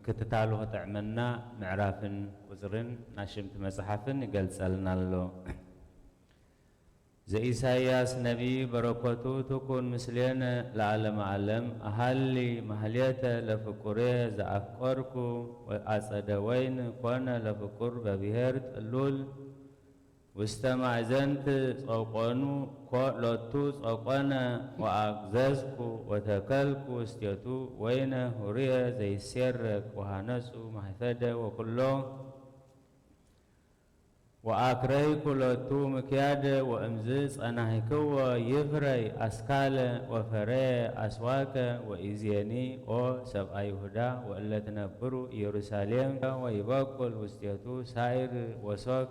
ክትታሉ ክጥዕመና ምዕራፍን ቁጽርን ናሽምቲ መጽሓፍን ይገልጸልና ኣሎ። ዘኢሳይያስ ነቢይ በረከቱ ትኩን ምስሌነ ለዓለመ ዓለም። ኣሃሊ ማህሌተ ለፍቁሬ ዘኣፍቀርኩ ወአጸደ ወይን ኮነ ለፍቁር በብሔር ጥሉል ውስተ ማእዘንት ጸቆኑ ኮ-፣ ሎቱ ጸቆነ ወአግዘዝኩ ወተከልኩ ውስቴቱ ወይነ ሁርየ ዘይሴረቅ ወሃነጹ ማህፈደ ወኩሎ ወአክረይኩ ሎቱ ምክያደ ወእምዝ ጸናሂክዎ ይፍረይ አስካለ ወፈረየ አስዋከ። ወኢዜኒ ኦ ሰብአ ይሁዳ ወእለ ትነብሩ ኢየሩሳሌም ወይበቁል ውስቴቱ ሳይር ወሶክ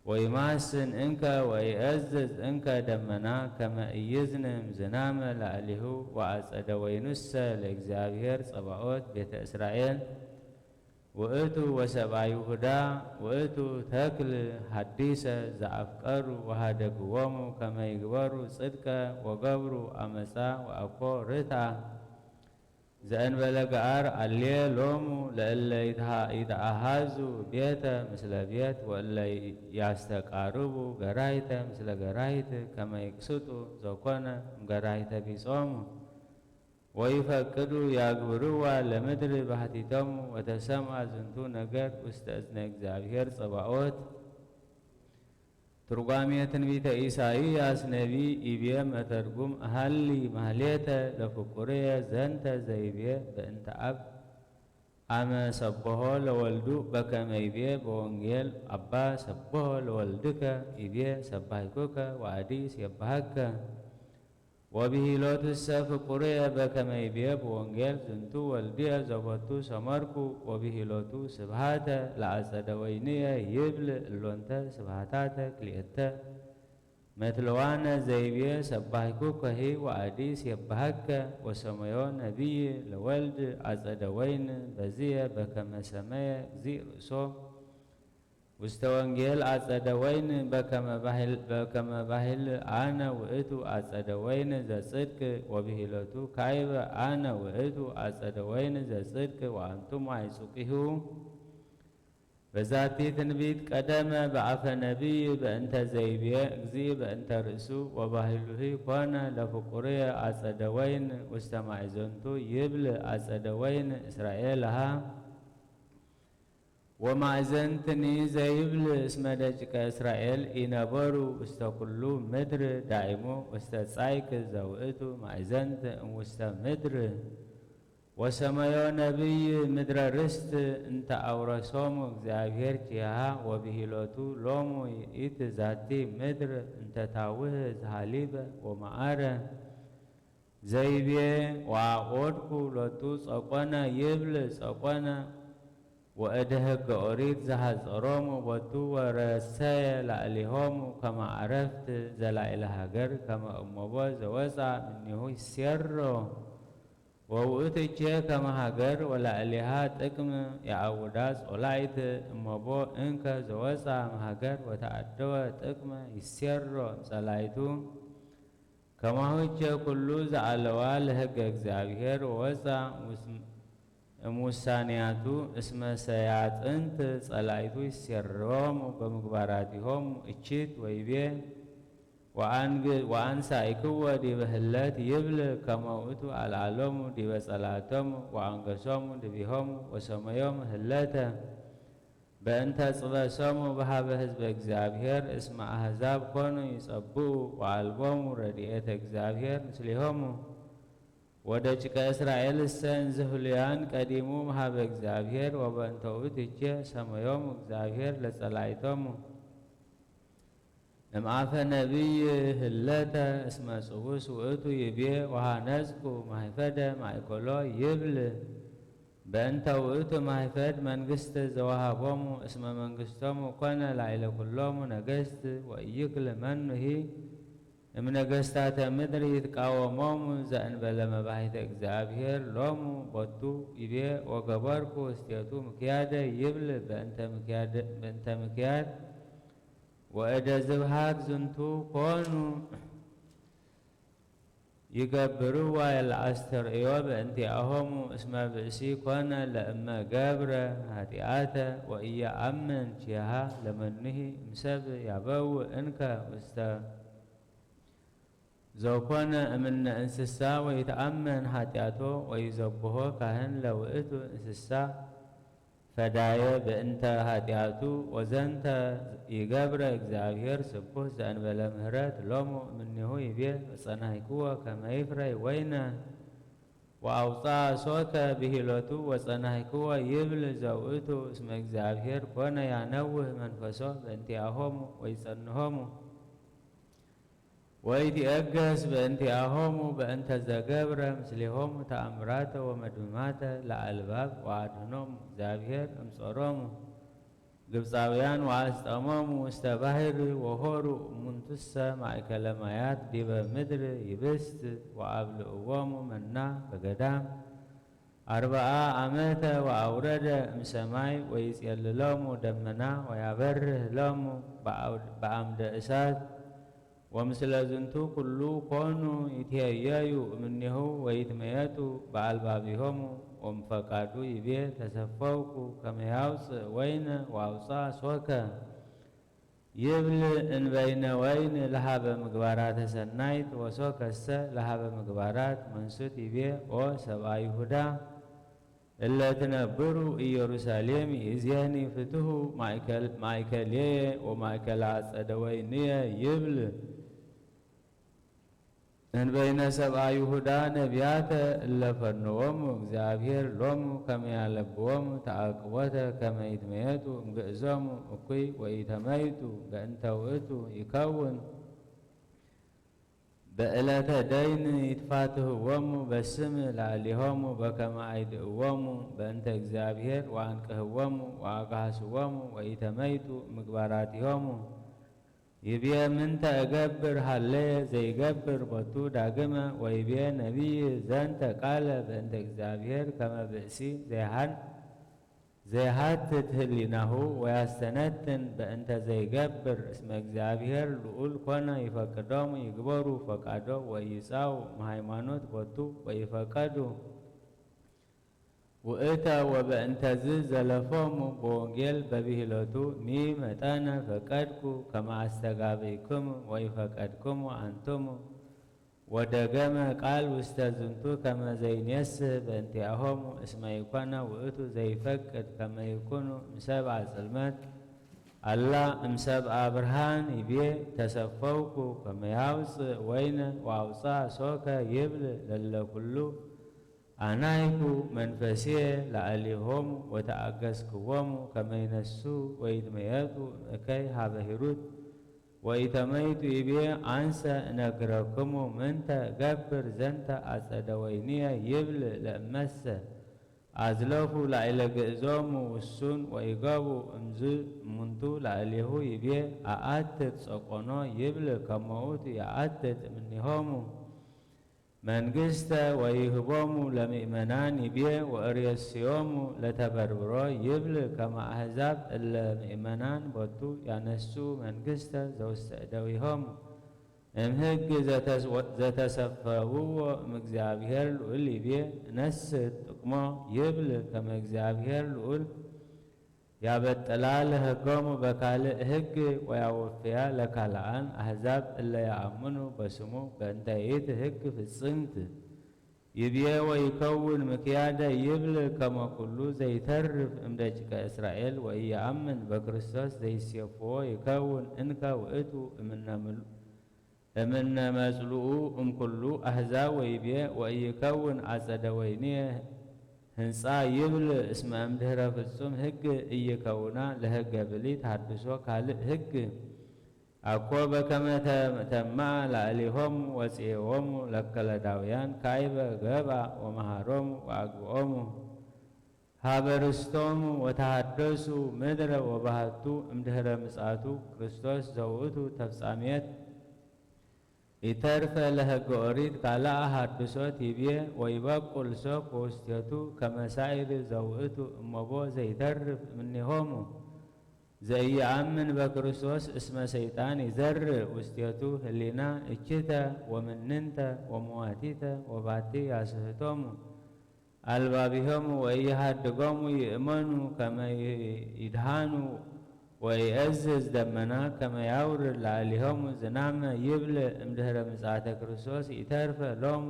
ወይማስን እንከ ወይእዝዝ እንከ ደመና ከመ ኢይዝንም ዝናመ ላዕሌሁ ወአጸደ ወይኑሰ ለእግዚአብሔር ጸባኦት ቤተ እስራኤል ውእቱ ወሰብአ ይሁዳ ውእቱ ተክል ሐዲሰ ዘአፍቀሩ ወሃደግዎሙ ከመ ይግበሩ ጽድቀ ወገብሩ አመፃ ወአኮ ርትአ። ዘእንበለ ገአር አልየ ሎሙ ለእለ ይትሃ-፣ ይትአሃዙ ቤተ ምስለ ቤት ወእለ ያስተቃርቡ ገራይተ ምስለ ገራይት ከመ ይቅስጡ ዘኮነ እምገራይተ ቢጾሙ ወይፈቅዱ ያግብርዋ ለምድር ባሕቲቶሙ። ወተሰምአ ዝንቱ ነገር ውስተ እዝነ እግዚአብሔር ጸባኦት። ትርጓሜ ትንቢተ ኢሳይያስ ነቢይ። ኢብየ መተርጉም እሃሊ ማህሌተ ለፍቁርየ ዘንተ ዘይብየ በእንተ አብ አመ ሰብሖ ለወልዱ በከመ ይብየ በወንጌል አባ ሰብሖ ለወልድከ ይብየ ሰባይኩከ ወአዲ ሲየብሃከ። ወብሂሎትሰ ፍቁርየ በከመ ይብየ በወንጌል ዝንቱ ወልድየ ዘቦቱ ሰመርኩ። ወብሂሎቱ ስብሃተ ለአጸደ ወይንየ ይብል እሎንተ ስብሃታተ ክልኤተ መትለዋነ ዘይብየ ሰባይኩከሂ ወአዲ ሲየብሃከ። ወሰመዮ ነቢይ ለወልድ አጸደ ወይን በዝየ በከመ ሰመየ እግዚእ ርእሶ ውስተ ወንጌል አጸደ ወይን በከመ ባሂል-፣ በከመ ባሂል አነ ውእቱ አጸደ ወይን ዘጽድቅ ወብሂሎቱ ካይበ አነ ውእቱ አጸደ ወይን ዘጽድቅ ወአንቱም አይጹቂሁ። በዛቲ ትንቢት ቀደመ በአፈ ነቢይ በእንተ ዘይብየ እግዚእ በእንተ ርእሱ ወባሂሉሂ ኮነ ለፍቁርየ አጸደ ወይን ውስተ ማእዘንቱ ይብል አጸደ ወይን እስራኤልሃ። ወማእዘንትኒ ዘይብል እስመ ደቂቀ እስራኤል ኢነበሩ ውስተ ኩሉ ምድር ዳይሙ ውስተ ጻይክ ዘውእቱ ማእዘንት እምውስተ ምድር። ወሰመዮ ነቢይ ምድረ ርስት እንተ አውረሶሙ እግዚአብሔር ኪሃ ወብሂሎቱ ሎሙ ይእቲ ዛቲ ምድር እንተ ታውህ ዘሃሊበ ወመዓረ። ዘይቤ ወአቆድኩ ሎቱ ጸቆነ ይብል ጸቆነ ወእደ ህገ ኦሪት ዘሃጸሮሙ ቦቱ ወረሰየ ላዕሌሆሙ ከመ አረፍት ዘላዕለ ሃገር ከመ እሞቦ ዘወፃ እምኔሁ ይሴሮ ወውእቱ እቼ ከመ ሃገር ወላዕሌሃ ጥቅም የአውዳ ጾላይት እሞቦ እንከ ዘወፃ እምሃገር ወተአደወ ጥቅመ ይሴሮ እምጸላይቱ። ከማሁ እቼ ኩሉ ዘአለዋ ለሕገ እግዚአብሔር ወወፃ እምውሳኔያቱ እስመ ሰያጥንት ጸላኢቱ ይሴርዎሙ በምግባራቲሆሙ እቺት ወይቤ ወአንሳኢክዎ ዲበ ህለት ይብል ከመ ውእቱ አልዓሎሙ ዲበ ጸላእቶሙ ወአንገሶሙ ድቢሆሙ ወሰመዮሙ ህለተ በእንተ ጽበሶሙ በሃበ ህዝበ እግዚአብሔር እስመ አሕዛብ ኮኑ ይጸብኡ ወአልቦሙ ረድኤተ እግዚአብሔር ምስሌሆሙ። ወደቂቀ እስራኤል እሰ እንዝህሉያን ቀዲሙ በሃበ እግዚአብሔር ወበእንተ ውእቱ እቼ ሰመዮሙ እግዚአብሔር ለጸላኢቶሙ። እምአፈ ነቢይ ህለተ እስመ ጽውስ ውእቱ ይቤ ወሃነጽኩ ማይፈደ ማእከሎ ይብል። በእንተ ውእቱ ማይፈድ መንግስት ዘወሃቦሙ እስመ መንግስቶሙ ኮነ ላዕለ ኩሎሙ ነገስት ወኢይክል መኑሂ እምነገስታተ ምድር ይትቃወሞሙ ዘእንበለ መባሂተ እግዚአብሔር ሎሙ ቦቱ ይቤ ወገበርኩ ውስቴቱ ምክያደ ይብል። በእንተ ምክያድ ወእደ ዝብሃግ ዝንቱ ኮኑ። ይገብርዋ ለኣስተርእዮ በእንቲኣሆሙ እስመ ብእሲ ኮነ ለእመ ገብረ ኃጢኣተ ወኢየአምን ኪሃ ለመኑሂ እምሰብ ያበው እንከ ውስተ ዘኮነ እምነ እንስሳ ወይተአመን ኃጢኣቶ ወይዘብሆ ካህን ለውእቱ እንስሳ ፈዳየ በእንተ ኃጢኣቱ። ወዘንተ ይገብረ እግዚኣብሔር ስቡሕ ዘእንበለ ምህረት ሎሙ እምኔሁ ይቤ ጸናይክዎ ከመ ይፍረይ ወይነ ወአውፅአ ሶከ ብሂሎቱ ወጸናይክዎ ይብል ዘውእቱ እስመ እግዚኣብሔር ኮነ ያነውህ መንፈሶ በእንቲአሆሙ ወይጸንሆሙ ወይትዔገስ በእንቲአሆሙ በእንተ ዘገብረ ምስሌሆሙ ተአምራተ ወመድምማተ ለአልባብ ወአድህኖሙ እግዚአብሔር እምጾሮሙ ግብፃውያን ወአስጠሞሙ ውስተ ባሕር ወሆሩ እሙንቱሰ ማእከለ ማያት ዲበ ምድር ይብስት ወአብልዕዎሙ መና በገዳም አርብዓ ዓመተ ወአውረደ እምሰማይ ወይጼልሎሙ ደመና ወያበርህ ሎሙ በአምደ እሳት ወምስለ ዝንቱ ኩሉ ኮኑ ይትሄየዩ እምኔሁ ወይትመየጡ በአልባቢሆሙ ወምፈቃዱ ይቤ ተሰፈውኩ ከመ ያውፅእ ወይነ ወአውፅአ ሶከ ይብል እንበይነ ወይን ለሃበ ምግባራተ ሰናይት ወሶከሰ ለሃበ ምግባራት መንሱት ይቤ ኦ ሰብአ ይሁዳ እለ ትነብሩ ኢየሩሳሌም ይእዜኒ ፍትሁ ማእከልየ ወማእከለ አጸደ ወይንየ ይብል። እንበይነ ሰብአ ይሁዳ ነቢያተ እለ ፈነዎሙ እግዚአብሔር ሎሙ ከመ ያለብዎሙ ተአቅቦተ ከመ ይትመየጡ እምግእዞሙ እኩይ ወኢተመይጡ በእንተ ውእቱ ይከውን በዕለተ ደይን ይትፋትህዎሙ በስም ላዕሌሆሙ በከመ አይድእዎሙ በእንተ እግዚኣብሔር ወአንቅህዎሙ ወአግሃስዎሙ ወኢተመይጡ ምግባራቲሆሙ ይብየ ምንተ እገብር ሃለየ ዘይገብር ቦቱ ዳግመ ወይብየ ነቢይ ዘንተ ቃለ በእንተ እግዚኣብሔር ከመ ብእሲ ዘይሃን ዘይሃትት ህሊናሁ ወያስተነትን በእንተ ዘይገብር እስመ እግዚኣብሔር ልዑል ኮነ ይፈቅዶሙ ይግበሩ ፈቃዶ ወይጻው እምሃይማኖት ቦቱ ወይፈቀዱ ውእተ ወበእንተዝ ዘለፎሙ በወንጌል በብሂሎቱ ሚ መጠነ ፈቀድኩ ከመ አስተጋብእክሙ ወይፈቀድክሙ አንትሙ ወደገመ ቃል ውስተ ዝንቱ ከመ ዘይኔስህ በእንቲአሆሙ እስመ ኢኮነ ውእቱ ዘይፈቅድ ከመ ይኩኑ እምሰብአ ጽልመት አላ እምሰብአ ብርሃን ይቤ ተሰፈውኩ ከመ ያውፅእ ወይነ ወአውፅአ ሶከ ይብል ለለ ኩሉ አናይኩ መንፈስየ ላዕሌሆሙ ወተአገስክዎሙ ከመ ይነሱ ወይትመየጡ እከይ ሀበ ሂሩት ወኢተመይጡ ይቤ አንሰ እነግረክሙ ምንተ እገብር ዘንተ አጸደ ወይንየ ይብል ለእመሰ አዝለፉ ላዕለ ግእዞሙ ውሱን ወኢገቡ እምዝ እሙንቱ ላዕሌሁ ይቤ አአትት ጸቆኖ ይብል ከመ ውእቱ የአትት እምኔሆሙ መንግስተ ወይህቦሙ ለምእመናን ይቤ ወእሬስዮሙ ለተበርብሮ ይብል ከመ አሕዛብ እለ ምእመናን ቦቱ ያነሱ መንግስተ ዘውስተ እደዊሆሙ እምህግ ዘተሰፈውዎ እምእግዚኣብሔር ልዑል ይቤ እነስት ጥቅሞ ይብል ከመ እግዚኣብሔር ልዑል ያበጥላ ለህጎሙ በካልእ ህግ ወያወፍያ ለካልኣን አሕዛብ እለ የአምኑ በስሙ በእንተ ይእቲ ህግ ፍጽምት ይብዬ ወይከውን ምክያደ ይብል ከመ ኩሉ ዘይተርፍ እምደቂቀ እስራኤል ወኢየአምን በክርስቶስ ዘይሴፍዎ ይከውን እንከ ውእቱ እምነ ምሉ እምነ መጽልኡ እምኩሉ አሕዛብ ወይቤ ወኢይከውን አጸደ ወይንየ ህንጻ ይብል እስመ እምድህረ ፍጹም ህግ ኢይከውና ለህገ ብሊት ሀድሶ ካልእ ህግ አኮ በከመ ተማአ ላዕሌሆሙ ወጽኤዎሙ ለከለዳውያን ካይበ ገብአ ወመሃሮሙ ወአግብኦሙ ሀበ ርስቶሙ ወተሃደሱ ምድረ ወባህቱ እምድህረ ምጽአቱ ክርስቶስ ዘውእቱ ተፍጻሜት ኢተርፈ ለህገ ኦሪት ካልአ ሀድሶት ይብዬ ወይበቁል ሶክ ወውስቴቱ ከመ ሳኢር ዘውእቱ እመቦ ዘይተርፍ እምኔሆሙ ዘኢየኣምን በክርስቶስ እስመ ሰይጣን ይዘርእ ውስቴቱ ህሊና እችተ ወምንንተ ወመዋቲተ ወባቲ ያስህቶሙ ኣልባቢሆሙ ወኢይሃድጎሙ ይእመኑ ከመ ይድሃኑ ወኢየእዝዝ ደመና ከመ ያውርድ ላዕሌሆሙ ዝናመ ይብል እምድህረ ምጽኣተ ክርስቶስ ኢተርፈ ሎሙ።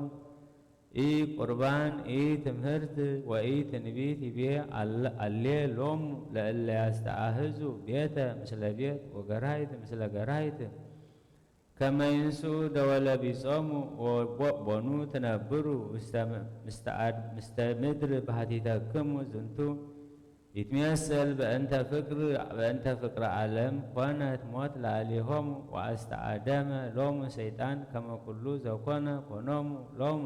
ኢ ቁርባን ኢ ትምህርት ወኢ ትንቢት ይቤ ኣለ- ኣሌ ሎሙ ለእለ ያስተኣህዙ ቤተ ምስለ ቤት ወገራይት ምስለ ገራይት ከመ ይንስኡ ደወለ ቢጾሙ ወቦ- ቦኑ ትነብሩ ውስተ ም- ምስተ ኣድ- ምስተ ምድር ባህቲተክሙ ዝንቱ ይትሜሰል በእንተ ፍቅር በእንተ ፍቅረ ዓለም ኮነት ሞት ለአሌሆሙ ወአስተአደመ ሎሙ ሰይጣን ከመ ኩሉ ዘኮነ ኮኖሙ ሎሙ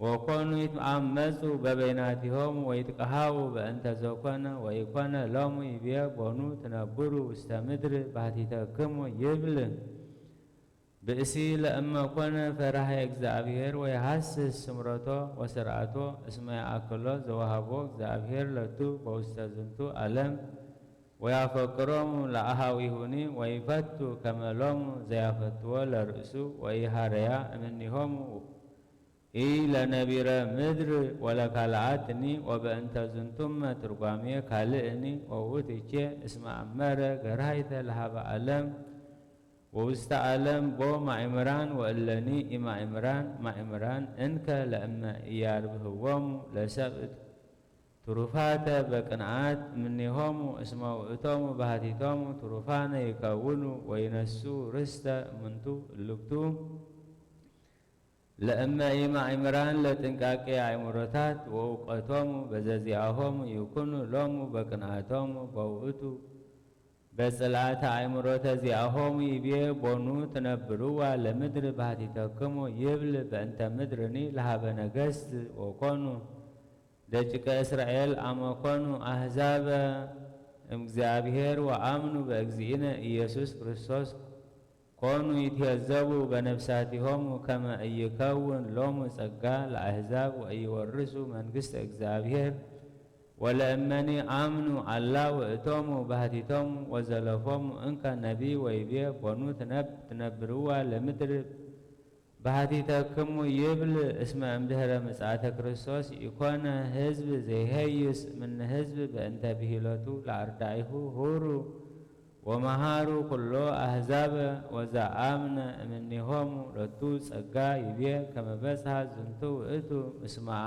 ወኮኑ ይትአመፁ በበይናቲሆሙ ወይትቀሃዉ በእንተ ዘኮነ ወይኮነ ሎሙ ይቤ ቦኑ ትነብሩ ውስተ ምድር ባህቲተክሙ ይብል። ብእሲ ለእመ ኮነ ፈራሄ እግዚኣብሔር ወይሃስስ ስምረቶ ወስርዓቶ እስመ ይኣክሎ ዘወሃቦ እግዚኣብሔር ለቱ በውስተ ዝንቱ ዓለም ወያፈቅሮሙ ለአሃዊሁኒ ወይፈቱ ከመ ሎሙ ዘያፈትዎ ለርእሱ ወይሃረያ እምኒሆሙ ኢ ለነቢረ ምድር ወለካልኣትኒ ወበእንተ ዝንቱመ ትርጓሜ ካልእኒ ወውእትቼ እስመ አመረ ገርሃይተ ለሃበ ዓለም ወውስተ ዓለም ቦ ማእምራን ወእለኒ ኢማእምራን ማእምራን እንከ ለእመ ኢያርብህዎሙ ለሰብእ ትሩፋተ በቅንዓት እምኔሆሙ እስመ ውእቶሙ ባህቲቶሙ ትሩፋነ ይከውኑ ወይነሱ ርስተ እምንቱ እልክቱ ለእመ ኢማእምራን ለጥንቃቄ አእምሮታት ወእውቀቶሙ በዘዚአሆሙ ይኩኑ ሎሙ በቅንዓቶሙ በውእቱ በጽልኣተ ኣእምሮተ ዚአሆሙ ይቤ ቦኑ ትነብርዋ ለምድር ባህቲተክሙ ይብል በእንተ ምድርኒ ለሃበ ነገስት ወኮኑ ደቂቀ እስራኤል አመ ኮኑ አሕዛበ እምእግዚአብሔር ወአምኑ በእግዚእነ ኢየሱስ ክርስቶስ ኮኑ ይትየዘቡ በነፍሳቲሆሙ ከመ ኢይከውን ሎሙ ጸጋ ለአሕዛብ ወኢይወርሱ መንግስተ እግዚኣብሔር። ወለእመኒ አምኑ አላ ውእቶሙ ባህቲቶሙ ወዘለፎሙ እንከ ነቢይ ወይቤ ቦኑ ትነብ- ትነብርዋ ለምድር ባህቲተክሙ ይብል እስመ እምድህረ ምጽአተ ክርስቶስ ኢኮነ ህዝብ ዘይሄይስ እምነ ህዝብ በእንተ ብሂሎቱ ለአርዳኢሁ ሁሩ ወመሃሩ ኩሎ አሕዛብ ወዘአምነ እምኔሆሙ ሎቱ ጸጋ ይቤ ከመ በጽሐ ዝንቱ ውእቱ ምስማዓ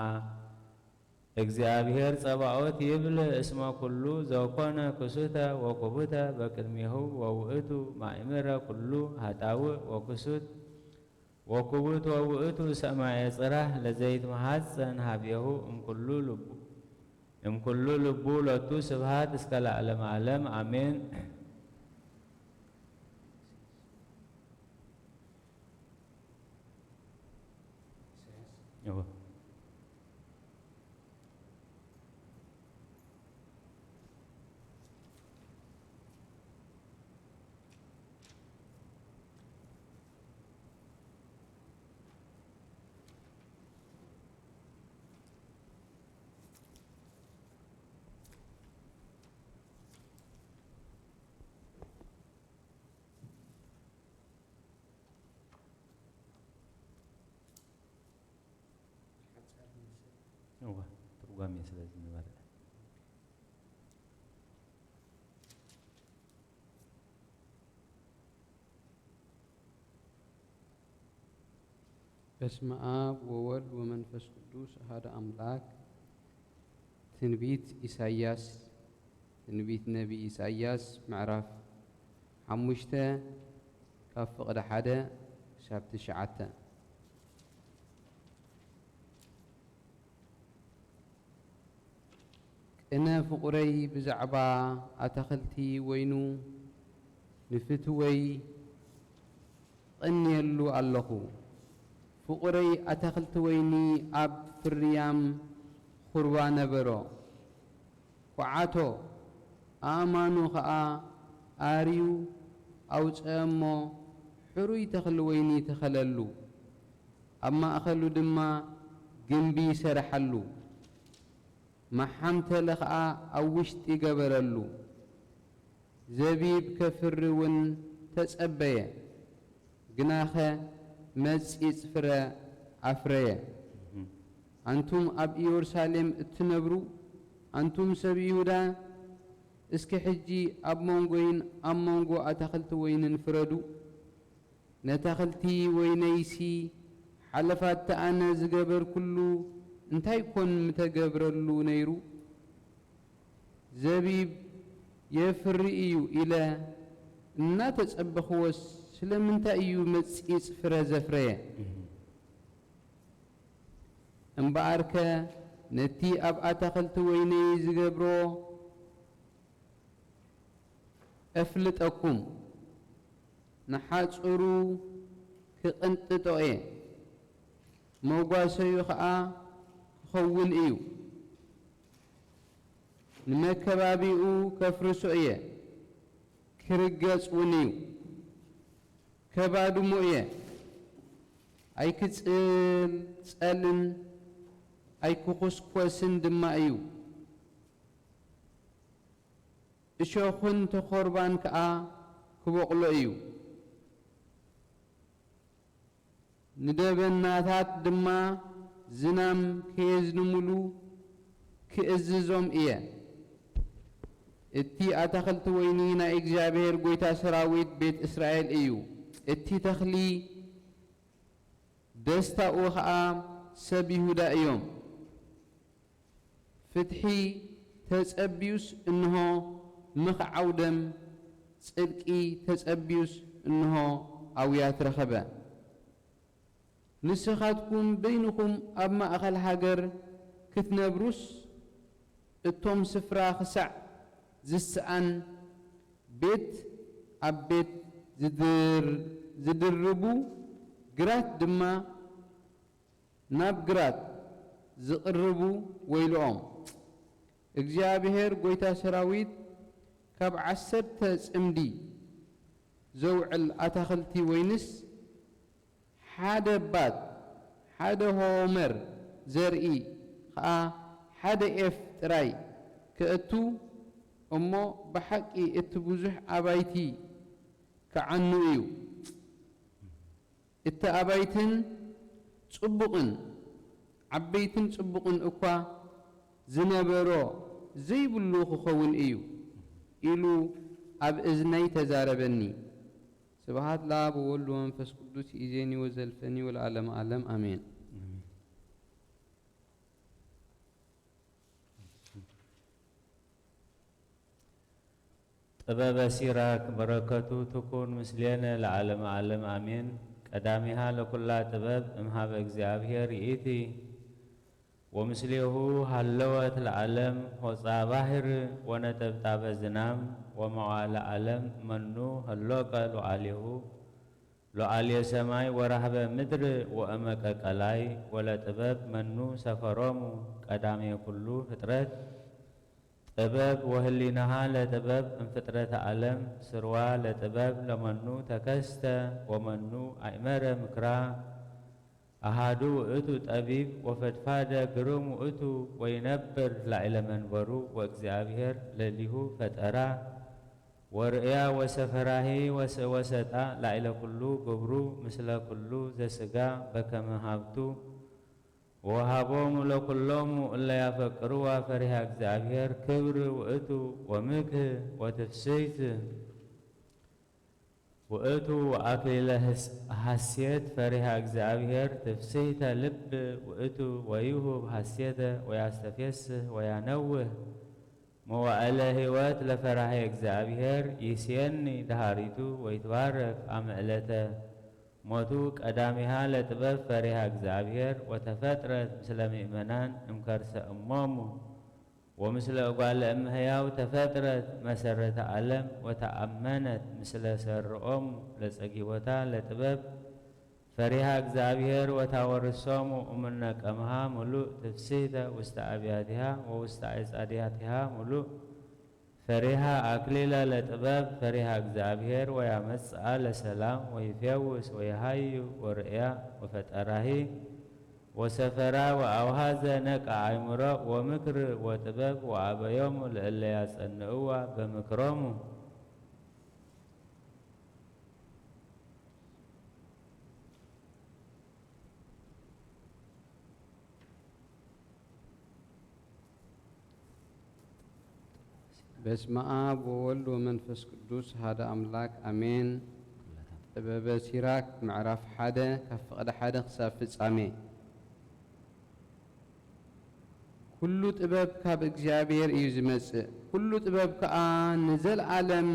እግዚኣብሔር ጸባኦት ይብል እስመ ኩሉ ዘኮነ ክሱተ ወኩቡተ በቅድሜሁ ወውእቱ ማእምረ ኩሉ ሃጣውእ ወክሱት ወኩቡት ወውእቱ ሰማየ ጽራሕ ለዘይትመሃጸን ሀቤሁ እምኩሉ ልቡ እምኩሉ ልቡ ሎቱ ስብሃት እስከ ለዓለመ ዓለም አሜን። እወ። እዋ ትርጓሜ ስለ ዝነበረ። በስመ አብ ወወልድ ወመንፈስ ቅዱስ አሐደ አምላክ። ትንቢት ኢሳይያስ ትንቢት ነቢይ ኢሳይያስ ምዕራፍ ሓሙሽተ ካብ ፍቕዲ ሓደ ክሳብ ትሽዓተ። ቅነ ፍቑረይ ብዛዕባ ኣታኽልቲ ወይኑ ንፍትወይ እቐንየሉ ኣለኹ። ፍቑረይ ኣታኽልቲ ወይኒ ኣብ ፍርያም ኹርባ ነበሮ። ኳዓቶ ኣእማኑ ኸኣ ኣርዩ ኣውጽአ እሞ፣ ሕሩይ ተኽሊ ወይኒ ተኸለሉ። ኣብ ማእከሉ ድማ ግምቢ ሰረሓሉ። መሓምተለ ኸኣ ኣብ ውሽጢ ገበረሉ። ዘቢብ ከፍሪ እውን ተጸበየ፣ ግናኸ መጺጽ ፍረ ኣፍረየ። ኣንቱም ኣብ ኢየሩሳሌም እትነብሩ፣ ኣንቱም ሰብ ይሁዳ፣ እስኪ ሕጂ ኣብ መንጎይን ኣብ መንጎ ኣታኽልቲ ወይንን ፍረዱ። ነታኽልቲ ወይነይሲ ሓለፋት ኣነ ዝገበርኩሉ እንታይ ኮን ምተገብረሉ ነይሩ? ዘቢብ የፍሪ እዩ ኢለ እናተጸበኽዎስ ስለምንታይ እዩ መጺጽ ፍረ ዘፍረየ? እምበኣርከ ነቲ ኣብ ኣታኽልቲ ወይነይ ዝገብሮ እፍልጠኩም፣ ንሓጹሩ ክቕንጥጦ እየ፣ መጓሰዩ ኸኣ ክኸውን እዩ። ንመከባቢኡ ከፍርሶ እየ፣ ክርገጽ እውን እዩ። ከባድሞ እየ፣ ኣይክጽልጸልን ኣይክኹስኮስን ድማ እዩ። እሾኽን ተኾርባን ከኣ ክበቑሎ እዩ። ንደበናታት ድማ ዝናም ከየዝንሙሉ ክእዝዞም እየ። እቲ ኣታኽልቲ ወይኒ ናይ እግዚኣብሔር ጐይታ ሰራዊት ቤት እስራኤል እዩ። እቲ ተኽሊ ደስታኡ ኸኣ ሰብ ይሁዳ እዮም። ፍትሒ ተጸብዩስ እንሆ ምኽዓው ደም፣ ጽድቂ ተጸብዩስ እንሆ ኣውያት ረኸበ። ንስኻትኩም በይንኹም ኣብ ማእከል ሃገር ክትነብሩስ፣ እቶም ስፍራ ክሳዕ ዝስኣን ቤት ኣብ ቤት ዝድር-፣ ዝድርቡ፣ ግራት ድማ ናብ ግራት ዝቕርቡ ወይልኦም። እግዚኣብሔር ጐይታ ሰራዊት ካብ ዓሰርተ ጽምዲ ዘውዕል ኣታኽልቲ ወይንስ ሓደ ባት፣ ሓደ ሆመር ዘርኢ ኸኣ ሓደ ኤፍ ጥራይ ከእቱ እሞ፣ ብሓቂ እቲ ብዙሕ ኣባይቲ ክዓኑ እዩ። እቲ ኣባይትን ጽቡቕን፣ ዓበይትን ጽቡቕን እኳ ዝነበሮ ዘይብሉ ክኸውን እዩ ኢሉ ኣብ እዝነይ ተዛረበኒ። ስብሐት ለአብ ወወልድ ወመንፈስ ቅዱስ ይእዜኒ ወዘልፈኒ ወለዓለመ ዓለም አሜን። ጥበበ ሲራክ በረከቱ ትኩን ምስሌነ ለዓለመ ዓለም አሜን። ቀዳሚሃ ለኩላ ጥበብ እምሃበ እግዚኣብሔር ይእቲ ወምስሌሁ ሃለወት ለዓለም ሆጻ ባሕር ወነጠብጣበ ዝናም ወመዋዕለ ዓለም መኑ ሀሎቀ ሉዓሌሁ ሉዓሌ ሰማይ ወራህበ ምድር ወእመቀ ቀላይ ወለጥበብ መኑ ሰፈሮሙ ቀዳሜ ኩሉ ፍጥረት ጥበብ ወህሊናሃ ለጥበብ እምፍጥረተ ዓለም ስርዋ ለጥበብ ለመኑ ተከስተ ወመኑ አእመረ ምክራ አሃዱ ውእቱ ጠቢብ ወፈድፋደ ግሩም ውእቱ ወይነብር ላዕለ መንበሩ ወእግዚኣብሔር ለሊሁ ፈጠራ ወርእያ ወሰፈራሂ ወሰጣ ላዕለ ኩሉ ግብሩ ምስለ ኩሉ ዘስጋ በከመ ሃብቱ ወወሃቦሙ ለኩሎሙ እለ ያፈቅርዋ ፈሪሃ እግዚኣብሔር ክብር ውእቱ ወምክህ ወትፍስይት ውእቱ ወአክሊለ ሐሴት ፈሪሃ እግዚኣብሔር ትፍስሕተ ልብ ውእቱ ወይሁብ ሐሴተ ወያስተፌስህ ወያነውህ መዋዕለ ሕይወት ለፈራሄ እግዚኣብሔር ይስየኒ ደሃሪቱ ወይትባረክ አመ ዕለተ ሞቱ ቀዳሚሃ ለጥበብ ፈሪሃ እግዚኣብሔር ወተፈጥረት ምስለ ምእመናን እምከርሰ እሞሙ ወምስለ እጓለ እመሕያው ተፈጥረት መሰረተ ዓለም ወተአመነት ምስለ ሰርዖሙ ለጸጊቦታ ለጥበብ ፈሪሃ እግዚኣብሔር ወታወርሶሙ እምነ ቀምሃ ምሉእ ትፍስሕተ ውስተ አብያቲሃ ወውስተ አዕጻዲያቲሃ ምሉእ ፈሪሃ አክሊለ ለጥበብ ፈሪሃ እግዚኣብሔር ወያመጽአ ለሰላም ወይፌውስ ወይሃዩ ወርእያ ወፈጠራሂ ወሰፈራ ወአውሃዘ ነቃ አእምሮ ወምክር ወጥበብ ወአበዮሙ ለእለ ያጸንዕዋ በምክሮሙ በስመ አብ ወወልድ ወመንፈስ ቅዱስ ሓደ አምላክ አሜን። ጥበበ ሲራክ ምዕራፍ ሓደ ካብ ፍቕዲ ሓደ ክሳብ ፍጻሜ። ኩሉ ጥበብ ካብ እግዚኣብሔር እዩ ዝመጽእ፣ ኩሉ ጥበብ ከኣ ንዘለዓለም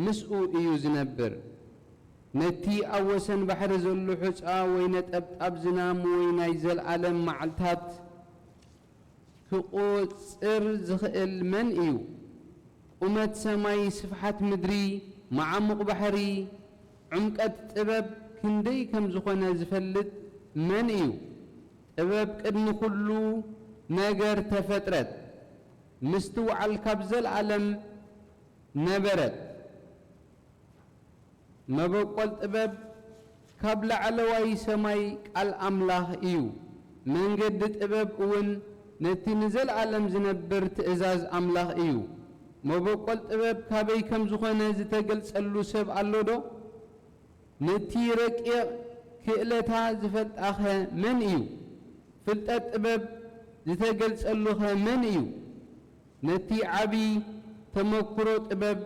ምስኡ እዩ ዝነብር። ነቲ ኣብ ወሰን ባሕሪ ዘሎ ሑጻ ወይ ነጠብጣብ ዝናም ወይ ናይ ዘለዓለም መዓልታት ክቑጽር ዝኽእል መን እዩ? ቁመት ሰማይ፣ ስፍሓት ምድሪ፣ መዓሙቕ ባሕሪ፣ ዕምቀት ጥበብ ክንደይ ከም ዝኾነ ዝፈልጥ መን እዩ? ጥበብ ቅድሚ ኩሉ ነገር ተፈጥረት፣ ምስትውዓል ካብ ዘለዓለም ነበረት። መበቆል ጥበብ ካብ ላዕለዋይ ሰማይ ቃል ኣምላኽ እዩ። መንገዲ ጥበብ እውን ነቲ ንዘለዓለም ዝነብር ትእዛዝ ኣምላኽ እዩ። መበቆል ጥበብ ካበይ ከም ዝኾነ ዝተገልጸሉ ሰብ ኣሎ ዶ? ነቲ ረቂቕ ክእለታ ዝፈልጣኸ መን እዩ? ፍልጠት ጥበብ ዝተገልጸሉኸ መን እዩ? ነቲ ዓቢ ተመክሮ ጥበብ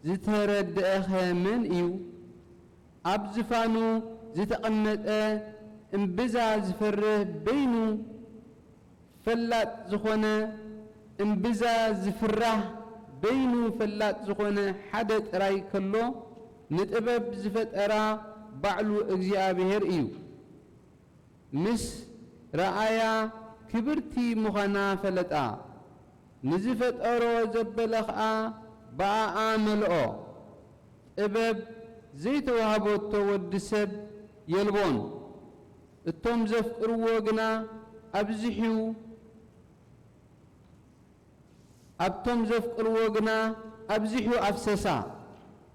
ዝተረድአኸ መን እዩ? ኣብ ዝፋኑ ዝተቐመጠ እምብዛ ዝፈርህ በይኑ ፈላጥ ዝኾነ፣ እምብዛ ዝፍራህ በይኑ ፈላጥ ዝኾነ ሓደ ጥራይ ከሎ፣ ንጥበብ ዝፈጠራ ባዕሉ እግዚኣብሔር እዩ። ምስ ረኣያ ክብርቲ ምዃና ፈለጣ። ንዝፈጠሮ ዘበለ ኸኣ ብኣኣ መልኦ። ጥበብ ዘይተዋህበቶ ወዲ ሰብ የልቦን። እቶም ዘፍቅርዎ ግና ኣብዚሑ ኣብቶም ዘፍቅርዎ ግና ኣብዚሑ ኣፍሰሳ።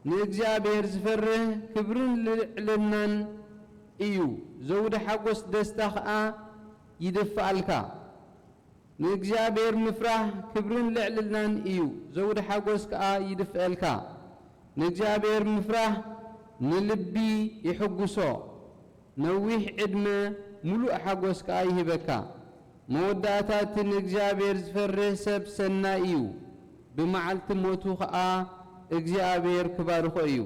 ንእግዚኣብሔር ዝፈርህ ክብርን ልዕልናን እዩ፣ ዘውዲ ሓጎስ ደስታ ኸኣ ይድፍኣልካ። ንእግዚኣብሔር ምፍራህ ክብርን ልዕልናን እዩ፣ ዘውዲ ሓጎስ ከኣ ይድፍኣልካ። ንእግዚኣብሔር ምፍራህ ንልቢ ይሕጉሶ፣ ነዊሕ ዕድመ ምሉእ ሓጎስ ከኣ ይህበካ። መወዳእታ እቲ ንእግዚኣብሔር ዝፈርህ ሰብ ሰናይ እዩ፣ ብመዓልቲ ሞቱ ኸኣ እግዚኣብሔር ክባርኾ እዩ።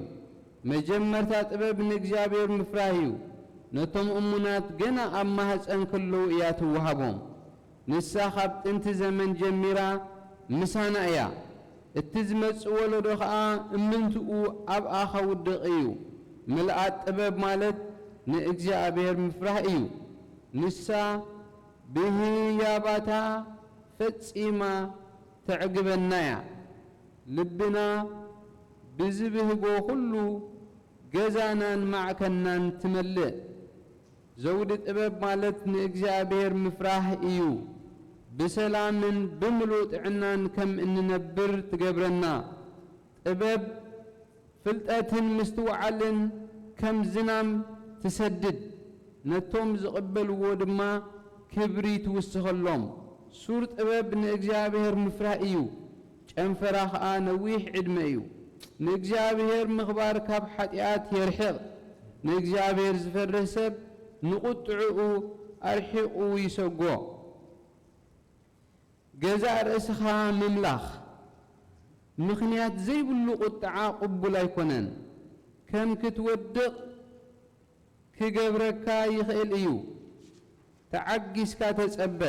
መጀመርታ ጥበብ ንእግዚኣብሔር ምፍራህ እዩ፣ ነቶም እሙናት ገና ኣብ ማህፀን ከለዉ እያ ትወሃቦም። ንሳ ካብ ጥንቲ ዘመን ጀሚራ ምሳና እያ። እቲ ዝመጽእ ወለዶ ኸኣ እምንትኡ ኣብኣ ኸውድቕ እዩ። ምልኣት ጥበብ ማለት ንእግዚኣብሔር ምፍራህ እዩ። ንሳ ብህያባታ ፈጺማ ተዕግበና እያ። ልብና ብዝብህጎ ኹሉ ገዛናን ማዕከናን ትመልእ። ዘውዲ ጥበብ ማለት ንእግዚኣብሔር ምፍራህ እዩ። ብሰላምን ብምሉእ ጥዕናን ከም እንነብር ትገብረና። ጥበብ ፍልጠትን ምስትውዓልን ከም ዝናም ትሰድድ፣ ነቶም ዝቕበልዎ ድማ ክብሪ ትውስኸሎም። ሱር ጥበብ ንእግዚኣብሔር ምፍራህ እዩ፣ ጨንፈራ ኸኣ ነዊሕ ዕድመ እዩ። ንእግዚኣብሔር ምኽባር ካብ ሓጢኣት የርሕቕ፣ ንእግዚኣብሔር ዝፈርህ ሰብ ንቑጥዕኡ ኣርሒቑ ይሰጎ። ገዛእ ርእስኻ ምምላኽ፣ ምኽንያት ዘይብሉ ቁጥዓ ቅቡል ኣይኮነን። ከም ክትወድቕ ክገብረካ ይኽእል እዩ። ተዓጊስካ ተጸበ፣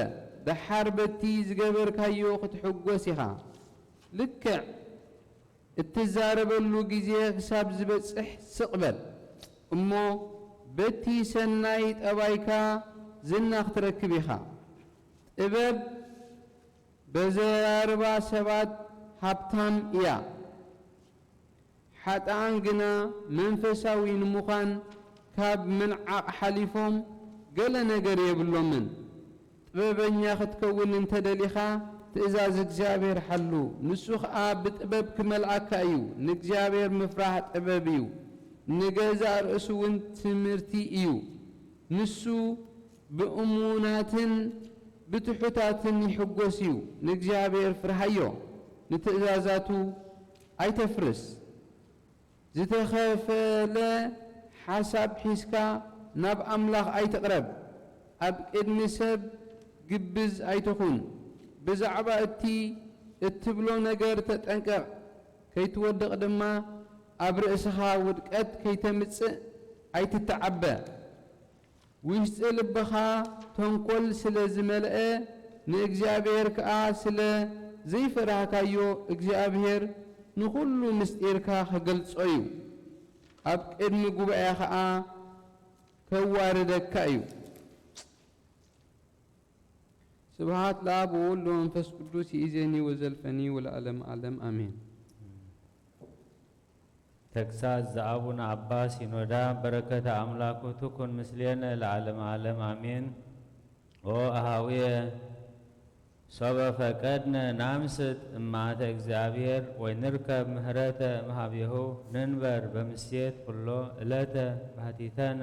ደሓር በቲ ዝገበርካዮ ክትሕጎስ ኢኻ። ልክዕ እትዛረበሉ ግዜ ክሳብ ዝበጽሕ ስቕ በል እሞ፣ በቲ ሰናይ ጠባይካ ዝና ክትረክብ ኢኻ። ጥበብ በዘራርባ ሰባት ሃብታም እያ፣ ሓጥኣን ግና መንፈሳዊ ንምዃን ካብ ምንዓቕ ሓሊፎም ገለ ነገር የብሎምን። ጥበበኛ ክትከውን እንተ ደሊኻ፣ ትእዛዝ እግዚኣብሔር ሓሉ፣ ንሱ ኸኣ ብጥበብ ክመልኣካ እዩ። ንእግዚኣብሔር ምፍራህ ጥበብ እዩ፣ ንገዛእ ርእሱ እውን ትምህርቲ እዩ። ንሱ ብእሙናትን ብትሑታትን ይሕጎስ እዩ። ንእግዚኣብሔር ፍርሃዮ፣ ንትእዛዛቱ ኣይተፍርስ። ዝተኸፈለ ሓሳብ ሒዝካ ናብ ኣምላኽ ኣይትቕረብ። ኣብ ቅድሚ ሰብ ግብዝ ኣይትኹን። ብዛዕባ እቲ እትብሎ ነገር ተጠንቀቕ፣ ከይትወድቕ ድማ ኣብ ርእስኻ ውድቀት ከይተምጽእ ኣይትተዓበ። ውሽጢ ልብኻ ተንኮል ስለ ዝመልአ፣ ንእግዚኣብሔር ከኣ ስለ ዘይፈራህካዮ፣ እግዚኣብሔር ንኹሉ ምስጢርካ ክገልጾ እዩ። ኣብ ቅድሚ ጉባኤ ኸኣ ከዋርደካ እዩ። ስብሐት ለአብ ወወልድ ወመንፈስ ቅዱስ ይእዜኒ ወዘልፈኒ ወለዓለመ ዓለም አሜን። ተግሳጽ ዘአቡነ አባ ሲኖዳ። በረከተ አምላኩ ትኩን ምስሌነ ለዓለመ ዓለም አሜን። ኦ አሃውየ ሶበ ፈቀድነ ናምስጥ እማተ እግዚኣብሔር ወይ ንርከብ ምህረተ እምሃቤሁ ንንበር በምስየት ኩሎ እለተ ባህቲተነ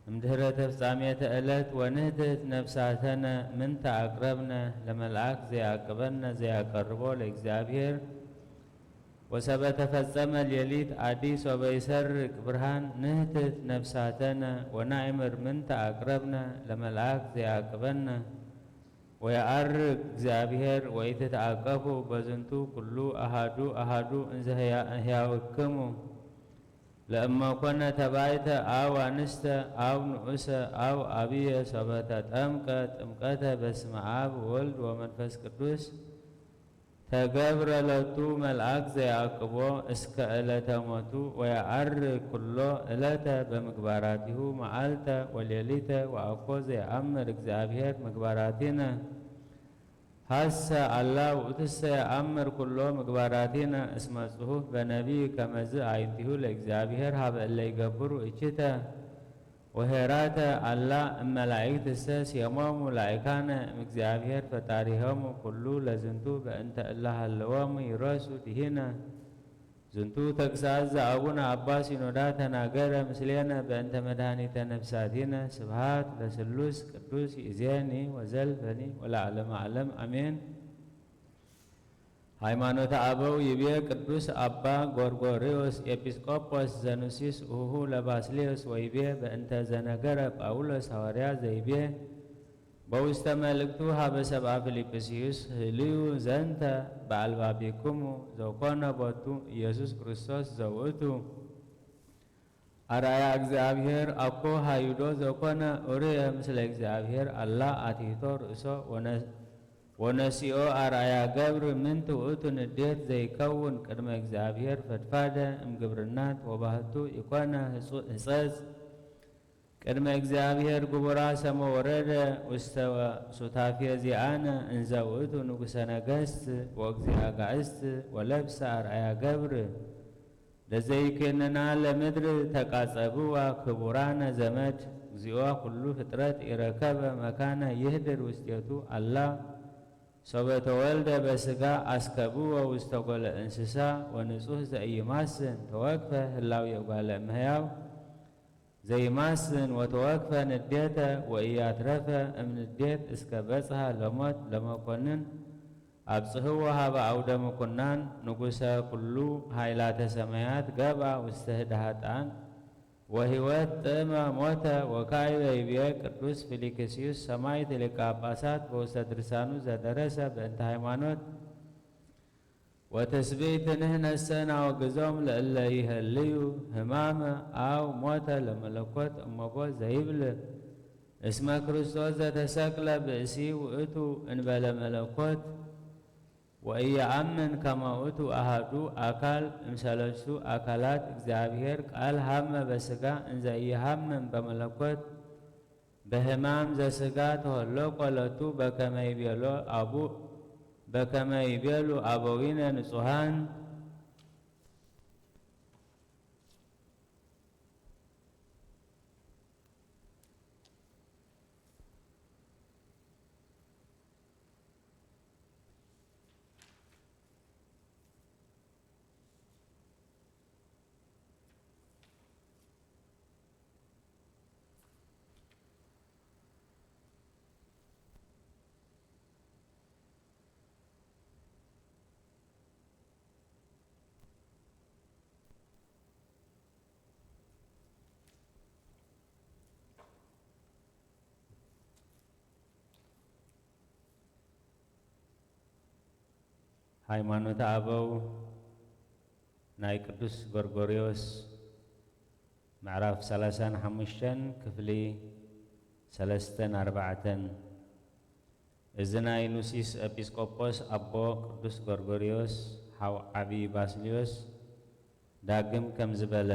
እምድህረ ተፍጻሜተ እለት ወንህትት ነፍሳተነ ምንተ አቅረብነ ለመልአክ ዘያቅበነ ዘያቀርቦ ለእግዚኣብሔር ወሰበ ተፈጸመ ሌሊት አዲ ሶበ ይሰርቅ ብርሃን ንህትት ነፍሳተነ ወናእምር ምንተ አቅረብነ ለመልአክ ዘያቅበነ ወየዐርግ እግዚኣብሔር ወኢትትአቀፉ በዝንቱ ኩሉ አሃዱ አሃዱ እንዘ ህያ-፣ ህያውክሙ ለእመኮነ ተባይተ አው አንስተ አው ንኡሰ አው አብየ ሶበ ተጠምቀ ጥምቀተ በስመ አብ ወወልድ ወመንፈስ ቅዱስ ተገብረ ሎቱ መልአክ ዘያዕቅቦ እስከ ዕለተ ሞቱ ወየዐርግ ኩሎ ዕለተ በምግባራቲሁ መዓልተ ወሌሊተ ወአኮ ዘየአምር እግዚኣብሔር ምግባራቲነ ሀሰ አላ ውእቱሰ የአምር ኩሎ ምግባራቲነ እስመ ጽሑፍ በነቢይ ከመዝ አዕይንቲሁ ለእግዚኣብሔር ሀበ እለ ይገብሩ እችተ ወሄራተ አላ እመላእክትሰ ሴሞሙ ላእካነ እምእግዚኣብሔር ፈጣሪሆሙ ኩሉ ለዝንቱ በእንተ እለ ሀለዎሙ ይረሱ ድሂነ። ዝንቱ ተግሳጽ ዘአቡነ አባ ሲኖዳ ተናገረ ምስሌነ በእንተ መድኃኒተ ነፍሳቲነ። ስብሐት ለስሉስ ቅዱስ ይእዜኒ ወዘልፈኒ ወለዓለመ ዓለም አሜን። ሃይማኖተ አበው ይቤ ቅዱስ አባ ጎርጎርዮስ ኤጲስቆጶስ ዘኑሲስ እሁሁ ለባስልዮስ ወይቤ በእንተ ዘነገረ ጳውሎስ ሐዋርያ ዘይቤ በውስተ መልእክቱ ሀበ ሰብአ ፊልጵስዩስ ህልዩ ዘንተ በአልባቢክሙ ዘኮነ ቦቱ ኢየሱስ ክርስቶስ ዘውእቱ አርአያ እግዚኣብሔር አኮ ሃዩዶ ዘኮነ ኡርየ ምስለ እግዚኣብሔር አላ አትሕቶ ርእሶ ወነ-፣ ወነሲኦ አርአያ ገብር ምንት ውእቱ ንዴት ዘይከውን ቅድመ እግዚኣብሔር ፈድፋደ እምግብርናት ወባህቱ ኢኮነ ህጹ-፣ ህጸጽ ቅድመ እግዚኣብሔር ግቡራ ሰመ ወረደ ውስተ ሱታፌ ዚአነ እንዘ ውእቱ ንጉሰ ነገስት ወእግዚአ አጋእዝት ወለብሰ አርአያ ገብር። ለዘይኩንና ለምድር ተቃጸብዋ ክቡራነ ዘመድ፣ እግዚኦ ኩሉ ፍጥረት ኢረከበ መካነ ይህድር ውስቴቱ አላ ሶበ ተወልደ በስጋ አስከብዎ ውስተ ጎለ እንስሳ ወንጹህ ዘኢይማስን ተወክፈ ህላዌ እጓለ እመሕያው ዘይማስን ወተወክፈ ንዴተ ወኢያትረፈ እምንዴት እስከ በጽሐ ለሞት ለመኮንን አብጽሕዎ ሀበ አውደ ምኩናን ንጉሰ ኩሉ ኃይላተ ሰማያት ገብአ ውስተ ህድሃጣን ወሕይወት ጥዕመ ሞተ። ወካዕበ ይቤ ቅዱስ ፊልክስዩስ ሰማዕት ሊቀ ጳጳሳት በውስተ ድርሳኑ ዘደረሰ በእንተ ሃይማኖት ወትስብእት ንሕነሰ ናወግዞም ለእለ ይሀልዩ ህማመ አው ሞተ ለመለኮት እመቦ ዘይብል እስመ ክርስቶስ ዘተሰቅለ ብእሲ ውእቱ እንበለ መለኮት ወኢየአምን ከመ ውእቱ አሐዱ አካል እምሰለስቱ አካላት እግዚአብሔር ቃል ሀመ በስጋ እንዘ ኢየሐምም በመለኮት በህማም ዘስጋ ተወለቆ ለቱ በከመ ይቤሎ አቡ-፣ በከመ ይቤሉ አበዊነ ንጹሐን። ሃይማኖተ ኣበው ናይ ቅዱስ ጎርጎርዮስ ምዕራፍ ሰላሳን ሓሙሽተን ክፍሊ ሰለስተን ኣርባዕተን። እዚ ናይ ኑሲስ ኤጲስቆጶስ ኣቦ ቅዱስ ጎርጎርዮስ ሓው ዓቢ ባስልዮስ ዳግም ከምዚ በለ፣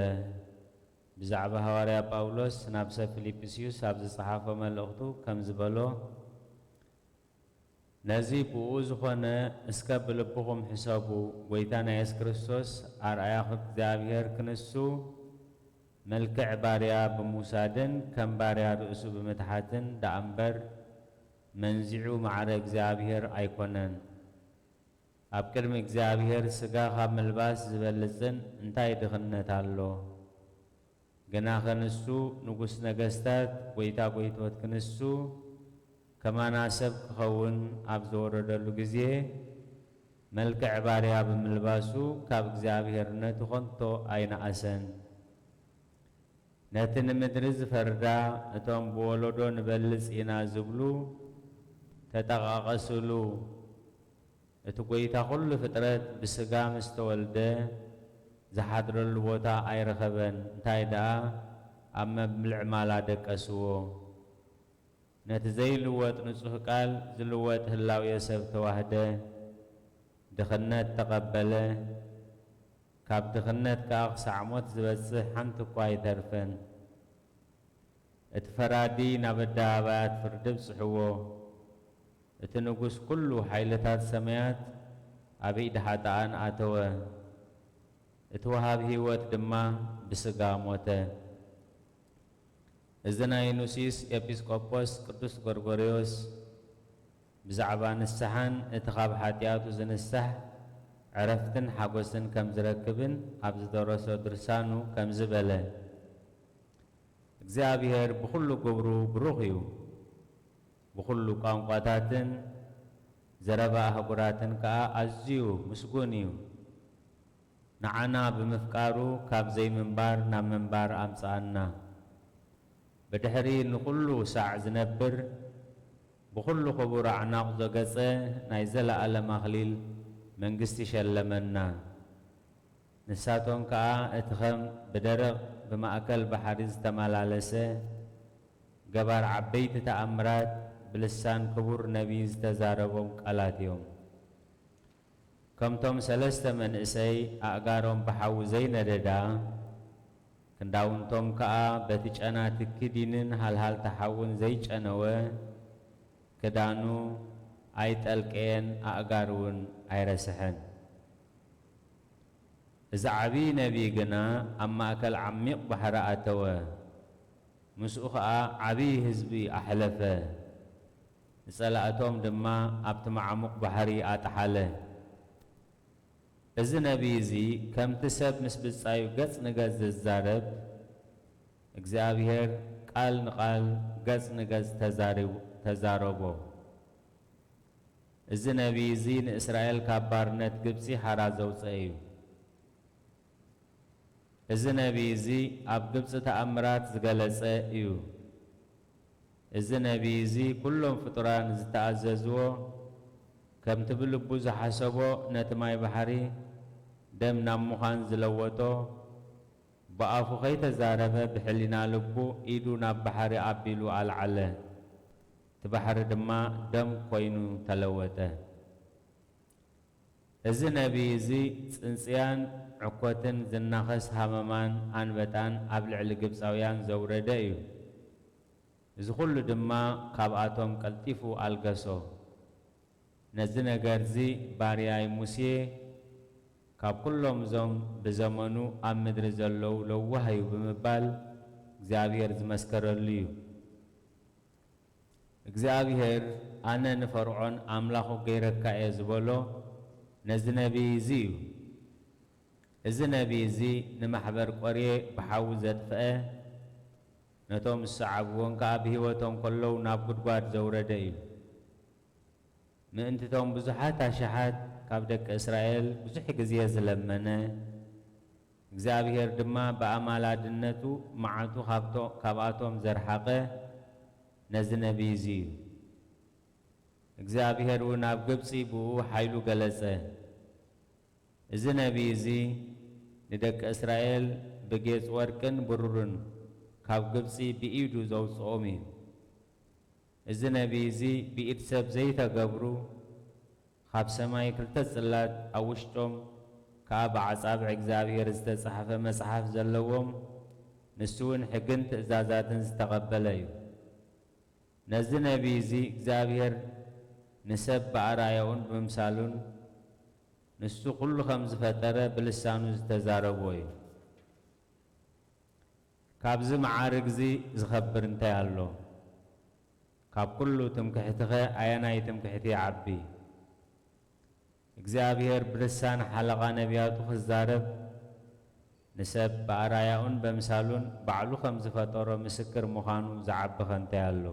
ብዛዕባ ሃዋርያ ጳውሎስ ናብ ሰብ ፊልጵስዩስ ኣብ ዝጸሓፎ መልእኽቱ ከምዚ በሎ፣ ነዚ ብኡ ዝኾነ እስከ ብልብኹም ሕሰቡ፣ ጐይታና የሱስ ክርስቶስ ኣርኣያ እግዚኣብሔር ክንሱ፣ መልክዕ ባርያ ብምውሳድን ከም ባርያ ርእሱ ብምትሓትን ደኣ እምበር፣ መንዚዑ ማዕረ እግዚኣብሔር ኣይኮነን። ኣብ ቅድሚ እግዚኣብሔር ሥጋ ካብ ምልባስ ዝበልጽን እንታይ ድኽነት ኣሎ? ግናኸ ንሱ ንጉስ ነገስታት፣ ጐይታ ጐይቶት ክንሱ፣ ከማና ሰብ ክኸውን ኣብ ዝወረደሉ ግዜ፣ መልክዕ ባርያ ብምልባሱ፣ ካብ እግዚኣብሔርነቱ ኸንቶ ኣይነኣሰን። ነቲ ንምድሪ ዝፈርዳ፣ እቶም ብወለዶ ንበልጽ ኢና ዝብሉ ተጠቓቐስሉ። እቲ ጐይታ ኹሉ ፍጥረት ብስጋ ምስ ተወልደ ዝሓድረሉ ቦታ ኣይረኸበን፣ እንታይ ደኣ ኣብ መብልዕ ማላ ደቀስዎ። ነቲ ዘይልወጥ ንጹህ ቃል ዝልወጥ ህላዌ ሰብ ተዋህደ። ድኽነት ተቐበለ። ካብ ድኽነት ከኣ ክሳዕ ሞት ዝበጽሕ ሓንቲ እኳ ኣይተርፍን። እቲ ፈራዲ ናብ ኣደባባያት ፍርዲ ኣብጽሕዎ። እቲ ንጉስ ኩሉ ሓይልታት ሰማያት ኣብ ኢድ ሓጥኣን ኣተወ። እቲ ወሃብ ህይወት ድማ ብስጋ ሞተ። እዚ ናይ ኑሲስ ኤጲስቆጶስ ቅዱስ ጎርጎርዮስ ብዛዕባ ንስሓን እቲ ካብ ሓጢኣቱ ዝንሳሕ ዕረፍትን ሓጎስን ከም ዝረክብን ኣብ ዝደረሶ ድርሳኑ ከምዚ በለ፣ እግዚኣብሔር ብኹሉ ግብሩ ብሩኽ እዩ። ብኹሉ ቋንቋታትን ዘረባ ኣህጉራትን ከኣ ኣዝዩ ምስጉን እዩ። ንዓና ብምፍቃሩ ካብ ዘይምንባር ናብ ምንባር ኣምጽኣና። ብድሕሪ ንኹሉ ሳዕ ዝነብር፣ ብኹሉ ክቡር ኣዕናቕ ዘገጸ ናይ ዘለኣለም ኣኽሊል መንግስቲ ሸለመና። ንሳቶም ከኣ እቲ ኸም ብደረቕ ብማእከል ባሕሪ ዝተመላለሰ ገባር ዓበይቲ ተኣምራት ብልሳን ክቡር ነቢይ ዝተዛረቦም ቃላት እዮም። ከምቶም ሰለስተ መንእሰይ ኣእጋሮም ብሓዊ ዘይነደዳ፣ ክንዳውንቶም ከኣ በቲ ጨና ትኪ ዲንን ሃልሃልታ ሓውን ዘይጨነወ፣ ክዳኑ ኣይጠልቀየን፣ ኣእጋሩ እውን ኣይረስሐን። እዚ ዓብዪ ነቢይ ግና ኣብ ማእከል ዓሚቕ ባሕሪ ኣተወ፣ ምስኡ ኸኣ ዓብዪ ህዝቢ ኣሕለፈ፣ ንጸላእቶም ድማ ኣብቲ መዓሙቕ ባሕሪ ኣጥሓለ። እዚ ነቢይ እዚ ከምቲ ሰብ ምስ ብጻዩ ገጽ ንገጽ ዝዛረብ፣ እግዚኣብሔር ቃል ንቓል ገጽ ንገጽ ተዛሪቡ-፣ ተዛረቦ። እዚ ነቢይ እዚ ንእስራኤል ካብ ባርነት ግብጺ ሓራ ዘውጸአ እዩ። እዚ ነቢይ እዚ ኣብ ግብጺ ተኣምራት ዝገለጸ እዩ። እዚ ነቢይ እዚ ኩሎም ፍጡራን ዝተኣዘዝዎ፣ ከምቲ ብልቡ ዝሓሰቦ ነቲ ማይ ባሕሪ ደም ናብ ምዃን ዝለወጦ፣ ብኣፉ ከይተዛረበ ብሕሊና ልቡ ኢዱ ናብ ባሕሪ ኣቢሉ ኣልዓለ። እቲ ባሕሪ ድማ ደም ኮይኑ ተለወጠ። እዚ ነቢይ እዚ ጽንጽያን ዕኮትን ዝናኸስ ሃመማን ኣንበጣን ኣብ ልዕሊ ግብጻውያን ዘውረደ እዩ። እዚ ኹሉ ድማ ካብኣቶም ቀልጢፉ ኣልገሶ። ነዚ ነገርዚ ባርያይ ሙሴ ካብ ኩሎም እዞም ብዘመኑ ኣብ ምድሪ ዘለዉ ለዋህ እዩ ብምባል እግዚኣብሔር ዝመስከረሉ እዩ። እግዚኣብሔር ኣነ ንፈርዖን ኣምላኹ ገይረካ እየ ዝበሎ ነዚ ነቢይ እዚ እዩ። እዚ ነቢይ እዚ ንማሕበር ቆርየ ብሓዊ ዘጥፍአ፣ ነቶም ዝሰዓብዎን ከኣ ብህይወቶም ከለዉ ናብ ጉድጓድ ዘውረደ እዩ። ምእንቲ እቶም ብዙሓት ኣሽሓት ካብ ደቂ እስራኤል ብዙሕ ግዜ ዝለመነ፣ እግዚኣብሔር ድማ ብኣማላድነቱ መዓቱ ካብቶ-፣ ካብኣቶም ዘርሓቐ ነዚ ነቢይ እዚ እዩ። እግዚኣብሔር እውን ኣብ ግብጺ ብኡ ሓይሉ ገለጸ። እዚ ነቢይ እዚ ንደቂ እስራኤል ብጌጽ ወርቅን ብሩርን ካብ ግብጺ ብኢዱ ዘውጽኦም እዩ። እዚ ነቢይ እዚ ብኢድ ሰብ ዘይተገብሩ፣ ካብ ሰማይ ክልተ ጽላት ኣብ ውሽጦም ከኣ ብኣጻብዕ እግዚኣብሔር ዝተጻሕፈ መጽሓፍ ዘለዎም፣ ንሱ እውን ሕግን ትእዛዛትን ዝተቐበለ እዩ። ነዚ ነቢይ እዚ እግዚኣብሔር ንሰብ ብኣርኣያኡን ብምምሳሉን፣ ንሱ ኩሉ ከም ዝፈጠረ ብልሳኑ ዝተዛረቦ እዩ። ካብዚ መዓርግ እዚ ዝኸብር እንታይ ኣሎ? ካብ ኩሉ ትምክሕትኸ ኣየናይ ትምክሕቲ ይዓቢ? እግዚኣብሔር ብልሳን ሓለቓ ነቢያቱ ክዛረብ፣ ንሰብ ብኣርኣያኡን በምሳሉን ባዕሉ ከም ዝፈጠሮ ምስክር ምዃኑ ዝዓቢ ኸ እንታይ ኣሎ?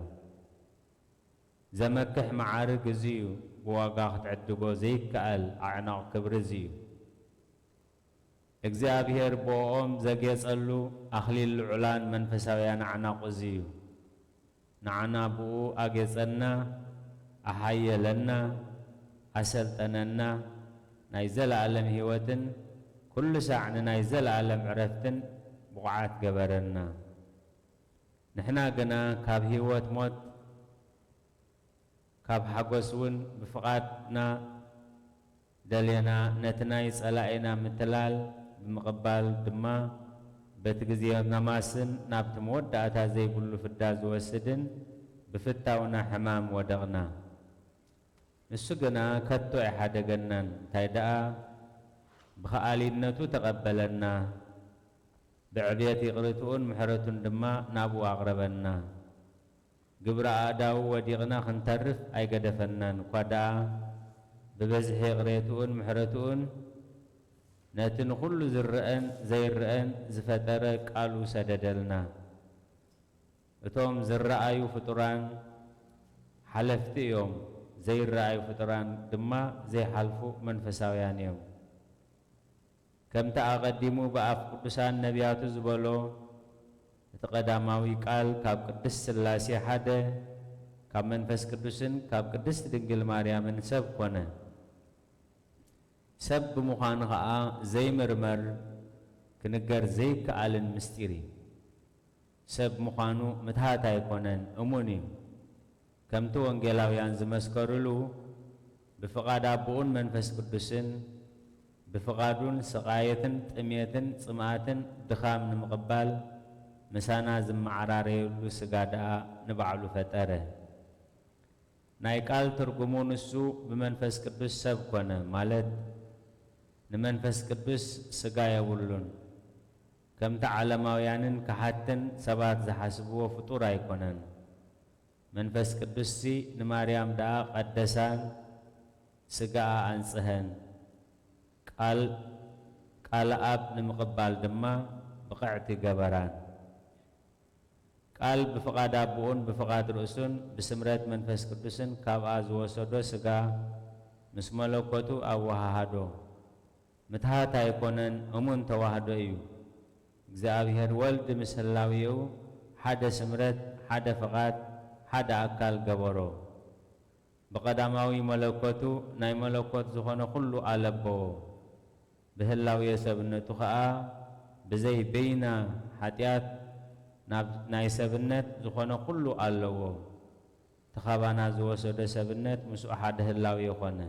ዘመክሕ መዓርግ እዚ እዩ፣ ብዋጋ ክትዕድጎ ዘይከኣል ኣዕናቕ ክብሪ እዚ እዩ። እግዚኣብሔር ብእኦም ዘጌጸሉ ኣኽሊል ልዑላን መንፈሳውያን ኣዕናቑ እዚ እዩ። ንዓና ብኡ ኣጌጸና፣ ኣሓየለና፣ ኣሰልጠነና፣ ናይ ዘለኣለም ህይወትን ኩሉ ሳዕ ንናይ ዘለኣለም ዕረፍትን ብቑዓት ገበረና። ንሕና ግና ካብ ህይወት ሞት፣ ካብ ሓጎስ እውን ብፍቓድና ደልየና፣ ነቲ ናይ ጸላኢና ምትላል ብምቕባል ድማ፣ በቲ ግዜ ነማስን ናብቲ መወዳእታ ዘይብሉ ፍዳ ዝወስድን ብፍታውና ሕማም ወደቕና። ንሱ ግና ከቶ ኣይሓደገናን፣ እንታይ ደኣ ብኸኣሊነቱ ተቐበለና፣ ብዕብየት ይቕርትኡን ምሕረቱን ድማ ናብኡ ኣቕረበና። ግብረ ኣእዳዉ ወዲቕና ክንተርፍ ኣይገደፈናን፣ እኳ ደኣ ብብዝሒ ይቕሬትኡን ምሕረትኡን ነቲ ንኹሉ ዝረአን ዘይረአን ዝፈጠረ ቃሉ ሰደደልና። እቶም ዝረኣዩ ፍጡራን ሓለፍቲ እዮም፣ ዘይረኣዩ ፍጡራን ድማ ዘይሓልፉ መንፈሳውያን እዮም። ከምቲ ኣቐዲሙ ብኣፍ ቅዱሳን ነቢያቱ ዝበሎ፣ እቲ ቀዳማዊ ቃል ካብ ቅድስት ሥላሴ ሓደ፣ ካብ መንፈስ ቅዱስን ካብ ቅድስት ድንግል ማርያምን ሰብ ኮነ። ሰብ ብምዃኑ ኸኣ ዘይምርመር፣ ክንገር ዘይከኣልን ምስጢር እዩ። ሰብ ምዃኑ ምትሃት ኣይኮነን፣ እሙን እዩ። ከምቲ ወንጌላውያን ዝመስከሩሉ፣ ብፍቓድ ኣቦኡን መንፈስ ቅዱስን፣ ብፍቓዱን ስቓየትን ጥሜትን ጽምኣትን ድኻም ንምቕባል፣ ምሳና ዝመዓራረየሉ ስጋ ደኣ ንባዕሉ ፈጠረ። ናይ ቃል ትርጉሙ፣ ንሱ ብመንፈስ ቅዱስ ሰብ ኮነ፣ ማለት ንመንፈስ ቅዱስ ስጋ የብሉን። ከምቲ ዓለማውያንን ከሓድትን ሰባት ዝሓስብዎ ፍጡር ኣይኮነን። መንፈስ ቅዱስሲ ንማርያም ደኣ ቀደሳን ስጋኣ ኣንጽሀን፣ ቃል፣ ቃል ኣብ ንምቕባል ድማ ብቕዕቲ ገበራን። ቃል ብፍቓድ ኣቦኡን ብፍቓድ ርእሱን ብስምረት መንፈስ ቅዱስን ካብኣ ዝወሰዶ ስጋ ምስ መለኮቱ ኣወሃሃዶ። ምትሃት ኣይኮነን፣ እሙን ተዋህዶ እዩ። እግዚኣብሔር ወልድ ምስ ህላዌኡ ሓደ ስምረት፣ ሓደ ፍቓድ፣ ሓደ ኣካል ገበሮ። ብቐዳማዊ መለኮቱ ናይ መለኮት ዝኾነ ኩሉ ኣለበዎ። ብህላዌ ሰብነቱ ኸኣ ብዘይ በይና ሓጢኣት ናብ ናይ ሰብነት ዝኾነ ኩሉ ኣለዎ። እቲ ኻባና ዝወሰዶ ሰብነት ምስኡ ሓደ ህላዌ ኾነ።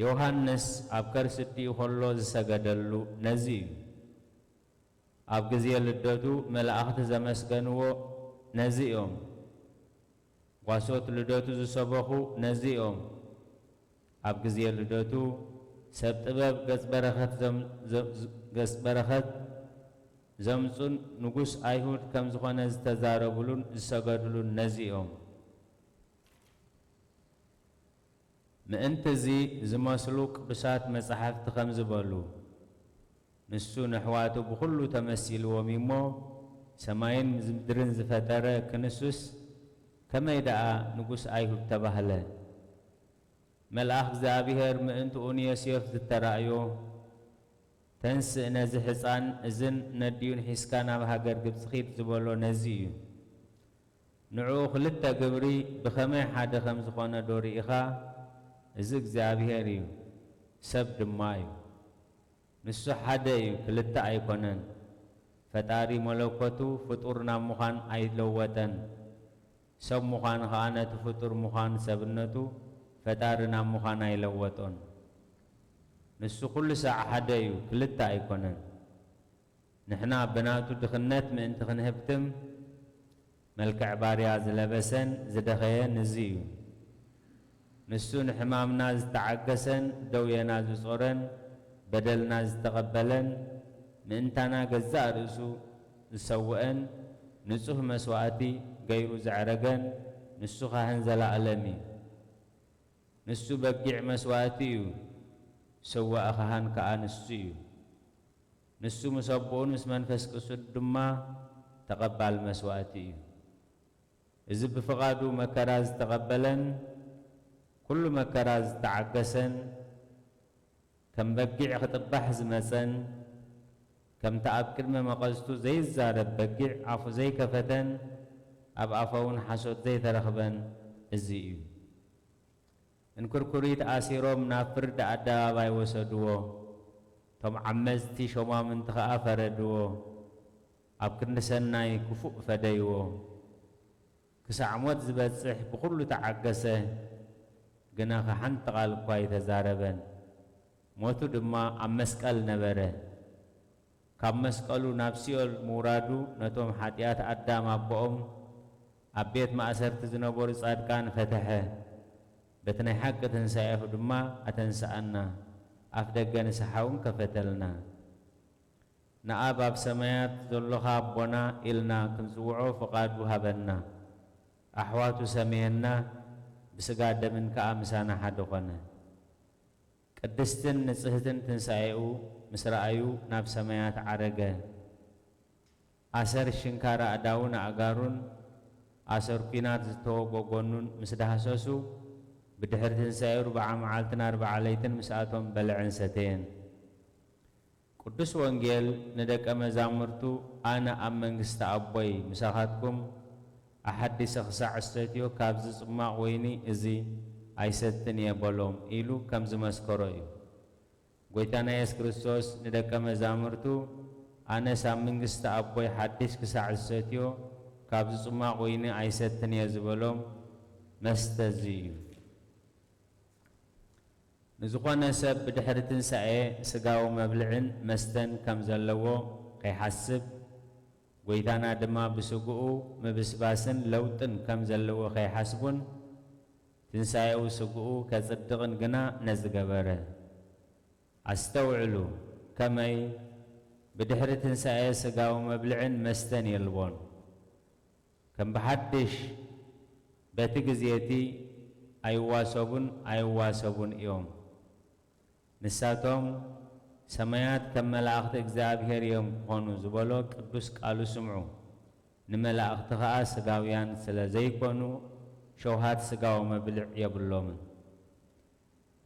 ዮሃንስ ኣብ ከርሲ ኣዲኡ ኸሎ ዝሰገደሉ ነዚ እዩ። ኣብ ግዜ ልደቱ መላእኽቲ ዘመስገንዎ ነዚ እዮም። ጓሶት ልደቱ ዝሰበኹ ነዚ እዮም። ኣብ ግዜ ልደቱ ሰብ ጥበብ ገጽ በረኸት ዘም-፣ ዘ-፣ ገጽ በረኸት ዘምጹን ንጉስ ኣይሁድ ከም ዝኾነ ዝተዛረቡሉን ዝሰገዱሉን ነዚ እዮም። ምእንቲ እዚ ዝመስሉ ቅዱሳት መጻሕፍቲ ከምዚ በሉ፣ ንሱ ነሕዋቱ ብኹሉ ተመሲልዎም እዩ እሞ፣ ሰማይን ምድርን ዝፈጠረ ክንሱስ ከመይ ደኣ ንጉስ ኣይሁድ ተባህለ? መልኣኽ እግዚኣብሔር ምእንትኡ ንዮሴፍ ዝተራእዮ፣ ተንስእ ነዚ ሕፃን እዝን ነዲኡን ሒዝካ ናብ ሃገር ግብጺ ኺድ ዝበሎ ነዚ እዩ። ንዕኡ ክልተ ግብሪ ብኸመይ ሓደ ከም ዝኾነ ዶ ርኢኻ? እዚ እግዚኣብሄር እዩ። ሰብ ድማ እዩ። ንሱ ሓደ እዩ፣ ክልተ ኣይኮነን። ፈጣሪ መለኮቱ ፍጡር ናብ ምዃን ኣይለወጠን። ሰብ ምዃኑ ኸኣ ነቲ ፍጡር ምዃን ሰብነቱ ፈጣሪ ናብ ምዃን ኣይለወጦን። ንሱ ኩሉ ሳዕ ሓደ እዩ፣ ክልተ ኣይኮነን። ንሕና ብናቱ ድኽነት ምእንቲ ክንህብትም፣ መልክዕ ባርያ ዝለበሰን ዝደኸየን እዚ እዩ። ንሱ ንሕማምና ዝተዓገሰን ደውየና ዝጾረን በደልና ዝተቐበለን ምእንታና ገዛእ ርእሱ ዝሰውአን ንጹህ መስዋእቲ ገይሩ ዘዕረገን ንሱ ካህን ዘለኣለም እዩ። ንሱ በጊዕ መስዋእቲ እዩ፣ ሰዋኢ ካህን ከኣ ንሱ እዩ። ንሱ ምስ ኣቦኡን ምስ መንፈስ ቅሱስ ድማ ተቐባል መስዋእቲ እዩ። እዚ ብፍቓዱ መከራ ዝተቐበለን ኩሉ መከራ ዝተዓገሰን ከም በጊዕ ክጥባሕ ዝመጸን ከምቲ ኣብ ቅድሚ መቐዝቱ ዘይዛረብ በጊዕ ኣፉ ዘይከፈተን ኣብ ኣፋውን ሓሶት ዘይተረኽበን እዚ እዩ። እንክርኩሪት ኣሲሮም ናብ ፍርዲ ኣደባባይ ወሰድዎ። እቶም ዓመጽቲ ሾማምንቲ ኸኣ ፈረድዎ። ኣብ ክንዲ ሰናይ ክፉእ ፈደይዎ። ክሳዕ ሞት ዝበጽሕ ብኹሉ ተዓገሰ፣ ግናኸ ሓንቲ ቓል እኳ ኣይተዛረበን። ሞቱ ድማ ኣብ መስቀል ነበረ። ካብ መስቀሉ ናብ ሲኦል ምውራዱ ነቶም ሓጢኣት ኣዳም ኣቦኦም ኣብ ቤት ማእሰርቲ ዝነበሩ ጻድቃን ፈተሐ። በቲ ናይ ሓቂ ትንሳኤሁ ድማ ኣተንስኣና፣ ኣፍ ደገ ንስሓ እውን ከፈተልና። ንኣብ ኣብ ሰማያት ዘሎኻ ኣቦና ኢልና ክንጽውዖ ፍቓዱ ሃበና። ኣሕዋቱ ሰመየና፣ ብስጋ ደምን ከኣ ምሳና ሓደ ኾነ። ቅድስትን ንጽህትን ትንሳኤኡ ምስ ረኣዩ ናብ ሰማያት ዓረገ። ኣሰር ሽንካር ኣእዳውን ኣእጋሩን ኣሰር ኲናት ዝተወጎ ጎኑን ምስ ዳህሰሱ ብድሕሪ ትንሳኤኡ ኣርብዓ መዓልትን ኣርብዓ ለይትን ምስኣቶም በልዐን ሰተየን። ቅዱስ ወንጌል ንደቀ መዛሙርቱ ኣነ ኣብ መንግስቲ ኣቦይ ምሳኻትኩም ኣሓዲሰ ክሳዕ እሰትዮ ካብዚ ጽማቕ ወይኒ እዚ ኣይሰትን እየ በሎም ኢሉ ከም ዝመስከሮ እዩ። ጎይታና የሱስ ክርስቶስ ንደቀ መዛሙርቱ ኣነስ ኣብ መንግስቲ ኣቦይ ሓዲሽ ክሳዕ ዝሰትዮ ካብዚ ጽማቕ ወይኒ ኣይሰትን እየ ዝበሎም መስተ እዚ እዩ። ንዝኾነ ሰብ ብድሕሪ ትንሳኤ ስጋዊ መብልዕን መስተን ከም ዘለዎ ከይሓስብ፣ ጎይታና ድማ ብስግኡ ምብስባስን ለውጥን ከም ዘለዎ ከይሓስቡን ትንሳኤኡ ስግኡ ከጽድቕን ግና ነዚ ገበረ። ኣስተውዕሉ፣ ከመይ ብድሕሪ ትንሳኤ ስጋዊ መብልዕን መስተን የልቦን። ከም ብሓድሽ በቲ ግዜ እቲ ኣይዋሰቡን ኣይዋሰቡን እዮም። ንሳቶም ሰማያት ከም መላእኽቲ እግዚኣብሔር እዮም ክኾኑ ዝበሎ ቅዱስ ቃሉ ስምዑ። ንመላእኽቲ ኸኣ ስጋውያን ስለ ዘይኮኑ ሸውሃት ስጋዊ መብልዕ የብሎምን።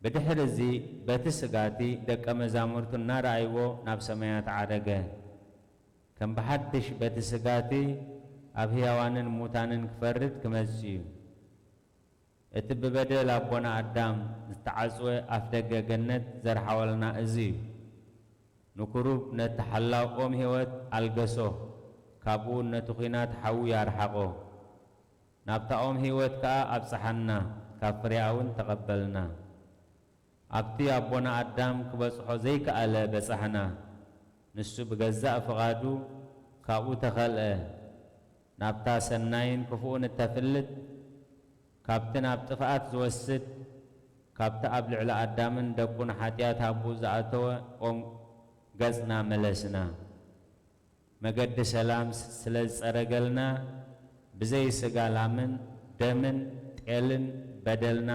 ብድሕሪ እዚ በቲ ስጋ እቲ ደቀ መዛሙርቱ እናረኣይዎ ናብ ሰማያት ዓረገ። ከም ብሓድሽ በቲ ስጋ እቲ ኣብ ህያዋንን ሙታንን ክፈርድ ክመጽእ እዩ። እቲ ብበደል ኣቦና ኣዳም ዝተዓጽወ ኣፍደገ ገነት ዘርሓወልና እዚ እዩ። ንኩሩብ ነቲ ሓላው ኦም ህይወት ኣልገሶ፣ ካብኡ ነቲ ኲናት ሓዊ ኣርሓቖ። ናብታ ኦም ህይወት ከኣ ኣብጽሓና፣ ካብ ፍሬኣ እውን ተቐበልና። ኣብቲ ኣቦና ኣዳም ክበጽሖ ዘይከኣለ በጻሕና። ንሱ ብገዛእ ፍቓዱ ካብኡ ተኸልአ። ናብታ ሰናይን ክፉእን እተፍልጥ፣ ካብቲ ናብ ጥፍኣት ዝወስድ፣ ካብቲ ኣብ ልዕሊ ኣዳምን ደቁን ሓጢኣት ኣብኡ ዝኣተወ ኦም ገጽና መለስና። መገዲ ሰላም ስለ ዝጸረገልና፣ ብዘይ ስጋ ላምን ደምን ጤልን በደልና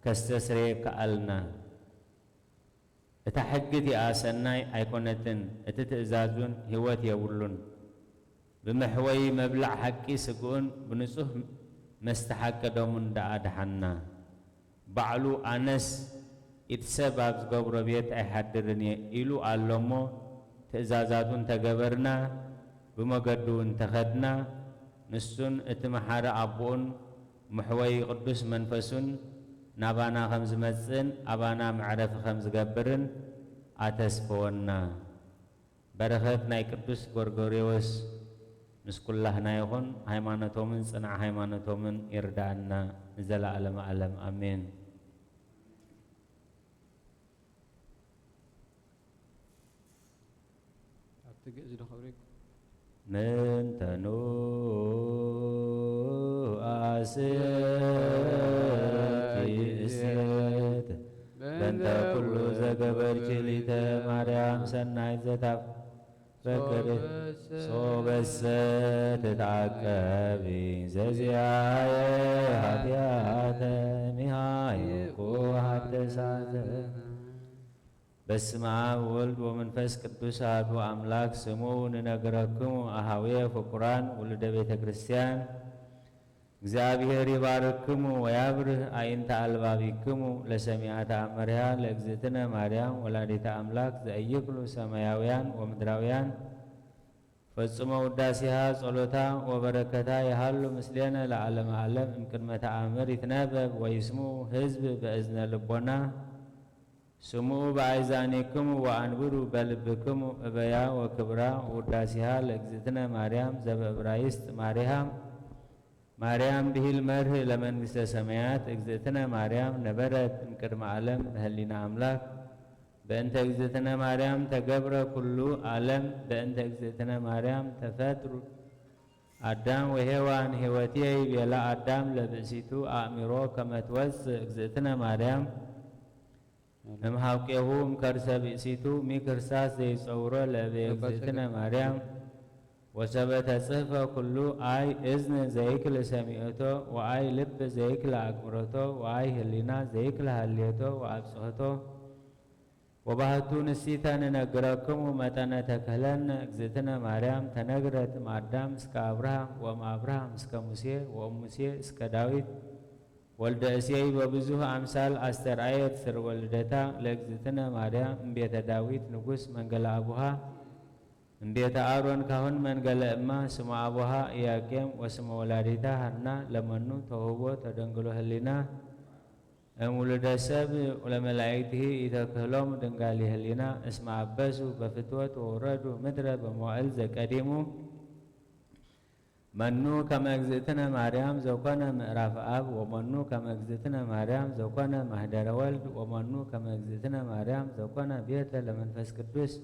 ከስተስርየ ከኣልና። እታ ሕጊ እቲኣ ሰናይ ኣይኮነትን፣ እቲ ትእዛዝ እውን ህይወት የብሉን። ብመሕወዪ መብልዕ ሓቂ ስግኡን ብንጹህ መስተ ሓቂ ደሙን ደኣ ደሓንና። ባዕሉ ኣነስ ኢድ ሰብ ኣብ ዝገብሮ ቤት ኣይሓድርን እየ ኢሉ ኣሎ እሞ፣ ትእዛዛቱ እንተገበርና፣ ብመገዱ እንተኸድና፣ ንሱን እቲ መሓሪ ኣቦኡን መሕወዪ ቅዱስ መንፈሱን ናባና ከም ዝመጽእን ኣባና መዕረፊ ከም ዝገብርን ኣተስፈወና። በረኸት ናይ ቅዱስ ጎርጎርዮስ ምስ ኩላህና ይኹን። ሃይማኖቶምን ጽንዓ ሃይማኖቶምን ይርዳእና ንዘለዓለመ ዓለም። ኣሜን። ኣብቲ ግእዝ ዶ ከብሪኩ? ምንተኑ ኣስኪ እሴት በእንተ ኩሉ ዘገበርኪ ሊተ ማርያም ሰናይ ዘታፍ በክር ሶበሰ ትትዓቀቢ ዘዚኣየ ኃጢኣተ ሚሃይኩ ሓደሳተ። በስመ አብ ወወልድ ወመንፈስ ቅዱስ አሐዱ አምላክ። ስሙ ንነግረክሙ አሃውየ ፍቁራን ውሉደ ቤተ ክርስቲያን። እግዚኣብሔር ይባርክሙ ወያብርህ አዕይንተ አልባቢክሙ ለሰሚዓ ተአምሪሃ ለእግዝእትነ ማርያም ወላዲተ አምላክ ዘእይክሉ ሰማያውያን ወምድራውያን ፈጽሞ ውዳሴሃ ጸሎታ ወበረከታ ይሃሉ ምስሌነ ለዓለመ ዓለም። እምቅድመ ተአምር ይትነበብ ወይስሙ ህዝብ በእዝነ ልቦና ስምዑ በአይዛኒክሙ ወአንብሩ በልብክሙ እበያ ወክብራ ውዳሴሃ ለእግዝእትነ ማርያም ዘበእብራይስጥ ማሪሃ ማርያም ብሂል መርህ ለመንግስተ ሰማያት። እግዝእትነ ማርያም ነበረት እምቅድመ ዓለም በህሊና አምላክ። በእንተ እግዝእትነ ማርያም ተገብረ ኩሉ ዓለም። በእንተ እግዝእትነ ማርያም ተፈጥሩ አዳም ወሔዋን። ሕይወትየ ይቤላ አዳም ለብእሲቱ አእሚሮ ከመ ትወፅእ እግዝእትነ ማርያም እምሃውቄሁ እምከርሰ ብእሲቱ። ሚክርሳስ ዘይጸውሮ ለእበየ እግዝእትነ ማርያም። ወሰበ ተጽህፈ ኩሉ አይ እዝን ዘይክል ሰሚዖቶ ወአይ ልብ ዘይክል አግብሮቶ ወአይ ህሊና ዘይክል ሃልዮቶ ወአብጽሖቶ። ወባህቱ ንሲተ ንነግረክሙ መጠነ ተክህለነ እግዝእትነ ማርያም ተነግረት እምአዳም እስከ አብርሃም ወእምአብርሃም እስከ ሙሴ ወእሙሴ እስከ ዳዊት ወልደ እሴይ በብዙህ አምሳል አስተርአየት ስርወ ልደታ ለእግዝእትነ ማርያም እምቤተ ዳዊት ንጉስ መንገለ አቡሃ እምቤተ አሮን ካህን መንገለ እማ ስመ አቡሃ ኢያቄም ወስመ ወላዲታ ሐና ለመኑ ተውህቦ ተደንግሎ ህሊና እም ውሉደ ሰብ ለመላእክትሂ ኢተክህሎም ድንጋሊ ህሊና እስመ አበሱ በፍትወት ወወረዱ ምድረ በመዋእል ዘቀዲሙ። መኑ ከመ እግዝእትነ ማርያም ዘኮነ ምዕራፍ አብ ወመኑ ከመ እግዝእትነ ማርያም ዘኮነ ማህደረ ወልድ ወመኑ ከመ እግዝእትነ ማርያም ዘኮነ ቤተ ለመንፈስ ቅዱስ።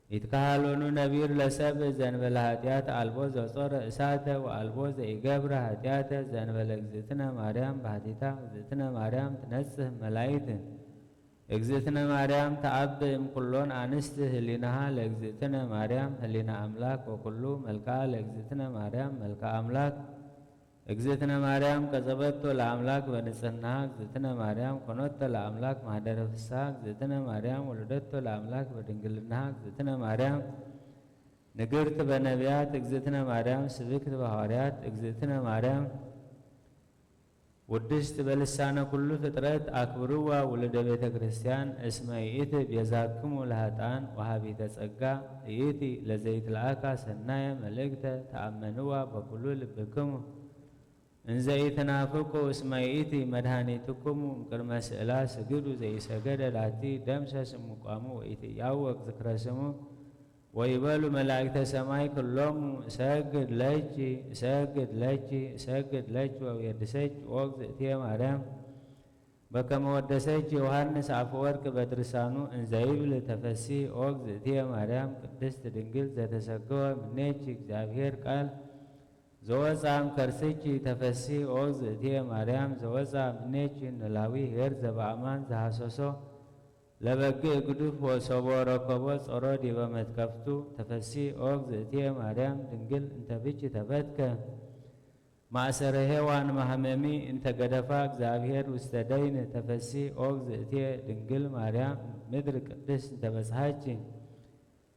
ይትከሃሎኑ ነቢር ለሰብ ዘንበለ ኃጢአት አልቦ ዘጾረ እሳተ ወአልቦ ዘኢገብረ ኃጢአተ ዘንበለ እግዝእትነ ማርያም ባህቲታ። እግዝእትነ ማርያም ትነጽህ መላይት። እግዝእትነ ማርያም ተአብ እምኩሎን አንስት ህሊናሃ ለእግዝእትነ ማርያም ህሊና አምላክ ወኩሉ መልክዓ ለእግዝእትነ ማርያም መልክዓ አምላክ። እግዝእትነ ማርያም ቀጸበቶ ለአምላክ በንጽህና። እግዝእትነ ማርያም ኮኖቶ ለአምላክ ማህደረ ፍስሐ። እግዝእትነ ማርያም ወለደቶ ለአምላክ በድንግልና። እግዝእትነ ማርያም ንግርት በነቢያት። እግዝእትነ ማርያም ስብክት በሐዋርያት። እግዝእትነ ማርያም ውድስት በልሳነ ኩሉ ፍጥረት። አክብርዋ ውሉደ ቤተ ክርስቲያን እስመ ይእቲ ቤዛክሙ ለኃጥኣን ወሃቢተ ጸጋ። ይእቲ ለዘይትለአካ ሰናየ መልእክተ ተአመንዋ በኩሉ ልብክሙ። እንዘ ኢትናፍቁ እስመ ይእቲ መድኃኒትኩሙ እምቅድመ ስእላ ስግዱ። ዘኢሰገደ ላቲ ደምሰስ እምቋሙ ወኢትያወቅ ዝክረ ስሙ። ወይበሉ መላእክተ ሰማይ ኩሎሙ እሰግድ ለኪ እሰግድ ለኪ እሰግድ ለኪ ወእቤድሰኪ ኦ እግዝእትየ ማርያም። በከመ ወደሰኪ ዮሐንስ አፈወርቅ በድርሳኑ እንዘይብል ተፈሲ ኦ እግዝእትየ ማርያም ቅድስት ድንግል ዘተሰገወ ምኔኪ እግዚአብሔር ቃል ዘወፃ እምከርስኪ። ተፈሲ ኦ እግዝእትየ ማርያም ዘወፃ ምኔኪ ንላዊ ኄር ዘበአማን ዘሐሰሶ ለበግእ ግዱፍ ወሰቦ ረከቦ ጾሮ ዲበ መትከፍቱ። ተፈሲ ኦ እግዝእትየ ማርያም ድንግል እንተ ብኪ ተፈትከ ማእሰረ ሔዋን ማህመሚ እንተ ገደፋ እግዚአብሔር ውስተ ደይን። ተፈሲ ኦ እግዝእትየ ድንግል ማርያም ምድር ቅድስት እንተ በጽሐኪ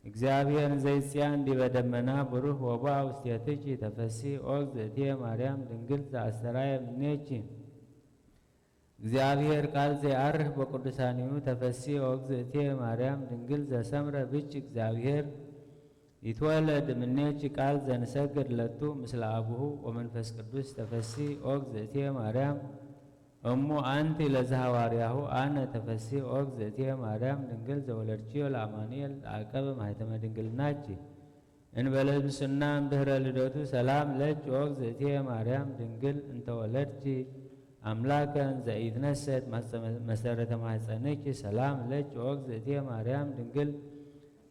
እግዚአብሔር እንዘይጽያን ዲበ ደመና ብሩህ ወቦአ ውስቴትኪ። ተፈሲ ኦ እግዝእትየ ማርያም ድንግል ዘአስተራየ ምኔኪ እግዚአብሔር ቃል ዘይዐርፍ በቅዱሳኒሁ። ተፈሲ ኦ እግዝእትየ ማርያም ድንግል ዘሰምረ ብኪ እግዚአብሔር ይትወለድ እምኔኪ ቃል ዘንሰግድ ለቱ ምስለ አቡሁ ወመንፈስ ቅዱስ። ተፈሲ ኦ እግዝእትየ ማርያም እሙ ኣንቲ ለዘሃዋርያሁ ኣነ ተፈሲ ኦ እግዝእትየ ማርያም ድንግል ዘወለድችዮ ለአማኑኤል ለአቀበ ማህተመ ድንግልናቺ። እንበለ ብስና እምድህረ ልደቱ ሰላም ለኪ ኦ እግዝእትየ ማርያም ድንግል እንተወለድኪ አምላከ እንዘ ኢትነሰት መሰረተ ማህፀንኪ ሰላም ለኪ ኦ እግዝእትየ ማርያም ድንግል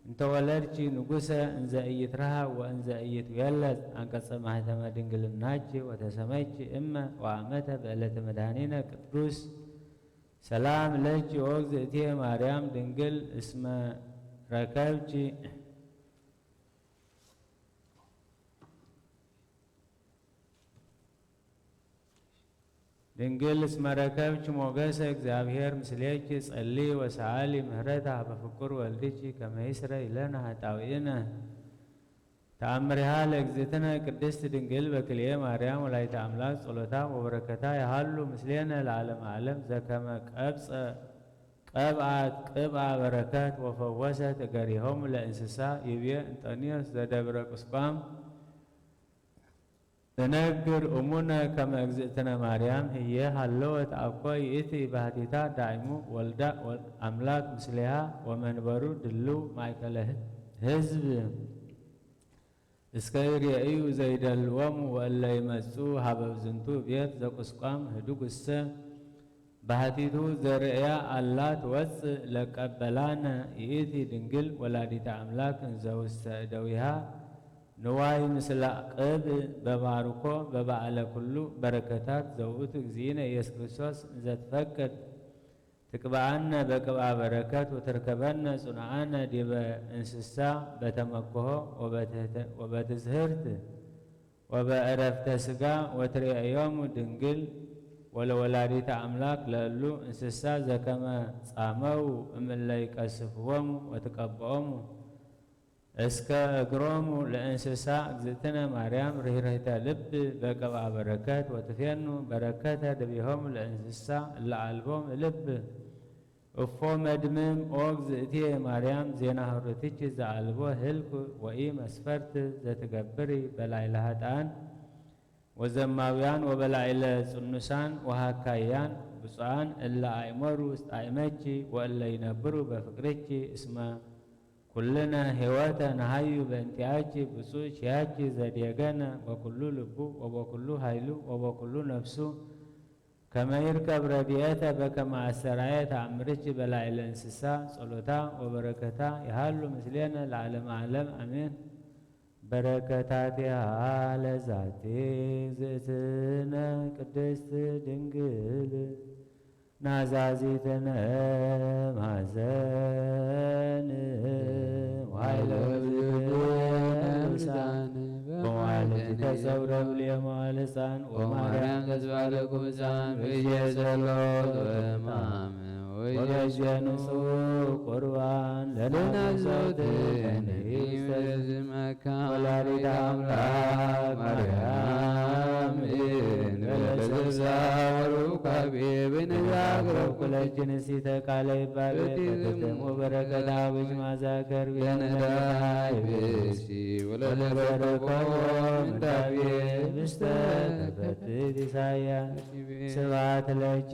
እንተወለድኪ ንጉሰ እንዘ ኢይትረሃ ወእንዘ ኢይትዌለዝ አንቀጸ ማህተመ ድንግልናኪ ወተሰመይኪ እመ ወአመተ በዕለተ መድኃኒነ ቅዱስ ሰላም ለኪ ኦ እግዝእትየ ማርያም ድንግል እስመ ረከብኪ ድንግል እስመ ረከብኪ ሞገሰ እግዚኣብሔር ምስሌኪ ጸሊ ወሰኣሊ ምህረታ በፍቁር ወልድኪ ከመ ይስረ ኢለነ ኃጣውኢነ። ተአምሪሃ ለእግዝእትነ ቅድስት ድንግል በክልኤ ማርያም ወላዲተ አምላክ ጸሎታ ወበረከታ ያሃሉ ምስሌነ ለዓለመ ዓለም ዘከመ ቀብጸ ቀብአት ቅብአ በረከት ወፈወሰት እገሪሆሙ ለእንስሳ ይብዬ እንጠንዮስ ዘደብረ ቁስቋም። እነግር እሙነ ከመ እግዝእትነ ማርያም ህዬ ሀለወት አኮ ይእቲ ባህቲታ ዳይሙ ወልዳ አምላክ ምስሌሃ ወመንበሩ ድልው ማእከለ ህዝብ እስከ ይርእዩ ዘይደልዎሙ ወእለ ይመጽኡ ሀበ ዝንቱ ቤት ዘቁስቋም ህዱግ እሰ ባህቲቱ ዘርእያ አላ ትወጽእ ለቀበላነ ይእቲ ድንግል ወላዲተ አምላክ እንዘ ውስተ እደዊሃ ንዋይ ምስላ ቅብ በባርኮ በባዕለ ኩሉ በረከታት ዘውእቱ እግዚእነ ኢየሱስ ክርስቶስ እንዘ ትፈቅድ ትቅብኣነ በቅብኣ በረከት ወትርከበነ ጽኑዓነ ዲበ እንስሳ በተመክሆ ወበትዝህርት ወበእረፍተ ስጋ ወትርእዮሙ ድንግል ወለወላዲተ አምላክ ለእሉ እንስሳ ዘከመ ጻመው እምእለ ይቀስፍዎሙ ወትቀብኦሙ እስከ እግሮሙ ለእንስሳ እግዝእትነ ማርያም ርህርህተ ልብ በቅብኣ በረከት ወትፌኑ በረከተ ድቤሆሙ ለእንስሳ እለ አልቦም ልብ እፎ መድምም ኦ እግዝእትየ ማርያም ዜና ሆርትኪ ዘአልቦ ህልክ ወኢ መስፈርት ዘትገብሪ በላይለ ሀጣን ወዘማውያን ወበላይለ ጽኑሳን ወሃካያን ብፁዓን እለ አእመሩ ውስጣይመኪ ወእለ ይነብሩ በፍቅርኪ እስመ ኩልነ ህይወተ ነሃዩ በእንቲአኪ ብፁዕ ኪያኪ ዘዴገነ በኩሉ ልቡ ወበኩሉ ኃይሉ ወበኩሉ ነፍሱ ከመ ይርከብ ረድኤተ በከመ አስተርአየ ተአምርኪ በላዕለ እንስሳ ጸሎታ ወበረከታ ይሃሉ ምስሌነ ለዓለመ ዓለም አሜን። በረከታቲሃ ለዛቲ እግዝእትነ ቅድስት ድንግል ናዛዚትነ ማዘን ወኃይለ እግዝእትነ ልሳን በመዋዕለ ተጸውረ ብልየ መዋዕለ ሕፃን ወማርያም ተስፋ ለኩምፃን ብየ ጸሎት ወማም ወበጀኑ ቁርባን ለናዘውት ለናዘውት ንግሥተ ዝመካ ወላዲተ አምላክ ማርያም እንበለሰብሳ ወሩካቤ በነዛ አቅረብኩ ለኪ ንስተ ቃለ ይባቤ በትትሙ በረከታ ብሽ ማዛ ከርቤ ለነዳይ ብእሲ ወለዘረቆ ምንዳቤ ብስተ ተፈትት ኢሳያስ ስብሐት ለኪ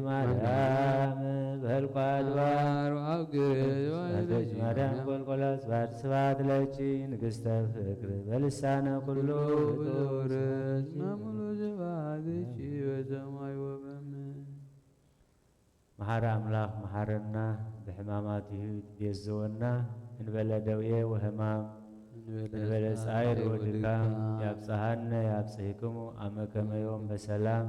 ማርያም በልኳ አድባር ወአብ ግእዝ ስብሐት ለኪ ማርያም ጎልጎላ ስብሐት ስብሐት ለኪ ንግሥተ ፍቅር በልሳነ ኩሉ ፍጡር እስመ ሙሉ ስብሐትኪ በሰማይ ወበምድር። መሓሪ ኣምላኽ መሓረና፣ ብሕማማቲሁ ቤዝወና፣ እንበለ ደዌ ወሕማም፣ እንበለ እንበለ ጻዕር ጻዕር ወድካም፣ ወድካም። ያብጽሓነ ያብጽሕክሙ፣ አመ ከመ ዮም በሰላም፣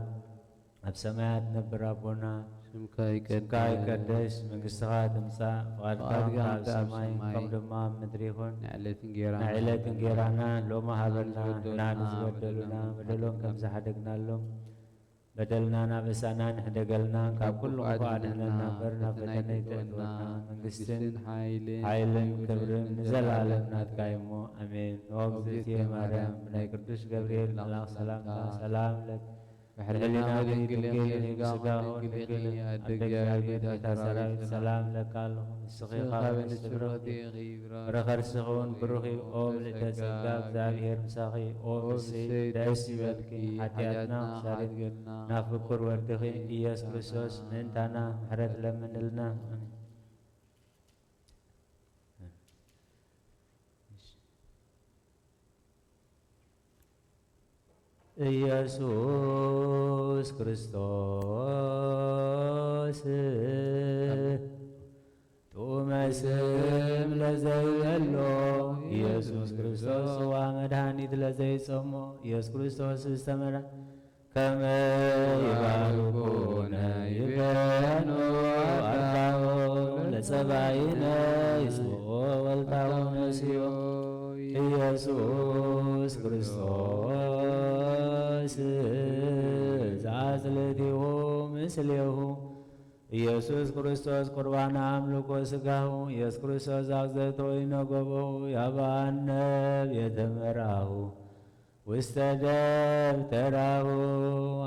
ኣብ ሰማያት ነብር ኣቦና፣ ስምካ ይቀደስ፣ ስምካ ይቀደስ፣ መንግስትኻ ትምጻእ፣ ፍቓድካ ፍቓድካ ትምጻእ፣ ኣብ ኣብ ሰማይ ሰማይ ከም ድማ ኣብ ምድሪ ይኹን። ናይ ዕለት እንጌራና ናይ ዕለት እንጌራና ሎሚ ሃበና፣ ንዝበደሉና ንሕና ንዝበደሉና በደሎም ከም በደሎም ዝሓደግናሎም፣ በደልናን ኣበሳናን ሕደገልና፣ ካብ ኩሉ ክፉእ ኣድሕነና እምበር፣ ናብ ፈተነ ኣይተእትወና። መንግስትን መንግስትን ሓይልን ሓይልን ክብርን ክብርን ንዘለኣለም ንዘለኣለም ናትካ እዩ እሞ፣ ኣሜን። ኦ እግዝእትየ ማርያም፣ ብናይ ቅዱስ ገብርኤል መልኣኽ ሰላምታ ሰላም ለኪ፣ ድሕሪ ሕሊና ድንግል ኢኺ፣ ስጋ እውን ድንግል ኢኺ፣ ኣደ እግዚኣብሔር፣ ኣዴ ሰራዊት፣ ሰላም እለኪ ኣለኹ። ንስኺ ካብ ኣንስቲ ብርኽቲ ኢኺ፣ ፍረ ከርስኺ እውን ብሩኽ እዩ። ኦ ምልዕተ ጸጋ፣ እግዚኣብሔር ምሳኺ። ኦ ፍስሕቲ ደስ ይበልኪ፣ ሓጢኣትና ክሳረልና፣ ናብ ፍቁር ወድኺ ኢየሱስ ክርስቶስ ምእንታና ምሕረት ለምንልና። ኣሜን። ኢየሱስ ክርስቶስ ጥዑመ ስም ለዘይበሎ፣ ኢየሱስ ክርስቶስ ጽዋ መድኃኒት ለዘይጸሞ፣ ኢየሱስ ክርስቶስ ዝተመራ ከመ ይባርኩነ ይቤኑ አርዳኦ ለጸባኢነ ይስምዑ ወልታው ነሲዮ። ኢየሱስ ክርስቶስ ዘአጽልቲሁ ምስሌሁ። ኢየሱስ ክርስቶስ ቁርባን አምልኮ ሥጋሁ። ኢየሱስ ክርስቶስ ዘአግዘቶ ወይነ ገቦሁ ያባነ ቤተ መርአሁ። ውስተ ደብተራሁ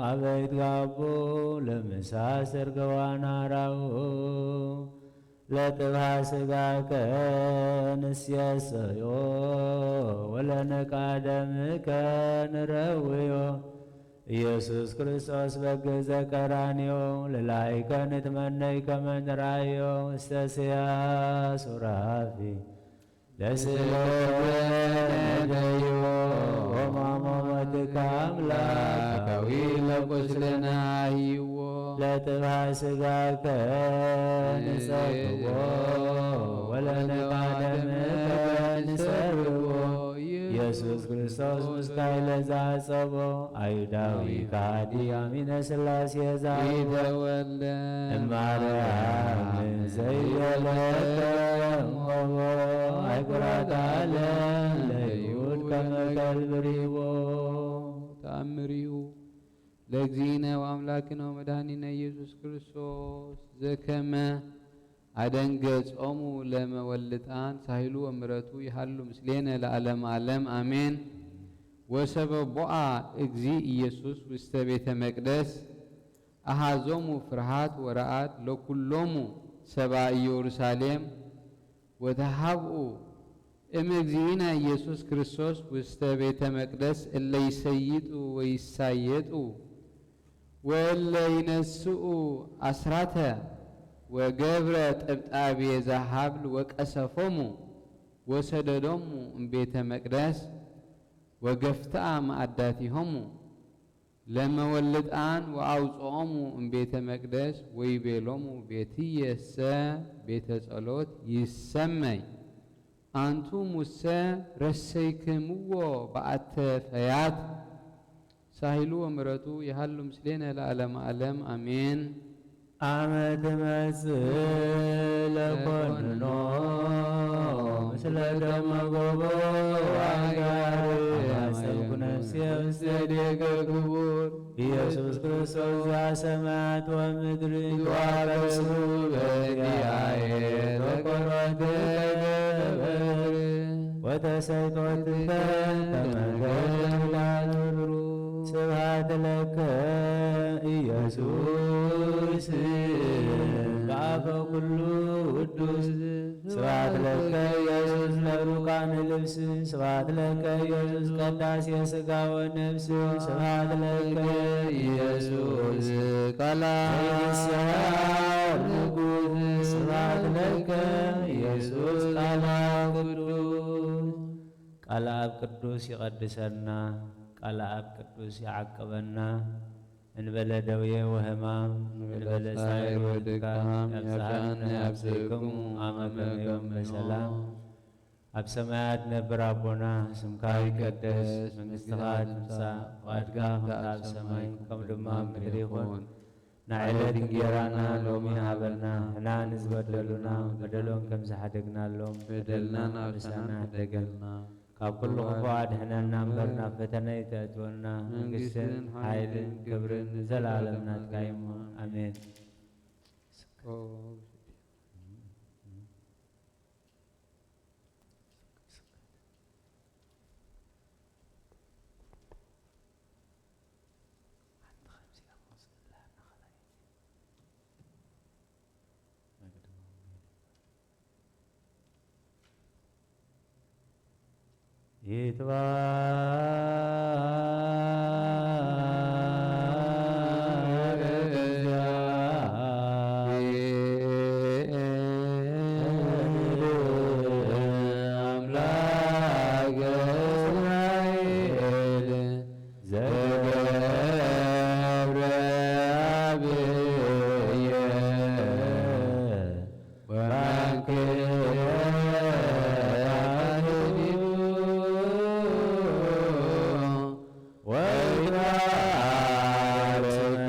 አበ ይትጋቡ ለምሳስር ገዋናራሁ። ለጥብሐ ሥጋከ ንሴሰዮ ወለንቃ ደምከ ንረውዮ። ኢየሱስ ክርስቶስ በግ ዘቀራንዮ ለላይከ ንትመነይ ከመ ንርአዮ ውስተ ስያ ሱራፊ። ለስእለተ ነደዮ ወማሞ ሞትከ አምላካዊ ለቁስልነ አህይዎ። ለጥብሐ ሥጋከ ንጸግቦ ወለነቃ ደምከ ንሰርቦ። ኢየሱስ ክርስቶስ ምስካይ ለዛጸቦ አይሁዳዊ ከሃዲ አሚነ ሥላሴ ዛርቦ። ይተወልደ እማርያም ዘይወለደ እምሆቦ። አይጉራት ዓለም ለይሁድ ከመ ከልብ ርሂቦ። ተአምሪሁ ለእግዚእነ ወአምላክነ ወመድኃኒነ ኢየሱስ ክርስቶስ ዘከመ አደንገጾሙ ለመወልጣን ሳህሉ ወምሕረቱ ይሃሉ ምስሌነ ለዓለመ ዓለም አሜን። ወሰበ ቦአ እግዚእ ኢየሱስ ውስተ ቤተ መቅደስ አሃዞሙ ፍርሃት ወረዓድ ለኩሎሙ ሰባ ኢየሩሳሌም ወተሃብኡ እም እግዚእነ ኢየሱስ ክርስቶስ ውስተ ቤተ መቅደስ እለ ይሰይጡ ወይሳየጡ ወእለ ይነስኡ አስራተ ወገብረ ጥብጣቤ ዘሃብል ወቀሰፎሙ ወሰደዶሙ እምቤተ መቅደስ ወገፍትአ መአዳቲሆሙ ለመወልጣን ወአውፅኦሙ እምቤተ መቅደስ ወይቤሎሙ ቤትየሰ ቤተ ጸሎት ይሰመይ አንቱሙሰ ረሰይክምዎ በአተ ፈያት። ሳህሉ ወምሕረቱ ይሃሉ ምስሌነ ለዓለመ ዓለም አሜን። አመ ትመጽእ ለኮንኖ ምስለ ደመ ጎቦ ወአጋር አማሰልኩ ነፍሴ ውስተ እዴከ ክቡር። ኢየሱስ ክርስቶስ ዘአሰማያት ወምድር ይትዋቀሱ በእንቲአየ ተኮሮት ክብር ወተሰይጦት ከመ ገድላት ብሩር። ስብሐት ለከ ኢየሱስ በአፈ ኩሉ ውዱስ። ስብሐት ለከ ኢየሱስ ለብሩካን ልብስ። ስብሐት ለከ ኢየሱስ ቀዳሴ ሥጋ ወነፍስ። ስብሐት ለከ ኢየሱስ ቃላ ዘይንስሐር ንጉሥ። ስብሐት ለከ ኢየሱስ ቃላ ቅዱስ። ቃል አብ ቅዱስ ይቀድሰና፣ ቃል አብ ቅዱስ ይዓቅበና። እንበለ ደዌ ወሕማም፣ እንበለ ሳይር ወድካም፣ ያብጽሐነ ያብጽሕክሙ አመ ከመ ዮም በሰላም። ኣብ ሰማያት ነብር ኣቦና፣ ስምካ ይቀደስ፣ መንግስትኻ ትምጻእ፣ ፍቓድካ ከምቲ ኣብ ሰማይ ከም ድማ ኣብ ምድሪ ይኹን። ንዕለት እንጌራና ሎሚ ሃበና፣ ንሕና ንዝበደሉና በደሎም ከም ዝሓደግናሎም፣ በደልና ናብ ምሳና ሓደገልና። ካብ ኩሉ ክፉእ ኣድሕነና እምበር፣ ናብ ፈተነ ኣይተእትወና። መንግስትን መንግስትን ሓይልን ሓይልን ክብርን ክብርን ንዘለኣለም ናትካ እዩ እሞ። ኣሜን። ይትባረክ እግዚአብሔር አምላከ እስራኤል ዘገብረ አብየ ወመንክር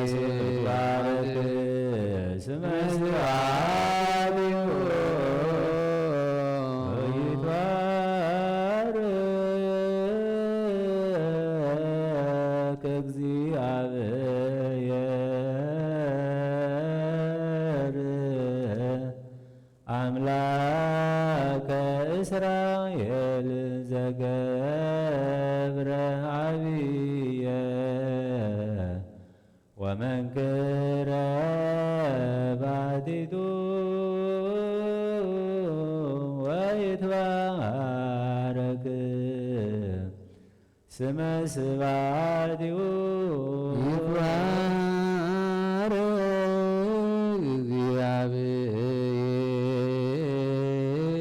ወይትባረክ ስመ ስብሐቲሁ ወይትባረክ እግዚአብሔር አምላከ እስራኤል ዘገብረ አብየ ወመንክረ ባሕቲቱ ወይትባረክ ስመ ስብሐቲሁ ይትባረክ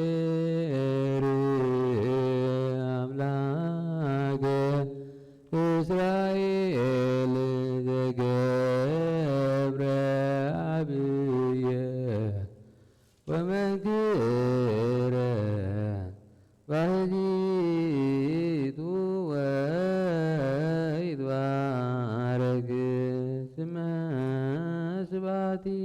እግዚአብሔር አምላከ እስራኤል ዘገብረ አብየ ወመንክረ ባሕቲቱ ወይትባረክ ስመ ስብሐቲሁ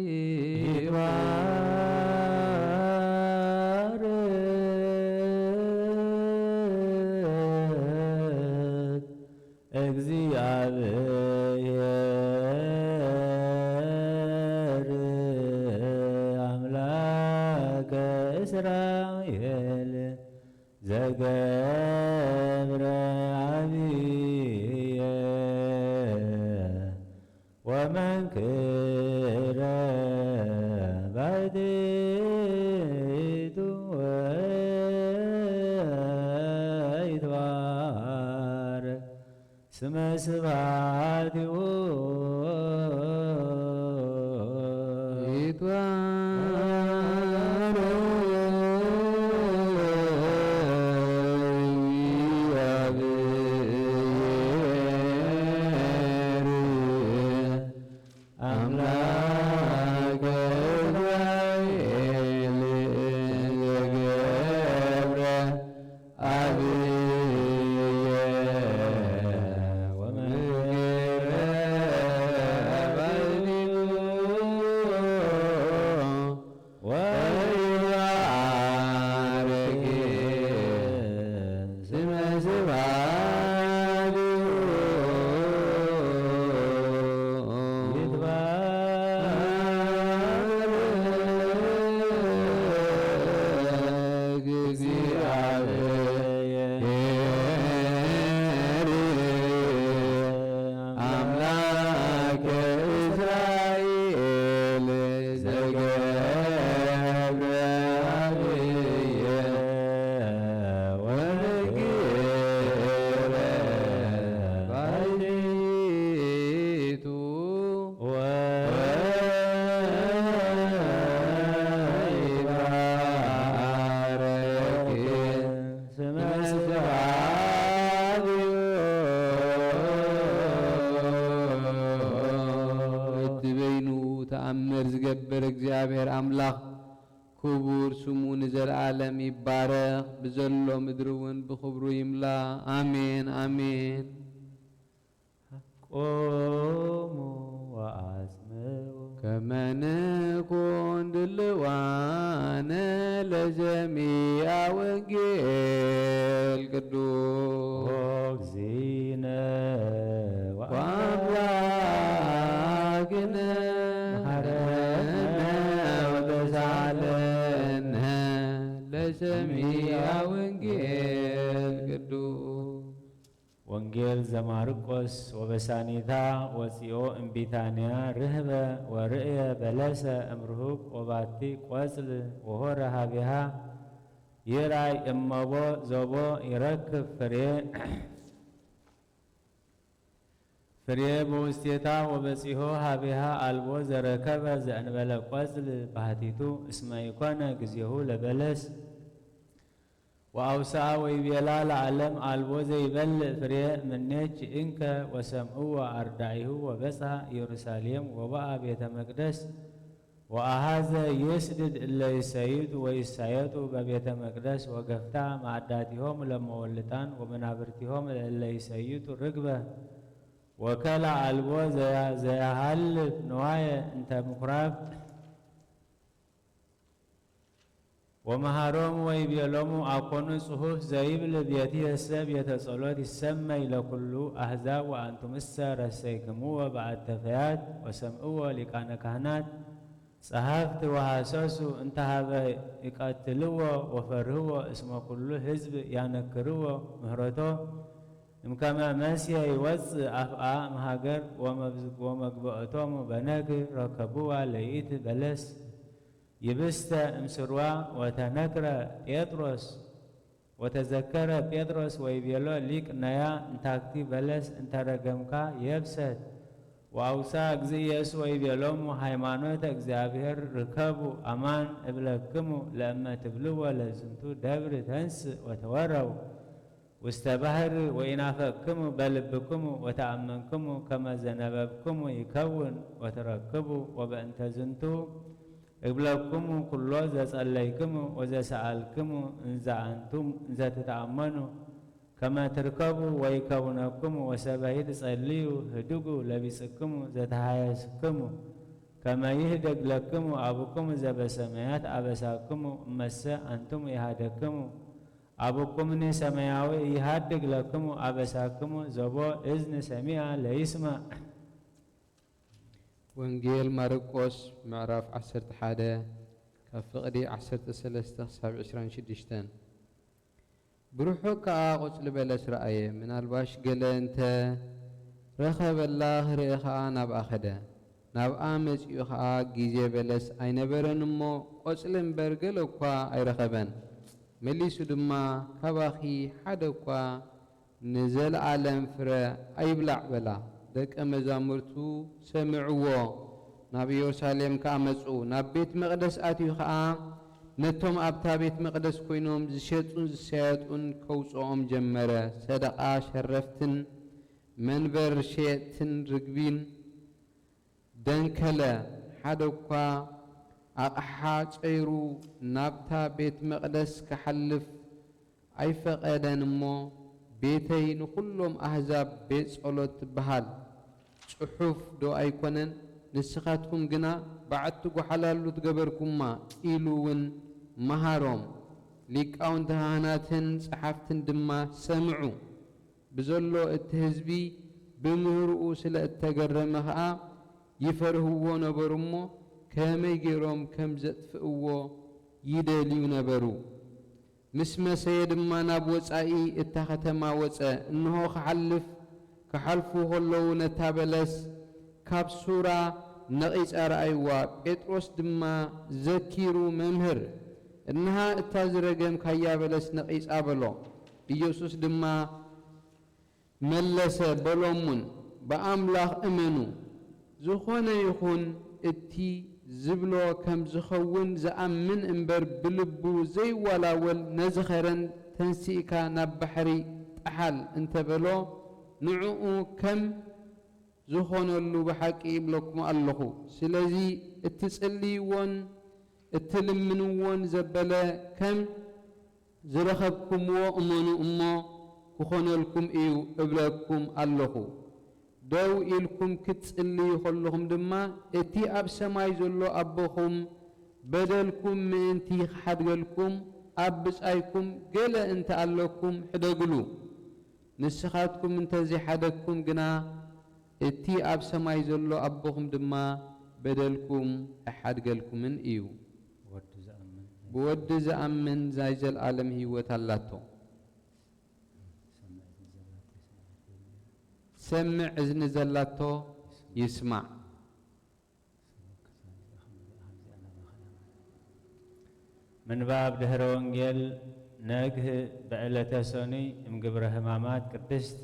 ይትባረክ እግዚአብሔር አምላከ እስራኤል ዘገብረ አብየ ወመንክረ ባሕቲቱ ወይትባረክ ስመ ስብሐቲሁ ይትባረክ እግዚአብሔር አምላከ እስራኤል ዘገብረ አብየ ወመንክረ ባሕቲቱ ወይትባረክ ስመ ስብሐቲሁ ይትባረክ እግዚአብሔር አምላከ እስራኤል ዘገብረ አብየ ወመንክረ ባሕቲቱ ወይትባረክ ስመ ስብሐቲሁ። እቲ በይኑ ተኣምር ዝገብር እግዚኣብሔር ኣምላኽ ክቡር ስሙ ንዘለዓለም ይባረኽ። ብዘሎ ምድሪ እውን ብኽብሩ ይምላእ። ኣሜን ኣሜን። ቁሙ ወአጽምዑ ከመ ንኩን ድልዋነ ለሰሚዐ ወንጌል ቅዱስ። ኦ እግዚእነ ወአምላክነ መሐረነ ወተሳለነ ለሰሚዐ ወንጌል ቅዱስ። ወንጌል ዘማርቆስ። ወበሳኒታ ወፂኦ እምቢታንያ ርህበ ወርእየ በለሰ እምርሁቅ ወባቲ ቆጽል ወሆረ ሃቢሃ ይርኣይ እመቦ ዞቦ ይረክብ ፍሬ ፍሬ በውስቴታ ወበጺሖ ሀቤሃ ኣልቦ ዘረከበ ዘእንበለ ቆጽል ባህቲቱ እስመ ይኮነ ግዜሁ ለበለስ ወአውስአ ወይቤላ ለዓለም አልቦ ዘይበልዕ ፍሬ እምኔኪ እንከ ወሰምዕዎ አርዳኢሁ ወበጽሐ ኢየሩሳሌም ወበአ ቤተ መቅደስ ወአሐዘ ይስድድ እለ ይሰይጡ ወይሳየጡ በቤተ መቅደስ ወገፍታ ማዕዳቲሆም ለመወልጣን ወመናብርቲሆም ለእለ ይሰይጡ ርግበ ወከላ አልቦ ዘያ- ዘያሃልፍ ንዋየ እንተ ምኩራብ ወመሃሮሙ ወይቤሎሙ አኮኑ ጽሑፍ ዘይብል ቤትየሰ ቤተ ጸሎት ይሰመይ ለኩሉ አሕዛብ ወአንቱምሰ ረሰይክምዎ በአተፈያት ወሰምዕዎ ሊቃነ ካህናት ጸሐፍት ወሐሰሱ እንተ ሀበ ይቀትልዎ ወፈርህዎ እስመ ኩሉ ሕዝብ ያነክርዎ ምህረቶ እምከመ መስየ ይወጽእ አፍአ እምሃገር ወመብዝ- ወመግብኦቶሙ በነግ ረከብዋ ለይእቲ በለስ ይብስተ እምስርዋ ወተነክረ ጴጥሮስ ወተዘከረ ጴጥሮስ ወይቤሎ ሊቅ ነያ እንታክቲ በለስ እንተረገምካ የብሰት ወአውሳ እግዚእ ኢየሱስ ወይቤሎሙ ሃይማኖተ እግዚአብሔር ርከቡ አማን እብለክሙ ለእመ ትብልዎ ለዝንቱ ደብር ተንስእ ወተወረው ውስተ ባሕር ወኢናፈቅክሙ በልብክሙ ወተአመንክሙ ከመ ዘነበብክሙ ይከውን ወትረክቡ ወበእንተ ዝንቱ እብለክሙ ኩሎ ዘጸለይክሙ ወዘሰአልክሙ እንዘ አንቱም እንዘ ትተአመኑ ከመ ትርከቡ ወይከውነክሙ ወሰበሂ ትጸልዩ ህድጉ ለቢጽክሙ ዘተሃየስክሙ ከመ ይህደግ ለክሙ አቡክሙ ዘበሰማያት አበሳክሙ እመሰ አንትሙ ይሃደክሙ አቡኩምኒ ሰማያዊ ይሃድግ ለክሙ አበሳክሙ ዘቦ እዝኒ ሰሚዐ ለይስማዕ። ወንጌል ማርቆስ ምዕራፍ ዓሰርተ ሓደ ካብ ፍቕዲ ዓሰርተ ሰለስተ ክሳብ ዕስራን ሽዱሽተን። ብርሑቕ ከኣ ቆጽሊ በለስ ረኣየ። ምናልባሽ ገለ እንተ ረኸበላ ክርኢ ኸኣ ናብኣ ኸደ። ናብኣ መጺኡ ኸኣ ግዜ በለስ ኣይነበረን እሞ፣ ቆጽሊ እምበር ገለ እኳ ኣይረኸበን። መሊሱ ድማ፣ ካባኺ ሓደ እኳ ንዘለኣለም ፍረ ኣይብላዕ በላ። ደቀ መዛሙርቱ ሰምዕዎ። ናብ ኢየሩሳሌም ከኣ መጹ። ናብ ቤት መቕደስ ኣትዩ ኸኣ ነቶም ኣብታ ቤት መቕደስ ኮይኖም ዝሸጡን ዝሰያጡን ከውጽኦም ጀመረ። ሰደቓ ሸረፍትን መንበር ሸየጥትን ርግቢን ደንከለ። ሓደ እኳ ኣቕሓ ጸይሩ ናብታ ቤት መቕደስ ክሓልፍ ኣይፈቐደን እሞ፣ ቤተይ ንኹሎም ኣህዛብ ቤት ጸሎት ትበሃል ጽሑፍ ዶ ኣይኮነን? ንስኻትኩም ግና በዓቲ ጓሓላሉ ትገበርኩማ ኢሉ እውን መሃሮም። ሊቃውንቲ ካህናትን ጸሓፍትን ድማ ሰምዑ። ብዘሎ እቲ ህዝቢ ብምህርኡ ስለ እተገረመ ኸኣ ይፈርህዎ ነበሩ እሞ፣ ከመይ ገይሮም ከም ዘጥፍእዎ ይደልዩ ነበሩ። ምስ መሰየ ድማ ናብ ወጻኢ እታ ኸተማ ወጸ። እንሆ፣ ክሓልፍ ክሓልፉ ኸለዉ ነታ በለስ ካብ ሱራ ነቒጻ ረኣይዋ። ጴጥሮስ ድማ ዘኪሩ፣ መምህር፣ እንሃ እታ ዝረገምካያ በለስ ነቒጻ በሎ። ኢየሱስ ድማ መለሰ በሎሙን፣ ብኣምላኽ እመኑ። ዝኾነ ይኹን እቲ ዝብሎ ከም ዝኸውን ዝኣምን እምበር ብልቡ ዘይወላወል ነዚ ኸረን ተንሲእካ ናብ ባሕሪ ጥሓል እንተ በሎ ንዕኡ ከም ዝኾነሉ ብሓቂ እብለኩም ኣለኹ። ስለዚ እትጽልይዎን እትልምንዎን ዘበለ ከም ዝረኸብኩምዎ እመኑ እሞ ክኾነልኩም እዩ እብለኩም ኣለኹ። ደው ኢልኩም ክትጽልዩ ከለኹም ድማ እቲ ኣብ ሰማይ ዘሎ ኣቦኹም በደልኩም ምእንቲ ክሓድገልኩም ኣብ ብጻይኩም ገለ እንተ ኣለኩም ሕደግሉ። ንስኻትኩም እንተ ዘይሓደግኩም ግና እቲ ኣብ ሰማይ ዘሎ ኣቦኹም ድማ በደልኩም ኣይሓድገልኩምን እዩ። ወዲ ዝኣምን ብወዲ ዝኣምን ናይ ዘለኣለም ህይወት ኣላቶ። ሰምዕ እቲ ዘላቶ ይስማዕ። ሰምዕ እዝኒ ዘላቶ ይስማዕ። ምንባብ ድህረ ወንጌል ነግህ ብዕለተ ሰኑይ እምግብረ ሕማማት ቅድስት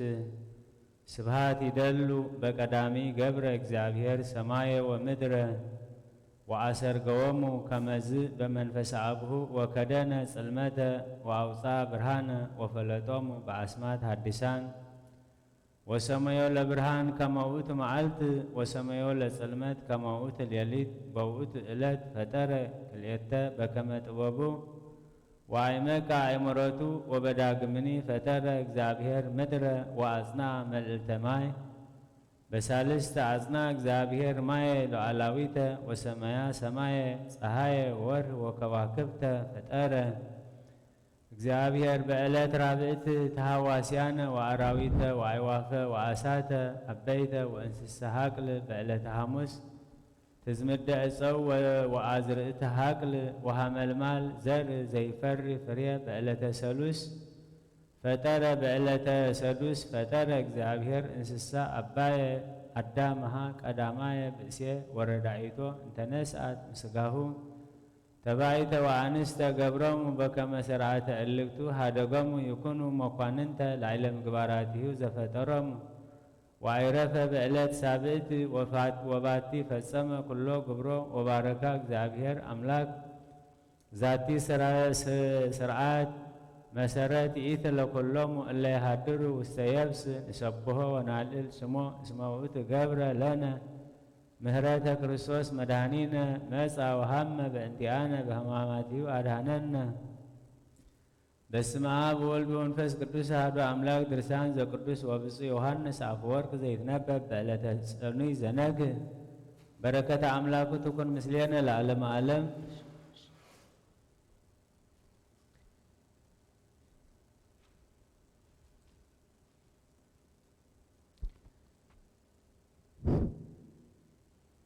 ስብሃት ይደሉ በቀዳሚ ገብረ እግዚኣብሔር ሰማየ ወምድረ ወአሰርገዎሙ ከመዝ በመንፈስ አብሁ ወከደነ ጽልመተ ወአውፃ ብርሃነ ወፈለጦሙ በአስማት ሐዲሳን ወሰመዮ ለብርሃን ከመ ውእቱ መዓልት ወሰመዮ ለጽልመት ከመ ውእቱ ሌሊት በውእቱ ዕለት ፈጠረ ክልኤተ በከመ ጥበቡ ወአይመቀ አእምሮቱ ወበዳግምኒ ፈጠረ እግዚኣብሔር ምድረ ወአጽንዐ መልዕልተ ማይ በሳልስት አጽንዐ እግዚኣብሔር ማየ ሉዓላዊተ ወሰመያ ሰማየ ፀሃየ ወወርህ ወከዋክብተ ፈጠረ። እግዚኣብሔር በዕለት ራብዕት ተሃዋስያነ ወአራዊተ ወአዕዋፈ ወአሳተ አበይተ ወእንስሳ ሀቅል በዕለተ ሐሙስ ትዝምደ ዕፀው ወአዝርእት ሀቅል ወሐመልማል ዘር ዘይፈሪ ፍሬ በዕለተ ሰሉስ ፈጠረ በዕለተ ሰዱስ ፈጠረ እግዚኣብሔር እንስሳ አባየ አዳምሃ ቀዳማየ ብእሴ ወረዳኢቶ እንተነስአት ምስጋሁ ተባይተ ወአንስተ ገብሮሙ በከመ ሰርዓተ እልግቱ ሀደጎሙ ይኩኑ መኳንንተ ላዕለ ምግባራቲሁ ዘፈጠሮሙ ወአይረፈ በዕለት ሳብእት ወፋት ወባቲ ፈጸመ ኩሎ ግብሮ ወባረካ እግዚኣብሔር አምላክ ዛቲ ስርዓት መሰረት ይእቲ ለኩሎሙ እለ ይሃድሩ ውስተ የብስ ንሰብሖ ወናልዕል ስሞ እስመ ውእቱ ገብረ ለነ ምህረተ ክርስቶስ መድኃኒነ መጻ ወሃመ በእንቲአነ በህማማቲሁ አድኃነነ። በስመ አብ ወወልድ ወመንፈስ ቅዱስ አሐዱ አምላክ። ድርሳን ዘቅዱስ ወብፁዕ ዮሐንስ አፈወርቅ ዘይትነበብ በዕለተ ሰኑይ ዘነግህ። በረከተ አምላኩ ትኩን ምስሌነ ለዓለመ ዓለም።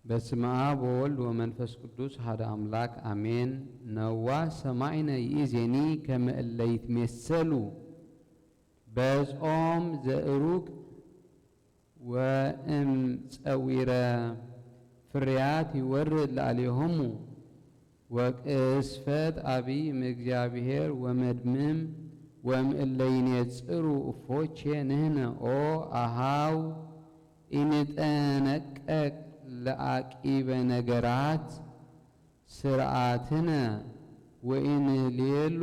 በስመ አብ ወወልድ ወመንፈስ ቅዱስ ሓደ አምላክ አሜን። ነዋ ሰማይነ ይእዜኒ ከመ እለ ይትሜሰሉ በዝኦም ዘእሩግ ወእም ጸዊረ ፍርያት ይወርድ ላዕሌሆሙ። ወቅስፈት አብይ እምእግዚአብሔር ወመድምም ወእምእለ ይኔጽሩ እፎቼ ንሕነ ኦ አሃው ኢንጠነቀቅ ለአቂበ ነገራት ስርዓትነ ወኢንሌሉ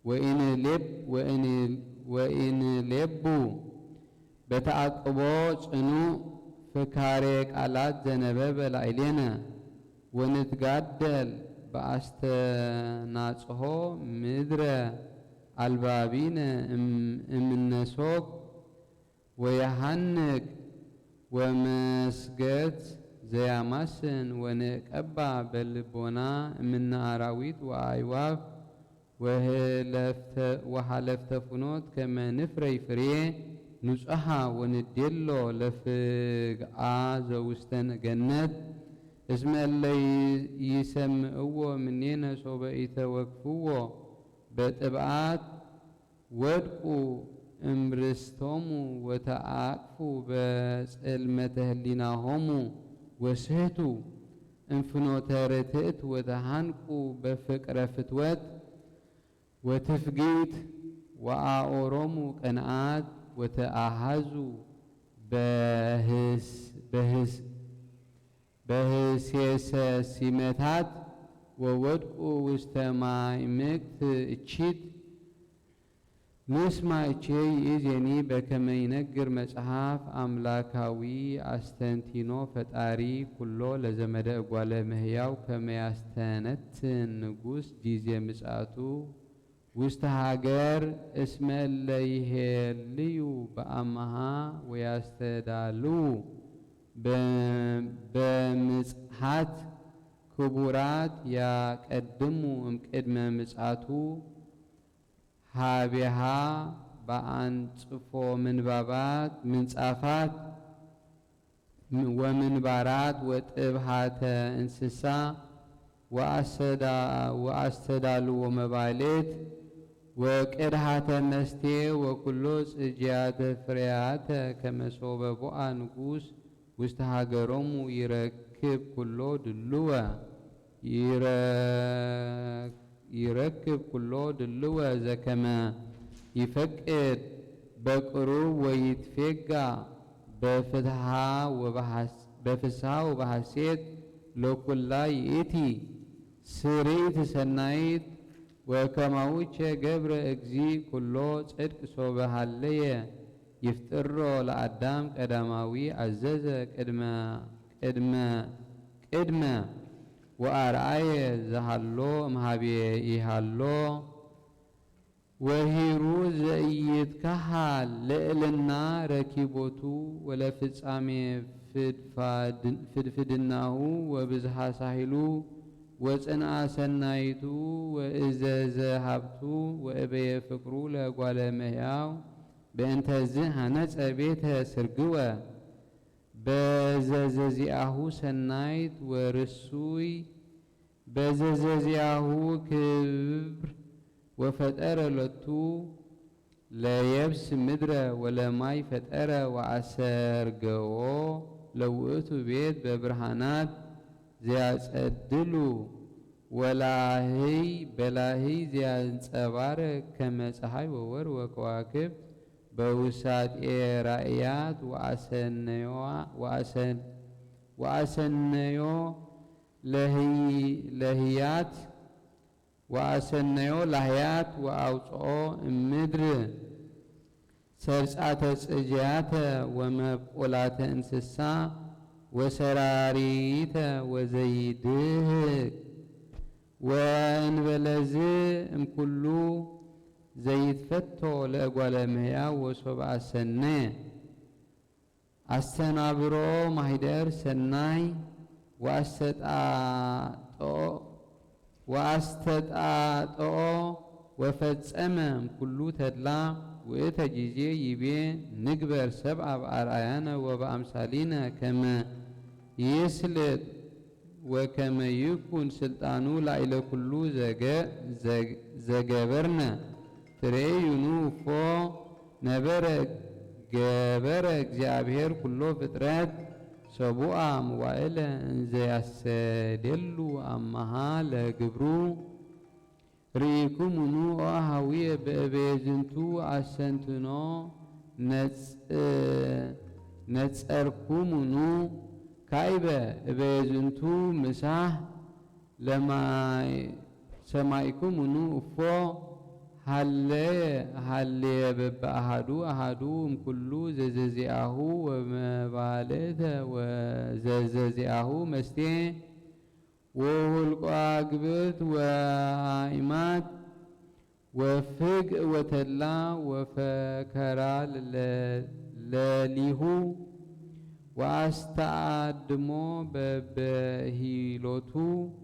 ወኢንሌብ ወኢንሌቡ በተዓቅቦ ጽኑዕ ፍካሬ ቃላት ዘነበበ ላዕሌነ ወንትጋደል በአስተናጽሆ ምድረ አልባቢነ እምነሶግ ወየሃንግ ወመስገት ዘያማስን ወንቀባ በልቦና እምነ አራዊት ወአዕዋፍ ወሀለፍተ ፍኖት ከመ ንፍረይ ፍሬ ንጹሓ ወንዴሎ ለፍግአ ዘውስተ ገነት እስመ እለ ይሰምዕዎ ምኔነ ሶበ ኢተወክፍዎ በጥብዓት ወድቁ እምርስቶሙ ወተአቅፉ በጽልመተ ህሊናሆሙ ወስሕቱ እምፍኖተ ርትዕት ወተሃንቁ በፍቅረ ፍትወት ወትፍጊት ወአኦሮሙ ቅንዓት ወተአሃዙ በህስ በህስ በህሴሰ ሲመታት ወወድቁ ውስተ ማይ ምክት እቺት ንስማ እቼ ይእዜኒ በከመ ይነግር መጽሐፍ አምላካዊ አስተንቲኖ ፈጣሪ ኩሎ ለዘመደ እጓለ እምህያው ከመ ያስተነትን ንጉስ ጊዜ ምጽአቱ ውስተ ሀገር እስመ እለ ይሄልዩ በአምሃ ወያስተዳልዉ በምጽሐት ክቡራት ያቀድሙ እምቅድመ ምጽአቱ ሀቤሃ በአንጽፎ ምንባባት ምንጻፋት ወምንባራት ወጥብሃተ እንስሳ ወአስተዳልዎ መባሌት ወቅድሃተ መስቴ ወኩሎ ጽጅያተ ፍሬያተ ከመ ሶበ ቦአ ንጉስ ውስተ ሃገሮሙ ይረክብ ኩሎ ድልወ ይረክ ይረክብ ኩሎ ድልወ ዘከመ ይፈቅድ በቅሩብ ወይትፌጋ በፍትሃ ወበሐስ-፣ በፍስሃ ወበሐሴት ለኩላ ይእቲ ስርኢት ሰናይት። ወከማውቸ ገብረ እግዚእ ኩሎ ጽድቅ ሶበ ሃለየ ይፍጥሮ ለአዳም ቀዳማዊ አዘዘ ቅድመ፣ ቅድመ፣ ቅድመ ወአርአየ ዘሃሎ እምሃቤ ኢሃሎ ወሂሩ ዘኢይትከሃል ልዕልና ረኪቦቱ ወለፍጻሜ ፍድፋድ-፣ ፍድፍድናሁ ወብዝሃ ሳሂሉ ወጽንአ ሰናይቱ ወእዘዘ ሃብቱ ወእበየ ፍቅሩ ለጓለ እመሕያው በእንተዝ ሃነጸ ቤተ ስርግወ በዘዘዚአሁ ሰናይት ወርሱይ በዘዘዚአሁ ክብር ወፈጠረ ሎቱ ለየብስ ምድረ ወለማይ ፈጠረ ወአሰርገዎ ለውእቱ ቤት በብርሃናት ዘያጸድሉ ወላህይ በላህይ ዘያንጸባርቅ ከመ ጸሓይ ወወር ወከዋክብት በውሳጤ ራእያት ወአሰነዮ፣ ወአሰን-፣ ወአሰነዮ ለህይ-፣ ለህያት ወአሰነዮ ላህያት ወአውፅኦ እምድር ሰርጻተ ጽጅያተ ወመብቆላተ እንስሳ ወሰራሪተ ወዘይድህቅ ወእንበለዝ እምኩሉ ዘይትፈቶ ለእጓለ እመሕያው ወሶብ አሰነየ አስተናብሮ ማሂደር ሰናይ ወአስተጣጥኦ፣ ወአስተጣጥኦ ወፈጸመ እምኩሉ ተድላ ውእተ ጊዜ ይቤ ንግበር ሰብአ በአርአያነ ወበአምሳሊነ ከመ ይስልጥ ወከመ ይኩን ስልጣኑ ላዕለ ኩሉ ዘገ-፣ ዘ-፣ ዘገበርነ ትሬዩኑ እፎ ነበረ ገበረ እግዚኣብሔር ኩሎ ፍጥረት ሰቡአ መዋእለ እንዘ ያሰደሉ አመሃ ለግብሩ። ርኢኩምኑ ኦ ሀውየ በእበየ ዝንቱ አስተንትኖ ነጽ-፣ ነጸርኩምኑ ካይበ እበየ ዝንቱ ምሳህ ለማይ-፣ ሰማይኩምኑ እፎ ሃለየ ሃለየ በበአሃዱ አሃዱ እምኩሉ ዘዘዚአሁ ወመባልዕተ ወዘዘዚአሁ መስቴ ወሁልቆ አግብእት ወአእማት ወፍግእ ወተድላ ወፈከራ ለሊሁ ወአስተአድሞ በበሂሎቱ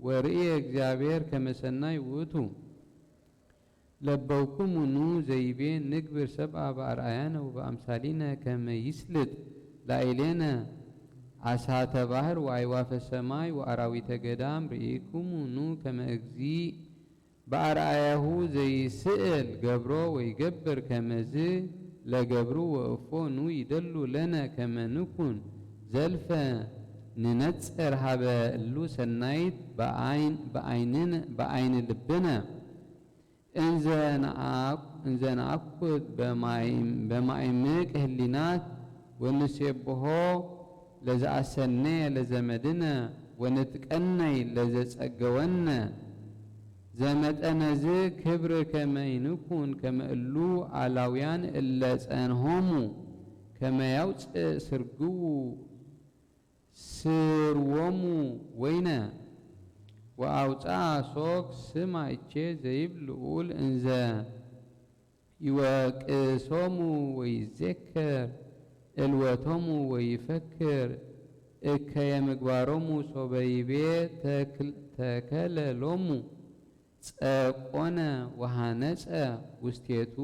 ወርእየ እግዚአብሔር ከመ ሰናይ ውእቱ። ለበውኩምኑ ዘይቤ ንግብር ሰብአ በአርአያነ ወበአምሳሊነ ከመ ይስልጥ ላዕሌነ አሳተ ባሕር ወአዕዋፈ ሰማይ ወአራዊተ ገዳም ርኢኩምኑ ከመ እግዚእ በአርአያሁ ዘይስእል ገብሮ ወይገብር ከመዝ ለገብሩ ወእፎ ኑ ይደሉ ለነ ከመ ንኩን ዘልፈ ንነጽር ሀበ እሉ ሰናይት በአይን፣ በአይንን፣ በአይን ልብነ እንዘ ነአኩ-፣ እንዘ ነአኩት በማይም-፣ በማይምቅ ህሊናት ወንሴብሖ ለዘአሰነየ ለዘመድነ ወንትቀነይ ለዘጸገወነ ዘመጠነዝ ክብር ከመ ይንኩን ከመ እሉ አላውያን እለ ጸንሆሙ ከመ ያውፅእ ስርግዉ ስርዎሙ ወይነ ወአውፅአ ሶክ ስማ እቼ ዘይብል ልዑል እንዘ ይወቅሶሙ ወይዜክር እልወቶሙ ወይፈክር እከየ ምግባሮሙ ሶበ ይቤ ተክል-፣ ተከለ ሎሙ ጸቆነ ወሃነጸ ውስቴቱ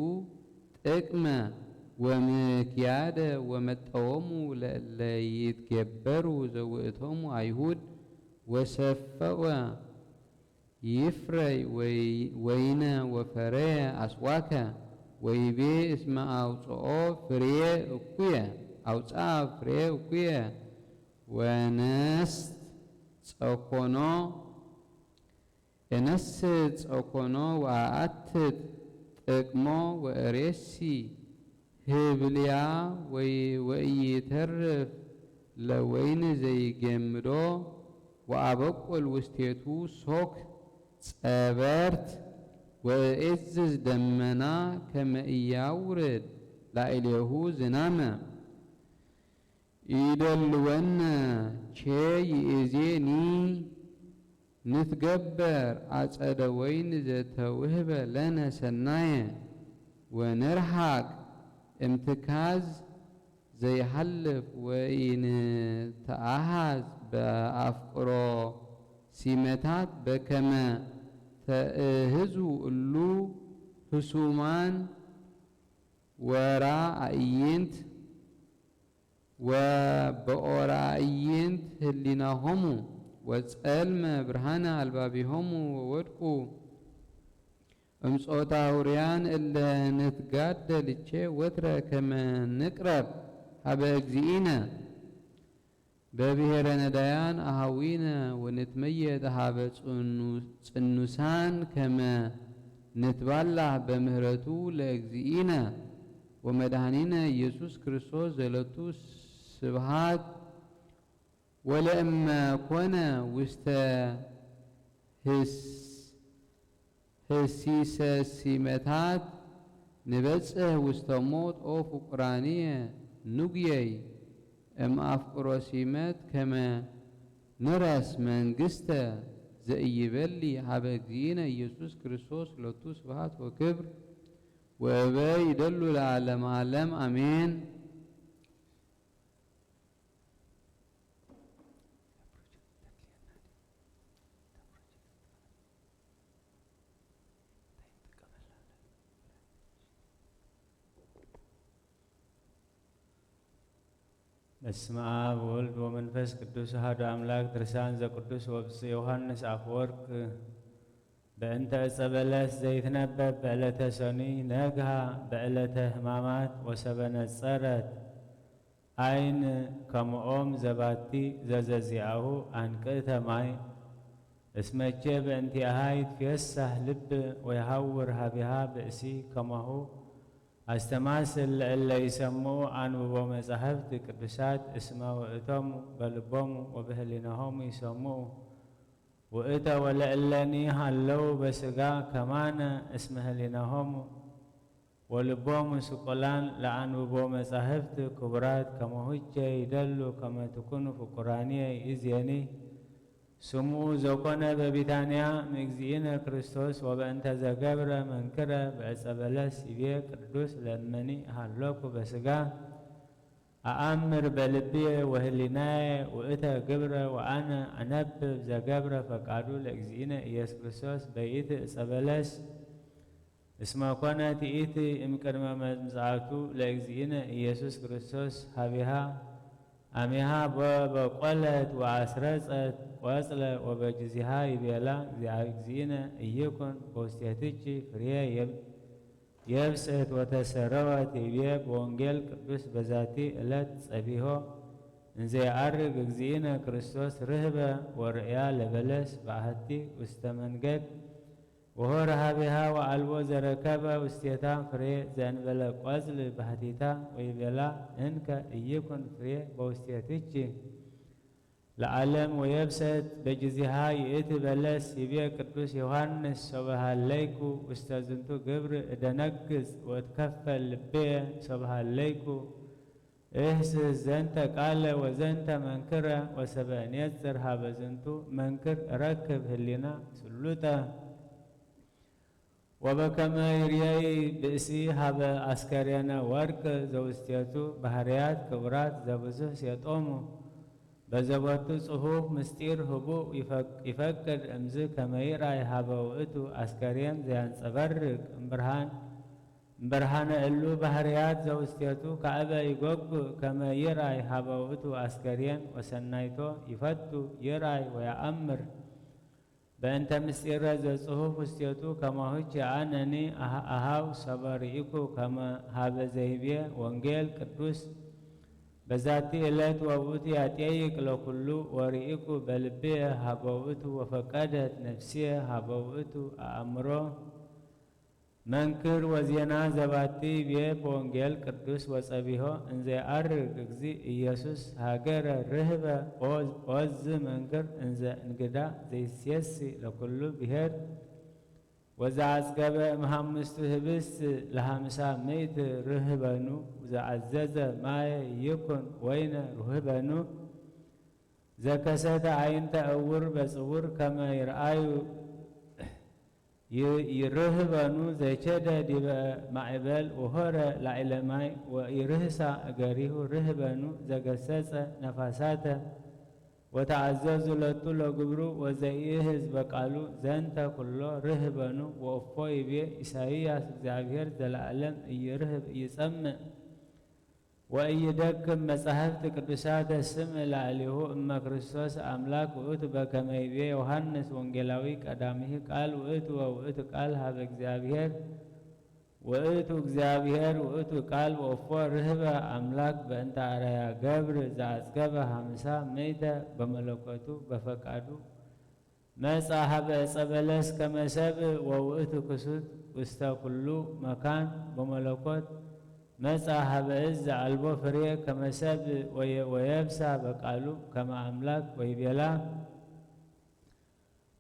ጥቅመ ወምክያደ ወመጠወሙ ለእለ ይትገበሩ ዘውእቶሙ አይሁድ ወሰፈወ ይፍረይ ወይ-፣ ወይነ ወፈረየ አስዋከ ወይቤ እስመ አውፅኦ ፍሬ እኩየ፣ አውፅአ ፍሬ እኩየ ወነስት ጸኮኖ እነስት ጸኮኖ ወአአትት ጥቅሞ ወእሬሲ ህብልያ ወይ ወኢይተርፍ ለወይን ዘይገምዶ ወአበቁል ውስቴቱ ሶክ ጸበርት ወእእዝዝ ደመና ከመ ኢያውርድ ላዕሌሁ ዝናመ። ኢደልወነ ቼ ይእዜኒ ንትገበር አጸደ ወይን ዘተውህበ ለነ ሰናየ ወንርሓቅ እምትካዝ ዘይሃልፍ ወኢንተአሃዝ በአፍቅሮ ሲመታት በከመ ተእህዙ እሉ ህሱማን ወራ አእይንት ወበኦራእይንት ህሊናሆሙ ወጸልመ ብርሃነ አልባቢሆሙ ወወድቁ እምጾታ ውርያን እለ ንትጋደልቼ ወትረ ከመ ንቅረብ ሀበ እግዚእነ በብሔረ ነዳያን አሃዊነ ወንትመየጥ ሀበ ጽኑ- ጽኑሳን ከመ ንትባላህ በምህረቱ ለእግዚእነ ወመድኃኒነ ኢየሱስ ክርስቶስ ዘለቱ ስብሃት ወለእመ ኮነ ውስተ ህስ- ህሲሰ ሲመታት ንበጽሕ ውስተ ሞት ኦ ፍቁራንየ ንጉየይ እም አፍቅሮ ሲመት ከመ ንረስ መንግስተ ዘኢይበሊ ሀበ እግዚእነ ኢየሱስ ክርስቶስ ሎቱ ስብሐት ወክብር ወእበ ይደሉ ለዓለመ ዓለም አሜን። በስመ አብ ወወልድ ወመንፈስ ቅዱስ አሐዱ አምላክ። ድርሳን ዘቅዱስ ወብፁዕ ዮሐንስ አፈወርቅ። በእንተ ዕፀ በለስ ዘይትነበብ በዕለተ ሰኑይ ነግሃ በዕለተ ሕማማት ወሰበ ነጸረት አይን ከመኦም ዘባቲ ዘዘዚአሁ አንቅእተ ማይ እስመቼ በእንቲአሃ ይትፌሳህ ልብ ወይሃውር ሀቢሃ ብእሲ ከማሁ አስተማስል ለእለ ይሰምዑ አንብቦ መጻሕፍት ቅዱሳት እስመ ውእቶሙ በልቦሙ ወበህሊናሆሙ ይሰምዑ ውእተ ወለእለኒ ሃለው በስጋ ከማነ እስመ ህሊናሆሙ ወልቦሙ ስቁላን ለአንብቦ መጻሕፍት ክቡራት ከመሁቼ ይደሉ ከመ ትኩኑ ፍቁራንየ ይእዜኒ ስምኡ ዘኮነ በቢታንያ እምእግዚእነ ክርስቶስ ወበእንተ ዘገብረ መንክረ በዕፀ በለስ ይቤ ቅዱስ ለእመኒ ሃሎኩ በስጋ አአምር በልብየ ወህሊናየ ውእተ ግብረ ወአነ አነብብ ዘገብረ ፈቃዱ ለእግዚእነ ኢየሱስ ክርስቶስ በይእቲ ዕፀ በለስ እስመ ኮነ ትኢቲ እምቅድመ ምጽአቱ ለእግዚእነ ኢየሱስ ክርስቶስ ሀቢሃ አሚሃ በበቆለት ወአስረጸት ቆጽለ ወበጊዜሃ ይቤላ እግዚእነ ኢይኩን በውስቴትኪ ፍሬ የብ- የብሰት ወተሰረወት ይቤ በወንጌል ቅዱስ በዛቲ ዕለት ጸቢሆ እንዘ የዐርግ እግዚእነ ክርስቶስ ርህበ ወርእያ ለበለስ በአሐቲ ውስተ መንገድ ወሆረ ሀቤሃ ወአልቦ ዘረከበ ውስቴታ ፍሬ ዘእንበለ ቆጽል ባሕቲታ ወይቤላ እንከ ኢይኩን ፍሬ በውስቴትኪ ለዓለም ወየብሰት በጊዜሃ ይእቲ በለስ ይቤ ቅዱስ ዮሐንስ ሶበ ሀለይኩ ውስተ ዝንቱ ግብር እደነግጽ ወእትከፈል ልቤ ሶበ ሀለይኩ እህስስ ዘንተ ቃለ ወዘንተ መንክረ ወሰበ እኔጽር ሀበ ዝንቱ መንክር እረክብ ህሊና ስሉጠ። ወበከመ ይርየይ ብእሲ ሀበ አስከሬነ ወርቅ ዘውስቴቱ ባህርያት ክቡራት ዘብዙሕ ሴጦሙ በዘቦቱ ጽሑፍ ምስጢር ህቡእ ይፈቅ- ይፈቅድ እምዝ ከመ ይርአይ ሀበ ውእቱ አስከሬን ዘያንጸበርቅ እምብርሃን እምብርሃነ እሉ ባህርያት ዘውስቴቱ ካዕበ ይጎጉእ ከመ ይርአይ ሀበ ውእቱ አስከሬን ወሰናይቶ ይፈቱ ይርአይ ወየአምር። በእንተ ምስጢረ ዘጽሑፍ ውስቴቱ ከማሁች የአነኒ አህ- አሃው ሰበ ርኢኩ ከመ ሀበ ዘይቤ ወንጌል ቅዱስ በዛቲ እለት ወውእቱ ያጥየይቅ ለኩሉ ወርኢኩ በልብየ ሀበውእቱ ወፈቀደት ነፍስየ ሀበውእቱ ኣእምሮ መንክር ወዜና ዘባቲ ብየ በወንጌል ቅዱስ ወጸቢሆ እንዘ ኣርግ እግዚእ ኢየሱስ ሃገረ ርህበ ኦዝ መንክር እንዘ እንግዳ ዘይሴሲ ለኩሉ ብሔር ወዘአጽገበ እምሃምስቱ ህብስት ለሃምሳ ምእት ርህበኑ ዘአዘዘ ማየ ይኩን ወይነ ርህበኑ ዘከሰተ አይንተ እውር በጽውር ከመ ይርአዩ ይርህበኑ ዘቸደ ዲበ ማዕበል ወሆረ ላዕለ ማይ ወኢርህሳ እገሪሁ ርህበኑ ዘገሰጸ ነፋሳተ ወተአዘዙ ለቱ ለግብሩ ወዘኢእህዝ በቃሉ ዘንተ ኩሎ ርህበኑ ወእፎ ይቤ ኢሳይያስ እግዚኣብሔር ዘለዓለም ኢይርህብ ኢይጸምእ ወኢይደክም መጻሕፍት ቅዱሳተ ስም ላዕሌሁ እመ ክርስቶስ አምላክ ውእቱ በከመ ይቤ ዮሐንስ ወንጌላዊ ቀዳሚሂ ቃል ውእቱ ወውእቱ ቃል ሀበ እግዚኣብሔር ውእቱ እግዚኣብሔር ውእቱ ቃል ወእፎ ርህበ አምላክ በእንተ አርአያ ገብር ዘአጽገበ ሀምሳ ምእተ በመለኮቱ በፈቃዱ መጻ ሀበ ዕፀ በለስ ከመ ሰብ ወውእቱ ክሱት ውስተ ኩሉ መካን በመለኮት መጻ ሀበ እዝ ዘአልቦ ፍሬ ከመ ሰብ ወየብሳ በቃሉ ከመ አምላክ ወይቤላ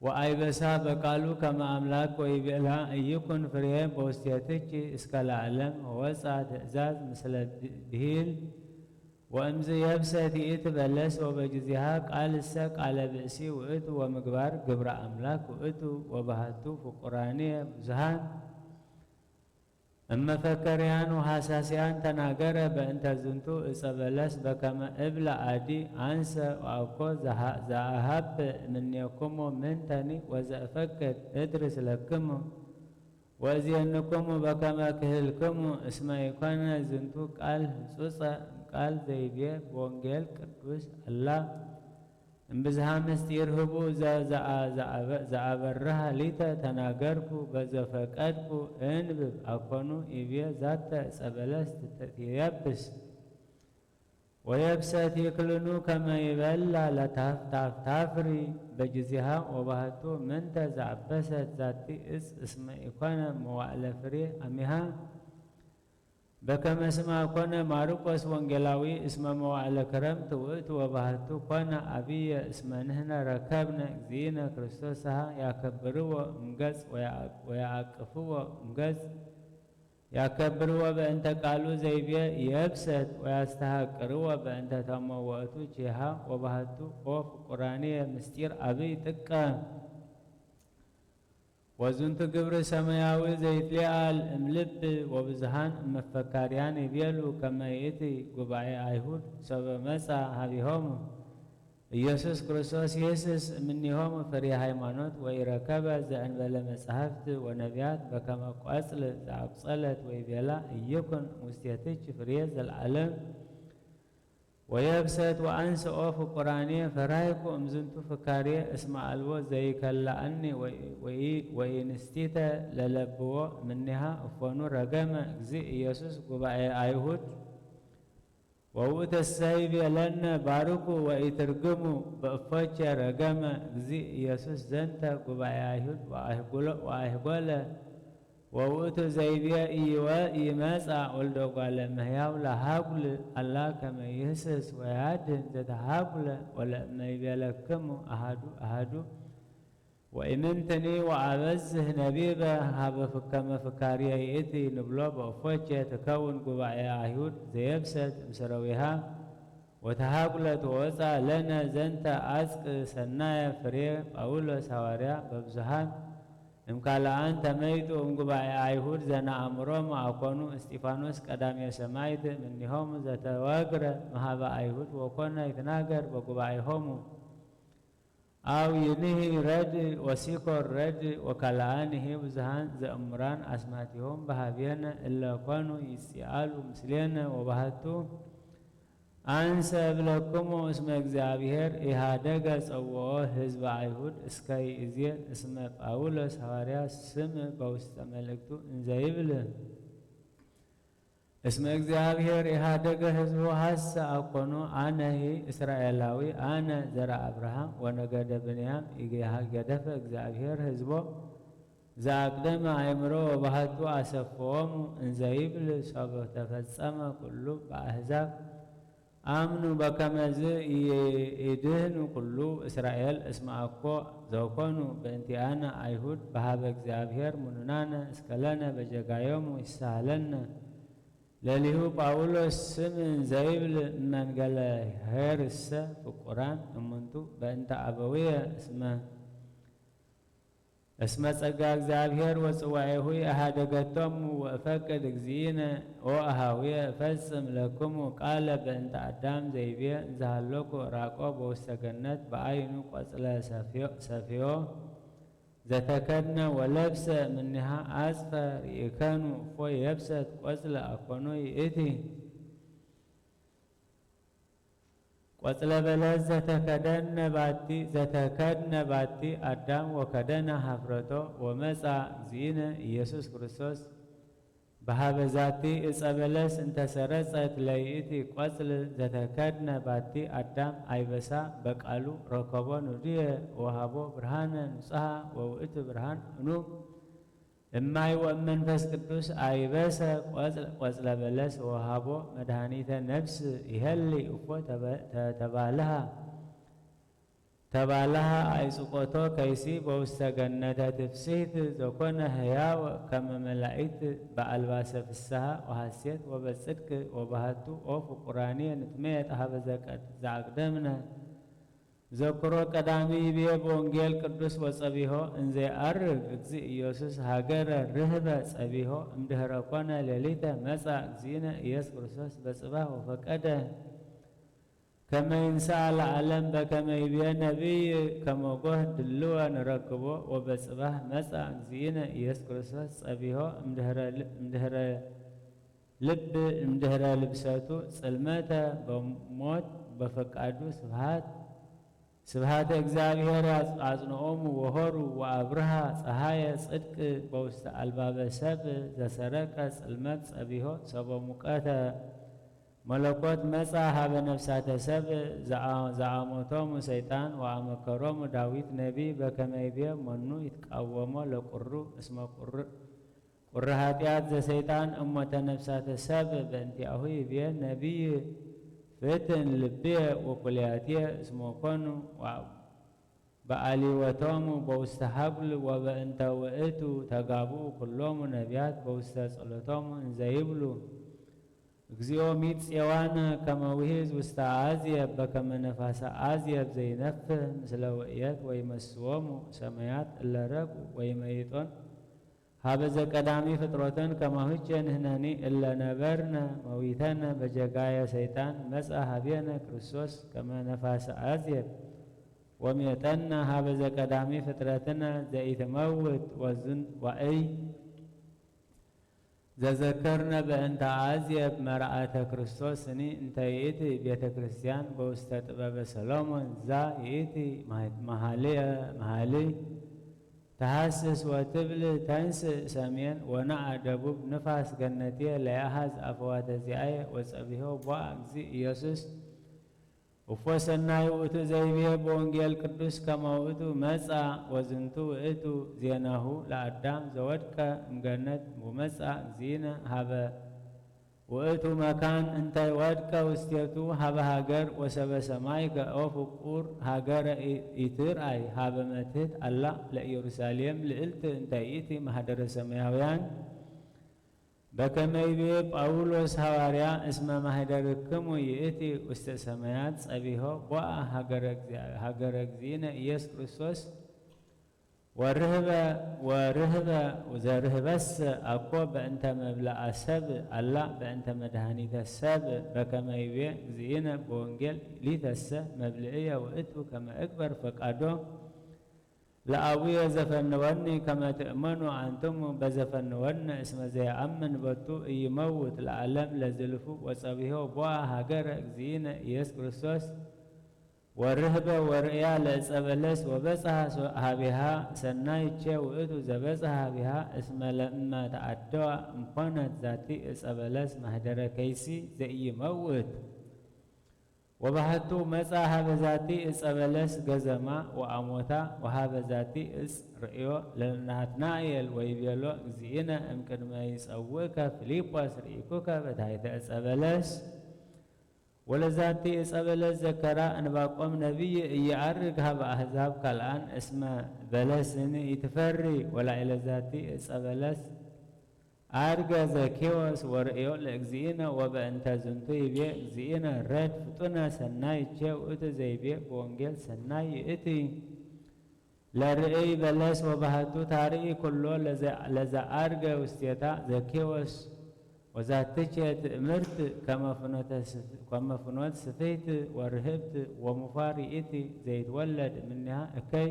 ወአይበሳ በቃሉ ከመ አምላክ ወይቤላ ኢይኩን ፍሬ በውስቴትኪ እስከ ለዓለም ወወፅአ ትእዛዝ ምስለ ብሂል ወእምዝ የብሰት ይእቲ በለስ ወበጊዜሃ ቃል እሰ ቃለ ብእሲ ውእቱ ወምግባር ግብረ አምላክ ውእቱ ወባህቱ ፍቁራንየ ብዙሃን እመፈከርያን ወሐሳስያን ተናገረ በእንተ ዝንቱ እፀ በለስ በከመ እብለ አዲ አንሰ ወአኮ ዘአሃብ እምኔክሙ ምንተኒ ወዘእፈቅድ እድርስ ለክሙ ወእዜንክሙ በከመ ክህልክሙ እስመ ኢኮነ ዝንቱ ቃል ህጹጸ እምቃል ዘይቤ በወንጌል ቅዱስ አላ እምብዝሃ ምስጢር ህቡእ ዘአበርህ ሊተ ተናገርኩ በዘፈቀድኩ እንብብ አኮኑ ይቤ ዛተ ዕፀ በለስ ትየብስ ወየብሰት ይክልኑ ከመ ይበላ ለታፍታፍ ታፍሪ በጊዜሃ ወባህቱ ምንተ ዘአበሰት ዛቲ እፅ እስመ ኢኮነ መዋዕለ ፍሬ አሚሃ በከመ ስማ ኮነ ማርቆስ ወንጌላዊ እስመ መዋዕለ ክረምት ውእቱ ወባህቱ ኮነ አብየ እስመ ንሕነ ረከብነ እግዚእነ ክርስቶስሃ ያከብርዎ እምገጽ ወየአቅፍዎ እምገጽ ያከብርዎ በእንተ ቃሉ ዘይቤ የብሰት ወያስተሃቅርዎ በእንተ ተመወቱ ቼሃ ወባህቱ ኦ ፍቁራንየ ምስጢር አብይ ጥቀ ወዝንቱ ግብር ሰማያዊ ዘይትሊኣል እምልብ ወብዝሃን እመፈካርያን ይቤሉ ከመ ይእቲ ጉባኤ አይሁድ ሶበ መጻ ሀቢሆሙ ኢየሱስ ክርስቶስ ይህስስ እምኔሆሙ ፍሬ ሃይማኖት ወኢረከበ ዘእንበለ መጻሕፍት ወነቢያት በከመ ቆጽል ዘአቁጸለት ወይቤላ ኢይኩን ውስቴትኪ ፍሬ ዘለዓለም ወየብሰት ወአንስኦ ፍቁራኔ ፈራይኩ እምዝንቱ ፍካሬ እስመ አልቦ ዘይከላአኒ ወኢንስቲተ ለለብዎ እምኔሃ እፎኑ ረገመ እግዚእ ኢየሱስ ጉባኤ አይሁድ ወውእተሰ ይቤለነ ባርኩ ወኢትርግሙ በእፎቼ ረገመ እግዚእ ኢየሱስ ዘንተ ጉባኤ አይሁድ ወአይጎለ ወውእቱ ዘይቤ ኢይመጻ ወልደ እጓለ እመሕያው ለሀጉል አላ ከመ ይህስስ ወያድህን ዘተሃጉለ ወለእመ ይቤለክሙ አሐዱ አሐዱ ወኢምንትኒ ወአበዝህ ነቢበ ሀበ ከመ ፍካርየ ይእቲ ንብሎ በእፎቼ ትከውን ጉባኤ አይሁድ ዘየብሰት እምስረዊሃ ወተሃጉለት ወወፃ ለነ ዘንተ አጽቅ ሰናየ ፍሬ ጳውሎስ ሐዋርያ በብዙሃን እምካልአን ተመይጡ እምጉባኤ አይሁድ ዘነአምሮሙ አኮኑ እስጢፋኖስ ቀዳሜ ሰማይት እምኔሆሙ ዘተወግረ መሃበ አይሁድ ወኮነ ይትናገር በጉባኤሆሙ አው ይንሂ ረድ ወሲኮር ረድ ወካልአንሂ ብዙሃን ዘእሙራን አስማቲሆም በሃቤነ እለ ኮኑ ይጽአሉ ምስሌነ ወባህቱ አንሰ እብለክሙ እስመ እግዚኣብሔር ኢሃደገ ጸውኦ ህዝበ አይሁድ እስከ ይእዜ እስመ ጳውሎስ ሐዋርያ ስም በውስተ መልእክቱ እንዘይብል እስመ እግዚኣብሔር ኢሃደገ ህዝቦ ሐሰ አኮኑ፣ አነሂ እስራኤላዊ፣ አነ ዘርአ አብርሃም ወነገደ ብንያም። ኢገደፈ እግዚኣብሔር ህዝቦ ዘአቅደመ አእምሮ ወባህቱ አሰፍዎሙ እንዘይብል፣ ሶበ ተፈጸመ ኩሉ በአሕዛብ አምኑ በከመዝ ኢድህኑ ኩሉ እስራኤል። እስመ አኮ ዘኮኑ በእንቲአነ አይሁድ በሃበ እግዚኣብሔር ምኑናነ እስከለነ በጀጋዮሙ ይሳሃለነ። ለሊሁ ጳውሎስ ስም እንዘይብል እመንገለ ኄርእሰ ፍቁራን እሙንቱ በእንተ አበውየ እስመ እስመ ጸጋ እግዚኣብሔር ወጽዋዔሁ የሃደገቶሙ። ወእፈቅድ እግዚእነ ወአሃውየ እፈጽም ለክሙ ቃለ በእንተ አዳም ዘይቤ እንዘሃለኩ ራቆ በውስተ ገነት በአይኑ ቆጽለ ሰፍዮ ዘተከድነ ወለብሰ እምኔሃ አጽፈ ርኢከኑ እፎ የብሰት ቆጽለ አኮኑ ይእቲ። ቆጽለ በለስ ዘተከደነ ባቲ ዘተከድነ ባቲ አዳም ወከደነ ሀፍረቶ ወመጻ እግዚእነ ኢየሱስ ክርስቶስ በሃበ ዛቲ እጸ በለስ እንተሰረጸት ለይእቲ ቆጽል ዘተከድነ ባቲ አዳም አይበሳ በቃሉ ረከቦ ንዱየ ወሃቦ ብርሃነ ንጹሃ ወውእቱ ብርሃን እኑ እማይ ወእመንፈስ ቅዱስ አይበሰ ቆጽል ቆጽለ በለስ ወሃቦ መድኃኒተ ነፍስ ይሄሊ እፎ ተባልሃ ተባልሃ አይጽቆቶ ከይሲ በውስተ ገነተ ትፍስሕት ዘኮነ ህያው ከመ መላእክት በአልባሰ ፍስሃ ወሐሴት ወበጽድቅ ወባህቱ ኦ ፍቁራንየ ንትመየጥ ሀበ ዘአቅደምነ ዘክሮ ቀዳሚ ይቤ በወንጌል ቅዱስ ወጸቢሖ እንዘ አርግ እግዚእ ኢየሱስ ሃገረ ርህበ ጸቢሖ እምድህረ ኮነ ሌሊተ መጻ እግዚእነ ኢየሱስ ክርስቶስ በጽባሕ ወፈቀደ ከመ ይንስአ ለዓለም በከመ ይቤ ነቢይ ከመጎህ ድልወ ንረክቦ ወበጽባሕ መጻ እግዚእነ ኢየሱስ ክርስቶስ ጸቢሖ እምድህረ ልብ እምድህረ ልብሰቱ ጽልመተ በሞት በፈቃዱ ስብሃት ስብሃተ እግዚኣብሔር አጽንኦሙ ወሆሩ ወአብርሃ ፀሃየ ጽድቅ በውስተ አልባበ ሰብ ዘሰረቀ ጽልመት ጸቢሆ ሰቦ ሙቀተ መለኮት መጻ ሀበ ነፍሳተ ሰብ ዘአሞቶሙ ሰይጣን ወአመከሮሙ ዳዊት ነቢይ በከመ ይቤ መኑ ይትቃወሞ ለቁሩ እስመ ቁር ቁሪ ኃጢአት ዘሰይጣን እሞተ ነፍሳተ ሰብ በእንቲአሁ ይብየ ነቢይ ፍትን ልብየ ወኩልያትየ እስመ ኮኑ በአሊወቶሙ በውስተ ሀጉል ወበእንተ ውእቱ ተጋብኡ ኩሎሙ ነቢያት በውስተ ጸሎቶሙ እንዘይብሉ እግዚኦ ሚት ጼዋነ ከመ ውሒዝ ውስተ አዜብ በከመ ነፋሰ አዜብ ዘይነፍህ ምስለ ውእየት ወይመስዎሙ ሰማያት እለ ረግኡ ወይመይጦን ሀበ ዘቀዳሚ ፍጥረተን ከማሁቼ ንሕነኒ እለ ነበርነ መዊተነ በጀጋየ ሰይጣን መጻ ሀቤነ ክርስቶስ ከመ ነፋሰ አዜብ ወሜጠነ ሀበ ዘቀዳሚ ፍጥረትነ ዘኢትመውት ወዝን ዋእይ ዘዘከርነ በእንተ አዜብ መርአተ ክርስቶስኒ እንተ ይእቲ ቤተ ክርስቲያን በውስተ ጥበበ ሰሎሞን ዛ ይእቲ መሃልየ መሃልይ ተሐስስ ወትብል ተንስእ ሰሜን ወነአ ደቡብ ንፋስ ገነትየ ለያሃዝ አፈዋተ ዚአየ ወጸቢሆ ቦአ እግዚእ ኢየሱስ እፎ ሰናይ ውእቱ ዘይብሄ በወንጌል ቅዱስ ከመ ውእቱ መጻ ወዝንቱ ውእቱ ዜናሁ ለአዳም ዘወድቀ እምገነት ወመጻ እግዚእነ ሀበ ውእቱ መካን እንተ ወድቀ ውስቴቱ ሀበ ሀገር ወሰበ ሰማይ ገኦ ፍቁር ሀገረ ኢትርአይ ሀበ መትህት አላ ለኢየሩሳሌም ልዕልት እንተ ይእቲ ማህደረ ሰማያውያን በከመ ይቤ ጳውሎስ ሐዋርያ እስመ ማህደርክሙ ይእቲ ውስተ ሰማያት ጸቢሖ ቦአ ሀገረ እግዚእነ ኢየሱስ ክርስቶስ ወርህበ ወርህበ ዘርህበስ አኮ በእንተ መብልአ ሰብ አላ በእንተ መድኃኒተ ሰብ በከመ ይቤ እግዚእነ በወንጌል ሊተሰ መብልዕየ ውእቱ ከመ እግበር ፈቃዶ ለአቡየ ዘፈነወኒ ከመ ትእመኑ አንትሙ በዘፈነወኒ እስመ ዘየአምን በቱ ኢይመውት ለዓለም ለዝልፉ ወጸቢሖ ቦአ ሀገረ እግዚእነ ኢየሱስ ክርስቶስ ወርህበ ወርእያ ለእፀ በለስ ወበጽሐ ሀቢሃ ሰናይቼ ውእቱ ዘበጽሐ ሀቢሃ እስመ ለእመ ተአደዋ እምኮነት ዛቲ እፀ በለስ ማህደረ ከይሲ ዘኢይመውት። ወባህቱ መጻ ሀበ ዛቲ እፀ በለስ ገዘማ ወአሞታ ወሀበ ዛቲ እፅ ርእዮ ለናትናኤል ወይቤሎ እግዚእነ እምቅድመ ይጸውእከ ፊልጶስ ርኢኩከ በታሕተ እፀ በለስ። ወለዛቲ እፀ በለስ ዘከራ እንባቆም ነቢይ እየዐርግ ሀበ አሕዛብ ካልኣን እስመ በለስኒ ኢትፈሪ ወላኢለ ዛቲ እፀ በለስ አርገ ዘኬዎስ ወርእዮ ለእግዚእነ ወበእንተ ዝንቱ ይቤ እግዚእነ ረድ ፍጡነ ሰናይ እቼ ውእቱ ዘይቤ በወንጌል ሰናይ ይእቲ ለርእይ በለስ ወባህቱ ታርኢ ኩሎ ለዘአርገ ውስቴታ ዘኬዎስ ወዛትቼ ትእምርት ከመ ፍኖት ስፍህት ወርህብት ወሙፋር ይእቲ ዘይትወለድ እምኔሃ እከይ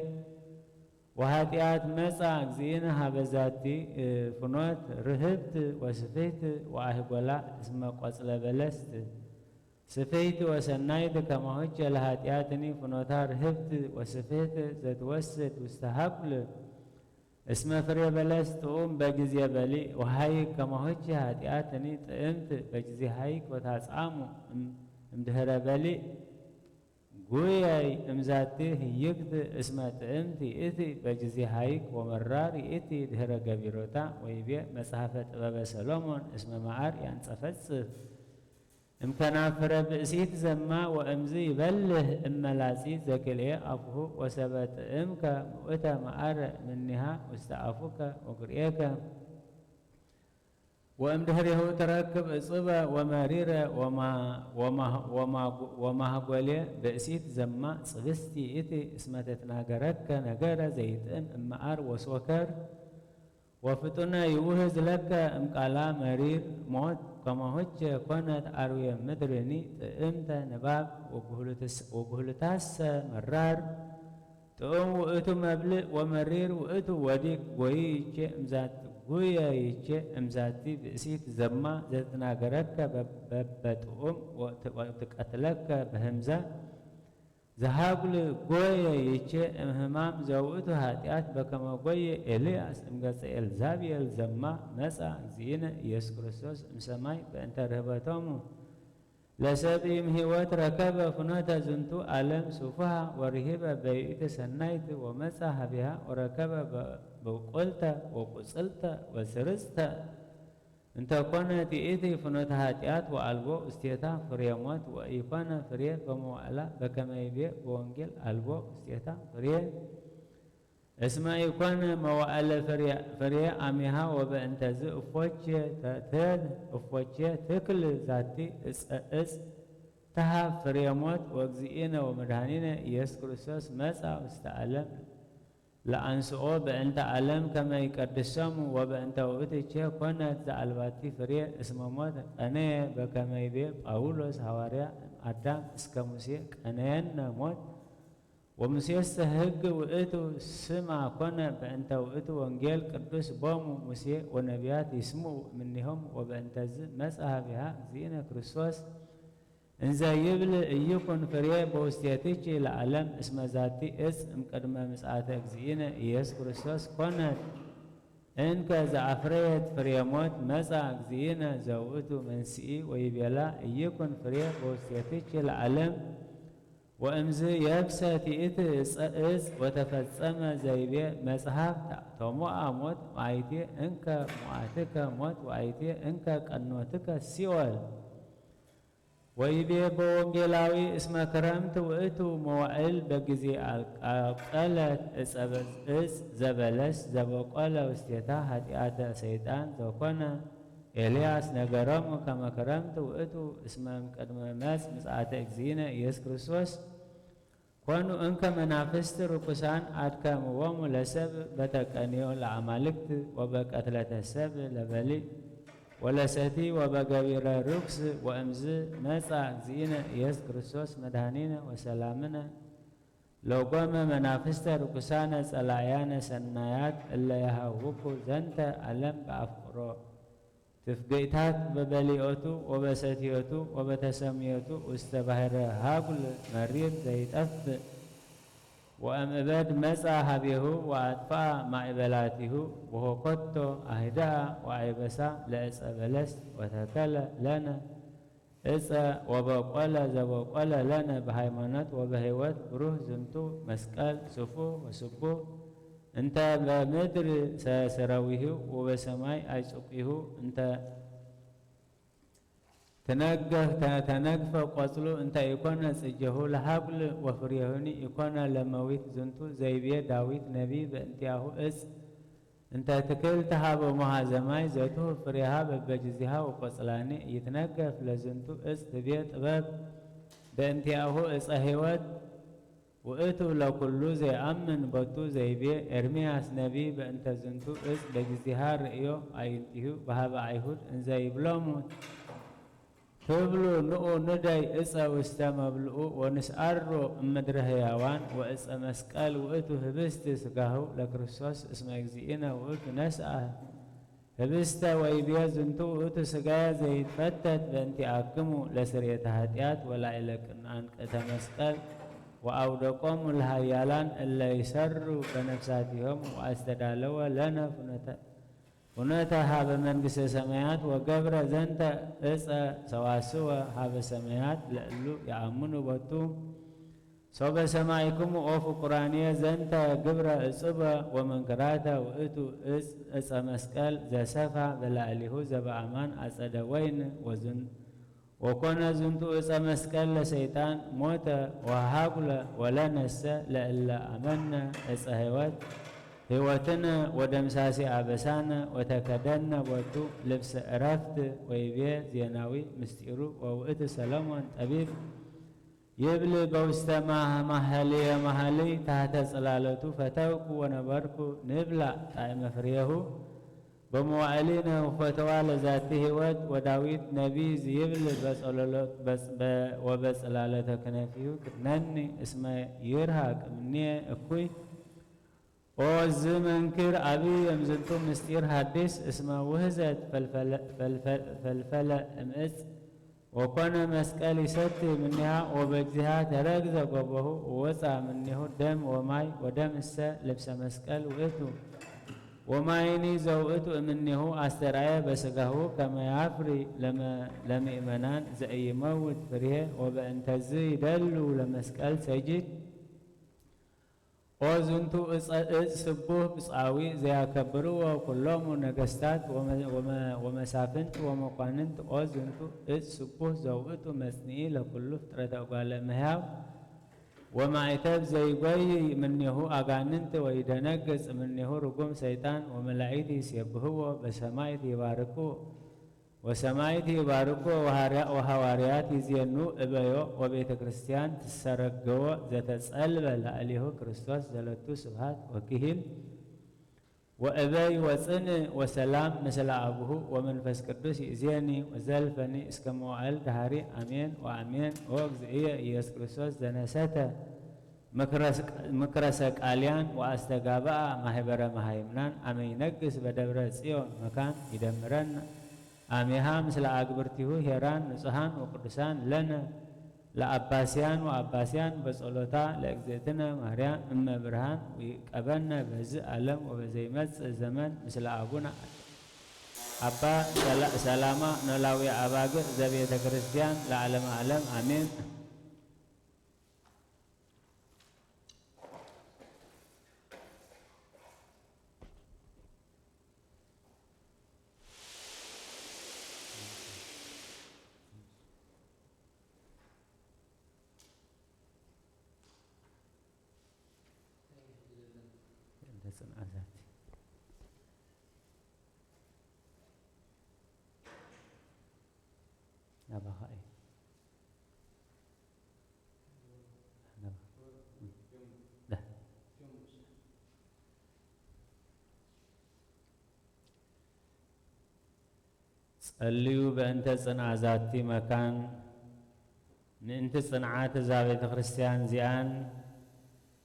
ወኃጢአት መጻ እግዚእነ ሀበ ዛቲ ፍኖት ርህብት ወስፍህት ወአህጎላ እስመ ቆጽለ በለስት ስፍህት ወሰናይት ከማሆች ለኃጢአትኒ ፍኖታ ርህብት ወስፍህት ዘትወስድ ውስተ ሀቁል እስመ ፍሬ በለስ ጥዑም በጊዜ በሊዕ ወሃይክ ከማሆች ኃጢአትኒ ጥዕምት በጊዜ ሃይክ ወታጻሙ እምድህረ በሊዕ ጉየይ እምዛቲ ህይክት እስመ ጥዕምት ይእቲ በጊዜ ሃይክ ወመራር ይእቲ ድህረ ገቢሮታ ወይቤ መጽሐፈ ጥበበ ሰሎሞን እስመ መዓር ያንጸፈጽፍ እምከናፍረ ብእሲት ዘማ ወእምዝ ይበልህ እመላጺ ዘክልኤ አፉሁ ወሰበ ጥዕምከ ምኡተ መዓረ ምኒሃ ውስተ አፉከ ወጉርኤከ ወእምድህሬሁ ትረክብ እጽበ ወመሪረ ወማህጎሌ ብእሲት ዘማ ጽብስቲ ይእቲ እስመ ተትናገረከ ነገረ ዘይጥዕም እመዓር ወሶከር ወፍጡነ ይውህዝ ለከ እምቃላ መሪር ሞት ከማሆቼ ኮነት አርዌ ምድርኒ ጥዕምተ ንባብ ወጉህሉታሰ መራር ጥዑም ውእቱ መብልዕ ወመሪር ውእቱ ወዲቅ ጎይቼ እምዛቲ ጉየይቼ እምዛቲ ብእሲት ዘማ ዘትናገረከ በበጥዑም ወትቀትለከ በህምዘ ዘሃጉል ጎየ ይቼ እምህማም ዘውእቱ ኃጢአት በከመ ጎየ ኤልያስ እምገጸ ኤልዛቤል ዘማ መጻ እግዚእነ ኢየሱስ ክርስቶስ እምሰማይ በእንተ ርህበቶሙ ለሰብእም ሕይወት ረከበ ፍኖተ ዝንቱ ዓለም ሱፍሃ ወርሂበ በይእቲ ሰናይት ወመጻ ሀቢሃ ወረከበ በቁልተ ወቁጽልተ ወስርጽተ እንተ ኮነ ትእቲ ፍኖተ ኃጢአት ወአልቦ ውስቴታ ፍሬ ሞት ወኢኮነ ፍሬ በመዋዕላ በከመ ይቤ በወንጌል አልቦ ውስቴታ ፍሬ እስመ ኢኮነ መዋዕለ ፍሬ አሚሃ ወበእንተዝ እፎቼ እፎቼ ትክል ዛቲ እፀ እፅ ተሃብ ፍሬ ሞት ወእግዚእነ ወመድኃኒነ ኢየሱስ ክርስቶስ መጻ ውስተ ዓለም ለአንስኦ በእንተ ዓለም ከመ ይቀድሶሙ ወበእንተ ውእትቼ ኮነት ዘአልባቲ ፍሬ እስመ ሞት ቀነየ በከመ ይቤ ጳውሎስ ሐዋርያ እምአዳም እስከ ሙሴ ቀነየነ ሞት ወሙሴሰ ሕግ ውእቱ ስማ ኮነ በእንተ ውእቱ ወንጌል ቅዱስ ቦሙ ሙሴ ወነቢያት ይስምዑ እምኔሆም ወበእንተዝ መጽአ ሀቢሃ እግዚእነ ክርስቶስ እንዘ ይብል ኢይኩን ፍሬ በውስቴትኪ ለዓለም እስመ ዛቲ እፅ እምቅድመ ምጽአተ እግዚእነ ኢየሱስ ክርስቶስ ኮነት እንከ ዘአፍረየት ፍሬ ሞት መጻ እግዚእነ ዘውእቱ መንስኢ ወይቤላ ኢይኩን ፍሬ በውስቴትኪ ለዓለም ወእምዝ የብሰ ትእቲ እፅ ወተፈጸመ ዘይቤ መጽሐፍ ተሞአ ሞት ወአይቴ እንከ ሞአትከ ሞት ወአይቴ እንከ ቀኖትከ ሲኦል ወይቤ በወንጌላዊ እስመ ክረምት ውእቱ መዋእል በጊዜ አብቀለት እፀ እፅ ዘበለስ ዘበቆለ ውስቴታ ኃጢአተ ሰይጣን ዘኮነ ኤልያስ ነገሮሙ ከመ ክረምት ውእቱ እስመ እምቅድመ መጽ ምጽአተ እግዚእነ ኢየሱስ ክርስቶስ ኮኑ እንከ መናፍስት ርኩሳን አድከምዎሙ ለሰብ በተቀንዮ ለአማልክት ወበቀትለተ ሰብ ለበሊዕ ወለሰቲ ወበገቢረ ርኩስ ወእምዝ መጻ እግዚእነ ኢየሱስ ክርስቶስ መድኃኒነ ወሰላምነ ለጎመ መናፍስተ ርኩሳነ ጸላእያነ ሰናያት እለ የሃውኩ ዘንተ ዓለም በአፍቅሮ ትፍግእታት በበሊኦቱ ወበሰትዮቱ ወበተሰምዮቱ ውስተ ባሕረ ሃጉል መሪር ዘይጠፍእ ወእምእበድ መጻ ሀቤሁ ወአጥፍአ ማእበላቲሁ ወሆኮቶ አህደአ ወአይበሳ ለእፀ በለስ ወተከለ ለነ እፀ ወበቆለ ዘበቆለ ለነ በሃይማኖት ወበህይወት ብሩህ ዝንቱ መስቀል ስፉህ ወስቡህ እንተ በምድር ሰረዊሁ ወበሰማይ አይጹቂሁ እንተ ትነገፍ ተነግፈ ቆጽሉ እንተ ኢኮነ ጽጀሁ ለሃጉል ወፍሬሁኒ ኢኮነ ለመዊት ዝንቱ ዘይቤ ዳዊት ነቢ በእንቲአሁ እጽ እንተ ትክል ተሃበ ሞሃዘ ማይ ዘትሁ ፍሬሃ በበጅዚሃ ወቆጽላኒ ይትነገፍ ለዝንቱ እጽ ትቤ ጥበብ በእንቲአሁ እጸ ህይወት ውእቱ ለኩሉ ዘይአምን ቦቱ ዘይቤ ኤርምያስ ነቢ በእንተ ዝንቱ እጽ በጊዜሃ ርእዮ አዕይንቲሁ በሃበ አይሁድ እንዘ ይብሎሙ ትብሉ ንኡ ንደይ እጸ ውስተ መብልኡ ወንስአሮ እምድረ ህያዋን ወእጸ መስቀል ውእቱ ህብስት ስጋሁ ለክርስቶስ እስመ እግዚእነ ውእቱ ነስአ ህብስተ ወይቤ ዝንቱ ውእቱ ስጋየ ዘይትፈተት በእንቲአክሙ ለስርየተ ኃጢአት ወላዕለ ቅንአን ቅእተ መስቀል ወአውደቆሙ ለሃያላን እለ ይሰሩ በነፍሳቲሆም ወአስተዳለወ ለነ ፍኖተ ሀበ መንግስተ ሰማያት ወገብረ ዘንተ እፀ ሰዋስወ ሀበ ሰማያት ለእሉ የአምኑ ቦቱ ሶበ ሰማይክሙ ኦ ፍቁራንየ ዘንተ ግብረ እጹበ ወመንክራተ ውእቱ እጽ እጸ መስቀል ዘሰፋ በላዕሊሁ ዘበአማን አጸደ ወይን ወዝን ወኮነ ዝንቱ እጸ መስቀል ለሰይጣን ሞተ ወሃጉለ ወለነሰ ለእለ አመነ እጸ ህይወት ህይወትነ ወደምሳሴ አበሳነ ወተከደነ ቦቱ ልብሰ ዕረፍት ወይቤ ዜናዊ ምስጢሩ ወውእቱ ሰለሞን ጠቢብ ይብል በውስተ ማህማህልየ ማህልይ ታህተ ጽላለቱ ፈተውኩ ወነበርኩ ንብላ ጣዕመ ፍሬሁ በመዋዕሊነ ወፈተዋ ለዛቲ ህይወት ወዳዊት ነቢይ ዝይብል በጸሎሎ- በጽ- በ- ወበጽላለተ ክነፊሁ ክድነኒ እስመ ይርሃቅ እምኔ እኩይ ኦ ዝ መንክር አብይ እምዝንቱ ምስጢር ሐዲስ እስመ ውህዘት ፈልፈለ እምእጽ ወኮነ መስቀል ይሰቲ እምኔሃ ወበእግዚሃ ተረግዘ ጎቦሁ ወወፃ እምኔሁ ደም ወማይ ወደምሰ ልብሰ መስቀል ውእቱ ወማይኒ ዘውእቱ እምኔሁ አስተርአየ በስጋሁ ከመ ያፍሪ ለምእመናን ዘኢይመውት ፍሬ ወበእንተዝ ይደሉ ለመስቀል ሰጅድ ኦ ዝንቱ እፀ እፅ ስቡህ ብፃዊ ዘያከብርዎ ኩሎሙ ነገስታት ወመሳፍንት ወመኳንንት ኦ ዝንቱ እፅ ስቡህ ዘውእቱ መፅንኢ ለኩሉ ፍጥረተ እጓለ እመሕያው ወማዕተብ ዘይጎይ እምኔሁ አጋንንት ወይደነግጽ እምኔሁ ርጉም ሰይጣን ወመላእክት ይሴብህዎ በሰማይት ይባርክዎ ወሰማይት ይባርኮ ወሐዋርያት ይዜኑ እበዮ ወቤተ ክርስቲያን ትሰረገዎ ዘተጸልበ ላዕሌሁ ክርስቶስ ዘለቱ ስብሐት ወክሂል ወእበይ ወጽን ወሰላም ምስለ አቡሁ ወመንፈስ ቅዱስ ይእዜኒ ወዘልፈኒ እስከ መዋዕል ዳህሪ አሜን ወአሜን። ኦ እግዚእየ ኢየሱስ ክርስቶስ ዘነሰተ ምክረ ሰቃልያን ወአስተጋብአ ማህበረ መሃይምናን አመ ይነግስ በደብረ ጽዮን መካን ይደምረን አሜሃ ምስለ አግብርቲሁ ኄራን ንጹሃን ወቅዱሳን ለነ ለአባስያን ወአባስያን በጸሎታ ለእግዝእትነ ማርያም እመ ብርሃን ወይቀበነ በዝ ዓለም ወበዘይመጽእ ዘመን ምስለ አቡነ አባ ሰላማ ኖላዊ አባግዕ ዘቤተ ክርስቲያን ለዓለመ ዓለም አሜን። ጸልዩ በእንተ ጽንዓ ዛቲ መካን፣ ምእንቲ ጽንዓት እዛ ቤተ ክርስቲያን እዚኣን፣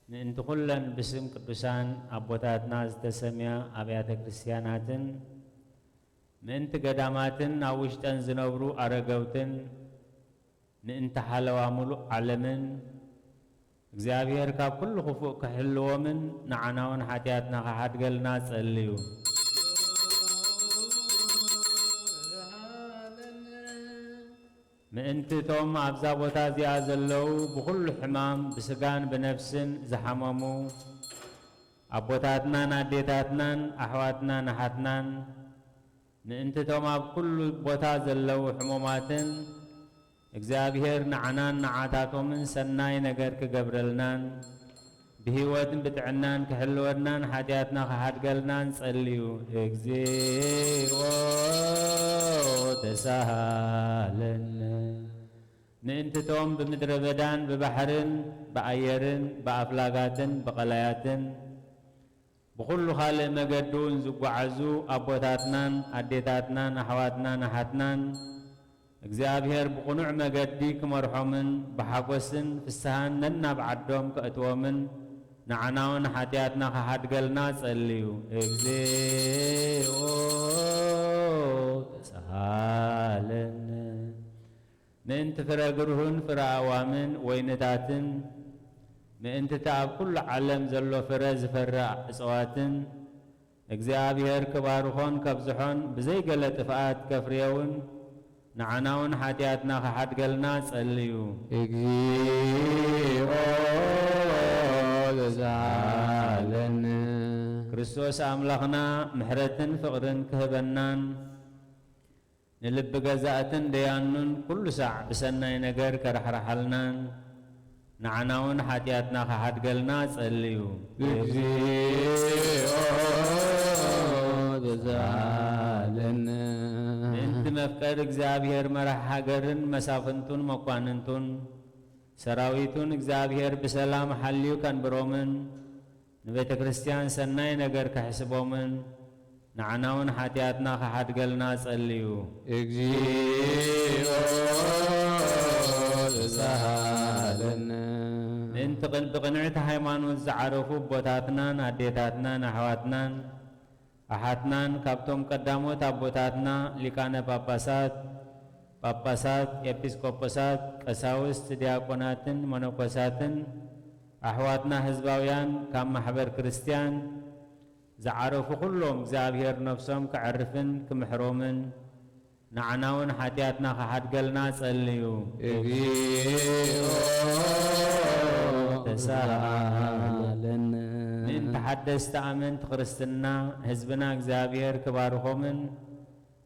ምእንቲ ኩለን ብስም ቅዱሳን ኣቦታትና ዝተሰምያ ኣብያተ ክርስቲያናትን፣ ምእንቲ ገዳማትን ኣብ ውሽጠን ዝነብሩ ኣረገውትን፣ ምእንቲ ሓለዋ ምሉእ ዓለምን፣ እግዚኣብሔር ካብ ኩሉ ክፉእ ክሕልዎምን ንዓና እውን ሓጢኣትና ክሓድገልና ጸልዩ። ምእንቲ እቶም ኣብዛ ቦታ እዚኣ ዘለዉ ብኹሉ ሕማም ብስጋን ብነፍስን ዝሓመሙ ኣቦታትናን ኣዴታትናን ኣሕዋትናን ኣሓትናን፣ ምእንቲ እቶም ኣብ ኩሉ ቦታ ዘለዉ ሕሙማትን፣ እግዚኣብሔር ንዓናን ንዓታቶምን ሰናይ ነገር ክገብረልናን ብህይወትን ብጥዕናን ክሕልወናን ሓጢኣትና ክሓድገልና ንጸልዩ። እግዚኦ ተሳሃለነ። ምእንቲ እቶም ብምድረ በዳን ብባሕርን ብኣየርን ብኣፍላጋትን ብቐላያትን ብኹሉ ካልእ መገዲ እውን ዝጓዓዙ ኣቦታትናን ኣዴታትናን ኣሕዋትናን ኣሓትናን እግዚኣብሔር ብቕኑዕ መገዲ ክመርሖምን ብሓጎስን ፍስሃን ነናብ ዓዶም ከእትዎምን ንዓና እውን ሓጢኣትና ክሓድገልና ጸልዩ። እግዚኦ ተሳሃለነ። ምእንቲ ፍረ ግርሁን ፍረ ኣእዋምን ወይንታትን፣ ምእንቲ እቲ ኣብ ኩሉ ዓለም ዘሎ ፍረ ዝፈርእ እጽዋትን፣ እግዚኣብሔር ክባርኾን ከብዝሖን ብዘይገለ ጥፍኣት ከፍርየውን ንዓና እውን ሓጢኣትና ክሓድገልና ጸልዩ። እግዚኦ ተሳሃለነ። ክርስቶስ ኣምላኽና ምሕረትን ፍቕርን ክህበናን ንልቢ ገዛእትን ደያኑን ኩሉ ሳዕ ብሰናይ ነገር ከራሕርሓልናን ንዓና እውን ሓጢኣትና ክሓድገልና ጸልዩ። እግዚኦ ተሳሃለነ። ምእንቲ መፍቀሪ እግዚኣብሔር መራሕ ሃገርን መሳፍንቱን መኳንንቱን ሰራዊቱን እግዚኣብሔር ብሰላም ሓልዩ ከንብሮምን ንቤተ ክርስቲያን ሰናይ ነገር ክሕስቦምን ንዓና እውን ሓጢኣትና ክሓድገልና ጸልዩ። እግዚኦ ተሳሃለነ። ምእንቲ ቅን-፣ ብቕንዕቲ ሃይማኖት ዝዓረፉ ኣቦታትናን ኣዴታትናን ኣሕዋትናን ኣሓትናን ካብቶም ቀዳሞት ኣቦታትና ሊቃነ ጳጳሳት፣ ጳጳሳት፣ ኤጲስቆጶሳት፣ ቀሳውስት፣ ዲያቆናትን መነኮሳትን ኣሕዋትና ህዝባውያን ካብ ማሕበር ክርስትያን ዝዓረፉ ኩሎም እግዚኣብሔር ነፍሶም ከዕርፍን ክምሕሮምን ንዓና እውን ሓጢኣትና ክሓድገልና ጸልዩ። እግዚኦ ተሳሃለነ። ምእንቲ ሓደስቲ ኣመንቲ ክርስትና ህዝብና እግዚኣብሔር ክባርኾምን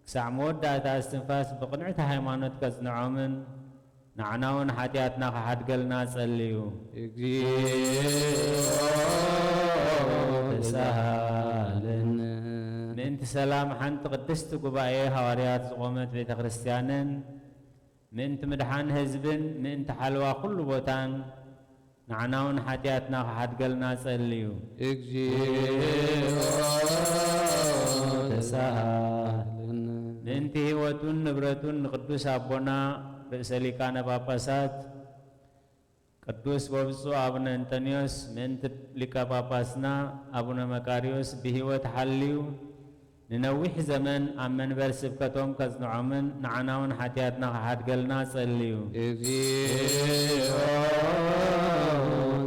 ክሳዕ መወዳእታ እስትንፋስ ብቕንዕቲ ሃይማኖት ከጽንዖምን ንዓና እውን ሓጢኣትና ክሓድገልና ጸልዩ። እግዚኦ ተሳሃለነ። ምእንቲ ሰላም ሓንቲ ቅድስቲ ጉባኤ ሃዋርያት ዝቖመት ቤተ ክርስቲያንን ምእንቲ ምድሓን ህዝብን ምእንቲ ሓለዋ ኩሉ ቦታን ንዓና እውን ሓጢኣትና ክሓድገልና ጸልዩ። እግዚኦ ተሳሃለነ። ምእንቲ ህይወቱን ንብረቱን ንቅዱስ ኣቦና ርእሰ ሊቃነ ጳጳሳት ቅዱስ ወብፁዕ ኣቡነ እንጠንዮስ፣ ምእንቲ ሊቀ ጳጳስና ኣቡነ መቃርዮስ ብህይወት ሓልዩ ንነዊሕ ዘመን ኣብ መንበር ስብከቶም ከጽንዖምን ንዓና እውን ሓጢኣትና ክሓድገልና ጸልዩ። እግዚኦ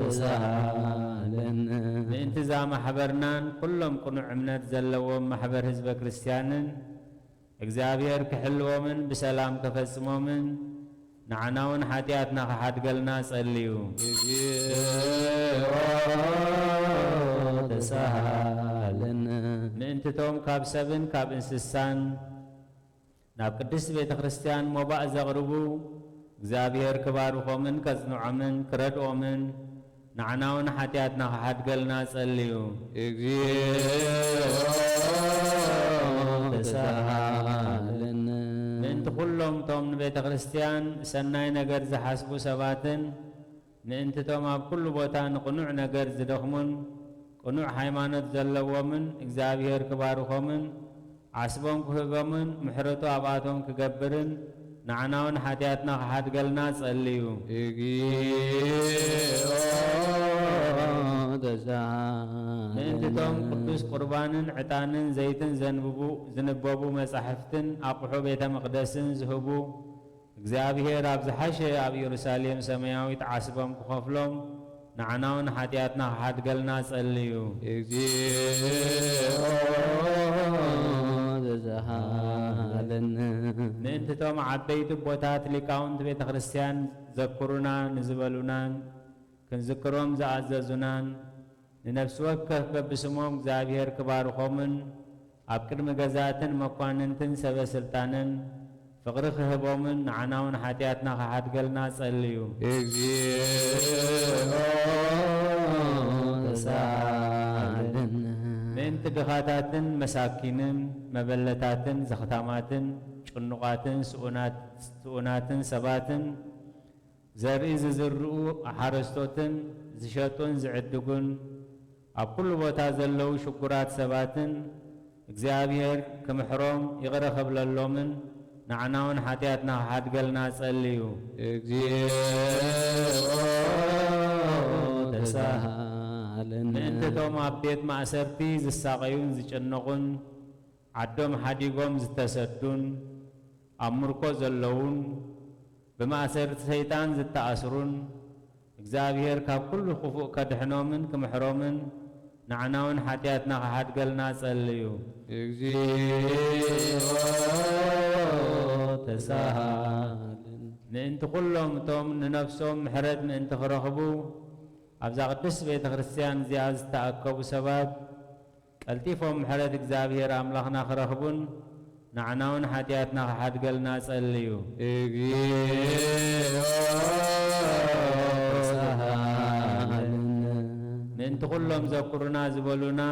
ተሳሃለነ። ምእንቲ እዛ ማሕበርናን ኩሎም ቅኑዕ እምነት ዘለዎም ማሕበር ህዝበ ክርስትያንን እግዚኣብሔር ክሕልዎምን ብሰላም ከፈጽሞምን ንዓና እውን ሓጢኣትና ክሓድገልና ጸልዩ። እግዚኦ ተሳሃለነ። ምእንትቶም ካብ ሰብን ካብ እንስሳን ናብ ቅድስቲ ቤተ ክርስቲያን ሞባእ ዘቕርቡ እግዚኣብሔር ክባርኾምን ከጽንዖምን ክረድኦምን ንዓና እውን ሓጢኣትና ክሓድገልና ጸልዩ። እግዚኦ ተሳሃለነ። ምእንቲ ኩሎም እቶም ንቤተ ክርስቲያን ሰናይ ነገር ዝሓስቡ ሰባትን ምእንቲ እቶም ኣብ ኩሉ ቦታ ንቕኑዕ ነገር ዝደኽሙን ቅኑዕ ሃይማኖት ዘለዎምን እግዚኣብሔር ክባርኾምን ዓስቦም ክህቦምን ምሕረቱ ኣብኣቶም ክገብርን ንዓና እውን ሓጢኣትና ክሓድገልና ጸልዩ። እግዚኦ ምእንቲ እቶም ቅዱስ ቁርባንን ዕጣንን ዘይትን ዘንብቡ ዝንበቡ መጻሕፍትን ኣቑሑ ቤተ መቕደስን ዝህቡ፣ እግዚኣብሔር ኣብ ዝሓሸ ኣብ ኢየሩሳሌም ሰማያዊት ዓስቦም ክኸፍሎም፣ ንዓና እውን ሓጢኣትና ክሓድገልና ጸልዩ። እግዚኦ ተሳሃለነ። ምእንቲ እቶም ዓበይቲ ቦታት ሊቃውንቲ ቤተ ክርስቲያን ዘክሩና ንዝበሉናን ክንዝክሮም ዝኣዘዙናን፣ ንነፍሲ ወከፍ በብስሞም እግዚኣብሔር ክባርኾምን ኣብ ቅድሚ ገዛእትን መኳንንትን ሰበ ስልጣንን ፍቕሪ ክህቦምን ንዓና እውን ሓጢኣትና ክሓድገልና ጸልዩ። እግዚኦ ተሳሃለነ። ምእንቲ ድኻታትን መሳኪንን መበለታትን ዘኽታማትን ጭኑቓትን ስኡናት- ስኡናትን ሰባትን ዘርኢ ዝዝርኡ ሓረስቶትን ዝሸጡን ዝዕድጉን ኣብ ኩሉ ቦታ ዘለዉ ሽጉራት ሰባትን እግዚኣብሔር ክምሕሮም ይቕረ ክብለሎምን ንዓና እውን ሓጢኣትና ክሓድገልና ጸልዩ። እግዚኦ ተሳሃለነ። ምእንቲ እቶም ኣብ ቤት ማእሰርቲ ዝሳቐዩን ዝጭነቑን ዓዶም ሓዲጎም ዝተሰዱን ኣብ ምርኮ ዘለዉን ብማእሰርቲ ሰይጣን ዝተኣስሩን እግዚኣብሔር ካብ ኩሉ ክፉእ ከድሕኖምን ክምሕሮምን ንዓና እውን ሓጢኣትና ክሓድገልና ጸልዩ። እግዚኦ ተሳሃለነ። ምእንቲ ኩሎም እቶም ንነፍሶም ምሕረት ምእንቲ ክረኽቡ ኣብዛ ቅድስት ቤተ ክርስቲያን እዚኣ ዝተኣከቡ ሰባት ቀልጢፎም ምሕረት እግዚኣብሔር ኣምላኽና ክረኽቡን ንዓና እውን ሓጢኣትና ክሓድገልና ጸልዩ። እግዚኦ ተሳሃለነ። ምእንቲ ኩሎም ዘኩሩና ዝበሉና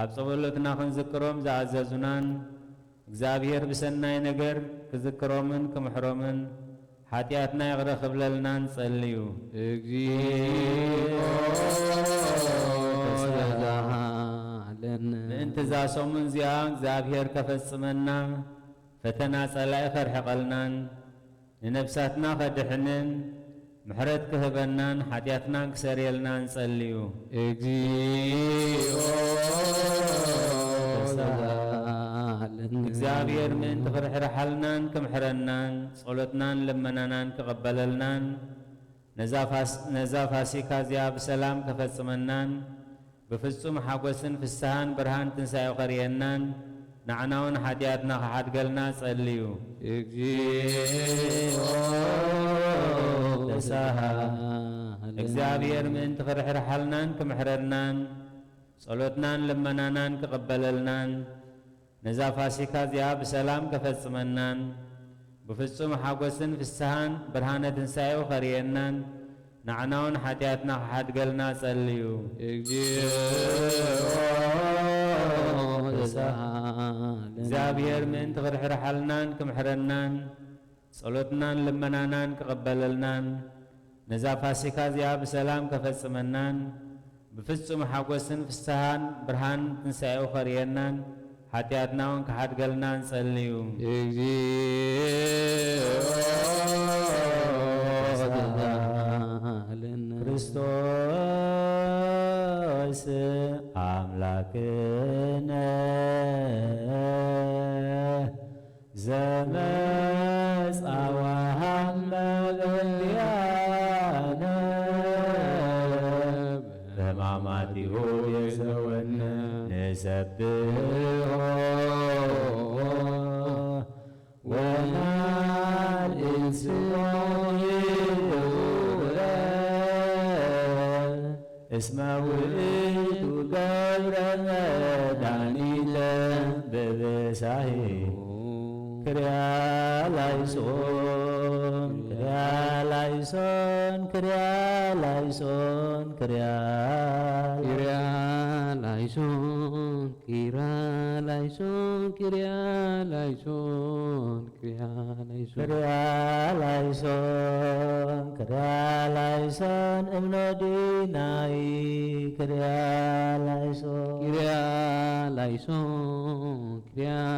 ኣብ ጸበሎትና ክንዝክሮም ዝኣዘዙናን እግዚኣብሔር ብሰናይ ነገር ክዝክሮምን ክምሕሮምን ሓጢኣትና ይቕረ ክብለልናን ጸልዩ። እግዚኦ ተሳሃለነ። ምእንቲ እዛ ሰሙን እዚኣ እግዚኣብሔር ከፈጽመና ፈተና ጸላኢ ከርሕቐልናን ንነፍሳትና ከድሕንን ምሕረት ክህበናን ሓጢኣትናን ክሰርየልናን ጸልዩ። እግዚኦ ተሳሃለነ። እግዚኣብሔር ምእንቲ ክርሕርሓልናን ክምሕረናን ጸሎትናን ልመናናን ክቕበለልናን ነዛ ፋስ- ነዛ ፋሲካ እዚኣ ብሰላም ከፈጽመናን ብፍጹም ሓጎስን ፍስሃን ብርሃን ትንሳኤኡ ከርእየናን ንዓና እውን ሓጢኣትና ክሓድገልና ጸልዩ። እግዚኦ ተሳሃለነ። እግዚኣብሔር ምእንቲ ክርሕርሓልናን ክምሕረናን ጸሎትናን ልመናናን ክቕበለልናን ነዛ ፋሲካ እዚኣ ብሰላም ከፈጽመናን ብፍጹም ሓጎስን ፍስሃን ብርሃነ ትንሳኤኡ ከርእየናን ንዓና እውን ሓጢኣትና ክሓድገልና ጸልዩ። እግዚኦ ተሳሃለነ። እግዚኣብሔር ምእንቲ ክርሕርሓልናን ክምሕረናን ጸሎትናን ልመናናን ክቕበለልናን ነዛ ፋሲካ እዚኣ ብሰላም ከፈጽመናን ብፍጹም ሓጎስን ፍስሃን ብርሃን ትንሳኤኡ ከርእየናን ሓጢኣትና እውን ክሓድገልና ንጸልዩ። እግዚኦ ተሳሃለነ። ክርስቶስ ኣምላክነ ዘመጻ ወሃመ በእንቲኣነ በሕማማቲሁ የሕዘወነ ንሰብሖ ወናልዕል ስሙ ይሁረ እስመ ውእቱ ገብረ መድኃኒተ በበሳሂ ክርያ ላይሶን ክርያ ላይሶን ክርያ ላይሶን ክርያ ኪርያ ላይሶን ኪርያ ላይሶን ኪርያ ላይሶን ኪርያ ላይሶን ክርያ ላይሶን ክርያ ላይሶን እምኖዲናይ ክርያ ላይሶን ኪርያ ላይሶን ኪርያ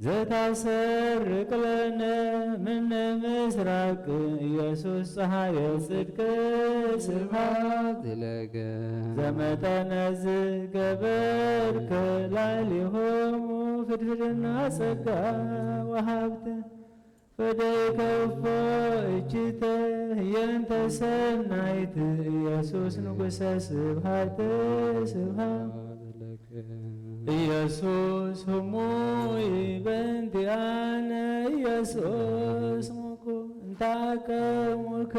ዘታሰርቅ ለነ ምነ ምስራቅ ኢየሱስ ፀሐየ ጽድቅ ስብሐት ለከ። ዘመጠነ ዝገበርከ ላዕሌሆሙ ፍድፍድና ጸጋ ወሃብተ ፈደይ ከፎ እጅተ ህየንተ ሰናይት ኢየሱስ ንጉሰ ስብሐት ስብሐት ኢየሱስ ህሙይ በእንቲኣነ ኢየሱስ ሙኩ እንታከሙከ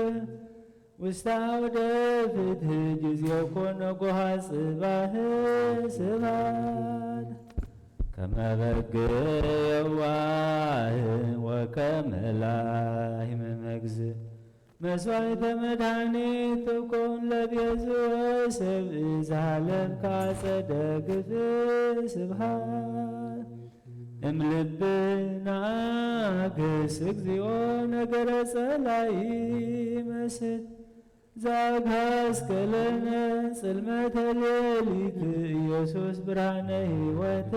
ውስተ አውደ ፍትህ ጊዜ ኮነ ጎሃ ጽባህ ስብሐት ከመ በግ የዋህ ወከመ ላህመ መግዝእ መስዋዕተ መድኃኒት ትኩን ለቤዝወ ሰብእ ዘሃለፍካ ጸደግፍ ስብሐት እምልብና አግስ እግዚኦ ነገረ ጸላኢ መስል ዛግሃስከለነ ጽልመተ ሌሊት ኢየሱስ ብርሃነ ሕይወት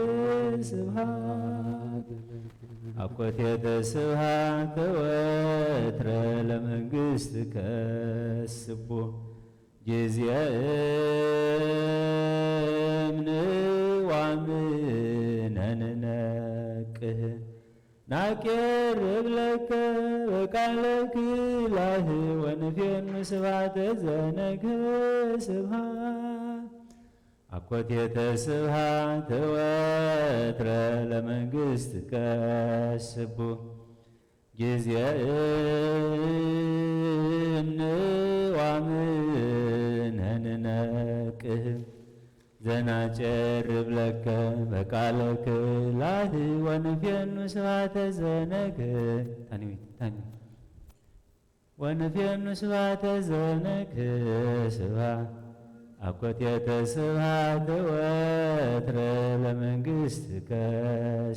ስብሐት አኮቴተ ስብሐት ወትረ ለመንግሥትከ ስቡ ጊዜ እምንዋምነ ንነቅህ ናቄርብ ለከ በቃለ ክላህ ወንፌኑ ስብሐተ ዘነግህ ስብሐት አኮቴተ ስብሐት ወትረ ለመንግሥትከ ስቡ ጊዜ እምንዋምነ ንነቅህ ዘናጨርብ ለከ በቃለ ክላህ ወንፌኑ ስብሐተ ዘነግህ ታኒዊት ታኒ ወንፌኑ ስብሐተ ዘነግህ ስብሐት አኮቴተ ስብሐት ወትረ ለመንግሥትከ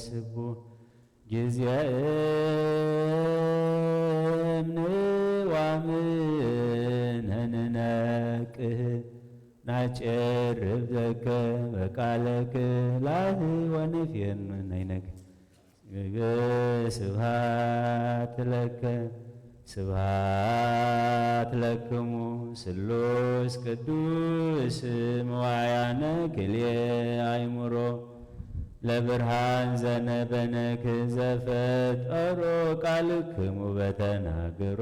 ስቡ ጊዜ እምንዋምነ ንነቅህ ናጨርብ ለከ በቃለ ክላህ ወንፌኑ ናይነግ ስብሐት ለከ ስብሐት ለክሙ ስሉስ ቅዱስ መዋያነ ክልኤ አይምሮ ለብርሃን ዘነበነክ ዘፈጠሮ ቃልክሙ በተናግሮ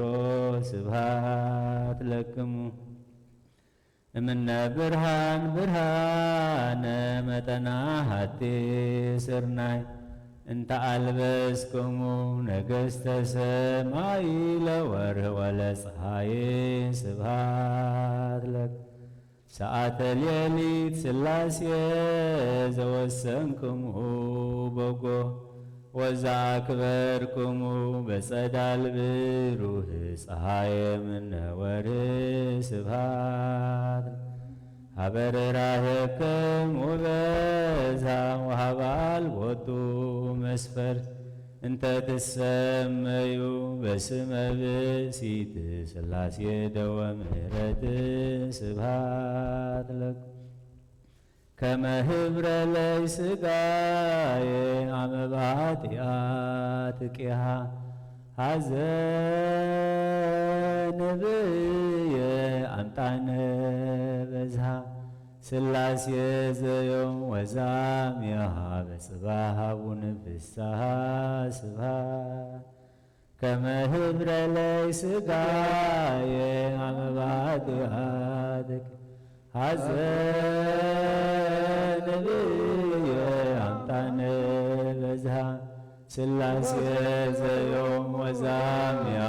ስብሐት ለክሙ እምነ ብርሃን ብርሃነ መጠና ሃቲ ስርናይ እንተ አልበስክሙ ነገሥተ ሰማይ ለወርህ ወለፀሃይ ስብሐት ለክ ሰዓተ ሌሊት ሥላሴ ዘወሰንክሙ በጎ ወዘአክበርክሙ በጸዳል ብሩህ ፀሐይ እምነ ወርህ ስብሐት ሀበ ርራሄክሙ በዝሃ ወሀበ አልቦቱ መስፈር እንተ ትሰመዩ በስመ ብእሲት ሥላሴ ደወ ምሕረት ስብሐት ለክ ከመ ህብረ ለይ ስጋዬ አመ ባጢአት ቂሃ ሐዘን ብየ አምጣነ በዝሃ ሥላሴ ዘዮም ወዛሚያ በጽባሃቡን ፍስሃ ስብሃ ከመ ህብረ ለይ ስጋዬ አመ ባጢአትኪ ሐዘን ብየ አምጣነ በዝሃ ሥላሴ ዘዮም ወዛሚያ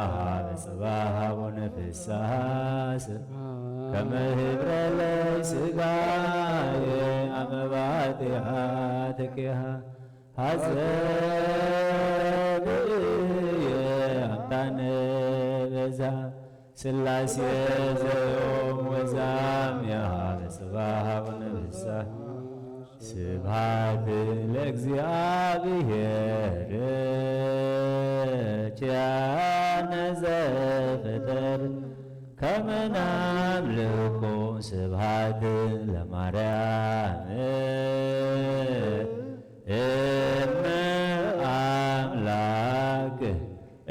በጽባህ አቡነ ፍስሐ ስብሐ ከመ ህብረ ለይ ስጋዬ አመ ባጢአትኪሃ ሐዘን ብየ አምጣነ በዝሃ ሥላሴ ዘዮም ወዛሚያ በጽባህ አቡነ ፍስሐ ስብሐት ለእግዚአብሔር ኪያነ ዘፈጠር ከመ ናምልኮ ስብሐት ለማርያም እመ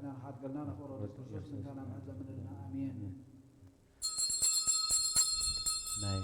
ሓጢኣትና ንሓድገልና፣ ንኽብሮ ወልድ ክርስቶስ ምእንታና ምሕረት ለምንልና። ኣሜን። ናይ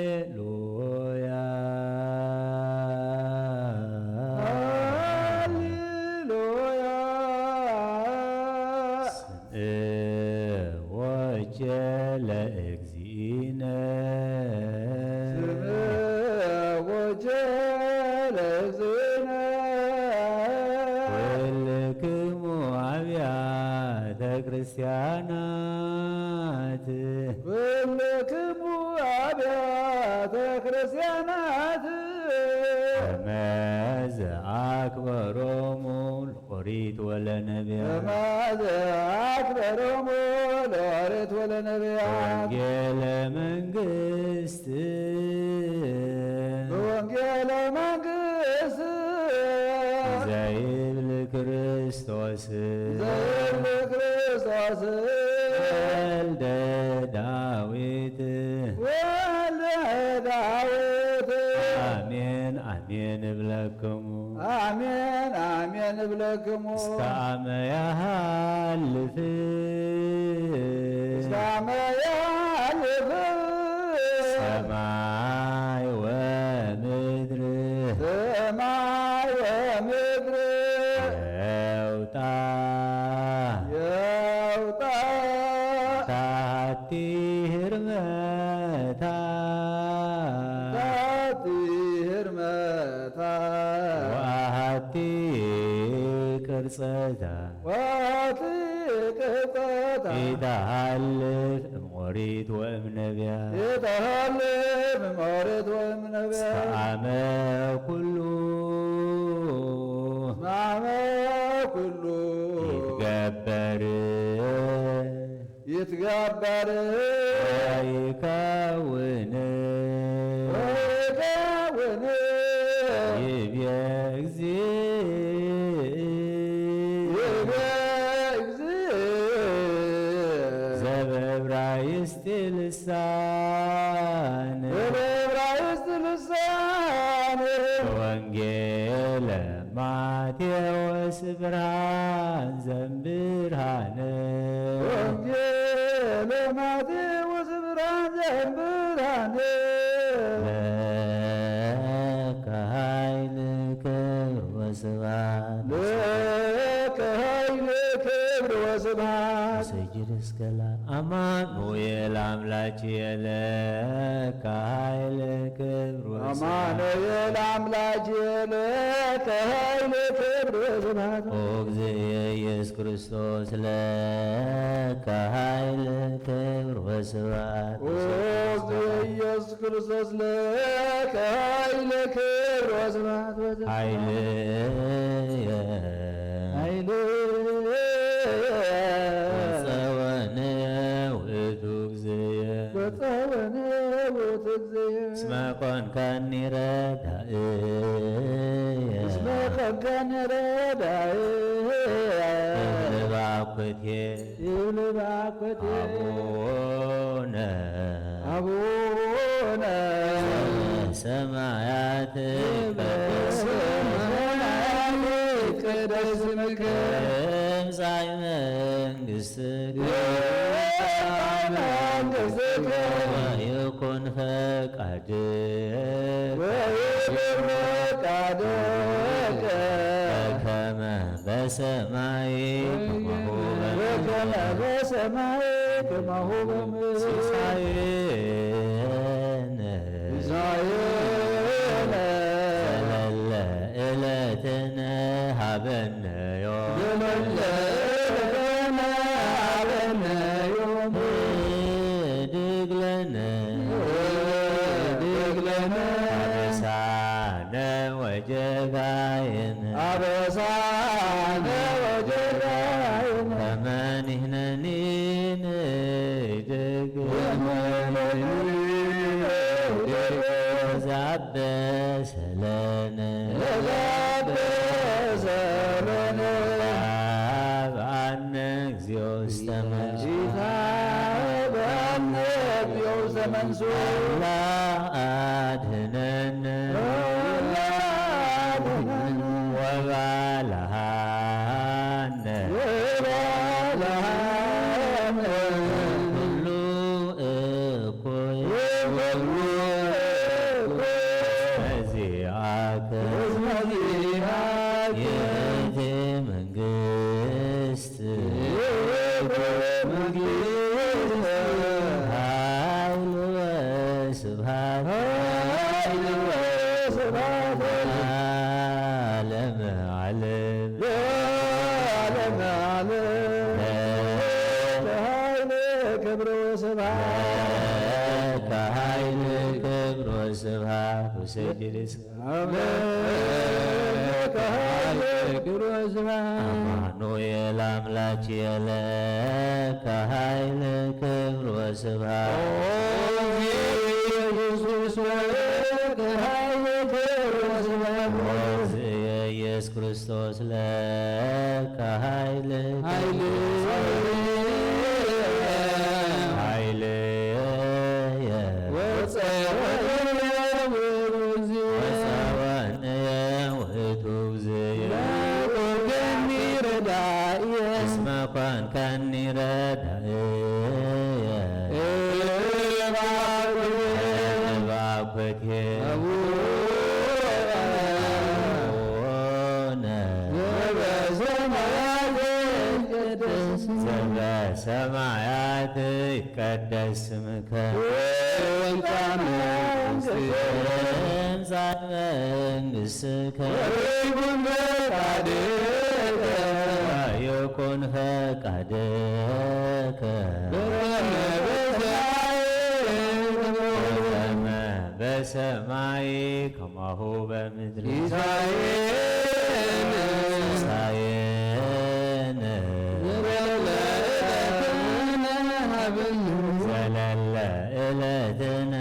ሃሌሉያ፣ ሃሌሉያ። ስምዕ ወጀ ለእግዚእነ፣ ስምዕ ወጀ ለእግዚእነ። ኩልክሙ አብያተ ክርስቲያናት፣ ኩልክሙ አብያተ ክርስቲያናት። ከመ ዘአክበሮሙ ለኦሪት ወለነቢያት፣ ከመ ዘአክበሮሙ ለኦሪት ወለነቢያት። ወንጌለ መንግስት፣ በወንጌለ መንግስት። ዘይብል ክርስቶስ፣ ዘይብል ክርስቶስ። ወልደ ዳዊት፣ ወልደ ዳዊት። አሜን አሜን እብለክሙ፣ አሜን አሜን እብለክሙ። እስከ አመ ያሃልፍ፣ እስከ አመ ያሃልፍ። ሰማይ ወምድር፣ ሰማይ ወምድር። የውጣ፣ የውጣ። ታቲ ህርመታ፣ ታቲ ህርመታ። ወአሐቲ ቅርጸታ፣ ወአሐቲ ቅርጸታ። ኢተሃልፍ እምኦሪት ወእምነቢያት፣ ኢተሃልፍ እምኦሪት ወእምነቢያት። እስከ አመ ኩሉ፣ እስከ አመ ኩሉ። ይትገበር፣ ይትገበር። ወይከውን፣ ወይከውን። ይቤ እግዚእ፣ ይቤ እግዚእ። ዘበዕብራይስጥ ልሳን፣ ዘበዕብራይስጥ ልሳን። ወንጌለ ማቴዎስ ብርሃን ዘምብርሃን። ወንጌለ ማቴዎስ ብርሃን ዘምብርሃን። ለከ ኃይል ክብር ወስብሐት። ለከ ኃይል ክብር ወስብሐት። ሰጅድ እስከ ለአማኑኤል አምላክ ለከ ኃይል ክብር ወስብሐት። አማኑኤል አምላክ ለከ ኃይል ክብር ወስብሐት። ኦ እግዝእየ ኢየሱስ ክርስቶስ ለከ ኃይል ክብር ወስብሐት። ኦ እግዝእየ ኢየሱስ ክርስቶስ ለከ ኃይል ክብር ወስብሐት ወዘ- ኃይልየ፣ ኃይልየ ወጸወነ ውእቱ እግዝእየ። ወጸወነ ውእቱ እግዝእየ። እስመ ኮንካኒ ረዳእየ። እስመ ኮንካኒ ረዳእየ። እብል ባኩቴ፣ እብል ባኩቴ። አቡነ፣ አቡነ ሰማያት ይትቀደስ ስምከ፣ ይትቀደስ ስምከ። ትምጻእ መንግስትከ፣ ትምጻእ መንግስትከ። ወይኩን ፈቃድከ፣ ወይኩን ፈቃድከ። በከመ በሰማይ ከማሁ በምድር። በከመ በሰማይ ከማሁ በምድር። ሲሳየነ፣ ሲሳየነ ዘለለ ዕለትነ ሀበነ ዮም። ዘለለ ዕለትነ ሀበነ ዮም። ህድግ ለነ፣ ህድግ ለነ አበሳነ ወጌጋየነ፣ አበሳነ ወጌጋየነ። ከመ ንሕነኒ ንህድግ፣ ከመ ንሕነኒ ንህድግ። ወዘአበሰ ለነ፣ ወዘአበሰ ለነ። ወተአብአነ እግዚኦ ውስተ መንሱት። ኢታብአነ እግዚኦ ውስተ መንሱት። አላ አድህነነ። አላ አድህነነ። ወባልሃነ። ወባልሃነ። ኩሉ እኩይ። ዚኣከ ይእቲ መንግስት ኃይል ወስብሐት ዓለም ዓለም ዓለም ዓለም ኃይል ክብር ወስብሐት ኃይል ክብር ወስብሐት ወሰይድ አሜን። ለከ ኃይል ክብር ወስብሐት። አማኑኤል አምላክ የለከ ኃይል ክብር ወስብሐት። ኦ ኢየሱስ ለከ ኃይል ክብር ወስብሐት። ኦ ኢየሱስ ክርስቶስ ለከ ኃይል ኃይል ኃይል ወፀወነ ውእቱ ጊዜ ወፀወነ ውእቱ ጊዜ ለኮንከኒ ረዳእየ እስመ ኮንከኒ ረዳእየ እባኮቴ እባኮቴ አቡነ ዘበሰማያት ይትቀደስ ዘበሰማያት ይትቀደስ ስምከ ወይምጻእ መንግስትከ ትምጻእ መንግስትከ ወይኩን ፈቃድከ ወይኩን ፈቃድከ በከመ በሰማይ በከመ በሰማይ ከማሁ በምድሪ ሲሳየነ ሲሳየነ ዘለለ ዕለትነ ሀበነ ዘለለ ዕለትነ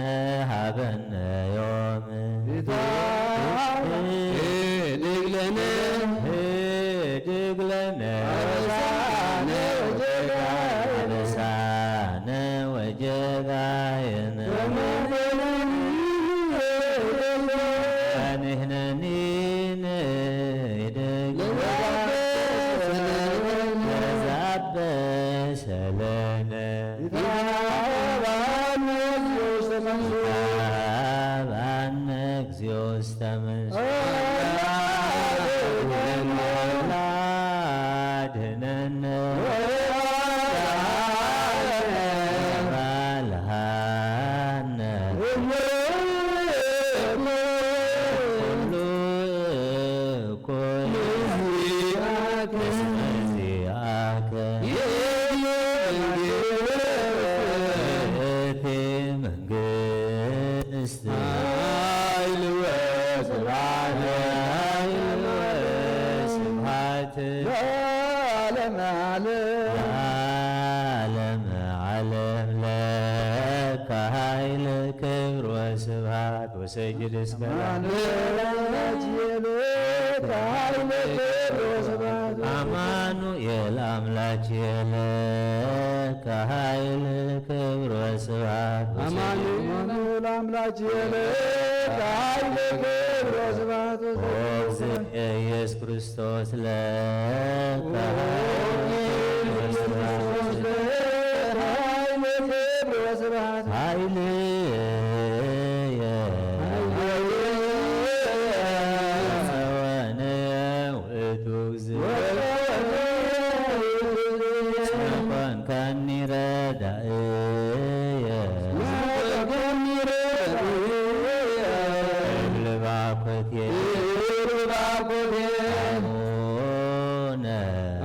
ሀበነ ዮም ህድግ ለነ ህድግ ለነ አበሳነ ወጌጋየነ አበሳነ ወጌጋየነ ወንሕነኒ ንህድግ ለዘአበሰ ለነ ይትሃበነ እግዚኦ ውስተ መንግስቱ። ይትሃበነ እግዚኦ ውስተ መንግስቱ። አድነነ። አድነነ። ወአድነነ። ወአድነነ። ኩሉ እኩይ ዚአከ እስመ ዚአከ ይእቲ መንግስት ኃይል ወስብሐት ኃይል ወስብሐት ለዓለመ ዓለም ለዓለመ ዓለም ለከ ኃይል ክብር ወስብሐት ወሰይድ እስከ አማኑኤል አምላክ የለከ ኃይል ክብር ወስብሐት አማኑኤል አምላክ የለከ ኃይል ክብር ወስብሐት አማኑኤል አምላክ የለከ ኃይል ክብር ወስብሐት ኦ እግዚእ ኢየሱስ ክርስቶስ ለከ ኃይል ክብር ወስብሐት ኃይል ክብር ወስብሐት ኃይልየ ወፀወነ ውእቱ እግዚእ እስመ ኮንከኒ ረዳእየ እብል ባኮቴ አቡነ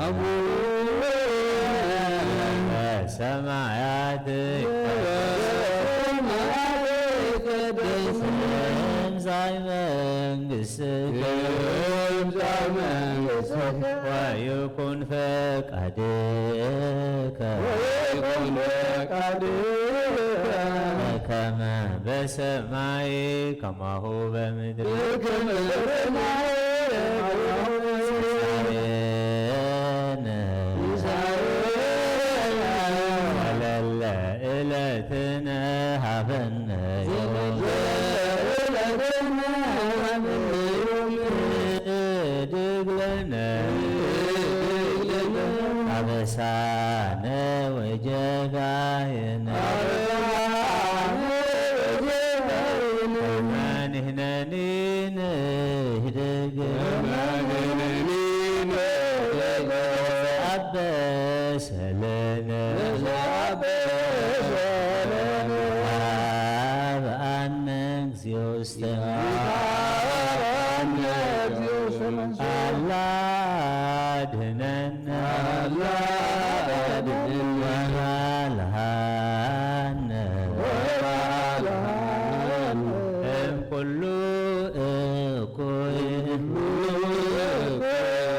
አቡነ ሰማያት ይትቀደስ ስምከ ትምጻእ መንግስትከ ትምጻእ መንግስትከ ወይኩን ፈቃድከ ወይኩን ፈቃድከ በከመ በሰማይ ከማሁ በምድሪ በከመ በሰማይ ከማሁ በምድሪ ሲሳየነ ዘለለ ዕለትነ ሀበነ ዮም። ህድግ ለነ አበሳነ ወጌጋየነ እግዚኦ ውስተ ማይ። ይትሃበነ እግዚኦ ውስተ መንሱት። አላ አድህነነ። አላ አድህነነ። ወባልሃነ። ወባልሃነ። እምኩሉ እኩይ። እምኩሉ እኩይ።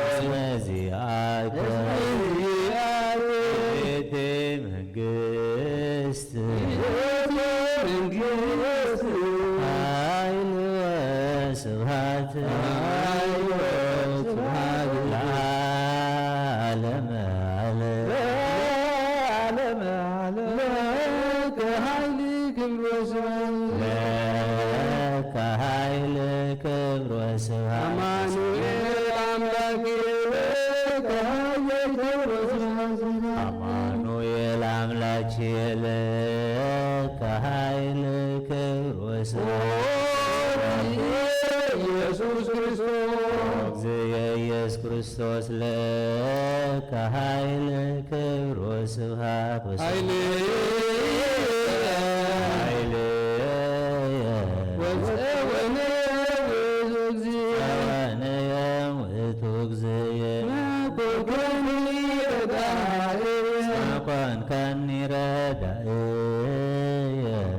እስመ ዚአከ። እስመ ዚአከ። ይእቲ መንግስት። መንግስት። ኃይል ወስብሐት። ኃይል ወስብሐት። ለዓለመ ዓለም። ለዓለመ ዓለም። ለከ ኃይል ክብር ወስብሐት። ለከ ኃይል ክብር ወስብሐት። አማኑኤል አምላክ ለከ ኃይል ክብር ወስብሐት። አማኑኤል አምላክ ለከ ኃይል ክብር ወስብሐት። ኢየሱስ ክርስቶስ። እግዚእ ኢየሱስ ክርስቶስ ለከ ኃይል ክብር ወስብሐት። ኃይል ኃይል ወፀወነ ውእቱ እግዚእ። ጸወነ ውእቱ እግዚእ። መኮንከኒ ረዳእየ። መኮንከኒ ረዳእየ።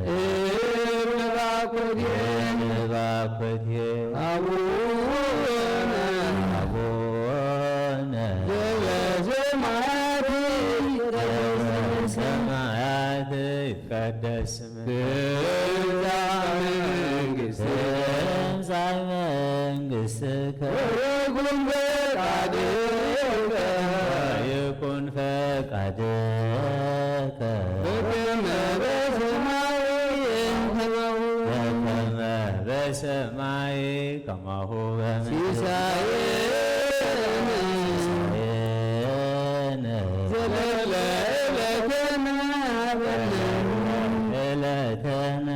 እብል ባኮቴ። እብል ባኮቴ። አቡነ። አቡነ። ዘበሰማያት። ዘበሰማያት ይትቀደስ ስምከ። ትምጻእ መንግስትከ። ትምጻእ መንግስትከ። ወይኩን ፈቃድከ። ወይኩን ፈቃድከ። በከመ በሰማይ ከማሁ። በከመ በሰማይ ከማሁ በምድር። ሲሳየነ። ሲሳየነ። ዘለለ ዕለትነ ሀበነ። ዕለትነ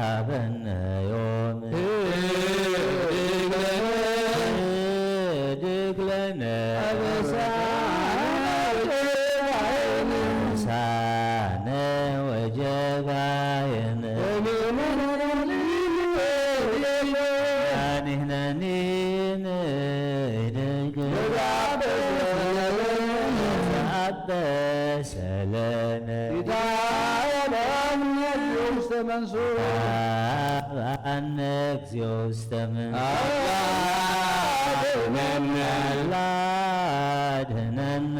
ሀበነ ዮም። ህድግ ለነ። ህድግ ለነ። አበሳነ ወጌጋየነ። አበሳነ ወጌጋየነ። አድህነኒ ንህድግ። ወተአበሰ ለነ። ወተአበሰ ለነ። ይትሃበነ እግዚኦ ውስተ መንሱት። ይትሃበነ እግዚኦ ውስተ መንሱት። አድህነነ። አድህነነ።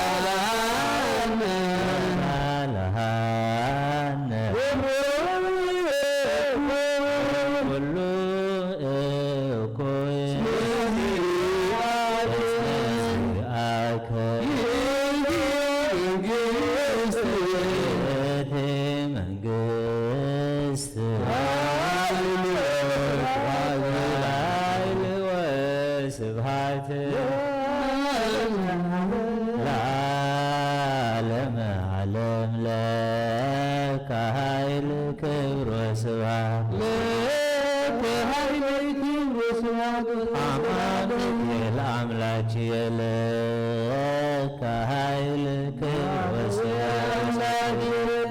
ወባልሃነ። ወባልሃነ። ኩሉ እኩይ። እስመ ዚአከ። ይእቲ መንግስት። ይእቲ መንግስት። ኃይል ወስብሐት። ኃይል ወስብሐት። ለዓለመ ዓለም ለከ ኃይል ክብር ወስብሐት። ለከ ኃይል ክብር ወስብሐት። አማኑኤል አምላክ ለከ ኃይል ክብር ወስብሐት።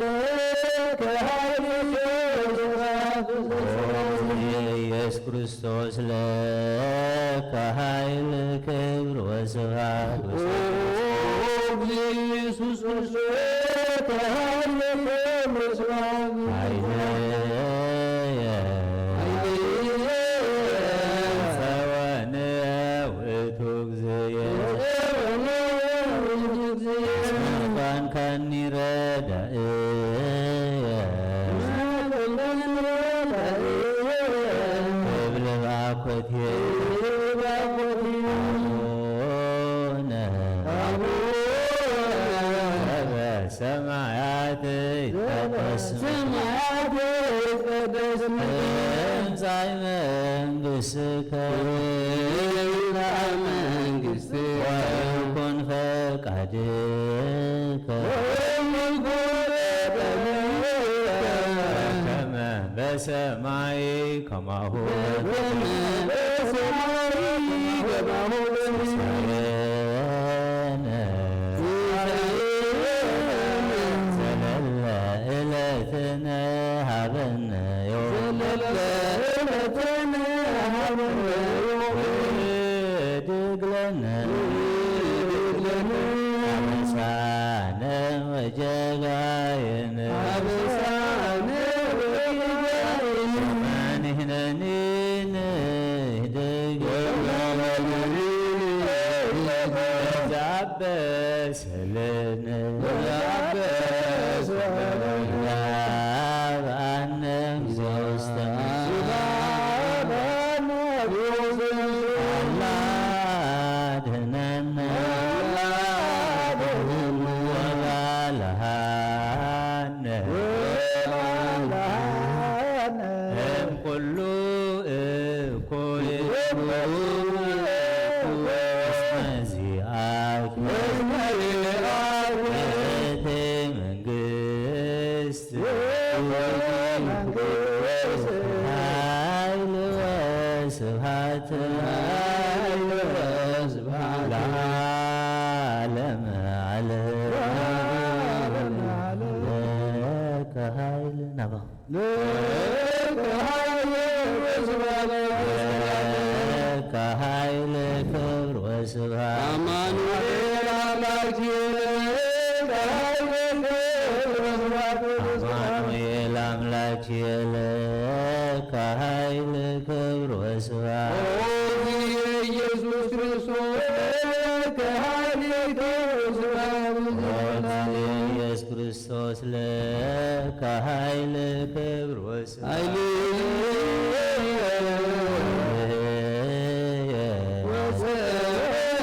ለከ ኃይል ክብር ወስብሐት። ኢየሱስ ክርስቶስ ለከ ኃይል ክብር ወስብሐት። ኦ ኢየሱስ ክርስቶስ ለከ ኃይል ክብር ወስብሐት። ኃይልየ ኃይልየ ጸወነ ውእቱ እግዚእየ። ጸወነ ውእቱ እግዚእየ። እስመ ኮንከኒ ረዳእየ። እብል ባኮቴ። አቡነ ዘበሰማያት ይትቀደስ ስምከ። ትምጻእ መንግሥትከ። ወይኩን ፈቃድከ። በከመ በሰማይ ከማሁ በሰማይ ከማሁ በምድር። ዘለለ ዕለትነ ሀበነ ዮም። ለእለትነ ሀበነ ዮም። ህድግ ለነ ህድግ ለነ አበሳነ ወጀጋየነ አበሳነ ወጀጋየነ። ወመንሕነኒ ንህድግ ወመንሕነኒ ንህድግ። ዛበስ ለነ ላበስ ለነ። ላብ አነ እግዚኦ ውስተ ላብ አነ እግዚኦ ውስተ አላ ድህነነ አላ ድህነነ። ወባልሃነ ወባልሃነ። እም ኩሉ እኩይ እስመ ዚአከ እስመ ዚአከ ይእቲ መንግስት መንግስት ኃይል ወስብሐት ኃይል ወስብሐት ለዓለመ ዓለም። ለዓለመ ዓለም። ለከ ኃይል ናባ ለከ ኃይል ወስብሐት ለከ ኃይል ክብር ወስብሐት። አማኑኤል አምላክ ለከ ኃይል ክብር ወስብሐት። አማኑኤል አምላክ ለከ ኃይል ክብር ወስብሐት። ኦ ኢየሱስ ክርስቶስ ለከ ኃይል ክብር ወስብሐት። ኦ ኢየሱስ ክርስቶስ ለከ ኃይል ክብር ወስብሐት። ኃይል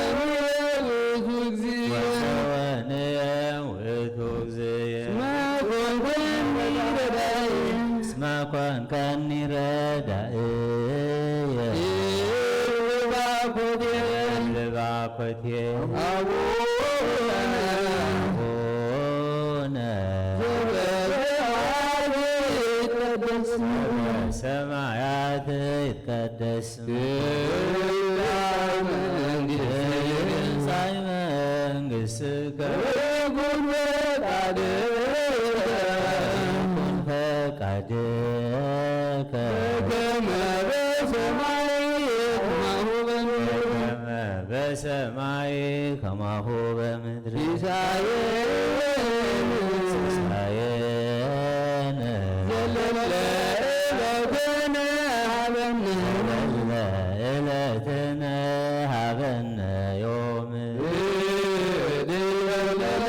ወሰወነ ውእቱ እግዚእ። ወሰወነ ውእቱ እግዚእ። እስመ ኮንከኒ ረዳኢ። እስመ ኮንከኒ ረዳእየ። እብሊ ባኮቴ። እብሊ ባኮቴ። አቡነ። አቡነ። ዘበሰማያት ይትቀደስ ስምከ። በሰማያት ይትቀደስ ስምከ። ትምጻእ መንግሥትከ። ትምጻእ መንግሥትከ። ወይኩን ፈቃድከ። ወይኩን ፈቃድከ። በከመ በሰማይ ከማሁ በምድር። በከመ በሰማይ ከማሁ በምድር። ሲሳየነ ሲሳየነ ዘለለ ዕለትነ ሀበነ። ዘለለ ዕለትነ ሀበነ ዮም። ህድግ ለነ።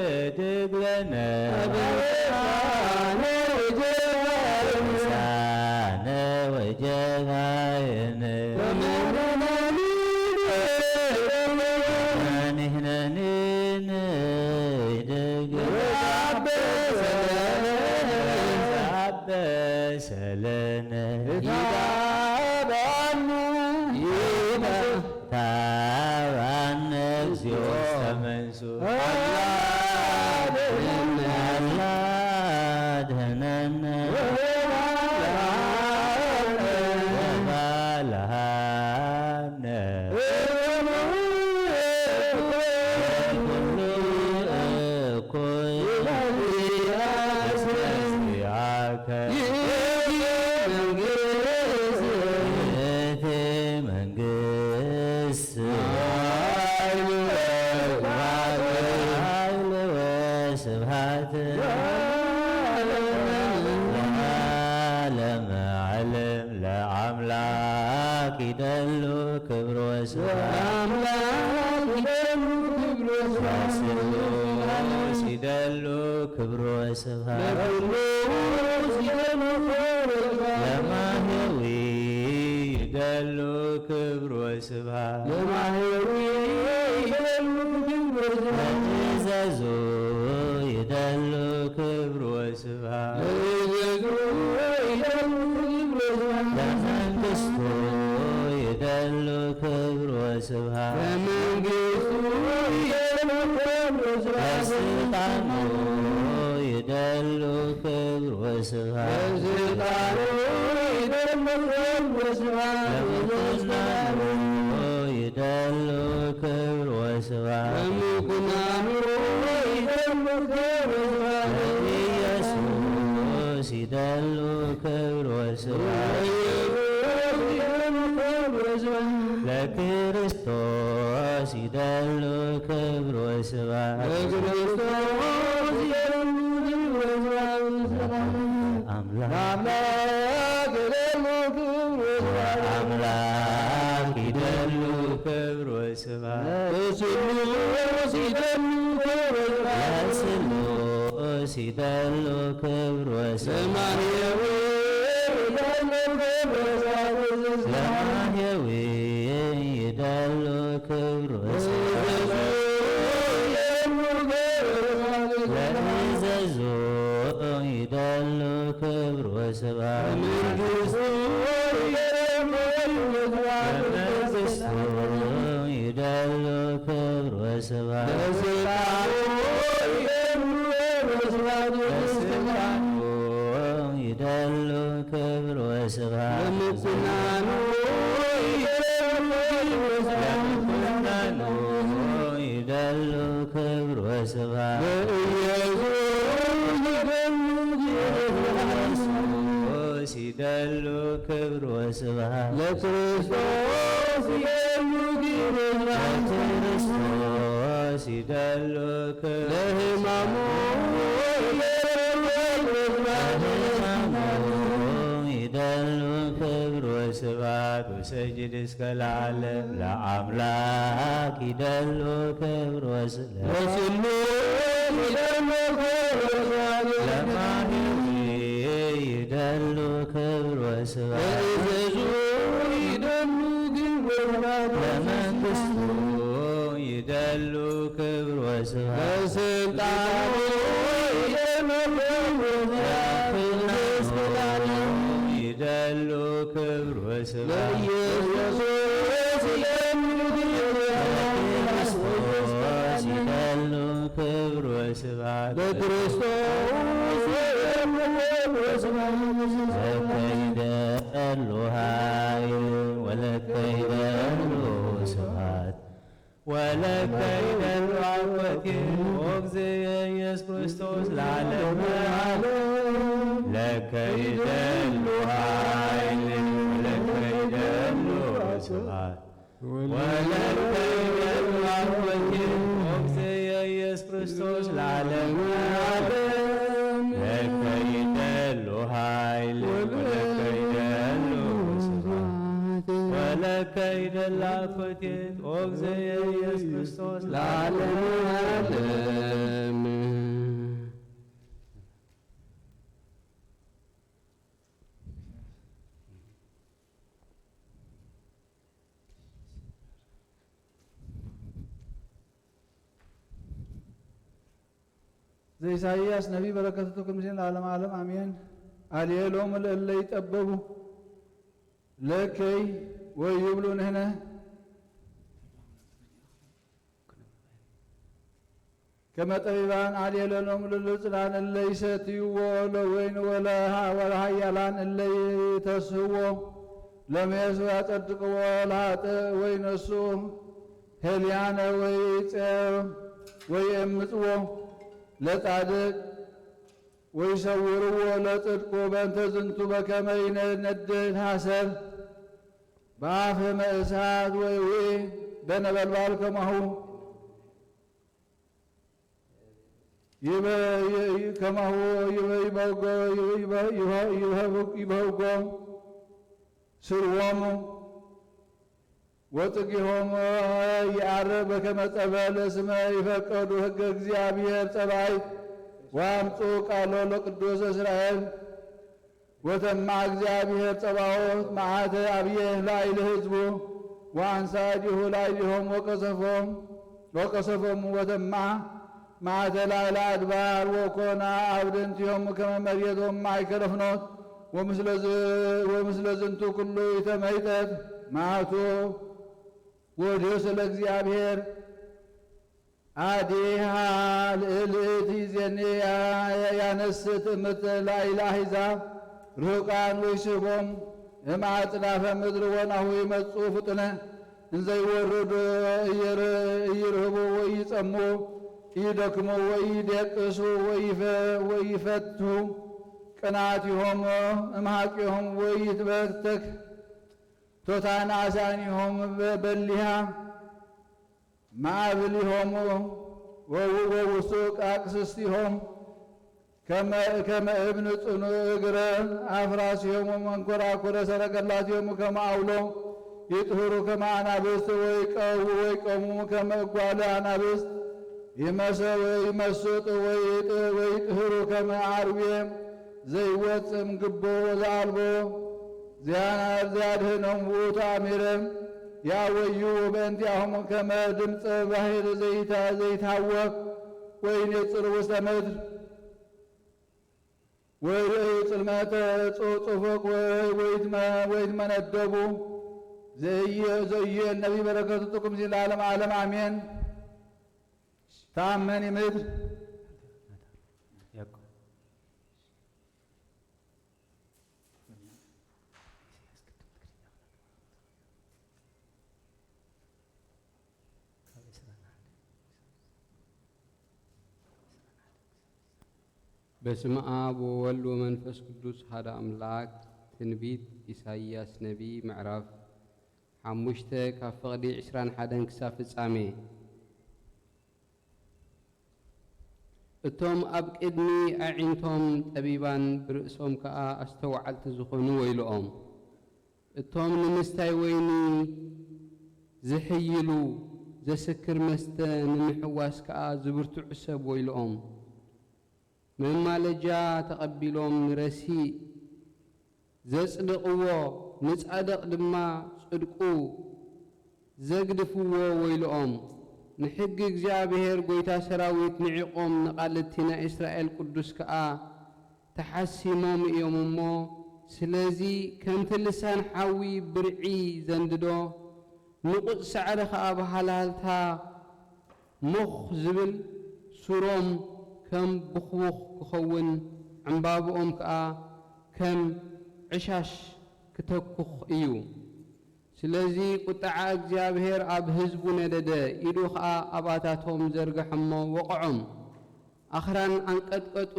ህድግ ለነ። አበሳነ ወጀጋየነ። አበሳነ ወጀጋየነ። ወመንሕነኒ ንህድግ። ወመንሕነኒ ንህድግ። ወአበሰ ለነ። አበሰ ለነ። ይትባአነ። ይትባ ታባነ እግዚኦ ውስተ መንሱ። አላ ድህነነ። አላ ድህነነ። ወባልሃነ። ወባልሃነ። ኩሉ እኩይ እስመ ዚአከ ይእቲ መንግስት። ይእቲ መንግስት። ኃይል ወስብሐት። ኃይል ወስብሐት። ለዓለመ ዓለም ለአምላክ ይደሉ ክብር ወስብሐት። ለአምላክ ይደሉ ክብር ወስብሐት። ለስሉስ ይደሉ ክብር ወስብሐት። ለስሉስ ይደሉ ክብር ወስብሐት። ለማህየዊ ይደሉ ክብር ወስብሐት። ለማህየዊ ይደሉ ክብር ወስብሐት። ለእዘዙ ይደሉ ክብር ወስብሐት። ለእዘዙ ይደሉ ክብር ወስብሐት። ለመንግስቱ ይደሉ ክብር ወስብሐት። ለመንግስቱ ይደሉ ክብር ወስብሐት። ለስልጣኑ ይደሉ ክብር ወስብሐት። ለስልጣኑ ይደሉ ክብር ወስብሐት። ለምኩናኑ ይደሉ ክብር ወስብሐት። ለምኩናኑ ይደሉ ክብር ወስብሐት። ለኢየሱስ ይደሉ ክብር ወስብሐት። ለክርስቶስ ይደሉ ክብር ወስብሐት። ለክርስቶስ ይደሉ ክብር ወስብሐት። አምላክ ለአምላክ ይደሉ ክብር ወስብሐት። አምላክ ይደሉ ክብር ወስብሐት። ለስሉስ ይደሉ ክብር ወስብሐት። ለስሉስ ይደሉ ክብር ወስብሐት። ለማህየዊ ይደሉ ክብር ወስብሐት። ለማህየዊ ይደሉ ክብር ወስብሐት። ለእዘዙ ይደሉ ክብር ወስብሐት። ለመንግስቱ ይደሉ ክብር ወስብሐት። ለመንግስቱ ይደሉ ክብር ወስብሐት። ለስልጣኑ ይደሉ ክብር ወስብሐት። ለስልጣኑ ይደሉ ክብር ወስብሐት። ለምኩናኑ ይደሉ ክብር ወስብሐት። ለምኩናኑ ይደሉ ክብር ወስብሐት። ለኢየሱስ ይደሉ ክብር ወስብሐት። ለክርስቶስ ይደሉ ክብር ወስብሐት። ለክርስቶስ ይደሉ ክብር ወስብሐት። ለክርስቶስ ይደሉ ክብር ለሕማሙ ይደሉ ክብር ወስብሐት። ለሕማሙ ይደሉ ክብር ወስብሐት። ወሰጅድ እስከ ለዓለም ለአምላክ ይደሉ ክብር ወስብሐት። ለስሉስ ይደሉ ክብር ወስብሐት። ለማህየዊ ይደሉ ክብር ወስብሐት። ለእዘዙ ይደሉ ክብር ወስብሐት። ለመንግስቱ ይደሉ ክብር ወስብሐት። ለስልጣኑ ይደሉ ክብር ወስብሐት። ለስልጣኑ ይደሉ ክብር ወስብሐት። ለኢየሱስ ይደሉ ክብር ወስብሐት። ለክርስቶስ ይደሉ ክብር ወስብሐት። ለክርስቶስ ይደሉ ክብር ወስብሐት። ለከ ይደሉ ኃይል ወለከ ይደሉ ስብሐት። ወለከ ይደሉ አኮቴ ወእግዝእየ ኢየሱስ ክርስቶስ ለዓለመ ዓለም። ለከ ይደሉ ኃይል ወለከ ይደሉ ስብሐት። ወለከ ይደሉ አኮቴ ወእግዝእየ ኢየሱስ ክርስቶስ ለዓለመ ዓለም። ለከ ይደሉ ኃይል ወለከ ይደሉ ስብሐት። ወለከ ይደላ ኮቴት ኦ እግዝእየ ኢየሱስ ክርስቶስ ለዓለመ ዓለም። ዘኢሳይያስ ነቢይ በረከቱ ትኩን ምስሌነ ለዓለመ ዓለም አሜን። አልየ ሎሙ ለእለ ይጠበቡ ለከይ ወይብሉ ንሕነ ከመ ጠቢባን አልየ ሎሙ ለልጹናን እለ ይሰትይዎ ለወይን ወለ ወለሃያላን እለ ይተስህዎ ለሜስ ወያጸድቅዎ ለኃጥእ ወይነሱ ሄልያነ ወይጼ ወይእምጽዎ ለጻድቅ ወይሰውርዎ ለጽድቁ። በእንተ ዝንቱ በከመ ይነድድ ሐሰር በአፍህመ እሳት ወይዊ በነበልባል ከማሁ ይበ-፣ ይ-፣ ከማሁ ይበ-፣ ይበውጎ-፣ ይበ-፣ ይበ-፣ ይበ-፣ ይበውጎ ስርዎሙ ወጽጌሆሙ ይዐርብ በከመ ጸበል እስመ ይፈቀዱ ሕገ እግዚአብሔር ጸባይት ወአምጹ ቃሎ ለቅዱስ እስራኤል። ወተማ እግዚአብሔር ጸባኦት መዓተ አብየ ላዕለ ህዝቡ ወአንሳ እዴሁ ላዕሌሆሙ ወቀሰፎም ወቀሰፎሙ ወተማ መዓተ ላዕለ አድባር ወኮና አብደንቲሆሙ ከመ መሬቶም ማእከለ ፍኖት። ወምስለ ዝ-፣ ወምስለ ዝንቱ ኩሉ ኢተመይጠት መዓቱ ወዲዮስ ለእግዚአብሔር አዴሃ ልእልእቲ ዜኔ ያነስት እምት ላዕለ አሕዛብ ርሑቃን ወይስሕቦም እምአጽናፈ ምድር ወናሁ ይመጹ ፍጡነ እንዘ ይወርዱ እይር-፣ እይርህቡ ወይጸሙ ኢይደክሙ ወኢይዴቅሱ ወኢይፈ-፣ ወኢይፈትሁ ጽናት ይሆሞ እምሃቂሆም ወይ ይትበክተክ ቶታን ኣሳኒሆም በሊሃ ማዕብል ይሆሞ ወውስቅ ኣቅስስቲሆም ከመ እብን ጽኑዕ እግረ ኣፍራሲሆሙ መንኮራኩረ ሰረገላቲሆሙ ከመ ኣውሎ ይጥህሩ ከመ ኣናብስት ወይቀውሙ ከመ እጓለ ኣናብስት ይመሰጡ ወይጥህሩ ከመ ዓርዌ ዘይወፅም ግቦ ወዘኣልቦ ዚያድህኖም ውእቱ ኣሚረ ያወዩ በእንቲኣሆሙ ከመ ድምፀ ባሕር ዘይትሃወክ ወይኔጽር ውስተ ምድር ወርእዩ ጽልመተ ጽፉቅ ወይትመነደቡ ዘእየል ነቢይ በረከቱ ጥቁም ሲ ለዓለም ዓለም ኣሜን። ተኣመኒ ምድር በስመ አብ ወወልድ ወመንፈስ ቅዱስ ሓደ አምላክ። ትንቢት ኢሳይያስ ነቢይ ምዕራፍ ሓሙሽተ ካብ ፍቕዲ ዕስራን ሓደን ክሳብ ፍጻሜ። እቶም ኣብ ቅድሚ ኣዒንቶም ጠቢባን ብርእሶም ከኣ ኣስተውዓልቲ ዝኾኑ ወይልኦም። እቶም ንምስታይ ወይኒ ዝሕይሉ ዘስክር መስተ ንምሕዋስ ከኣ ዝብርትዑ ሰብ ወይልኦም። መማለጃ ተቐቢሎም ንረሲእ ዘጽድቕዎ ንጻድቕ ድማ ጽድቁ ዘግድፍዎ ወይልኦም። ንሕጊ እግዚኣብሔር ጐይታ ሰራዊት ንዒቖም ንቓል እቲ ናይ እስራኤል ቅዱስ ከኣ ተሓሲሞም እዮም እሞ፣ ስለዚ ከምቲ ልሳን ሓዊ ብርዒ ዘንድዶ፣ ንቑጽ ሳዕሪ ኸኣ ብሃልሃልታ ሞኽ ዝብል፣ ሱሮም ከም ብኹኹ ክኸውን፣ ዕምባብኦም ከኣ ከም ዕሻሽ ክተኩኽ እዩ። ስለዚ ቁጥዓ እግዚኣብሔር ኣብ ህዝቡ ነደደ፣ ኢዱ ኸኣ ኣባታቶም ዘርግሐ እሞ ወቕዖም። ኣኽራን ኣንቀጥቀጡ፣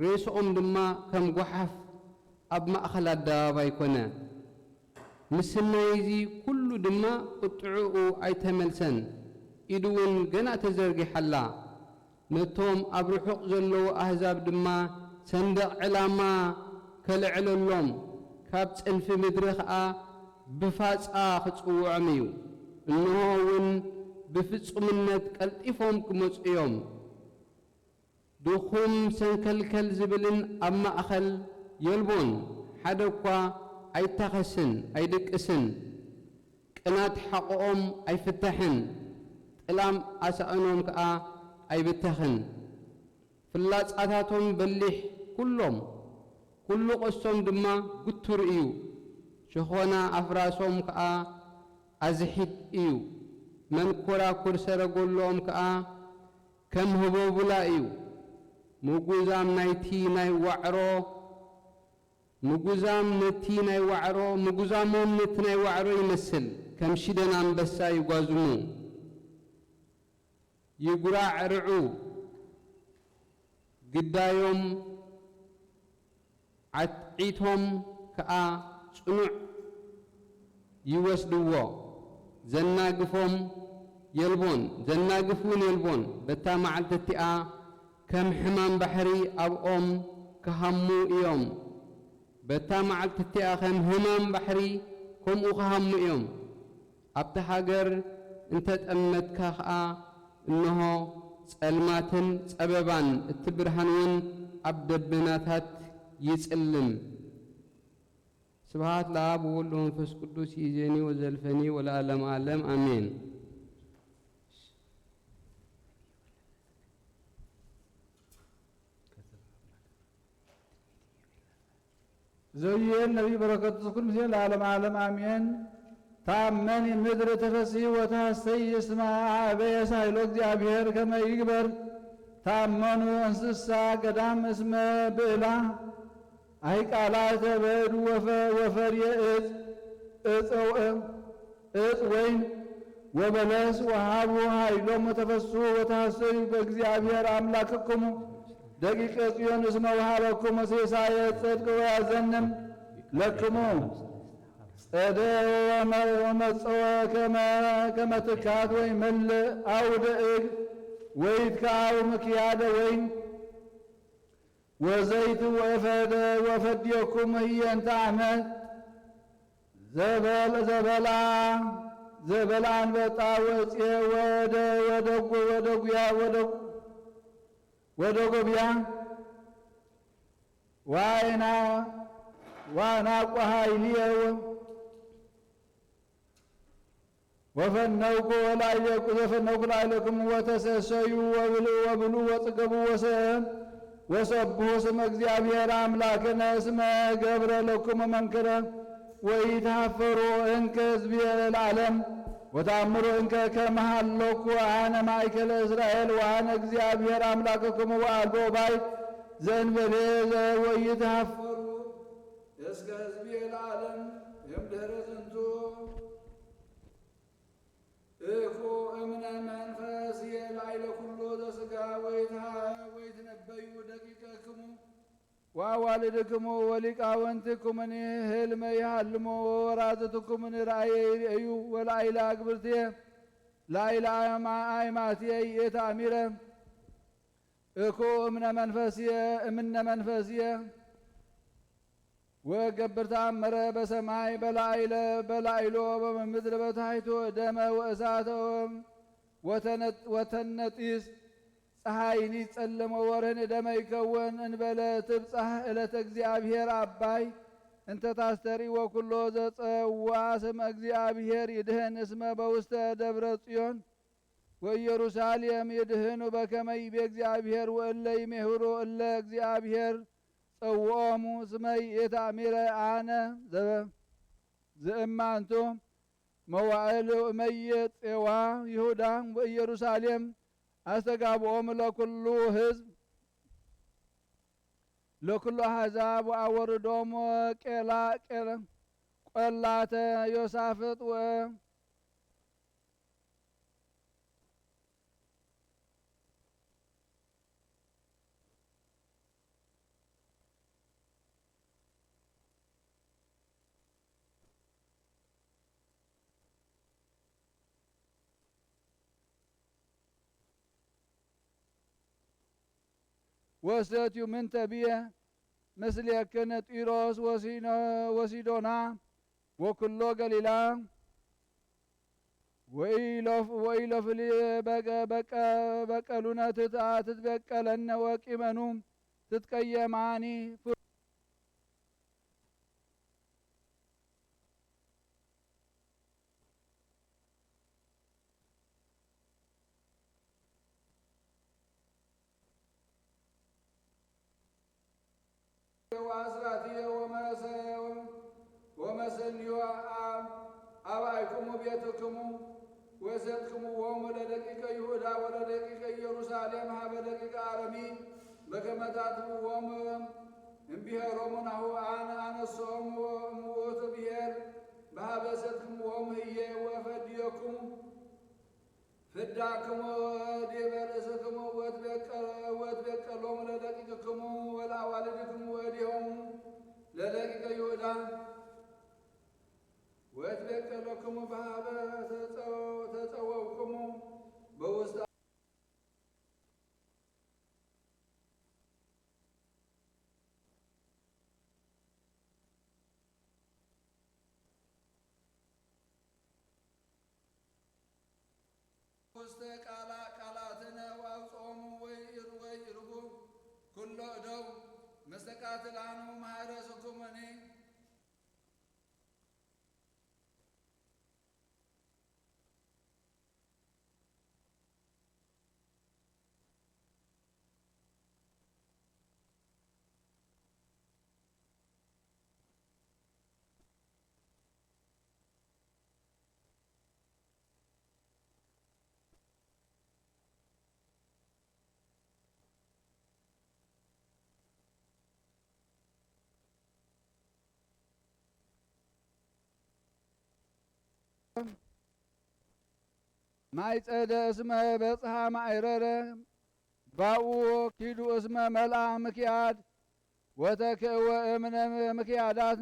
ሬስኦም ድማ ከም ጓሓፍ ኣብ ማእኸል ኣደባባይ ኮነ። ምስናይ እዚ ኩሉ ድማ ቁጥዕኡ ኣይተመልሰን፣ ኢዱ እውን ገና ተዘርጊሓ ኣላ። ነቶም ኣብ ርሑቕ ዘለዉ ኣህዛብ ድማ ሰንደቕ ዕላማ ከልዕለሎም፣ ካብ ጽንፊ ምድሪ ኸኣ ብፋጻ ክጽውዖም እዩ። እንሆ እውን ብፍጹምነት ቀልጢፎም ክመጹ እዮም። ድኹም ሰንከልከል ዝብልን ኣብ ማእኸል የልቦን፣ ሓደ እኳ ኣይታኸስን ኣይድቅስን። ቅናት ሓቕኦም ኣይፍታሕን፣ ጥላም ኣሳእኖም ከኣ ኣይብተኽን። ፍላጻታቶም በሊሕ ኩሎም፣ ኩሉ ቀስቶም ድማ ግቱር እዩ። ሸኾና ኣፍራሶም ከኣ ኣዝሒት እዩ። መንኮራኩር ሰረገሎኦም ከኣ ከም ህቦቡላ እዩ። ምጉዛም ናይቲ ናይ ዋዕሮ ምጉዛም ነቲ ናይ ዋዕሮ ምጉዛሞም ነቲ ናይ ዋዕሮ ይመስል፣ ከም ሽደን ኣንበሳ ይጓዝሙ። ይጉራዕርዑ፣ ግዳዮም ዓትዒቶም ከኣ ጽኑዕ ይወስድዎ። ዘናግፎም የልቦን፣ ዘናግፍ እውን የልቦን። በታ መዓልቲ እቲኣ ከም ሕማም ባሕሪ ኣብኦም ክሃሙ እዮም። በታ መዓልቲ እቲኣ ኸም ህማም ባሕሪ ከምኡ ኽሃሙ እዮም። ኣብታ ሃገር እንተ ጠመትካ ኸኣ፣ እንሆ፣ ጸልማትን ጸበባን፣ እቲ ብርሃን እውን ኣብ ደበናታት ይጽልም። ስብሃት ለኣብ ወወልድ ወመንፈስ ቅዱስ ይእዜኒ ወዘልፈኒ ወለዓለም ዓለም ኣሜን። ዘዩኤል ነቢይ በረከቱ ትኩን ምስሌነ ለዓለም ዓለም ኣሜን። ታመኒ ምድር ተፈሲ ወታስተይ እስማ አበየ ሳይሎ እግዚኣብሔር ከመ ይግበር። ታመኑ እንስሳ ገዳም እስመ ብእላ ኣይቃላ ተበድ ወፈርየ እጽ እጸውእ እጽ ወይን ወበለስ ወሃቡ ኃይሎም ወተፈሱ ወታሰዩ በእግዚኣብሔር አምላክክሙ። ደቂቀ ጽዮን እስመ ወሃበክሙ ሲሳየ ጽድቅ ወያዘንም ለክሙ ጸደ ወመ-፣ ወመጸወ ከመ፣ ከመ ትካት ወይ መልእ አውደ እግ ወይትከአው ምክያደ ወይን ወዘይት ወፈደ-፣ ወፈድየኩም ህየንተ አመት ዘበል-፣ ዘበላ፣ ዘበላ አንበጣ ወጽኤ ወደ-፣ ወደጉ-፣ ወደጉያ፣ ወደ-፣ ወደጎብያ ዋይና፣ ዋና ቋሃይልየ ወ-፣ ወፈነውኩ ላዕሌኩ-፣ ዘፈነውኩ ላዕሌክሙ ወተሰሰዩ ወብልዑ ወብሉ ወጽገቡ ወሰ-፣ ወሰብሑ ስመ እግዚአብሔር አምላክነ እስመ ገብረ ለክሙ መንክረ ወኢትሃፈሩ እንከ ህዝብየ ለዓለም ወተአምሩ እንከ ከመ ሃለኩ አነ ማእከለ እስራኤል ወአነ እግዚአብሔር አምላክክሙ ወአልቦ ባይ ዘእንበሌ ዘ-፣ ወኢትሃፈሩ እስከ ህዝብየ ለዓለም እምድህረ ዝንቱ እኩ እምነ መንፈስየ ላዕለ ኩሉ ዘስጋ ወይትሃ-፣ ወይትነበዩ ደቂቀክሙ ወአዋልድክሙ ወሊቃውንትኩምኒ ህልመ ይሃልሙ ወወራዝትኩምኒ ራእየ ይርእዩ ወላዕለ አግብርትየ ላዕለ አማ-፣ አይማትየ ይእተ አሚረ እኩ እምነ መንፈስየ፣ እምነ መንፈስየ ወገብር ተአምረ በሰማይ በላዕለ፣ በላዕሎ በምድር በታሕቱ ደመ ወእሳተ ወተነ-፣ ወተነጢስ ጸሓይኒ ይጸልም ወወርህን ደመ ይከውን እንበለ ትብጻሕ ዕለተ እግዚአብሔር አባይ እንተ ታስተርኢ ወኩሎ ዘጸውዓ ስመ እግዚአብሔር ይድህን እስመ በውስተ ደብረ ጽዮን ወኢየሩሳሌም ይድህኑ በከመ ይቤ እግዚአብሔር ወእለ ይሜህሩ እለ እግዚአብሔር ጸውዖሙ ስመይ የታሚረ አነ ዘበ-፣ ዘእማንቱ መዋዕል እመየ ጼዋ ይሁዳ ወኢየሩሳሌም አስተጋብኦም ለኩሉ ህዝብ ለኩሉ አሕዛብ ወአወርዶም ቄላ ቄለ ቆላተ ዮሳፍጥ ወ ወሰትዩ ምንተ ብየ ምስሌክን ጢሮስ ወሲኖ-፣ ወሲዶና ወኩሎ ገሊላ ወኢሎፍ-፣ ወኢሎፍሊ በቀ-፣ በቀ-፣ በቀሉነ ትትአ-፣ ትትበቀለነ ወቂመኑ ትትቀየማኒ። ወአስራትየ ወመሰ-፣ ወመሰንዮ አብ-፣ አብአይኩሙ ቤትክሙ ወሰጥክምዎሙ ለደቂቀ ይሁዳ ወለደቂቀ ኢየሩሳሌም ሀበ ደቂቀ አረሚ በከመ ታትብዎም እምብሔሮሙ ናሁ አነ አነስኦም እምውእቱ ብሔር በሀበ ሰጥክምዎም ህዬ ወፈድየክሙ ፍዳክሙ ዲበ ርእስክሙ ወትቤቀ-፣ ወትቤቀሎሙ ለደቂቅክሙ ወለአዋልድክሙ ወዲሆሙ ለደቂቀ ይሁዳ ወትቤቀለክሙ በሀበ ተጸው-፣ ተጸወውክሙ በውስተ ውስተ ቃላ ቃላትነ ወአውፅኦሙ ወይ ወይ ይርጉ ኩሎ እደው መስተቃትላኑ ማህረስኩምኒ። ማይ ጸደ እስመ በጽሐ ማይረረ ባኡ ኪዱ እስመ መልኣ ምክያድ ወተክእወ እምነ ምክያዳት።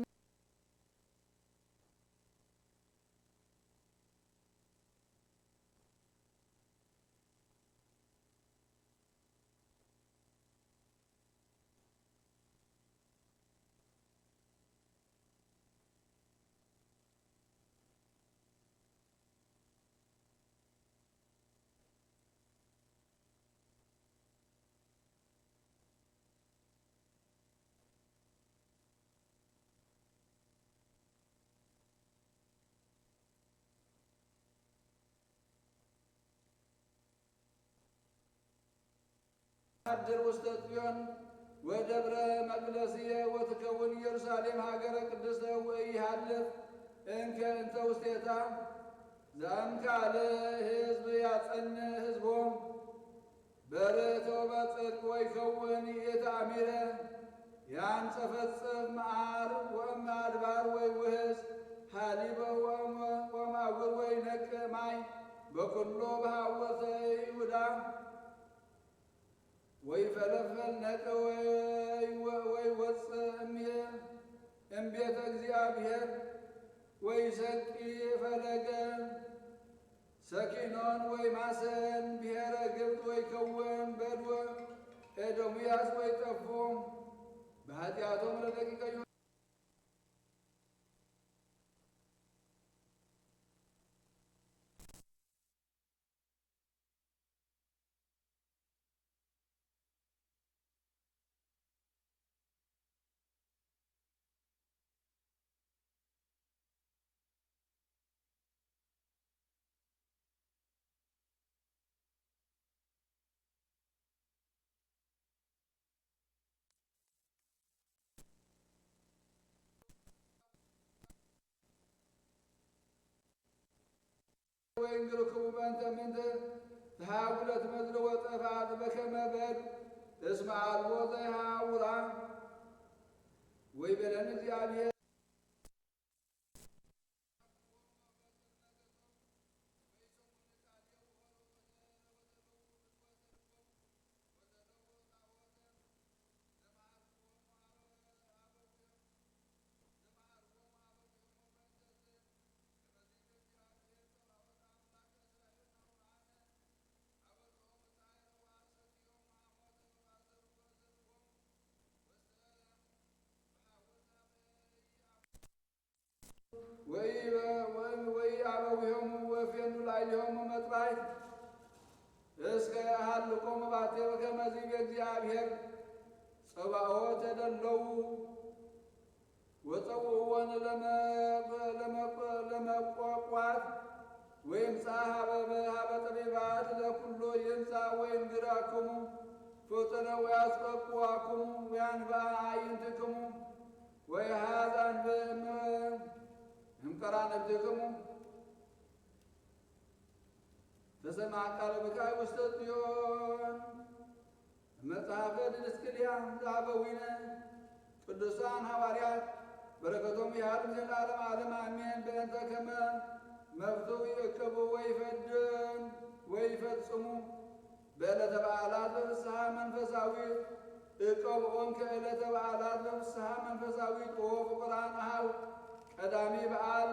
ሓድር ውስተ ጽዮን ወደብረ መቅደስየ ወትከውን ኢየሩሳሌም ሀገረ ቅድስተ ወኢሃልፍ እንከ እንተ ውስቴታ ዘእምካለ ህዝብ ያጸን ህዝቦ በርቶ በጽድቅ ወይከውን የተአሚረ ያንጸፈጽፍ መዓር ወእም አድባር ወይ ውህዝ ሃሊበ ወእም አውር ወይ ነቅ ማይ በኩሎ በሃወተ ይሁዳ ወይፈለፈል ነቀ ወይ ወፅእ እምየ እምቤተ እግዚኣብሔር ወይሰቂ ፈለገ ሰኪኖን ወይማሰን ብሔረ ግብፅ ወይከውን በድወ ኤዶምያስ ወይጠፎ በኃጢአቶም ለደቂቀ ወይንግርክሙ በእንተ ምንት ተሃጉለት ምድር ወጠፋት በከመ በድ እስመ አልቦ ዘይሃውራ ወይቤለኒ እግዚአብሔር። ወኢአበዊሆሙ ወፌኑ ላዕሌሆሙ መጥባሕት እስከ እሃልቆሙ ባቴ በከመ ይቤ እግዚአብሔር ጸባኦት ተደለዉ ወጸውዕዎን ለመ- ለመ- ለመቆቋት ወይምጻእ ሀበ ሀበ ጠቢባት ለኩሉ ይምጻእ ወይንግራክሙ ፍጡነ ወያስበቅዋክሙ ወያንብአ አዕይንትክሙ ወይሃዛን በእመ እምቀራንብትክሙ ተሰምዐ ቃለ ብካይ ውስተ ጽዮን። መጽሐፈ ድድስቅልያ ዘአበዊነ ቅዱሳን ሐዋርያት በረከቶም ይሃሉ ዘለዓለም ዓለም አሜን። በእንተ ከመ መፍትው ይእከቡ ወይፈድን ወይፈጽሙ በዕለተ በዓላት በፍስሐ መንፈሳዊት እቀብኦም ከዕለተ በዓላት በፍስሐ መንፈሳዊት ኦ ፍቁራን አሃው ቀዳሚ በዓል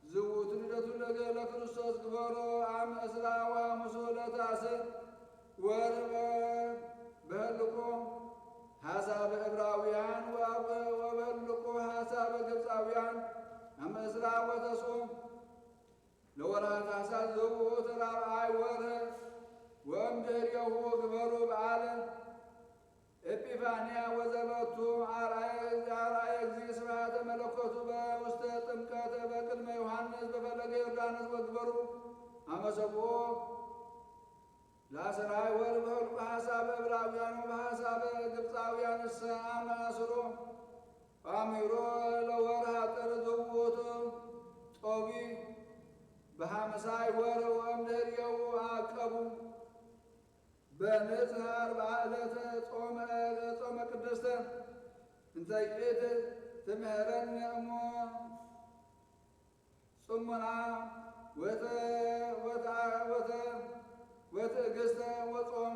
ዝውቱ ልደቱ ለገ- ለክርስቶስ ግበሮ አም እስራ ወሐሙሱ ለታስር ወር በ- በህልቆ ሐሳብ ዕብራውያን ወአብ- ወበህልቆ ሐሳብ ግብፃውያን አም እስራ ወተስዑ ለወርሃ ታሕሳስ ዝውቱ ራብዓይ ወር ወእምድህሬሁ ግበሩ በዓለ ኤጲፋንያ ወዘበቱ አርአየ አርአየ እግዚእ ስብሐተ መለኮቱ በውስተ ጥምቀተ በቅድመ ዮሐንስ በፈለገ ዮርዳኖስ ወግበሩ አመ ሰብኦ ለአሰራይ ወር በሁልቁ ሐሳብ ዕብራውያን ወበሐሳብ ግብፃውያን እሰ አመ አስሮ አሚሮ ለወርሃ ጥር ዝውቱ ጦቢ በሐምሳይ ወር ወእምድህሬሁ አቀቡ በንጽህ አርብዓ ዕለተ ጾመ ጾመ ቅድስተ እንተ ይእቲ ትምህረነ እሞ ጽሞና ወተ- ወተ- ወተ- ወትዕግስተ ወጾም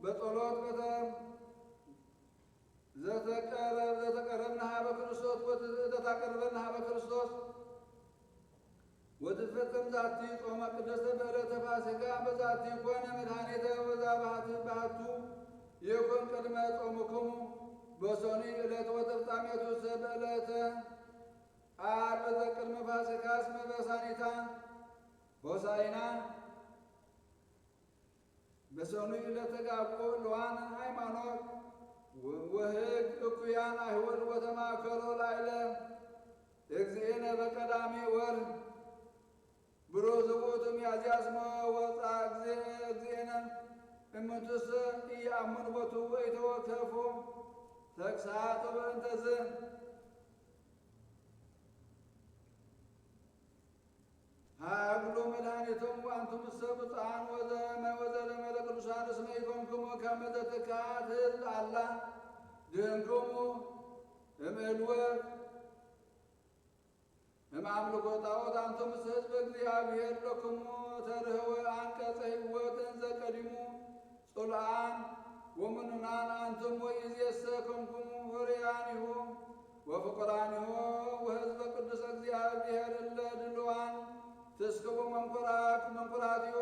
በጸሎት በተ-፣ ዘተቀረብ-፣ ዘተቀረብና ሀበ ክርስቶስ ወት-፣ ዘታቀርበና ሀበ ክርስቶስ ወትፈጸም ዛቲ ጾመ ቅድስት በዕለተ ፋሲካ በዛቲ ኮነ መድኃኒተ ወዛ ባህት-፣ ባህቱ ይኩን ቅድመ ጾምክሙ በሰኑይ ዕለት ወተፍጻሜቱ ሰብ ዕለተ ዓርብ ዘቅድመ ፋሲካ እስመ በሳኒታ ሆሳዕና በሰኑይ ለተጋብኦ እልዋን ሃይማኖት ወ-፣ ወሕግ እኩያን አይሁድ ወተማከሮ ላዕለ እግዚእነ በቀዳሚ ወር ብሩህ ዝውእቱ ሚያዝያ እስመ ወፃ እግዚእነ እምንቱሰ ኢየአምኑ ቦቱ ወኢተወከፎ ተግሳጽ። በእንተዝ ሃግሉ መድኃኒቶም ወአንቱምሰ ብፁዓን ወዘመ ወዘለመደ ቅዱሳን እስመ ኢኮንክሙ ከመ ዘትካት ሕዝብ አላ ድህንክሙ እምዕልወት እምአምልኮ ጣዖት። አንቱምሰ ሕዝበ እግዚአብሔር ለክሙ ተርህወ አንቀጸ ሕይወት እንዘ ቀዲሙ ጽሉዓን ወምኑናን አንትሙ ወኢዜሰ ኮንኩሙ ሆርያኒሁ ወፍቁራኒሁ ወሕዝበ ቅዱስ እግዚአብሔር እለ ድልዋን ትስክቡ መንኮራክ-፣ መንኮራቲሁ።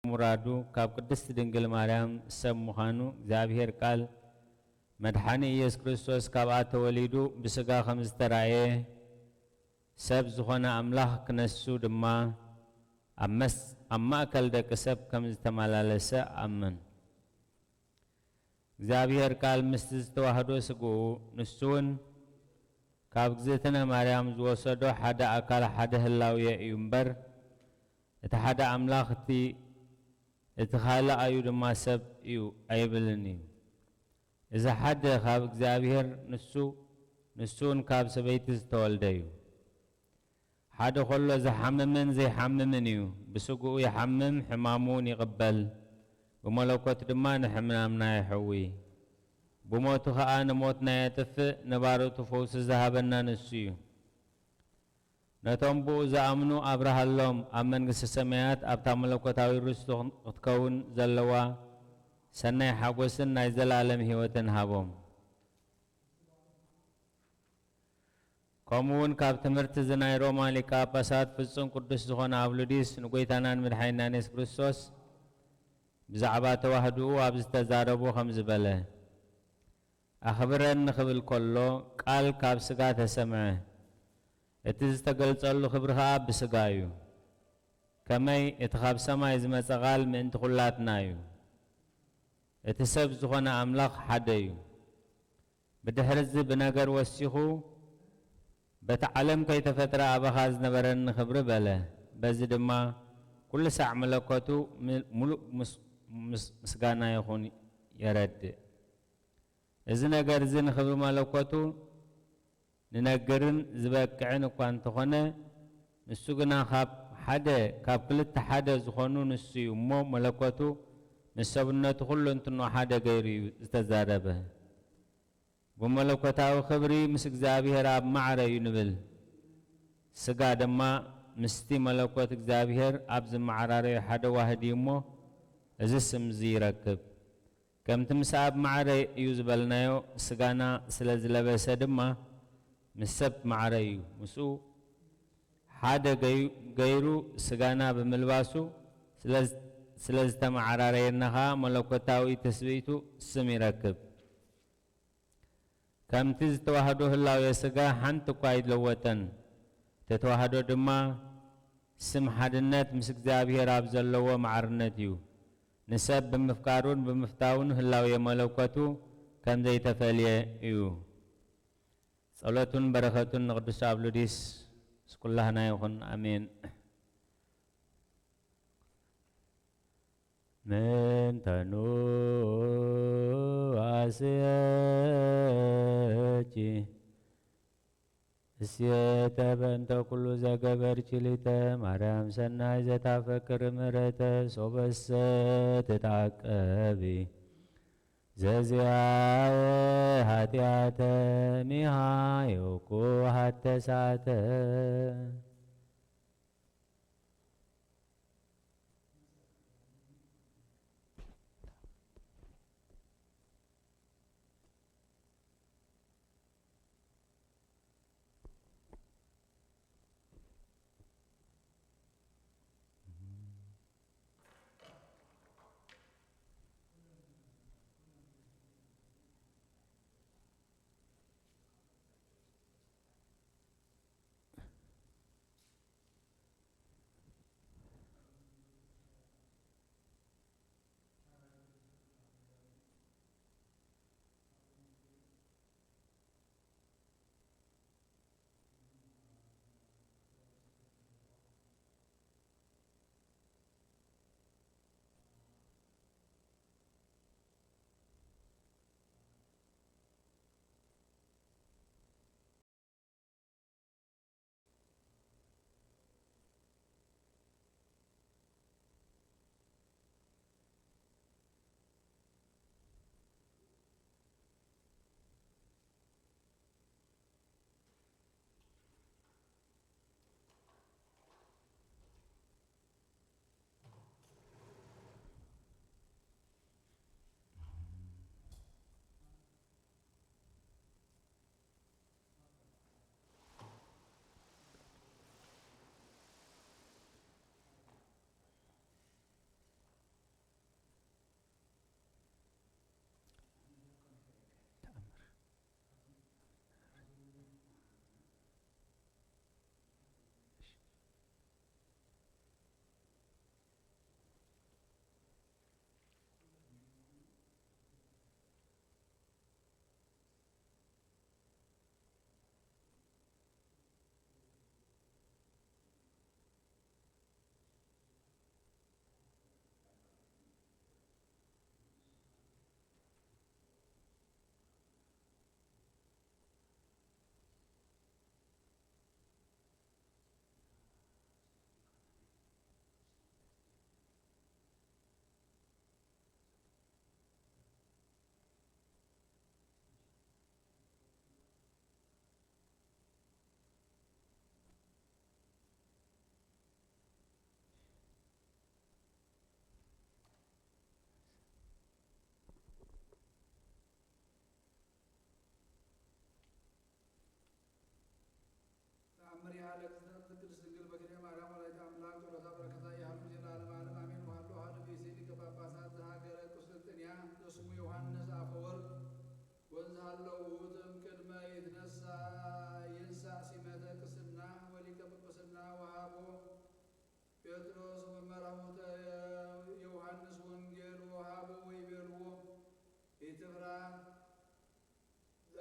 ምውራዱ፣ ካብ ቅድስቲ ድንግል ማርያም ሰብ ምዃኑ፣ እግዚኣብሔር ቃል መድሓኒ ኢየሱስ ክርስቶስ ካብኣ ተወሊዱ ብስጋ ከም ዝተራእየ፣ ሰብ ዝኾነ ኣምላኽ ክነሱ ድማ ኣብ መስ-፣ ኣብ ማእከል ደቂ ሰብ ከም ዝተመላለሰ ኣምን። እግዚኣብሔር ቃል ምስቲ ዝተዋህዶ ስግኡ፣ ንሱ እውን ካብ እግዝእትነ ማርያም ዝወሰዶ ሓደ ኣካል ሓደ ህላውየ እዩ እምበር፣ እቲ ሓደ ኣምላኽ እቲ፣ እቲ ካልኣዩ ድማ ሰብ እዩ ኣይብልን እዩ። እዚ ሓደ ካብ እግዚኣብሔር ንሱ፣ ንሱ እውን ካብ ሰበይቲ ዝተወልደ እዩ። ሓደ ኸሎ ዝሓምምን ዘይሓምምን እዩ። ብስግኡ ይሓምም፣ ሕማሙ እውን ይቕበል። ብመለኮት ድማ ንሕማምና የሕዊ። ብሞቱ ኸኣ ንሞትና የጥፍእ፣ ንባሮቱ ፈውሲ ዝሃበና ንሱ እዩ። ነቶም ብኡ ዝኣምኑ ኣብርሃሎም፣ ኣብ መንግስቲ ሰማያት ኣብታ መለኮታዊ ርስቱ ክትከውን ዘለዋ ሰናይ ሓጎስን ናይ ዘላለም ህይወትን ሃቦም። ከምኡ እውን ካብ ትምህርቲ እዚ ናይ ሮማ ሊቀ ጳጳሳት ፍጹም ቅዱስ ዝኾነ ኣብሉዲስ ንጎይታናን መድሓኒናን የሱስ ክርስቶስ ብዛዕባ ተዋህዶኡ ኣብ ዝተዛረቦ ከምዚ በለ። ኣኽብረኒ ክብል ከሎ ቃል ካብ ስጋ ተሰምዐ። እቲ ዝተገልጸሉ ክብሪ ኸኣ ብስጋ እዩ። ከመይ እቲ ካብ ሰማይ ዝመጸ ቃል ምእንቲ ኩላትና እዩ። እቲ ሰብ ዝኾነ ኣምላኽ ሓደ እዩ። ብድሕርዚ ብነገር ወሲኹ፣ በቲ ዓለም ከይተፈጥረ ኣባኻ ዝነበረኒ ክብሪ በለ። በዚ ድማ ኩሉ ሳዕ መለኮቱ ም-፣ ምሉእ ምስ-፣ ምስ-፣ ምስጋና ይኹን የረድእ። እዚ ነገር እዚ ንኽብሪ መለኮቱ ንነግርን ዝበቅዕን እኳ እንተኾነ፣ ንሱ ግና ካብ ሓደ፣ ካብ ክልተ ሓደ ዝኾኑ ንሱ እዩ እሞ፣ መለኮቱ ምስ ሰብነቱ ኩሉ እንትንኡ ሓደ ገይሩ እዩ ዝተዛረበ። ብመለኮታዊ ክብሪ ምስ እግዚኣብሔር ኣብ ማዕረ እዩ ንብል። ስጋ ድማ ምስቲ መለኮት እግዚኣብሔር ኣብ ዝመዓራረዩ ሓደ ዋህድ እዩ እሞ፣ እዚ ስም እዚ ይረክብ። ከምቲ ምስ ኣብ ማዕረ እዩ ዝበልናዮ፣ ስጋና ስለ ዝለበሰ ድማ ምስ ሰብ ማዕረ እዩ። ምስኡ ሓደ ገዩ-፣ ገይሩ ስጋና ብምልባሱ ስለ ዝ-፣ ስለ ዝተመዓራረየና ኸኣ መለኮታዊ ትስብእቱ ስም ይረክብ። ከምቲ ዝተዋህዶ ህላዌ ስጋ ሓንቲ እኳ ኣይለወጠን። እቲ ተዋህዶ ድማ ስም ሓድነት ምስ እግዚኣብሔር ኣብ ዘለዎ ማዕርነት እዩ። ንሰብ ብምፍቃሩን ብምፍታውን ህላዌ መለኮቱ ከም ዘይተፈልየ እዩ። ጸሎቱን በረኸቱን ንቅዱስ ኣብሉዲስ ምስ ኩላህና ይኹን። ኣሜን። ምንተኑ ኣስየኪ እሴተ በእንተ ኩሉ ዘገበርኪ ሊተ ማርያም ሰናይ ዘታፈቅር ምሕረተ ሶበሰ ትትዓቀቢ ዘዚኣየ ኃጢአተ ሚሃዮኩ ሀተሳተ።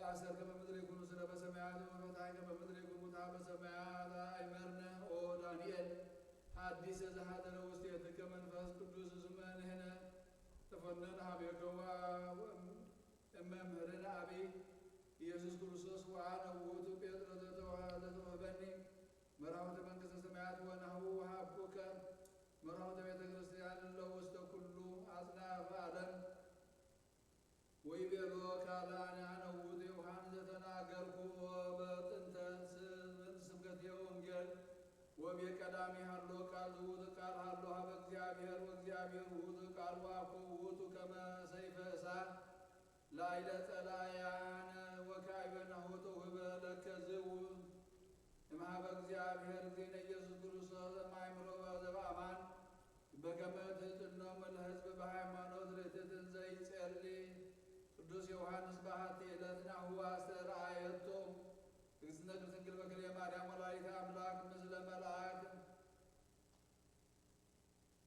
አሰር ከመ ምድር ይኩኑ ስለ በሰማያት ወፈትሐ ከመ ምድር ይኩን ፍትሐ በሰማያት። አይመርነ ኦ ዳንኤል ሐዲሰ ዘሐደረ ውስቴትከ መንፈስ ቅዱስ እስመ ንሕነ ተፈነን ሀቤከ ወእመምህርነ አቢይ ኢየሱስ ክርስቶስ ወአነ ውእቱ ጴጥሮስ ለተውሀበኒ መራሁተ መንግስተ ሰማያት ወናሁ ወሀብኩከ መራሁተ ቤተ ክርስቲያን ለውስተ ኩሉ አጽናፈ ዓለም። ወይቤሎ ካልአነ አነ ውእቱ ዮሐንስ ዘተናገርኩ በጥንተ ስብከትየ ወንጌል ወቤ ቀዳሚ ሀሎ ቃል ዝውቱ ቃል ሀሎ ሀበ እግዚአብሔር ወእግዚአብሔር ውእቱ ቃል ወአኮ ውእቱ ከመ ሰይፈ እሳት ላይለ ጸላያነ ወካዕበ ናሁ ተውህበ ለከ ዝው እምሃበ እግዚአብሔር እግዚእነ ኢየሱስ ክርስቶስ እማይምሮ ዘበአማን በከመ ትሕትኖሙ ለሕዝብ በሃይማኖት ርትዕት እንዘ ይጼሊ ቅዱስ ዮሐንስ በሃቲ ዕለት ናሁ አስተርአየቶ እግዝእትነ ቅድስት ድንግል በክልኤ ማርያም ወላዲተ አምላክ ምስለ መልአክ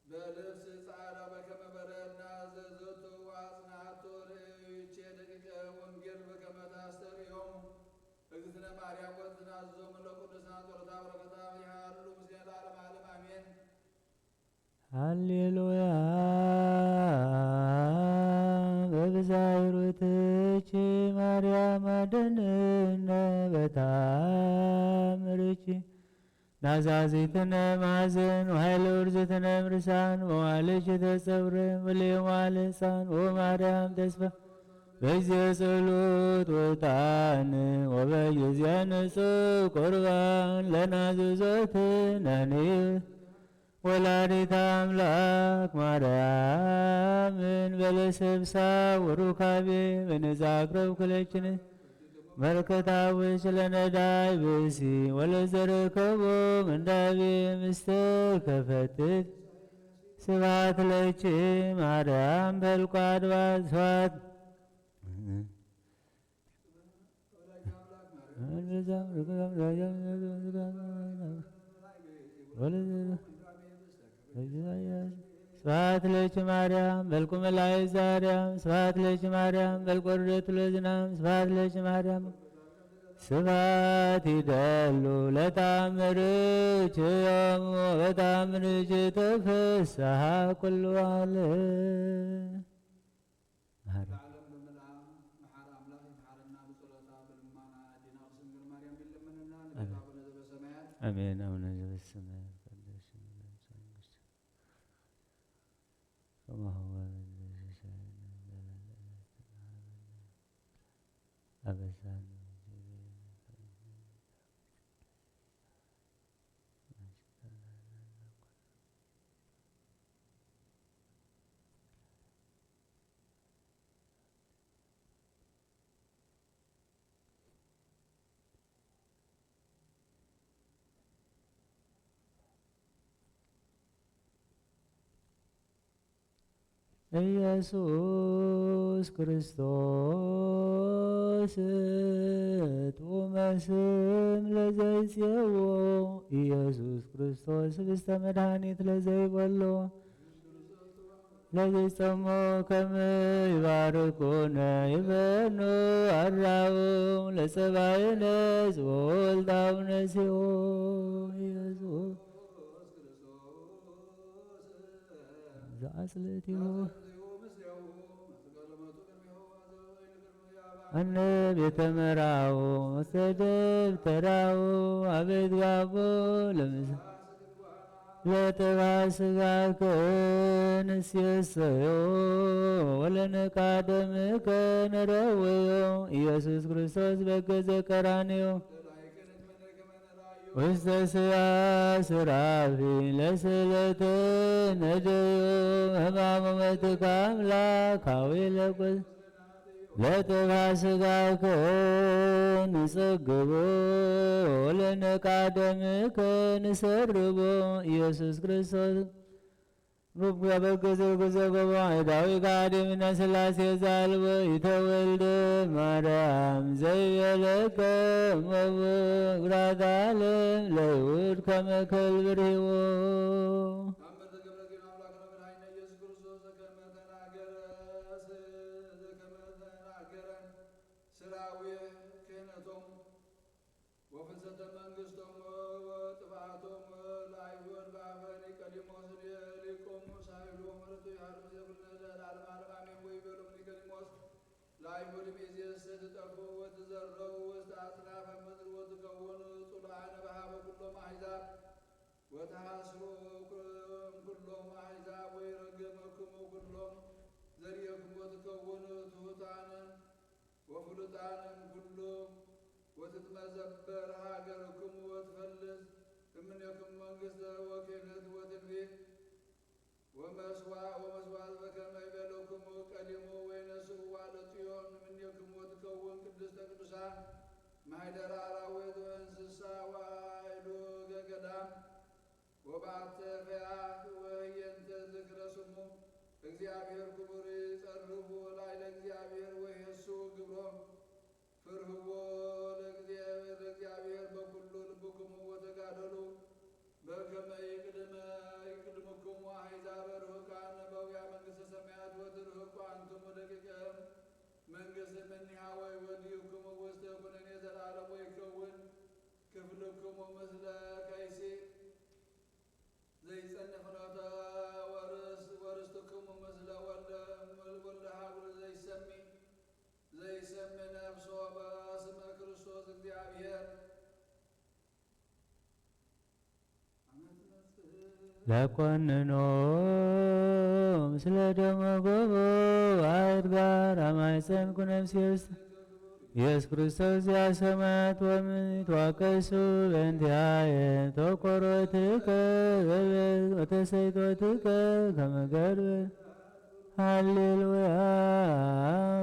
በልብስ ጻዕዳ በከመ በረድና ዘዘቶ ወአጽንዓቶ ርእይቼ ደቂቀ ወንጌል በከመ ታስተርእዮም እግዝእትነ ማርያም ወትናዘዞም ለቅዱሳን ጸሎታ በረከታ ይሃሉ ምስሌነ ለዓለመ ዓለም አሜን። ሃሌሉያ። በብዛይሩትኪ ማርያም አድንነ በታምርኪ ናዛዚትነ ማዘን ወኃይለ ውርዝትነ ምርሳን መዋልኪ ተጸውረ ወለየማለ ሕፃን ወማርያም ተስፋ በጊዜ ጸሎት ወጣን ወበጊዜ ንጹሕ ቁርባን ለናዝዞት ነኒ ወላዲተ አምላክ ማርያምን በለሰብሳ ወሩካቤ በነዛ አቅረብ ኩለችን መርከታዊ ስለነዳይ ብእሲ ወለዘረከቦ ምንዳቤ ምስተ ከፈትት ስብሐት ለኪ ማርያም በልቋ አድባር ስብሐት ስብሐት ለኪ ማርያም በልኩ መላእክት ዛርያም ስብሐት ለኪ ማርያም በልቆ ርደቱ ለዝናም ስብሐት ለኪ ማርያም ስብሐት ይደሉ ለተአምርኪ ዮም ወበተአምርኪ ተፈስሐ ኩሉ ዓለም። መሐሪ ለዓለም በምልኣ መሓር ኣምላኽ ይምሓረና ብጸሎታ ብልማና ኣዴና ቅድስት ድንግል ማርያም ይለመነና። ንቤት ኣሜን። አቡነ ዘበሰማያት። አሜን። አቡነ ዘበሰማያት ይትቀደስ ስምከ ትምጻእ መንግስትከ ከማሁ በምድር ሲሳየነ ዘለለዕለትነ ሀበነ አበሳነ ወጌጋየነ ከመ ንሕነኒ ኢየሱስ ክርስቶስ ጥዑመ ስም ለዘይጽየዎ ኢየሱስ ክርስቶስ ህብስተ መድኃኒት ለዘይበሎ ለዘይጸሞ ከመ ይባርኩነ ይበኑ አራው ለጸባይነ ጽወልዳው ነሲኦ ኢየሱስ ዘአጽልእቲሁ አነ ቤተ መራው ውስተ ደብተራው አቤት ጋቦ ለምሳ ለጥባ ስጋከ ንሴሰዮ ወለንቃ ደምከ ንረወዮ ኢየሱስ ክርስቶስ በገዘ ቀራንዮ ውስተ ስጋ ስራፊ ለስለተ ነደዮ ህማሙ መትካ አምላካዊ ለቁስ ለጥፋ ስጋከ ንጸግቦ ወለነቃ ደምከ ንሰርቦ ኢየሱስ ክርስቶስ ሩብ ገበገዘ ጉዘገቦ አይዳዊ ጋዲምነ ስላሴ ዛልቦ ይተወልደ ማርያም ዘይቤለከ መቦ ግራት ዓለም ለይሁድ ከመ ከልብ ርሂቦ። ተአምር ተገብረ ዜና አምላክነ መድኃኒነ ኢየሱስ ክርስቶስ ዘከመ ተናገረ፣ ዘከመ ተናገረ ሥራዊ ኣይሁድ ሚእዜሰ ትጠፍኡ ወትዘረው ውስተ ኣጽናፈ ምድር ወትከውኑ ጽሉኣነ በሃበ ኩሎም ኣሕዛብ ወተሐስሩ እምኩሎም ኣሕዛብ ወይረግመክሙ ኩሎም ዘርእየክሙ ወትከውኑ ትሑታነ ወፍሉጣነ እምኩሉ ወትትመዘበር ሃገርክሙ ወትፈልስ እምኔክሙ መንግስተ ወክህነት ወትንቢት ወመስዋ-፣ ወመስዋዕት በከመ ይቤለክሙ ቀዲሙ ወይነስእዋ ለጽዮን እምኔክሙ ወትከውን ቅድስተ ቅዱሳን ማሕደረ አራዊት ወእንስሳ ወአእዱገ ገዳም ወበአተ ፈያት ወህየንተ ዝክረ ስሙ እግዚአብሔር ክቡር ይጸርፉ ላዕለ እግዚአብሔር ወይሄሱ ግብሮ ፍርህዎ ለእግዚአብሔር፣ ለእግዚአብሔር በኩሉ ልብክሙ ወተጋደሉ በከመ ይቅድመ-፣ ይቅድምክሙ አሕዛብ ርሑቃን በውያ መንግሥተ ሰማያት ወትርህቁ አንትሙ ደቂቀ መንግሥት እምኔሃ ወይወልድክሙ ውስተ ኩነኔ ዘለዓለም ወይከውን ክፍልክሙ ምስለ ከይሲ ዘይጸንዕ ፍኖተ ወርስ-፣ ወርስትክሙ ምስለ ወልደ፣ ወልደ ሃጉል ዘይሰሚ ዘይሰሚ ነፍሶ በስመ ክርስቶስ እግዚአብሔር። ለኮንኖ ምስለ ደመ ጎቦ አድጋር አማይፀንኩ ነፍሴ ውስጥ ኢየሱስ ክርስቶስ ዚአ ሰማያት ወምድር ተዋቀሱ በእንቲአየ ተቆሮትከ ወተሰይጦትከ ከመ ገርበ ሃሌሉያ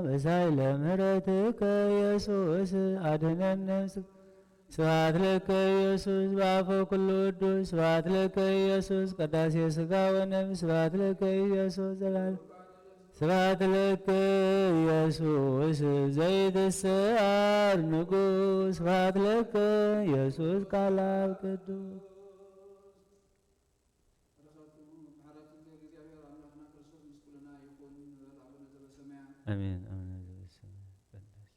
በሳይለ ምህረትከ ኢየሱስ አድነን ነፍስ ስብሐት ለከ ኢየሱስ በአፈ ኩሉ ውዱስ ስብሐት ለከ ኢየሱስ ቅዳሴ ስጋ ወነፍስ ስብሐት ለከ ኢየሱስ ዘላለም ስብሐት ለከ ኢየሱስ ዘይትሰዓር ንጉስ ስብሐት ለከ ኢየሱስ ቃል አብ ቅዱስ አሜን። አቡነ ዘበሰማያት ይትቀደስ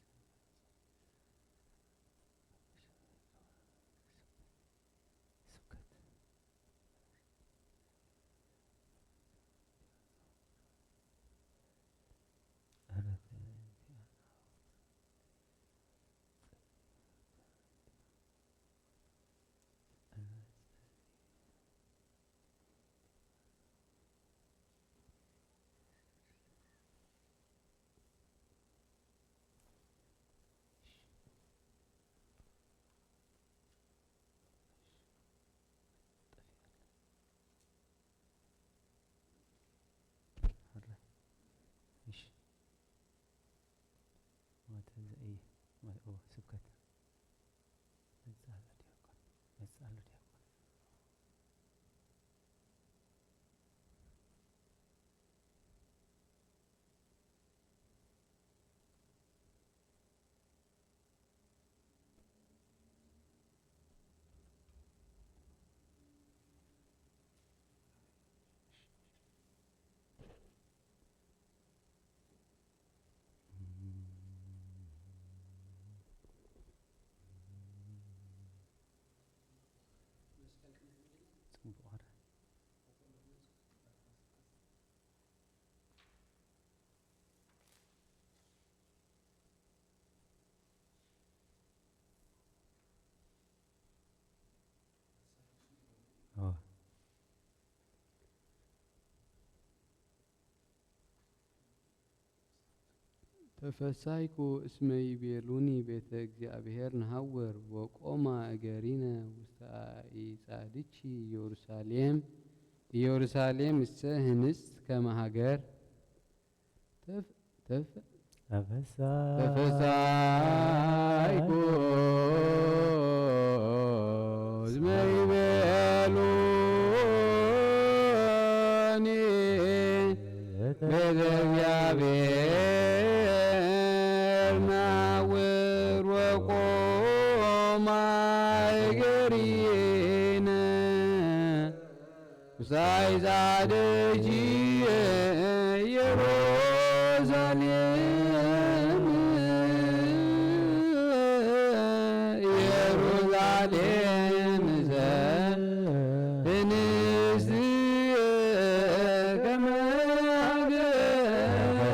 ስምከ ስብከት መጽእ ኣሎ ዲያቆን፣ መጽእ ኣሎ ዲያቆን። ተፈሳይኩ እስመ ይቤሉኒ ቤተ እግዚኣብሔር ንሃውር ወቆማ እገሪነ ውስተ አኢጻድኪ ኢየሩሳሌም። ኢየሩሳሌም እሰ ህንጽት ከመ ሃገር። ተፈሳይኩ እስመ ይቤሉኒ ቤተ እግዚአብሔር ናውር ወቆማ እገሪነ ሳይዛ ደጅ ኢየሩሳሌም፣ ኢየሩሳሌም ዘእንስት ከመ ሀገር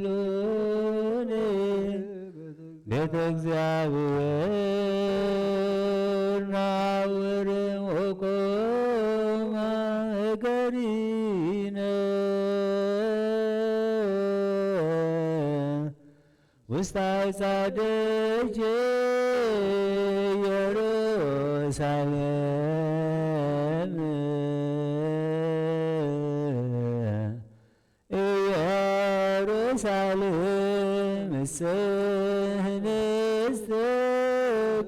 በሉኒ ቤተ እግዚኣብሔር ናውር ወቆማ እገሪነ ውስተ አዕጻደ ኢየሩሳሌም። ኢየሩሳሌም ጽንዕት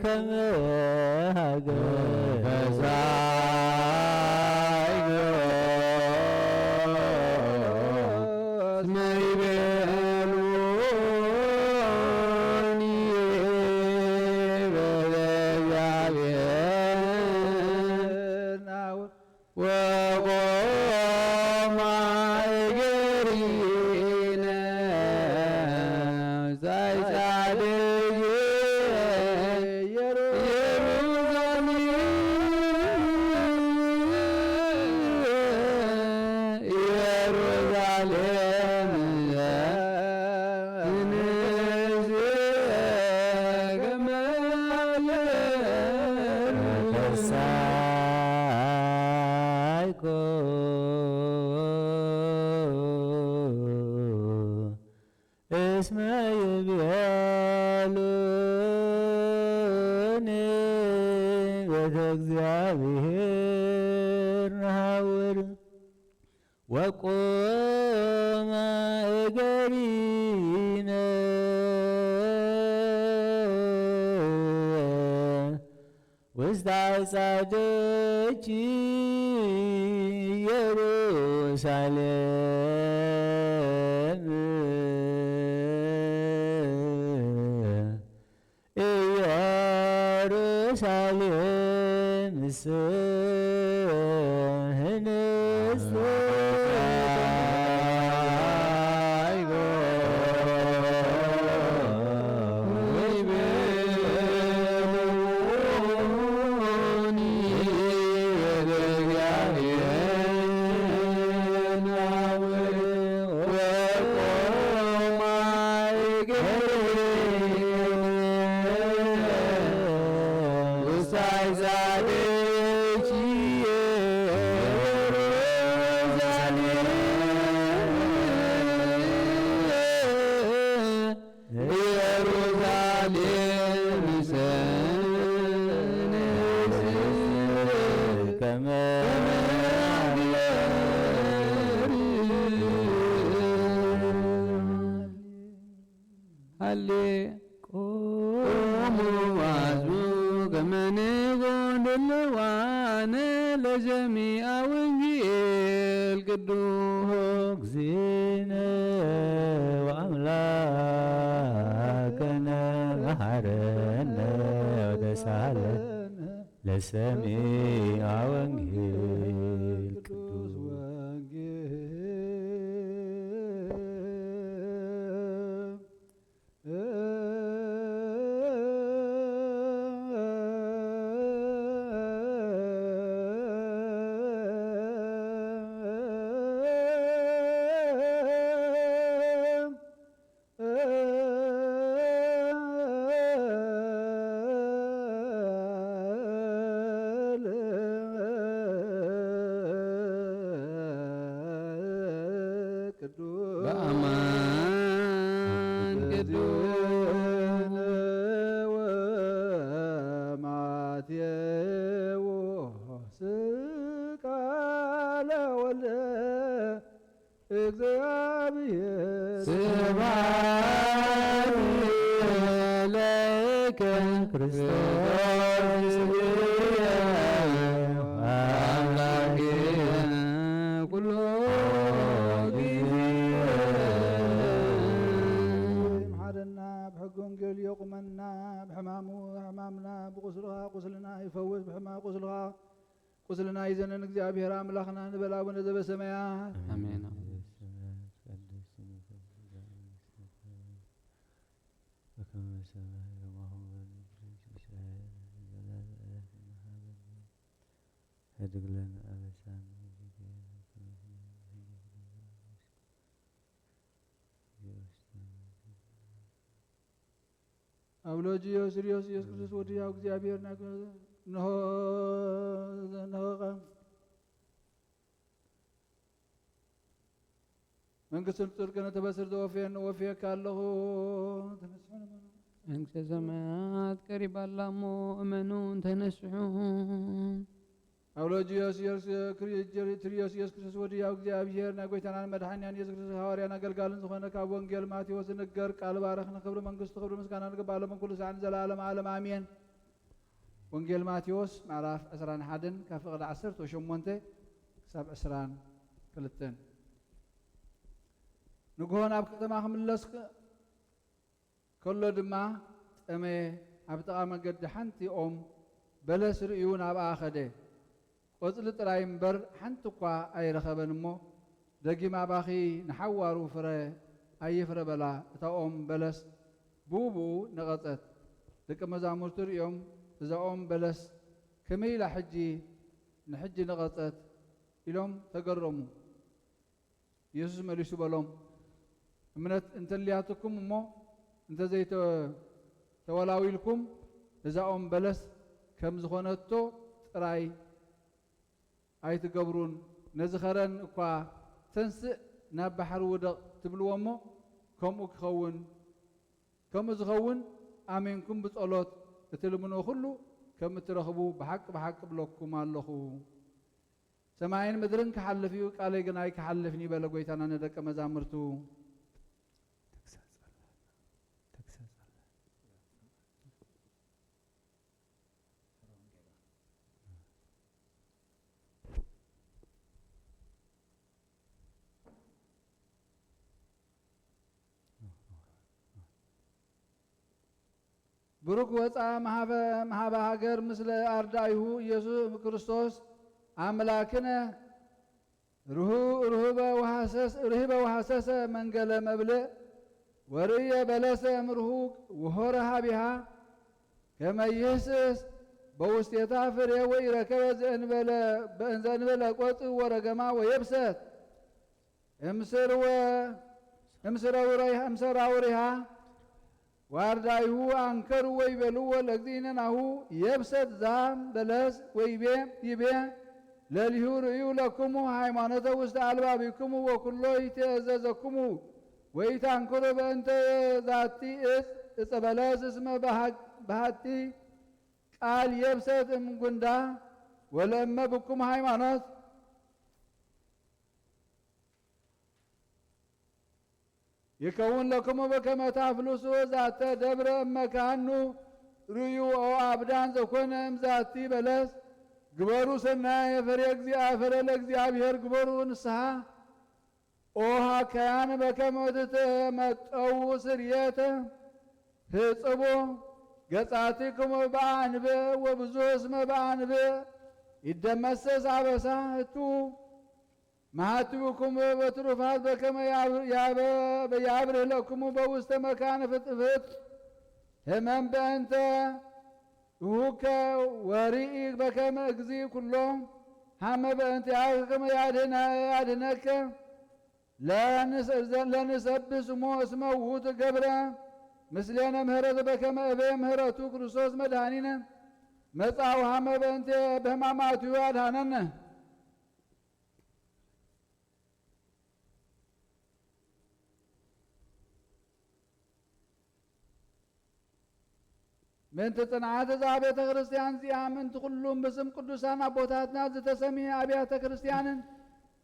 ከመ ሀገር እስመ ይቤሉኒ በእግዚአብሔር ወቆማ እገሪነ ሳይሳደይ ኢየሩሳሌም ኢየሩሳሌም ተሳይኮ እስመ ይቤሉኒ ቤተ እግዚአብሔር ነሐውር ወቆማ እገሪነ ውስተ አዕጻደ ኢየሩሳሌም። ኢየሩሳሌም ስህንስ ኢየሩሳሌም ሰንስ ከመ ሃሌ ቆሙ አዝሙ ከመ ንጎን ድልዋነ ለሰሚዐ ወንጌል ቅዱስ። እግዚእነ ወአምላክነ መሐረነ ወተሳሃለነ ለሰሚዐ ወንጌል ቅዱስ። ወንጌል በአማን ቅዱስ ወማቴዎስ ቃለ ወልደ እግዚአብሔር። ስብሐት ለከ ክርስቶስ አምላክ ኩሎ ጊዜ። ይምሓረና፣ ብሕጊ ወንጌል የቁመና፣ ብሕማሙ ሕማምና፣ ብቁስልኻ ቁስልና ይፈውስ፣ ብሕማም ቁስልኻ ቁስልና ይዘነን። እግዚኣብሔር ኣምላኽና ንበል ኣቡነ ዘበሰማያት። ኣሜን። በከመ በሰማይ ከማሁ በምድር ሲሳየነ ዘለለዕለትነ ሀበነ። ህድግ ለነ አበሳነ ወጌጋየነ ከመ ንሕነኒ። ኣብ ሎጅዮስ ርዮስ ኢየሱስ ክርስቶስ ወዲ ያው እግዚኣብሔር ናገ-፣ ንሆ፣ ንሆ ቐም መንግስትን ጽድቅን እትበስር ዘወፍየኒ ወፍየካ ኣለኹ። ተነስሑ ንመኑ። መንግስተ ሰማያት ቀሪባ ኣላ እሞ እመኑ ተነስሑ። ኣብ ሎጅዮስ ኢየሱስ ክሪ-፣ ትርዮስ ኢየሱስ ክርስቶስ ወዲ ያው እግዚኣብሔር ናይ ጎይታናን መድሓኒያን ኢየሱስ ክርስቶስ ሃዋርያን ኣገልጋልን ዝኾነ ካብ ወንጌል ማቴዎስ ዝንገር ቃል ባረኽ ንክብሪ መንግስቱ ክብሪ ምስጋና ንግባ ኣለምን ኩሉ ሳዕን ዘላለም ዓለም ኣሜን። ወንጌል ማቴዎስ ምዕራፍ ዕስራን ሓደን ካብ ፍቕዲ ዓሰርተ ሸሞንተ ክሳብ ዕስራን ክልተን። ንግሆ ናብ ከተማ ክምለስ ከሎ ድማ ጠመየ። ኣብ ጥቓ መገዲ ሓንቲ ኦም በለስ ርእዩ ናብኣ ኸደ። ቆጽሊ ጥራይ እምበር ሓንቲ እኳ ኣይረኸበን እሞ፣ ደጊም ኣባኺ ንሓዋሩ ፍረ ኣይፍረ በላ። እታ ኦም በለስ ብኡ ብኡ ነቐጸት። ደቀ መዛሙርቱ ርእዮም፣ እዛ ኦም በለስ ከመይ ኢላ ሕጂ ንሕጂ ነቐጸት? ኢሎም ተገረሙ። ኢየሱስ መሊሱ በሎም፣ እምነት እንተልያትኩም እሞ እንተዘይተ-፣ ተወላዊልኩም እዛ ኦም በለስ ከም ዝኾነቶ ጥራይ ኣይትገብሩን። ነዚ ኸረን እኳ ተንስእ ናብ ባሕሪ ውደቕ ትብልዎ እሞ ከምኡ ክኸውን፣ ከምኡ ዝኸውን ኣሚንኩም ብጸሎት እትልምንዎ ኩሉ ከም እትረኽቡ ብሓቂ ብሓቂ እብለኩም ኣለኹ። ሰማይን ምድርን ክሓልፍ እዩ፣ ቃለይ ግን ኣይክሓልፍን እዩ በለ ጎይታና ንደቀ መዛሙርቱ። ተግሳጽ ኣላ። ተግሳጽ ኣላ። ብሩክ ወፃ መሃበ፣ መሃበ ሃገር ምስለ ኣርዳኢሁ ኢየሱስ ክርስቶስ ኣምላክነ ርሁ-፣ ርሁበ ወሃሰስ-፣ ርሂበ ወሃሰሰ መንገለ መብልዕ ወርእየ በለሰ እምርሁ ወሆረ ሃቢሃ ከመ ይህስስ በውስቴታ ፍሬ ወኢረከበ ዘእንበለ፣ በእንዘእንበለ ቆጽ ወረገማ ወየብሰት። እምስርወ፣ እምስረውረይሃ፣ እምሰራውሪሃ ዋርዳይሁ አንከሩ ወይቤልዎ ለእግዚእነ ናሁ የብሰት ዛም በለስ ወይቤ፣ ይቤ ለሊሁ ርእዩ ለክሙ ሃይማኖተ ውስተ አልባቢክሙ ወኩሎ ይትእዘዘክሙ ወይታንክሩ በእንተ ዛቲ እጽ፣ እጸ በለስ እስመ በሃ-፣ በሃቲ ቃል የብሰት እምጉንዳ ወለእመ ብኩም ሃይማኖት ይከውን ለክሙ በከመ ታፍልሱ ዛተ ደብረ እመካኑ ርእዩ ኦ አብዳን ዘኮነ እምዛቲ በለስ ግበሩ ሰናየ ፈሬ እግዚአ-፣ ፈሬ ለእግዚአብሔር ግበሩ ንስሐ ኦ ሃካያን በከመ ትትመጠው ስርየተ ህጽቡ ገጻቲክሙ በአንብዕ ወብዙ እስመ በአንብዕ ይደመሰስ አበሳ ህቱ መሃትብኩም በትሩፋት በከመ ያብ-፣ ያበ-፣ ያብርህ ለክሙ በውስተ መካነ ፍጥፍጥ ህመም በእንተ ሁከ ወርኢ በከመ እግዚ ኩሎ ሃመ በእንቲአከ ከመ ያድህነ-፣ ያድህነከ ለንስ-፣ ለንሰብህ ስሞ እስመ ውእቱ ገብረ ምስሌነ ምህረት በከመ እበየ ምህረቱ ክርስቶስ መድኃኒነ መጻ ወሃመ በእንተ በሕማማቱ አድኃነነ። ምእንቲ ጽንዓት እዛ ቤተ ክርስቲያን እዚኣ፣ ምእንቲ ኩሉም ብስም ቅዱሳን ኣቦታትና ዝተሰምየ ኣብያተ ክርስቲያንን፣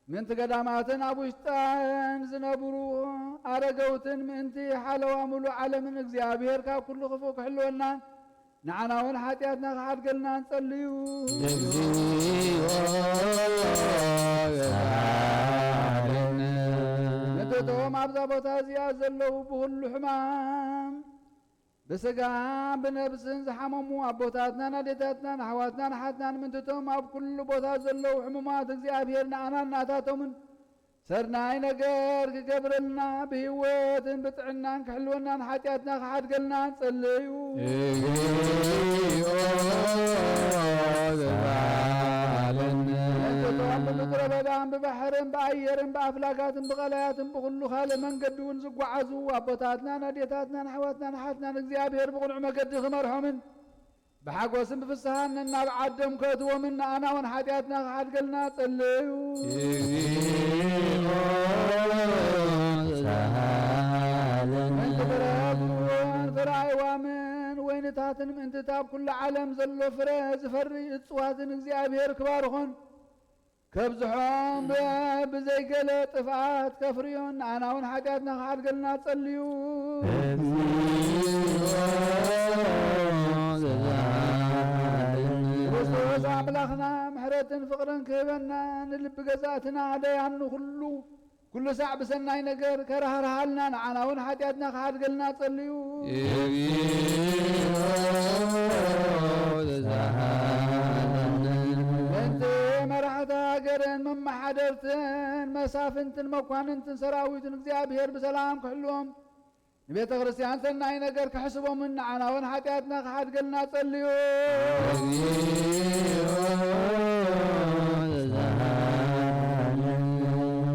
ምእንቲ ገዳማትን ኣብ ውሽጠን ዝነብሩ ኣረገውትን፣ ምእንቲ ሓለዋ ሙሉእ ዓለምን እግዚኣብሔር ካብ ኩሉ ክፉእ ክሕልወናን፣ ንዓና እውን ሓጢኣትና ክሓድገልና ንጸልዩ። እግዚኦ ዘሳለነ። ነቶም ኣብዛ ቦታ እዚኣ ዘለዉ ብኹሉ ሕማም ብስጋን ብነብስን ዝሓመሙ ኣቦታትናን ኣዴታትናን ኣሕዋትናን ኣሓትናን ምንትቶም ኣብ ኩሉ ቦታ ዘለዉ ሕሙማት እግዚኣብሔር ንኣናን ናታቶምን ሰርናይ ነገር ክገብረልና ብህይወትን ብጥዕናን ክሕልወናን ሓጢኣትና ክሓድገልና ንጸልዩ። እግዚኦ ዘሳለነ። ነቶም ብምድረ በዳን ብባሕርን ብኣየርን ብኣፍላጋትን ብቐላያትን ብኹሉ ካልእ መንገዲ እውን ዝጓዓዙ ኣቦታትናን ኣዴታትናን ኣሕዋትናን ኣሓትናን እግዚኣብሔር ብቕኑዕ መገዲ ክመርሖምን ብሓጎስን ብፍስሃን ነናብ ዓዶም ከእትዎምን ንኣና እውን ሓጢኣትና ክሓድገልና ጸልዩ። እግዚኦ ተሳሃለነ። ምእንቲ ፍረ ብእዋን ፍረ ኣእዋምን ወይንታትን ምእንቲ ኣብ ኩሉ ዓለም ዘሎ ፍረ ዝፈሪ እጽዋትን እግዚኣብሔር ክባርኾን ከብዝሖም ብ-፣ ብዘይገለ ጥፍኣት ከፍርዮን ንኣና እውን ሓጢኣትና ክሓድገልና ጸልዩ። እግዚኦ ተሳሃለነ። ክርስቶስ ኣምላኽና ምሕረትን ፍቕርን ክህበና ንልቢ ገዛእትና ደያኑ ኩሉ ኩሉ ሳዕ ብሰናይ ነገር ከራህርሃልና ንዓና እውን ሓጢኣትና ክሓድገልና ጸልዩ። እግዚኦ ተሳሃለነ። ምእንቲ መራሕቲ ሃገርን መመሓደርትን መሳፍንትን መኳንንትን ሰራዊትን እግዚኣብሔር ብሰላም ክሕልዎም ንቤተ ክርስቲያን ሰናይ ነገር ክሕስቦምን ንዓና እውን ሓጢኣትና ክሓድገልና ጸልዩ። እግዚኦ ተሳሃለነ።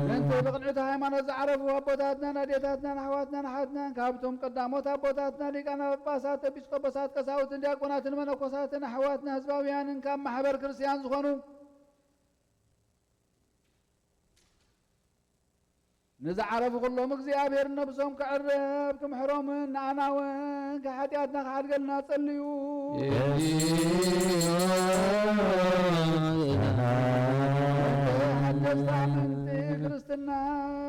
ምእንቲ ብቕንዕቲ ሃይማኖት ዝዓረፉ ኣቦታትናን ኣዴታትናን ኣሕዋትናን ኣሓትናን ካብቶም ቀዳሞት ኣቦታትና ሊቃነ ጳጳሳት፣ ኤጲስቆጶሳት፣ ቀሳውስትን ዲያቆናትን መነኮሳትን ኣሕዋትና ህዝባውያንን ካብ ማሕበር ክርስቲያን ዝኾኑ ንዝዓረፉ ኩሎም እግዚኣብሔር ነብሶም ከዕርፍ ክምሕሮምን ንኣና እውን ካብ ሓጢኣትና ክሓድገልና ጸልዩ። እግዚኦ ተሳሃለነ። ሓደስቲ ኣመንቲ ክርስትና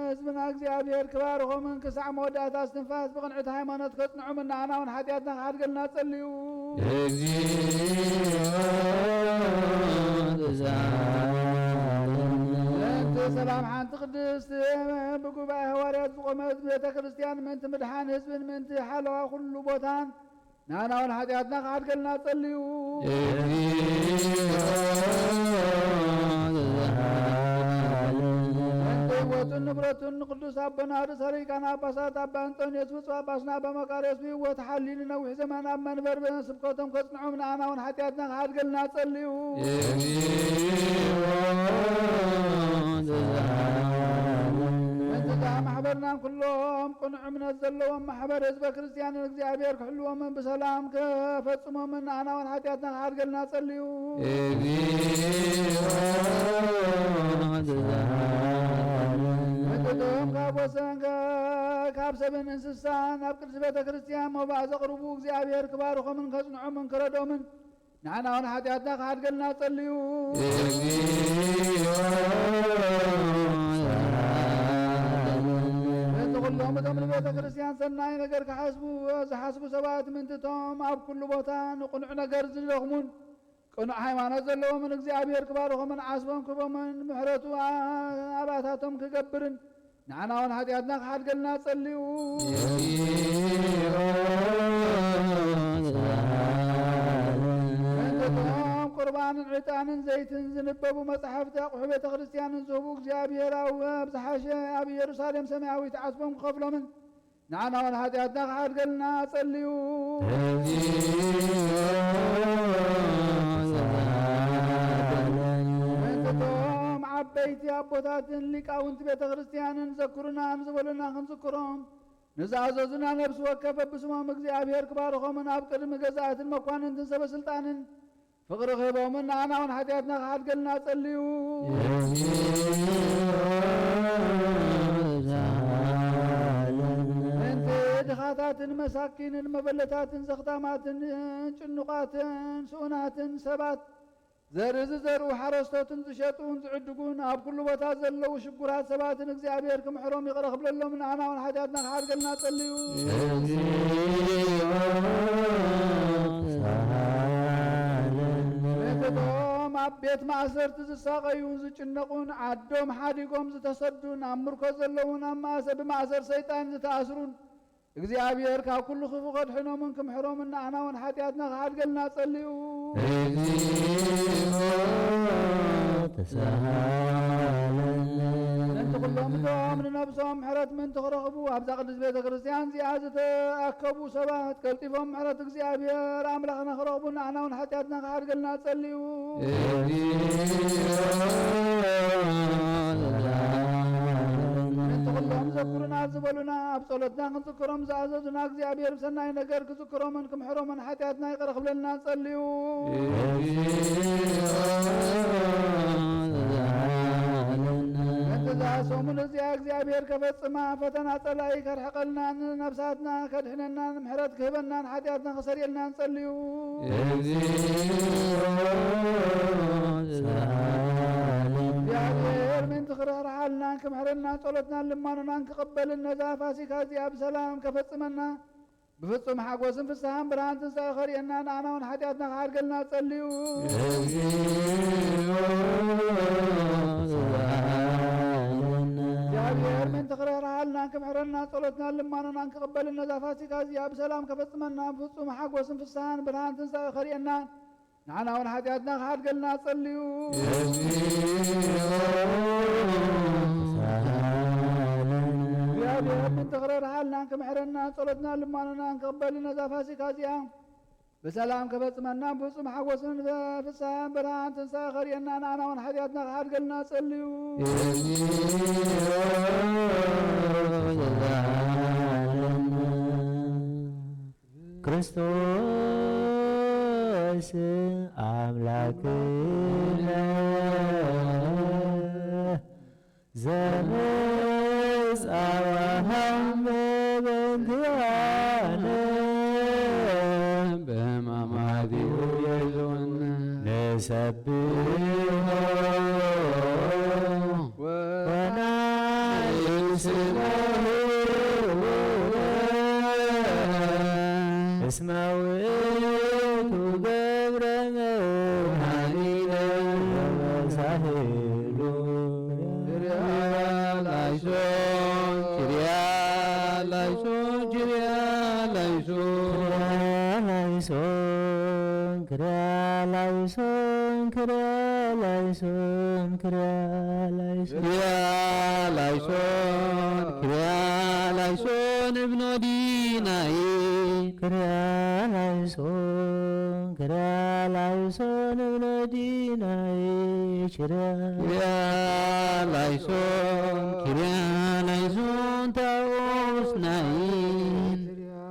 ህዝብና እግዚኣብሔር ክባርኾምን ክሳዕ መወዳእታ እስትንፋስ ብቕንዕቲ ሃይማኖት ከጽንዖምን ንኣና እውን ሓጢኣትና ክሓድገልና ጸልዩ። እግዚኦ ተሳሃለነ። ምእንቲ ሰላም ሓንቲ ቅድስት ብጉባኤ ሃዋርያት ዝቖመት ቤተ ክርስቲያን ምእንቲ ምድሓን ህዝብን ምእንቲ ሓለዋ ኩሉ ቦታን ንኣና እውን ሓጢኣትና ክሓድገልና ጸልዩ። እግዚኦ ተሳሃለነ። ምእንቲ ህይወቱን ንብረቱን ንቅዱስ ኣቦና ርእሰ ሊቃነ ጳጳሳት ኣባ እንጦንዮስ ብፁዕ ጳጳስና ኣባ መቃርዮስ ብህይወት ሓልዩ ንነዊሕ ዘመን ኣብ መንበር ስብከቶም ከጽንዖም ንኣና እውን ሓጢኣትና ክሓድገልና ጸልዩ። እግዚኦ ተሳሃለነ። ምእንቲ እዛ ማሕበርናን ኩሎም ቅኑዕ እምነት ዘለዎም ማሕበር ህዝበ ክርስቲያንን እግዚኣብሔር ክሕልዎምን ብሰላም ክፈጽሞምን ንኣና እውን ሓጢኣትና ክሓድገልና ጸልዩ። እግዚኦ ተሳሃለነ። ምእንቲ እቶም ካብ ወሰን ከ-፣ ካብ ሰብን እንስሳን ኣብ ቅድስቲ ቤተ ክርስቲያን መባእ ዘቕርቡ እግዚኣብሔር ክባርኾምን ከጽንዖምን ክረዶምን ንዓና እውን ሓጢኣትና ክሓድገልና ጸልዩ። እግዚኦ ተሳሃለነ። ምእንቲ ኩሎም እቶም ንቤተ ክርስቲያን ሰናይ ነገር ክሓስቡ ዝሓስቡ ሰባት ምእንቲ እቶም ኣብ ኩሉ ቦታ ንቕኑዕ ነገር ዝደኽሙን ቅኑዕ ሃይማኖት ዘለዎምን እግዚኣብሔር ክባርኾምን ዓስቦም ክህቦምን ምሕረቱ ኣ-፣ ኣባታቶም ክገብርን ንዓና እውን ሓጢኣትና ክሓድገልና ጸልዩ። እግዚኦ ተሳሃለነ። ምእንቲ እቶም ቁርባንን ዕጣንን ዘይትን ዝንበቡ መጻሕፍቲ ኣቑሑ ቤተ ክርስቲያንን ዝህቡ እግዚኣብሔር ኣብ ዝሓሸ ኣብ ኢየሩሳሌም ሰማያዊት ዓስቦም ክኸፍሎምን ንዓና እውን ሓጢኣትና ክሓድገልና ጸልዩ። እግዚኦ ተሳሃለነ። ምእንቲ እቶም ዓበይቲ ኣቦታትን ሊቃውንቲ ቤተ ክርስቲያንን ዘክሩና ንዝበሉና ክንዝክሮም ንዝኣዘዙና ነብሲ ወከፍ በብስሞም እግዚኣብሔር ክባርኾምን ኣብ ቅድሚ ገዛእትን መኳንንትን ሰበ ስልጣንን ፍቕሪ ክህቦምን ንኣና እውን ሓጢኣትና ክሓድገልና ጸልዩ። እግዚኦ ተሳሃለነ። ምእንቲ ድኻታትን መሳኪንን መበለታትን ዘኽታማትን ጭኑቓትን ስኡናትን ሰባት ዘርኢ ዝዘርኡ ሓረስቶትን ዝሸጡን ዝዕድጉን ኣብ ኩሉ ቦታ ዘለዉ ሽጉራት ሰባትን እግዚኣብሔር ክምሕሮም ይቕረ ክብለሎም ንኣና እውን ሓጢኣትና ክሓድገልና ጸልዩ። እግዚኦ ተሳሃለነ። ምእንቲ እቶም ኣብ ቤት ማእሰርቲ ዝሳቐዩን ዝጭነቑን ዓዶም ሓዲጎም ዝተሰዱን ኣብ ምርኮ ዘለዉን ኣብ ማእሰ-፣ ብማእሰር ሰይጣን ዝተኣስሩን እግዚኣብሔር ካብ ኩሉ ክፉ ከድሕኖምን ክምሕሮምን ንኣና እውን ሓጢኣትና ክሓድገልና ጸልዩ። እግዚኦ ተሳሃለነ። ምእንቲ ኩሎም እቶም ንነብሶም ምሕረት ምእንቲ ክረኽቡ ኣብዛ ቅድስት ቤተ ክርስቲያን እዚኣ ዝተኣከቡ ሰባት ቀልጢፎም ምሕረት እግዚኣብሔር ኣምላኽና ክረኽቡ ንዓና እውን ሓጢኣትና ክሓድገልና ጸልዩ። ምእንቲ ኩሎም ዘክሩና ዝበሉና ኣብ ጸሎትና ክንዝክሮም ዝኣዘዙና እግዚኣብሔር ብሰናይ ነገር ክዝክሮምን ክምሕሮምን ሓጢኣትና ይቕረ ክብለልና ጸልዩ። በቲ እዛ ሰሙን እዚኣ እግዚኣብሔር ከፈጽማ ፈተና ጸላኢ ከርሕቐልናን ነብሳትና ከድሕነናን ምሕረት ክህበናን ሓጢኣትና ክሰርየልናን ጸልዩ። እግዚኣብሔር ምእንቲ ክርሕርሓልናን ክምሕረናን ጸሎትናን ልማኖናን ክቕበልን ነዛ ፋሲካ እዚኣ ብሰላም ከፈጽመና ብፍጹም ሓጎስን ፍስሓን ብርሃን ትንሳኤ ኸርእየና ንኣና እውን ሓጢኣትና ክሓድገልና ጸልዩ። እግዚኣብሔር ምእንቲ ክርሕርሓልናን ክምሕረናን ጸሎትናን ልማኖናን ክቕበልን ነዛ ፋሲካ እዚኣ ብሰላም ከፈጽመና ብፍጹም ሓጎስን ፍስሓን ብርሃን ትንሳኤ ኸርእየና ንዓና እውን ሓጢኣትና ክሓድገልና ጸልዩ። እግዚኣብሔር ምእንቲ ክረርሓልናን ክምሕረናን ጸሎትናን ልማኖናን ክቕበል ነዛ ፋሲካ እዚኣ ብሰላም ከፈጽመና ብፍጹም ሓጎስን ፍስሓን ብርሃን ትንሳኤ ኸርእየና ንዓና እውን ሓጢኣትና ክሓድገልና ጸልዩ። ክርስቶስ ኣምላክነ ዘመጻ ወሃመ በእንቲኣነ በሕማማቲሁ የሕዝወነ ንሰብሖ ወናመስግኖ እስመ ውእቱ ገብረ መድኃኒነ ወመሳህሉ። ኪርያ ላይሶን፣ ኪርያ ላይሶን፣ ኪርያ ላይሶን። ኪርያ ላይሶን፣ ኪርያ ላይሶን፣ ኪርያ ላይሶን፣ ኪርያ ላይሶን። ኪርያ ላይሶን፣ ኪርያ ላይሶን እብኖ ዲናይ። ኪርያ ላይሶን፣ ኪርያ ላይሶን እብኖ ዲናይ። ኪርያ ኪርያ ላይሶን፣ ኪርያ ላይሶን ታኦስናይ።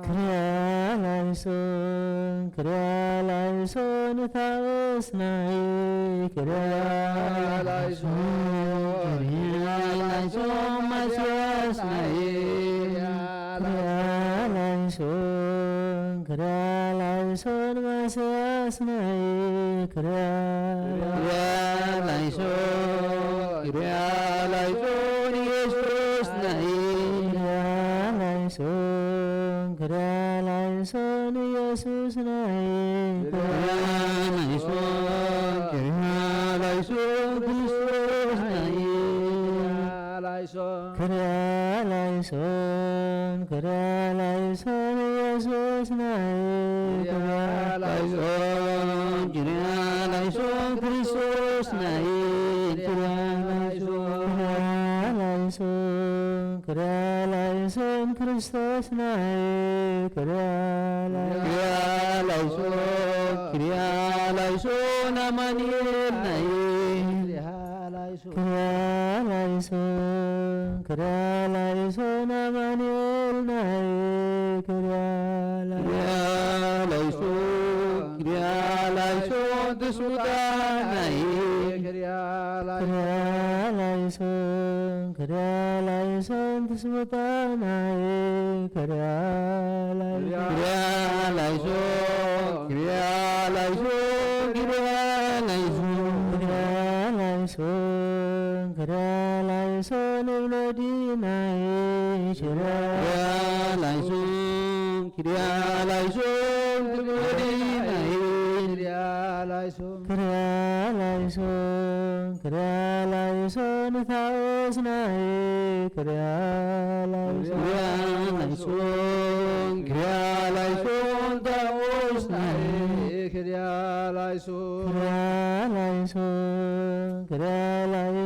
ኪርያ ላይሶን፣ ኪርያ ላይሶን ታኦስናይ። ኪርያ ላይሶን፣ ኪርያ ላይሶን ማስያስናይ። ኪርያ ላይሶን፣ ኪርያ ላይሶን ማስያስናይ። ኪርያ ኪርያ ላይሶን፣ ኪርያ ላይሶን ኢየሱስናይ። ኪርያ ላይሶን፣ ኪርያ ላይሶን ኢየሱስናይ። ኪርያ ላይሶን፣ ኪርያ ላይሶን ክርስቶስናይ። ላይሶን፣ ኪርያ ላይሶን፣ ኪርያ ላይሶን ኢየሱስናይ። ኪርያ ላይሶን፣ ኪርያ ላይሶን ክርስቶስናይ። ኪርያ ላይሶን፣ ኪርያ ላይሶን፣ ኪርያ ላይሶን ክርስቶስናይ። ኪርያ ላይሶን፣ ኪርያ ላይሶን፣ ኪርያ ላይሶን ኣማኑኤልናይ። ኪርያ ላይሶን፣ ኪርያ ላይሶን፣ ኪርያ ላይሶን ኣማኑኤልናይ። ኪርያ ላይሶን፣ ኪርያ ላይሶን፣ ኪርያ ላይሶን ትስውታናይ። ኪርያ ላይሶን፣ ኪርያ ላይሶን፣ ኪርያ ላይሶን ትስውታናይ። ኪርያ ላይሶን፣ ኪርያ ላይሶን፣ ኪርያ ላይሶን፣ ኪርያ ላይሶን። ኪርያ ላይሶን፣ ኪርያ ላይሶን እብኖ ዲናይ። ኪርያ ላይሶን፣ ኪርያ ላይሶን እብኖ ዲናይ። ኪርያ ላይሶን፣ ኪርያ ላይሶን፣ ኪርያ ላይሶን ታኦስናይ። ኪርያ ላይሶን፣ ኪርያ ላይሶን፣ ኪርያ ላይሶን ታኦስናይ። ኪርያ ላይሶን፣ ኪርያ ላይሶን፣ ኪርያ ላይሶን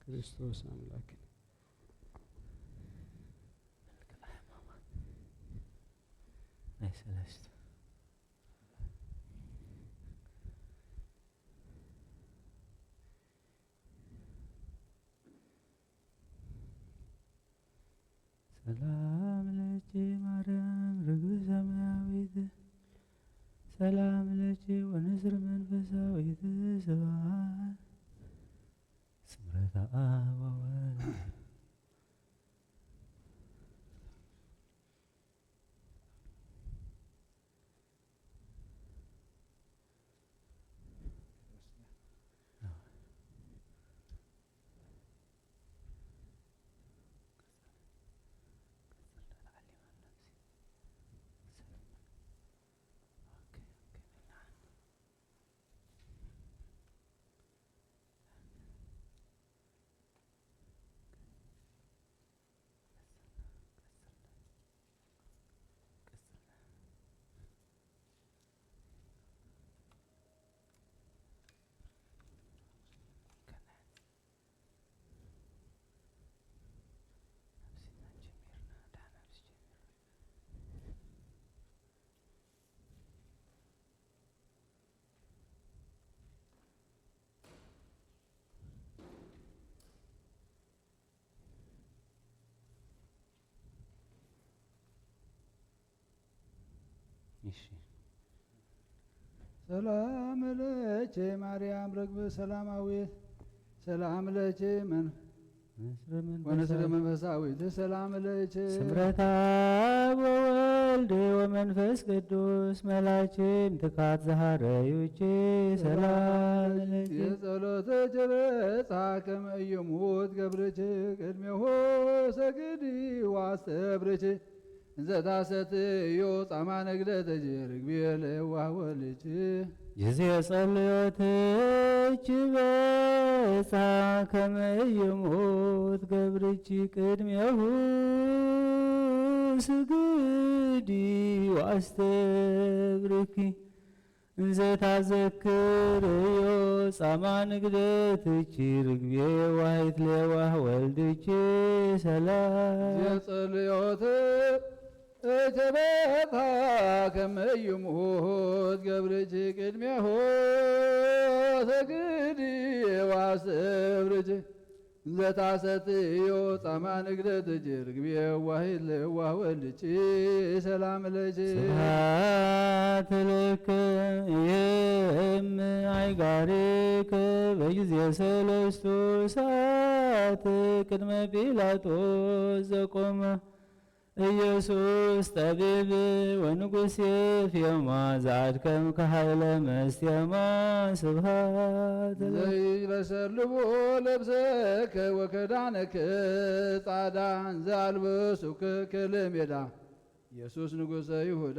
ክርስቶስ ኣምላክ። ናይ ሰለስተ። ሰላም ለኪ ማርያም ርግብ ሰማያዊት፣ ሰላም ለኪ ወንስር መንፈሳዊት፣ ስብሐት ስምረት አብ ወወልድ። ሰላም ለኪ ማርያም ርግብ ሰላማዊት፣ ሰላም ለኪ መን-፣ ወንስለ መንፈሳዊት፣ ሰላም ለኪ። ስምረታ ወወልድ ወመንፈስ ቅዱስ መላኪ ምትካት ዝሃረዩኪ፣ ሰላም ለኪ። የጸሎትኪ በጽሐ ከመ ኢይሙት ገብርኪ፣ ቅድሜሁ ሰግዲ ወአስተብርኪ። እንዘ ታሰትዮ ጻማ ነግደተኪ ርግቤ ለየዋህ ወልድኪ። ጊዜ ጸልዮትኪ በጽሐ ከመ ኢይሙት ገብርኪ፣ ቅድሜሁ ስግዲ ወአስተብርኪ። እንዘ ታዘክርዮ ጻማ ንግደትኪ ርግቤ የዋሂት ለየዋህ ወልድኪ ሰላም። የጸልዮት እተበታ ከመ ይሙት ገብርኪ ቅድሜሁ ሰግዲ ወአስተብርኪ። እንዘ ታሰትዮ ጻማ ንግደትኪ ርግቤ የዋሂት ለየዋህ ወልድኪ ሰላም ለኪ። ስብሐት ለከ እየም አይጋሪከ በጊዜ ሰለስቱ ሰዓት ቅድመ ጲላጦስ ዘቆመ ኢየሱስ ጠቢብ ወንጉስ የፍየማ ዘአድከምከ ኃይለ መስቴማ ስብሐት ለከ። ዘይበሰልቦ ለብሰከ ወከዳነከ ጻዕዳ እንዘ አልበሱከ ከለሜዳ ኢየሱስ ንጉሰ ይሁዳ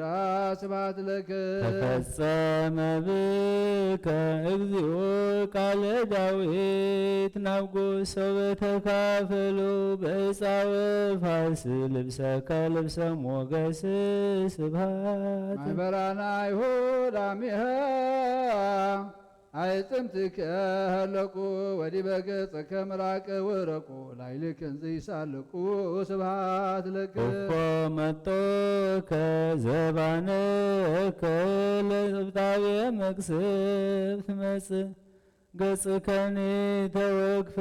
ስብሐት ለከ። ተፈጸመ ብከ እግዚኦ ቃለ ዳዊት ናብ ጉስ ሰው በተካፈሉ በዕፃ ወፋስ ልብሰከ ልብሰ ሞገስ ስብሐት። ማይበራን አይሁድ አሚሃ አይጽምትከ ሀለቁ ወዲበ ገጽከ ምራቀ ወረቁ ላይልክን ዘይሳለቁ ስብሐት ለከ። እፎ መጦከ ዘባነከ ለጥብጣብየ መቅሰፍት መጽእ ገጽከኒ ተወግፈ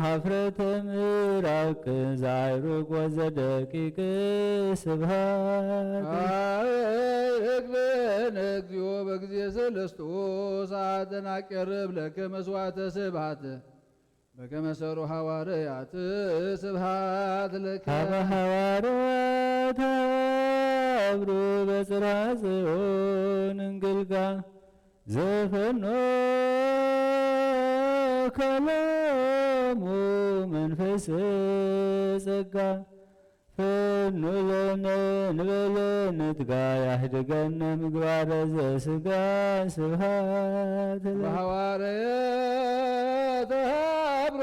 ሀፍረተ ምራቅ ዘአይሩግ ወዘደቂቅ ስብሐት። አይ እግብእነ እግዚኦ በጊዜ ሰለስቱ ሰዓትን አቀርብ ለከ መስዋዕተ ስብሐት በከመ ሰሩ ሐዋርያት ስብሐት ለከ። ሀበ ሐዋርያት ሀብሩ በጽርሐ ጽዮን እንግልጋ ዘፈኖ ከሎሙ መንፈስ ጸጋ ፈኑ ለነ እንበለ ንትጋ ያህድገነ ምግባረ ዘስጋ ስብሐት ለከ። በሐዋርያት ሀብሮ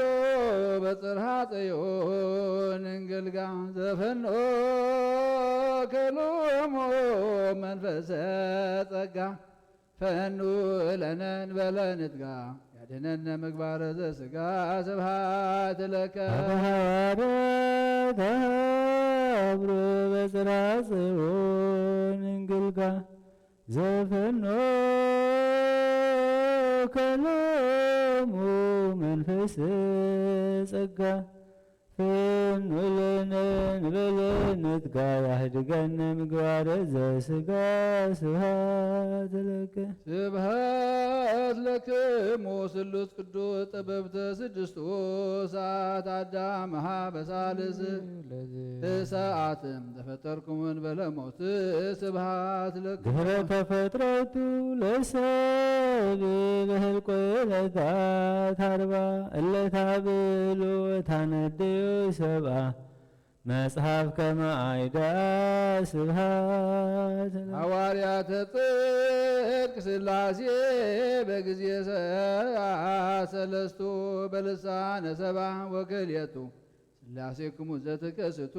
በጽርሐ ጽዮን እንግልጋ ዘፈኖ ከሎሙ መንፈሰ ጸጋ ፈኑ ለነ እንበለ ንትጋ ያድነነ ምግባረ ዘስጋ ስብሐት ለከ። አበ ሐዋርያት ሀብሮ በጽርሐ ጽዮን እንግልጋ ዘፈኖ ከሎሙ መንፈስ ጸጋ ፈኑ ለነ እንበለ ንትጋ ያህድገነ ምግባረ ዘስጋ ስብሐት ለከ። ስብሐት ለክሙ ስሉስ ቅዱስ ጥበብተ ስድስቱ ሰዓት አዳም ሀበ ሳልስ ሰዓትም ዘፈጠርኩም እንበለ ሞት ስብሐት ለክሙ። ድህረ ተፈጥረቱ ለሰብ በህልቆ ዕለታት አርባ እለ ታብሉ ወታነድዩ ሰብአ መጽሐፍ ከመ አይዳ ስብሐት። ሐዋርያተ ጽድቅ ሥላሴ በጊዜ ሰ-፣ ሰለስቱ በልሳነ ሰባ ወክልኤቱ ሥላሴክሙ ዘትከስቱ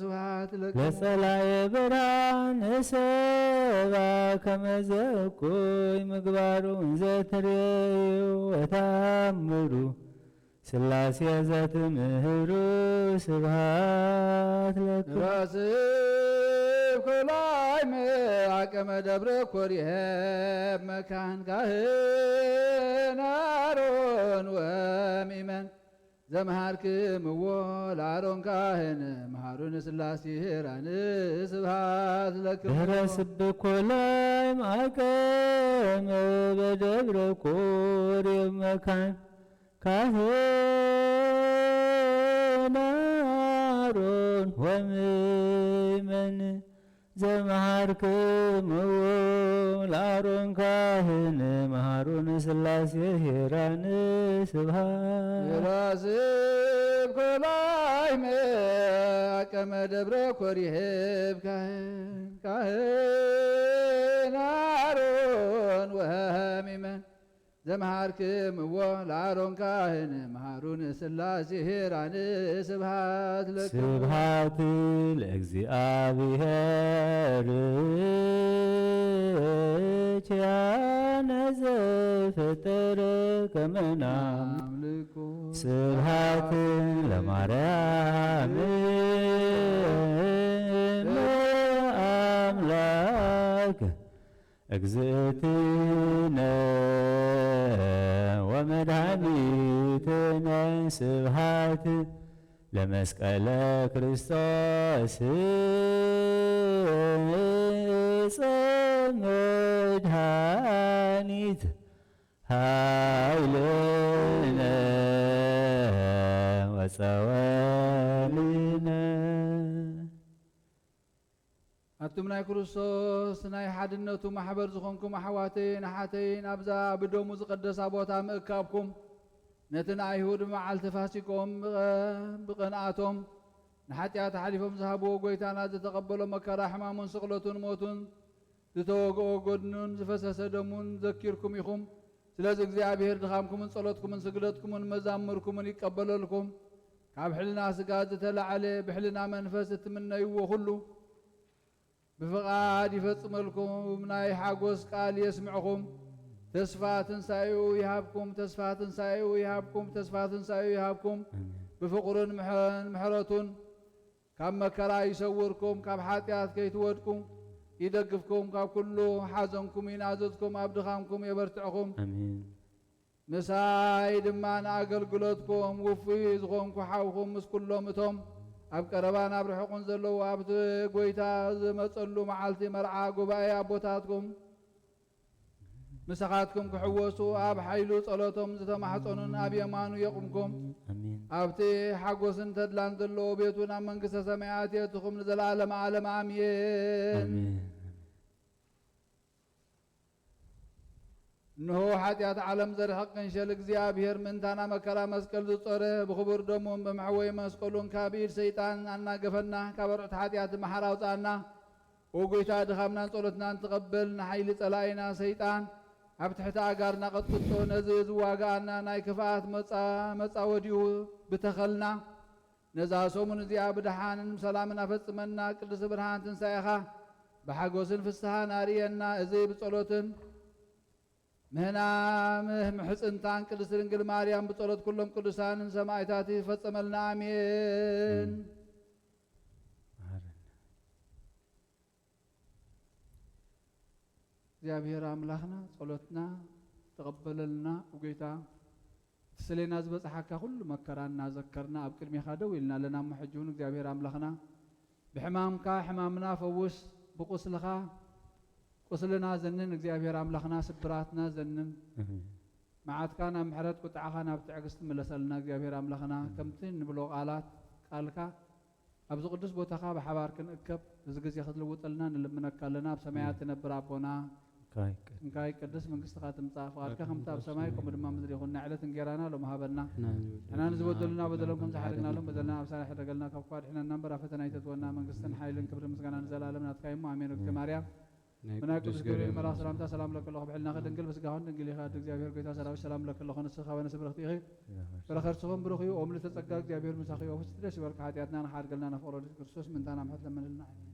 ስብሐት ለክሙ። ለጸላኤ ብርሃን ሰባ ከመ ዘእኩይ ምግባሩ እንዘ ትሬዩ ወታምሩ ሥላሴ ዘትምህሩ ስብሐት ለክሙ። ረስብ ኮላይ መአቀመ ደብረ ኮርየ መካን ካህን አሮን ወሚመን ዘምሃርክምዎ ለአሮን ካህን መሃሩ ንስላሴ ሄራን ስብሃት ለክሙ። ድህረ ስብኮላይ ማቀም በደብረ ኮሬብ መካን ካህን አሮን ወምእመን ዘመሃርክምዎ ለአሮን ካህን መሃሩን ስላሴ ሄራን ስብሃት። ራስብ ኮላይ መቀመ ደብረ ኮሪሄብ ካህን ካህን አሮን ወምእመን ዘምሃርክምዎ ለአሮን ካህን መሃሩን ስላሴ ሄራን ስብሃት ለክሙ። ስብሃት ለእግዚአብሔር ኪያነ ዘፈጠረ ከመና አምልኮ ስብሃት ለማርያም ለአምላክ እግዝእትነ ወመድኃኒትነ ስብሃት ለመስቀለ ክርስቶስ ዕፀ መድኃኒት ኃይልነ ወፀወልነ። ኣቱም ናይ ክርስቶስ ናይ ሓድነቱ ማሕበር ዝኾንኩም ኣሕዋተይን ኣሓተይን፣ ኣብዛ ብደሙ ዝቐደሳ ቦታ ምእካብኩም፣ ነቲ ንኣይሁድ መዓልቲ ፋሲኮም ብቐ-፣ ብቕንኣቶም ንሓጢኣት ኣሕሊፎም ዝሃብዎ፣ ጐይታና ዝተቐበሎ መከራ፣ ሕማሙን ስቕለቱን ሞቱን፣ ዝተወግኦ ጐድኑን ዝፈሰሰ ደሙን ዘኪርኩም ኢኹም። ስለዚ እግዚኣብሔር ድኻምኩምን ጸሎትኩምን ስግደትኩምን መዛሙርኩምን ይቀበለልኩም። ካብ ሕልና ስጋ ዝተላዕለ ብሕልና መንፈስ እትምነይዎ ኩሉ ብፍቓድ ይፈጽመልኩም። ናይ ሓጎስ ቃል የስምዕኹም። ተስፋ ትንሳኤኡ ይሃብኩም፣ ተስፋ ትንሳኤኡ ይሃብኩም፣ ተስፋ ትንሳኤኡ ይሃብኩም። ኣሜን። ብፍቕሩን ምሕ-፣ ምሕረቱን ካብ መከራ ይሰውርኩም፣ ካብ ሓጢኣት ከይትወድቁ ይደግፍኩም፣ ካብ ኩሉ ሓዘንኩም ይናዘዝኩም፣ ኣብ ድኻምኩም የበርትዕኹም። ኣሜን። ምሳይ ድማ ንኣገልግሎትኩም ውፉይ ዝኾንኩ ሓውኹም ምስ ኩሎም እቶም ኣብ ቀረባን ኣብ ርሑቕን ዘለዉ ኣብቲ ጐይታ ዝመጸሉ መዓልቲ መርዓ ጉባኤ ኣቦታትኩም ምሳኻትኩም ክሕወሱ ኣብ ሓይሉ ጸሎቶም ዝተማሕጸኑን ኣብ የማኑ የቑምኩም። ኣሜን። ኣብቲ ሓጎስን ተድላን ዘለዎ ቤቱ ናብ መንግስተ ሰማያት የእትኹም ንዘለዓለመ ዓለም ኣሜን። ኣሜን። እንሆ ሓጢኣት ዓለም ዘርሕቕ ቅንሸል እግዚኣብሔር ምእንታና መከራ መስቀል ዝጾረ ብኽቡር ደሙን ብመሕወይ መስቀሉን ካብ ኢድ ሰይጣን ኣናገፈና ካብ ኣርዑት ሓጢኣት መሓር ኣውፅኣና። ኦ ጐይታ፣ ድኻምናን ጸሎትናን ትቐበል፣ ንሓይሊ ጸላኢና ሰይጣን ኣብ ትሕቲ ኣጋርና ቀጥቅጦ፣ ነዚ ዝዋግኣና ናይ ክፍኣት መጻ-፣ መጻወዲኡ ብተኸልና፣ ነዛ ሰሙን እዚኣ ብደሓንን ሰላምን ኣፈጽመና። ቅድስቲ ብርሃን ትንሳኤኻ ብሓጎስን ፍስሃን ኣርእየና። እዚ ብጸሎትን ምህና-፣ ምህ-፣ ምሕጽንታን ቅድስቲ ድንግል ማርያም፣ ብጸሎት ኩሎም ቅዱሳንን ሰማዕታት ይፈጸመልና። ኣሜን። መሃረና። እግዚኣብሔር ኣምላኽና ጸሎትና ተቐበለልና። ጐይታ፣ እቲ ስሌና ዝበጽሓካ ኩሉ መከራ እናዘከርና ኣብ ቅድሜኻ ደው ኢልና ኣለና። እሞ ሕጂ እውን እግዚኣብሔር ኣምላኽና ብሕማምካ ሕማምና ፈውስ፣ ብቁስልኻ ቁስልና ዘንን እግዚኣብሔር ኣምላኽና ስብራትና ዘንን። ኣሜን። መዓትካ ናብ ምሕረት፣ ቁጥዓኻ ናብ ትዕግስቲ ምለሰልና እግዚኣብሔር ኣምላኽና። ኣሜን። ከምቲ እንብሎ ቃላት ቃልካ ኣብዚ ቅዱስ ቦታኻ ብሓባር ክንእከብ እዚ ግዜ ክትልውጠልና ንልምነካ ኣለና። ኣብ ሰማያት እም። ትነብር ኣቦና፣ እንካ ይቀ-፣ እንካ ይቀደስ መንግስትኻ ትምጻእ፣ ፍቓድካ ከምቲ ኣብ ሰማይ ከምኡ ድማ ኣብ ምድሪ ይኹን። ናይ ዕለት እንጌራና ሎም ሃበና። ንሕና ንሕና ንዝበደሉና በደሎም ከም ዝሓደግናሎም በደልና ኣብሳና፣ ሕደገልና ካብ ክፉእ ኣድሕነና እምበር፣ ኣብ ፈተና ኣይተእትወና። መንግስትን ሓይልን ክብርን ምስጋናን ንዘለኣለም ናትካ እዩ እሞ፣ ኣሜን። ወግተ እም። ማርያም ናይ ብናይ ቅዱስ ቅዱስ ገብርኤል ገብርኤል መልኣክ መልኣክ ሰላምታ ሰላም ለኪ ኣለኹ፣ ብሕልናኺ ድንግል፣ ብስጋኽን ድንግል ኢኻ፣ ኣደ እግዚኣብሔር ጐይታ ሰራዊት ሰላም ለኪ ኣለኹ። ንስኺ ካብ ኣንስቲ ብርኽቲ ኢኺ፣ በረኸት ስኽን ብሩኽ እዩ። ኦ ምልዕተ ጸጋ እግዚኣብሔር ምሳኺ እዩ፣ ፍስቲ ደስ ይበልኪ፣ ሓጢኣትና ንሓድገልና፣ ንፍቕሮ ልጅ ክርስቶስ ምእንታና ምሕረት ለምንልና። ኣሜን።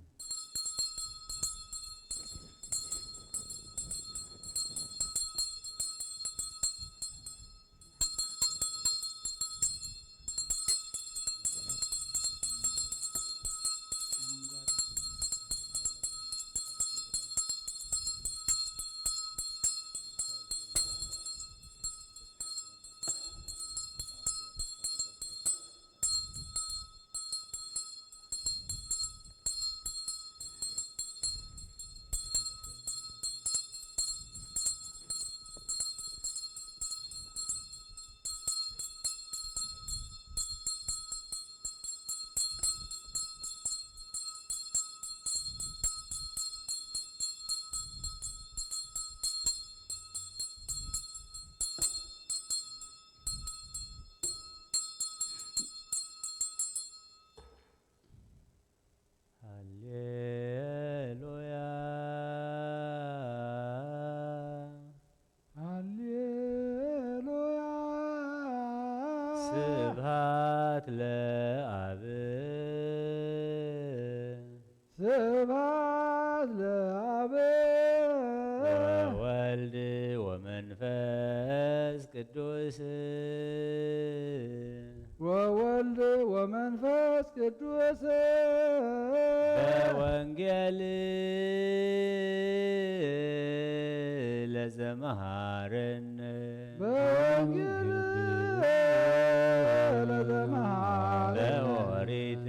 ስብሐት ለአብ። ስብሐት ለአብ። ወወልድ ወመንፈስ ቅዱስ። ወወልድ ወመንፈስ ቅዱስ። በወንጌል ለዘመሃረነ። በወንጌል ለዘመሃረነ። በኦሪት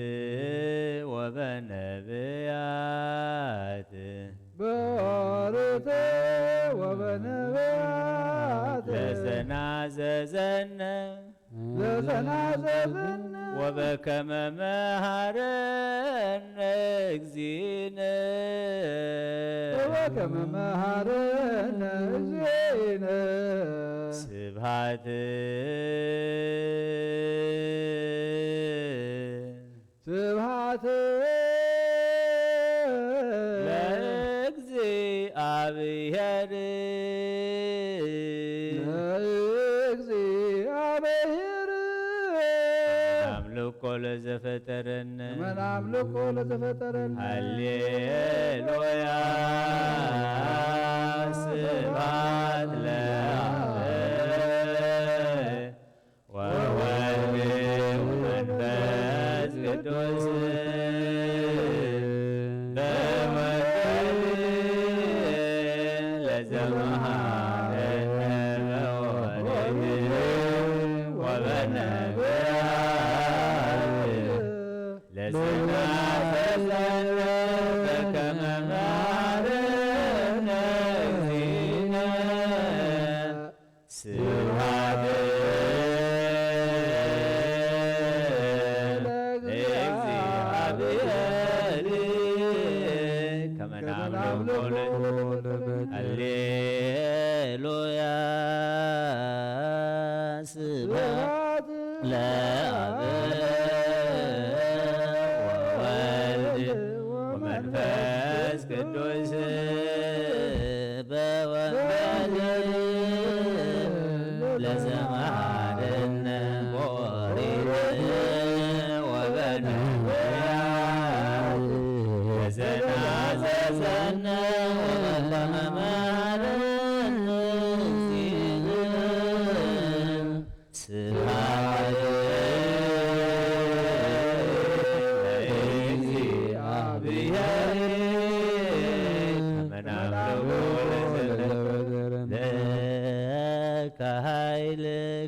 ወበነብያት። በኦሪት ወበነብያት። ለዘናዘዘነ። ለዘናዘዘነ። ወበከመ መሃረነ እግዚእነ። ወበከመ መሃረነ እግዚእነ። ስብሐት። ስብሐት። ለእግዚአብሔር። ለእግዚአብሔር። አምልኮ ለዘፈጠረነ። ከመ ናምልኮ ለዘፈጠረነ። ሃሌሉያ። ስብሐት ለአብ። ወወልድ ወመንፈስ ቅዱስ። በወልድ ለዘመሃረነ። በወልድ ወበነብያት። ለዘናዘዘነ በከመ መሃረነ እግዚእነ። ስብሐት ለእግዚአብሔር። ከመ ናምልኮ ለዘፈጠረነ። ሃሌሉያ። ስብሐት ለአብ ወወልድ ወመንፈስ ቅዱስ። በወንጌል ለዘመሃረነ። በኦሪት ወበነብያት። ለዘናዘዘነ ወበከመ መሃረነ እግዚእነ። ስብሐት ለእግዚአብሔር። ከመ ናምልኮ ለዘፈጠረነ። ለከ ኃይል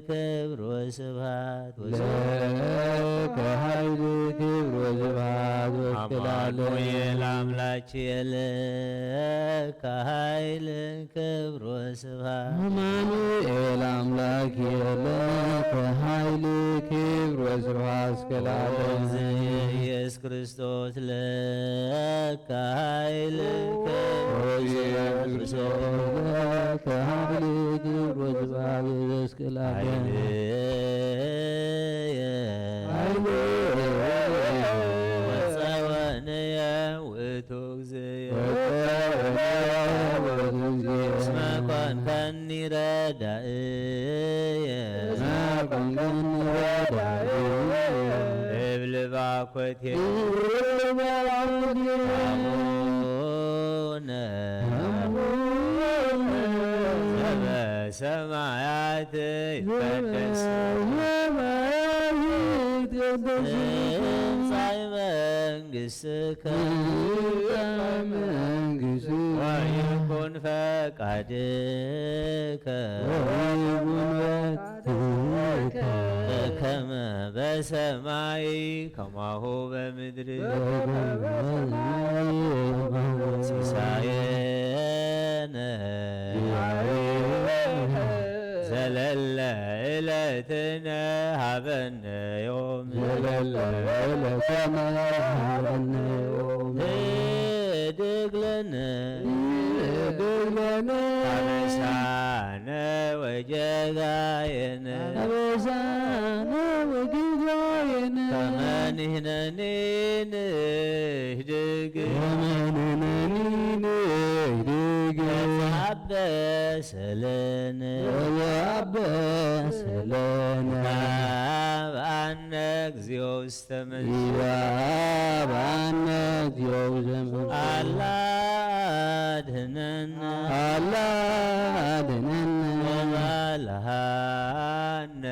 ክብር ወስብሐት። ለከ ኃይል ክብር ወስብሐት ወስብሐት። አማኑኤል አምላክ የለከ ኃይል ክብር ወስብሐት። አማኑኤል አምላክ የለከ ኃይል ክብር ወስብሐት እስከ ለዓለም። ኢየሱስ ክርስቶስ ለከ ኃይል ክብር ኢየሱስ ክርስቶስ ለከ ኃይል ክብር ወስብሐት እስከ ለዓለም። ኃይልየ ወጸወንየ ውእቱ እግዚእየ። እስመ ኮንከኒ ረዳእየ። እብል ባኮቴ። አቡነ ዘበሰማያት ይትቀደስ። ትምጻእ መንግሥትከ። መንግሥትከ። ወይኩን ፈቃድከ። ወይኩን ፈቃድከ። በከመ በሰማይ ከማሁ በምድር። በከመ በሰማይ ከማሁ። ሲሳየነ ዘለለ ዕለትነ ሀበነ ዮም። ዘለለ ዕለትነ ሀበነ ዮም። ህድግ ለነ። ህድግ ለነ። አበሳነ ወጌጋየነ። አበሳነ ወጌጋየነ። ከመ ንሕነኒ ንህድግ። ከመ ንሕነኒ ንህድግ። ወተአበስ ለነ። ወተአበስ ለነ። ይሃበነ እግዚኦ ዘመን። አላ አድህነነ። አላ አድህነነ። ወባልሃነ።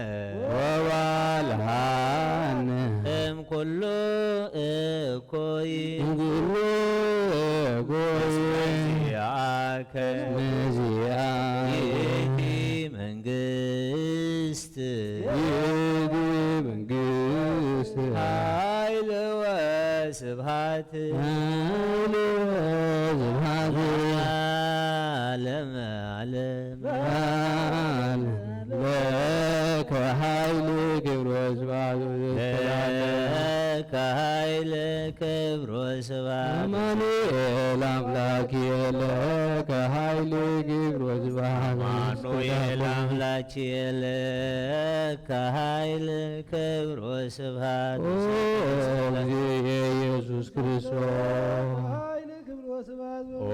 ወባልሃነ። እምኩሉ እኮይ። እምኩሉ እኮይ። እስመ ዚአከ። እስመ ዚአከ። ይእቲ መንግስት። ይእቲ መንግስት። ኃይል ወስብሐት። ኃይል ወስብሐት። ዓለመ ዓለም። ዓለም። ለከ ኃይል ክብር ወስብሐት። ለከ ኃይል ክብር ወስብሐት። አማኑኤል አምላክ ለከ ኃይል ክብር ወስብሐት። አማኑኤል አምላክ ለከ ኃይል ክብር ወስብሐት። ኦ እግዚእ ኢየሱስ ክርስቶስ። ኃይል ክብር ወስብሐት። ኦ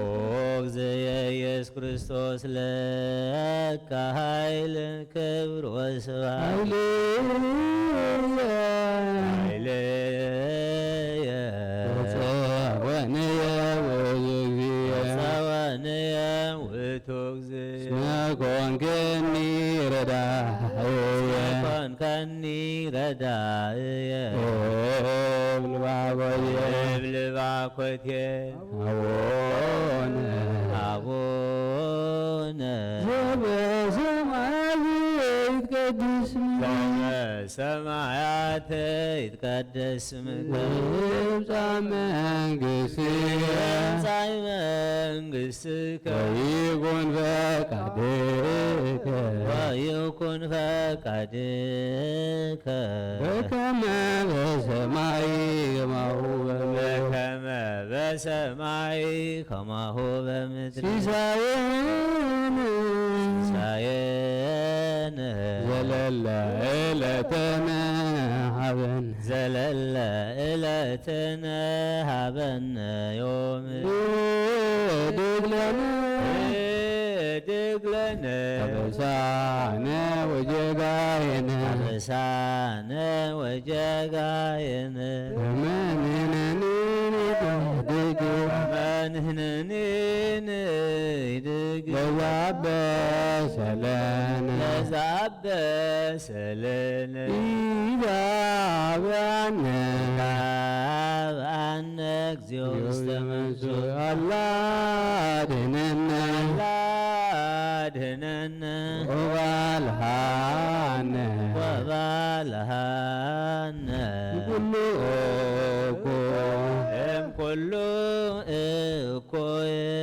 እግዚእ ኢየሱስ ክርስቶስ ለከ ኃይል ክብር ወስብሐት። ኃይልየ። ኃይልየ። ወጸወንየ ውእቱ እግዚእ። ወጸወንየ ውእቱ እግዚእ። እስመ ኮንከኒ ረዳእየ። እስመ ኮንከኒ ረዳእየ። እብል ባኮቴ። እብል ባኮቴ። አቡነ። አቡነ። ዘበሰማያት ይትቀደስ ስምከ። ዘበሰማያት ይትቀደስ ስምከ። ትምጻእ መንግስትከ። ትምጻእ መንግስትከ። ወይኩን ፈቃድከ። ወይኩን ፈቃድከ። በከመ በሰማይ ከማሁ በምድር። በከመ በሰማይ ከማሁ በምድር። ሲሳየነ። ሲሳየነ። ዘለለ ዕለትነ ሀበነ። ዘለለ ዕለትነ ሀበነ ዮም። ህድግ ለነ። ህድግ ለነ። አበሳነ ወጌጋየነ። አበሳነ ወጌጋየነ። ከመ ንሕነኒ ንህድግ። ከመ ንሕነኒ ንህድግ። ለዘአበሰ ለነ። ለዘአበሰ ለነ። ኢታብአነ። ኢታብአነ እግዚኦ ውስተ መንሱት። አላ አድህነነ። አላ አድህነነ። ወባልሃነ። ወባልሃነ። እምኩሉ እኮ። እምኩሉ እኮ።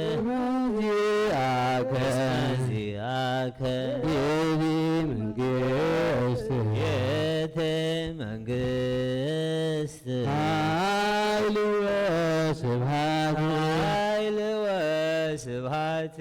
እስመ ዚአከ። እስመ ዚአከ። ይእቲ መንግስት። ይእቲ መንግስት። ኃይል ወስብሐት። ኃይል ወስብሐት።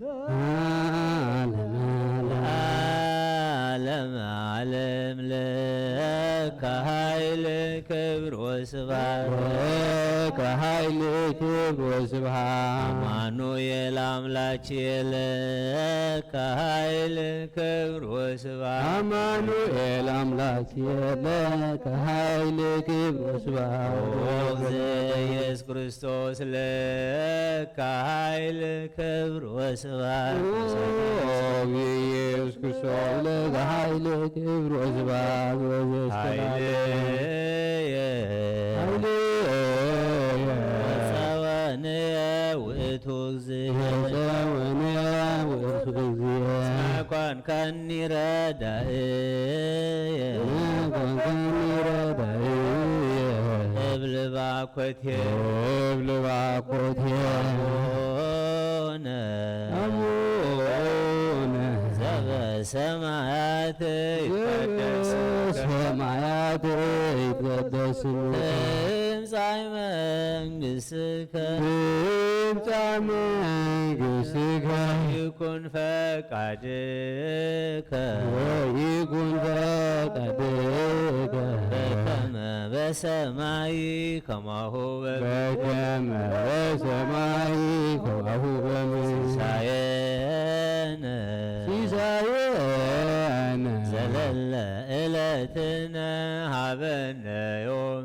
ለዓለመ ዓለም። ለዓለመ ዓለም ለከ ኃይል ክብር ወስብሐት። ለከ ኃይል ክብር ወስብሐት። አማኑኤል አምላክ ለከ ኃይል ክብር ወስብሐት። አማኑኤል አምላክ ለከ ኃይል ክብር ወስብሐት። ኦ እግዚእ ኢየሱስ ክርስቶስ ለከ ኃይል ክብር ወስብሐት። ኦ ኢየሱስ ክርስቶስ ለከ ኃይል ክብር ወስብሐት ወዘእስከ ለዓለም። ኃይልየ። ኃይልየ። ወጸወንየ ውእቱ እግዚእ። ወጸወንየ ውእቱ እግዚእ። እስመ ኮንከኒ ረዳእየ። እስመ ኮንከኒ ረዳእየ። እብል ባኮቴ። እብል ባኮቴ። አቡነ። አቡነ። ዘበሰማያት ይትቀደስ ስምከ። ዘበሰማያት ይትቀደስ ስምከ። ትምጻእ መንግስትከ። ትምጻእ መንግስትከ። ይኩን ፈቃድከ። ወይኩን ፈቃድከ። በከመ በሰማይ ከማሁ በምድር። በከመ በሰማይ ከማሁ በምድር። ሲሳየነ። ሲሳየነ። ዘለለ ዕለትነ ሀበነ ዮም።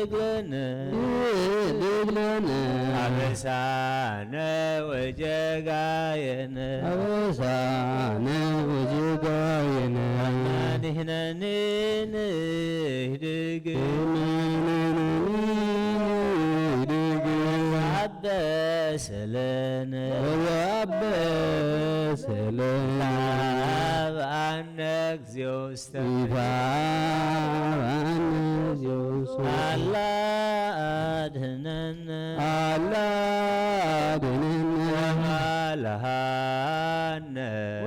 ይህድግ ለነ። ይህድግ ለነ። አበሳነ ወጀጋየነ። አበሳነ ወጀጋየነ። ንሕነኒ ንህድግ። ንሕነኒ ንህድግ። አበሰ ለነ። ወአበሰ ለነ። ይትባበአነ እግዚኦ ውስተ። ይትባበአነ እግዚኦ ውስተ። አላ አድህነነ። አላ አድህነነ። ወባልሃነ።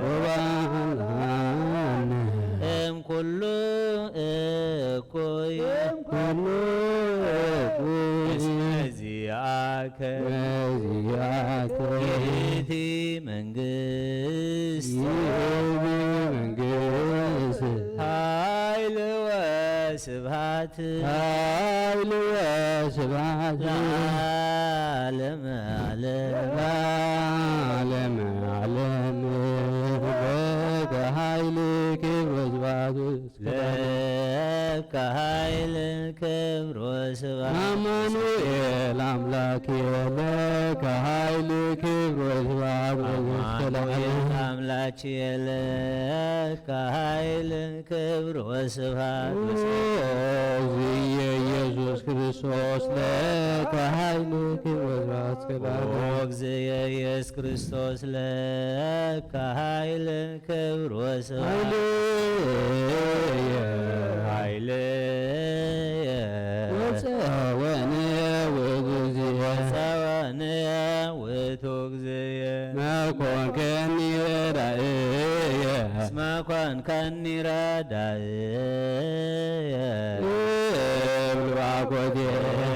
ወባልሃነ። እም ኩሉ እኩይ። እም ኩሉ እኩይ። እስመ ዚአከ። እስመ ዚአከ። ይእቲ መንግስት። ይእቲ መንግስት። ኃይል ወስብሐት። ኃይል ወስብሐት። ለዓለመ ዓለም። ለዓለመ ዓለም። በከ ኃይል ክብር ወስብሐት። ለከ ኃይል ክብር ወስብሐት። አማኑኤል አምላክ ለከ ኃይል ክብር ወስብሐት። አማኑኤል አምላክ ለከ ኃይል ክብር ወስብሐት። ኦ እግዚእ ኢየሱስ ክርስቶስ ለከ ኃይል ክብር ወስብሐት። ኦ እግዚእ ኢየሱስ ክርስቶስ ለከ ኃይል ክብር ወስብሐት። ኃይልየ። ኃይልየ። ወፀወንየ ውእቱ እግዚእ። ወፀወንየ ውእቱ እግዚእ። መኮንከኒ ረዳእየ። እስመ ኮንከኒ ረዳእየ። እብል ባኮቴ።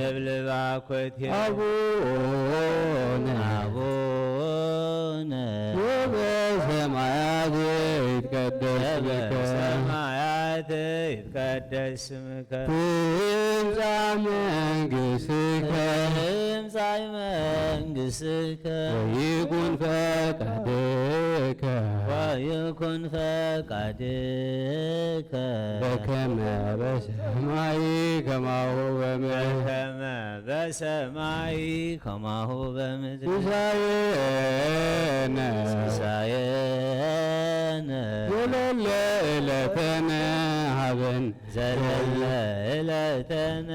እብል ባኮቴ። አቡነ። አቡነ። ዘበሰማያት ይትቀደስ ስምከ። ዘበሰማያት ይትቀደስ ስምከ። ትምጻእ መንግስትከ። ትምጻእ መንግስትከ። ወይኩን ፈቃድከ። ወይኩን ፈቃድከ። በከመ በሰማይ ከማሁ በምድር። በከመ በሰማይ ከማሁ በምድር። ሲሳየነ። ሲሳየነ። ዘለለ ዕለተነ ሀበን። ዘለለ ዕለተነ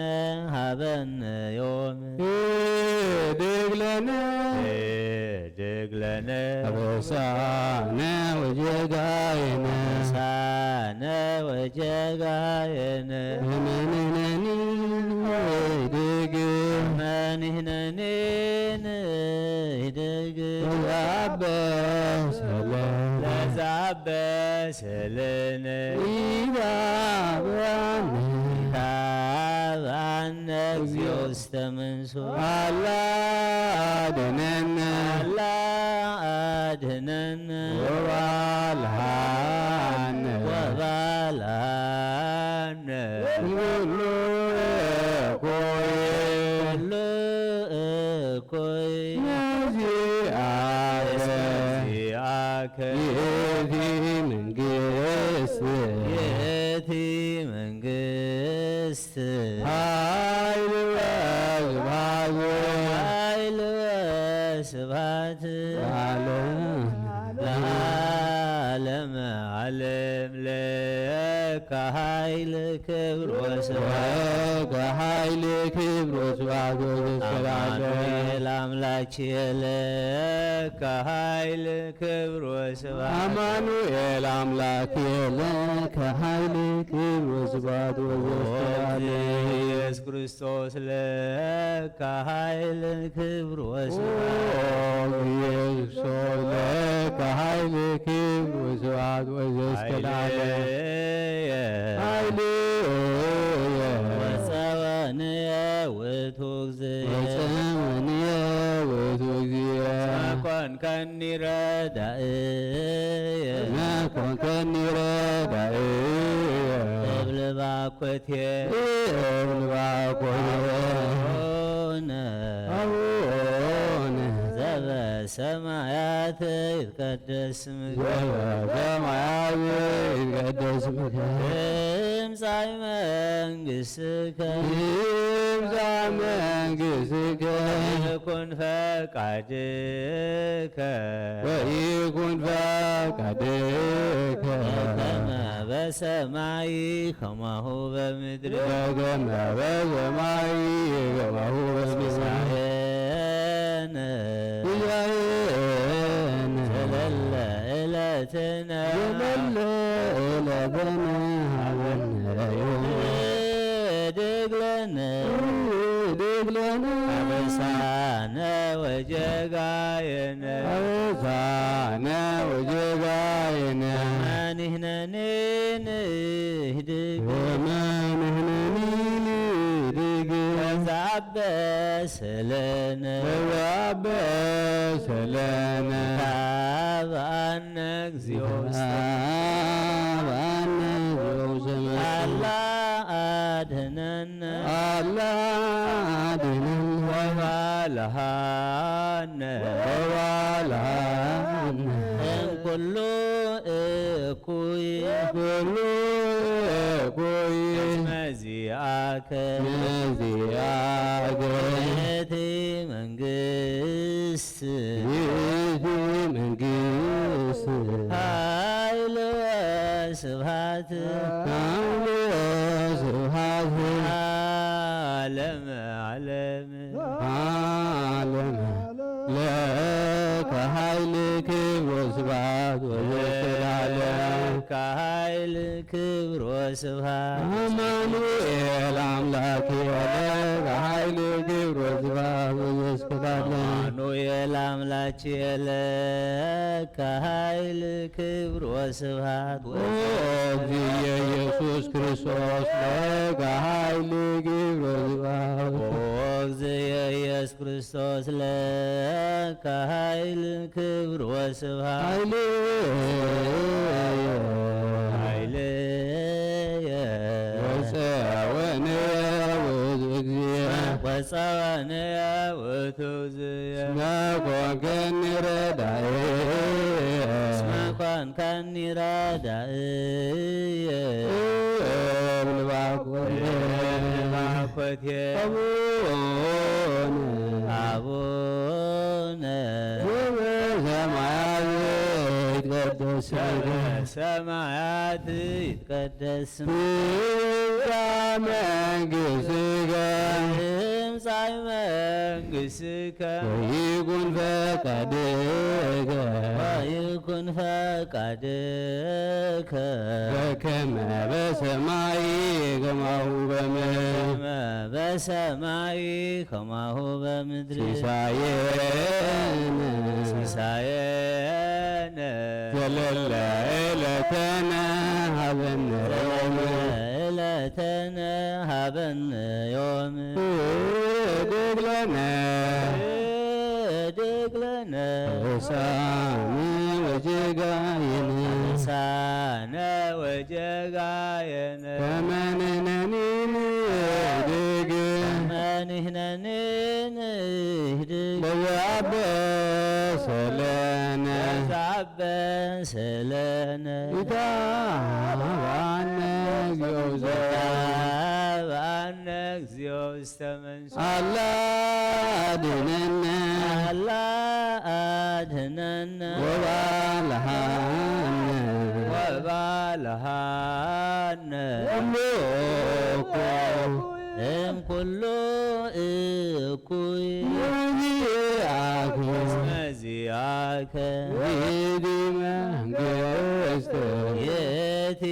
ሀበነ ዮም። ህድግ ለነ። ህድግ ለነ። አበሳነ ወጀጋየነ። አበሳነ ወጀጋየነ። እመንነኒ ህድግ። እመንህነኒ ንህድግ። ለዛበሰለ። ለዛበሰ ለነ። ኢታብአነ። ኢታብአነ እግዚኦ ውስተ መንሱ። አላ አድነነ። አላ አድነነ። ወባልሃነ። ወባልሃነ። ኩሉ እኩይ። ኩሉ እኩይ። ነዚአከ። ነዚአከ። ይእቲ መንግስት። ይእቲ መንግስት። ኃይል ወስብሐት። ኃይል ወስብሐት። ለዓለም። ለዓለመ ዓለም ለከ ኃይል ክብር ወስብሐት። ለከ ኃይል ክብር ወስብሐት ወዘሰላለ። አማኑኤል አምላክ ለከ ኃይል ክብር ወስብሐት። አማኑኤል አምላክ ለከ ኃይል ክብር ወስብሐት ወዘሰላለ። ኢየሱስ ክርስቶስ ለከ ኃይል ክብር ወስብሐት። ኦ ኢየሱስ ለከ ኃይል ክብር ወስብሐት ወዘእስከ ለዓለም። ኃይልየ። ኃይልየ። ወፀወንየ ውእቱ እግዚእ። ወፀወንየ ውእቱ እግዚእ። መኮንከኒ ረዳእየ። መኮንከኒ ረዳእየ። እብል ባኮቴ። እብል ባኮቴ። አቡነ። አቡነ። ዘበሰማያት ይትቀደስ ስምከ። ዘበሰማያት ይትቀደስ ስምከ። ትምጻእ ትምጻእ መንግሥትከ ይምጻእ መንግሥትከ ወይኩን ፈቃድከ ወይኩን ፈቃድከ በከመ በሰማይ ከማሁ በምድሪ በከመ በሰማይ ከማሁ በምድሪ ሲሳየነ ሲሳየነ ዘለለ ዕለትነ ዘለለ ዕለትነ ሀበነ ዮም። ህድግ ለነ ህድግ ለነ አበሳነ ወጀጋየነ አበሳነ ወጀጋየነ መኒህነኒ ንህድግ መኒህነኒ ንህድግ ተዛበሰለነ ተዛበሰለነ ታብአነ እግዚኦ ውስተ ታብአነ እግዚኦ ውስተ አላ አድህነነ አላ አድህነነ ወባልሃነ ወባልሃነ እምኩሉ እኩይ እምኩሉ እኩይ እስመ ዚአከ እስመ ዚአከ ይእቲ መንግስት ይእቲ መንግስት ኃይል ወስብሐት ኃይል ወስብሐት ዓለመ ዓለም ዓለም ለከ ኃይል ክብር ወስብሐት ወዘተ ለዓለም ለከ ኃይል ክብር ወስብሐት አማኑኤል አምላክ ለከ ኃይል ክብር ወስብሐት ወዘተ ለዓለም አማኑኤል አምላክ ለከ ኃይል ክብር ወስብሐት ኦ እግዚእ ኢየሱስ ክርስቶስ ለከ ኃይል ክብር ወስብሐት ኦ እግዚእ ኢየሱስ ክርስቶስ ለከ ኃይል ክብር ወስብሐት ኃይልየ ኃይልየ ወፀወነ ውእቱ እግዚእ ወፀወንየ ውእቱ እስመ ኮንከኒ ረዳእየ እስመ ኮንከኒ ረዳእየ እብል ባኮቴ ባኮቴ አቡነ አቡነ ዘበሰማያት ይትቀደስ ስምከ ሰማያት ይትቀደስ ስምከ ትምጻእ መንግሥትከ ትምጻእ መንግሥትከ ወይኩን ፈቃድከ ወይኩን ፈቃድከ በከመ በሰማይ ከማሁ በምድር በከመ በሰማይ ከማሁ በምድር ሲሳየነ ሲሳየነ ዘለለ ዕለተነ ሀበነ ዮም ዘለለ ዕለተነ ሀበነ ዮም ህድግ ለነ ህድግ ለነ አበሳነ ወጀጋየነ አበሳነ ወጀጋየነ ከመ ንሕነኒ ንህድግ ከመ ንሕነኒ ንህድግ ለዘአበሰ ለነ ለዘአበሰ ለነ ኢታብአነ እግዚኦ ውስተ ኢታብአነ እግዚኦ ውስተ መንሱት አላ አድነነ አላ አድነነ ወባልሃነ ወባልሃነ እምኩሉ እኩይ እምኩሉ እኩይ እኩይ ዚአከ እስመ ዚአከ ይእቲ መንግስት ይእቲ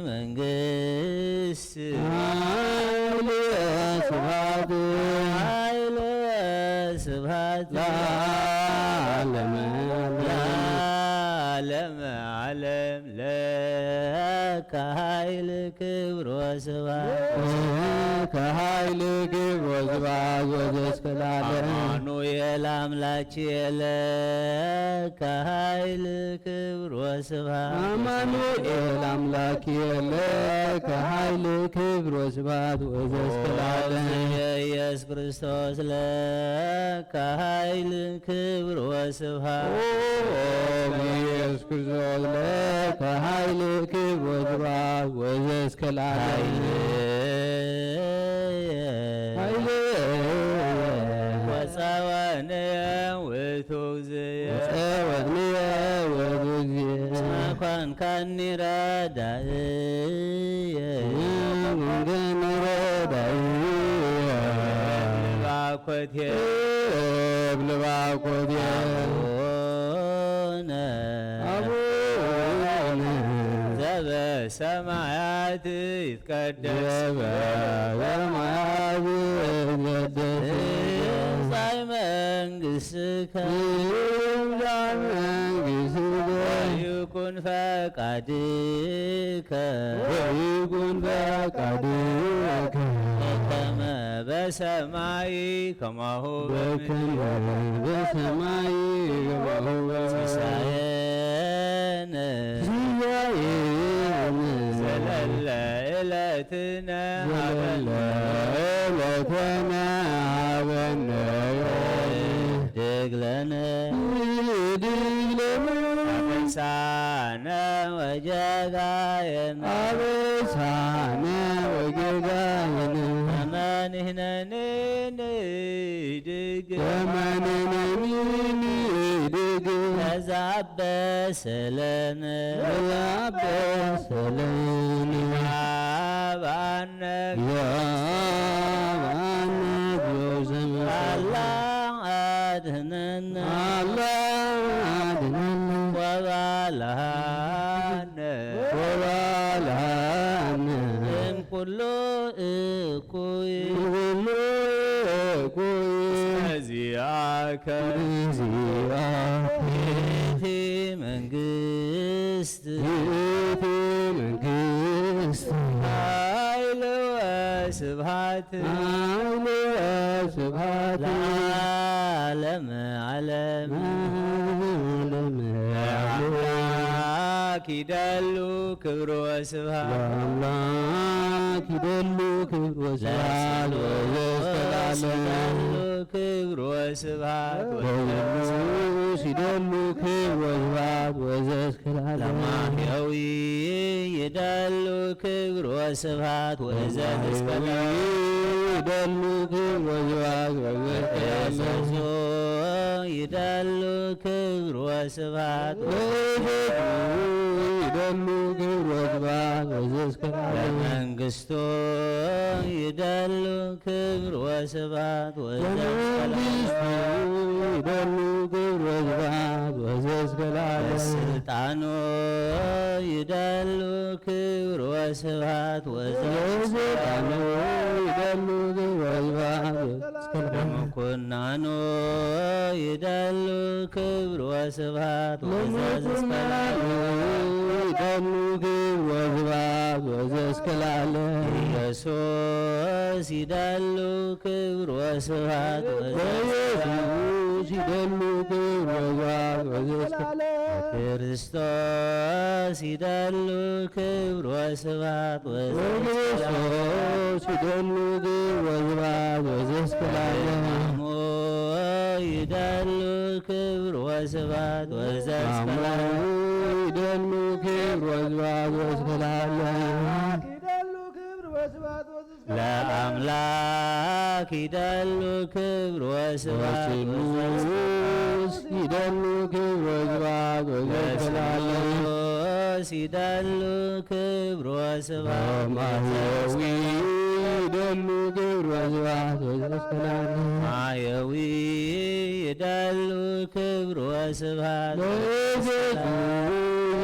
መንግስት ኃይል ወስብሐት ኃይል ወስብሐት ለዓለመ ዓለም ለዓለመ ዓለም ለከ ኃይል ክብር ወስብሐት ለከ ኃይል ክብር ወስብሐት ወዘእስከ ለዓለም አማኑኤል አምላኬ ለከ ኃይል ክብር ወስብሐት አማኑኤል አምላኬ ለከ ኃይል ክብር ወስብሐት ወዘእስከ ለዓለም ኢየሱስ ክርስቶስ ለከ ኃይል ክብር ወስብሐት። ኦ ኢየሱስ ክርስቶስ ለከ ኃይል ክብር ወስብሐት ወዘእስከ ለዓለም። ኃይል ኃይል ወጸወንየ ውእቱ እግዚእ። ወጸወንየ ውእቱ እግዚእ። እስመ ኮንካኒ ረዳእየ። ኮንካኒ ረዳእየ። እብል ባኮቴ። እብል ባኮቴ። አቡነ አቡነ ዘበሰማያት ይትቀደስ ዘበሰማያት ይትቀደስ። ትምጻእ መንግሥትከ። ትምጻእ መንግሥትከ። ወይኩን ፈቃድከ። ወይኩን ፈቃድከ። በከመ በሰማይ ከማሁ በከመ በሰማይ ከማሁ በምድር። ሲሳየነ ሲሳየነ ዘለለ ዕለትነ ዘለለ ሀበነ። ዕለትነ ሀበነ ዮም። ህድግ ለነ ህድግ ለነ አበሳነ ወጌጋየነ አበሳነ ወጌጋየነ ከመ ንሕነኒ ንህድግ ከመ ንሕነኒ ንህድግ ለዘአበሰ ለነ ለዘአበሰ ለነ። ይሃብ አነ ይሃብ አነ እግዚኦ ዘመሰ አላ አድህነነ አላ አድህነነ ወባልሃነ ወባልሃነ እምኩሉ እኩይ እምኩሉ እኩይ። እስመ ዚአከ ዚአከ ይእቲ መንግስት ይእቲ መንግስት ኃይል ወስብሐት ኃይል ወስብሐት ለዓለመ ዓለም። ለዓለመ ዓለም። ለአምላክ ይደሉ ክብር ወስብሐት ለአምላክ ይደሉ ክብር ወስብሐት ለስሉስ ወዘእስከ ለዓለም። ይደሉ ክብር ወስብሐት ለስሉስ ይደሉ ክብር ወስብሐት ወዘእስከ ለዓለም። ለማሕየዊ ይደሉ ክብር ወስብሐት ወዘእስከ ለዓለም። ይደሉ ክብር ወስብሐት ወዘእስከ ለዓለም። ለዘዙ ይደሉ ክብር ወስብሐት ለዘዙ ይደሉ ክብር ወስብሐት ወዘእስከ ለዓለም። ለመንግስቱ ይደሉ ክብር ወስብሐት ወዘእስከ ለዓለም። ለመንግስቱ ይደሉ ክብር ወስብሐት ወዘእስከ ለዓለም። ለስልጣኑ ይደሉ ክብር ወስብሐት ወዘእስከ ለዓለም። ለስልጣኑ ይደሉ ክብር ወስብሐት ወዘእስከ ለዓለም። ለምኩናኑ ይደሉ ክብር ወስብሐት ወዘእስከ ለዓለም። ለምኩናኑ ይደሉ ክብር ወስብሐት ወዘእስከ ለዓለም። ኢየሱስ ይደሉ ክብር ወስብሐት ወዘእስከ ለዓለም። ኢየሱስ ይደሉ ክብር ወስብሐት ወዘእስከ ለዓለም። ክርስቶስ ይደሉ ክብር ወስብሐት ወዘእስከ ለዓለም። ክርስቶስ ይደሉ ክብር ወስብሐት ወዘእስከ ለዓለም። ሕማሙ ይደሉ ክብር ወስብሐት ወዘእስከ ለዓለም። ሕማሙ ይደሉ ክብር ወስብሐት ወዘእስከ ለዓለም። ለአምላክ ይደሉ ክብር ወስብሐት ወዘእስከ ለዓለም። ለስሉስ ይደሉ ክብር ወስብሐት ወዘእስከ ለዓለም። ለስሉስ ይደሉ ክብር ወስብሐት ለማሕየዊ ይደሉ ክብር ወስብሐት ወዘእስከ ለዓለም። ማሕየዊ ይደሉ ክብር ወስብሐት ለዘዙ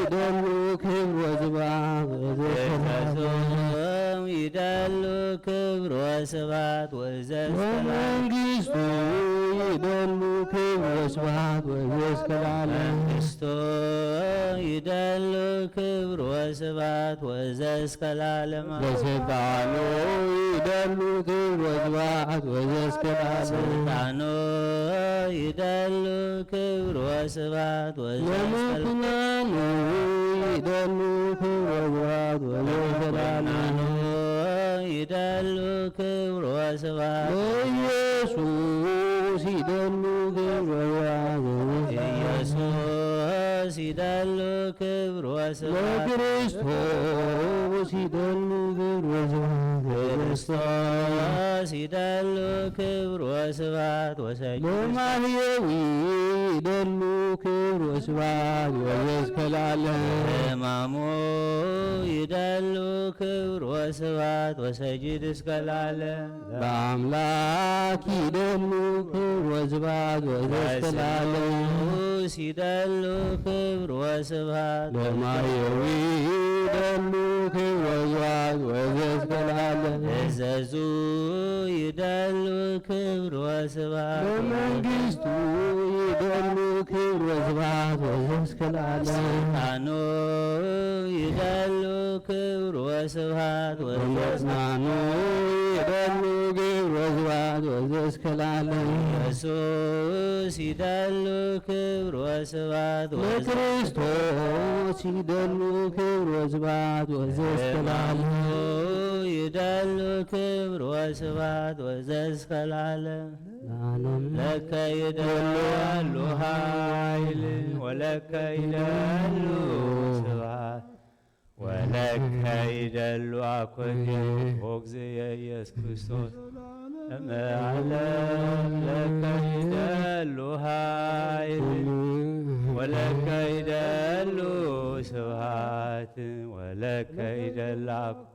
ይደሉ ክብር ወስብሐት ወዘእስከ ለዓለም። ለዘዙ ይደሉ ክብር ወስብሐት ወዘእስከ ለዓለም። ለመንግስቱ ይደሉ ክብር ወስብሐት ወዘእስከ ለዓለም። መንግስቱ ይደሉ ክብር ወስብሐት ወዘእስከ ለዓለም። ለስልጣኑ ይደሉ ክብር ወስብሐት ወዘእስከ ለዓለም። ስልጣኑ ይደሉ ክብር ወስብሐት ወዘእስከ ለዓለም። ለምኩናኑ ይደሉ ክብር ወስብሐት ወዘእስከ ለዓለም። ለምኩናኑ ይደሉ ክብር ወስብሐት ለኢየሱስ ይደሉ ክብር ወስብሐት ኢየሱስ ይደሉ ክብር ወስብሐት ለክርስቶስ ይደሉ ክብር ወስብሐት ክርስቶስ ይደሉ ክብር ወስብሐት ወሰጅድ ለማህየዊ ይደሉ ክብር ወስብሐት ወዘእስከ ለዓለም። ሕማሙ ይደሉ ክብር ወስብሐት ወሰጅድ እስከ ለዓለም። በአምላክ ይደሉ ክብር ወስብሐት ወዘእስከ ለዓለም። ለስሉስ ይደሉ ክብር ወስብሐት ለማየዊ ይደሉ ክብር ወስብሐት ወዘእስከ ለዓለም። እዘዙ ይደሉ ክብር ወስብሐት ለመንግስቱ ይደሉ ክብር ወስብሐት ወዘእስከ ለዓለም። ስልጣኑ ይደሉ ክብር ወስብሐት ወዘእስከ ለዓለም። ስልጣኑ ይደሉ ክብር ወስብሐት ወዘእስከ ለዓለም። ኢየሱስ ይደሉ ክብር ወስብሐት ወዘእስከ ለክርስቶስ ይደሉ ክብር ወስብሐት ወዘእስከ ለዓለም። ይደሉ ክብር ወስብሐት ወዘእስከ ለዓለም። ለዓለም ለከ ይደሉ ኃይል ወለከ ይደሉ ስብሐት ወለከ ይደሉ አኮቴ ኦግዝየ ኢየሱስ ክርስቶስ እመዓለም ለከ ይደሉ ኃይል ወለከ ይደሉ ስብሐት ወለከ ይደሉ አኮቴ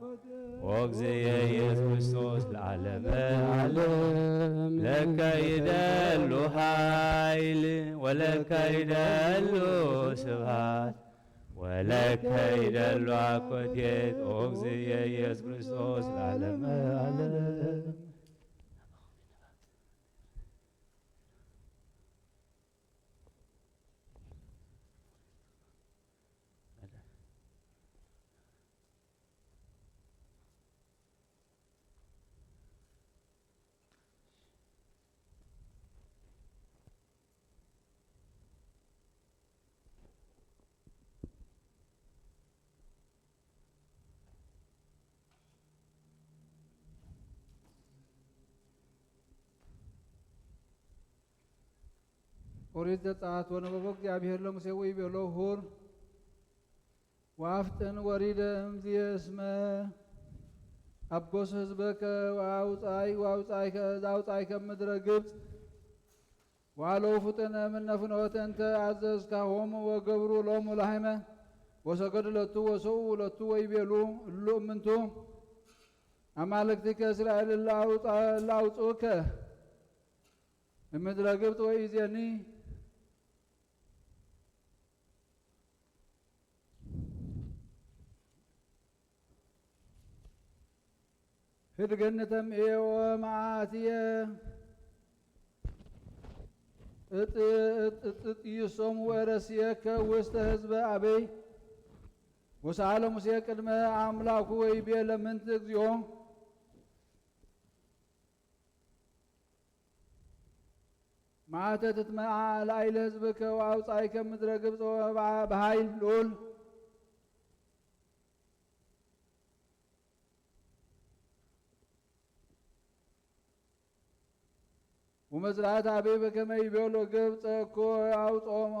ኦግዝየ ኢየሱስ ክርስቶስ ለዓለመ ዓለም ለከ ይደሉ ኃይል ወለከ ይደሉ ስብሐት ወለከ ይደሉ አኮቴት ኦግዝየ ኢየሱስ ክርስቶስ ለዓለመ ዓለም። ኦሪት ዘጸአት። ወነበቦ እግዚአብሔር ለሙሴ ወይቤሎ፣ ሁር ወአፍጥን ወሪደ እምዝየ እስመ አቦስ ህዝበከ ወአውጻይ ወአውጻይከ ዘአውጻይከ ምድረ ግብጽ ወአለው ፍጡነ እምነ ፍኖተ እንተ አዘዝካሆሙ ወገብሩ ሎሙ ላህመ ወሰገዱ ለቱ ወሰኡ ለቱ ወይቤሉ፣ እሉ እምንቱ አማልክቲከ እስራኤል እለ አውጽኡከ እምድረ ግብጽ ወኢዜኒ ህድገኒ ተምኤ ወመዓትየ እጥጥይሶም ወረስየከ ውስተ ህዝበ አበይ ወሰአለ ሙሴ ቅድመ አምላኩ ወይቤ ለምንት እግዚኦ መዓተ ትትመዓ ላዕለ ህዝብከ ወአውጻእከ ምድረ ግብጽ በኃይል ልዑል። ወመዝራእት አቤ በከመ ይቤሎ ግብጽ እኮ አውጾም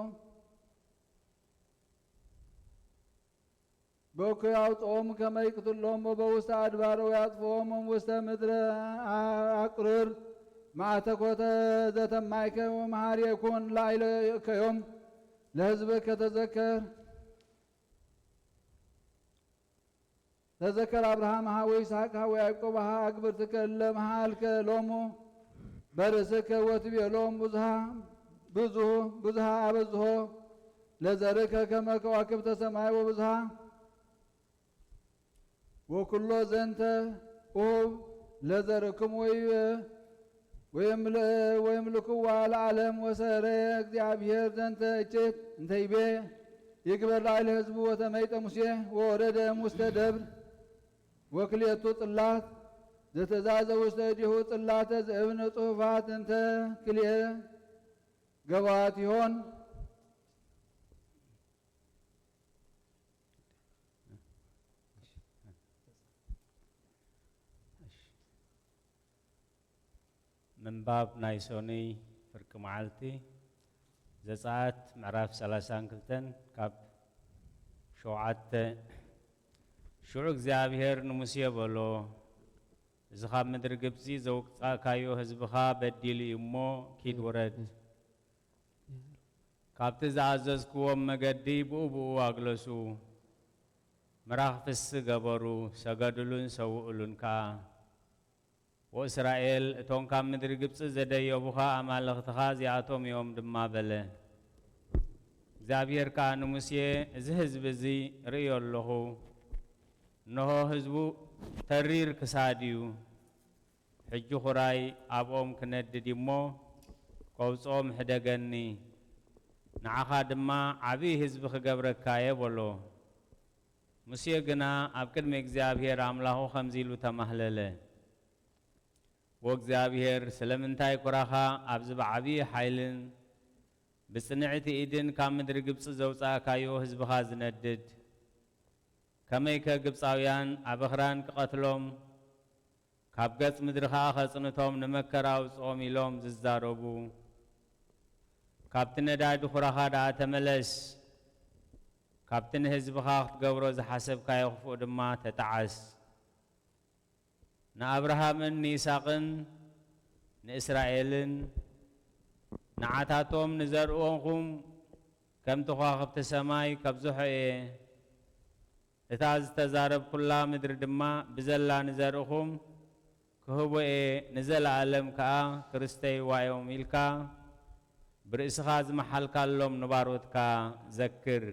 በእኩይ አውጽኦም ከመ ይቅትሎም ወበውስተ አድባር ወያጥፍኦም ውስተ ምድረ አቅርር። ማዕተኮተ ዘተማይከ ወመሃር የኩን ላዕለ እከዮም ለህዝብከ ተዘከር። ተዘከር አብርሃም ሀ ወይስሐቅ ሀ ወያዕቆብ ሀ አግብርትከ እለ መሃልከ ሎሙ በርእስከ ወትቤሎም ብዙሃ ብዙ ብዙሃ አበዝሆ ለዘርከ ከመ ከዋክብተ ሰማይ ወብዝሃ ወኩሎ ዘንተ እሁብ ለዘርእክሙ ወይ ወይምልእ ወይምልክዋ ለዓለም። ወሰረ እግዚአብሔር ዘንተ እቼት እንተ ይቤ ይግበር ላዕለ ህዝቡ። ወተመይጠ ሙሴ ወወረደ እም ውስተ ደብር ወክልኤቱ ጽላት ዘተዛዘ ውስተ እዴሁ ጽላተ ዘእብነ ጽሑፋት እንተ ክልኤ ገባዋቲሆን። ምንባብ ናይ ሰኑይ ፍርቂ መዓልቲ። ዘጸኣት ምዕራፍ ሰላሳን ክልተን ካብ ሸውዓተ። ሽዑ እግዚኣብሔር ንሙሴ በሎ፣ እዚ ካብ ምድሪ ግብጺ ዘውጻእካዮ ህዝብኻ በዲሉ እዩ እሞ፣ ኪድ ውረድ። ካብቲ ዝኣዘዝክዎም መገዲ ብኡ ብኡ ኣግለሱ። ምራኽ ፍሲ ገበሩ፣ ሰገድሉን ሰውእሉን ከኣ። ወእስራኤል፣ እቶም ካብ ምድሪ ግብጺ ዘደየቡኻ ኣማልኽትኻ እዚኣቶም እዮም ድማ በለ። እግዚኣብሔር ከኣ ንሙሴ፣ እዚ ህዝቢ እዚ ርእዮ ኣለኹ፣ እንሆ ህዝቡ ተሪር ክሳድ እዩ። ሕጂ ኹራይ ኣብኦም ክነድድ እሞ፣ ከውጽኦም ሕደገኒ፣ ንዓኻ ድማ ዓብዪ ህዝቢ ክገብረካ እየ በሎ። ሙሴ ግና ኣብ ቅድሚ እግዚኣብሔር ኣምላኹ ከምዚ ኢሉ ተማህለለ። ወእግዚኣብሔር፣ ስለምንታይ ኩራኻ ኣብዚ ብዓብዪ ሓይልን ብጽንዕቲ ኢድን ካብ ምድሪ ግብጺ ዘውጻእካዮ ህዝብኻ ዝነድድ? ከመይከ ግብጻውያን ኣብ እኽራን ክቐትሎም፣ ካብ ገጽ ምድሪ ኸኣ ከጽንቶም ንመከራ ኣውጽኦም ኢሎም ዝዛረቡ? ካብቲ ነዳዲ ኩራኻ ደኣ ተመለስ፣ ካብቲ ንህዝብኻ ክትገብሮ ዝሓሰብካዮ ክፉእ ድማ ተጣዓስ። ንኣብርሃምን ንይስሐቅን ንእስራኤልን ንዓታቶም ንዘርእኹም ከምቲ ከዋኽብቲ ሰማይ ከብዝሖ እየ። እታ ዝተዛረብኩላ ምድሪ ድማ ብዘላ ንዘርእኹም ክህቦ እየ፣ ንዘለኣለም ከኣ ክርስተይዋ እዮም ኢልካ ብርእስኻ ዝመሓልካሎም ንባሮትካ ዘክር።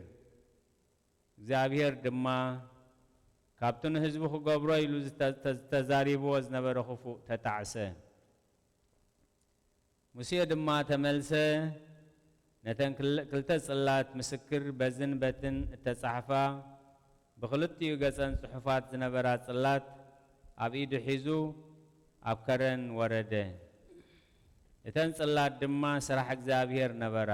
እግዚኣብሔር ድማ ካብቲ ንህዝቡ ክገብሮ ኢሉ ዝተ-፣ ዝተ-፣ ዝተዛሪብዎ ዝነበረ ክፉእ ተጣዕሰ። ሙሴ ድማ ተመልሰ፣ ነተን ክል-፣ ክልተ ጽላት ምስክር በዝን በትን እተጻሕፋ ብኽልቲኡ ገጸን ጽሑፋት ዝነበራ ጽላት ኣብ ኢዱ ሒዙ ኣብ ከረን ወረደ። እተን ጽላት ድማ ስራሕ እግዚኣብሔር ነበራ።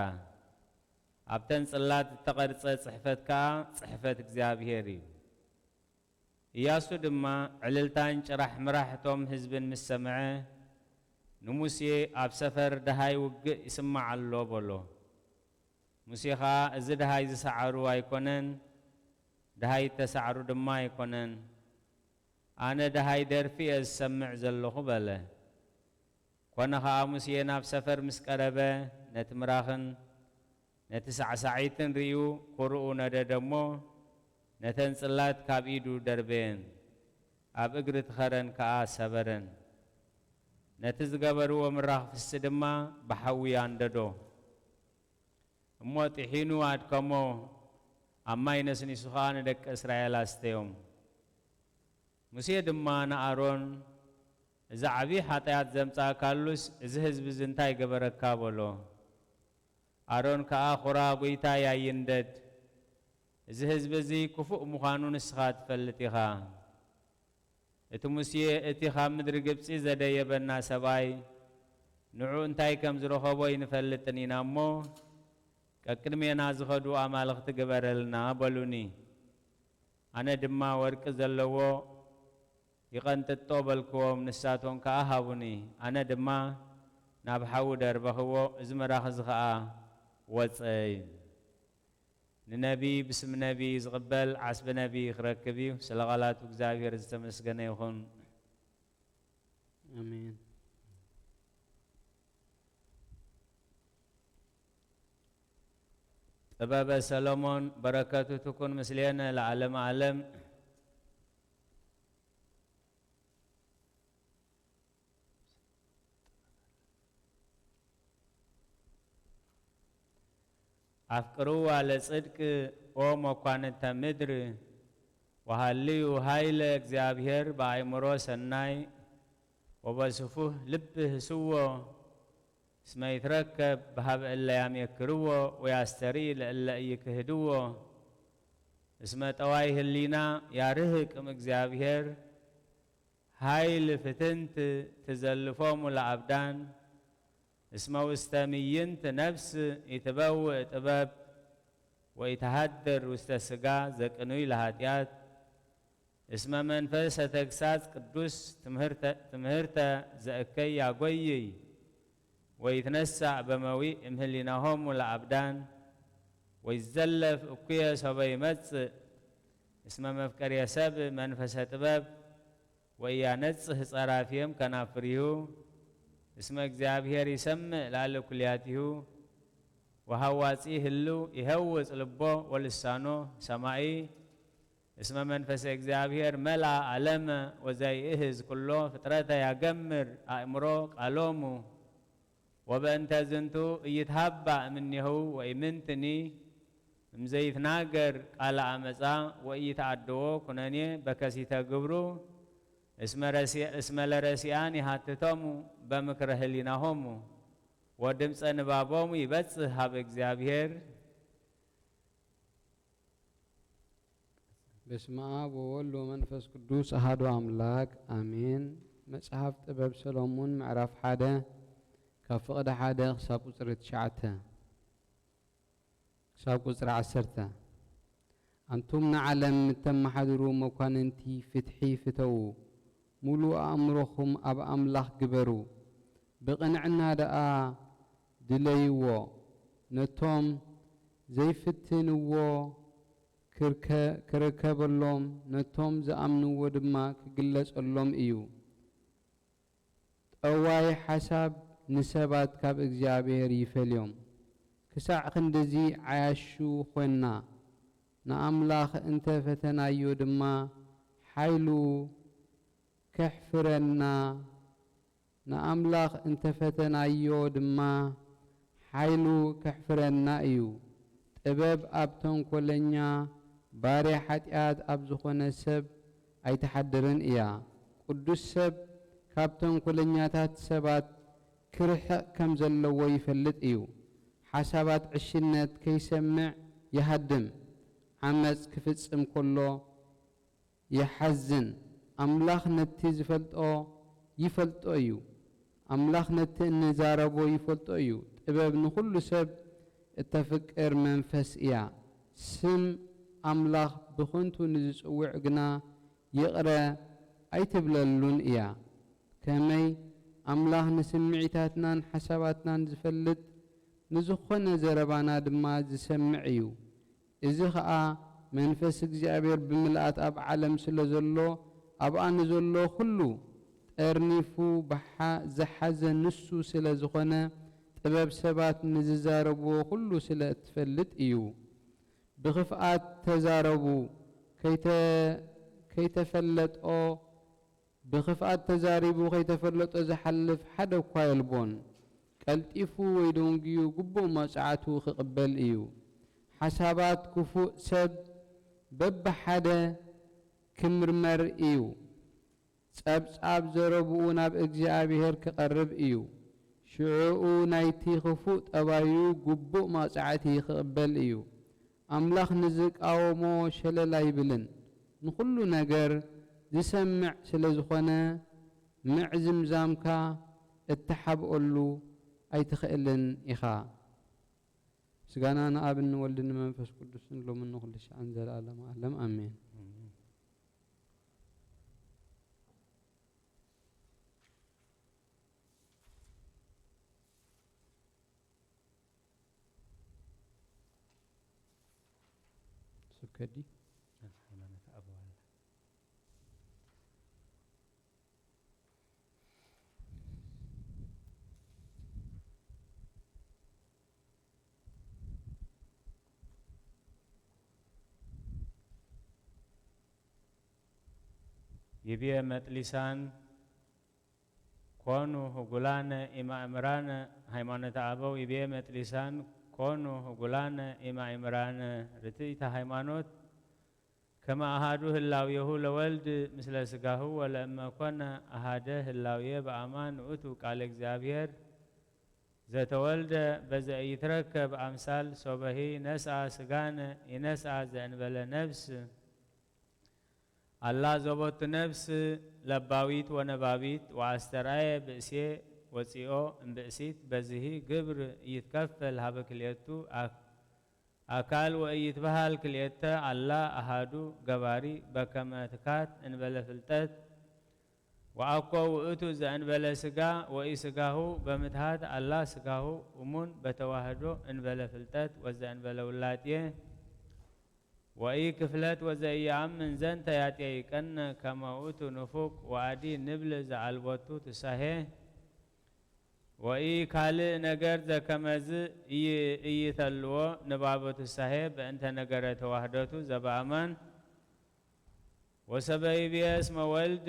ኣብተን ጽላት እተቐርጸ ጽሕፈት ከኣ ጽሕፈት እግዚኣብሔር እዩ። ኢያሱ ድማ ዕልልታን ጭራሕ ምራሕ እቶም ህዝብን ምስ ሰምዐ፣ ንሙሴ፣ ኣብ ሰፈር ደሃይ ውግእ ይስማዕ ኣሎ በሎ። ሙሴ ኸኣ፣ እዚ ደሃይ ዝሰዓሩ ኣይኮነን፣ ደሃይ እተሳዕሩ ድማ ኣይኮነን፣ ኣነ ደሃይ ደርፊ እየ ዝሰምዕ ዘለኹ በለ። ኮነ ኸኣ ሙሴ ናብ ሰፈር ምስ ቀረበ፣ ነቲ ምራኽን ነቲ ሳዕሳዒትን ርእዩ፣ ኵርኡ ነደደ እሞ፣ ነተን ጽላት ካብ ኢዱ ደርበየን፣ ኣብ እግሪ እቲ ኸረን ከኣ ሰበረን። ነቲ ዝገበርዎ ምራኽ ፍሲ ድማ ብሓዊ ኣንደዶ። እሞ ጥሒኑ ኣድከሞ፣ ኣብ ማይ ነስኒሱ ኸኣ ንደቂ እስራኤል ኣስተዮም። ሙሴ ድማ ንኣሮን፣ እዚ ዓብዪ ሓጢኣት ዘምጻእካሉስ፣ እዚ ህዝቢ እዚ እንታይ ገበረካ? በሎ። ኣሮን ከኣ፣ ኹራ ጐይታይ ኣይንደድ፣ እዚ ህዝቢ እዚ ክፉእ ምዃኑ ንስኻ ትፈልጥ ኢኻ። እቲ ሙሴ፣ እቲ ካብ ምድሪ ግብጺ ዘደየበና ሰብኣይ፣ ንዑ እንታይ ከም ዝረኸቦ ኣይንፈልጥን ኢና እሞ፣ ቀቅድሜና ዝኸዱ ኣማልኽቲ ግበረልና በሉኒ። ኣነ ድማ ወርቂ ዘለዎ ይቐንጥጦ በልክዎም፣ ንሳቶም ከኣ ሃቡኒ። ኣነ ድማ ናብ ሓዊ ደርበኽዎ፣ እዚ ምራኽ እዚ ኸኣ ወጸ። ንነቢ ብስም ነቢ ዝቕበል ዓስቢ ነቢ ክረክብ እዩ። ስለ ቓላቱ እግዚኣብሔር ዝተመስገነ ይኹን። ኣሜን። ጥበበ ሰሎሞን በረከቱ ትኩን ምስሌነ ለዓለመ ዓለም። ኣፍቅርዋ ለጽድቅ ኦ መኳንንተ ምድር፣ ወሃልዩ ሃይለ እግዚኣብሔር በኣእምሮ ሰናይ፣ ወበስፉህ ልብ ህስዎ፣ እስመ ይትረከብ በሃበ እለ ያሜክርዎ ወያስተርኢ ለእለ ኢይክህድዎ። እስመ ጠዋይ ህሊና ያርህቅ እምእግዚኣብሔር፣ ኃይል ፍትንት ትዘልፎሙ ለአብዳን፣ እስመ ውስተ ምይንት ነፍስ ኢትበውእ ጥበብ፣ ወኢትሃድር ውስተ ሥጋ ዘቅኑይ ለኃጢአት። እስመ መንፈሰ ተግሳጽ ቅዱስ ትምህርተ፣ ትምህርተ ዘእከይ ያጎይይ፣ ወይትነሳእ በመዊእ እምህሊናሆሙ ለአብዳን፣ ወይዘለፍ እኩየ ሶበ ይመጽእ፣ እስመ መፍቀርየ ሰብ መንፈሰ ጥበብ፣ ወኢያነጽህ ጸራፊየም ከናፍሪሁ፣ እስመ እግዚኣብሔር ይሰምዕ ላዕለ ኩልያቲሁ፣ ወሃዋጺ ህልው ይሄውጽ ልቦ ወልሳኖ ሰማኢ፣ እስመ መንፈሰ እግዚኣብሔር መልአ ዓለመ ወዘይእህዝ ኩሎ ፍጥረተ ያገምር አእምሮ ቃሎሙ፣ ወበእንተ ዝንቱ ኢይትሃባእ እምኔሁ ወኢምንትኒ እምዘይትናገር ቃለ አመፃ ወኢይትአድዎ ኩነኔ በከሲተ ግብሩ፣ እስመ ረሲ-፣ እስመ ለረሲኣን ይሃትቶሙ በምክረ ህሊናሆሙ፣ ወድምፀ ንባቦሙ ይበጽህ ሀበ እግዚኣብሔር። በስመ አብ ወወልድ ወመንፈስ ቅዱስ አሐዱ አምላክ አሜን። መጽሐፍ ጥበብ ሰሎሞን ምዕራፍ ሓደ ካብ ፍቕዲ ሓደ ክሳብ ቁጽሪ ትሽዓተ፣ ክሳብ ቁጽሪ ዓሰርተ። ኣንቱም ንዓለም እተመሓድሩ መኳንንቲ ፍትሒ ፍተዉ፣ ሙሉእ ኣእምሮኹም ኣብ ኣምላኽ ግበሩ። ብቕንዕና ደኣ ድለይዎ፣ ነቶም ዘይፍትንዎ ክርከ-፣ ክርከበሎም፣ ነቶም ዝኣምንዎ ድማ ክግለጸሎም እዩ። ጠዋይ ሓሳብ ንሰባት ካብ እግዚኣብሔር ይፈልዮም። ክሳዕ ክንድዚ ዓያሹ ኾንና፣ ንኣምላኽ እንተ ፈተናዮ ድማ፣ ሓይሉ ከሕፍረና፣ ንኣምላኽ እንተ ፈተናዮ ድማ፣ ሓይሉ ከሕፍረና እዩ። ጥበብ ኣብ ተንኮለኛ፣ ባርያ ሓጢኣት ኣብ ዝኾነ ሰብ ኣይትሓድርን እያ። ቅዱስ ሰብ ካብ ተንኮለኛታት ሰባት ክርሕቕ ከም ዘለዎ ይፈልጥ እዩ። ሓሳባት ዕሽነት ከይሰምዕ ይሃድም። ዓመጽ ክፍጽም ከሎ ይሓዝን። ኣምላኽ ነቲ ዝፈልጦ ይፈልጦ እዩ። ኣምላኽ ነቲ እንዛረቦ ይፈልጦ እዩ። ጥበብ ንኹሉ ሰብ እተፍቅር መንፈስ እያ። ስም ኣምላኽ ብኸንቱ ንዝጽውዕ ግና ይቕረ ኣይትብለሉን እያ። ከመይ ኣምላኽ ንስምዒታትናን ሓሳባትናን ዝፈልጥ፣ ንዝኾነ ዘረባና ድማ ዝሰምዕ እዩ። እዚ ኸኣ መንፈስ እግዚኣብሔር ብምልኣት ኣብ ዓለም ስለ ዘሎ፣ ኣብኣ ንዘሎ ኹሉ ጠርኒፉ ብሓ-፣ ዝሓዘ ንሱ ስለ ዝኾነ፣ ጥበብ ሰባት ንዝዛረብዎ ኹሉ ስለ እትፈልጥ እዩ። ብኽፍኣት ተዛረቡ፣ ከይተ-፣ ከይተፈለጦ ብኽፍኣት ተዛሪቡ ከይተፈለጦ ዝሓልፍ ሓደ እኳ የልቦን። ቀልጢፉ ወይ ደንጉዩ ግቡእ መቕጻዕቱ ክቕበል እዩ። ሓሳባት ክፉእ ሰብ በብሓደ ክምርመር እዩ። ጸብጻብ ዘረብኡ ናብ እግዚኣብሔር ክቐርብ እዩ። ሽዕኡ ናይቲ ክፉእ ጠባዩ ግቡእ መቕጻዕቲ ክቕበል እዩ። ኣምላኽ ንዝቃወሞ ሸለል ኣይብልን። ንኹሉ ነገር ዝሰምዕ ስለ ዝኾነ፣ ምዕዝምዛምካ እትሓብኦሉ ኣይትኽእልን ኢኻ። ምስጋና ንኣብን ንወልድን ንመንፈስ ቅዱስን ሎምን ንኹሉ ሻዕን ዘለዓለመ ዓለም ኣሜን። ስብከት ድዩ? ሃይማኖት ኣበው ኣላ። ይብየ መጥሊሳን ኮኑ ህጉላነ ኢማእምራነ፣ ሃይማኖተ ኣበው ይቤ መጥሊሳን ኮኑ ህጉላነ ኢማእምራነ፣ ርትዕተ ሃይማኖት ከመ ኣሃዱ ህላዌሁ ለወልድ ምስለ ስጋሁ ወለእመ ኮነ ኣሃደ ህላዌ በአማን ውእቱ ቃለ እግዚኣብሔር ዘተወልደ በዘ ኢይትረከብ አምሳል ሶበሂ ነስአ ስጋነ ኢነስአ ዘእንበለ ነፍስ አላ ዘቦቱ ነፍስ ለባዊት ወነባቢት ወአስተርአየ ብእሴ ወፂኦ እምብእሲት በዝሂ ግብር ኢይትከፈል ሀበ ክልኤቱ አክ-፣ አካል ወኢይትበሃል ክልኤተ አላ አሃዱ ገባሪ በከመ ትካት እንበለ ፍልጠት ወአኮ ውእቱ ዘእንበለ ሥጋ ወኢሥጋሁ በምትሃት አላ ሥጋሁ እሙን በተዋህዶ እንበለ ፍልጠት ወዘእንበለ ውላጤ ወኢክፍለት ወዘኢየአምን ዘንተ ያጠይቀነ ከመ ውእቱ ንፉግ ወአዲ ንብል ዘአልቦቱ ትሳሄ ወኢ ካልእ ነገር ዘከመዝ እይ- እይተልዎ ንባቡ ትሳሄ በእንተ ነገረ ተዋህዶቱ ዘበአማን ወሰበይብየ እስመ ወልድ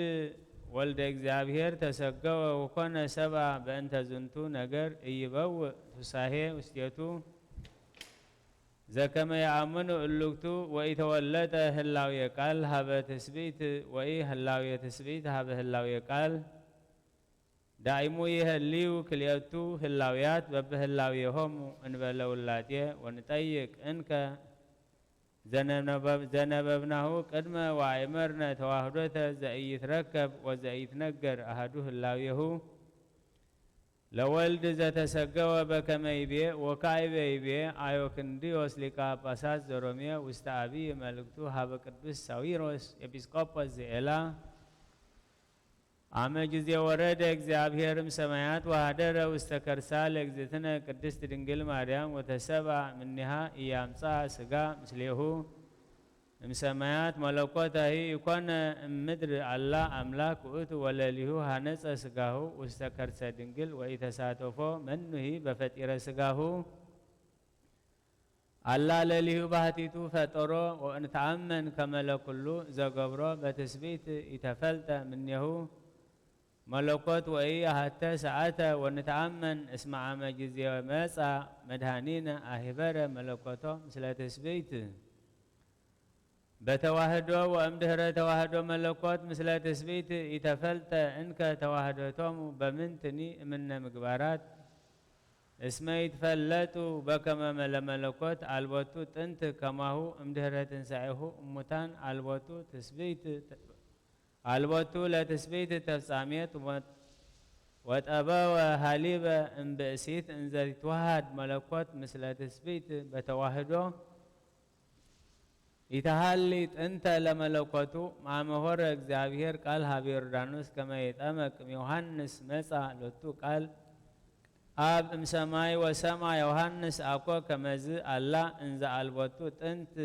ወልደ እግዚኣብሔር ተሰገወ ወኮነ ሰብአ በእንተ ዝንቱ ነገር እይበውእ ፍሳሄ ውስቴቱ ዘከመ የአምኑ እሉግቱ ወኢተወለጠ ህላዌ ቃል ሀበ ትስብእት ወኢ ህላዌ ትስብእት ሀበ ህላዌ ቃል ዳይሙ ይህልዩ ክልኤቱ ህላውያት በብህላዌሆሙ እንበለ ውላጤ ወንጠይቅ እንከ ዘነበብናሁ ቅድመ ወአእመርነ ተዋህዶተ ዘኢይትረከብ ወዘኢይትነገር አሐዱ ህላዌሁ ለወልድ ዘተሰገወ በከመ ይቤ ወካዕበ ይቤ አዮክንድዮስ ሊቀ ጳጳሳት ዘሮሜ ውስተ አብይ መልእክቱ ሀበ ቅዱስ ሳዊሮስ ኤጲስቆጶስ ዘኤላ አመ ጊዜ ወረደ እግዚኣብሔር እምሰማያት ወሃደረ ውስተ ከርሳ ለእግዝእትነ ቅድስት ድንግል ማርያም ወተሰብአ እምኔሃ ኢያምጽአ ሥጋ ምስሌሁ እምሰማያት መለኮታሂ ኢኮነ እምድር አላ አምላክ ውእቱ ወለሊሁ ሃነጸ ሥጋሁ ውስተ ከርሰ ድንግል ወኢተሳተፎ መኑሂ በፈጢረ ሥጋሁ አላ ለሊሁ ባህቲቱ ፈጠሮ ወእንተአመን ከመ ለኩሉ ዘገብሮ በትስብእት ኢተፈልጠ እምኔሁ መለኮት ወኢ አሐተ ሰዓተ ወንተአመን እስመ አመ ጊዜ መጻ መድኃኒነ አህበረ መለኮቶ ምስለ ትስብእት በተዋህዶ ወእምድህረ ተዋህዶ መለኮት ምስለ ትስብእት ኢተፈልጠ እንከ ተዋህዶቶሙ በምንትኒ እምነ ምግባራት እስመ ይትፈለጡ በከመ ለመለኮት አልቦቱ ጥንት ከማሁ እምድህረ ትንሳኤሁ እሙታን አልቦቱ ትስብእት አልቦቱ ለትስብእት ተፍጻሜት ወጠበወ ሃሊበ እምብእሲት እንዘ ይትወሃድ መለኮት ምስለ ትስብእት በተዋህዶ ኢተሃሊ ጥንተ ለመለኮቱ ማመ ሆረ እግዚኣብሔር ቃል ሀበ ዮርዳኖስ ከመ ይጠመቅ እምዮሐንስ መጻ ሎቱ ቃል አብ እምሰማይ ወሰማ ዮሐንስ አኮ ከመዝ አላ እንዘ አልቦቱ ጥንት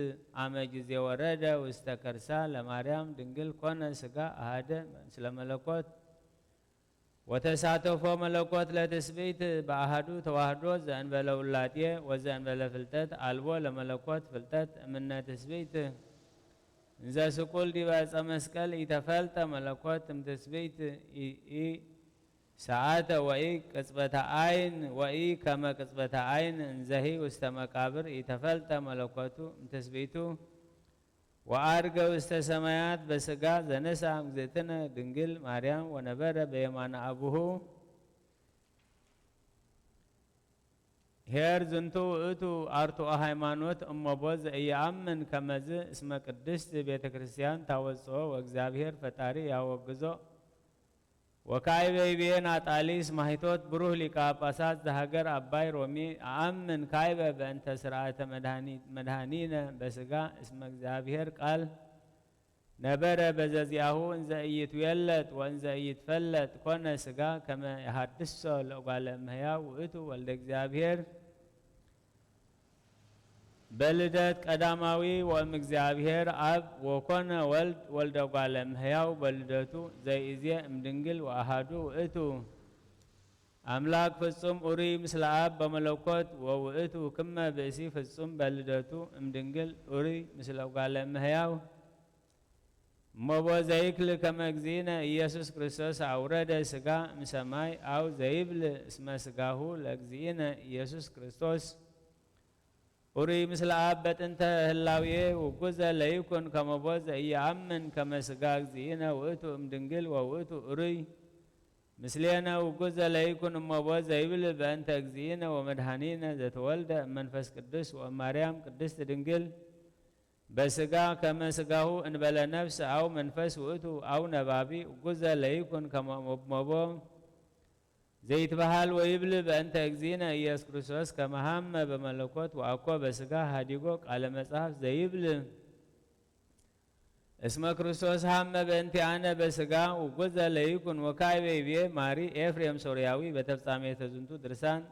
አመ ጊዜ ወረደ ውስተ ከርሳ ለማርያም ድንግል ኮነ ሥጋ አሃደ ምስለ መለኮት ወተሳተፎ መለኮት ለትስብእት በአሃዱ ተዋህዶ ዘእንበለ ውላጤ ወዘእንበለ ፍልጠት አልቦ ለመለኮት ፍልጠት እምነ ትስብእት እንዘ ስቁል ዲበ ዕፀ መስቀል ኢተፈልጠ መለኮት እምትስብእት ኢ ሰዓተ ወኢ ቅጽበተ አይን ወኢ ከመ ቅጽበተ አይን እንዘሂ ውስተ መቃብር ኢተፈልጠ መለኮቱ እምትስብእቱ ወዐርገ ውስተ ሰማያት በሥጋ ዘነስአ እምእግዝእትነ ድንግል ማርያም ወነበረ በየማነ አቡሁ። ኄር ዝንቱ ውእቱ አርትዖ ሃይማኖት እመቦ ዘኢየአምን ከመዝ እስመ ቅድስት ቤተ ክርስቲያን ታወጽኦ ወእግዚአብሔር ፈጣሪ ያወግዞ። ወካዕበ ይቤ ናጣሊስ ማሕቶት ብሩህ ሊቀ ጳጳሳት ዘሀገር አባይ ሮሚ፣ አአምን ካዕበ በእንተ ስርዓተ መድኃኒነ በሥጋ እስመ እግዚአብሔር ቃል ነበረ በዘዚአሁ እንዘ ኢይትዌለጥ ወእንዘ ኢይትፈለጥ ኮነ ሥጋ ከመ የሐድሶ ለእጓለ እመሕያው ውእቱ ወልደ እግዚአብሔር። በልደት ቀዳማዊ ወእም እግዚአብሔር አብ ወኮነ ወልድ ወልደ እጓለ እምሕያው በልደቱ ዘይእዜ እምድንግል ወአሃዱ ውእቱ አምላክ ፍጹም ኡሩይ ምስለ አብ በመለኮት ወውእቱ ክመ ብእሲ ፍጹም በልደቱ እምድንግል ኡሩይ ምስለ እጓለ እምሕያው እመቦ ዘይክል ከመ እግዚእነ ኢየሱስ ክርስቶስ አውረደ ሥጋ እምሰማይ አው ዘይብል እስመ ሥጋሁ ለእግዚእነ ኢየሱስ ክርስቶስ ኡሩይ ምስለ አብ በጥንተ ህላዌ ውጉዘ ለይኩን ከመቦ ዘኢየአምን ከመ ሥጋ እግዚእነ ውእቱ እምድንግል ወውእቱ ኡሩይ ምስሌነ ውጉዘ ለይኩን እመቦ ዘይብል በእንተ እግዚእነ ወመድኃኒነ ዘተወልደ እመንፈስ ቅዱስ ወእማርያም ቅድስት ድንግል በሥጋ ከመ ሥጋሁ እንበለ ነፍስ አው መንፈስ ውእቱ አው ነባቢ ውጉዘ ለይኩን ከመ እመቦ ዘይትበሃል ወይብል በእንተ እግዚእነ ኢየሱስ ክርስቶስ ከመ ሐመ በመለኮት ወአኮ በሥጋ ሀዲጎ ቃለ መጽሐፍ ዘይብል እስመ ክርስቶስ ሀመ በእንቲአነ በስጋ ውጉዘ ለይኩን ወካዕበ ይቤ ማሪ ኤፍሬም ሶርያዊ በተፍጻሜተ ዝንቱ ድርሳን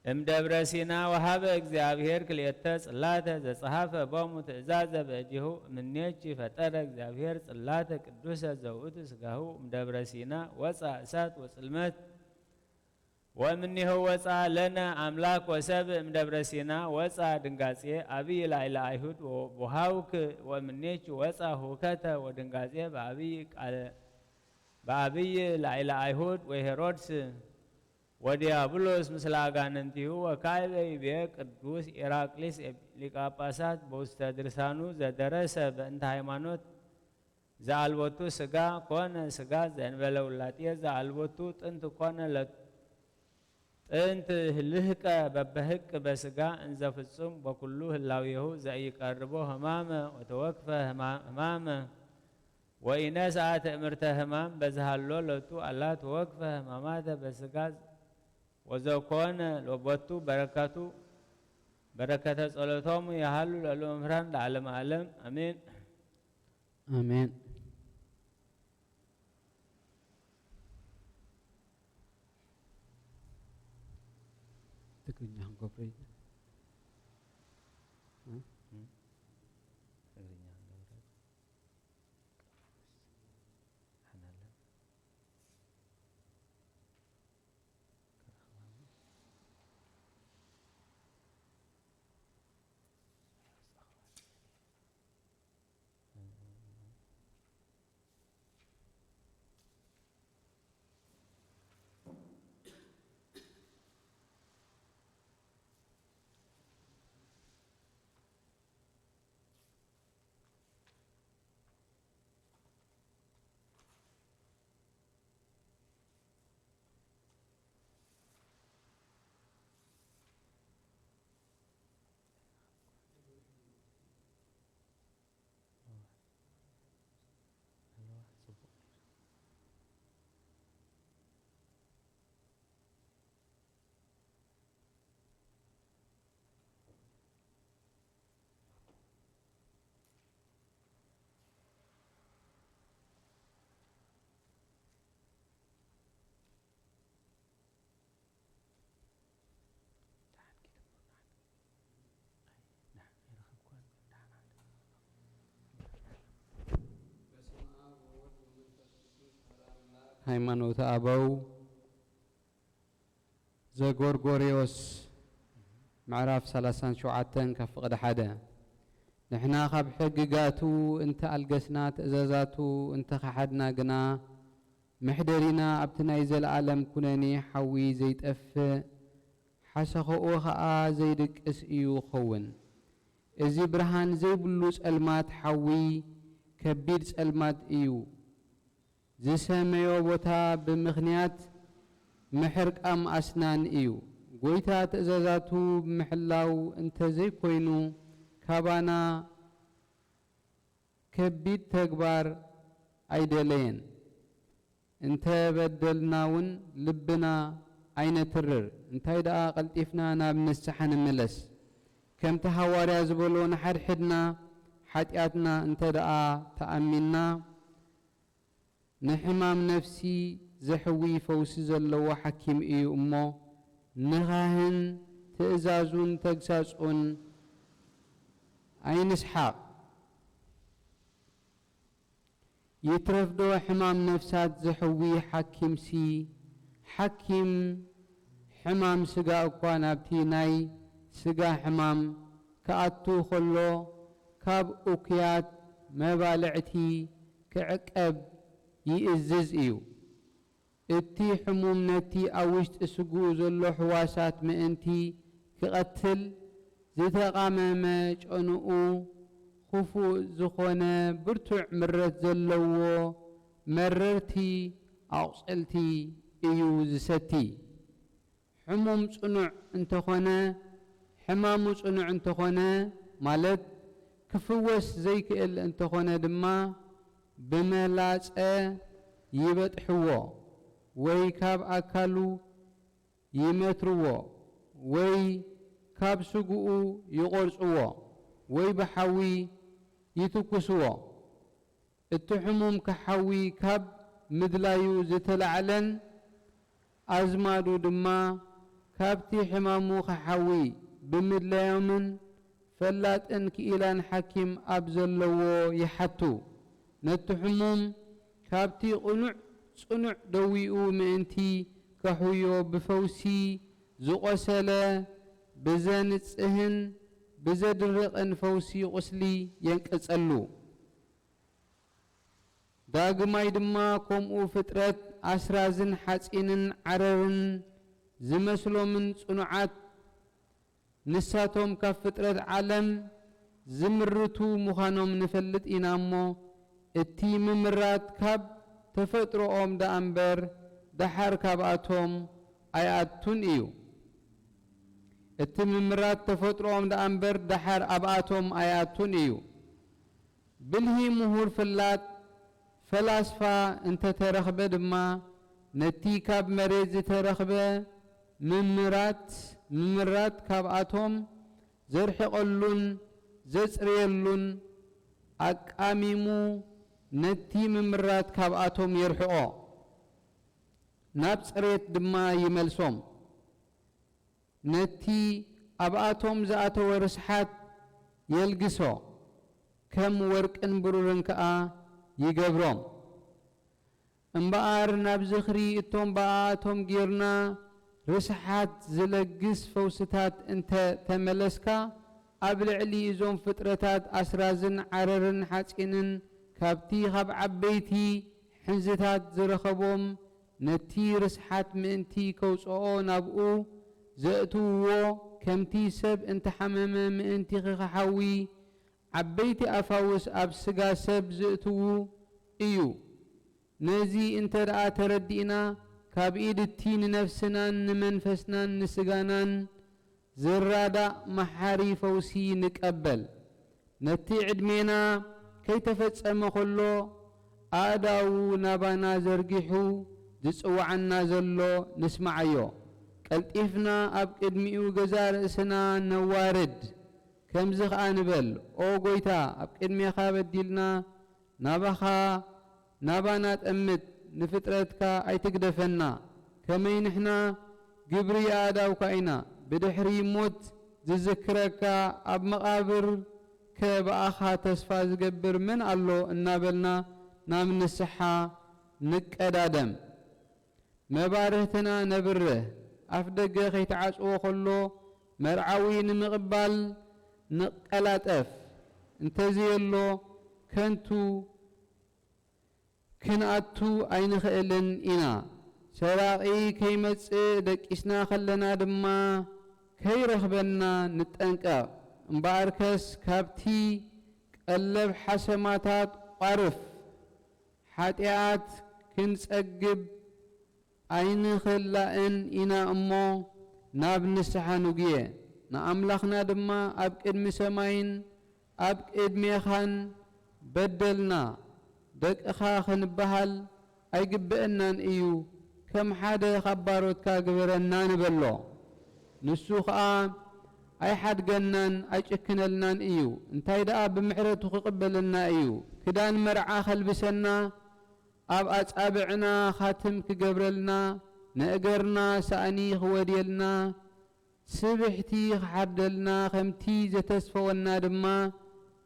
እምደብረ ሲና ወሀበ እግዚአብሔር ክልኤተ ጽላተ ዘጸሐፈ ቦሙ ትእዛዘ በእዴሁ እምኔኪ ፈጠረ እግዚአብሔር ጽላተ ቅዱሰ ዘውእቱ ስጋሁ እምደብረ ሲና ወፃ እሳት ወጽልመት ወእምኔሁ ወፃ ለነ አምላክ ወሰብ እምደብረ ሲና ወፃ ድንጋጼ አብይ ላዕለ አይሁድ ወሃውክ ወእምኔኪ ወፃ ሁከተ ወድንጋጼ በአብይ ቃለ በአብይ ላዕለ አይሁድ ወሄሮድስ ወዲያብሎስ ምስለ አጋንንቲሁ ወካዕበ ይቤ ቅዱስ ኢራቅሊስ ሊቀ ጳጳሳት በውስተ ድርሳኑ ዘደረሰ በእንተ ሃይማኖት ዘአልቦቱ ስጋ ኮነ ስጋ ዘእንበለ ውላጤ ዘአልቦቱ ጥንት ኮነ ለ- ጥንት ልህቀ በበህቅ በስጋ እንዘ ፍጹም በኩሉ ህላዌሁ ዘኢቀርቦ ህማመ ወተወክፈ ህማ- ህማመ ወኢነስአ ትእምርተ ህማም በዝሃሎ ለቱ አላ ተወክፈ ህማማተ በስጋ ወዘኮነ ሎቦቱ በረከቱ በረከተ ጸሎቶሙ ያሃሉ ለሉ መምህራን ለዓለመ ዓለም አሜን። አሜን። ትግርኛ ክንገብሮ ኢና። እ? ትግርኛ ክንገብሮ። ሓናለ። ሃይማኖተ ኣበው ዘጎርጎርዮስ ምዕራፍ ሰላሳን ሸውዓተን ካብ ፍቕዲ ሓደ። ንሕና ካብ ሕግጋቱ እንተ ኣልገስና፣ ትእዛዛቱ እንተ ኸሓድና ግና፣ መሕደሪና ኣብቲ ናይ ዘለኣለም ኩነኔ ሓዊ ዘይጠፍእ፣ ሓሰኸኡ ኸኣ ዘይድቅስ እዩ ኸውን። እዚ ብርሃን ዘይብሉ ጸልማት ሓዊ ከቢድ ጸልማት እዩ። ዝሰመዮ ቦታ ብምኽንያት ምሕርቃም ኣስናን እዩ። ጐይታ ትእዛዛቱ ብምሕላው እንተ ዘይኮይኑ፣ ካባና ከቢድ ተግባር ኣይደለየን። እንተ በደልና እውን ልብና ኣይነትርር። እንታይ ደኣ ቀልጢፍና ናብ ንስሓ ንመለስ። ከምቲ ሃዋርያ ዝበሎ፣ ንሓድሕድና ሓጢኣትና እንተ ደኣ ተኣሚንና፣ ንሕማም ነፍሲ ዘሕዊ ፈውሲ ዘለዎ ሓኪም እዩ እሞ፣ ንኻህን ትእዛዙን ተግሳጹን ኣይንስሓቕ። ይትረፍዶ ሕማም ነፍሳት ዘሕዊ ሓኪምሲ፣ ሓኪም ሕማም ስጋ እኳ ናብቲ ናይ ስጋ ሕማም ክኣቱ ኸሎ፣ ካብ እኩያት መባልዕቲ ክዕቀብ ይእዝዝ እዩ። እቲ ሕሙም ነቲ ኣብ ውሽጢ ስግኡ ዘሎ ሕዋሳት ምእንቲ ክቐትል፣ ዝተቓመመ ጨንኡ ኽፉእ ዝኾነ ብርቱዕ ምረት ዘለዎ መረርቲ ኣቑጽልቲ እዩ ዝሰቲ። ሕሙም ጽኑዕ እንተኾነ፣ ሕማሙ ጽኑዕ እንተኾነ፣ ማለት ክፍወስ ዘይክእል እንተኾነ ድማ፣ ብመላጸ ይበጥሕዎ ወይ ካብ ኣካሉ ይመትርዎ ወይ ካብ ስግኡ ይቖርጽዎ ወይ ብሓዊ ይትኩስዎ። እቲ ሕሙም ክሓዊ ካብ ምድላዩ ዝተላዕለን ኣዝማዱ ድማ ካብቲ ሕማሙ ክሓዊ ብምድላዮምን ፈላጥን ክኢላን ሓኪም ኣብ ዘለዎ ይሓቱ። ነቲ ሕሙም ካብቲ ቅኑዕ ጽኑዕ ደዊኡ ምእንቲ ከሕውዮ ብፈውሲ ዝቖሰለ ብዘንጽህን ብዘድርቕን ፈውሲ ቁስሊ የንቅጸሉ። ዳግማይ ድማ ከምኡ ፍጥረት ኣስራዝን ሓጺንን ዓረርን ዝመስሎምን ጽኑዓት ንሳቶም ካብ ፍጥረት ዓለም ዝምርቱ ምዃኖም ንፈልጥ ኢና እሞ፣ እቲ ምምራት ካብ ተፈጥሮኦም ደኣ እምበር ደሓር ካብኣቶም ኣይኣቱን እዩ። እቲ ምምራት ተፈጥሮኦም ደኣ እምበር ደሓር ኣብኣቶም ኣይኣቱን እዩ። ብልሂ ምሁር ፍላጥ ፈላስፋ እንተተረኽበ ድማ፣ ነቲ ካብ መሬት ዝተረኽበ ምምራት፣ ምምራት ካብኣቶም ዘርሕቐሉን ዘጽርየሉን ኣቃሚሙ ነቲ ምምራት ካብኣቶም የርሕቖ፣ ናብ ጽሬት ድማ ይመልሶም። ነቲ ኣብኣቶም ዝኣተወ ርስሓት የልግሶ፣ ከም ወርቅን ብሩርን ከኣ ይገብሮም። እምበኣር ናብ ዝኽሪ እቶም ብኣኣቶም ጌርና ርስሓት ዝለግስ ፈውስታት እንተ ተመለስካ፣ ኣብ ልዕሊ እዞም ፍጥረታት ኣስራዝን ዓረርን ሓጺንን ካብቲ ካብ ዓበይቲ ሕንዝታት ዝረኸቦም ነቲ ርስሓት ምእንቲ ከውጽኦ ናብኡ ዘእትውዎ፣ ከምቲ ሰብ እንተሓመመ ምእንቲ ክሓዊ ዓበይቲ ኣፋውስ ኣብ ስጋ ሰብ ዝእትዉ እዩ። ነዚ እንተ ደኣ ተረዲእና፣ ካብ ኢድ እቲ ንነፍስናን ንመንፈስናን ንስጋናን ዝራዳእ መሓሪ ፈውሲ ንቀበል። ነቲ ዕድሜና ከይተፈጸመ ከሎ፣ ኣእዳዉ ናባና ዘርጊሑ ዝጽውዓና ዘሎ ንስምዓዮ። ቀልጢፍና ኣብ ቅድሚኡ ገዛእ ርእስና ነዋርድ። ከምዚ ኸኣ ንበል፣ ኦ ጐይታ፣ ኣብ ቅድሜኻ በዲልና፣ ናባኻ፣ ናባና ጠምት፣ ንፍጥረትካ ኣይትግደፈና። ከመይ ንሕና ግብሪ ኣእዳውካ ኢና፣ ብድሕሪ ሞት ዝዝክረካ፣ ኣብ መቓብርከ ብኣኻ ተስፋ ዝገብር መን ኣሎ? እናበልና ናብ ንስሓ ንቀዳደም። መባርህትና ነብርህ። ኣፍ ደገ ከይተዓጽወ ከሎ መርዓዊ ንምቕባል ንቀላጠፍ። እንተዘየሎ ከንቱ ክንኣቱ ኣይንኽእልን ኢና። ሰራቒ ከይመጽእ ደቂስና ከለና ድማ ከይረኽበና ንጠንቀቕ። እምበኣርከስ ካብቲ ቀለብ ሓሰማታት ቋርፍ። ሓጢኣት ክንጸግብ ኣይንኽላእን ኢና እሞ፣ ናብ ንስሓ ንጉየ። ንኣምላኽና ድማ ኣብ ቅድሚ ሰማይን ኣብ ቅድሜኻን በደልና፣ ደቅኻ ክንበሃል ኣይግብአናን እዩ፣ ከም ሓደ ካብ ባሮትካ ግበረና ንበሎ። ንሱ ኸኣ ኣይሓድገናን ኣይጭክነልናን እዩ፣ እንታይ ደኣ ብምሕረቱ ክቕበለና እዩ። ክዳን መርዓ ከልብሰና፣ ኣብ ኣጻብዕና ኻትም ክገብረልና፣ ንእገርና ሳእኒ ክወድየልና፣ ስብሕቲ ክሓርደልና፣ ከምቲ ዘተስፈወና ድማ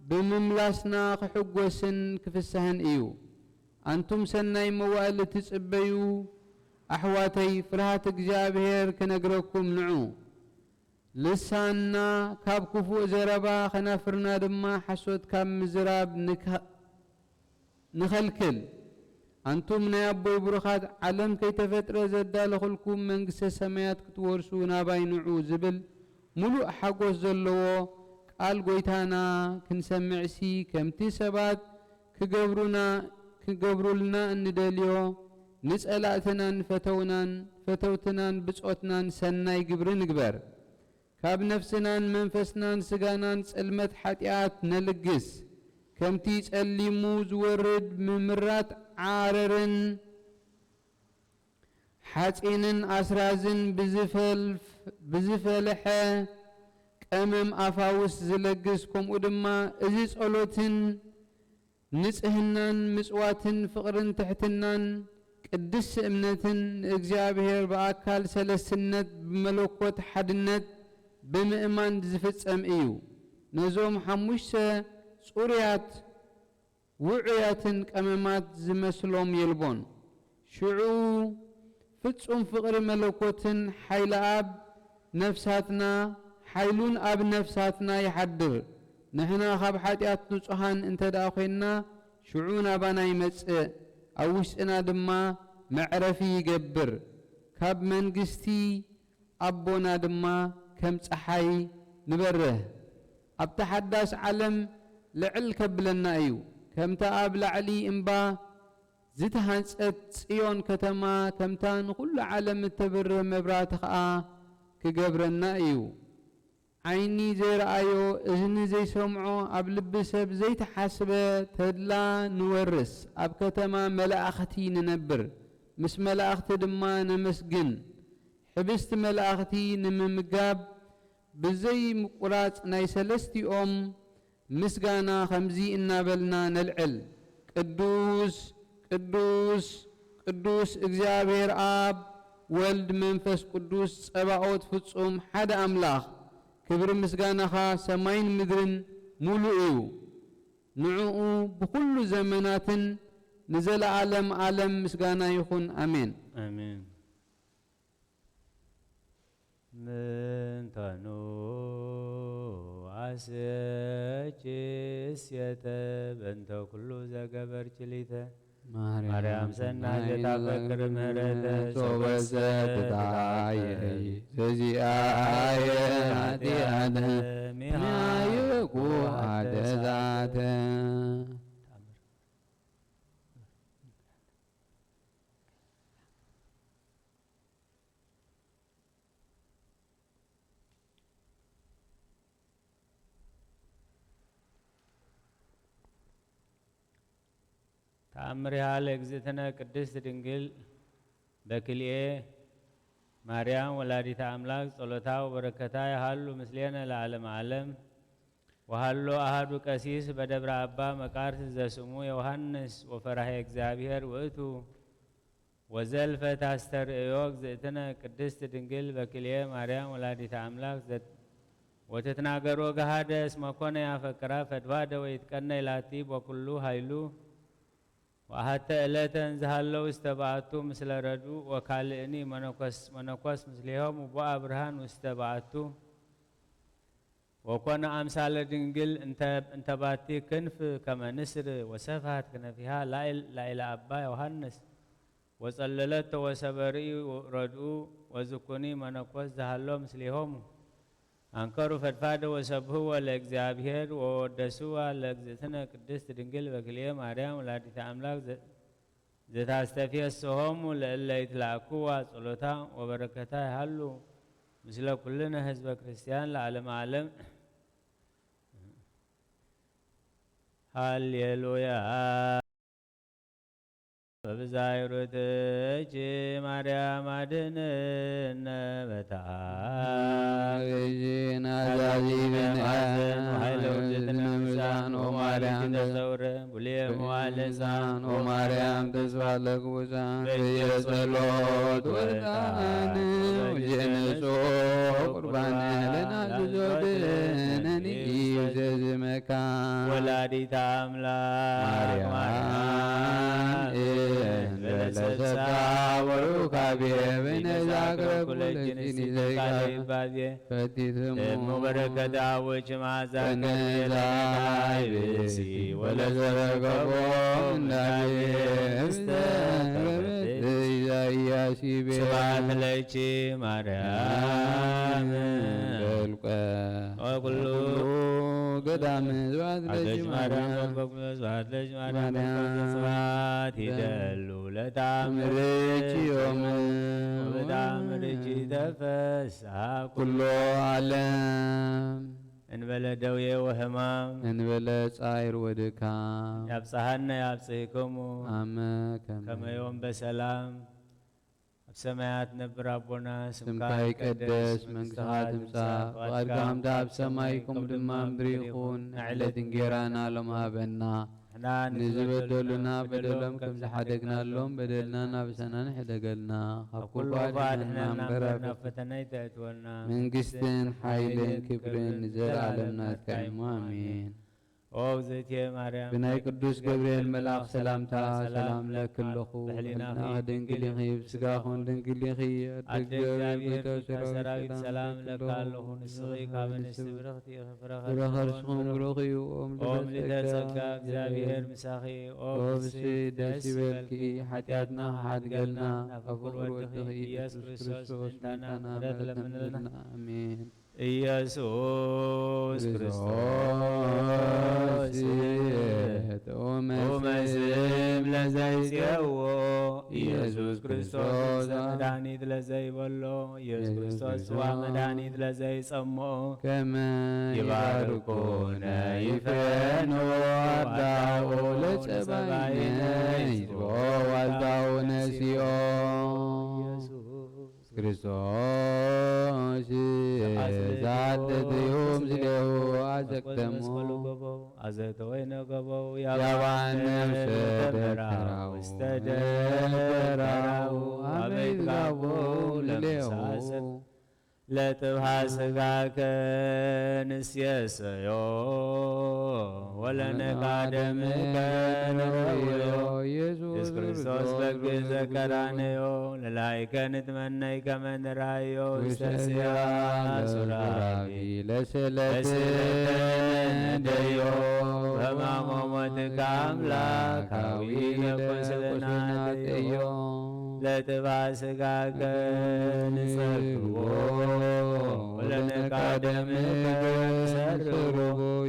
ብምምላስና ክሕጎስን ክፍስሕን እዩ። ኣንቱም ሰናይ መዋእል እትጽበዩ ኣሕዋተይ፣ ፍርሃት እግዚኣብሔር ክነግረኩም ንዑ። ልሳንና ካብ ክፉእ ዘረባ፣ ከናፍርና ድማ ሓሶት ካብ ምዝራብ ንከ-፣ ንኸልክል። ኣንቱም ናይ ኣቦይ ብሩኻት፣ ዓለም ከይተፈጥረ ዘዳለኹልኩም መንግስተ ሰማያት ክትወርሱ ናባይ ንዑ ዝብል ምሉእ ሓጎስ ዘለዎ ቃል ጐይታና ክንሰምዕሲ፣ ከምቲ ሰባት ክገብሩና፣ ክገብሩልና እንደልዮ፣ ንጸላእትናን ፈተውናን፣ ፈተውትናን ብጾትናን ሰናይ ግብሪ ንግበር። ካብ ነፍስናን መንፈስናን ስጋናን ጽልመት ሓጢኣት ነልግስ። ከምቲ ጸሊሙ ዝወርድ ምምራት ዓረርን ሓጺንን ኣስራዝን ብዝፈልፍ-፣ ብዝፈልሐ ቀመም ኣፋውስ ዝለግስ፣ ከምኡ ድማ እዚ ጸሎትን ንጽህናን ምጽዋትን ፍቕርን ትሕትናን ቅድስ እምነትን ንእግዚኣብሔር ብኣካል ሰለስትነት ብመለኮት ሓድነት ብምእማን ዝፍጸም እዩ። ነዞም ሓሙሽተ ጽሩያት ውዑያትን ቀመማት ዝመስሎም የልቦን። ሽዑ ፍጹም ፍቕሪ መለኮትን ሓይሊ ኣብ ነፍሳትና፣ ሓይሉን ኣብ ነፍሳትና ይሓድር። ንሕና ካብ ሓጢኣት ንጹሃን እንተ ደኣ ኾንና፣ ሽዑ ናባና ይመጽእ፣ ኣብ ውሽጥና ድማ መዕረፊ ይገብር። ካብ መንግስቲ ኣቦና ድማ ከም ጸሓይ ንበርህ። ኣብታ ሓዳስ ዓለም ልዕል ከብለና እዩ። ከምታ ኣብ ላዕሊ እምባ ዝተሃንጸት ጽዮን ከተማ፣ ከምታ ንኹሉ ዓለም እተብርህ መብራህቲ ኸኣ ክገብረና እዩ። ዓይኒ ዘይረኣዮ፣ እዝኒ ዘይሰምዖ፣ ኣብ ልቢ ሰብ ዘይተሓስበ ተድላ ንወርስ፣ ኣብ ከተማ መላእኽቲ ንነብር፣ ምስ መላእኽቲ ድማ ነመስግን። ሕብስቲ መላእኽቲ ንምምጋብ ብዘይ ምቁራጽ ናይ ሰለስቲኦም ምስጋና ከምዚ እናበልና ነልዕል። ቅዱስ፣ ቅዱስ፣ ቅዱስ እግዚኣብሔር ኣብ፣ ወልድ፣ መንፈስ ቅዱስ፣ ጸባኦት ፍጹም ሓደ ኣምላኽ። ክብሪ ምስጋናኻ ሰማይን ምድርን ሙሉእ እዩ። ንዕኡ ብኹሉ ዘመናትን ንዘለዓለም ዓለም ምስጋና ይኹን። ኣሜን። ኣሜን። ምንተኑ ኣስችስየተ በእንተ ኩሉ ዘገበርኪ ሊተ። ማርያም ሰናይ ዘታፈቅር ምህረተ ሶበሰ ትታየይ ዘዚኣየ ኃጢአተ ሚሃየኩ ኃጢአተ። ተኣምሪሃ ለእግዝእትነ ቅድስት ድንግል በክልኤ ማርያም ወላዲተ ኣምላክ ጸሎታ ወበረከታ ይሃሉ ምስሌነ ለዓለመ ዓለም። ወሃሎ ኣሃዱ ቀሲስ በደብረ አባ መቃርስ ዘስሙ ዮሐንስ ወፈራሄ እግዚአብሔር ውእቱ። ወዘልፈ ታስተርእዮ እግዝእትነ ቅድስት ድንግል በክልኤ ማርያም ወላዲተ አምላክ ዘት-፣ ወትትናገሮ ገሃደ እስመ ኮነ ያፈቅራ ፈድፋደ ወይትቀነይ ላቲ በኩሉ ኃይሉ። ወአሐተ ዕለተ እንዘሃለው ውስተ በዓቱ ምስለ ረድኡ ወካልእኒ መነኮስ፣ መነኮስ ምስሌሆሙ ቦአ ብርሃን ውስተ በዓቱ። ወኮነ አምሳለ ድንግል እንተ፣ እንተ ባቲ ክንፍ ከመ ንስር ወሰፍሐት ክነፊሃ ላዕል፣ ላዕለ አባ ዮሐንስ ወጸለለቶ ወሰበርኢ ረድኡ ወዝኩኒ መነኮስ ዘሃሎ ምስሌሆሙ። አንከሩ ፈድፋደ ወሰብህዎ ለእግዚአብሔር ወወደስዋ ለእግዝእትነ ቅድስት ድንግል በክልኤ ማርያም ወላዲተ አምላክ ዘ-፣ ዘታስተፍየስሆሙ ለእለ ይትላእክዋ ጸሎታ ወበረከታ ይሃሉ ምስለ ኩልነ ህዝበ ክርስቲያን ለዓለመ ዓለም። ሃሌሉያ። በብዛይ ሩትኪ ማርያም አድንነ በታ ርጅን አዛዚነ ማዘን ወኃይለ ውእትነ ምዛን ወማርያም ተሰውረ ቡሌ መዋለ ሕፃን ወማርያም ተስፋ ለክቡሳን በየጸሎት ወዕጣን ወጀነሶ ቁርባን ለናዝዞ ድነኒ ኢዘዝመካ ወላዲተ አምላክ ማርያም ማርያም እንበለ ሰብካ ወሩካቤ በይነ ዛግረ ኩለጅን ሲዘይቃ ይባዜ ፈቲትሙ እሙ በረከት አቦች ማዛ ከነዛይ ብሲ ወለዘረገቦ እንዳቤ እስተ ከበደ ኢሳይያስ ይቤ ስብሐት ለኪ ማርያም በልቀ ወኩሉ ገዳም ስብሐት ለኪ ማርያም በልቀ ስብሐት ለኪ ማርያም በልቀ ስብሐት ይደሉ ለታምርኪ ዮም ወበታምርኪ ተፈስሐ ኩሎ ዓለም እንበለ ደዌ ወሕማም እንበለ ጻይር ወድካም ያብጽሐነ ያብጽሕክሙ አመ ከመ ከመ ዮም በሰላም። ኣብ ሰማያት ነብር ኣቦና ስምካ ስምካ ይቀደስ፣ ይቀደስ፣ መንግስትኻ መንግስትኻ ትምጻእ፣ ትምጻእ፣ ፍቓድካ ፍቓድካ ከምታ ኣብ ሰማይ ከምኡ ድማ ኣብ ምድሪ ይኹን። ንዕለት እንጌራና ሎም ሃበና። ንዝበደሉና በደሎም ከም ዝሓደግናሎም በደልና ናብ ሰናን ሕደገልና። ካብ ኩሉ ኣድሕነና እምበር ኣብ ፈተና ኣይተእትወና። መንግስትን ሓይልን ክብርን ንዘለኣለም ናትካ እዩ። ኣሜን። ኦ እግዝእትየ ማርያም፣ ብናይ ቅዱስ ገብርኤል መልኣኽ ሰላምታ ሰላም እለኪ ኣለኹ። ብሕሊናኺ ድንግል ኢኺ፣ ብስጋኹን ድንግል ኢኺ። ኣደ ኣደ እግዚኣብሔር፣ እግዚኣብሔር ጌታ ጌታ ሰራዊት ሰራዊት ሰላም ሰላም እለኪ እለኪ ኣለኹ። ኣለኹ። ንስኺ ካብ ኣንስቲ ብርኽቲ ኢኺ፣ ፍረ ፍረ ከርስኹም ከርስኹም ብሩኽ እዩ። ኦም ኦም ልደተ ልደተ ጸጋ ጸጋ እግዚኣብሔር እግዚኣብሔር ምሳኺ። ኦ ኦ ብስይ ብስይ ደስ ደስ ይበልኪ፣ ይበልኪ፣ ሓጢኣትና ሓጢኣትና ክሓድገልና፣ ክሓድገልና፣ ካብ ፍቁር ወድኺ ኢየሱስ ኢየሱስ ክርስቶስ ክርስቶስ ምእንታና ምእንታና ምሕረት ምሕረት ለምንልና። ለምንልና። ኣሜን። ኢየሱስ ክርስቶስ ክርስቶስ ጥዑመ ጥዑመ ስም ስም ለዘይጽየዎ፣ ኢየሱስ ኢየሱስ ክርስቶስ ክርስቶስ መድኃኒት ለዘይበሎ፣ ኢየሱስ ኢየሱስ ክርስቶስ ጽዋ ክርስቶስ መድኃኒት ለዘይጸምኦ፣ ከመ ይባርኩነ ይፈኑ አርዳኦ ለጸባኢነ ይጽብኦ ዋልዳኦ ነሲኦ። ኢየሱስ ክርስቶስ ዘአስልጦ ዘአስልጦ ምስሌሁ አዘቅደሞ መስቀሉ ገበው አዘተ ወይነ ገበው ያባነ ያባነ ውስተ ውስተ ደብተራው ደብተራው ውስተ ደብተራው አመ አመ ይትጋቦ ይትጋቦ ልሌሁ ልሌሁ። ለጥብሃ ስጋከ ንስየሰዮ ወለነካ ደምከ ንረውዮ። ኢየሱስ ኢየሱስ ክርስቶስ ክርስቶስ በግ በግ ዘቀራንዮ ዘቀራንዮ ለላይከ ንትመነይ ከመ ንራዮ ውስተ ውስተ ስያ ስያ ሱራፊ ሱራፊ ለስዕለተ ለስዕለተ ነደዮ። ነደዮ። በሕማሞ ሞትከ አምላካዊ ለኩስልና ለኩስልና አጥዮ። አጥዮ። ለጥባ ስጋከ ንጸግቦ ወለነካ ደምከ ንሰርቦ።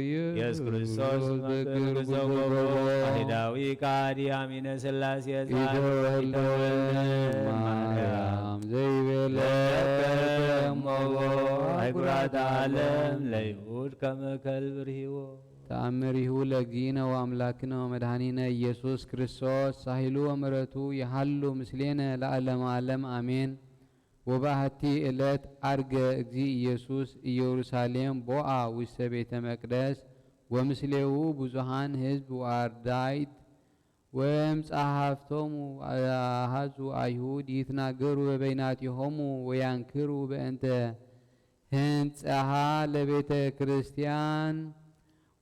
ኢየሱስ ክርስቶስ በግር ጉዘቦ። ዋሂዳዊ ከሃዲ አሚነ ሥላሴ ጻድቅ ኢተወልደ ኢተወልደ ማርያም ዘይቤለ ለከ እሞቦ። አህጉራት ዓለም ለይሁድ ከመ ከልብ ርሂቦ። ተአምሪሁ ለእግዚእነ ወአምላክነ ወመድኃኒነ ኢየሱስ ክርስቶስ ሳህሉ ወምሕረቱ ይሃሉ ምስሌነ ለዓለመ ዓለም አሜን። ወበአሐቲ ዕለት ዐርገ እግዚእ ኢየሱስ ኢየሩሳሌም ቦአ ውስተ ቤተ መቅደስ ወምስሌሁ ብዙኃን ሕዝብ ወአርዳይት ወእምጸሐፍቶሙ አሐዙ አይሁድ ይትናገሩ በበይናቲሆሙ ወያንክሩ በእንተ ህንጽሃ ለቤተ ክርስቲያን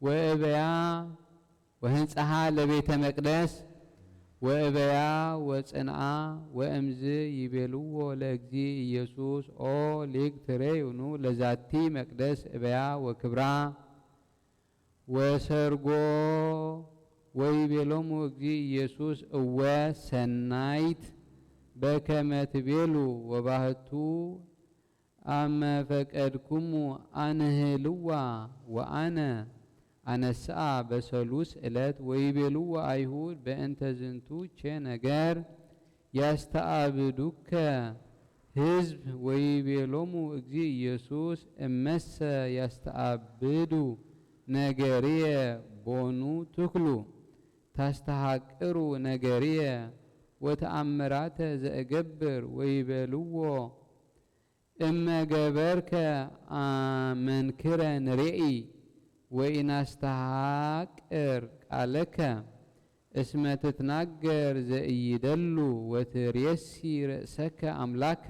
ወእበያ ወህንጽሃ ለቤተ መቅደስ ወእበያ ወጽንዓ ወእምዝ ይቤልዎ ለእግዚእ ኢየሱስ ኦ ሊቅ ትሬዩኑ ለዛቲ መቅደስ እበያ ወክብራ ወሰርጎ ወይቤሎሙ እግዚእ ኢየሱስ እወ ሰናይት በከመ ትቤሉ ወባህቱ አመ ፈቀድኩሙ አንህልዋ ወአነ አነስአ በሰሉስ ዕለት ወይቤልዎ አይሁድ በእንተ ዝንቱ ቼ ነገር ያስተአብዱከ ሕዝብ ወይቤሎሙ እግዚእ ኢየሱስ እመሰ ያስተአብዱ ነገርየ ቦኑ ትክሉ ታስተሃቅሩ ነገርየ ወተአምራተ ዘእገብር ወይቤልዎ እመ ገበርከ መንክረ ንሬኢ ወኢናስተሃቅር ቃለከ እስመ ትትናገር ዘኢይደሉ ወትሬሲ ርእሰከ አምላከ።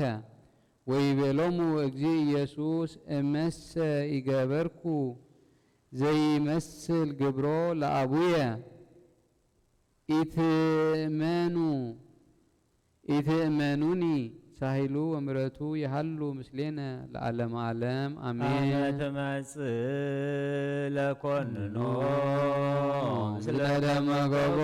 ወይቤሎሙ እግዚእ ኢየሱስ እመሰ ኢገበርኩ ዘይመስል ግብሮ ለአቡየ ኢትእመኑ ኢትእመኑኒ ሳህሉ ወምረቱ ይሃሉ ምስሌነ ለዓለመ ዓለም አሜን። አመ ትመጽእ ለኮንኖ ምስለ ደመ ገቦ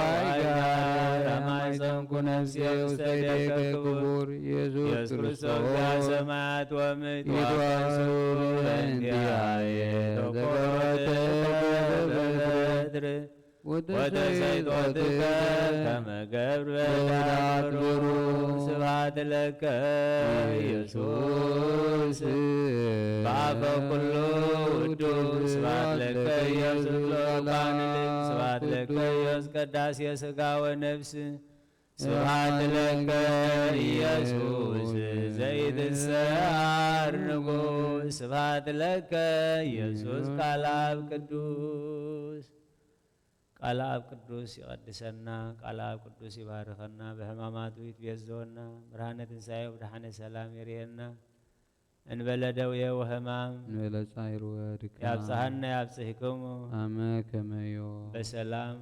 አይጋር አማይፀንኩ ነፍሴ ውስተ እዴከ ክቡር ኢየሱስ ኢየሱስ ክርስቶስ ክርስቶስ ሰማያት ወምድር ይትዋሱ እንዲያየ ተቆረጠ በበትር ወተሰይጦትከ ከመ ገብር በዳብሩ። ስብሐት ለከ ኢየሱስ በአፈ ኩሉ ውዱስ። ስብሐት ለከ ኢየሱስ ለወልድ። ስብሐት ለከ ኢየሱስ ቀዳሴ ሥጋ ወነፍስ። ስብሐት ለከ ኢየሱስ ዘኢትሰዓር ንጉሥ። ስብሐት ለከ ኢየሱስ ቃል አብ ቅዱስ። ቃል ኣብ ቅዱስ ይቐድሰና፣ ቃል ኣብ ቅዱስ ይባርከና፣ ብሕማማቱ ይትቤዘወና፣ ብርሃነ ትንሳኤ ብድሓነ ሰላም የርእየና። እንበለ ደውየ ወህማም እንበለ ጻይር ወድካም ያብጽሐና ያብጽሕክሙ። ኣመ ከመዮ በሰላም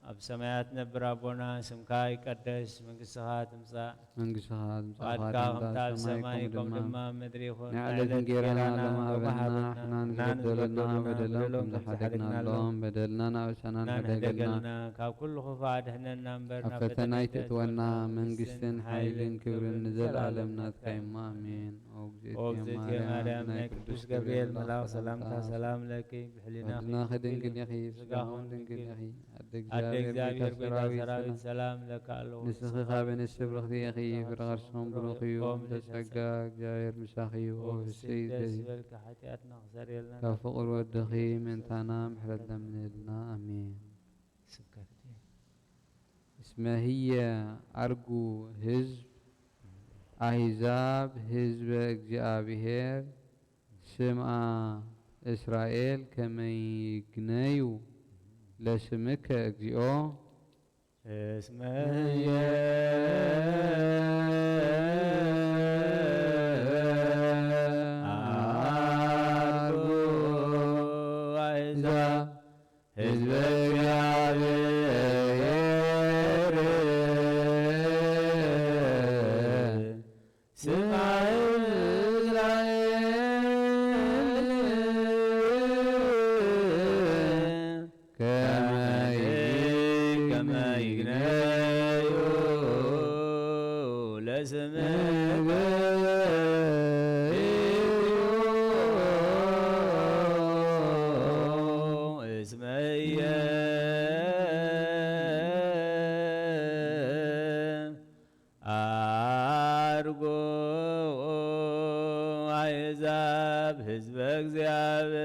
ኣብ ሰማያት ነብር ኣቦና፣ ስምካ ይቀደስ፣ መንግስትኻ ትምጻእ፣ መንግስትኻ ትምጻእ፣ ፍቓድካ ፍቓድካ ከምታ ኣብ ሰማይ ሰማይ ከምኡ ከምኡ ድማ ድማ ኣብ ምድሪ ይኹን። ናይ ናይ ዕለት ዕለት እንጌራና እንጌራና ሎሚ ሎሚ ሃበና፣ ሃበና፣ ንሕና ንሕና ንዝበደሉና ንዝበደሉና በደሎም በደሎም ከም ከም ዝሓደግናሎም፣ ዝሓደግናሎም፣ በደልናን ኣበሳናን ሕደገልና። ሕደገልና፣ ካብ ኩሉ ክፉእ ኣድሕነና እምበር፣ ኣብ ናብ ፈተና ፈተና ኣይተእትወና፣ ኣይተእትወና፣ መንግስትን መንግስትን ሓይልን ሓይልን ክብርን ክብርን ንዘለኣለም ንዘለኣለም ናትካ እዩ። ናትካ እዩ። ኣሜን። ኣሜን። ኦ እግዝእትየ ኦ እግዝእትየ ማርያም፣ ማርያም፣ ናይ ናይ ቅዱስ ቅዱስ ገብርኤል ገብርኤል መልኣኽ መልኣኽ ሰላምታ ሰላምታ ሰላም ለኪ፣ ብሕሊናኺ በድናኺ ድንግል ድንግል ኢኺ፣ ኢኺ፣ ብስጋኹም ስጋኹም ድንግል ድንግል ኢኺ። ኢኺ። ኣደ ኣደ እግዚኣብሔር እግዚኣብሔር ጌታ ጌታ ሰራዊት ሰራዊት ሰላም፣ ሰላም ለካ ኣለዎ። ንስኺ ካብ ኣንስቲ ብርኽቲ ኢኺ፣ ፍረ ከርስኹም ብሩኽ እዩ። ኦም ተጸጋ እግዚኣብሔር ምሳኺ እዩ። ኦ ኦ ፍስሕቲ ደስ ደስ ይበልኪ። ይበልኪ፣ ሓጢኣትና ክሰርየልና ካብ ፍቑር ወድኺ ምእንታና ምሕረት ለምንልና። ኣሜን። ስብከት ድዩ? እስመ ህየ ኣርጉ ህዝብ ኣሂዛብ ህዝበ እግዚኣብሔር ስምዓ እስራኤል ከመ ይግነዩ ለስምከ እግዚኦ። እስመ ህየ ኣርጉ ኣሕዛብ ህዝበ እግዚኣብሔር ስምዓ እስራኤል ከመ ከመ ይግነዩ ለስምከ እስመ ህየ ኣርጎ ኣሕዛብ ህዝበ እግዚኣብሔር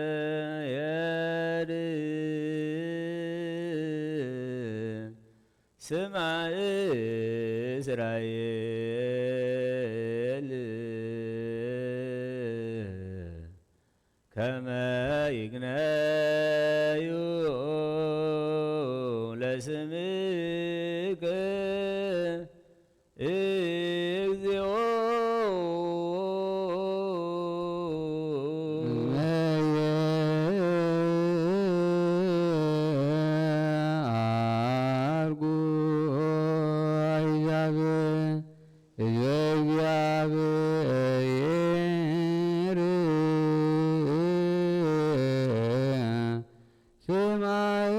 ስምዓ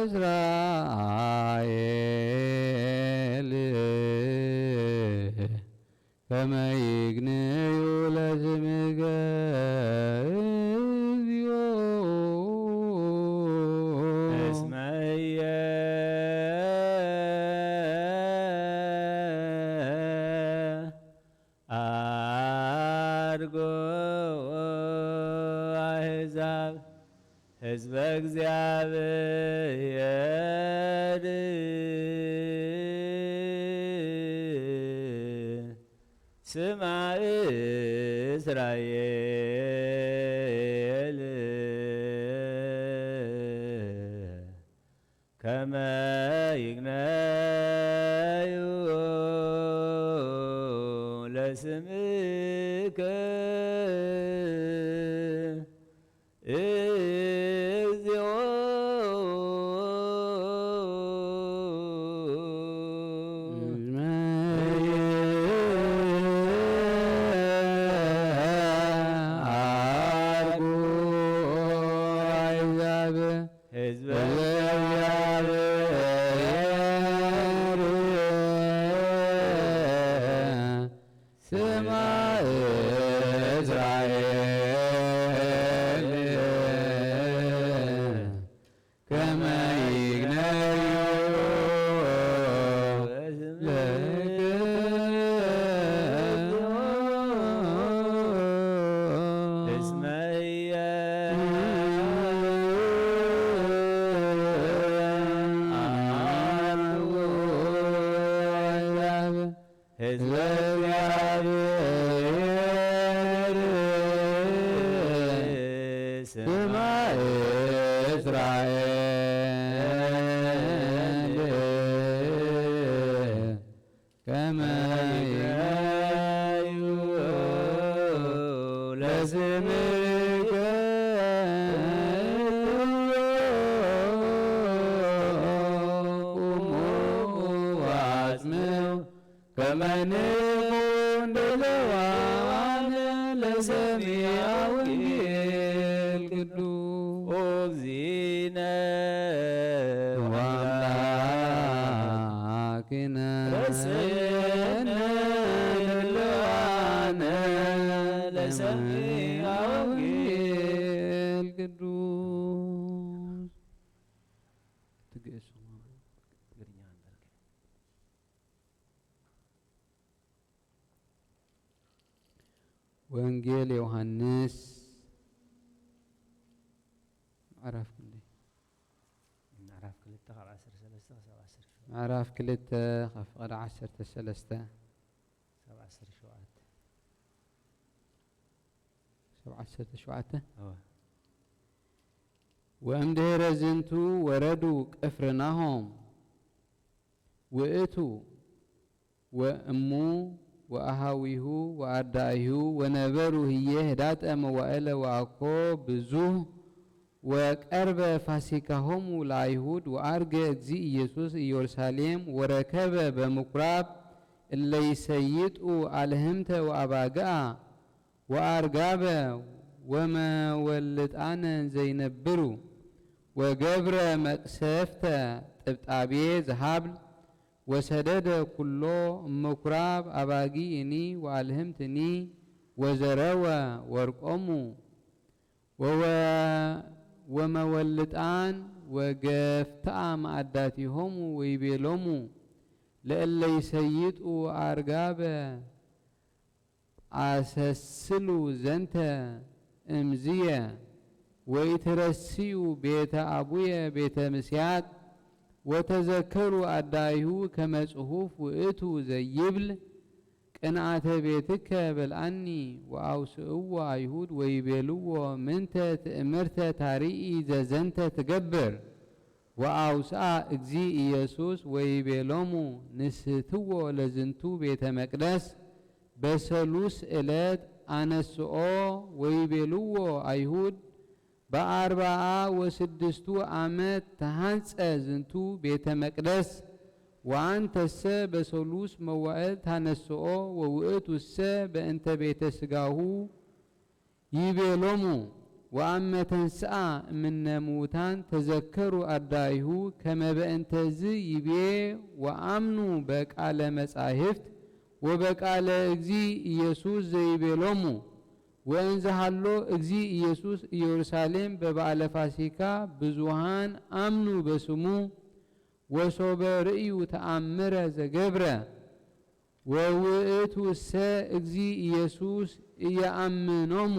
እስራኤል ከመ ይግነዩ ለስምከ እግዚኦ። እስመ አርጉ አሕዛብ ህዝበ እግዚአብሔር ስማ እስራኤል ከመ ይግንዩ ለስምከ እግዚኦ። እስመ እየ አርጎ አሕዛብ ህዝበ እግዚአብሔር ስማ እስራኤል ከመ ይግነዩ ለስምከ እግዚኦ። እስመ አርጉ አሕዛብ ህዝበ እግዚአብሔር ስማ እስራኤል ከመ ይግነዩ ለስምከ። እስመ እየ አርጉ አሕዛብ ህዝበ እግዚአብሔር ስማ እስራኤል ለስምከ ቁሙ ወአጽምው ከመ ንኩን ብዙኃን ለሰሚዐ ወንጌል ቅዱስ። ኦግዚእነ ወአምላክነ ርእስነ ድልዋነ ለሰሚዐ ወንጌል ቅዱስ። ትግእሱ ትግርኛ ነበርክ። ወንጌል ዮሃንስ ምዕራፍ ክንደይ? ምዕራፍ ክልተ ካብ ዓሰርተ ሰለስተ ክሳብ ዓሰርተ ሸውዓተ። ምዕራፍ ክልተ ካብ ፍቕዲ ዓሰርተ ሰለስተ ክሳብ ዓሰርተ ሸውዓተ። ክሳብ ዓሰርተ ሸውዓተ? እወ። ወእምድህረ ዝንቱ ወረዱ ቅፍርናሆም ውእቱ ወእሙ ወአሃዊሁ ወአርዳኢሁ ወነበሩ ህዬ ህዳጠ መዋእለ ወአኮ ብዙህ ወቀርበ ፋሲካሆሙ ለአይሁድ ወዐርገ እግዚእ ኢየሱስ ኢየሩሳሌም ወረከበ በምኩራብ እለ ይሰይጡ አልህምተ ወአባግዓ ወአርጋበ ወመወልጣነ ዘይነብሩ ወገብረ መቅሰፍተ ጥብጣቤ ዘሃብል ወሰደደ ኩሎ እምኩራብ አባጊእኒ ወአልህምትኒ ወዘረወ ወርቆሙ ወወ-፣ ወመወልጣን ወገፍትአ መአዳቲሆሙ ወይቤሎሙ ለእለ ይሰይጡ አርጋበ አሰስሉ ዘንተ እምዝየ ወኢትረስዩ ቤተ አቡየ ቤተ ምስያጥ ወተዘከሩ አዳይሁ ከመ ጽሑፍ ውእቱ ዘይብል ቅንኣተ ቤትከ በልዓኒ። ወአውስእዎ አይሁድ ወይቤልዎ ምንተ ትእምርተ ታርኢ ዘዘንተ ትገብር። ወአውስአ እግዚእ ኢየሱስ ወይቤሎሙ ንስሕትዎ ለዝንቱ ቤተ መቅደስ በሰሉስ ዕለት አነስኦ። ወይቤልዎ አይሁድ በአርብዓ ወስድስቱ ዓመት ተሃንጸ ዝንቱ ቤተ መቅደስ ወአንተሰ በሰሉስ መዋእል ታነስኦ። ወውእቱሰ በእንተ ቤተ ስጋሁ ይቤሎሙ ወአመ ተንስአ እምነ ምዉታን ተዘከሩ አርዳኢሁ ከመ በእንተዝ ይቤ ወአምኑ በቃለ መጻሕፍት ወበቃለ እግዚእ ኢየሱስ ዘይቤሎሙ። ወእንዘ ሃሎ እግዚእ ኢየሱስ ኢየሩሳሌም በበዓለ ፋሲካ ብዙሃን አምኑ በስሙ ወሶበ ርእዩ ተአምረ ዘገብረ ወውእቱሰ እግዚእ ኢየሱስ ኢየአምኖሙ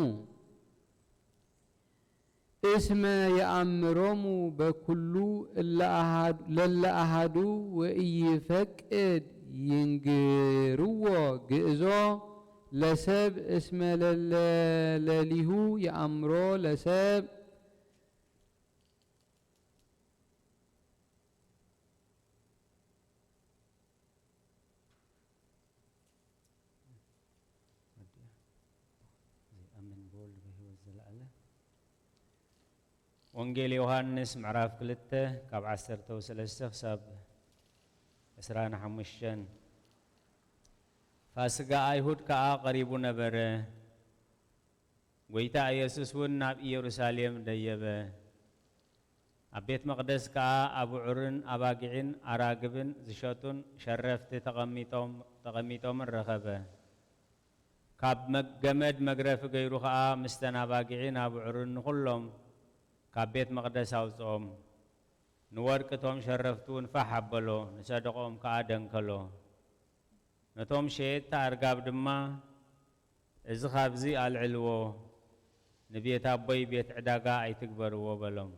እስመ የአምሮሙ በኩሉ እለ አሃዱ፣ ለለ አሃዱ ወኢይፈቅድ ይንግርዎ ግእዞ ለሰብ እስመ ለለ ለሊሁ የአምሮ ለሰብ። ወዲኣ። ዘይኣምን ብወልድ በህይወት ዘለኣለ። ወንጌል ዮሃንስ ምዕራፍ ክልተ ካብ ዓሰርተ ወሰለስተ ክሳብ ዕስራን ሓሙሽተን። ፋስጋ ኣይሁድ ከኣ ቀሪቡ ነበረ። ጐይታ ኢየሱስ እውን ናብ ኢየሩሳሌም ደየበ። ኣብ ቤት መቕደስ ከኣ ኣቡዑርን ኣባጊዕን ኣራግብን ዝሸጡን ሸረፍቲ ተቐሚጦም-፣ ተቐሚጦምን ረኸበ። ካብ መግ-፣ ገመድ መግረፊ ገይሩ ኸኣ ምስተን ኣባጊዕን ኣቡዑርን ንኹሎም ካብ ቤት መቕደስ ኣውጽኦም። ንወርቂ እቶም ሸረፍቲ እውን ፋሕ ኣበሎ፣ ንሰደቕኦም ከኣ ደንከሎ። ነቶም ሸየጥቲ ኣርጋብ ድማ፣ "እዚ ኻብዚ ኣልዕልዎ፣ ንቤት ኣቦይ ቤት ዕዳጋ ኣይትግበርዎ" በሎም።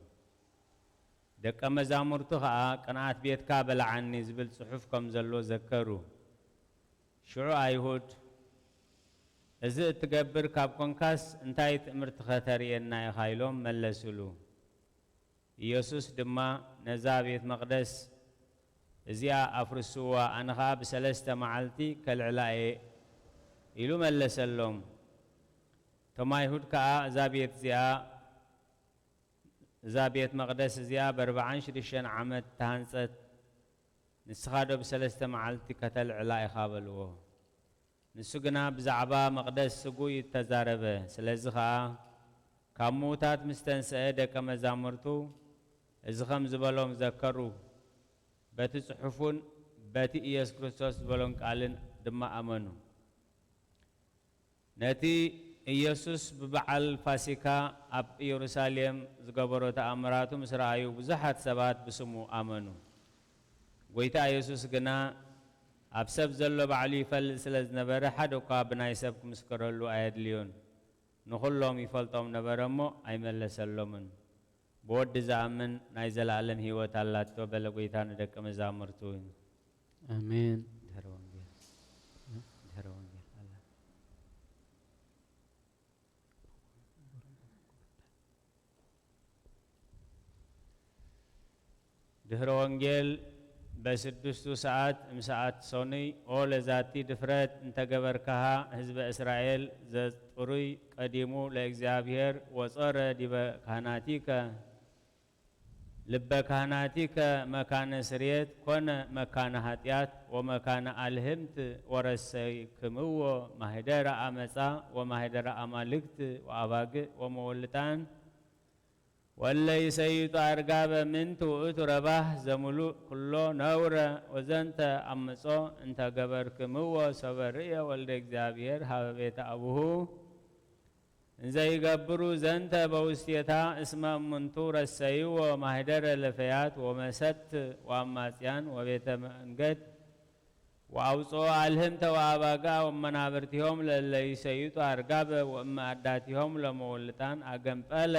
ደቀ መዛሙርቱ ኸኣ፣ "ቅንኣት ቤትካ በልዓኒ" ዝብል ጽሑፍ ከም ዘሎ ዘከሩ። ሽዑ ኣይሁድ፣ "እዚ እትገብር ካብ ኰንካስ፣ እንታይ ትእምርትኸ ተርእየና ኢኻ?" ኢሎም መለሱሉ። ኢየሱስ ድማ፣ "ነዛ ቤት መቕደስ እዚኣ ኣፍርስዋ፣ ኣነ ኸኣ ብሰለስተ መዓልቲ ከልዕላ እየ" ኢሉ መለሰሎም። እቶም ኣይሁድ ከኣ፣ "እዛ ቤት እዚኣ፣ እዛ ቤት መቕደስ እዚኣ ብኣርብዓን ሽዱሽተን ዓመት ተሃንጸት፣ ንስኻ ዶ ብሰለስተ መዓልቲ ከተልዕላ ኢኻ?" በልዎ። ንሱ ግና ብዛዕባ መቕደስ ስጉይ ተዛረበ። ስለዚ ኸኣ፣ ካብ ምዉታት ምስ ተንስአ፣ ደቀ መዛሙርቱ እዚ ኸም ዝበሎም ዘከሩ። በቲ ጽሑፉን በቲ ኢየሱስ ክርስቶስ ዝበሎን ቃልን ድማ ኣመኑ። ነቲ ኢየሱስ ብበዓል ፋሲካ ኣብ ኢየሩሳሌም ዝገበሮ ተኣምራቱ ምስ ረኣዩ፣ ብዙሓት ሰባት ብስሙ ኣመኑ። ጐይታ ኢየሱስ ግና ኣብ ሰብ ዘሎ ባዕሉ ይፈልጥ ስለ ዝነበረ፣ ሓደ እኳ ብናይ ሰብ ክምስክረሉ ኣየድልዮን። ንኹሎም ይፈልጦም ነበረ እሞ ኣይመለሰሎምን። "ብወዲ ዝኣምን ናይ ዘለኣለም ህይወት ኣላቶ" በለ ጐይታ ንደቀ መዛሙርቱ። ኣሜን። ድሕረ ወንጌል፣ ድሕረ ወንጌል ኣላ። ድሕረ ወንጌል በስድስቱ ሰዓት እምሰዓት ሶኑይ፣ ኦ ለዛቲ ድፍረት እንተ ገበርካሃ ህዝበ እስራኤል ዘጥሩይ ቀዲሙ ለእግዚኣብሔር ወጾረ ዲበ ካህናቲከ፣ ልበ ካህናቲከ መካነ ስርየት ኮነ መካነ ኃጢአት ወመካነ አልህምት ወረሰይክምዎ ማህደረ አመፃ ወማህደረ አማልክት ወአባግዕ ወመወልጣን ወለ ይሰይጡ አርጋበ ምንት ውእቱ ረባህ ዘምሉእ ኩሎ ነውረ ወዘንተ አምጾ እንተ ገበርክምዎ ሶበ ርእየ ወልደ እግዚኣብሔር ሀበ ቤተ አቡሁ እንዘ ይገብሩ ዘንተ በውስቴታ እስመ እሙንቱ ረሰይዎ ማህደረ ለፈያት ወመሰት ወአማጽያን ወቤተ መንገድ ወአውፅኦ አልህምተ ወአባጋ ወመናብርቲሆም ለለ ይሰይጡ አርጋበ ወእመ አዳቲሆም ለመወልጣን አገምጠለ።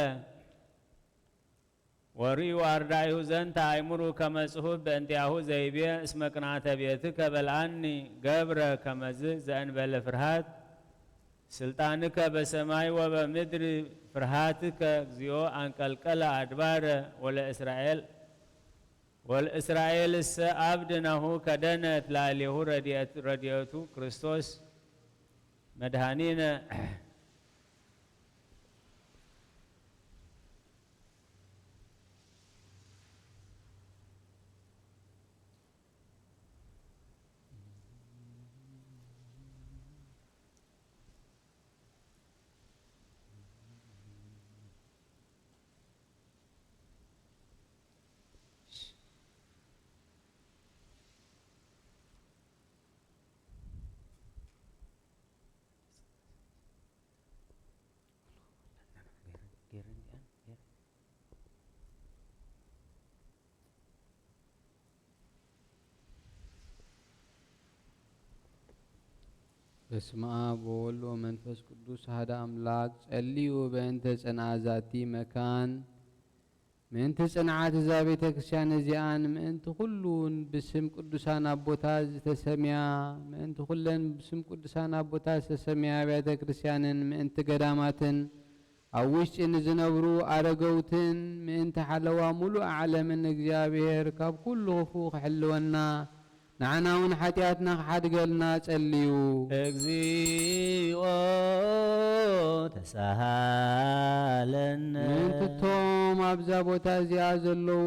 ወርእዩ አርዳኢሁ ዘንተ አይምሩ ከመ ጽሑፍ በእንቲአሁ ዘይቤ እስመ ቅንዓተ ቤትከ በልዓኒ ገብረ ከመዝ ዘእንበለ ፍርሃት ስልጣንከ በሰማይ ወበምድር ፍርሃትከ እግዚኦ አንቀልቀለ አድባረ ወለእስራኤል ወለእስራኤልሰ አብድ ናሁ ከደነት ላዕሌሁ ረድኤት ረድኤቱ ክርስቶስ መድኃኒነ። በስመ አብ ወወልድ ወመንፈስ ቅዱስ አሐደ አምላክ። ጸልዩ በእንተ ጽንዓት ዛቲ መካን። ምእንቲ ጽንዓት እዛ ቤተ ክርስቲያን እዚኣን፣ ምእንቲ ኩሉን ብስም ቅዱሳን ኣቦታት ዝተሰምያ፣ ምእንቲ ኩለን ብስም ቅዱሳን ኣቦታት ዝተሰምያ ኣብያተ ክርስቲያንን ምእንቲ ገዳማትን፣ ኣብ ውሽጢ ንዝነብሩ ኣረገውትን ምእንቲ ሓለዋ ሙሉእ ዓለምን እግዚኣብሔር ካብ ኩሉ ክፉእ ክሕልወና፣ ንዓና እውን ሓጢኣትና ክሓድገልና ጸልዩ። እግዚኦ ተሳሃለነ። ምእንቲ እቶም ኣብዛ ቦታ እዚኣ ዘለዉ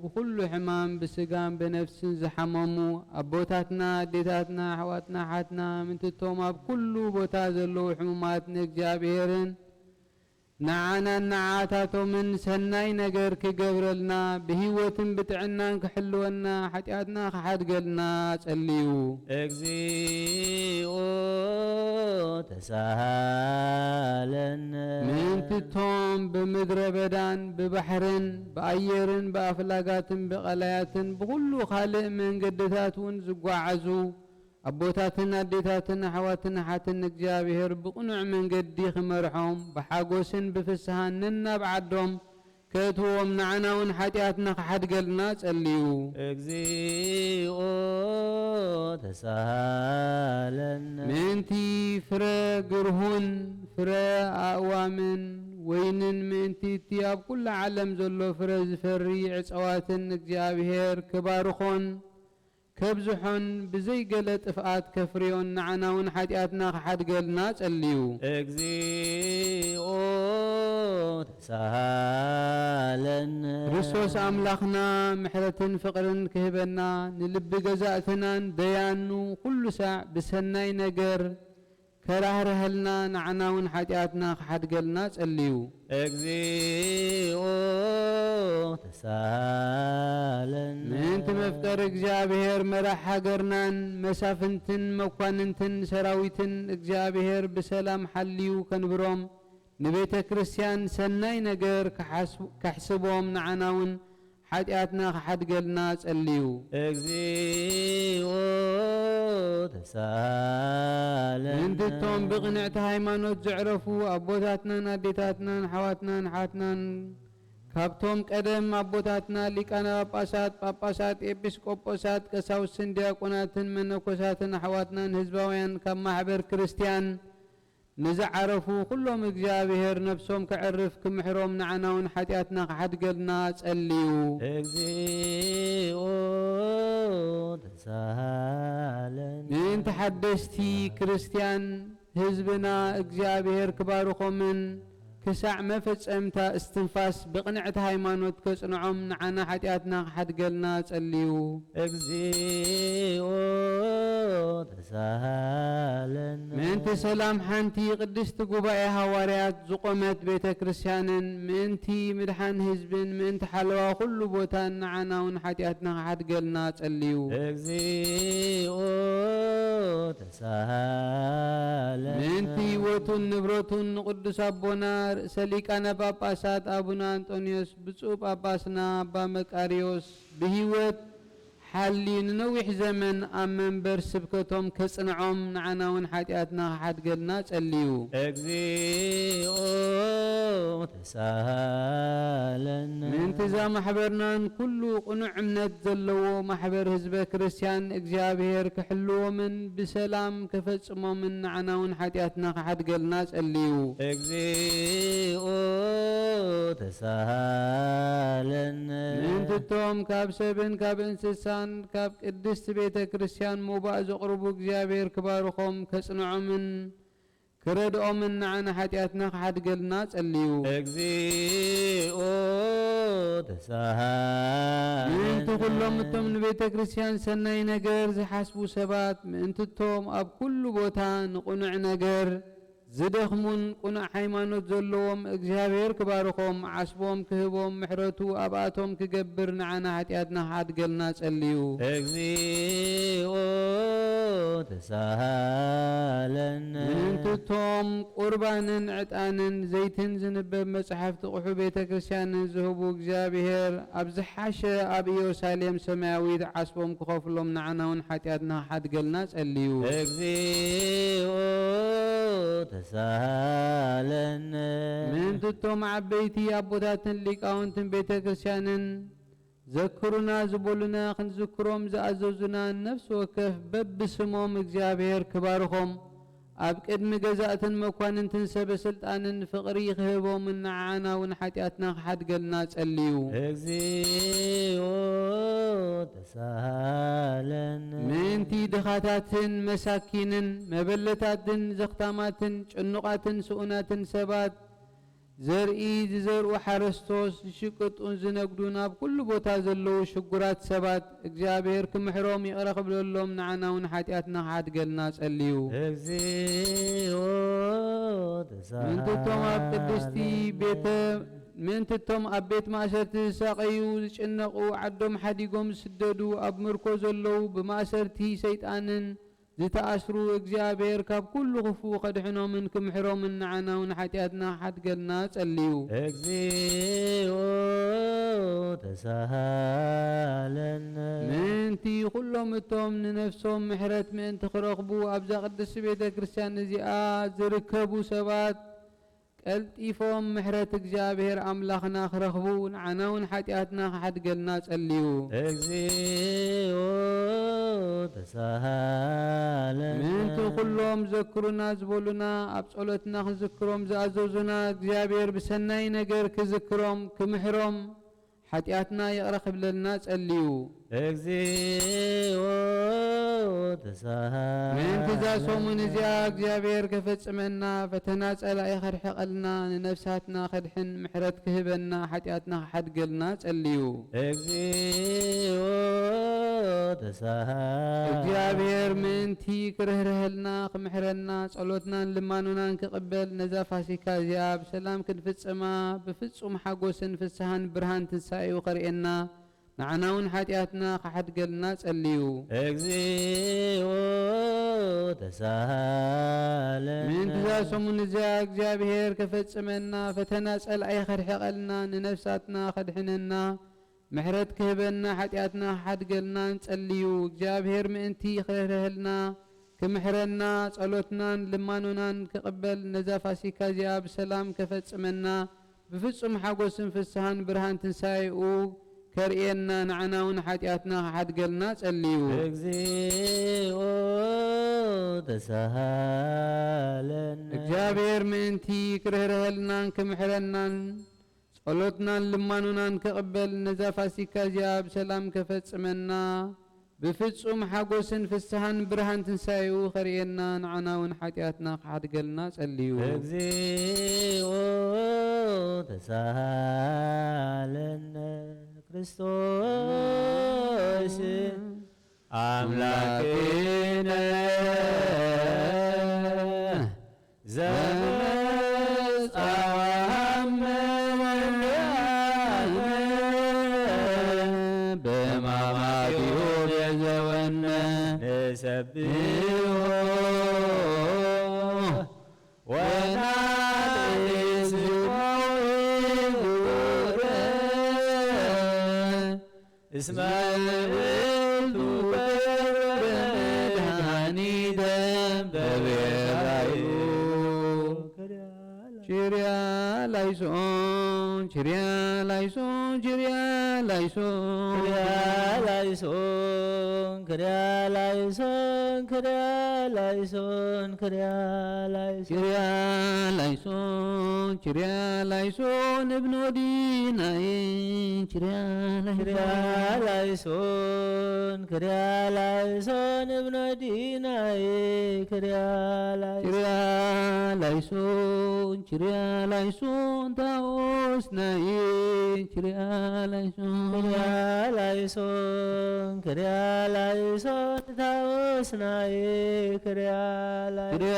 ብኹሉ ሕማም ብስጋን ብነፍስን ዝሓመሙ ኣቦታትና፣ ኣዴታትና፣ ኣሕዋትና፣ ሓትና፣ ምእንቲ እቶም ኣብ ኩሉ ቦታ ዘለዉ ሕሙማት ንእግዚኣብሔርን ንዓናን ንዓታቶምን ሰናይ ነገር ክገብረልና፣ ብህይወትን ብጥዕናን ክሕልወና፣ ሓጢኣትና ክሓድገልና ጸልዩ። እግዚኦ ተሳሃለነ። ምእንቲ እቶም ብምድረ በዳን ብባሕርን ብኣየርን ብኣፍላጋትን ብቐላያትን ብኹሉ ካልእ መንገድታት እውን ዝጓዓዙ ኣቦታትን ኣዴታትን ኣሕዋትን ኣሓትን እግዚኣብሔር ብቕኑዕ መንገዲ ክመርሖም ብሓጎስን ብፍስሃን ነናብ ዓዶም ከእትዎም ንዓና እውን ሓጢኣትና ክሓድገልና ጸልዩ። እግዚኦ ተሳሃለነ። ምእንቲ ፍረ ግርሁን ፍረ ኣእዋምን ወይንን ምእንቲ እቲ ኣብ ኩሉ ዓለም ዘሎ ፍረ ዝፈሪ ዕጸዋትን እግዚኣብሔር ክባርኾን ከብዝሖን ብዘይ ገለ ጥፍኣት ከፍርዮን ንዓና እውን ሓጢኣትና ክሓድገልና ጸልዩ። እግዚኦ ተሳሃለነ። ክርስቶስ ኣምላኽና ምሕረትን ፍቕርን ክህበና ንልቢ ገዛእትናን ደያኑ ኩሉ ሳዕ ብሰናይ ነገር ከራህርሀልና ንዓና እውን ሓጢኣትና ክሓድገልና ጸልዩ። እግዚኦ ተሳሃለነ። ምእንቲ መፍቀሪ እግዚኣብሔር መራሕ ሃገርናን መሳፍንትን መኳንንትን ሰራዊትን እግዚኣብሔር ብሰላም ሓልዩ ከንብሮም ንቤተ ክርስቲያን ሰናይ ነገር ክሓስብ- ከሕስቦም ንዓና እውን ሓጢኣትና ክሓድገልና ጸልዩ። እግዚኦ ተሳሃለነ። ምእንቲ እቶም ብቕንዕቲ ሃይማኖት ዘዕረፉ ኣቦታትናን ኣዴታትናን ኣሕዋትናን ኣሓትናን ካብቶም ቀደም ኣቦታትና ሊቃነ ጳጳሳት፣ ጳጳሳት፣ ኤጲስቆጶሳት፣ ቀሳውስትን ዲያቆናትን መነኮሳትን ኣሕዋትናን ህዝባውያን ካብ ማሕበር ክርስቲያን ንዝዓረፉ ኩሎም እግዚኣብሔር ነብሶም ከዕርፍ ክምሕሮም ንዓና እውን ሓጢኣትና ክሓድገልና ጸልዩ። እግዚኦ ተሳሃለነ። ምእንቲ ሓደስቲ ክርስቲያን ህዝብና እግዚኣብሔር ክባርኾምን ክሳዕ መፈጸምታ እስትንፋስ ብቕንዕቲ ሃይማኖት ከጽንዖም ንዓና ሓጢኣትና ክሓድገልና ጸልዩ። እግዚኦ ተሳሃለነ። ምእንቲ ሰላም ሓንቲ ቅድስቲ ጉባኤ ሃዋርያት ዝቖመት ቤተ ክርስቲያንን ምእንቲ ምድሓን ህዝብን ምእንቲ ሓለዋ ኩሉ ቦታን ንዓና እውን ሓጢኣትና ክሓድገልና ጸልዩ። እግዚኦ ተሳሃለነ። ምእንቲ ህይወቱን ንብረቱን ንቅዱስ ኣቦና ርእሰ ሊቃነ ጳጳሳት ኣቡነ ኣንጦንዮስ ብፁዕ ጳጳስና ኣባ መቃርዮስ ብህይወት ሓልዩ ንነዊሕ ዘመን ኣብ መንበር ስብከቶም ከጽንዖም ንዓና እውን ሓጢኣትና ክሓድገልና ጸልዩ። እግዚኦ ተሳሃለነ። ምእንቲ እዛ ማሕበርናን ኩሉ ቅኑዕ እምነት ዘለዎ ማሕበር ህዝበ ክርስቲያን እግዚኣብሔር ክሕልዎምን ብሰላም ከፈጽሞምን ንዓና እውን ሓጢኣትና ክሓድገልና ጸልዩ። እግዚኦ ተሳሃለነ። ምእንቲ እቶም ካብ ሰብን ካብ እንስሳን ካብ ቅድስቲ ቤተ ክርስቲያን ሙባእ ዘቕርቡ እግዚኣብሔር ክባርኾም ከጽንዖምን ክረድኦምን ንዓና ሓጢኣትና ክሓድገልና ጸልዩ። እግዚኦ ተሳሃለነ። ምእንቲ ኩሎም እቶም ንቤተ ክርስቲያን ሰናይ ነገር ዝሓስቡ ሰባት ምእንቲ እቶም ኣብ ኩሉ ቦታ ንቕኑዕ ነገር ዝደኽሙን ቅኑዕ ሃይማኖት ዘለዎም እግዚኣብሔር ክባርኾም ዓስቦም ክህቦም ምሕረቱ ኣብኣቶም ክገብር ንዓና ሓጢኣትና ክሓድገልና ጸልዩ። እግዚኦ ተሳሃለነ። ምእንቲ እቶም ቁርባንን ዕጣንን ዘይትን ዝንበብ መጽሓፍ ትቑሑ ቤተ ክርስቲያንን ዝህቡ እግዚኣብሔር ኣብ ዝሓሸ ኣብ ኢየሩሳሌም ሰማያዊት ዓስቦም ክኸፍሎም ንዓና እውን ሓጢኣትና ክሓድገልና ጸልዩ። እግዚኦ ተሳሃለነ። ምእንቲ እቶም ዓበይቲ ኣቦታትን ሊቃውንትን ቤተ ክርስቲያንን ዘክሩና ዝበሉና ክንዝክሮም ዝኣዘዙና ነፍሲ ወከፍ በብስሞም እግዚኣብሔር ክባርኾም ኣብ ቅድሚ ገዛእትን መኳንንትን ሰበ ስልጣንን ፍቕሪ ክህቦምን ንዓና እውን ሓጢኣትና ክሓድገልና ጸልዩ። እግዚኦ ተሳሃለነ። ምእንቲ ድኻታትን መሳኪንን መበለታትን ዘኽታማትን ጭኑቓትን ስኡናትን ሰባት ዘርኢ ዝዘርኡ ሓረስቶስ ዝሽቅጡን ዝነግዱን ኣብ ኩሉ ቦታ ዘለዉ ሽጉራት ሰባት እግዚኣብሔር ክምሕሮም ይቕረ ክብለሎም ንዓና እውን ሓጢኣትና ክሓድገልና ጸልዩ። እግዚኦ ተሳሃለነ። ምእንቲ እቶም ኣብ ቅድስቲ ቤተ ምእንቲ እቶም ኣብ ቤት ማእሰርቲ ዝሳቐዩ ዝጭነቑ ዓዶም ሓዲጎም ዝስደዱ ኣብ ምርኮ ዘለዉ ብማእሰርቲ ሰይጣንን ዝተኣስሩ እግዚኣብሔር ካብ ኩሉ ክፉእ ከድሕኖምን ክምሕሮምን ንዓና እውን ሓጢኣትና ክሓድገልና ጸልዩ። እግዚኦ ተሳሃለነ። ምእንቲ ኩሎም እቶም ንነፍሶም ምሕረት ምእንቲ ክረኽቡ ኣብዛ ቅድስቲ ቤተ ክርስቲያን እዚኣ ዝርከቡ ሰባት ቀልጢፎም ምሕረት እግዚኣብሔር ኣምላኽና ክረኽቡ ንዓና እውን ሓጢኣትና ክሓድገልና ጸልዩ። እግዚኦ ተሳሃለነ። ምእንቲ ኩሎም ዘክሩና ዝበሉና ኣብ ጸሎትና ክዝክሮም ዝኣዘዙና እግዚኣብሔር ብሰናይ ነገር ክዝክሮም ክምሕሮም ሓጢኣትና ይቕረ ክብለልና ጸልዩ። እግዚኦ ተሳሃለ። ምእንቲ እዛ ሰሙን እዚኣ እግዚኣብሔር ከፈጽመና፣ ፈተና ጸላኢ ከርሕቐልና፣ ንነፍሳትና ከድሕን፣ ምሕረት ክህበና፣ ሓጢኣትና ክሓድገልና ጸልዩ። እግዚኦ ተሳሃለ። እግዚኣብሔር ምእንቲ ክርህርሀልና፣ ክምሕረና፣ ጸሎትናን ልማኖናን ክቕበል፣ ነዛ ፋሲካ እዚኣ ብሰላም ክንፍጽማ፣ ብፍጹም ሓጎስን ፍስሃን ብርሃን ትንሳኤኡ ከርእየና፣ ንዓና እውን ሓጢኣትና ክሓድገልና ጸልዩ። እግዚኦ ተሳሃለነ። ምእንቲ እዛ ሰሙን እዚኣ እግዚኣብሔር ከፈጽመና፣ ፈተና ጸላኢ ከርሕቐልና፣ ንነፍሳትና ከድሕነና፣ ምሕረት ክህበና፣ ሓጢኣትና ክሓድገልና ንጸልዩ። እግዚኣብሔር ምእንቲ ክርህርሀልና፣ ክምሕረና፣ ጸሎትናን ልማኖናን ክቕበል፣ ነዛ ፋሲካ እዚኣ ብሰላም ከፈጽመና፣ ብፍጹም ሓጎስን ፍስሃን ብርሃን ትንሳኤኡ ከርእየና፣ ንዓና እውን ሓጢኣትና ክሓድገልና ጸልዩ። እግዚኦ ተሳሃለነ። እግዚኣብሔር ምእንቲ ክርህርሀልናን ክምሕረናን፣ ጸሎትናን ልማኖናን ክቕበል፣ ነዛ ፋሲካ እዚኣ ብሰላም ከፈጽመና፣ ብፍጹም ሓጎስን ፍስሃን ብርሃን ትንሳኤኡ ከርእየና፣ ንዓና እውን ሓጢኣትና ክሓድገልና ጸልዩ። እግዚኦ ተሳሃለነ። ክርስቶስ ኣምላክነ ዘመጻወሃመ በማማቲሁ ቤዘወነ ንሰብሖ ወናእዜዝ ስሙ ክቡር እስመ ውእቱ መድኃኒተ በቤዛዩ። ኪርያ ላይሶን፣ ኪርያ ላይሶን፣ ኪርያ ላይሶን። ኪርያ ላይሶን፣ ኪርያ ላይሶን፣ ኪርያ ላይሶን፣ ኪርያ ላይሶን። ኪርያ ላይሶን፣ ኪርያ ላይሶን፣ እብኖዲናይ፣ ኪርያ ላይሶን። ኪርያ ላይሶን፣ ኪርያ ላይሶን፣ እብኖዲናይ፣ ኪርያ ላይሶን። ኪርያ ላይሶን፣ ኪርያ ላይሶን፣ ታኦስናይ፣ ኪርያ ላይሶን። ኪርያ ላይሶን፣ ኪርያ ላይሶን፣ ታኦስናይ፣ ኪርያ ላይሶን። ኪርያ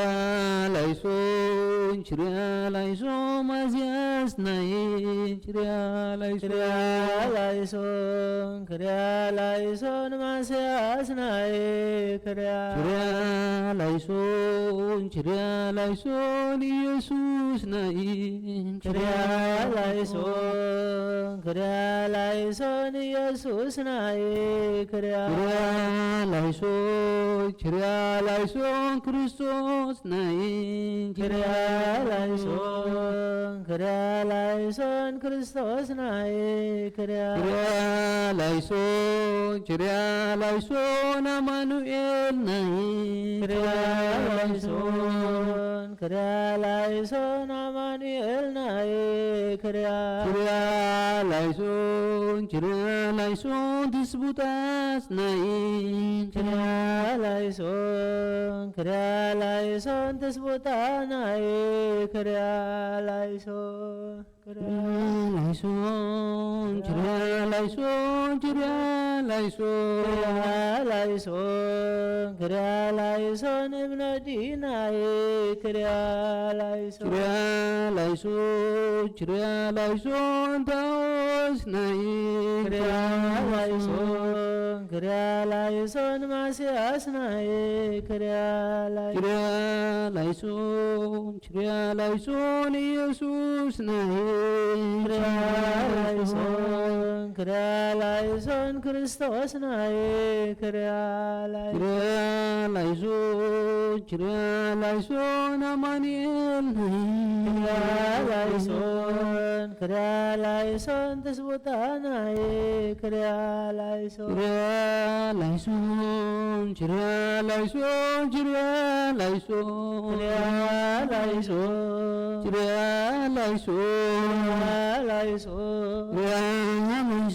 ላይሶን፣ ኪርያ ላይሶን፣ ማስያስናይ፣ ኪርያ ላይሶን። ኪርያ ላይሶን፣ ኪርያ ላይሶን፣ ማስያስናይ፣ ኪርያ። ኪርያ ላይሶን፣ ኪርያ ላይሶን፣ ኢየሱስናይ፣ ኪርያ ላይሶን፣ ኪርያ ላይሶን፣ ኢየሱስናይ፣ ኪርያ። ኪርያ ላይሶን፣ ኪርያ ላይሶን፣ ክርስቶስናይ፣ ኪርያ ላይሶን፣ ኪርያ ላይሶን፣ ክርስቶስናይ፣ ኪርያ። ኪርያ ላይሶን፣ ኪርያ ላይሶን፣ ኣማኑኤልናይ፣ ኪርያ ላይሶን፣ ኪርያ ላይሶን፣ ኣማኑኤልናይ፣ ኪርያ። ኪርያ ላይሶን፣ ኪርያ ላይሶን፣ ትስቡታስናይ፣ ኪርያ ላይሶን፣ ኪርያ ላይሶን፣ ትስቡታናይ፣ ኪርያ ላይሶን። ኪርያ ላይሶን፣ ኪርያ ላይሶን፣ ኪርያ ላይሶን። ኪርያ ላይሶን፣ ኪርያ ላይሶን፣ እብነ ዲናይ፣ ኪርያ ላይሶን። ኪርያ ላይሶን፣ ኪርያ ላይሶን፣ ታኦስናይ፣ ኪርያ ላይሶን፣ ኪርያ ላይሶን፣ ማስያስናይ፣ ኪርያ ላይሶን። ኪርያ ላይሶን፣ ኪርያ ላይሶን፣ ኢየሱስናይ፣ ኪርያ ላይሶን፣ ኪርያ ላይሶን፣ ክርስቶስናይ፣ ኪርያ ላይሶን። ኪርያ ላይሶን፣ ኪርያ ላይሶን፣ ኣማኑኤልናይ፣ ኪርያ ላይሶን፣ ኪርያ ላይሶን፣ ትስቡታናይ፣ ኪርያ ላይሶን። ኪርያ ላይሶን፣ ኪርያ ላይሶን፣ ኪርያ ላይሶን። ኪርያ ላይሶን፣ ኪርያ ላይሶን፣ ኪርያ ላይሶን። ኪርያ ላይሶን፣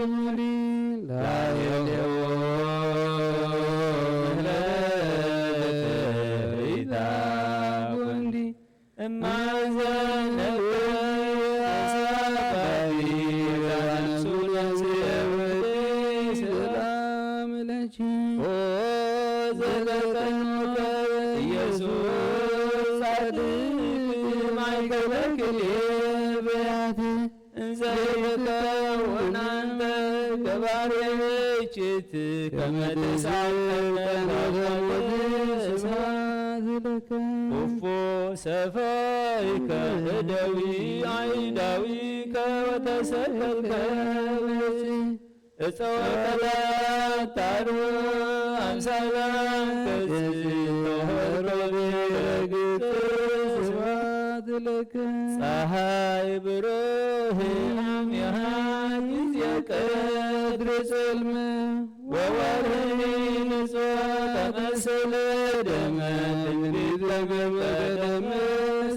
ላዕሌሁ ምሕረት ርኢታ ጎንዲ እማዘነብር ተሳባሪ ዛንሱ ነፍሴ ወዲ ሰላም ለኪ። ኦ ዘተጠመቀ ኢየሱስ ጻድቅ ማእከለ ክልኤ ነቢያት እንዘ ይትከውን አንተ ገባሬ ርችት ከመ ትስዓር ቀመ ሞት ስብሐት ለከ። እፎ ሰፈይከ እደዊ አይዳዊከ ወተሰቀልከ በጽ እፀወ ቀላታሩ አምሳላ ከዚ ተወህሮ ቢረግጥ ስብሐት ለከ። ፀሐይ ብሩህ አሚሃ ጊዜ ቀትር ጽልመ ወወርህኒ ንጹሕ ተመስል ደመ ትንቢት ተገበ ደመ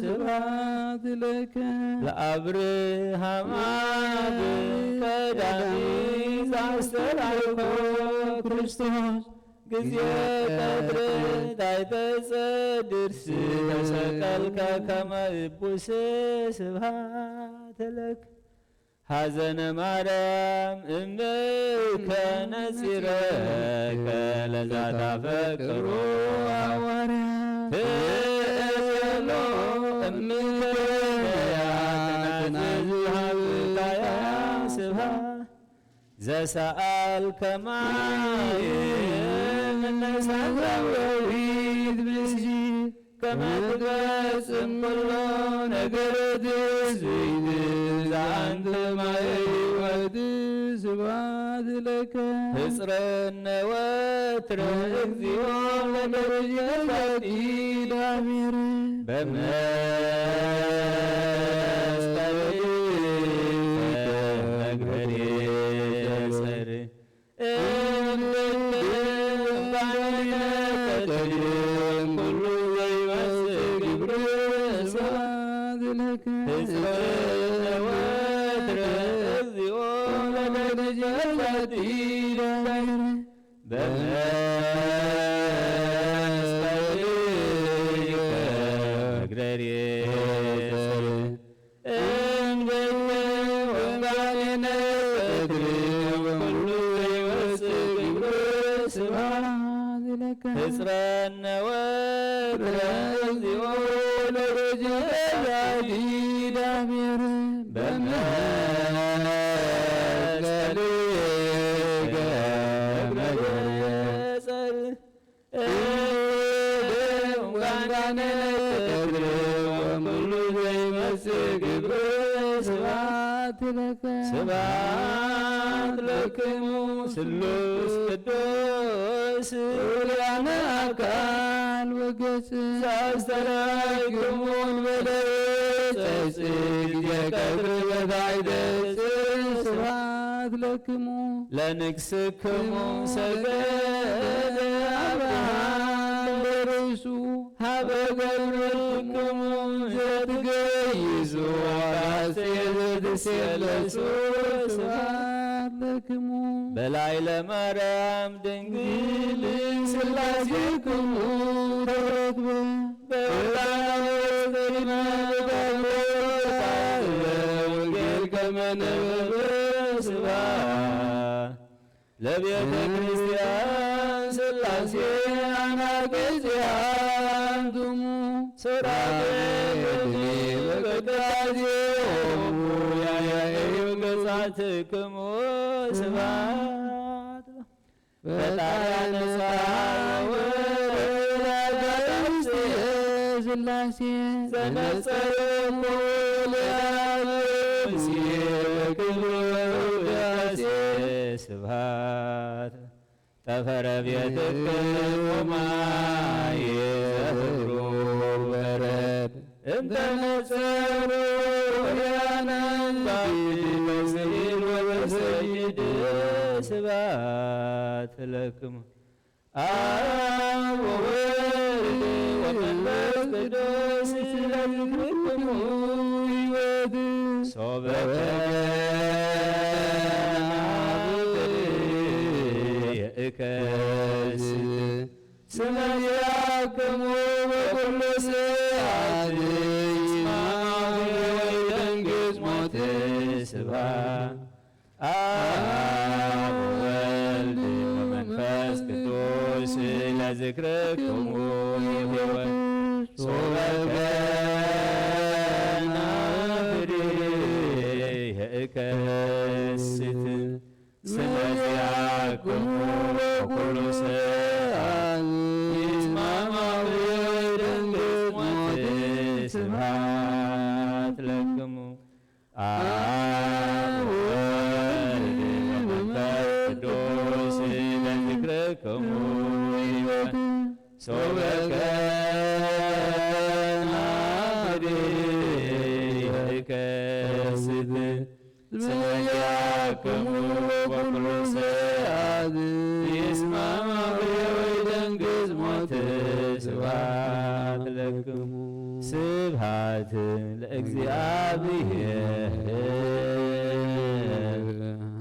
ስብሐት ለከ። ለአብርሃም አብ ቀዳሚ ዘአስተርአይኮ ክርስቶስ ጊዜ ቀትር ታይተጸድርስ ተሰቀልከ ከመ እቡስ ስብሐት ለከ። ሐዘነ ማርያም እምከ ነጺረከ ለዛታፈቅሮ ሐዋርያ ትእሎ እምከ ነያትናዝሃብታያ ስብሐ ዘሰአልከ ማየ እነሳተ ወሪት ብእሲ ከመ ትፈጽም ኩሎ ነገር ትስብእት ዘአንተ ማየ ሕይወት ስብሐት ለከ። ህጽረነ ወትረ እግዚኦ ለደረጀ ዛቲ ዳሚር በመስቀልከ መግበሬ ጸር እንግዲህ ወንጌልን ፍቅርን ወኩሉ ዘይወፅእ ግብር ስብሐት ለከ። ህፅረነ ወትረ እግዚኦ ለደጀ ዛቲ ዳሜር በመስቀልከ መግበሬ ጸር እደም ወንጋነ ተክለ ወኩሉ ዘይመጽእ ግብር ስብሐት ለከ። ስብሐት ለክሙ ስሉስ ቅዱስ እውልያነ አካል ወገጽ ዘአስተርአይክሙ እንበለ ጸጽ ጊዜ ቀትር በታሕተ ስብሐት ለክሙ ለንግስክሙ ሰገደ አብርሃም በርእሱ ሀበ ገብርክሙ ዘትገይሱ አራሴ ዘትሴለሱ ስብሐት ለክሙ በላዕለ ማርያም ድንግል ስላሴክሙ ተረክበ በዮርዳኖስ ገሊመ በዳግሞ ወንጌል ከመ ነበበ ስብሐት ለቤተ ክርስቲያን ስላሴ አናቅጽያ አንትሙ ሱራፌል በቅዳሴሆሙ ያያኤዩ ገጻትክሙ ስብሐት ፈጣሪ አነሳ ወወልድ አጋዕዝተ ስላሴ ዘነጸሩ ኩሉ ምስሌ በክብር ውዳሴ ስብሐት ጠፈረ ቤትክሙ ማየ ዘፍሩ በረድ እንተ ነጸሩ ያነ በስዕል ወበሰይድ ስብሐት ለክሙ አብ ወወልድ ወመንፈስ ቅዱስ ለዝክርክሙ ሕይወት ሶበ ከመ ከስት። ስለዚያክሙ በኩሉ ሰዓት ይስማዕ ወይደንግጽ ሞት ስብሐት። አብ ወልድ ወመንፈስ ቅዱስ ለዝክርክሙ ሕይወት ሶበ ከናፍዴ የእከስት። ስለዚያክሙ በኩሉ ሰዓት ይስማዕ ወይደንግጽ ሞት ስብሐት ለክሙ። አብ ወወልድ ወመንፈስ ቅዱስ ለዝክርክሙ ሕይወት ሶበ ከናፍዴ ይከስት። ስለዚያክሙ በኩሉ ሰዓት ይስማዕ ወይደንግጽ ሞት ስብሐት ለክሙ። ስብሐት ለእግዚአብሔር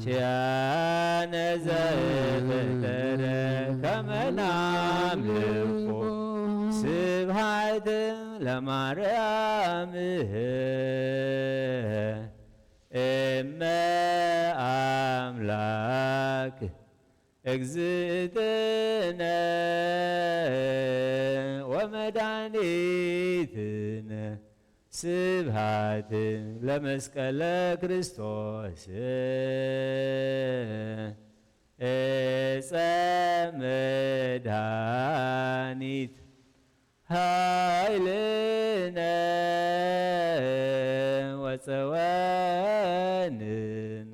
ኪያነ ዘፈጠረ ከመ ናምልኮ። ስብሐት ለማርያም እመ አምላክ እግዝእትነ ወመድኃኒትነ። ስብሐት ለመስቀለ ክርስቶስ ዕፀ መድኃኒት ኃይልነ ወፀወንነ።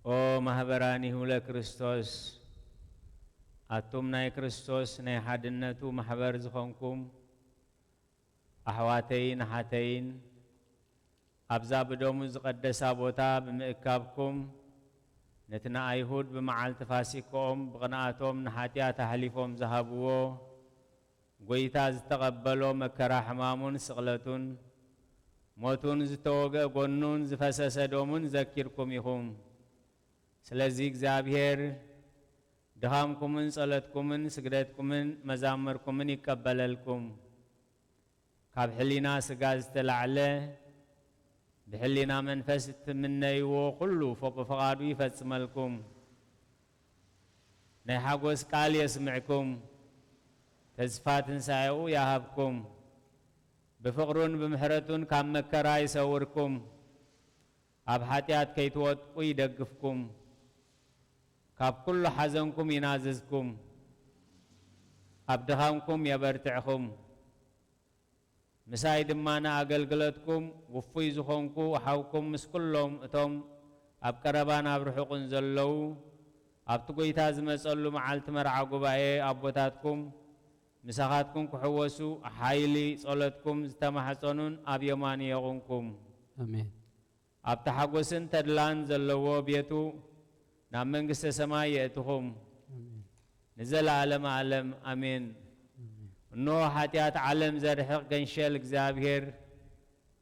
ኦ ማህበራኒሁ ለክርስቶስ፣ ኣቱም ናይ ክርስቶስ ናይ ሓድነቱ ማሕበር ዝኾንኩም ኣሕዋተይን ኣሓተይን፣ ኣብዛ ብደሙ ዝቐደሳ ቦታ ብምእካብኩም፣ ነቲ ንኣይሁድ ብመዓልቲ ፋሲካኦም ብቕንኣቶም ንሓጢኣት ኣሕሊፎም ዝሃብዎ፣ ጐይታ ዝተቐበሎ መከራ ሕማሙን ስቕለቱን፣ ሞቱን ዝተወግአ ጐኑን ዝፈሰሰ ደሙን ዘኪርኩም ኢኹም። ስለዚ እግዚኣብሔር ድኻምኩምን ጸሎትኩምን ስግደትኩምን መዛምርኩምን ይቀበለልኩም። ካብ ሕሊና ስጋ ዝተላዕለ፣ ብሕሊና መንፈስ እትምነይዎ ኩሉ ፎቅ ፍቓዱ ይፈጽመልኩም። ናይ ሓጎስ ቃል የስምዕኩም። ተስፋ ትንሳኤኡ ይሃብኩም። ብፍቕሩን ብምሕረቱን ካብ መከራ ይሰውርኩም። ኣብ ሓጢኣት ከይትወድቁ ይደግፍኩም። ካብ ኩሉ ሓዘንኩም ይናዝዝኩም። ኣብ ድኻምኩም የበርትዕኹም። ምሳይ ድማ ንኣገልግሎትኩም ውፉይ ዝኾንኩ ሓውኩም ምስ ኩሎም እቶም ኣብ ቀረባን ኣብ ርሑቕን ዘለዉ፣ ኣብቲ ጐይታ ዝመጸሉ መዓልቲ መርዓ ጉባኤ ኣቦታትኩም ምሳኻትኩም ክሕወሱ ሓይሊ ጸሎትኩም ዝተማሕጸኑን ኣብ የማኑ የቑምኩም። ኣሜን። ኣብቲ ሓጎስን ተድላን ዘለዎ ቤቱ ናብ መንግስተ ሰማይ የእትኹም። ኣሜን። ንዘለዓለመ ዓለም ኣሜን። ኣሜን። እንሆ ሓጢኣት ዓለም ዘርሕቕ ገንሸል እግዚኣብሔር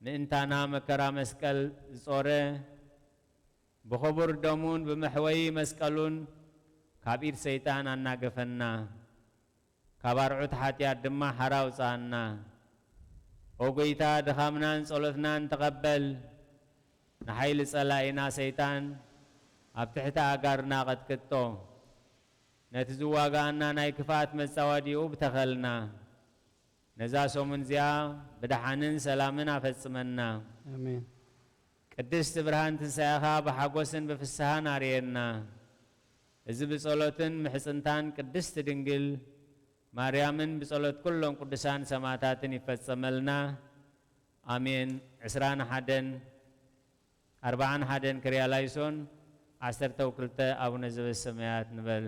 ምእንታና መከራ መስቀል ዝጾረ፣ ብኽቡር ደሙን ብመሕወዪ መስቀሉን ካብ ኢድ ሰይጣን ኣናገፈና። ካብ ኣርዑት ሓጢኣት ድማ ሓራ ኣውጽኣና። ኦ ጐይታ፣ ድኻምናን ጸሎትናን ተቐበል። ንሓይሊ ጸላኢና ሰይጣን ኣብ ትሕቲ ኣእጋርና ቀጥቅጦ። ነቲ ዝዋጋኣና ናይ ክፍኣት መጻወዲኡ ብተኸልና። ነዛ ሰሙን እዚኣ ብደሓንን ሰላምን ኣፈጽመና። ኣሜን። ቅድስቲ ብርሃን ትንሳኤኻ ብሓጎስን ብፍስሃን ኣርእየና። እዚ ብጸሎትን ምሕጽንታን ቅድስቲ ድንግል ማርያምን ብጸሎት ኩሎም ቅዱሳን ሰማዕታትን ይፈጸመልና። ኣሜን። ዕስራን ሓደን፣ ኣርባዓን ሓደን ክርያ ላይሶን፣ ዓሰርተው ክልተ ኣቡነ ዘበሰማያት ንበል።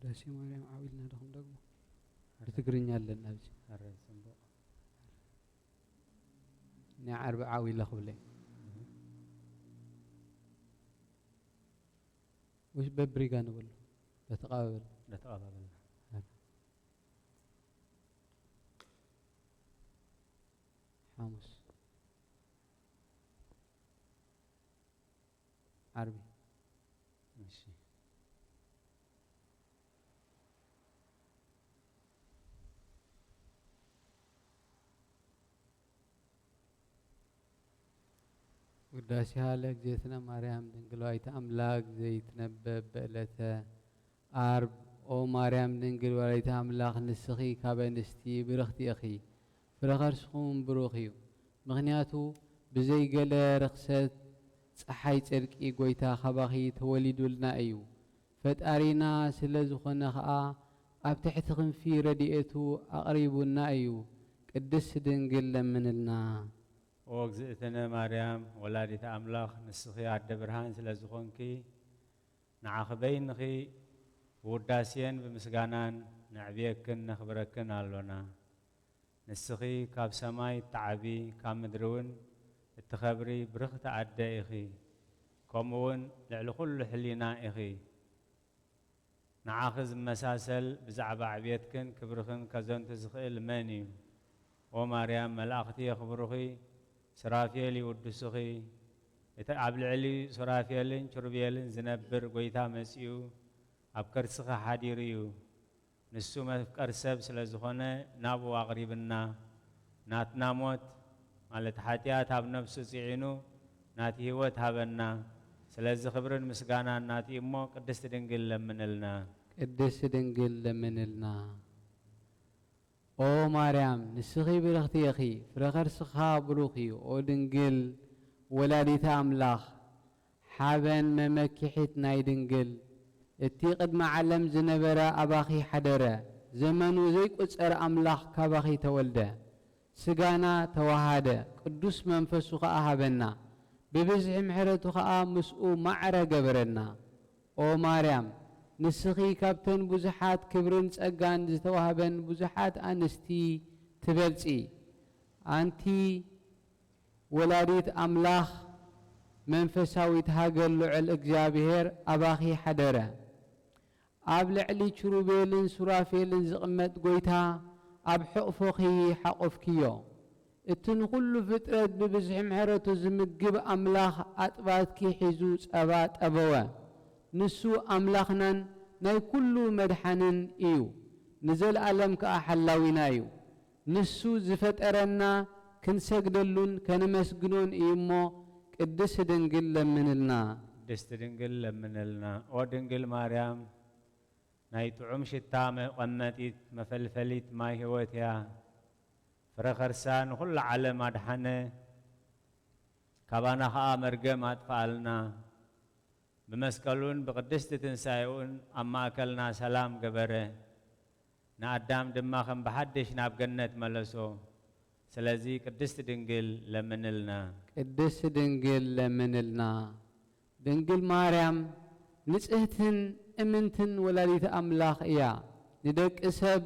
ውዳሴ ማርያም ዓው ኢልና ዶ ክንደግሞ? ብትግርኛ ኣለና ኣብዚ። ኣረ፣ ጽቡቕ። ናይ ዓርቢ ዓው ኢለ ክብለይ። ውሽ በብሪጋ ንበሎ። በተቓበል። በተቓበል። ሓሙስ። ዓርቢ። እሺ። ውዳሴሃ ለእግዝእትነ ማርያም ድንግል ወላዲተ ኣምላክ ዘይትነበብ በዕለተ ዓርብ። ኦ ማርያም ድንግል ወላዲተ ኣምላኽ፣ ንስኺ ካብ ኣንስቲ ብርኽቲ ኢኺ፣ ፍረ ከርስኺ እውን ብሩኽ እዩ። ምኽንያቱ ብዘይ ገለ ርኽሰት ጸሓይ ጽድቂ ጐይታ ካባኺ ተወሊዱልና እዩ። ፈጣሪና ስለ ዝኾነ ኸኣ ኣብ ትሕቲ ክንፊ ረድኤቱ ኣቕሪቡና እዩ። ቅድስት ድንግል ለምንልና። ኦ እግዝእትነ ማርያም ወላዲተ ኣምላኽ፣ ንስኺ ኣደ ብርሃን ስለ ዝኾንኪ፣ ንዓኺ በይንኺ ብውዳሴን ብምስጋናን ነዕብየክን ነኽብረክን ኣሎና። ንስኺ ካብ ሰማይ እትዓቢ፣ ካብ ምድሪ እውን እትኸብሪ ብርኽቲ ኣደ ኢኺ። ከምኡ እውን ልዕሊ ኩሉ ሕሊና ኢኺ። ንዓኺ ዝመሳሰል ብዛዕባ ዕብየትክን ክብርኽን ከዘንቱ ዝኽእል መን እዩ? ኦ ማርያም፣ መላእኽቲ የኽብሩኺ፣ ሱራፌል ይውድሱኺ። እቲ ኣብ ልዕሊ ሱራፌልን ኪሩቤልን ዝነብር ጐይታ መጺኡ ኣብ ከርስኺ ሓዲሩ እዩ። ንሱ መፍቀር ሰብ ስለ ዝኾነ ናብኡ ኣቕሪብና፣ ናትና ሞት ማለት ሓጢኣት ኣብ ነፍሱ ጽዒኑ ናቲ ህይወት ሃበና። ስለዚ ክብርን ምስጋናን ናቲ እሞ ቅድስት ድንግል ለምንልና። ቅድስት ድንግል ለምንልና። ኦ ማርያም፣ ንስኺ ብርኽቲ ኢኺ፣ ፍረ ከርስኻ ብሩኽ እዩ። ኦ ድንግል ወላዲተ ኣምላኽ፣ ሓበን መመኪሒት ናይ ድንግል፣ እቲ ቅድሚ ዓለም ዝነበረ ኣባኺ ሓደረ፣ ዘመኑ ዘይቁጸር ኣምላኽ ካባኺ ተወልደ፣ ስጋና ተዋሃደ፣ ቅዱስ መንፈሱ ኸኣ ሃበና፣ ብብዝሒ ምሕረቱ ኸኣ ምስኡ ማዕረ ገበረና። ኦ ማርያም፣ ንስኺ ካብተን ብዙሓት ክብርን ጸጋን ዝተዋህበን ብዙሓት ኣንስቲ ትበልጺ። ኣንቲ ወላዲት ኣምላኽ፣ መንፈሳዊት ሃገር ልዑል እግዚኣብሔር ኣባኺ ሓደረ። ኣብ ልዕሊ ኪሩቤልን ሱራፌልን ዝቕመጥ ጐይታ ኣብ ሕቕፎኺ ሓቖፍክዮ። እቲ ንኹሉ ፍጥረት ብብዝሒ ምሕረቱ ዝምግብ ኣምላኽ ኣጥባትኪ ሒዙ ጸባ ጠበወ። ንሱ ኣምላኽናን ናይ ኩሉ መድሓንን እዩ። ንዘለኣለም ከኣ ሓላዊና እዩ። ንሱ ዝፈጠረና ክንሰግደሉን ከነመስግኖን እዩ እሞ፣ ቅድስት ድንግል ለምንልና። ቅድስት ድንግል ለምንልና። ኦ ድንግል ማርያም፣ ናይ ጥዑም ሽታ መቐመጢት መፈልፈሊት ማይ ህይወት እያ። ፍረ ከርሳ ንኹሉ ዓለም ኣድሓነ፣ ካባና ኸኣ መርገም ኣጥፍኣልና። ብመስቀሉን ብቅድስቲ ትንሳኤኡን ኣብ ማእከልና ሰላም ገበረ። ንኣዳም ድማ ከም ብሓድሽ ናብ ገነት መለሶ። ስለዚ ቅድስት ድንግል ለምንልና። ቅድስት ድንግል ለምንልና። ድንግል ማርያም ንጽህትን እምንትን ወላዲት ኣምላኽ እያ። ንደቂ ሰብ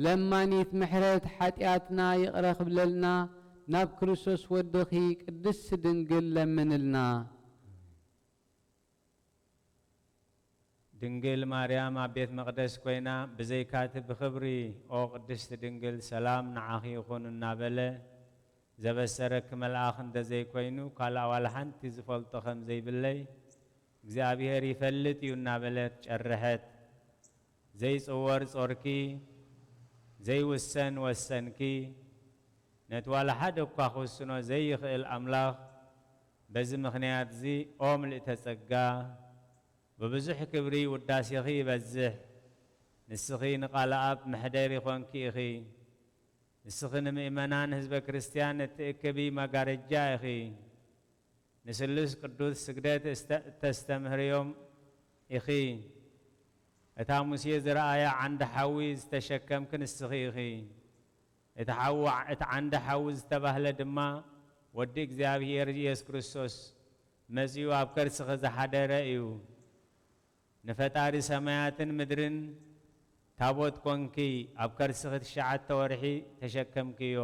ለማኒት ምሕረት ሓጢኣትና ይቕረ ክብለልና ናብ ክርስቶስ ወድኺ ቅድስት ድንግል ለምንልና። ድንግል ማርያም ኣብ ቤት መቕደስ ኮይና፣ ብዘይካቲ ብኽብሪ፣ ኦ ቅድስቲ ድንግል፣ ሰላም ንዓኺ ይኹን እናበለ ዘበሰረኪ መልኣኽ እንተዘይኮይኑ፣ ካልእ ዋላ ሓንቲ ዝፈልጦ ከም ዘይብለይ እግዚኣብሔር ይፈልጥ እዩ እናበለት ጨርሐት። ዘይጽወር ጾርኪ፣ ዘይውሰን ወሰንኪ፣ ነቲ ዋላ ሓደ እኳ ክውስኖ ዘይኽእል ኣምላኽ፣ በዚ ምኽንያት እዚ ኦ ምልእተ ጸጋ፣ ብብዙሕ ክብሪ ውዳሴኺ ይበዝሕ። ንስኺ ንቃለ ኣብ መሕደሪ ኾንኪ ኢኺ። ንስኺ ንምእመናን ህዝበ ክርስትያን እትእክቢ መጋረጃ ኢኺ። ንስሉስ ቅዱስ ስግደት እስተ-፣ እተስተምህርዮም ኢኺ። እታ ሙሴ ዝረኣያ ዓንዲ ሓዊ ዝተሸከምኪ ንስኺ ኢኺ። እቲ ሓዊ፣ እቲ ዓንዲ ሓዊ ዝተባህለ ድማ ወዲ እግዚኣብሔር ኢየሱስ ክርስቶስ መጺኡ ኣብ ከርስኺ ዝሓደረ እዩ። ንፈጣሪ ሰማያትን ምድርን ታቦት ኮንኪ፣ ኣብ ከርስኺ ትሽዓተ ወርሒ ተሸከምክዮ።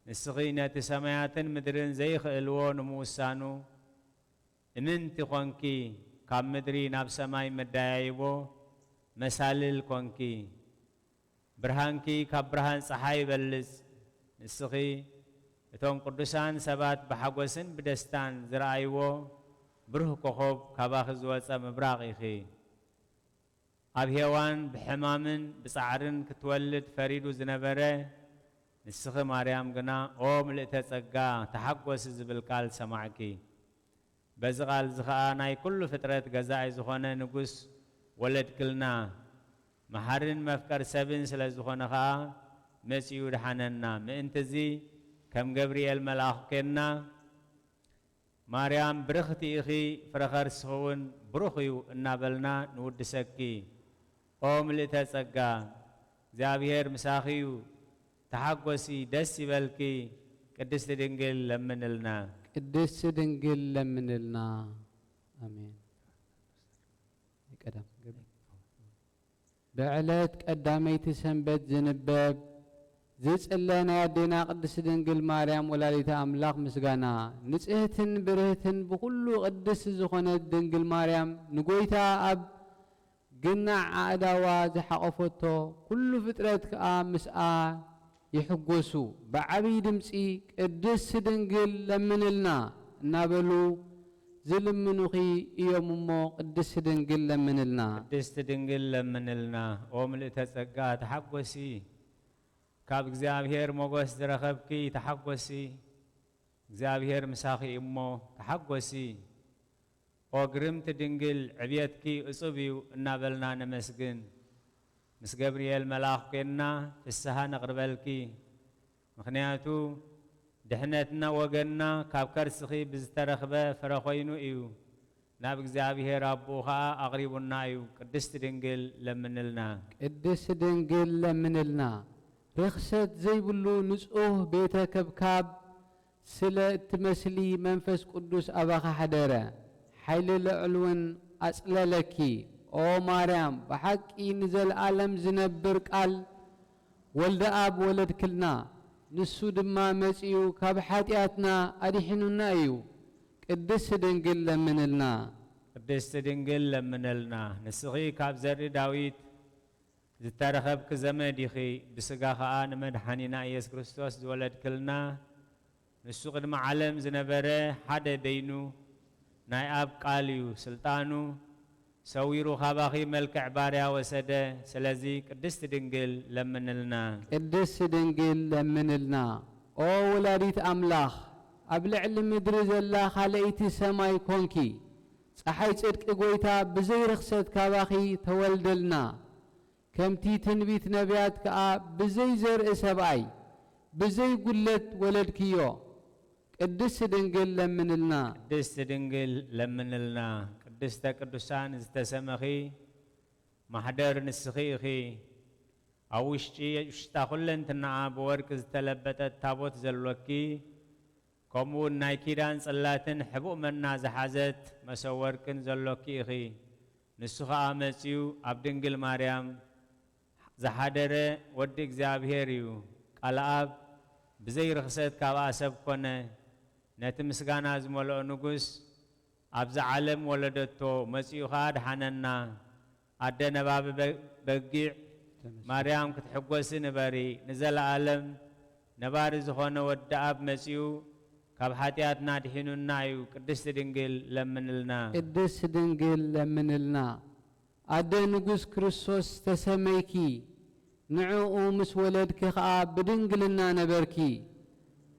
ንስኺ ነቲ ሰማያትን ምድርን ዘይኽእልዎ ንምውሳኑ እምንቲ ኮንኪ፣ ካብ ምድሪ ናብ ሰማይ መዳያይቦ መሳልል ኮንኪ። ብርሃንኪ ካብ ብርሃን ጸሓይ ይበልጽ። ንስኺ እቶም ቅዱሳን ሰባት ብሓጎስን ብደስታን ዝረኣይዎ ብሩህ ኮኾብ፣ ካባኺ ዝወጸ ምብራቕ ኢኺ። ኣብ ሄዋን ብሕማምን ብጻዕርን ክትወልድ ፈሪዱ ዝነበረ፣ ንስኺ ማርያም ግና፣ ኦ ምልእተ ጸጋ፣ ተሓጎሲ ዝብል ቃል ሰማዕኪ። በዚ ቃል እዚ ኸኣ ናይ ኩሉ ፍጥረት ገዛኢ ዝኾነ ንጉስ ወለድክልና። መሓርን መፍቀር ሰብን ስለ ዝኾነ ኸኣ መጺኡ ድሓነና። ምእንቲ እዚ ከም ገብርኤል መልኣኽ ኬንና፣ ማርያም ብርኽቲ ኢኺ፣ ፍረ ከርስኺ እውን ብሩኽ እዩ እናበልና ንውድሰኪ። ኦ ምልእተ ጸጋ፣ እግዚኣብሔር ምሳኺ እዩ፣ ተሓጎሲ፣ ደስ ይበልኪ፣ ቅድስቲ ድንግል ለምንልና። ቅድስቲ ድንግል ለምንልና። ኣሜን። ቀዳም ገብ-፣ ብዕለት ቀዳመይቲ ሰንበት ዝንበብ ዝጽለ ናይ ኣዴና ቅድስቲ ድንግል ማርያም ወላዲተ ኣምላኽ ምስጋና፣ ንጽህትን ብርህትን ብኹሉ ቅድስቲ ዝኾነት ድንግል ማርያም ንጎይታ ኣብ ግናዕ ኣእዳዋ ዝሓቖፈቶ፣ ኩሉ ፍጥረት ከኣ ምስኣ ይሕጎሱ። ብዓብዪ ድምጺ፣ ቅድስቲ ድንግል ለምንልና እናበሉ ዝልምኑኺ እዮም እሞ፣ ቅድስቲ ድንግል ለምንልና። ቅድስቲ ድንግል ለምንልና። ኦ ምልእተ ጸጋ፣ ተሓጎሲ፣ ካብ እግዚኣብሔር ሞገስ ዝረኸብኪ ተሓጎሲ፣ እግዚኣብሔር ምሳኺ እዩ እሞ ተሓጎሲ። ኦ ግርምቲ ድንግል፣ ዕብየትኪ እጹብ እዩ እናበልና ነመስግን። ምስ ገብርኤል መልኣኽ ኴንና ፍስሃ ነቕርበልኪ። ምኽንያቱ ድሕነትና ወገንና ካብ ከርስኺ ብዝተረኽበ ፍረ ኮይኑ እዩ። ናብ እግዚኣብሔር ኣቦኡ ኸኣ ኣቕሪቡና እዩ። ቅድስቲ ድንግል ለምንልና። ቅድስቲ ድንግል ለምንልና። ርኽሰት ዘይብሉ ንጹህ ቤተ ከብካብ ስለ እትመስሊ መንፈስ ቅዱስ ኣባኺ ሓደረ። ሓይሊ ልዑል እውን ኣጽለለኪ። ኦ ማርያም፣ ብሓቂ ንዘለኣለም ዝነብር ቃል ወልደ ኣብ ወለድክልና። ንሱ ድማ መጺኡ ካብ ሓጢኣትና ኣድሒኑና እዩ። ቅድስቲ ድንግል ለምንልና። ቅድስቲ ድንግል ለምንልና። ንስኺ ካብ ዘርኢ ዳዊት ዝተረኸብኪ ዘመድ ኢኺ። ብስጋ ኸኣ ንመድሓኒና ኢየሱስ ክርስቶስ ዝወለድክልና። ንሱ ቅድሚ ዓለም ዝነበረ ሓደ በይኑ ናይ ኣብ ቃል እዩ። ስልጣኑ ሰዊሩ ካባኺ መልክዕ ባርያ ወሰደ። ስለዚ ቅድስቲ ድንግል ለምንልና። ቅድስቲ ድንግል ለምንልና። ኦ ወላዲት ኣምላኽ፣ ኣብ ልዕሊ ምድሪ ዘላ ካልኣይቲ ሰማይ ኮንኪ። ጸሓይ ጽድቂ ጐይታ ብዘይ ርኽሰት ካባኺ ተወልደልና። ከምቲ ትንቢት ነቢያት ከኣ ብዘይ ዘርኢ ሰብኣይ፣ ብዘይ ጉድለት ወለድክዮ። ቅድስቲ ድንግል ለምንልና። ቅድስቲ ድንግል ለምንልና። ቅድስተ ቅዱሳን ዝተሰመኺ ማሕደር ንስኺ ኢኺ። ኣብ ውሽጢ፣ ውሽጣ ኩለንትናኣ ብወርቂ ዝተለበጠት ታቦት ዘሎኪ፣ ከምኡ እውን ናይ ኪዳን ጽላትን ሕቡእ መና ዝሓዘት መሰብ ወርቅን ዘሎኪ ኢኺ። ንሱ ኸኣ መጺኡ ኣብ ድንግል ማርያም ዝሓደረ ወዲ እግዚኣብሔር እዩ። ቃል ኣብ ብዘይ ርኽሰት ካብኣ ሰብ ኮነ። ነቲ ምስጋና ዝመልኦ ንጉስ ኣብዛ ዓለም ወለደቶ፣ መጺኡ ኸኣ ድሓነና። ኣደ ነባቢ በ-፣ በጊዕ ተመስገን። ማርያም ክትሕጎሲ ንበሪ። ንዘለኣለም ነባሪ ዝኾነ ወዲ ኣብ መጺኡ ካብ ሓጢኣትና ድሒኑና እዩ። ቅድስቲ ድንግል ለምንልና። ቅድስቲ ድንግል ለምንልና። ኣደ ንጉስ ክርስቶስ ተሰመይኪ፣ ንዕኡ ምስ ወለድኪ ኸኣ ብድንግልና ነበርኪ።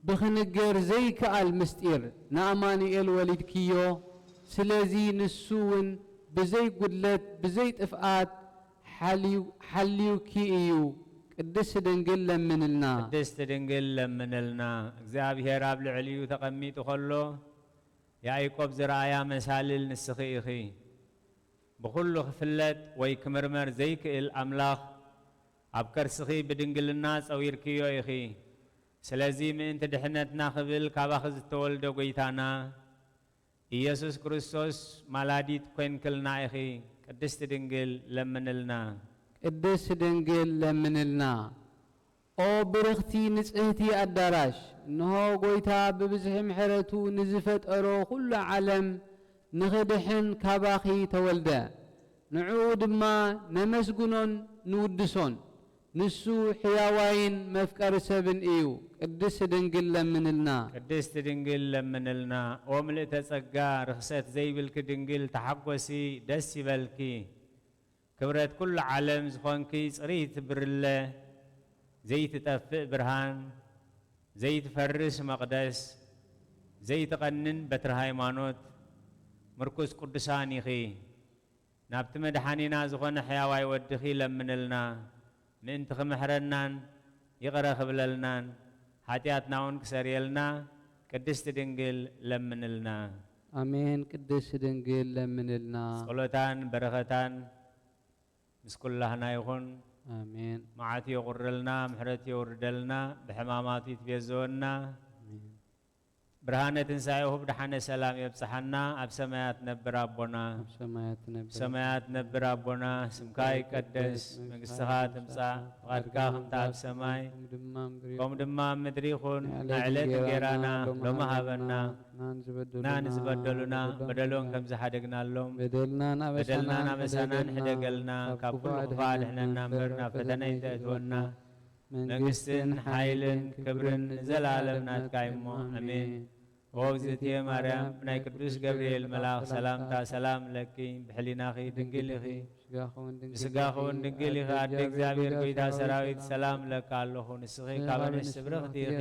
ብኽንገር ዘይከኣል ምስጢር ንኣማኑኤል ወሊድክዮ። ስለዚ ንሱ እውን ብዘይ ጉድለት ብዘይ ጥፍኣት ሓልዩ-፣ ሓልዩኪ እዩ። ቅድስቲ ድንግል ለምንልና። ቅድስቲ ድንግል ለምንልና። እግዚኣብሔር ኣብ ልዕሊኡ ተቐሚጡ ኸሎ፣ ያዕቆብ ዝረኣያ መሳልል ንስኺ ኢኺ። ብኹሉ ክፍለጥ ወይ ክምርመር ዘይክእል ኣምላኽ ኣብ ከርስኺ ብድንግልና ጸዊርክዮ ኢኺ። ስለዚ ምእንቲ ድሕነትና ክብል ካባኺ ዝተወልደ ጐይታና ኢየሱስ ክርስቶስ ማላዲት ኰንክልና ኢኺ። ቅድስቲ ድንግል ለምንልና። ቅድስት ድንግል ለምንልና። ኦ ብርኽቲ ንጽህቲ ኣዳራሽ፣ እንሆ ጐይታ ብብዝሒ ምሕረቱ ንዝፈጠሮ ኹሉ ዓለም ንኽድሕን ካባኺ ተወልደ። ንዕኡ ድማ ነመስግኖን ንውድሶን። ንሱ ሕያዋይን መፍቀሪ ሰብን እዩ። ቅድስት ድንግል ለምንልና። ቅድስቲ ድንግል ለምንልና። ኦ ምልእተ ጸጋ፣ ርኽሰት ዘይብልኪ ድንግል፣ ተሓጎሲ፣ ደስ ይበልኪ። ክብረት ኩሉ ዓለም ዝኾንኪ ጽርይቲ ብርለ፣ ዘይትጠፍእ ብርሃን፣ ዘይትፈርስ መቕደስ፣ ዘይትቐንን በትሪ ሃይማኖት፣ ምርኩስ ቅዱሳን ኢኺ። ናብቲ መድሓኒና ዝኾነ ሕያዋይ ወድኺ ለምንልና፣ ምእንቲ ክምሕረናን ይቕረ ክብለልናን፣ ሓጢኣትና እውን ክሰርየልና፣ ቅድስቲ ድንግል ለምንልና። ኣሜን። ቅድስት ድንግል ለምንልና። ጸሎታን በረኸታን ምስ ኩላህና ይኹን። ኣሜን። መዓቱ የቑርልና፣ ምሕረት የውርደልና፣ ብሕማማቱ ይትቤዘወና። ኣሜን። ብርሃነ ትንሳኤሁ ብደሓነ ሰላም የብጽሓና። ኣብ ሰማያት ነብር ኣቦና፣ ኣብ ሰማያት ነብር ሰማያት ነብር ኣቦና፣ ስምካ ይቀደስ፣ መንግስትኻ ትምጻእ፣ ፍቓድካ ከምታ ኣብ ሰማይ ከምኡ ድማ ኣብ ምድሪ ከምኡ ድማ ኣብ ምድሪ ይኹን። ናይ ዕለት ዕለት እንጌራና እንጌራና ሎሚ ሎሚ ሃበና። ሃበና። ንሕና ንዝበደሉና ንሕና ንዝበደሉና በደሎም በደሎም ከም ዝሓደግናሎም በደልናን ኣበሳናን በደልናን ኣበሳናን ሕደገልና። ሕደገልና፣ ካብ ካብ ኩሉ ክፉእ ክፉእ ኣድሕነና ኣድሕነና እምበር እምበር፣ ናብ ናብ ፈተነ ፈተነ ኣይተእትወና። ኣይተእትወና። መንግስትን መንግስትን ሓይልን ሓይልን ክብርን ክብርን ንዘለኣለም ንዘለኣለም ናትካ ናትካ እሞ፣ እሞ፣ ኣሜን። ኣሜን። ኦ እግዝእትየ ማርያም፣ ብናይ ቅዱስ ገብርኤል መልኣኽ ሰላምታ ሰላም እለኪ፣ ብሕሊናኺ ድንግል ኢኺ፣ ብስጋኺ እውን ድንግል ኢኺ፣ ኣደ እግዚኣብሔር ጐይታ ሰራዊት ሰላም እለኪ ኣለኹ። ንስኺ ካብ ኣንስቲ ብርኽቲ ኢኺ፣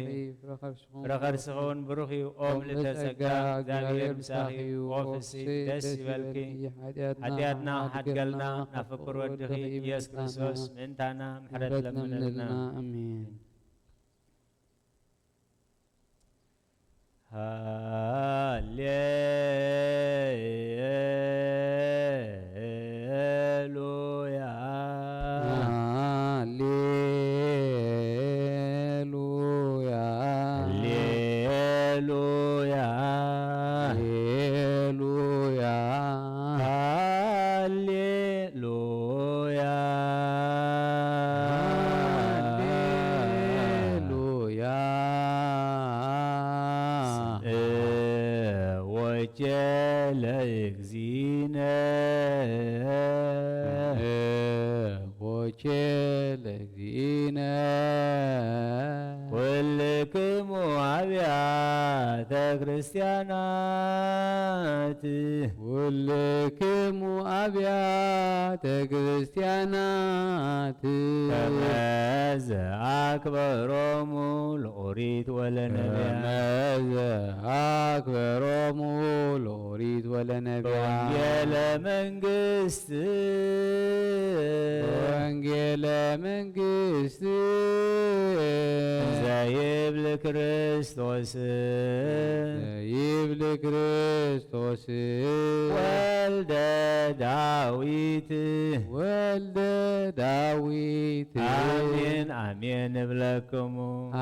ፍረ ከርስኺ እውን ብሩኽ እዩ። ኦ ምልእተ ጸጋ፣ እግዚኣብሔር ምሳኺ እዩ። ኦ ፍስሕቲ ደስ ይበልኪ፣ ሓጢኣትና ክሓድገልና ናብ ፍቁር ወድኺ ኢየሱስ ክርስቶስ ምእንታና ምሕረት ለምነልና። ኣሜን። ሃሌሉያ። ሃሌሉያ። ሃሌሉያ። ሃሌሉያ። ሃሌሉያ። ሃሌሉያ። ስምዕ ወኬ ለእግዚእነ። ስምዕ ወኬ ለእግዚእነ። ኩልክሙ አብያተ ክርስቲያናት። ኩልክሙ አብያተ ክርስቲያናት። ከመዘ አክበሮሙ ለኦሪት ወለነቢያት። ከመዘ አክበሮሙ ለኦሪት ወለነቢያት። በወንጌለ መንግስት። በወንጌለ መንግስት። እንዘ ይብል ክርስቶስ። እንዘ ይብል ክርስቶስ። ወልደ ዳዊት። ወልደ ዳዊት። አሜን አሜን እብለክሙ።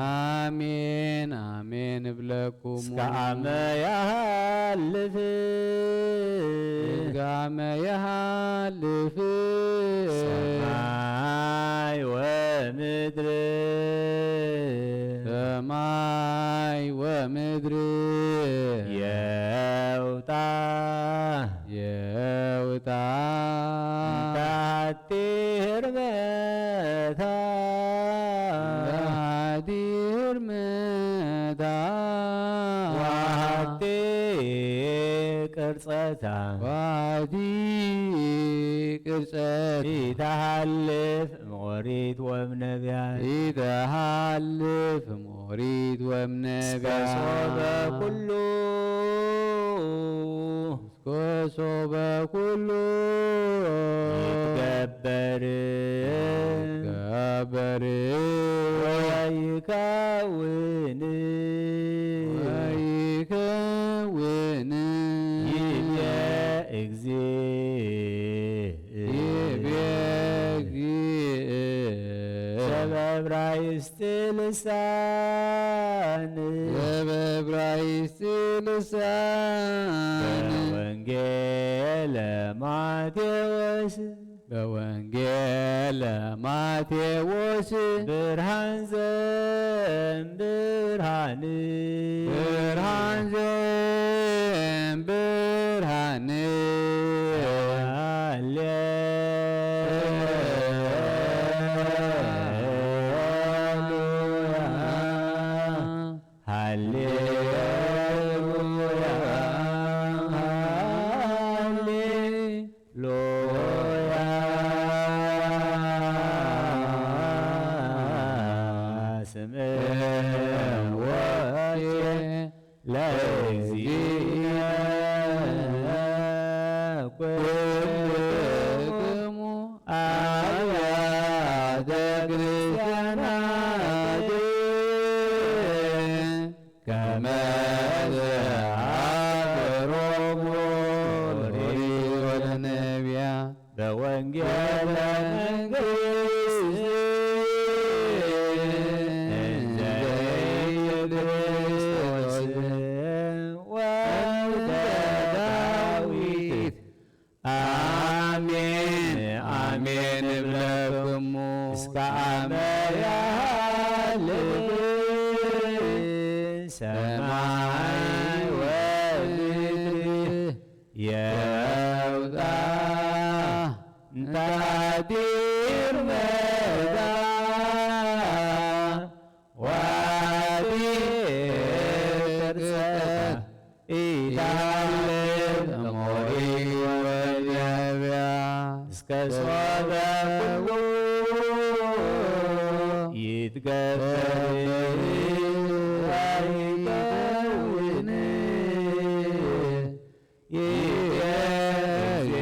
አሜን አሜን እብለክሙ። እስከ አመ ያሃልፍ። እስከ አመ ያሃልፍ። ሰማይ ወምድር። ሰማይ ወምድር። የውጣ። የውጣ። እንተ ሀቲ ህርመታ። እንተ ሀቲ ህርመታ። ወሀቲ ቅርጸታ። ወሀቲ ቅርጸታ። ኢተሃልፍ እምኦሪት ወእምነቢያት። ኢተሃልፍ እምኦሪት ወእምነቢያት። እስከ ሶበ ኩሉ። እስከ ሶበ ኩሉ። ይትገበር። ይትገበር። ወይከውን። ወይከውን። ይቤ እግዚእ። ይቤ እግዚእ። ዘበብራይስጥ ልሳን። ዘበብራይስጥ ልሳን። በወንጌለ ማቴዎስ። ማቴዎስ ብርሃን ዘእም ብርሃን ብርሃን ዘእም ብርሃን ሃሌሉያ ሃሌሉያ ሃሌ ሉያ ስምዕ ወርቼ ለእግዚእነ ኩልክሙ አብያተ ክርስቲያናት ከመ ዘአቅረቦ ኦሪት ወነቢያ በወንጌለ መንግስት እንዘ ኢየሱስ ወልደ ዳዊት። አሜን አሜን እብለክሙ እስከ አመ ያህልፍ ሰማይ ወምድር የውጣ እንታዲር መዳ ዋዲ ቅርጸ ኢታለት ሞሪት ወነቢያ እስከ ሶበ ኩሉ ይትገበር አይከውን ይእዜ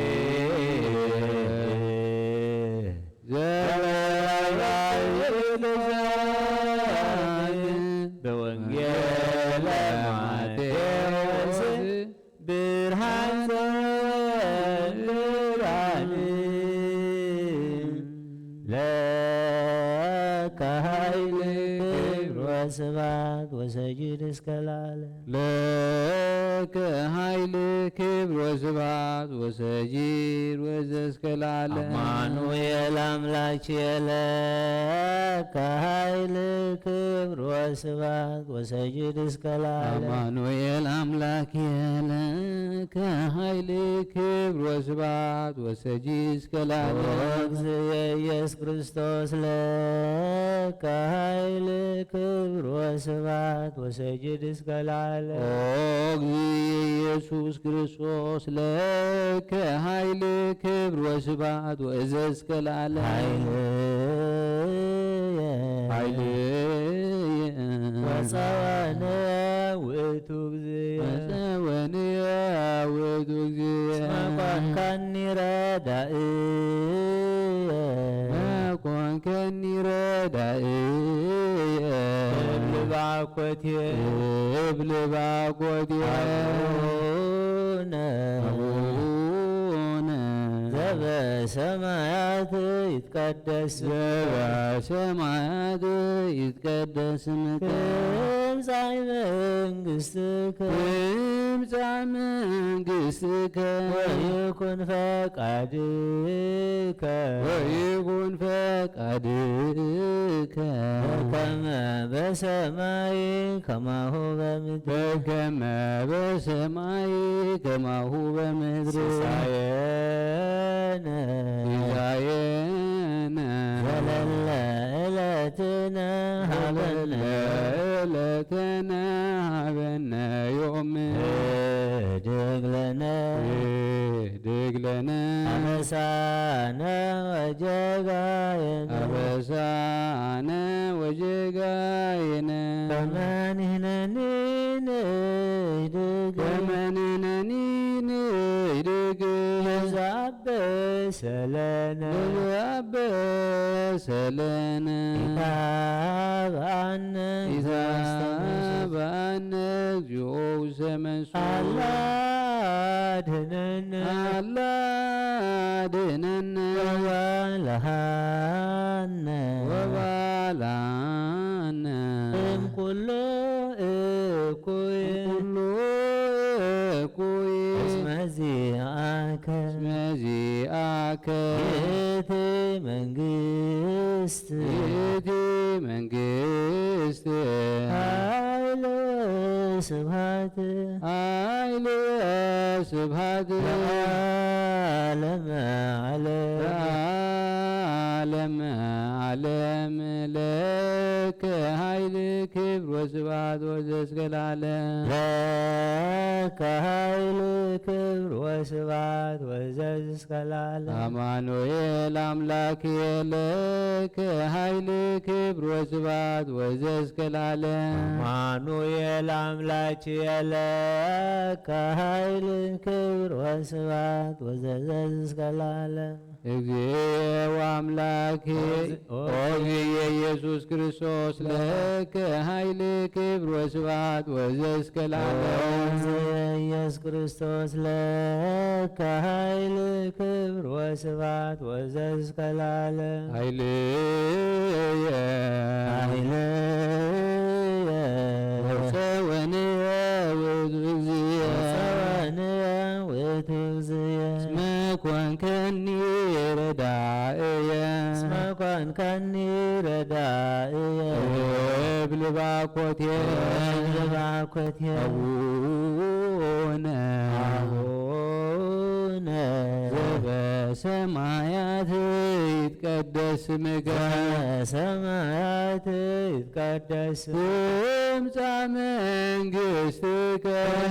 ዘበራይት በወንጌለ ማቴዎስ ብርሃን ዘብርሃን ለከ ኃይል ክብር ወስብሐት ወሰጅድ እስከ ለዓለም። ለከ ኃይል ክብር ወስብሐት ወሰጅድ ወዘእስከ ለዓለም። አማኑኤል አምላኬ ለከ ኃይል ክብር ወስብሐት ወሰጅድ እስከ ለዓለም። አማኑኤል አምላኬ ለከ ኃይል ክብር ወስብሐት ወሰጅድ እስከ ለዓለም። ኦ እግዝእየ ኢየሱስ ክርስቶስ ለከ ኃይል ክብር ወስብሐት ወሰጅድ እስከ ለዓለም። ኦ እግዝእየ ኢየሱስ ክርስቶስ ለከ ኃይል ክብር ወስብሐት ወእዘዝ እስከ ለዓለም። ኃይል ኃይልየ ወጸወነ ውእቱ እግዚእየ። ወጸወንየ ውእቱ እግዚእየ። መኮንከኒ ረዳእየ። መኮንከኒ ረዳእየ። እብል ባኮቴ። እብል ባኮቴ። አቡነ። አቡነ። ዘበሰማያት ይትቀደስ ስምከ። ዘበሰማያት ይትቀደስ ስምከ። ትምጻእ መንግስትከ። ትምጻእ መንግስትከ። ወይኩን ፈቃድከ። ወይኩን ፈቃድከ። በከመ በሰማይ ከማሁ በምድር። በከመ በሰማይ ከማሁ በምድር። ሲሳየነ ሲሳየነ ዘለለ ዕለትነ ሀበነ ዘለለ ዕለትነ ሀበነ ዮም። ህድግ ለነ ህድግ ለነ አበሳነ ወጀጋየነ አበሳነ ወጀጋየነ ከመ ንሕነኒ ንህድግ ከመ ንሕነኒ ንህድግ ለዘአበሰ ለነ ለዘአበሰ ለነ ኢታብአነ ኢታብአነ እግዚኦ ውስተ መንሱት። አላ አድህነነ አላ አድህነነ ወባልሃነ ወባልሃነ እምኩሉ እኩይ እምኩሉ እኩይ እስመ ዚአከ እስመ ዚአከ ይእቲ መንግስት። ይእቲ መንግስት። ኃይል ስብሐት። ኃይል ስብሐት። ለዓለመ ዓለም። ለዓለመ ዓለም። ለከ ኃይል ክብር ወስብሐት ወዘእስከ ለዓለም። ለከ ኃይል ክብር ወስብሐት ወዘእስከ ለዓለም። አማኑኤል አምላክ ለከ ኃይል ክብር ወስብሐት ወዘእስከ ለዓለም። አማኑኤል አምላክ ለከ ኃይል ክብር ወስብሐት ወዘእስከ ለዓለም። እግዚኦ አምላክ ኦ ኦ እግዚእ ኢየሱስ ክርስቶስ ለከ ኃይል ክብር ወስብሐት ወዘእስከ ለዓለም። ኢየሱስ ክርስቶስ ለከ ኃይል ክብር ወስብሐት ወዘእስከ ለዓለም። ኃይልየ ኃይልየ ወፀወንየ ውእቱ እግዚእ። ወፀወንየ ውእቱ እግዚእ። እስመ ኮንከኒ ረዳእየ። እስመ ኮንከኒ ረዳእየ። እብል ባኮቴ። እብል ባኮቴ። አቡነ አቡነ ዘበሰማያት ይትቀደስ ስምከ። ዘበሰማያት ይትቀደስ። ትምጻእ መንግስትከ።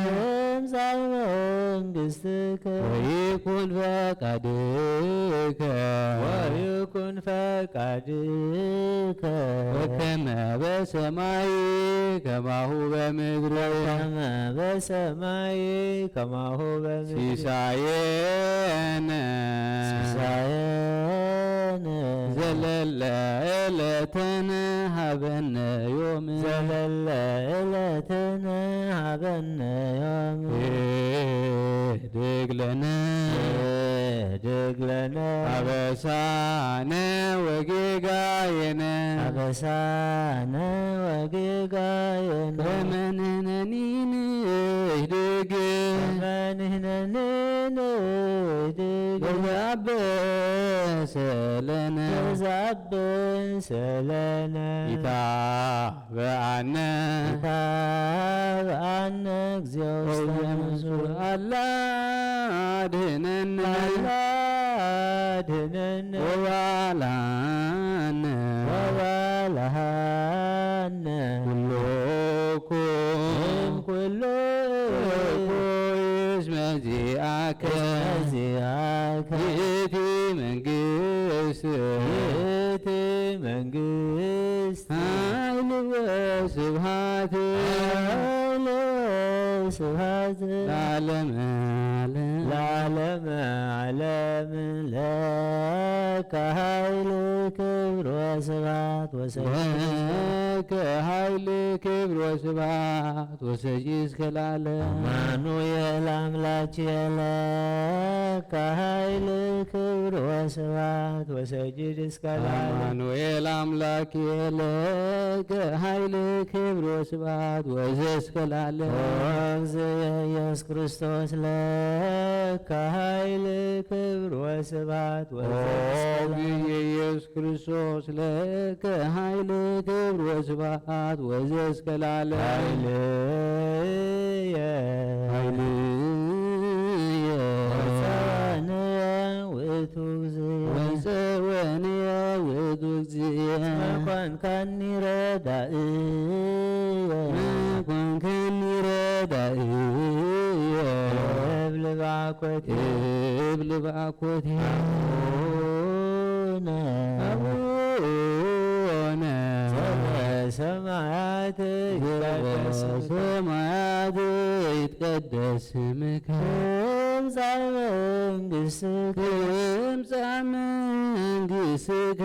ትምጻእ መንግስትከ። ወይኩን ፈቃድከ። ወይኩን ፈቃድከ። በከመ በሰማይ ከማሁ በምድር። በከመ በሰማይ ከማሁ በምድር። ሲሳየነ። ሲሳየነ። ዘለለ ዕለተነ ሀበነ ዮም። ዘለለ ዕለተነ ሀበነ ዮም። ህድግ ለነ። ህድግ ለነ። አበሳነ ወጌጋየነ። አበሳነ ወጌጋየነ። ከመ ንሕነኒ ንህድግ። ከመ ንሕነኒ ንህድግ። ለዘአበሰ ለነ። ለዘአበሰ ለነ። ኢታ በአነ። ኢታብአነ እግዚኦ ውስተ መንሱር። አላ አድህነነ። አላ አድህነነ። ወባልሐነ። ወባልሐነ። ኩሉ እኩ። እም ኩሉ እኩ እስመ ዚአከ። እስመ ዚአከ። ይእቲ መንግስት። ይእቲ መንግስት። ኃይል ወስብሐት። ኃይል ወስብሐት። ለዓለመ ዓለም። ለዓለመ ዓለም። ለከ ኃይል ክብር ወስብሐት ወሰ- ለከ ኃይል ክብር ወስብሐት ወሰጂ እስከ ለዓለም። አማኑኤል አምላክ ለከ ኃይል ክብር ወስብሐት ወሰጂ እስከ ለዓለም። አማኑኤል አምላክ ለከ ኃይል ክብር ወስብሐት ወዘእስከ ለዓለም። ኦ እግዚእ ኢየሱስ ክርስቶስ ለከ ኃይል ክብር ወስብሐት ኦ ወዘእስከ ለዓለም። እግዚእ ኢየሱስ ክርስቶስ ለከ ኃይል ክብር ወስብሐት ወዘእስከ ለዓለም። ኃይልየ ኃይልየ ወፀወንየ ውእቱ እግዚእ። ወፀወንየ ውእቱ እግዚእ። መኮንከኒ ረዳእየ። መኮንከኒ ረዳእየ። እብል ባኮቴ። እብል ባኮቴ። አቡነ አቡነ ዘበሰማያት ይትቀደስ ስምከ። ዘበሰማያት ይትቀደስ ስምከ። ትምጻእ መንግስትከ። ትምጻእ መንግስትከ።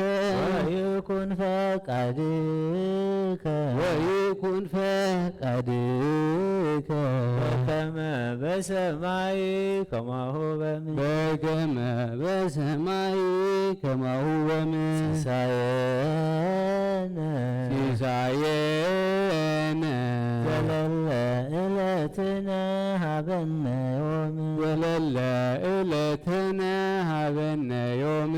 ወይኩን ፈቃድከ። ወይኩን ፈቃድከ። በከመ በሰማይ ከማሁ በምድር። በከመ በሰማይ ከማሁ በምድር። ሲሳየነ። ሲሳየነ። ዘለለ ዕለትነ ሀበነ ዮም። ዘለለ ዕለትነ ሀበነ ዮም።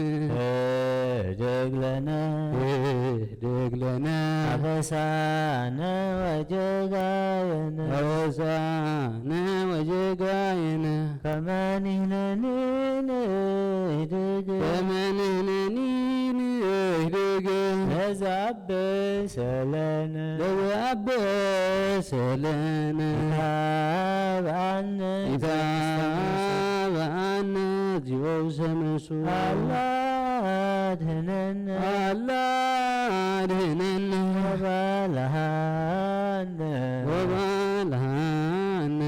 አበሳነ ወጌጋየነ አበሳነ ወጌጋየነ ከመ ንሕነኒ ንህድግ ከመ ንሕነኒ ንህድግ ለዘአበሰ ለነ ለዘአበሰ ለነ ኢታብአነ ኢታብአነ እግዚኦ ውስተ መሱ አላ አድህነነ አላ አድህነነ ወባልሃነ ወባልሃነ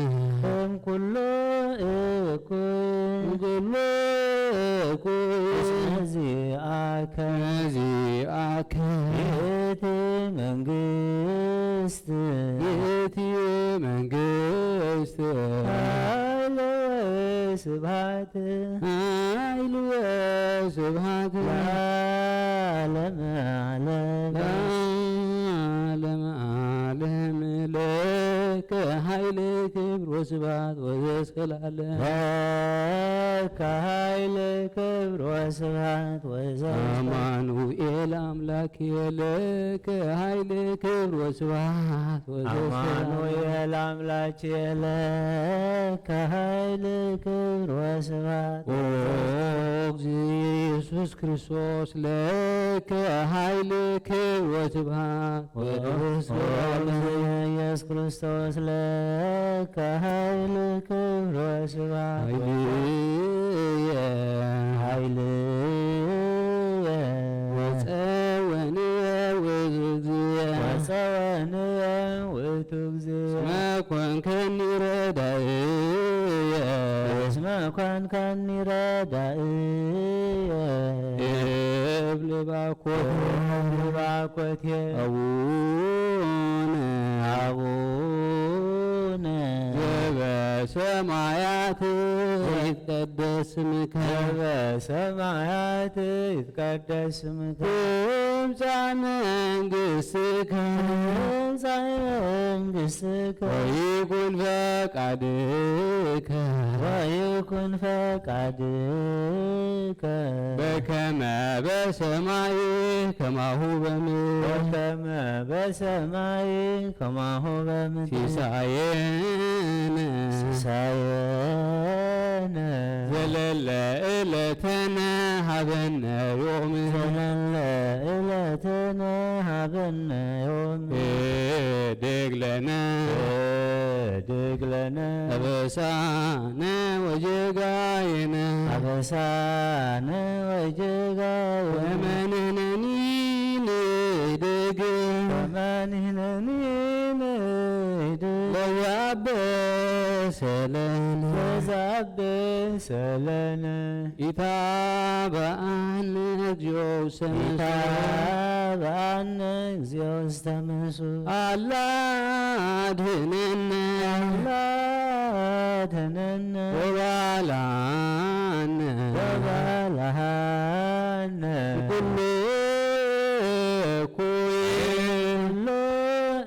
እምኩሉ እኩይ እምኩሉ እኩይ እስመ ዚአከ እስመ ዚአከ ይእቲ መንግስት ይእቲ መንግስት ኃይል ወስብሐት ኃይል ወስብሐት ለዓለመ ዓለም ለዓለመ ዓለም ለከ ኃይል ክብር ወስብሐት ወዘእስከ ለዓለም ለከ ኃይል ክብር ወስብሐት ወዘእስከ አማኑኤል አምላክ ለከ ኃይል ክብር ወስብሐት ወዘእስከ ለዓለም አማኑኤል አምላክ ለከ ኃይል ክብር ወስብሐት ኦ እግዚእ ኢየሱስ ክርስቶስ ለከ ኃይል ክብር ወስብሐት ወዘእስከ ለዓለም ኢየሱስ ክርስቶስ ለከ ኃይል ክብር ወስብሐት ኃይልየ ኃይልየ ወጸወንየ ውእቱ እግዚእ ወጸወንየ ውእቱ እግዚእ እስመ ኮንከኒ ረዳእየ እስመ ኮንከኒ ረዳእየ እብል ባኮ እብል ባኮቴ አቡነ አቡነ ዘበሰማያት ይትቀደስ ስምከ ዘበሰማያት ይትቀደስ ስምከ ትምጻእ መንግስትከ ትምጻእ መንግስትከ ወይኩን ፈቃድከ ወይኩን ፈቃድከ በከመ በሰማይ ከማሁ በምድር በከመ በሰማይ ከማሁ በምድር ሲሳየነ ሲሳየነ ዘለለ ዕለተነ ሀበነ ዮም ዘለለ ዕለተነ ሀበነ ዮም ህድግ ለነ ህድግ ለነ አበሳነ ወጌጋየነ አበሳነ ወጌጋየነ ከመ ንሕነኒ ንህድግ ከመ ንሕነኒ ንህድግ ለዘአበሰ ለነ ለዘአበሰ ለነ ኢታብአነ እግዚኦ ውስተ መሱ ኢታብአነ እግዚኦ ውስተ መሱ አላ አድህነነ አላ አድህነነ ወባልዓነ ወባልዓነ ኩሉ እኩይ ኩሉ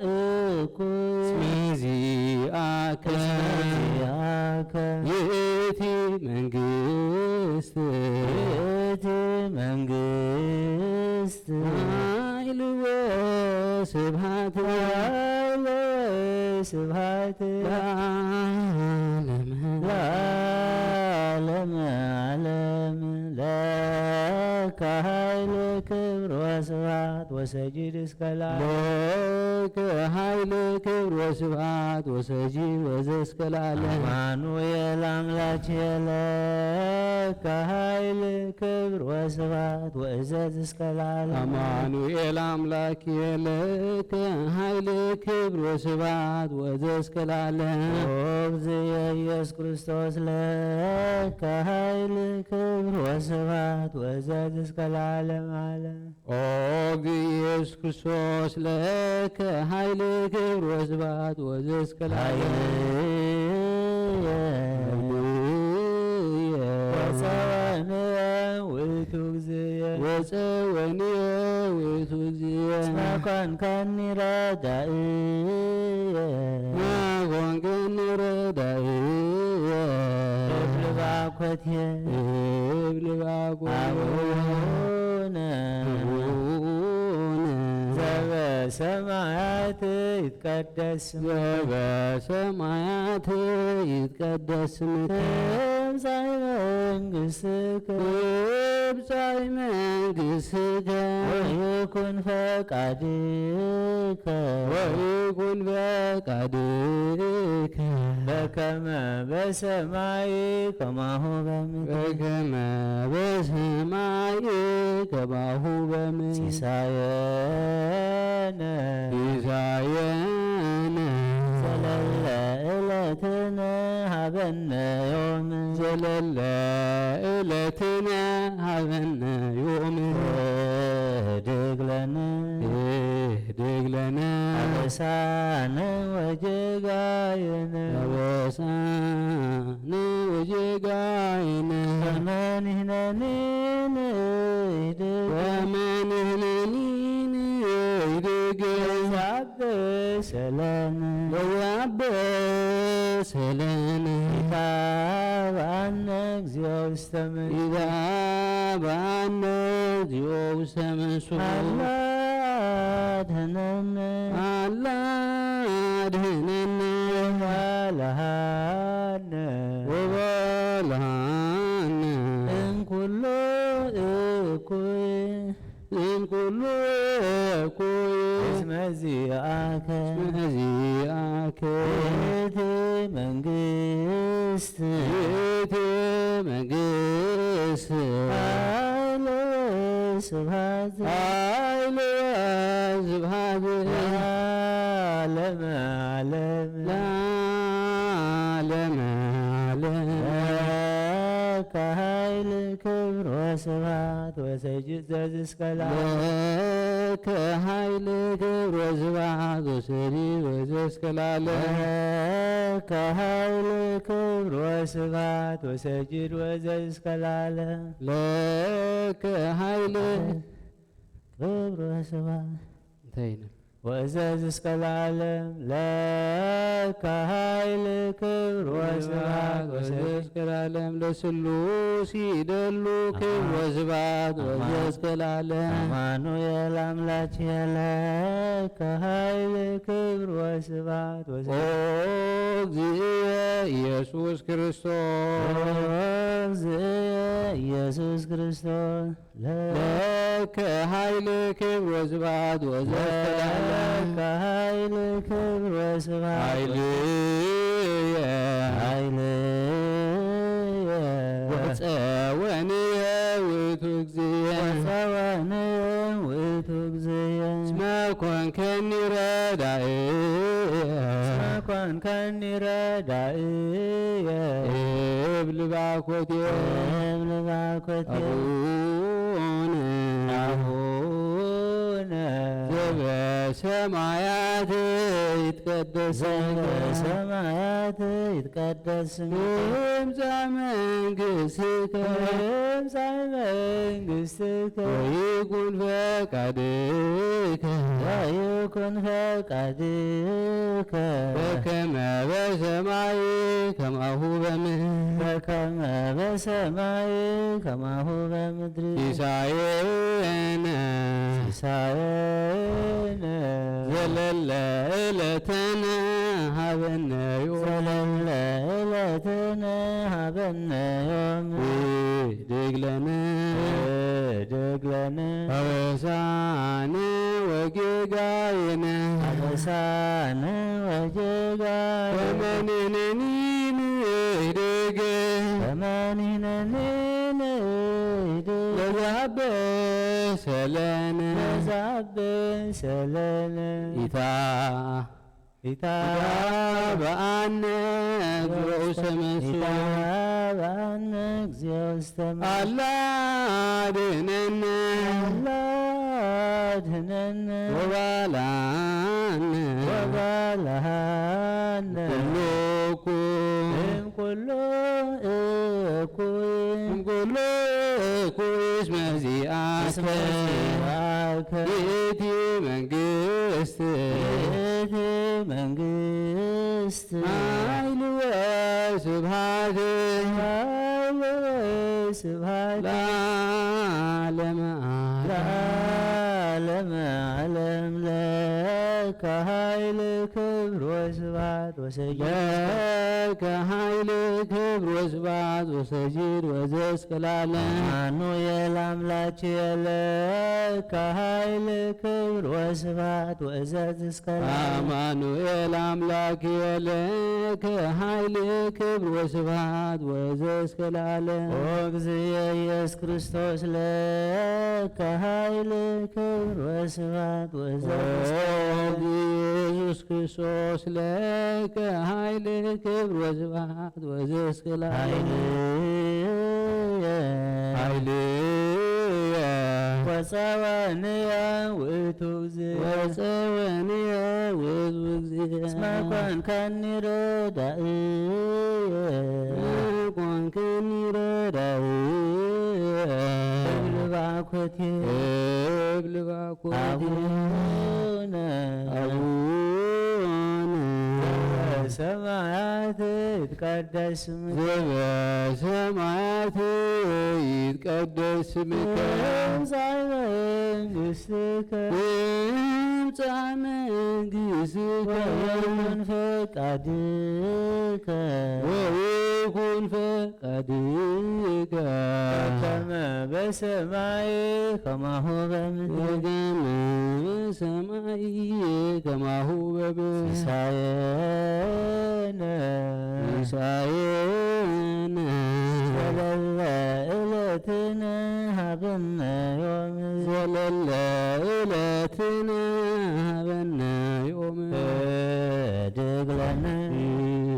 እኩይ እስመ ዚአከ እስመ ዚአከ ይእቲ መንግስት ይእቲ መንግስት ኃይል ወስብሐት ኃይል ወስብሐት ለዓለመ ለዓለመ ዓለም ለከ ኃይል ክብር ወስብሐት ወሰጅድ እስከ ለዓለም ለከ ኃይል ክብር ወስብሐት ወሰጅድ ወዘእስከ ለዓለም አማኑኤል አምላኬ ለከ ኃይል ክብር ወስብሐት ወእዘዝ እስከ ለዓለም አማኑኤል አምላኬ ለከ ኃይል ክብር ወስብሐት ወዘእስከ ለዓለም ኦ እግዚእ ኢየሱስ ክርስቶስ ለከ ኃይል ክብር ወስብሐት ወእዘዝ እስከ ለዓለም ዓለም ኦ እግዚእ ኢየሱስ ክርስቶስ ለከ ኃይል ክብር ወስብሐት ወዘእስከ ለዓለም ኃይልየ ወጸወንየ ውእቱ እግዚእየ ወጸወንየ ውእቱ እግዚእየ እስመ ኮንከኒ ረዳእየ መኮንከኒ ረዳእየ እብል ባኮትየ እብል ባኮትየ አቡነ አቡነ ዘበሰማይ ይትቀደስ ስምከ። ዘበሰማያት ይትቀደስ ስምከ። ትምጻእ መንግስትከ። ትምጻእ መንግስትከ። ወይኩን ፈቃድከ። ወይኩን ፈቃድከ። በከመ በሰማይ ከማሁ በምድር። በከመ በሰማይ ከማሁ በምድር። ሲሳየነ። ሲሳየነ። ዘለለ ዕለትነ ሀበነ ዮም። ዘለለ ዕለትነ ሀበነ ዮም። ወህድግ ለነ። ህድግ ለነ። አበሳነ ወጌጋየነ። አበሳነ ወጌጋየነ። ከመ ንሕነኒ ንህድግ። ከመ ንሕነኒ ንህድግ። ወዘአበሰ ለነ። ወዘአበሰ ለነ። ኢታብአነ እግዚኦ ውስተ መንሱት። ኢታብአነ እግዚኦ ውስተ መንሱት። አላ አድህነነ። አላ አድህነነ። ወባልሃነ። ወባልሃነ። እምኩሉ እኩይ። እምኩሉ እኩይ። እስመ ዚአከ። እስመ ዚአከ። ይእቲ መንግስት። ይእቲ መንግስት። ኃይል ወስብሐት። ኃይል ወስብሐት። ለዓለመ ዓለም። ለዓለመ ዓለም። ለከ ኃይል ክብር ወስብሐት ወሰጅድ ዘዝእስከ ለዓለም። ለከ ኃይል ክብር ወስብሐት ወሰጅድ ወዘእስከ ለዓለም። ለከ ኃይል ክብር ወስብሐት ወሰጅድ ወዘእስከ ለዓለም። ለከ ኃይል ክብር ወስብሐት። እንታይ ነው? ወእዘዝ እስከ ለዓለም ለከ ኃይል ክብር ወስብሐት ወእዘዝ እስከ ለዓለም ለስሉስ ይደሉ ክብር ወስብሐት ወእዘዝ እስከ ለዓለም። አማኑኤል አምላክ ለከ ኃይል ክብር ወስብሐት ወእዘዝ ኦ እግዚእየ ኢየሱስ ክርስቶስ። ኦ እግዚእየ ኢየሱስ ክርስቶስ። ለከ ኃይል ክብር ወስብሐት ወዘተላለ ለከ ኃይል ክብር ወስብሐት ኃይልየ ኃይልየ ወጸወንየ ውእቱ እግዚእየ ወጸወንየ ውእቱ እግዚእየ እስመ ኮንከኒ ረዳእየ እስመ ኮንከኒ ረዳእየ እብል ባኮቴ እብል ባኮቴ አቡነ አቡነ ዘበሰማያት ይትቀደስ ስምከ ዘበሰማያት ይትቀደስ ስምከ ትምጻእ መንግሥትከ ትምጻእ መንግሥትከ ወይኩን ፈቃድከ ወይኩን ፈቃድከ በከመ በሰማይ ከማሁ በምድር በከመ በሰማይ ከማሁ በምድር ሲሳየነ ሲሳየነ ዘለለ ዕለትነ ሀበነ ዮም ዘለለ ዕለትነ ሀበነ ዮም ህድግ ለነ ህድግ ለነ አበሳነ ወጌጋየነ አበሳነ ወጌጋየነ ከመ ንሕነኒ ንህድግ ከመ ንሕነኒ ንህድግ ለዘአበሰ ለነ ለዘአበሰ ለነ ኢታ ኢታ ኢታብአነ እግዚኦ ውስተ መንሱት ኢታብአነ እግዚኦ ውስተ መንሱት አላ አድህነነ አላ አድህነነ ወባልሃነ ወባልሃነ ኩሉ እኩይ እምኩሉ እኩይ እምኩሉ እኩይ እስመ ዚአከ እስመ ዚአከ ይእቲ መንግስት ይእቲ መንግስት ኃይል ወስብሐት ኃይል ወስብሐት ለዓለመ ዓለም ለዓለመ ዓለም ለከ ኃይል ለከ ኃይል ክብር ወስብሐት ወሰጅድ ወዘእስከ ለዓለም። አማኑኤል አምላኬ ለከ ኃይል ክብር ወስብሐት ወዘእስከ ለዓለም። አማኑኤል አምላኬ ለከ ኃይል ክብር ወስብሐት ወዘእስከ ለዓለም። ኦ እግዚእ ኢየሱስ ክርስቶስ ለከ ኃይል ክብር ወስብሐት ወዘእስከ ለዓለም። ኢየሱስ ክርስቶስ ለከ ኃይል ክብር ወስብሐት ወዘእስከ ለዓለም። ኃይልየ ኃይልየ ወጸወንየ ውእቱ እግዚእ። ወጸወንየ ውእቱ እግዚእ። እስመ ኮንከኒ ረዳእየ። ኮንከኒ ረዳእየ። እብል ባኮቴ። እብል ባኮቴ። አቡነ አቡነ ዘበሰማያት ይትቀደስ ስምከ። ዘበሰማያት ይትቀደስ ስምከ። ትምጻእ መንግሥትከ። ትምጻእ መንግሥትከ። ወይኩን ፈቃድከ። ወይኩን ፈቃድከ። በከመ በሰማይ ከማሁ በምድር። በከመ በሰማይ ከማሁ በምድር። ሲሳየነ ሲሳየነ ዘለለ ዕለትነ ሀበነ ዮም። ዘለለ ዕለትነ ሀበነ ዮም። ህድግ ለነ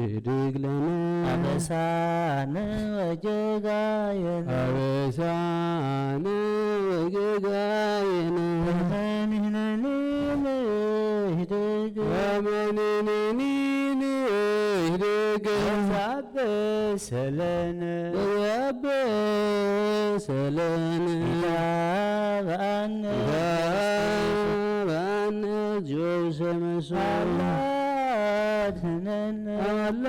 ህድግ ለነ አበሳነ ወጌጋየነ። አበሳነ ወጌጋየነ። ከመ ንሕነኒ ንህድግ። ከመ ንሕነኒ ንህድግ። ወዘአበሰ ለነ። ወዘአበሰ ለነ። ኢታብአነ። ኢታብአነ። ጆሰመሶ። አላ አድነነ። አላ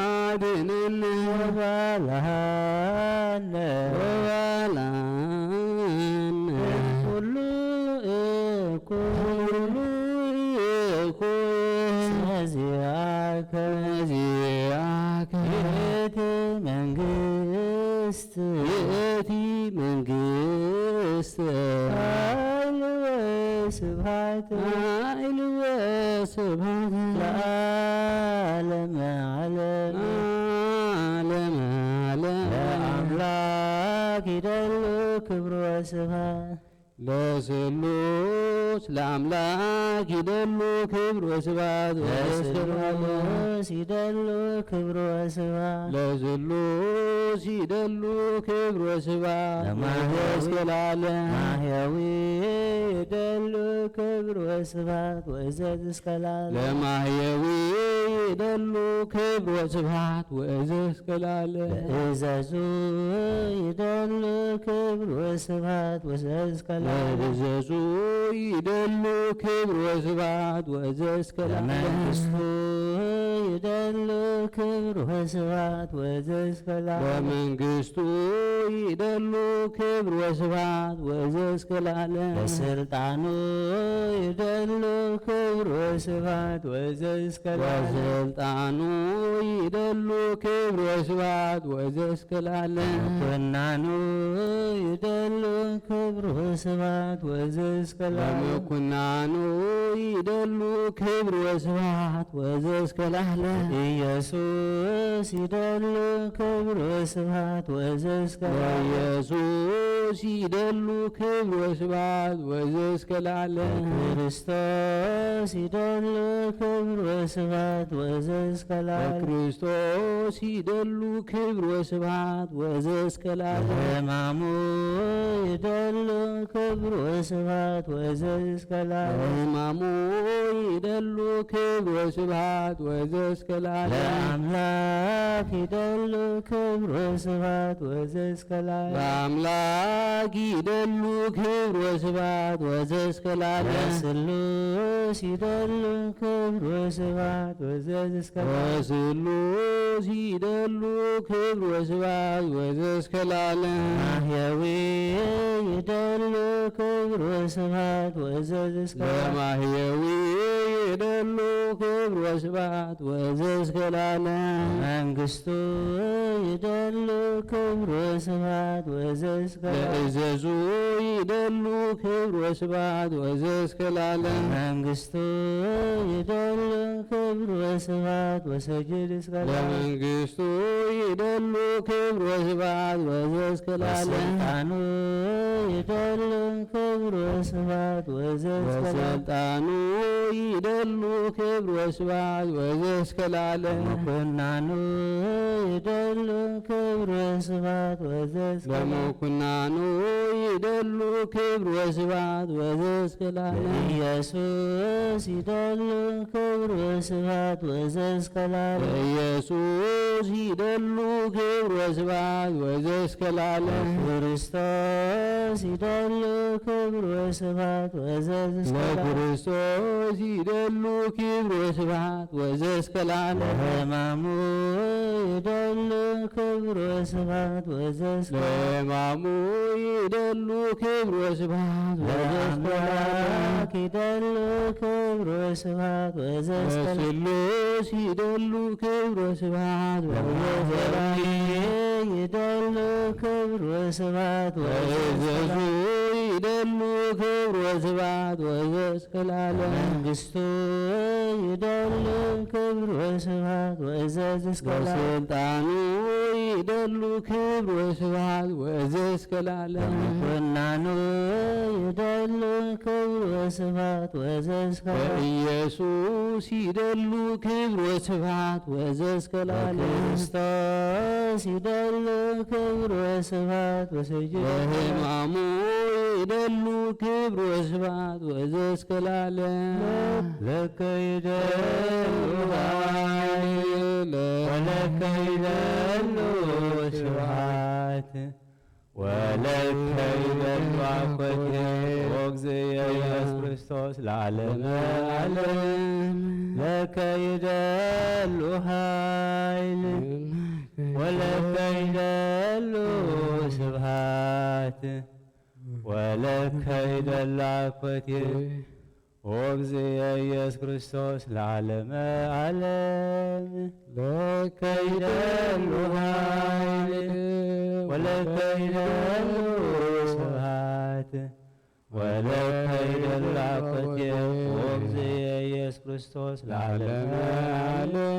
አድነነ። ወባልሃነ። ወባልሃነ። ኩሉ እኩይ። ኩሉ እኩይ። ስመዚአከ። ስመዚአከ። ይእቲ መንግስት። ይእቲ መንግስት። ኃይል ወስብሐት። ኃይል ወስብሐት። ለዓለመ ዓለም። ለዓለመ ዓለም። ለአምላክ ይደሉ ክብር ወስብሐት። ለስሉስ ለአምላክ ይደሉ ክብር ወስብሐት ወዘእስከ ለዓለም። ለስሉስ ይደሉ ክብር ወስብሐት። ለስሉስ ይደሉ ክብር ወስብሐት ለማህያዊ ወዘእስከ ለዓለም። ማህያዊ ይደሉ ክብር ወስብሐት ወዘእስከ ለዓለም። ለማህየዊ ይደሉ ክብር ወስብሐት ወዘእስከ ለዓለም። ለእዘዙ ይደሉ ክብር ወስብሐት ወዘእስከ ለዓለም። ለእዘዙ ይደሉ ክብር ወስብሐት ወዘእስከ ለዓለም። ለመንግስቱ ይደሉ ክብር ወስብሐት ወዘእስከ ለዓለም። ለመንግስቱ ይደሉ ክብር ወስብሐት ወዘእስከ ለዓለም። ለስልጣኑ ይደሉ ክብር ወስብሐት ወዘእስከ ለዓለም። ለስልጣኑ ይደሉ ክብር ወስብሐት ወዘእስከ ለዓለም። ለምኩናኑ ይደሉ ክብር ወስብሐት ወዘእስከ ለዓለም። ለምኩናኑ ይደሉ ክብር ወስብሐት ወዘእስከ ለዓለም። ኢየሱስ ይደሉ ክብር ወስብሐት ወዘእስከ ለዓለም። ኢየሱስ ይደሉ ክብር ወስብሐት ወዘእስከ ለዓለም። ክርስቶስ ይደሉ ክብር ወስብሐት ወዘእስከ ለዓለም። ክርስቶስ ይደሉ ክብር ወስብሐት ወዘእስከ ለዓለም። ለሕማሙ ይደሉ ክብር ወስብሐት ወዘእስከ ለዓለም። ለሕማሙ ይደሉ ክብር ወስብሐት ወዘእስከ ለዓለም። ኣምላክ ይደሉ ክብሩ ስብሐት ወዘስከላለ። ለአምላክ ይደሉ ክብሩ ስብሐት ወዘስከላለ። ለስሉስ ይደሉ ክብሩ ስብሐት ወዘስከላለ። ለስሉስ ይደሉ ክብሩ ስብሐት ወዘስከላለ። ማህየዊ ይደሉ ክብሩ ስብሐት ወዘስከላለ። ለማህየዊ ይደሉ ክብሩ ስብሐት ወዘስከላለ። መንግስቱ ይደሉ ክብሩ ስብሐት ወዘስከላለ። ለእዘዙ ይደሉ ክብሩ ስብሐት ወዘስከላለ። መንግስቱ ይደሉ ክብሩ ስብሐት ወሰጅድ እስከላለ። ለመንግስቱ ይደሉ ክብሩ ስብሐት ወዘስከላለ። ለስልጣኑ ይደሉ ክብሩ ስብሐት ወዘስከላለ። ለስልጣኑ ይደሉ ክብሩ ስብሐት ወዘስከላለ። ለምኩናኑ ይደሉ ክብሩ ስብሐት ወዘስከላለ። ለምኩናኑ ይደሉ ክብሩ ስብሐት ወዘስከላለ። ለኢየሱስ ይደሉ ክብሩ ስብሐት ወዘስከላለ። ለኢየሱስ ይደሉ ክብሩ ስብሐት ወዘስከላለ። ለክርስቶስ ይደሉ ክብሩ ስብሐት ወዘስከላለ። ለክርስቶስ ይደሉ ክብሩ ስብሐት ወዘስከላለ። ለሕማሙ ይደሉ ክብሩ ስብሐት ወዘስከላለ። ለሕማሙ ይደሉ ክብሩ ስብሐት ወዘስከላለ። ለአምላክ ይደሉ ክብሩ ስብሐት ወዘስከላለ። ለስሉስ ይደሉ ክብሩ ስብሐት ወዘስከላለ። ለማህየዊ ይደሉ ክብሩ ስብሐት ለእዘዙ ወዘስከላለ። ይደሉ ክብሩ ስብሐት ወዘስከላለ። ለመንግስቱ ይደሉ ክብሩ ስብሐት ወዘስከላለ። ለስልጣኑ ይደሉ ክብሩ ስብሐት ወዘስከላለ። ለምኩናኑ ይደሉ ክብሩ ስብሐት ወዘስከላለ። ለኢየሱስ ይደሉ ክብሩ ስብሐት ወዘስከላለ። ለክርስቶስ ይደሉ ክብሩ ስብሐት ወሰጅድ። ለሕማሙ ይደሉ ክብሩ ስብሐት ወዘስከላለ። ለከ ይደሉ ኃይል ወለከ ይደሉ ስብሐት ወለከ ይደሉ አኮቴ ወእግዚእየ ኢየሱስ ክርስቶስ ለዓለመ ዓለም። ለከ ይደሉ ኃይል ወለከ ይደሉ ስብሐት ወለከ ይደሉ አኮቴ ወእግዚእየ ኢየሱስ ክርስቶስ ለዓለመ ዓለም። ለከ ይደሉ ኃይል ወለከ ይደሉ ስብሐት ወለከ ይደሉ አኮቴ ወእግዚእየ ኢየሱስ ክርስቶስ ለዓለመ ዓለም።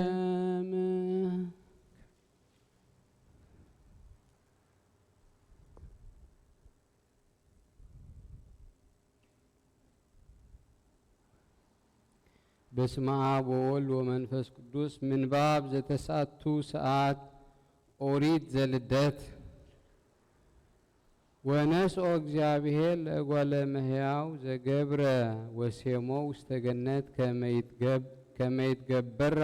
በስመ አብ ወወልድ ወመንፈስ ቅዱስ። ምንባብ ዘተስዓቱ ሰዓት ኦሪት ዘልደት። ወነስኦ እግዚአብሔር ለእጓለ እመሕያው ዘገብረ ወሴሞ ውስተ ገነት ከመ ይትገብ-፣ ከመ ይትገብራ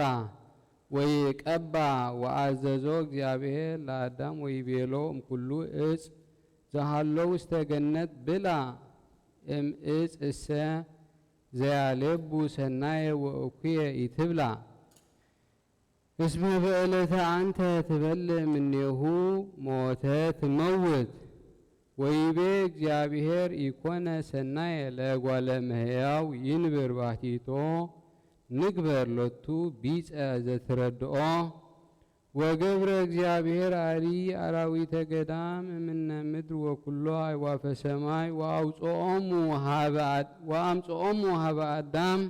ወይቀባ። ወአዘዞ እግዚአብሔር ለአዳም ወይቤሎ እምኩሉ እፅ ዘሃሎ ውስተ ገነት ብላ፣ እም እፅ እሰ ዘያሌቡ ሰናየ ወእኩየ ኢትብላ። እስመ በዕለተ አንተ ትበልዕ ምኔሁ ሞተ ትመውት። ወይቤ እግዚአብሔር ኢኮነ ሰናየ ለእጓለ እመሕያው ይንብር ባሕቲቶ ንግበር ሎቱ ቢጸ ዘትረድኦ። ወገብረ እግዚአብሔር አሊ አራዊተ ገዳም እምነ ምድር ወኩሎ አይዋፈ ሰማይ ወአውፅኦሙ ሀበ አድ-፣ ወአምፅኦሙ ሀበ አዳም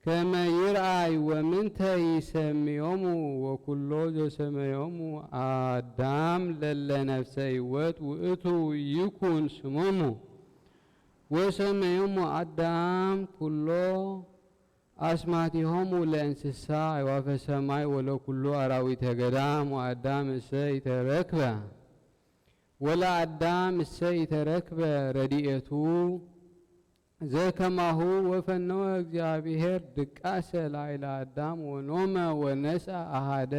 ከመ ይርአይ ወምንተ ይሰምዮሙ ወኩሎ ዘሰመዮሙ አዳም ለለ ነፍሰ ይወት ውእቱ ይኩን ስሞሙ። ወሰመዮሙ አዳም ኩሎ አስማቲሆሙ ለእንስሳ አይዋፈ ሰማይ ወለኩሉ አራዊተ ገዳም ወአዳም እሰ ኢተረክበ ወለአዳም እሰ ኢተረክበ ረድኤቱ። ዘከማሁ ወፈነወ እግዚኣብሔር ድቃሰ ላዕለ አዳም ወኖመ ወነስአ አሃደ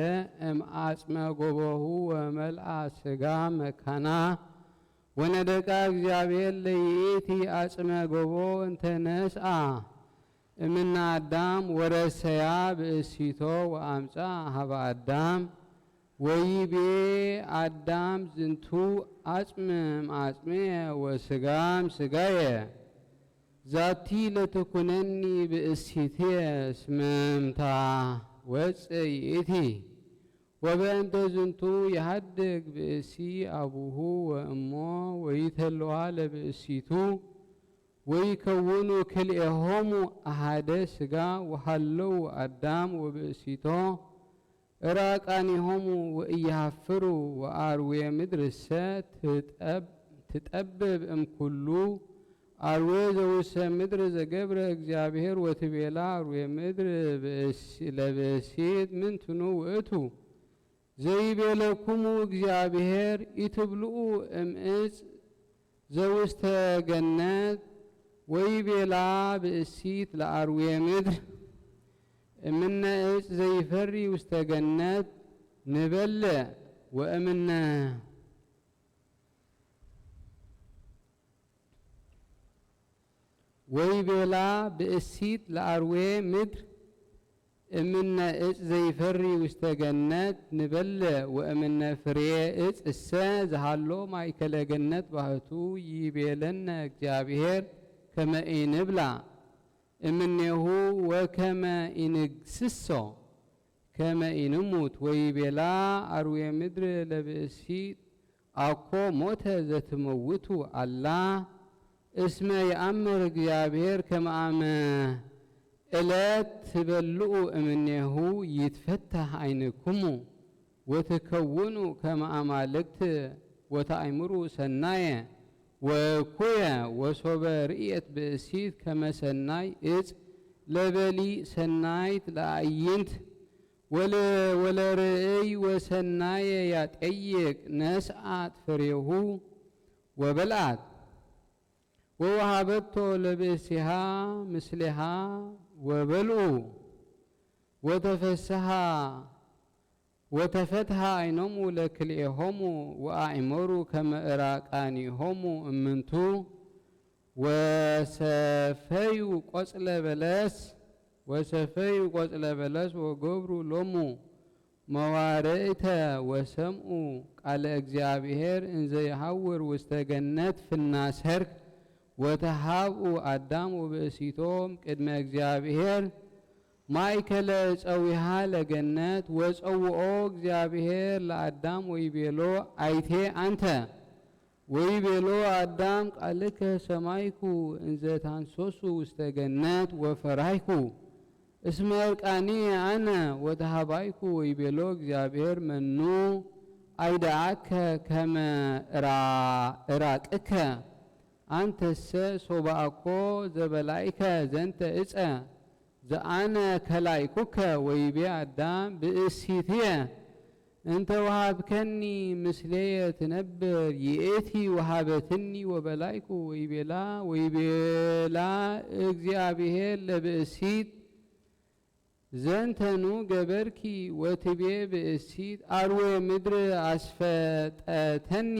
እም አጽመ ጎቦሁ ወመልአ ስጋ መካና ወነደቃ እግዚኣብሔር ለይእቲ አጽመ ጎቦ እንተ ነስአ እምነ አዳም ወረሰያ ብእሲቶ ወአምጻ ሀበ አዳም ወይቤ አዳም ዝንቱ አጽም እምአጽምየ ወስጋ እምስጋየ ዛቲ ለትኩነኒ ብእሲትየ እስመ እምታ ወፅእ ይእቲ። ወበእንተ ዝንቱ የሃድግ ብእሲ አቡሁ ወእሞ ወይተልዋ ለብእሲቱ ወይከውኑ ክልኤሆሙ አሃደ ስጋ ወሃለው አዳም ወብእሲቶ እራቃኒሆሙ ወኢይሃፍሩ ወአርዌ ምድርሰ ትጠብ-፣ ትጠብብ እምኩሉ አርዌ ዘውሰ ምድር ዘገብረ እግዚኣብሔር ወትቤላ አርዌ ምድር ብእሲ-፣ ለብእሲት ምንትኑ ውእቱ ዘይቤለኩሙ እግዚኣብሔር ኢትብልኡ እምእፅ ዘውስተ ገነት ወይቤላ ብእሲት ለአርዌ ምድር እምነ እፅ ዘይፈሪ ውስተ ገነት ንበልዕ ወእምነ ወይቤላ ብእሲት ለአርዌ ምድር እምነ እፅ ዘይፈሪ ውስተ ገነት ንበልዕ ወእምነ ፍሬ እፅ እሰ ዝሃሎ ማእከለ ገነት ባህቱ ይቤለነ እግዚኣብሔር ከመ ኢንብላ እምኔሁ ወከመ ኢንግስሶ ከመ ኢንሙት ወይቤላ አርዌ ምድር ለብእሲት አኮ ሞተ ዘትመውቱ አላ እስመ የአምር እግዚኣብሔር ከመ አመ እለት ትበልኡ እምኔሁ ይትፈታህ አይንክሙ ወትከውኑ ከመ አማልክት ወተአእምሩ ሰናየ ወእኩየ ወሶበ ርእየት ብእሲት ከመ ሰናይ እፅ ለበሊ ሰናይት ለአዕይንት ወለ-፣ ወለርእይ ወሰናየ ያጠይቅ ነስአት ፍሬሁ ወበልዓት ወወሃበቶ ለብእሲሃ ምስሌሃ ወበልዑ ወተፈስሃ ወተፈትሃ አይኖሙ ለክልኤሆሙ ወአእመሩ ከመ እራቃኒሆሙ እምንቱ ወሰፈዩ ቆጽለ በለስ ወሰፈዩ ቆጽለ በለስ ወገብሩ ሎሙ መዋርይተ ወሰምኡ ቃለ እግዚኣብሔር እንዘ ይሃውር ውስተ ገነት ፍና ሰርክ ወተሃብኡ አዳም ወብእሲቶም ቅድመ እግዚኣብሔር ማእከለ ጸዊሃ ለገነት ወጸውኦ እግዚኣብሔር ለአዳም ወይቤሎ አይቴ አንተ ወይቤሎ አዳም ቃልከ ሰማይኩ እንዘ ታንሶሱ ውስተ ገነት ወፈራይኩ እስመ እርቃንየ አነ ወተሃባይኩ ወይቤሎ እግዚኣብሔር መኑ አይደአከ ከመ እራ-፣ እራቅከ አንተሰ ሶበ አኮ ዘበላይከ ዘንተ እፀ ዘአነ ከላይኩከ ወይቤ አዳም ብእሲትየ እንተ ወሃብከኒ ምስሌየ ትነብር ይእቲ ወሃበትኒ ወበላይኩ ወይቤላ ወይቤላ እግዚኣብሔር ለብእሲት ዘንተኑ ገበርኪ ወትቤ ብእሲት አርዌ ምድር አስፈጠተኒ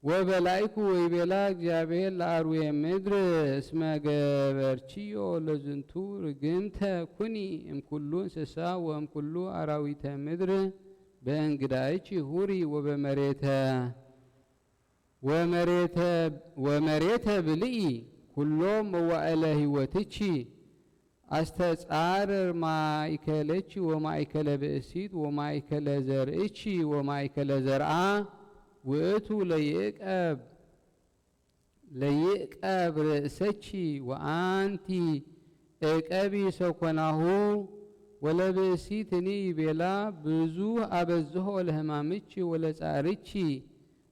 ወበላይኩ ወይቤላ እግዚኣብሔር ለአርዌ ምድር እስመ ገበርችዮ ለዝንቱ ርግምተ ኩኒ እምኩሉ እንስሳ ወእምኩሉ አራዊተ ምድር በእንግዳይቺ ሁሪ ወበመሬተ ወመሬተ ወመሬተ ብልኢ ኩሎ መዋዕለ ህይወትቺ አስተጻርር ማእከለቺ ወማእከለ ብእሲት ወማእከለ ዘርእቺ ወማእከለ ዘርአ ውእቱ ለይእቀብ ለይእቀብ ርእሰቺ ወአንቲ እቀቢ ሰኮናሁ ወለብእሲትኒ ይቤላ ብዙህ አበዝሆ ለህማምቺ ወለጻርቺ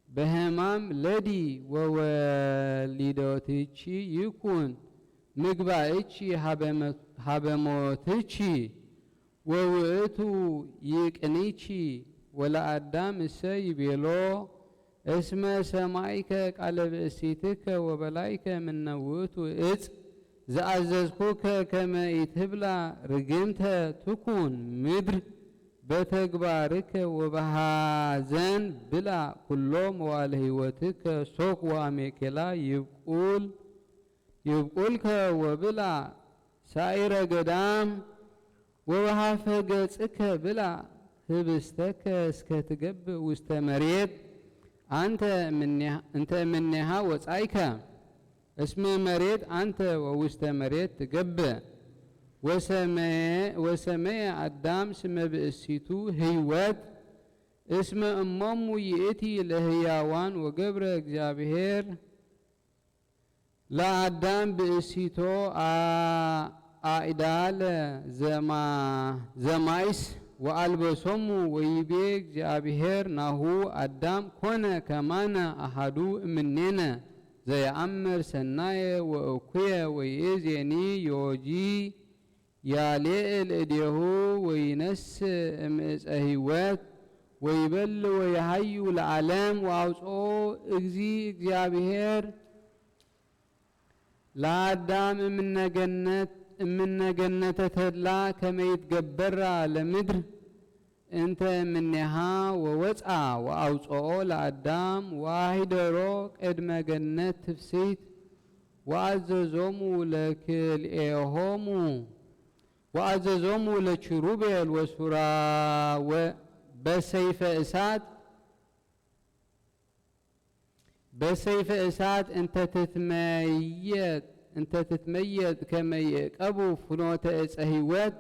በህማም ለዲ ወወሊዶትቺ ይኩን ምግባእቺ ሀበ ሞትቺ ወውእቱ ይቅኒቺ ወለአዳም እሰ ይቤሎ እስመ ሰማይከ ቃለ ብእሲትከ ወበላይከ ምነ ውእቱ እጽ ዘኣዘዝኩከ ከመ ኢትብላ ርግምተ ትኩን ምድር በተግባርከ ወበሃዘን ብላ ኩሎ መዋለ ህይወትከ ሶክ ወአሜኬላ ይብቁል ይብቁልከ ወብላ ሳኢረ ገዳም ወበሃፈ ገጽከ ብላ ህብስተከ እስከ ትገብእ ውስተ መሬት አንተ እምኔሃ- እንተ እምኔሃ ወጻይከ እስመ መሬት አንተ ወውስተ መሬት ትገብእ። ወሰመየ ወሰመየ አዳም ስመ ብእሲቱ ህይወት እስመ እሞሙ ይእቲ ለህያዋን ወገብረ እግዚአብሔር ለአዳም ብእሲቶ አእዳለ ዘማይስ ወአልበሶሙ ወይቤ እግዚኣብሔር ናሁ አዳም ኮነ ከማነ አሃዱ እምኔነ ዘየአምር ሰናየ ወእኩየ ወይእዜኒ ዮጂ ያሌዕ ለእዴሁ ወይነስ እምእፀ ህይወት ወይበል ወይሃዩ ለዓለም ወአውፅኦ እግዚ እግዚኣብሔር ለአዳም እምነገነተ ተድላ ከመይትገበራ ለምድር እንተ እምኔሃ ወወፅአ ወአውፅኦ ለአዳም ወአሂደሮ ቅድመ ገነት ትፍስይት ወአዘዞሙ ለክልኤሆሙ ወአዘዞሙ ለኪሩቤል ወሱራ በሰይፈ እሳት በሰይፈ እሳት እንተ ትትመየጥ እንተ ትትመየጥ ከመ ይዕቀቡ ፍኖተ እፀ ህይወት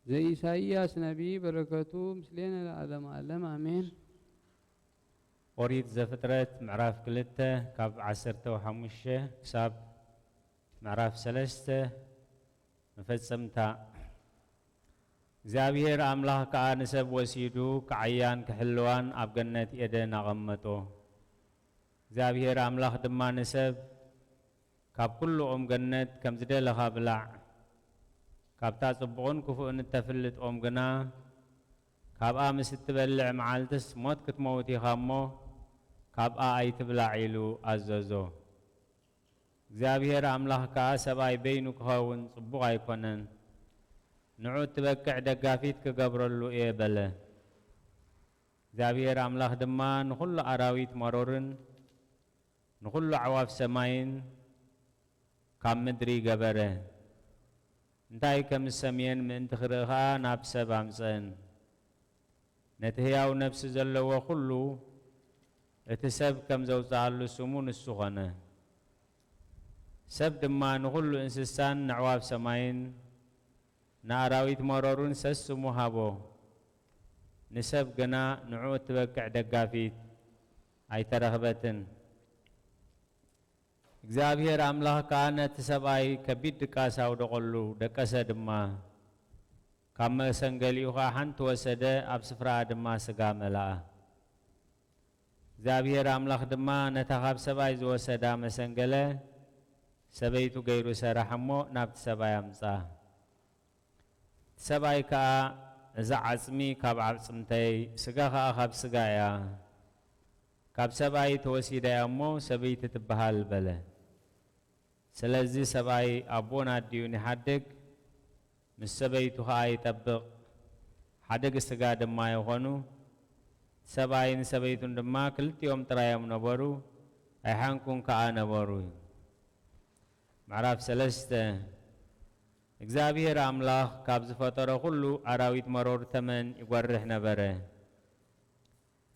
ዘኢሳይያስ ነቢይ በረከቱ ምስሌነ ለዓለመ ዓለም አሜን። ኦሪት ዘፍጥረት ምዕራፍ ክልተ ካብ ዓሰርተ ሓሙሽተ ክሳብ ምዕራፍ ሰለስተ መፈጸምታ። እግዚኣብሔር ኣምላኽ ከኣ ንሰብ ወሲዱ ክዓያን ክሕልዋን ኣብ ገነት ኤደን ኣቐመጦ። እግዚኣብሔር ኣምላኽ ድማ ንሰብ፣ "ካብ ኩሉ ኦም ገነት ከም ዝደለኻ ብላዕ፣ ካብታ ጽቡቕን ክፉእን እተፍልጥ ኦም ግና፣ ካብኣ ምስ እትበልዕ መዓልትስ ሞት ክትመውት ኢኻ እሞ፣ ካብኣ ኣይትብላዕ" ኢሉ ኣዘዞ። እግዚኣብሔር ኣምላኽ ከኣ፣ "ሰብኣይ በይኑ ክኸውን ጽቡቕ ኣይኮነን፣ ንዑ እትበቅዕ ደጋፊት ክገብረሉ እየ" በለ። እግዚኣብሔር ኣምላኽ ድማ ንኹሉ ኣራዊት መሮርን ንኹሉ ኣዕዋፍ ሰማይን ካብ ምድሪ ገበረ። እንታይ ከም ዝሰምየን ምእንቲ ክርኢ ኸኣ ናብ ሰብ ኣምጽአን። ነቲ ህያው ነፍሲ ዘለዎ ኹሉ እቲ ሰብ ከም ዘውጽኣሉ ስሙ ንሱ ኾነ። ሰብ ድማ ንኹሉ እንስሳን ነዕዋፍ ሰማይን ንኣራዊት መሮሩን ሰስሙ ሃቦ። ንሰብ ግና ንዑ እትበቅዕ ደጋፊት ኣይተረኽበትን። እግዚኣብሔር ኣምላኽ ከኣ ነቲ ሰብኣይ ከቢድ ድቃስ ኣውደቐሉ፣ ደቀሰ ድማ። ካብ መሰንገሊኡ ኸኣ ሓንቲ ወሰደ፣ ኣብ ስፍራኣ ድማ ስጋ መልኣ። እግዚኣብሔር ኣምላኽ ድማ ነታ ካብ ሰብኣይ ዝወሰዳ መሰንገለ ሰበይቱ ገይሩ ሰራሕ እሞ ናብቲ ሰብኣይ ኣምጽኣ። እቲ ሰብኣይ ከኣ፣ "እዛ ዓጽሚ ካብ ዓጽምተይ፣ ስጋ ኸኣ ካብ ስጋይ እያ፣ ካብ ሰብኣይ ተወሲዳ እያ እሞ ሰበይቲ ትበሃል" በለ። ስለዚ ሰብኣይ ኣቦን ኣዲኡን ይሓድግ፣ ምስ ሰበይቱ ኸኣ ይጠብቕ፣ ሓድግ ስጋ ድማ ይኾኑ። ሰብኣይን ሰበይቱን ድማ ክልቲኦም ጥራዮም ነበሩ፣ ኣይሓንኩን ከኣ ነበሩ። ምዕራፍ ሰለስተ። እግዚኣብሔር ኣምላኽ ካብ ዝፈጠሮ ኹሉ ኣራዊት መሮር ተመን ይጎርሕ ነበረ።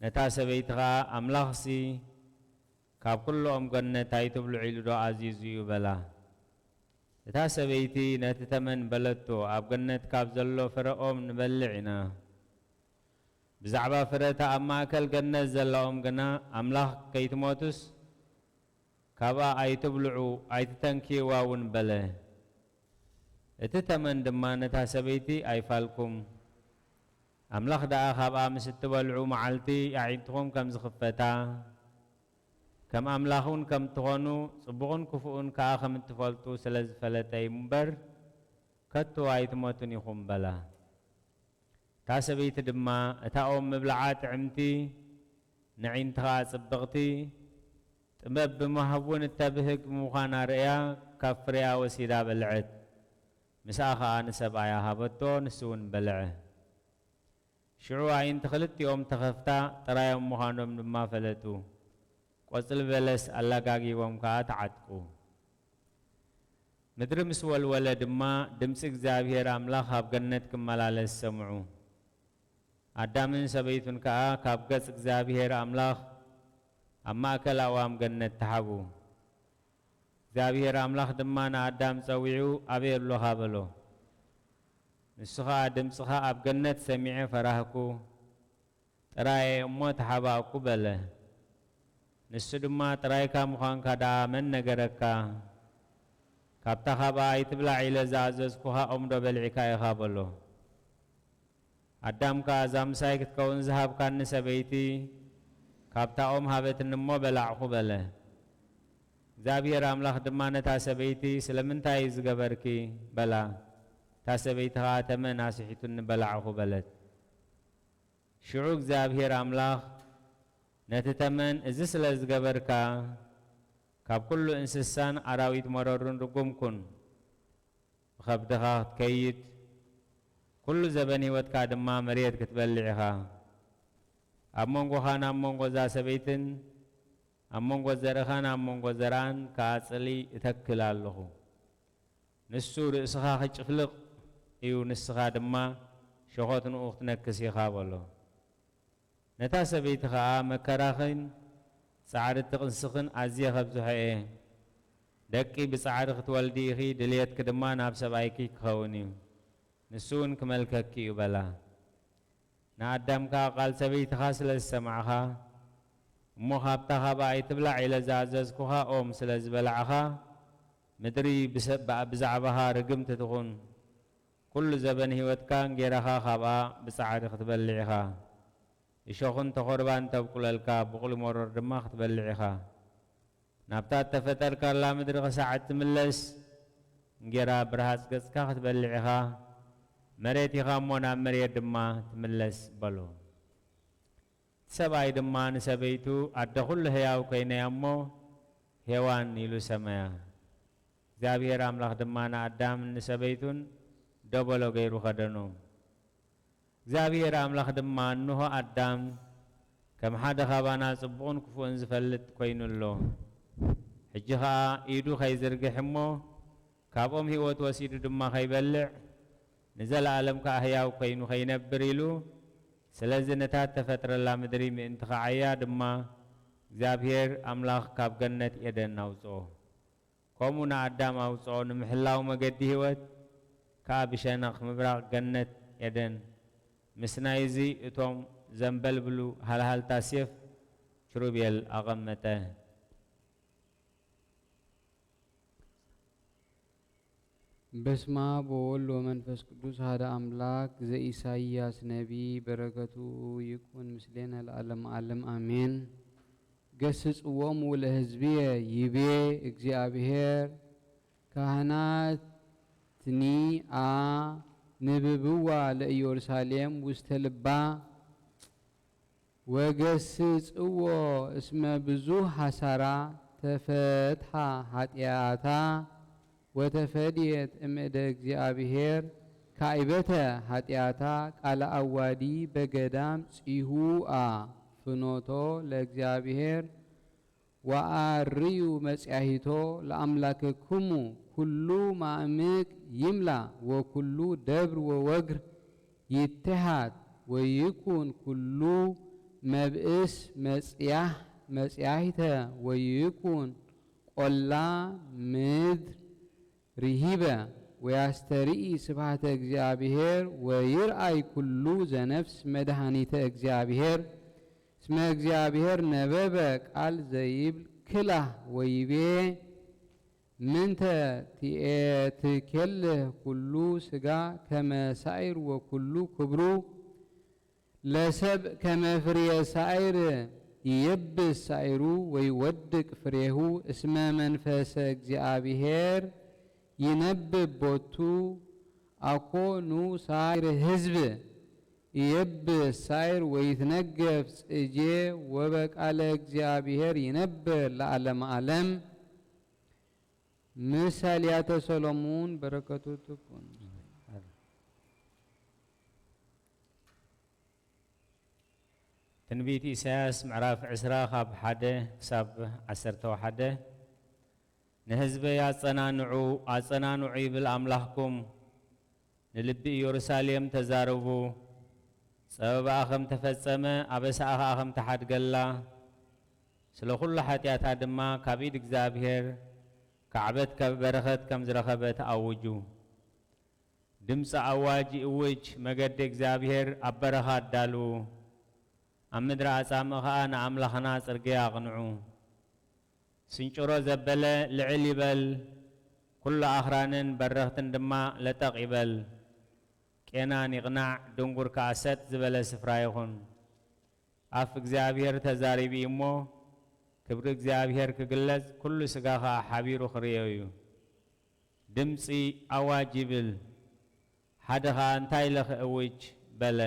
ነታ ሰበይቲ ኸኣ፣ "ኣምላኽሲ ካብ ኩሉ ኦም ገነት ኣይትብልዑ ኢሉ ዶ ኣዚዙ እዩ?" በላ። እታ ሰበይቲ ነቲ ተመን በለቶ፣ "ኣብ ገነት ካብ ዘሎ ፍረ ኦም ንበልዕ ኢና። ብዛዕባ ፍረ እታ ኣብ ማእከል ገነት ዘላ ኦም ግና፣ ኣምላኽ ከይትሞቱስ ካብኣ ኣይትብልዑ፣ ኣይትተንክይዋ እውን" በለ። እቲ ተመን ድማ ነታ ሰበይቲ፣ "ኣይፋልኩም፣ ኣምላኽ ደኣ ካብኣ ምስ እትበልዑ መዓልቲ ኣዒንትኹም ከም ዝኽፈታ፣ ከም ኣምላኽ እውን ከም ትኾኑ፣ ጽቡቕን ክፉእን ከኣ ከም እትፈልጡ ስለ ዝፈለጠ እዩ እምበር፣ ከቶ ኣይትሞቱን ኢኹም" በላ። እታ ሰበይቲ ድማ፣ "እታ ኦም ምብልዓ ጥዕምቲ፣ ንዒንቲ ኸኣ ጽብቕቲ ጥበብ ብምሃብ እውን እተብህግ ብምዃና ርእያ፣ ካብ ፍሬኣ ወሲዳ በልዐት። ምስኣ ኸኣ ንሰብኣያ ሃበቶ፣ ንሱ እውን በልዐ። ሽዑ ኣዒንቲ ክልቲኦም ተኸፍታ፣ ጥራዮም ምዃኖም ድማ ፈለጡ። ቆጽሊ በለስ ኣላጋጊቦም ከኣ ተዓጥቁ። ምድሪ ምስ ወልወለ ድማ፣ ድምጺ እግዚኣብሔር ኣምላኽ ኣብ ገነት ክመላለስ ሰምዑ። ኣዳምን ሰበይቱን ከኣ ካብ ገጽ እግዚኣብሔር ኣምላኽ ኣብ ማእከል ኣእዋም ገነት ተሓቡ። እግዚኣብሔር ኣምላኽ ድማ ንኣዳም ጸዊዑ፣ ኣበይ ኣሎኻ? በሎ። ንሱ ኸኣ፣ ድምጽኻ ኣብ ገነት ሰሚዐ ፈራህኩ፣ ጥራይ እየ እሞ ተሓባእኩ፣ በለ። ንሱ ድማ፣ ጥራይካ ምዃንካ ደኣ መን ነገረካ? ካብታ ኻብኣ ኣይትብላዕ ኢለ ዝኣዘዝኩኻ ኦምዶ በሊዕካ ኢኻ? በሎ። ኣዳም ከኣ፣ እዛ ምሳይ ክትከውን ዝሃብካኒ ሰበይቲ ካብታ ኦም ሃበትኒ እሞ በላዕኹ፣ በለ። እግዚኣብሔር ኣምላኽ ድማ ነታ ሰበይቲ፣ ስለምንታይ እዚ ገበርኪ? በላ። እታ ሰበይቲ ኸኣ፣ ተመን ኣስሒቱኒ በላዕኹ፣ በለት። ሽዑ እግዚኣብሔር ኣምላኽ ነቲ ተመን፣ እዚ ስለ ዝገበርካ፣ ካብ ኵሉ እንስሳን ኣራዊት መረሩን ርጉም ኩን። ብኸብድኻ ክትከይድ፣ ኵሉ ዘበን ህይወትካ ድማ መሬት ክትበልዕ ኢኻ። ኣብ መንጎኻን ኣብ መንጎ እዛ ሰበይትን፣ ኣብ መንጎ ዘርእኻን ኣብ መንጎ ዘርኣን ከኣ ጽልኢ እተክል ኣለኹ። ንሱ ርእስኻ ክጭፍልቕ እዩ፣ ንስኻ ድማ ሸኾት ንኡ ክትነክስ ኢኻ፣ በሎ። ነታ ሰበይቲ ኸኣ፣ መከራኽን ጻዕሪ ጥንስኽን ኣዝየ ኸብዝሖ እየ። ደቂ ብጻዕሪ ክትወልዲ ኢኺ፣ ድልየትኪ ድማ ናብ ሰብኣይኪ ክኸውን እዩ፣ ንሱ እውን ክመልከኪ እዩ፣ በላ። ንኣዳም ከኣ፣ ቃል ሰበይትኻ ስለ ዝሰማዕኻ፣ እሞ ኻብታ ኻብኣ ኣይትብላዕ ኢለ ዝኣዘዝኩኻ ኦም ስለ ዝበላዕኻ፣ ምድሪ ብሰ-፣ ብኣ-፣ ብዛዕባኻ ርግምቲ ትኹን። ኵሉ ዘበን ህይወትካ እንጌራኻ ኻብኣ ብጻዕሪ ክትበልዕ ኢኻ። እሾኽን ተኾርባን ተብቁለልካ፣ ብቑሊ መሮር ድማ ክትበልዕ ኢኻ። ናብታ እተፈጠርካላ ምድሪ ክሳዕ እትምለስ፣ እንጌራ ብርሃጽ ገጽካ ክትበልዕ ኢኻ፣ መሬት ኢኻ እሞ ናብ መሬት ድማ ትምለስ፣ በሎ። እቲ ሰብኣይ ድማ ንሰበይቱ፣ ኣደ ኹሉ ህያው ኮይነ እያ እሞ፣ ሄዋን ኢሉ ሰመያ። እግዚኣብሔር ኣምላኽ ድማ ንኣዳምን ንሰበይቱን ደበሎ ገይሩ ኸደኖም። እግዚኣብሔር ኣምላኽ ድማ፣ እንሆ፣ ኣዳም ከም ሓደ ኻባና ጽቡቕን ክፉእን ዝፈልጥ ኰይኑ ኣሎ። ሕጂ ኸኣ ኢዱ ኸይዝርግሕ እሞ፣ ካብ ኦም ህይወት ወሲዱ ድማ ኸይበልዕ፣ ንዘለኣለም ከኣ ህያው ኰይኑ ኸይነብር ኢሉ፣ ስለዚ ነታ እተፈጥረላ ምድሪ ምእንቲ ኸዓያ ድማ፣ እግዚኣብሔር ኣምላኽ ካብ ገነት ኤደን ኣውጽኦ። ከምኡ ንኣዳም ኣውጽኦ፣ ንምሕላው መገዲ ህይወት ከኣ ብሸነኽ ምብራቕ ገነት ኤደን ምስ ናይዚ እቶም ዘንበልብሉ ሃልሃልታ ሴፍ ኪሩቤል ኣቐመጠ። በስመ አብ ወወልድ ወመንፈስ ቅዱስ አሐደ አምላክ። ዘኢሳይያስ ነቢይ በረከቱ ይኩን ምስሌነ ለዓለመ ዓለም አሜን። ገስጽዎሙ ለሕዝብየ ይቤ እግዚኣብሔር፣ ካህናትኒ አንብብዋ ለኢየሩሳሌም ውስተ ልባ ወገስጽዎ እስመ ብዙሕ ሐሳራ ተፈትሐ ኃጢአታ ወተፈድየት እምእደ እግዚአብሔር ካዕበተ ኃጢአታ ቃለ አዋዲ በገዳም ጺሁአ ፍኖቶ ለእግዚአብሔር ወአርዩ መጽያሂቶ ለአምላክክሙ ኩሉ ማእምቅ ይምላ ወኩሉ ደብር ወወግር ይትሃት ወይኩን ኩሉ መብእስ መጽያህ መጽያሂተ ወይኩን ቆላ ምድር ርሂበ ወያስተርኢ ስብሐተ እግዚአብሔር ወይርአይ ኩሉ ዘነፍስ መድኃኒተ እግዚአብሔር እስመ እግዚአብሔር ነበበ ቃል ዘይብል ክላህ ወይቤ ምንተ ትኤትኬልህ ኩሉ ሥጋ ከመ ሳይር ወኩሉ ክብሩ ለሰብ ከመ ፍሬ ሳይር ይየብስ ሳይሩ ወይወድቅ ፍሬሁ እስመ መንፈሰ እግዚአብሔር ይነብብ ቦቱ አኮ ኑ ሳይር ሕዝብ يبس سير ويتنقف ጽጄ وبقال እግዚአብሔር ይነብር ለዓለመ ዓለም። ምሳሌያተ ሰሎሞን በረከቱ ትኩን። ትንቢት ኢሳያስ ምዕራፍ ዕስራ ካብ ሓደ ክሳብ ዓሰርተ ሓደ። ንህዝበይ ኣጸናንዑ፣ ኣጸናንዑ ይብል ኣምላኽኩም። ንልቢ ኢየሩሳሌም ተዛረቡ። ጸበባኣ ከም ተፈጸመ፣ ኣበሳኣ ኸኣ ከም ተሓድገላ፣ ስለ ኹሉ ሓጢኣታ ድማ ካብ ኢድ እግዚኣብሔር ካዕበት ከም በረኸት ከም ዝረኸበት ኣውጁ። ድምፂ ኣዋጅ ይእውጅ፣ መገዲ እግዚኣብሔር ኣብ በረኻ ኣዳልዉ፣ ኣብ ምድሪ ኣጻምእ ኸኣ ንኣምላኽና ጽርግያ ኣቕንዑ። ስንጭሮ ዘበለ ልዕል ይበል፣ ኩሉ ኣኽራንን በረኽትን ድማ ለጠቕ ይበል። ቄናን ይቕናዕ፣ ድንጉር ከኣ ሰጥ ዝበለ ስፍራ ይኹን። ኣፍ እግዚኣብሔር ተዛሪቡ እዩ እሞ፣ ክብሪ እግዚኣብሔር ክግለጽ፣ ኩሉ ስጋ ኸኣ ሓቢሩ ክርእዮ እዩ። ድምጺ ኣዋጅ ይብል፣ ሓደ ኸኣ እንታይ ኢለ ክእውጅ በለ።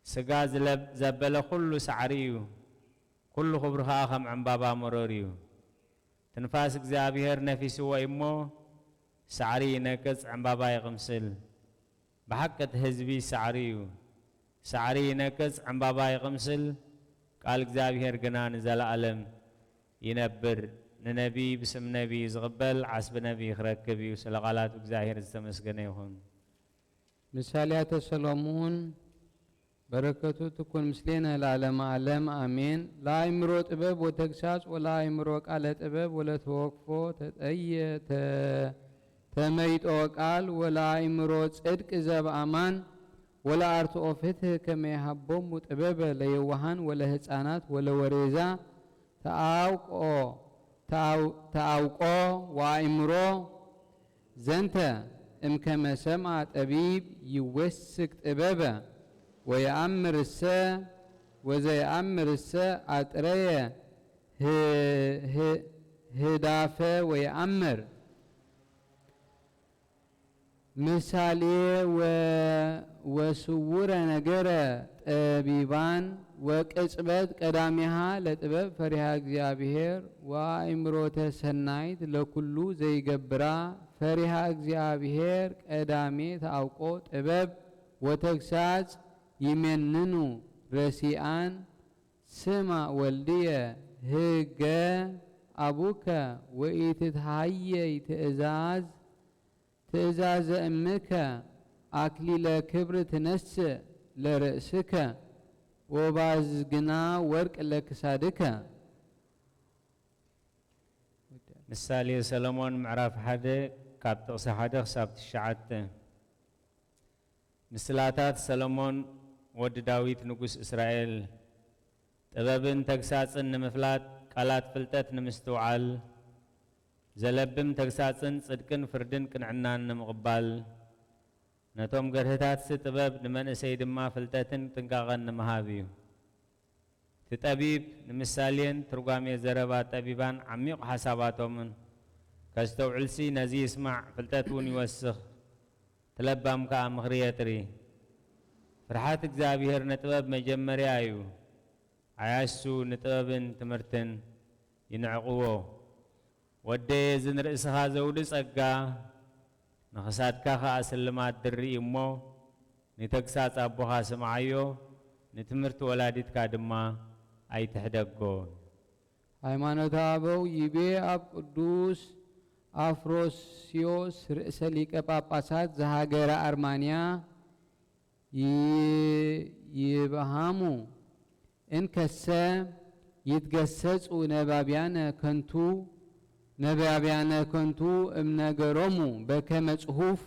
ስጋ ዝለብ-፣ ዘበለ ኩሉ ሳዕሪ እዩ፣ ኩሉ ክብሩ ኸኣ ከም ዕምባባ መሮር እዩ። ትንፋስ እግዚኣብሔር ነፊስዎ እዩ እሞ፣ ሳዕሪ ይነቅጽ፣ ዕምባባ ይቕምስል። ብሓቂ እቲ ህዝቢ ሳዕሪ እዩ። ሳዕሪ ይነቅጽ፣ ዕምባባ ይቕምስል፣ ቃል እግዚኣብሔር ግና ንዘለኣለም ይነብር። ንነቢይ ብስም ነቢይ ዝቕበል ዓስቢ ነቢይ ክረክብ እዩ። ስለ ቃላት እግዚኣብሔር ዝተመስገነ ይኹን። ምሳሌያተ ሰሎሞን በረከቱ ትኩን ምስሌነ ለዓለመ ዓለም ኣሜን። ለአእምሮ ጥበብ ወተግሳጽ ወለአእምሮ ቃለ ጥበብ ወለተወክፎ ተጠየ ተ-፣ ተመይጦ ቃል ወለአእምሮ ጽድቅ ዘብአማን ወለአርትኦ ፍትህ ከመ ይሃቦሙ ጥበበ ለየዋሃን ወለህፃናት ወለወሬዛ ተአውቆ ተአው-፣ ተአውቆ ወአእምሮ ዘንተ እምከመ ሰምዐ ጠቢብ ይወስክ ጥበበ ወየአምር እሰ ወዘየአምር እሰ አጥረየ ህ-፣ ህ-፣ ህዳፈ ወየአምር ምሳሌ ወ-፣ ወስውረ ነገረ ጠቢባን ወቅጽበት ቀዳሚሃ ለጥበብ ፈሪሃ እግዚአብሔር ወአእምሮተ ሰናይት ለኩሉ ዘይገብራ ፈሪሃ እግዚአብሔር ቀዳሜ ተአውቆ ጥበብ ወተግሳጽ ይሜንኑ ረሲአን ስማ ወልድየ ህገ አቡከ ወኢትትሃየይ ትእዛዝ ትእዛዘ እምከ አክሊለ ክብር ትነስእ ለርእስከ ወባዝግና ወርቅ ለክሳድከ። ምሳሌ ሰሎሞን ምዕራፍ ሓደ ካብ ጥቕሲ ሓደ ክሳብ ትሽዓተ። ምስላታት ሰሎሞን ወዲ ዳዊት ንጉስ እስራኤል። ጥበብን ተግሳጽን ንምፍላጥ፣ ቃላት ፍልጠት ንምስትውዓል፣ ዘለብም ተግሳጽን ጽድቅን ፍርድን ቅንዕናን ንምቕባል፣ ነቶም ገርህታትሲ ጥበብ ንመንእሰይ ድማ ፍልጠትን ጥንቃቐን ንምሃብ እዩ። እቲ ጠቢብ ንምሳሌን ትርጓሜ ዘረባ ጠቢባን ዓሚቕ ሓሳባቶምን ከስተውዕልሲ ነዚ ይስማዕ፣ ፍልጠት እውን ይወስኽ፣ እቲ ለባም ከኣ ምኽሪ የጥሪ። ፍርሓት እግዚኣብሔር ንጥበብ መጀመርያ እዩ፣ ዓያሹ ንጥበብን ትምህርትን ይንዕቕዎ። ወደየ፣ እዚ ንርእስኻ ዘውዲ ጸጋ፣ ንኽሳድካ ኸኣ ስልማት ድርኢ እሞ፣ ንተግሳጽ ኣቦኻ ስምዓዮ፣ ንትምህርቲ ወላዲትካ ድማ ኣይትሕደጎ። ሃይማኖተ አበው ይቤ ኣብ ቅዱስ አፍሮስዮስ ርእሰ ሊቀ ጳጳሳት ዘሃገረ አርማንያ ይ-፣ ይብሃሙ እንከሰ ይትገሰጹ ነባብያነ ከንቱ፣ ነባብያነ ከንቱ እምነገሮሙ በከመ ጽሑፍ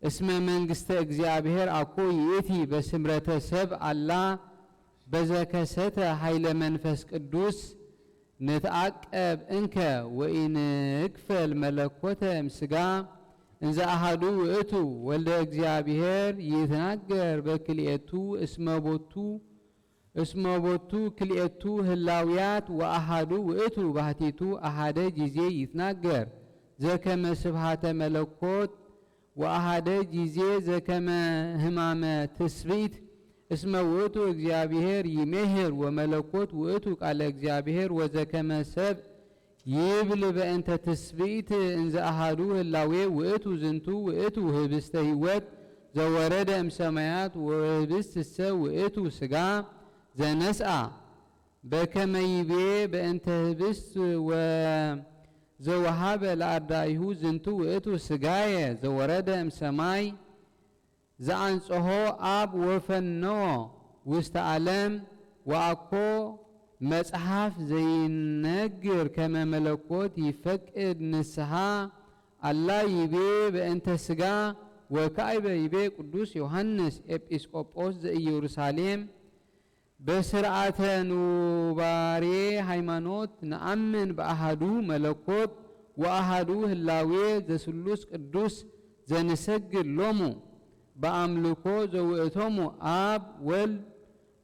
እስመ መንግስተ እግዚአብሔር አኮ ይእቲ በስምረተ ሰብ አላ በዘከሰተ ኃይለ መንፈስ ቅዱስ ንትዓቀብ እንከ ወኢንግፈል መለኮተ እምስጋ እንዘ አሃዱ ውእቱ ወልደ እግዚአብሔር ይትናገር በክልኤቱ እስመ ቦቱ እስመ ቦቱ ክልኤቱ ህላውያት ወአሃዱ ውእቱ ባህቲቱ አሃደ ጊዜ ይትናገር ዘከመ ስብሃተ መለኮት ወአሐደ ጊዜ ዘከመ ሕማመ ትስብእት፣ እስመ ውእቱ እግዚአብሔር ይሜህር ወመለኮት ውእቱ ቃለ እግዚአብሔር፣ ወዘከመ ሰብ ይብል በእንተ ትስብእት እንዘ አሐዱ ህላዌ ውእቱ፣ ዝንቱ ውእቱ ህብስተ ሕይወት ዘወረደ እምሰማያት፣ ወህብስትሰ ውእቱ ሥጋ ዘነስአ፣ በከመ ይቤ በእንተ ህብስት ወዘወሃበ ለአርዳኢሁ፣ ዝንቱ ውእቱ ሥጋየ ዘወረደ እምሰማይ፣ ዘአንጽሖ አብ ወፈነዎ ውስተ ዓለም። ወአኮ መጽሐፍ ዘይነግር ከመ መለኮት ይፈቅድ ንስሐ፣ አላ ይቤ በእንተ ሥጋ። ወካዕበ ይቤ ቅዱስ ዮሐንስ ኤጲስቆጶስ ዘኢየሩሳሌም፣ በስርዓተ ኑባሬ ሃይማኖት ነአምን በአሐዱ መለኮት ወአሐዱ ህላዌ ዘስሉስ ቅዱስ ዘንሰግድ ሎሙ፣ በአምልኮ ዘውእቶሙ አብ ወልድ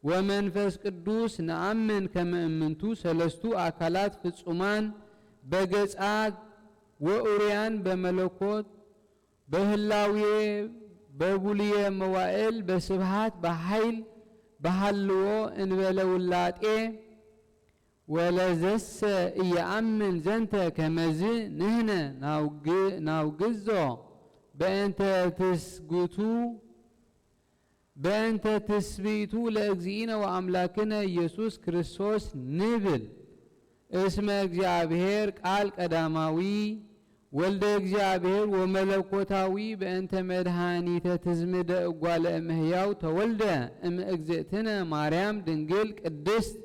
ወመንፈስ ቅዱስ ነአምን ከመ እምንቱ ሰለስቱ አካላት ፍጹማን በገጻት ወኡርያን በመለኮት በህላዌ በቡሉየ መዋእል በስብሃት በኃይል በሃልዎ እንበለ ውላጤ። ወለዘሰ ኢየአምን ዘንተ ከመዝ ንሕነ ናውግ-፣ ናውግዞ በእንተ ትስጉቱ በእንተ ትስብእቱ ለእግዚእነ ወአምላክነ ኢየሱስ ክርስቶስ ንብል። እስመ እግዚአብሔር ቃል ቀዳማዊ ወልደ እግዚአብሔር ወመለኮታዊ በእንተ መድኃኒተ ትዝምደ እጓለ እምሕያው ተወልደ እምእግዝእትነ ማርያም ድንግል ቅድስት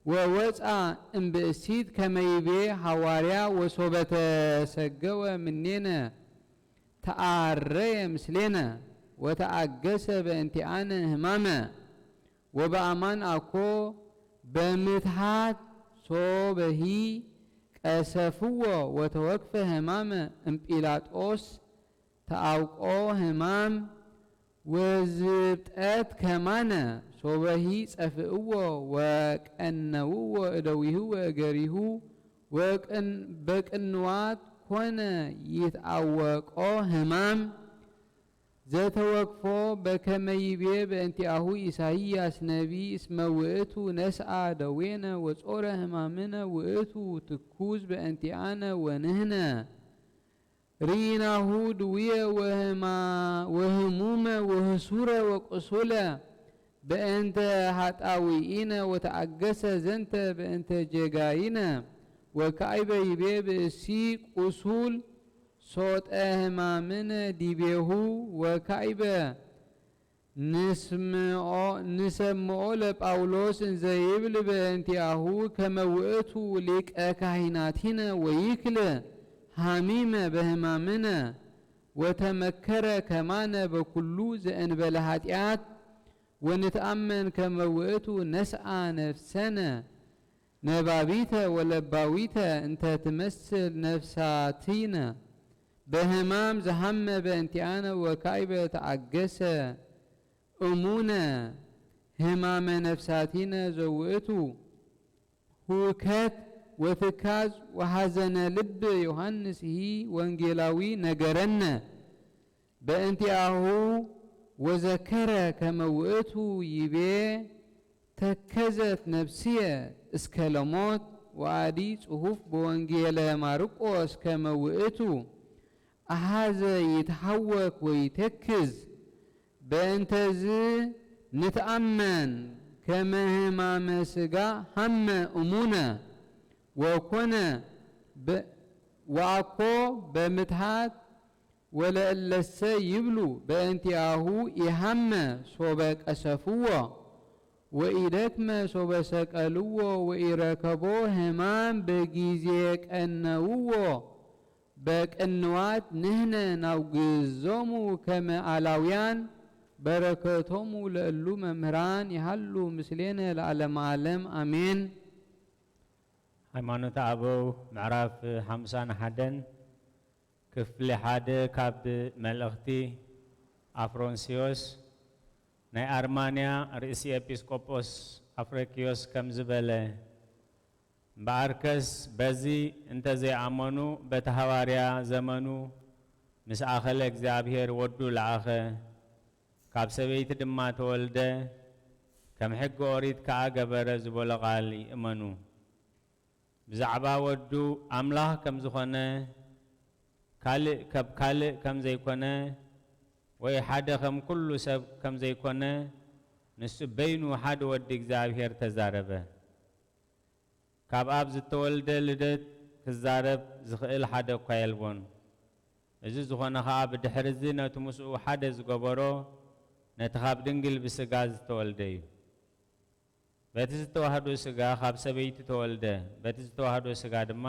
ወወፃ እምብእሲት ከመይቤ ሐዋርያ ወሶበ ተሰገወ ምኔነ ተአረየ ምስሌነ ወተአገሰ በእንቲአነ ሕማመ ወበአማን አኮ በምትሃት ሶበሂ ቀሰፍዎ ወተወክፈ ሕማመ እምጲላጦስ ተአውቆ ሕማም ወዝብጠት ከማነ ሶበሂ ጸፍእዎ ወቀነውዎ እደዊሁ ወእገሪሁ ወቅን-፣ በቅንዋት ኮነ ይትአወቆ ሕማም ዘተወክፎ በከመ ይቤ በእንቲአሁ ኢሳይያስ ነቢ እስመ ውእቱ ነስአ ደዌነ ወጾረ ሕማምነ ውእቱ ትኩዝ በእንቲአነ ወንሕነ ርኢናሁ ድውየ ወህማ-፣ ወህሙመ ወህሱረ ወቁሱለ በእንተ ኃጣውኢነ ወተአገሰ ዘንተ በእንተ ጌጋይነ። ወካዕበ ይቤ ብእሲ ቁሱል ሶጠ ሕማምነ ዲቤሁ። ወካዕበ ንስምዖ-፣ ንሰምዖ ለጳውሎስ እንዘ ይብል በእንቲአሁ ከመ ውእቱ ሊቀ ካህናቲነ ወይክል ሐሚመ በሕማምነ ወተመከረ ከማነ በኩሉ ዘእንበለ ኃጢአት። ወንትአመን ከመ ውእቱ ነስአ ነፍሰነ ነባቢተ ወለባዊተ እንተ ትመስል ነፍሳቲነ በሕማም ዘሐመ በእንቲአነ ወካዕበ ተአገሰ እሙነ ሕማመ ነፍሳቲነ ዘውእቱ ሁከት ወትካዝ ወሐዘነ ልብ ዮሐንስ ሂ ወንጌላዊ ነገረነ። በእንቲአሁ ወዘከረ ከመ ውእቱ ይቤ ተከዘት ነፍስየ እስከ ለሞት። ወአዲ ጽሑፍ በወንጌለ ማርቆስ ከመ ውእቱ አሐዘ ይትሐወክ ወይተክዝ። በእንተዝ ንትአመን ከመ ሕማመ ሥጋ ሐመ እሙነ ወኮነ በ-፣ ወአኮ በምትሃት ወለእለሰ ይብሉ በእንቲአሁ ኢሐመ ሶበ ቀሰፍዎ ወኢደክመ ሶበ ሰቀልዎ ወኢረከቦ ሕማም በጊዜ ቀነውዎ በቅንዋት ንሕነ ናውግዞሙ ከመ አላውያን። በረከቶሙ ለእሉ መምህራን ይሃሉ ምስሌነ ለዓለመ ዓለም አሜን። ሃይማኖተ ኣበው ምዕራፍ ሓምሳን ሓደን ክፍሊ ሓደ ካብ መልእኽቲ ኣፍሮንስዮስ ናይ ኣርማንያ ርእሲ ኤጲስቆጶስ ኣፍረክዮስ ከም ዝበለ፣ እምበኣርከስ በዚ እንተ ዘይኣመኑ በቲ ሃዋርያ ዘመኑ ምስ ኣኸለ እግዚኣብሔር ወዱ ለኣኸ፣ ካብ ሰበይቲ ድማ ተወልደ፣ ከም ሕጊ ኦሪት ከኣ ገበረ ዝበሎ ቃል ይእመኑ። ብዛዕባ ወዱ ኣምላኽ ከም ዝኾነ፣ ካልእ ከብ ካልእ ከም ዘይኮነ፣ ወይ ሓደ ከም ኩሉ ሰብ ከም ዘይኮነ፣ ንሱ በይኑ ሓደ ወዲ እግዚኣብሔር ተዛረበ። ካብ ኣብ ዝተወልደ ልደት ክዛረብ ዝኽእል ሓደ እኳ የልቦን። እዚ ዝኾነ ኸኣ ብድሕርዚ ነቲ ምስኡ ሓደ ዝገበሮ ነቲ ካብ ድንግል ብስጋ ዝተወልደ እዩ። በቲ ዝተዋህዶ ስጋ ካብ ሰበይቲ ተወልደ፣ በቲ ዝተዋህዶ ስጋ ድማ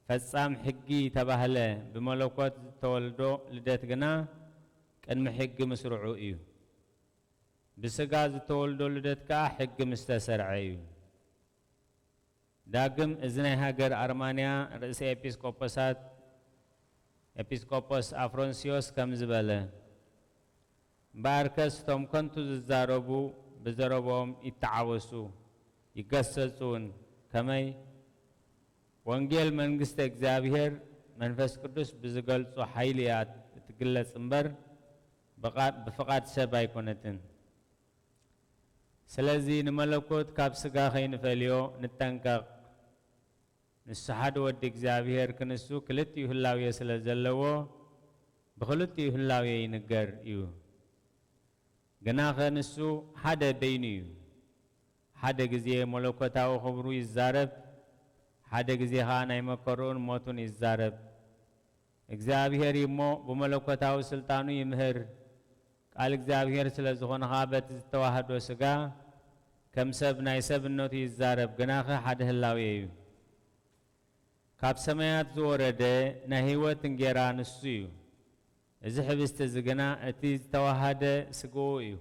ፈጻም ሕጊ ተባህለ። ብመለኮት ዝተወልዶ ልደት ግና ቅድሚ ሕጊ ምስርዑ እዩ። ብስጋ ዝተወልዶ ልደት ከኣ ሕጊ ምስ ተሰርዐ እዩ። ዳግም እዚ ናይ ሃገር ኣርማንያ ርእሰ ኤጲስቆጶሳት ኤጲስቆጶስ ኣፍሮንስዮስ ከምዚ በለ፣ እምበኣርከስ እቶም ከንቱ ዝዛረቡ ብዘረብኦም ይተዓወሱ፣ ይገሰጹ እውን። ከመይ? ወንጌል መንግስቲ እግዚኣብሔር መንፈስ ቅዱስ ብዝገልጾ ሓይሊ እያ እትግለጽ እምበር፣ ብቓ-፣ ብፍቓድ ሰብ ኣይኮነትን። ስለዚ ንመለኮት ካብ ስጋ ከይንፈልዮ ንጠንቀቕ። ንሱ ሓደ ወዲ እግዚኣብሔር ክንሱ ክልቲኡ ህላዌ ስለ ዘለዎ፣ ብኽልቲኡ ህላዌ ይንገር እዩ። ግናኸ ንሱ ሓደ በይኑ እዩ። ሓደ ግዜ መለኮታዊ ክብሩ ይዛረብ፣ ሓደ ግዜ ኸኣ ናይ መከርኡን ሞቱን ይዛረብ። እግዚኣብሔር እዩ እሞ ብመለኮታዊ ስልጣኑ ይምህር። ቃል እግዚኣብሔር ስለ ዝኾነ ኸኣ በቲ ዝተዋህዶ ስጋ ከም ሰብ ናይ ሰብነቱ ይዛረብ፣ ግናኸ ሓደ ህላዌ እዩ። ካብ ሰማያት ዝወረደ ናይ ህይወት እንጌራ ንሱ እዩ። እዚ ሕብስቲ እዚ ግና እቲ ዝተዋሃደ ስግኡ እዩ።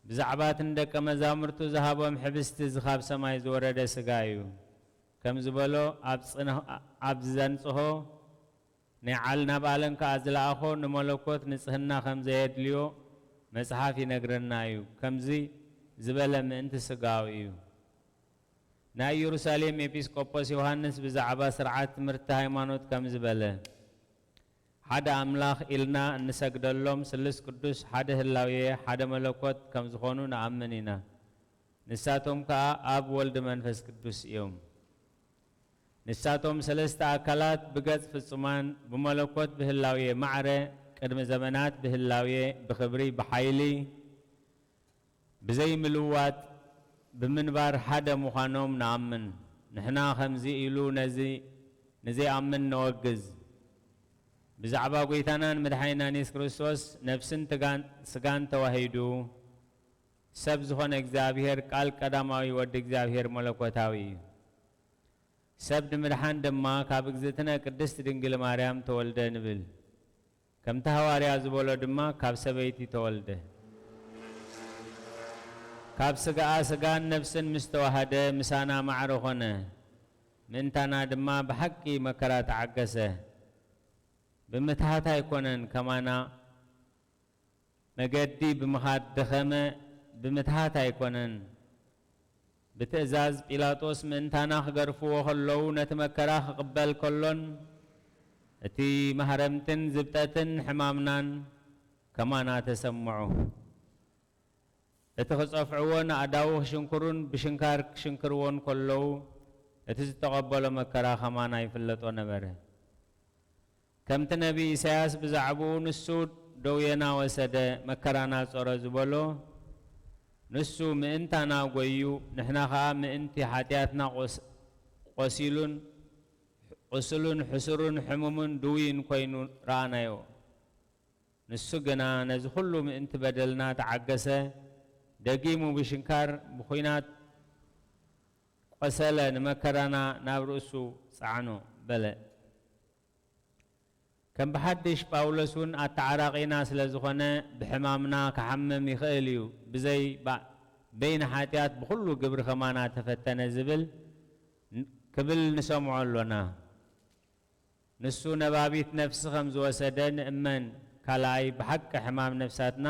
ብዛዕባ እቲ ንደቀ መዛሙርቱ ዝሃቦም ሕብስቲ እዚ ካብ ሰማይ ዝወረደ ስጋ እዩ። ከም ዝበሎ ኣብ ጽንህ-፣ ኣብ ዘንጽሆ ናይ ዓል-፣ ናብ ዓለም ከኣ ዝለኣኾ ንመለኮት ንጽህና ከም ዘየድልዮ መጽሓፍ ይነግረና እዩ። ከምዚ ዝበለ ምእንቲ ስጋኡ እዩ። ናይ ኢየሩሳሌም ኤጲስቆጶስ ዮሃንስ ብዛዕባ ስርዓት ትምህርቲ ሃይማኖት ከምዚ በለ፣ ሓደ ኣምላኽ ኢልና እንሰግደሎም ስሉስ ቅዱስ ሓደ ህላዌ ሓደ መለኮት ከም ዝኾኑ ንኣምን ኢና። ንሳቶም ከኣ ኣብ ወልድ መንፈስ ቅዱስ እዮም። ንሳቶም ሰለስተ ኣካላት ብገጽ ፍጹማን ብመለኮት ብህላዌ ማዕረ ቅድሚ ዘመናት ብህላዌ ብኽብሪ ብሓይሊ ብዘይ ምልዋጥ ብምንባር ሓደ ምዃኖም ንኣምን። ንሕና ከምዚ ኢሉ ነዚ ንዘይኣምን ነወግዝ። ብዛዕባ ጐይታናን መድሓኒናን የሱስ ክርስቶስ ነፍስን ትጋን-፣ ስጋን ተዋሂዱ ሰብ ዝኾነ እግዚኣብሔር ቃል ቀዳማዊ ወዲ እግዚኣብሔር መለኮታዊ እዩ። ሰብ ንምድሓን ድማ ካብ እግዝእትነ ቅድስት ድንግል ማርያም ተወልደ ንብል። ከምቲ ሃዋርያ ዝበሎ ድማ ካብ ሰበይቲ ተወልደ። ካብ ስጋኣ ስጋን ነፍስን ምስ ተዋሃደ ምሳና ማዕረ ኾነ። ምእንታና ድማ ብሓቂ መከራ ተዓገሰ። ብምትሃት ኣይኮነን ከማና መገዲ ብምኻድ ደኸመ፣ ብምትሃት ኣይኮነን። ብትእዛዝ ጲላጦስ ምእንታና ክገርፍዎ ከለዉ ነቲ መከራ ክቕበል ከሎን እቲ ማህረምትን ዝብጠትን ሕማምናን ከማና ተሰምዖ። እቲ ክጸፍዕዎን ኣእዳዉ ክሽንክሩን ብሽንካር ክሽንክርዎን ከለዉ እቲ ዝተቐበሎ መከራ ከማና ይፍለጦ ነበረ። ከምቲ ነቢ ኢሳያስ ብዛዕባኡ ንሱ ደውየና ወሰደ፣ መከራና ጾረ ዝበሎ፣ ንሱ ምእንታና ጐዩ፣ ንሕና ኸኣ ምእንቲ ሓጢኣትና ቖስ-፣ ቖሲሉን፣ ቁስሉን፣ ሕሱሩን፣ ሕሙሙን፣ ድውይን ኮይኑ ረኣናዮ። ንሱ ግና ነዚ ኹሉ ምእንቲ በደልና ተዓገሰ፣ ደጊሙ ብሽንካር፣ ብኹናት ቖሰለ፣ ንመከራና ናብ ርእሱ ጸዓኖ በለ። ከም ብሓድሽ ጳውሎስ እውን ኣተዓራቒና ስለ ዝኾነ ብሕማምና ክሓምም ይኽእል እዩ፣ ብዘይ ባ-፣ በይኒ ሓጢኣት ብኹሉ ግብሪ ከማና ተፈተነ ዝብል ን-፣ ክብል ንሰምዖ ኣሎና። ንሱ ነባቢት ነፍሲ ከም ዝወሰደ ንእመን፣ ካልኣይ ብሓቂ ሕማም ነፍሳትና፣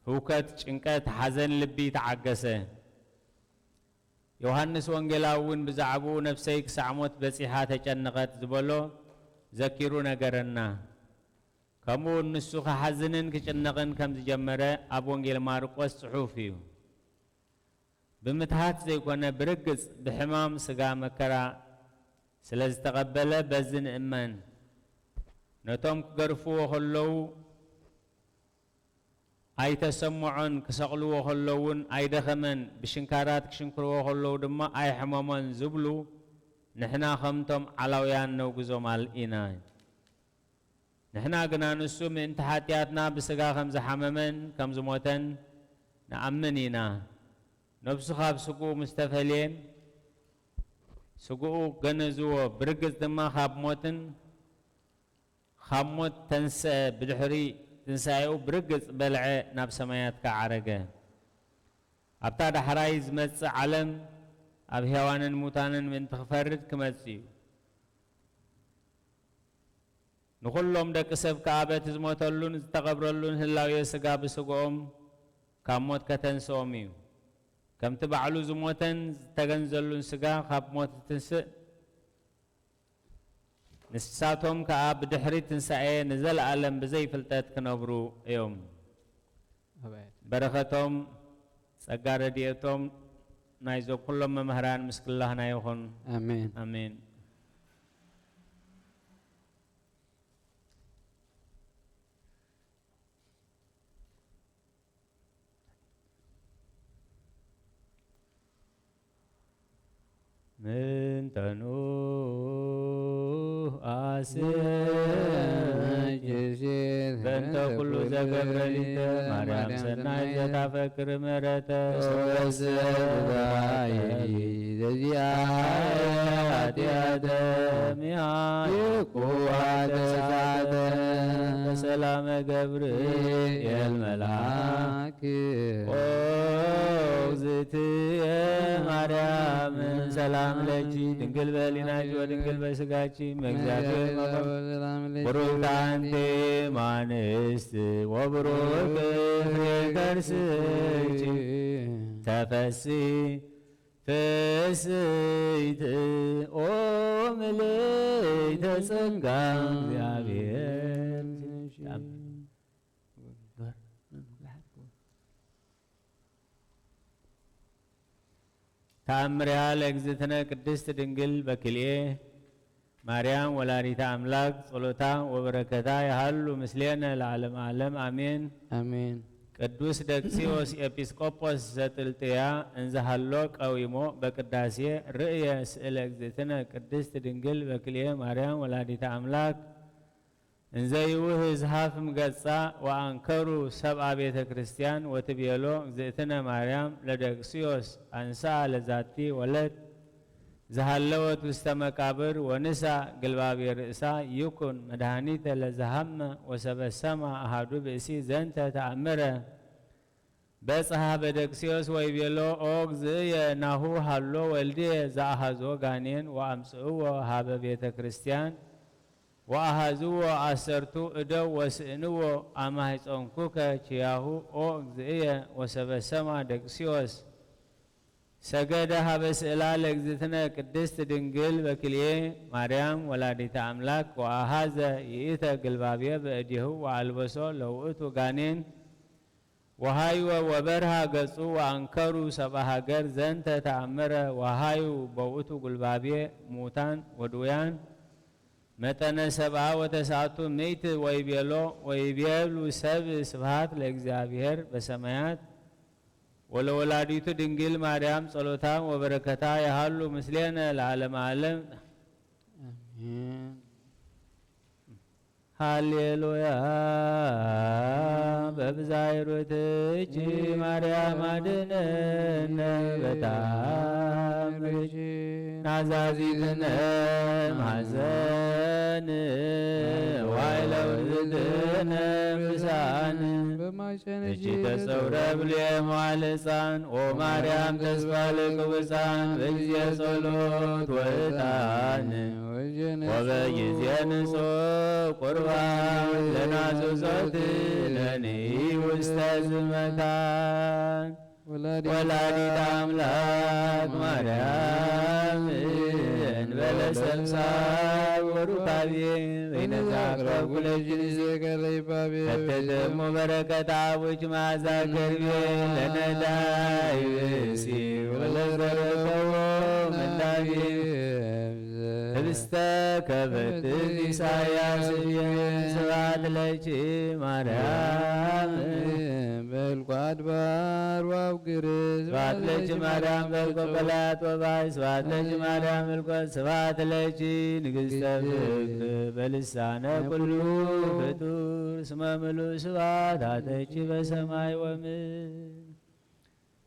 ህውከት፣ ጭንቀት፣ ሓዘን ልቢ ተዓገሰ። ዮሃንስ ወንጌላዊ እውን ብዛዕባኡ ነፍሰይ ክሳዕ ሞት በጺሓ ተጨነቐት ዝበሎ፣ ዘኪሩ ነገረና። ከምኡ እውን ንሱ ክሓዝንን ክጭነቕን ከም ዝጀመረ ኣብ ወንጌል ማርቆስ ጽሑፍ እዩ። ብምትሃት ዘይኮነ፣ ብርግጽ ብሕማም ስጋ መከራ ስለ ዝተቐበለ በዚ ንእመን። ነቶም ክገርፍዎ ከለዉ ኣይተሰምዖን፣ ክሰቕልዎ ከለዉ እውን ኣይደኸመን፣ ብሽንካራት ክሽንክርዎ ከለዉ ድማ ኣይሕመሞን ዝብሉ ንሕና ከምቶም ዓላውያን ነውግዞም ኣል-፣ ኢና። ንሕና ግና ንሱ ምእንቲ ሓጢኣትና ብስጋ ከም ዝሓመመን ከም ዝሞተን ንኣምን ኢና። ነፍሱ ካብ ስግኡ ምስ ተፈልየ፣ ስግኡ ገነዝዎ፣ ብርግጽ ድማ ካብ ሞትን ካብ ሞት ተንስአ፣ ብድሕሪ ትንሳኤኡ ብርግጽ በልዐ፣ ናብ ሰማያት ከኣ ዓረገ። ኣብታ ዳሕራይ ዝመጽእ ዓለም ኣብ ሕያዋንን ሙታንን ምእንቲ ክፈርድ ክመጽእ እዩ። ንኹሎም ደቂ ሰብ ከኣ በቲ ዝሞተሉን ዝተቐብረሉን ህላዌ ስጋ ብስግኦም ካብ ሞት ከተንስኦም እዩ። ከምቲ ባዕሉ ዝሞተን ዝተገንዘሉን ስጋ ካብ ሞት ትንስእ፣ ንሳቶም ከኣ ብድሕሪ ትንሳኤ ንዘለኣለም ብዘይ ፍልጠት ክነብሩ እዮም። ኣሜን። በረኸቶም፣ ጸጋ ረድኤቶም ናይዞም ኩሎም መምህራን ምስ ኩላህና ይኹን። ኣሜን። ኣሜን። ምንተኑ ኣስመ ጊዜ በእንተ ኩሉ ዘገብረ ሊተ ማርያም ሰናይ ዘታፈቅር ምሕረተ ወስብሐት ዘዚአ ኃጢአተ ሚሃ ይኩ ኃጢአተ በሰላመ ገብርኤል መልአክ ኦ እግዝእትየ ማርያም ሰላም ለኪ ድንግል በሊናኪ ወድንግል በስጋኪ እመ እግዚአብሔር ብሩክት አንቲ እማንስት ወብሩክ ፍሬ ከርስኪ ተፈሲ ፍስሕት ኦ ምልዕተ ጸጋ እግዚአብሔር። ተአምሪሃ ለእግዝእትነ ቅድስት ድንግል በክልኤ ማርያም ወላዲተ አምላክ ጸሎታ ወበረከታ ይሃሉ ምስሌነ ለዓለመ ዓለም አሜን። አሜን። ቅዱስ ደቅስዮስ ኤጲስቆጶስ ዘጥልጥያ እንዘሃሎ ቀዊሞ በቅዳሴ ርእየ ስእለ እግዝእትነ ቅድስት ድንግል በክልኤ ማርያም ወላዲተ አምላክ እንዘ ይውህዝ ሃፍም ገጻ ወአንከሩ ሰብአ ቤተ ክርስቲያን ወትቤሎ እግዝእትነ ማርያም ለደቅስዮስ አንስአ ለዛቲ ወለት ዘሃለወት ውስተ መቃብር ወንሳ ግልባቤ ርእሳ ይኩን መድኃኒተ ለዘሃመ ወሰበሰማ አሃዱ ብእሲ ዘንተ ተአምረ በጽሐ በደቅስዮስ ወይቤሎ ኦ እግዝእየ ናሁ ሃሎ ወልድየ ዘአሃዞ ጋኔን ወአምጽእዎ ሃበ ቤተ ክርስቲያን ወአሃዝዎ አሰርቱ እደው ወስእንዎ አማሕፀንኩከ ኪያሁ ኦ እግዝእየ ወሰበሰማ ደቅስዮስ ሰገደ ሀበ ስእላ ለእግዝእትነ ቅድስት ድንግል በክልኤ ማርያም ወላዲተ አምላክ ወአሃዘ ይእተ ግልባብየ በእዴሁ ወአልበሶ ለውእቱ ጋኔን ወሃይወ ወበርሃ ገጹ ወአንከሩ ሰብአ ሀገር ዘንተ ተአምረ ወሃዩ በውእቱ ጉልባቤ ሙታን ወድውያን መጠነ ሰብአ ወተስዓቱ ምእት ወይቤሎ ወይቤሉ ሰብ ስብሃት ለእግዚአብሔር በሰማያት ወለወላዲቱ ድንግል ማርያም ጸሎታ ወበረከታ ያሃሉ ምስሌነ ለዓለመ ዓለም። አሜን። ሃሌሉያ። በብዛይ ሩትኪ ማርያም አድነነ በታምርኪ ናዛዚትነ ማዘን ዋይለው ዝትነ ብሳን እቺ ተጸውረ ብልየ መዋለ ሕፃን ኦ ማርያም ተስፋ ለቅቡፃን በጊዜ ጸሎት ወዕጣን ወበጊዜ ንጹሕ ቁርባን ለናዝዞት ነኒ ውስተ ዝመታን ወላዲተ አምላክ ማርያም እንበለ ሰብሳብ ወሩካቤ በይነዛ አቅረብኩ ለኪ ዘከረ ይባቤ። ከትትሙ በረከት አቡኪ መዓዛ ከርቤ ለነዳይ ብእሲ ወለዘረከቦ መዳቤ። ህብስተ ከበትት ኢሳያስ እየ። ስብሐት ለኪ ማርያም። በልኩ አድባር ወአውግር ስብሐት ለኪ ማርያም በልኮ ቀላያት ወባይ። ስብሐት ለኪ ማርያም በልኮ ስብሐት ለኪ ንግሥተ ፍቅር በልሳነ ኩሉ ፍጡር እስመ ምሉእ ስብሐት አተኪ በሰማይ ወምድር።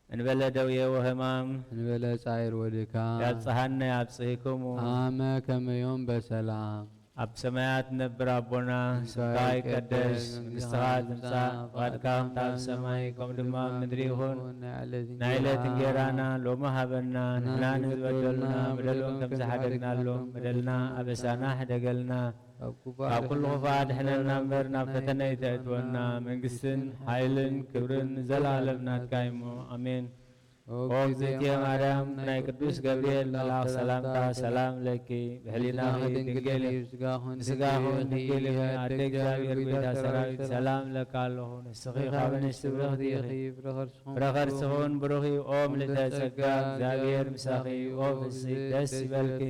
እንበለ ደዌ ወሕማም እንበለ ጻዕር ወድካም ያብጽሐነ ያብጽሕክሙ። አመ ከመ ዮም በሰላም። ኣብ ሰማያት ትነብር ኣቦና፣ ስምካ ይቀደስ፣ መንግሥትኻ ትምጻእ፣ ፍቓድካ ከምታ ኣብ ሰማይ፣ ከም ድማ ኣብ ምድሪ ይኹን። ናይ ዕለት እንጌራና ሎሚ ሃበና፣ ንሕና ንዝበደሉና በደሎም ከም ዝሓደግናሎም፣ በደልና ኣበሳና ሕደገልና፣ ካብ ኩሉ ክፉእ ኣድሕነና እምበር፣ ናብ ፈተነ ኣይተእትወና። መንግስትን ሓይልን ክብርን ንዘለኣለም ናትካ እዩሞ፣ ኣሜን። ኦ እግዝእትየ ማርያም፣ ናይ ቅዱስ ገብርኤል መልኣኽ ሰላምታ ሰላም ለኪ፣ ብሕሊናኺ ድንግል ኢኺ፣ ብስጋኺ እውን ድንግል ኢኺ፣ ኣደ እግዚኣብሔር፣ ጎይታ ሰራዊት፣ ሰላም እለኪ ኣለኹ። ንስኺ ካብ ኣንስቲ ብርኽቲ ኢኺ፣ ፍረ ከርስኺ እውን ብሩኽ እዩ። ኦ ምልዕተ ጸጋ፣ እግዚኣብሔር ምሳኺ እዩ። ኦ ፍስሕቲ ደስ ይበልኪ፣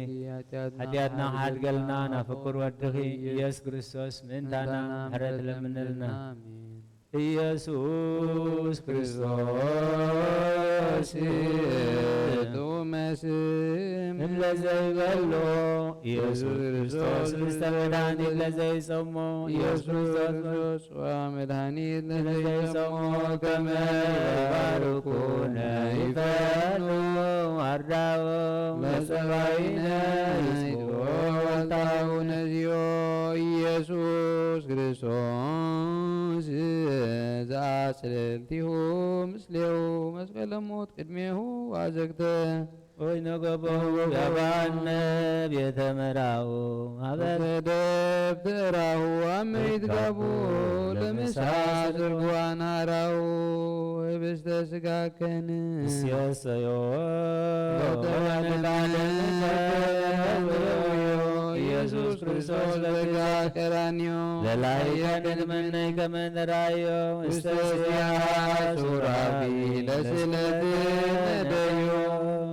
ሓጢኣትና ክሓድገልና ናብ ፍቁር ወድኺ ኢየሱስ ክርስቶስ ምእንታና ምሕረት ለምንልና። ኣሜን። ኢየሱስ ክርስቶስ ጥዑመ ስም እለ ዘይበሎ፣ ኢየሱስ ክርስቶስ ምስተ መድኃኒት ለዘይጸሞ፣ ኢየሱስ ክርስቶስ ጽዋ መድኃኒት ለዘይጸሞ፣ ከመ ይባርኩነ ይፈኑ አርዳኦ ለጸባኢነ ይጽብኦ ወልታሁ ነዚዮ ኢየሱስ ክርስቶስ ዘአጽልልቲሁ ምስሌሁ መስቀለ ሞት ቅድሜሁ አዘግተ ወይነ ገቦ ያባነ ቤተ መራኡ አበ ደብተራሁ አመይት ጋቡ ለምሳ ጽርግዋን አራሁ ህብስተ ስጋከን እስዮሰዮ ኢየሱስ ክርስቶስ በገዛ ቀራንዮ ለላይካን ንትመነይ ከመ ንራዮ ውስተ ውስተ ስያ ሱራፊ ለስለት ነደዮ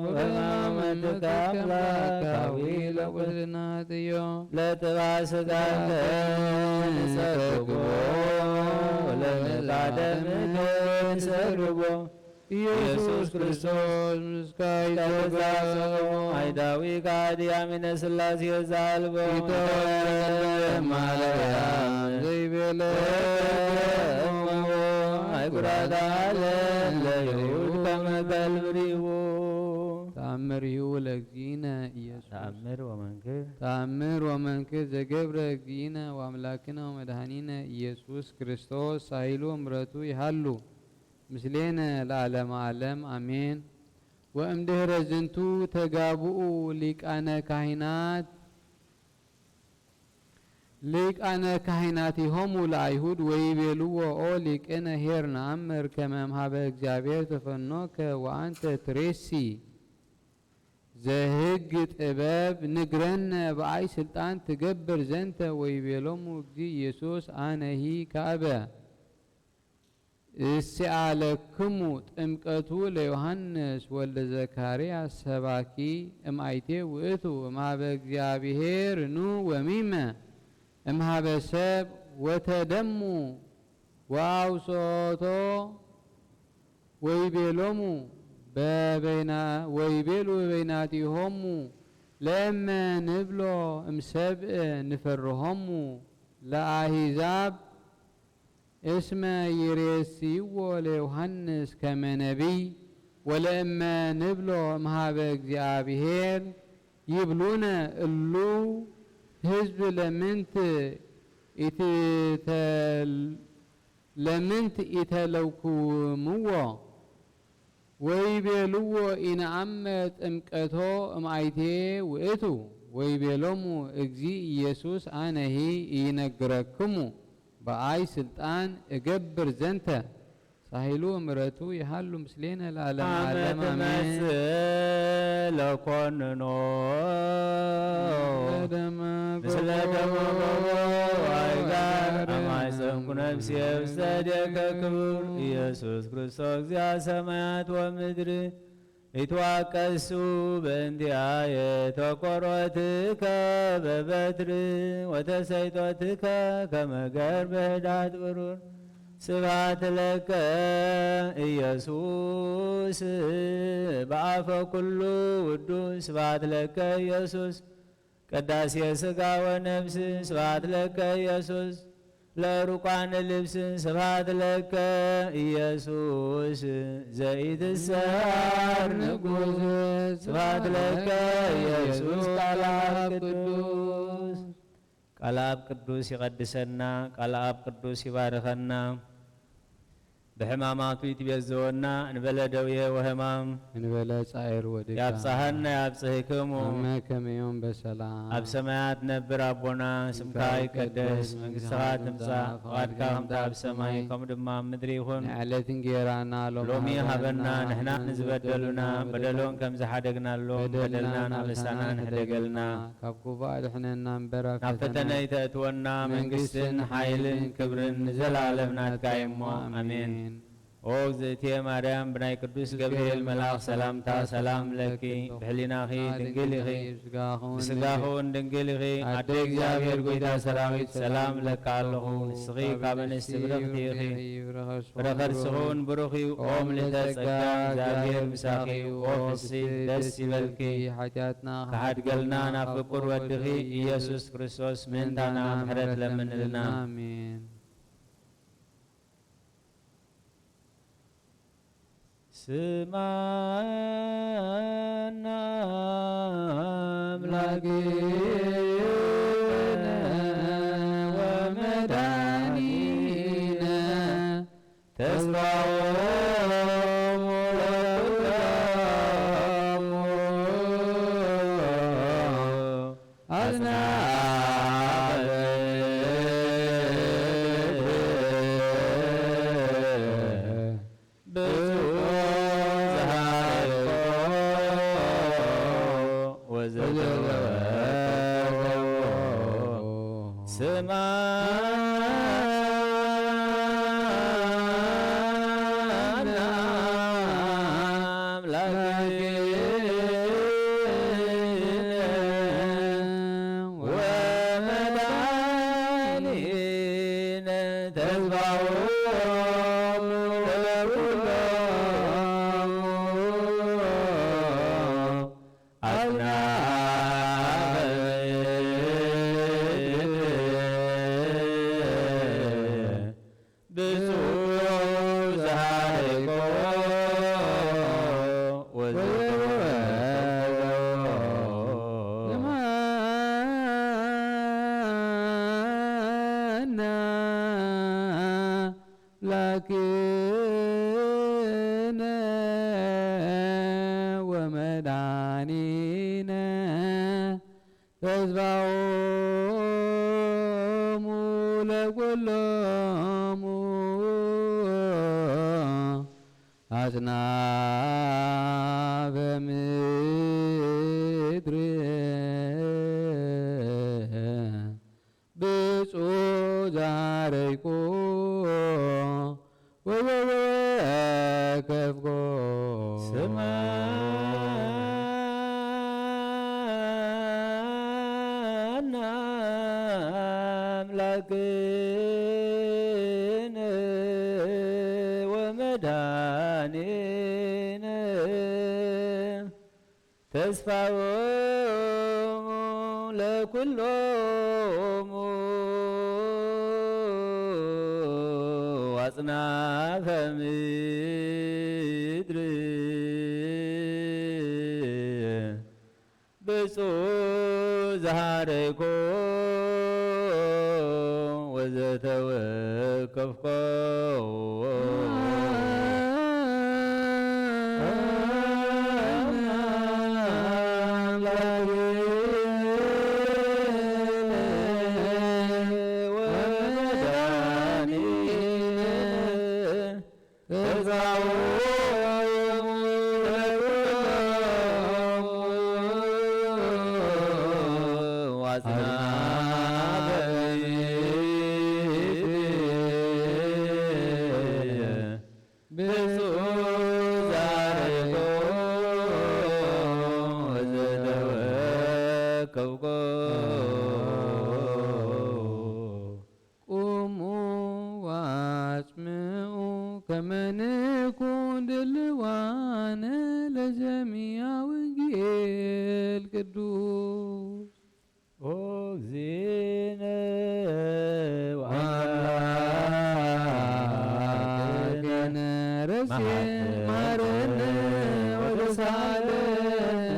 በማመንከ አምላክ አዊ ለቁስልናትዮ ለጥባ ስጋከ ንሰግቦ ለንቃደምከ ንሰርቦ ኢየሱስ ክርስቶስ ምስካይ ተገዛኦ አይዳዊ ካዲ አሚነ ስላሴ ዛልቦ ኢተወለደ ማርያም ዘይቤለ እሞ አይጉራዳ አለ ለይሁድ ከመ ከልብ ሪዎ ተአምር ይሁ ለእግዚእነ ኢየሱስ ተአምር ወመንክር ተአምር ወመንክር ዘገብረ እግዚእነ ወአምላክነ ወመድኃኒነ ኢየሱስ ክርስቶስ ሳይሉ ምረቱ ይሃሉ ምስሌነ ለዓለመ ዓለም አሜን። ወእምድህረ ዝንቱ ተጋብኡ ሊቃነ ካህናት ሊቃነ ካህናቲሆሙ ለአይሁድ ወይቤልዎ ኦ ሊቅነ ኄር ነአምር ከመ እምሃበ እግዚአብሔር ተፈኖከ ወአንተ ትሬሲ ዘህግ ጥበብ ንግረነ በአይ ስልጣን ትገብር ዘንተ ወይቤሎሙ እግዚእ ኢየሱስ አነሂ ካእበ እስአለክሙ ጥምቀቱ ለዮሐንስ ወልደ ዘካርያስ ሰባኪ እምአይቴ ውእቱ እምሃበ እግዚአብሔር ኑ ወሚመ እምሃበ ሰብ ወተደሙ ወአውስኦቶ ወይቤሎሙ በበይና ወይቤሉ በበይናቲሆሙ ለእመ ንብሎ እምሰብእ ንፈርሆሙ ለአሂዛብ እስመ ይሬስይዎ ለዮሐንስ ከመ ነቢይ ወለእመ ንብሎ እምሃበ እግዚአብሔር ይብሉነ እሉ ህዝብ ለምንት ኢትተል ለምንት ኢተለውክውምዎ ወይቤልዎ ኢነአምር ጥምቀቶ እምአይቴ ውእቱ ወይቤሎሙ እግዚእ ኢየሱስ አነሂ ኢነግረክሙ በአይ ስልጣን እገብር ዘንተ ሳሂሉ ወምሕረቱ ይሃሉ ምስሌነ ለዓለመ ዓለም፣ ኣሜን። ትመጽእ ለኮንኖ ምስለ ደመ ጎቦ ዋይጋር፣ ኣማይጸንኩ ነፍስየ ውስተ እዴከ ክቡር ኢየሱስ ክርስቶስ እግዚአ ሰማያት ወምድር። ኢትዋቀሱ በእንቲአየ ተቆሮትከ በበትር ወተሰይጦትከ ከመ ገር በህዳት ብሩር። ስብሐት ለከ ኢየሱስ በአፈ ኩሉ ውዱስ። ስብሐት ለከ ኢየሱስ ቅዳሴ ሥጋ ወነፍስ። ስብሐት ለከ ኢየሱስ ለሩቃን ልብስ። ስብሐት ለከ ኢየሱስ ዘኢትሰዓር ንጉስ። ስብሐት ለከ ኢየሱስ ቃል አብ ቅዱስ። ቃል አብ ቅዱስ ይቀድሰና፣ ቃል አብ ቅዱስ ይባርከና። ብሕማማቱ ይትቤዘወና፣ እንበለ ደዌ ወሕማም እንበለ ጻዕር ወድካም ያብጽሐና ያብጽሕክሙ። አመ ከመዮም በሰላም። ኣብ ሰማያት ነብር ኣቦና፣ ስምካ ይትቀደስ፣ መንግስትኻ ትምጻእ፣ ፍቓድካ ከምታ ኣብ ሰማይ ከምኡ ድማ ኣብ ምድሪ ይኹን። ናይ ዕለት እንጌራና ሎሚ ሃበና፣ ንሕና ንዝበደሉና በደሎም ከም ዝሓደግናሎም በደልና በደልና ንኣበሳና ንሕደገልና። ካብ ክፉእ ኣድሕነና እምበር፣ ኣብ ናብ ፈተነ ፈተነ ኣይተእትወና፣ መንግስትን መንግስትን ሓይልን ሓይልን ክብርን ንዘለኣለም ናትካ እዩ እሞ፣ ኣሜን። ኣሜን። ኦ እግዝእትየ ማርያም፣ ብናይ ቅዱስ ገብርኤል መልኣኽ ሰላምታ ሰላም ለኪ፣ ብሕሊናኺ ድንግል ኢኺ፣ ብስጋኺ እውን ድንግል ኢኺ። ኣደ እግዚኣብሔር ጎይታ ሰራዊት፣ ሰላም እብለኪ ኣለኹ። ንስኺ ካብ ኣንስቲ ብርኽቲ ኢኺ፣ ፍረ ከርስኺ እውን ብሩኽ እዩ። ኦ ምልዕተ ጸጋ፣ እግዚኣብሔር ምሳኺ እዩ። ኦ ፍስሕቲ ደስ ይበልኪ፣ ሓጢኣትና ክሓድገልና ናብ ፍቁር ወድኺ ኢየሱስ ክርስቶስ ምእንታና ምሕረት ለምንልና። ኣሜን። ስምዓና ኣምላክነ ወመድኃኒነ ተስፋሆሙ ለኩሎሙ አጽናፈ ምድር ብፁዕ ዘሐረቆ ወዘተወከፎ ስምዓነ አምላክነ ወመድኃኒነ ተስፋሆሙ ለኩሎሙ አጽናፈ ምድር ብፁዕ ዘሐረቆ ወዘተወከፎ ስምዓነ አምላክነ ወመድኃኒነ ተስፋሆሙ ለኩሎሙ አጽናፈ ምድር ብፁዕ ዘሐረቆ ወዘተወከፎ ስምዓነ አምላክነ ወመድኃኒነ ተስፋሆሙ ለኩሎሙ አጽናፈ ምድር ብፁዕ ዘሐረቆ ወዘተወከፍኮ ብፁዕ ዛርጎ ዘተወከብኮ። ቁሙ ወአጽምዑ ከመ ንኩን ድልዋነ ለሰሚዐ ወንጌል ቅዱስ። ኦ እግዚእነ ወአምላክነ ረስየን ማረነ ወተሳለነ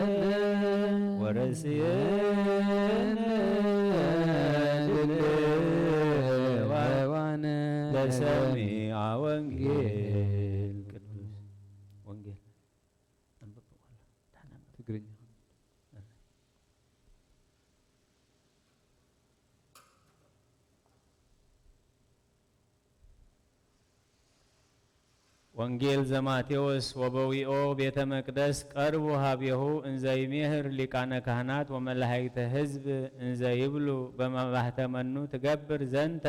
ወረስየን ድልዋነ ለሰሚዐ ወንጌል ቅዱስ። ወንጌል ኣንብብ በኋላ። ትግርኛ። ወንጌል ዘማቴዎስ። ወበዊኦ ቤተ መቅደስ ቀርቡ ሀቤሁ እንዘ ይሜህር ሊቃነ ካህናት ወመላእክተ ሕዝብ እንዘ ይብሉ በመባህተ መኑ ትገብር ዘንተ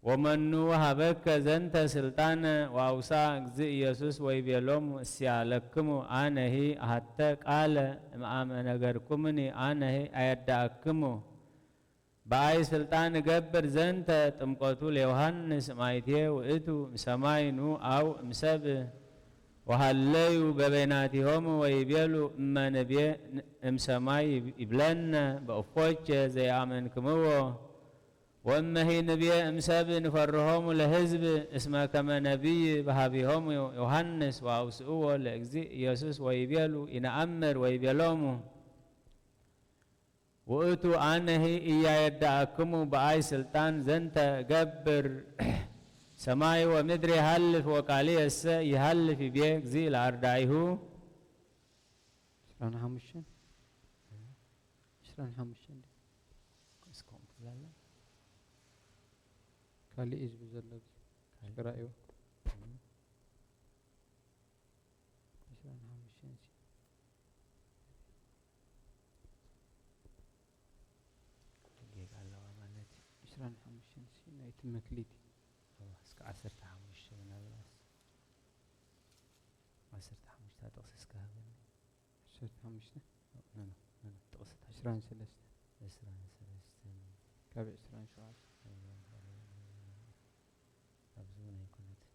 ወመኑ ወሀበከ ዘንተ ስልጣነ ወአውሳ እግዚእ ኢየሱስ ወይቤሎሙ እስያለክሙ አነሂ አሐተ ቃለ እምአመ ነገርኩምኒ አነሂ አየዳአክሙ። በአይ ስልጣን እገብር ዘንተ ጥምቀቱ ለዮሐንስ እምአይቴ ውእቱ እምሰማይ ኑ አው እምሰብ ወሃለዩ በበይናቲሆሙ ወይቤሉ እመ ንቤ እምሰማይ ይብለነ በእፎቼ ዘይአመንክምዎ ወእመሂ ንቤ እምሰብ ንፈርሆሙ ለሕዝብ እስመ ከመ ነቢይ በሃቢሆሙ ዮሐንስ ወአውስእዎ ለእግዚእ ኢየሱስ ወይቤሉ ኢነአምር ወይቤሎሙ ውእቱ አነሂ ኢያየዳአክሙ በአይ ስልጣን ዘንተ እገብር ሰማይ ወምድር ይሃልፍ ወቃልየሰ ይሃልፍ ይቤ እግዚእ ለአርዳኢሁ። ዕስራን ሓሙሽተን ዕስራን ሓሙሽተን ድዩ? እስከ ከምኡ ትብላለ። ካሊእ እዩ ዝብል ዘሎ ኣብዚ። ካሊእ። እስከ ራእይዎ። እም። ዕስራን ሓሙሽተን ሲ። ጌጋ ኣለዋ ማለት እዩ። ዕስራን ሓሙሽተን ሲ ናይቲ መክሊት። እዋ፣ እስከ ዓሰርተ ሓሙሽተ ምናልባስ። ዓሰርተ ሓሙሽተ ጥቕሲ እስከ ሃበኒ። ዓሰርተ ሓሙሽተ? ኖ፣ ኖ፣ ኖ፣ ጥቕስታት። ዕስራን ሰለስተን። ዕስራን ሰለስተን። ካብ ዕስራን ሸውዓተ። ኣብዚ እውን ኣይኮነትን።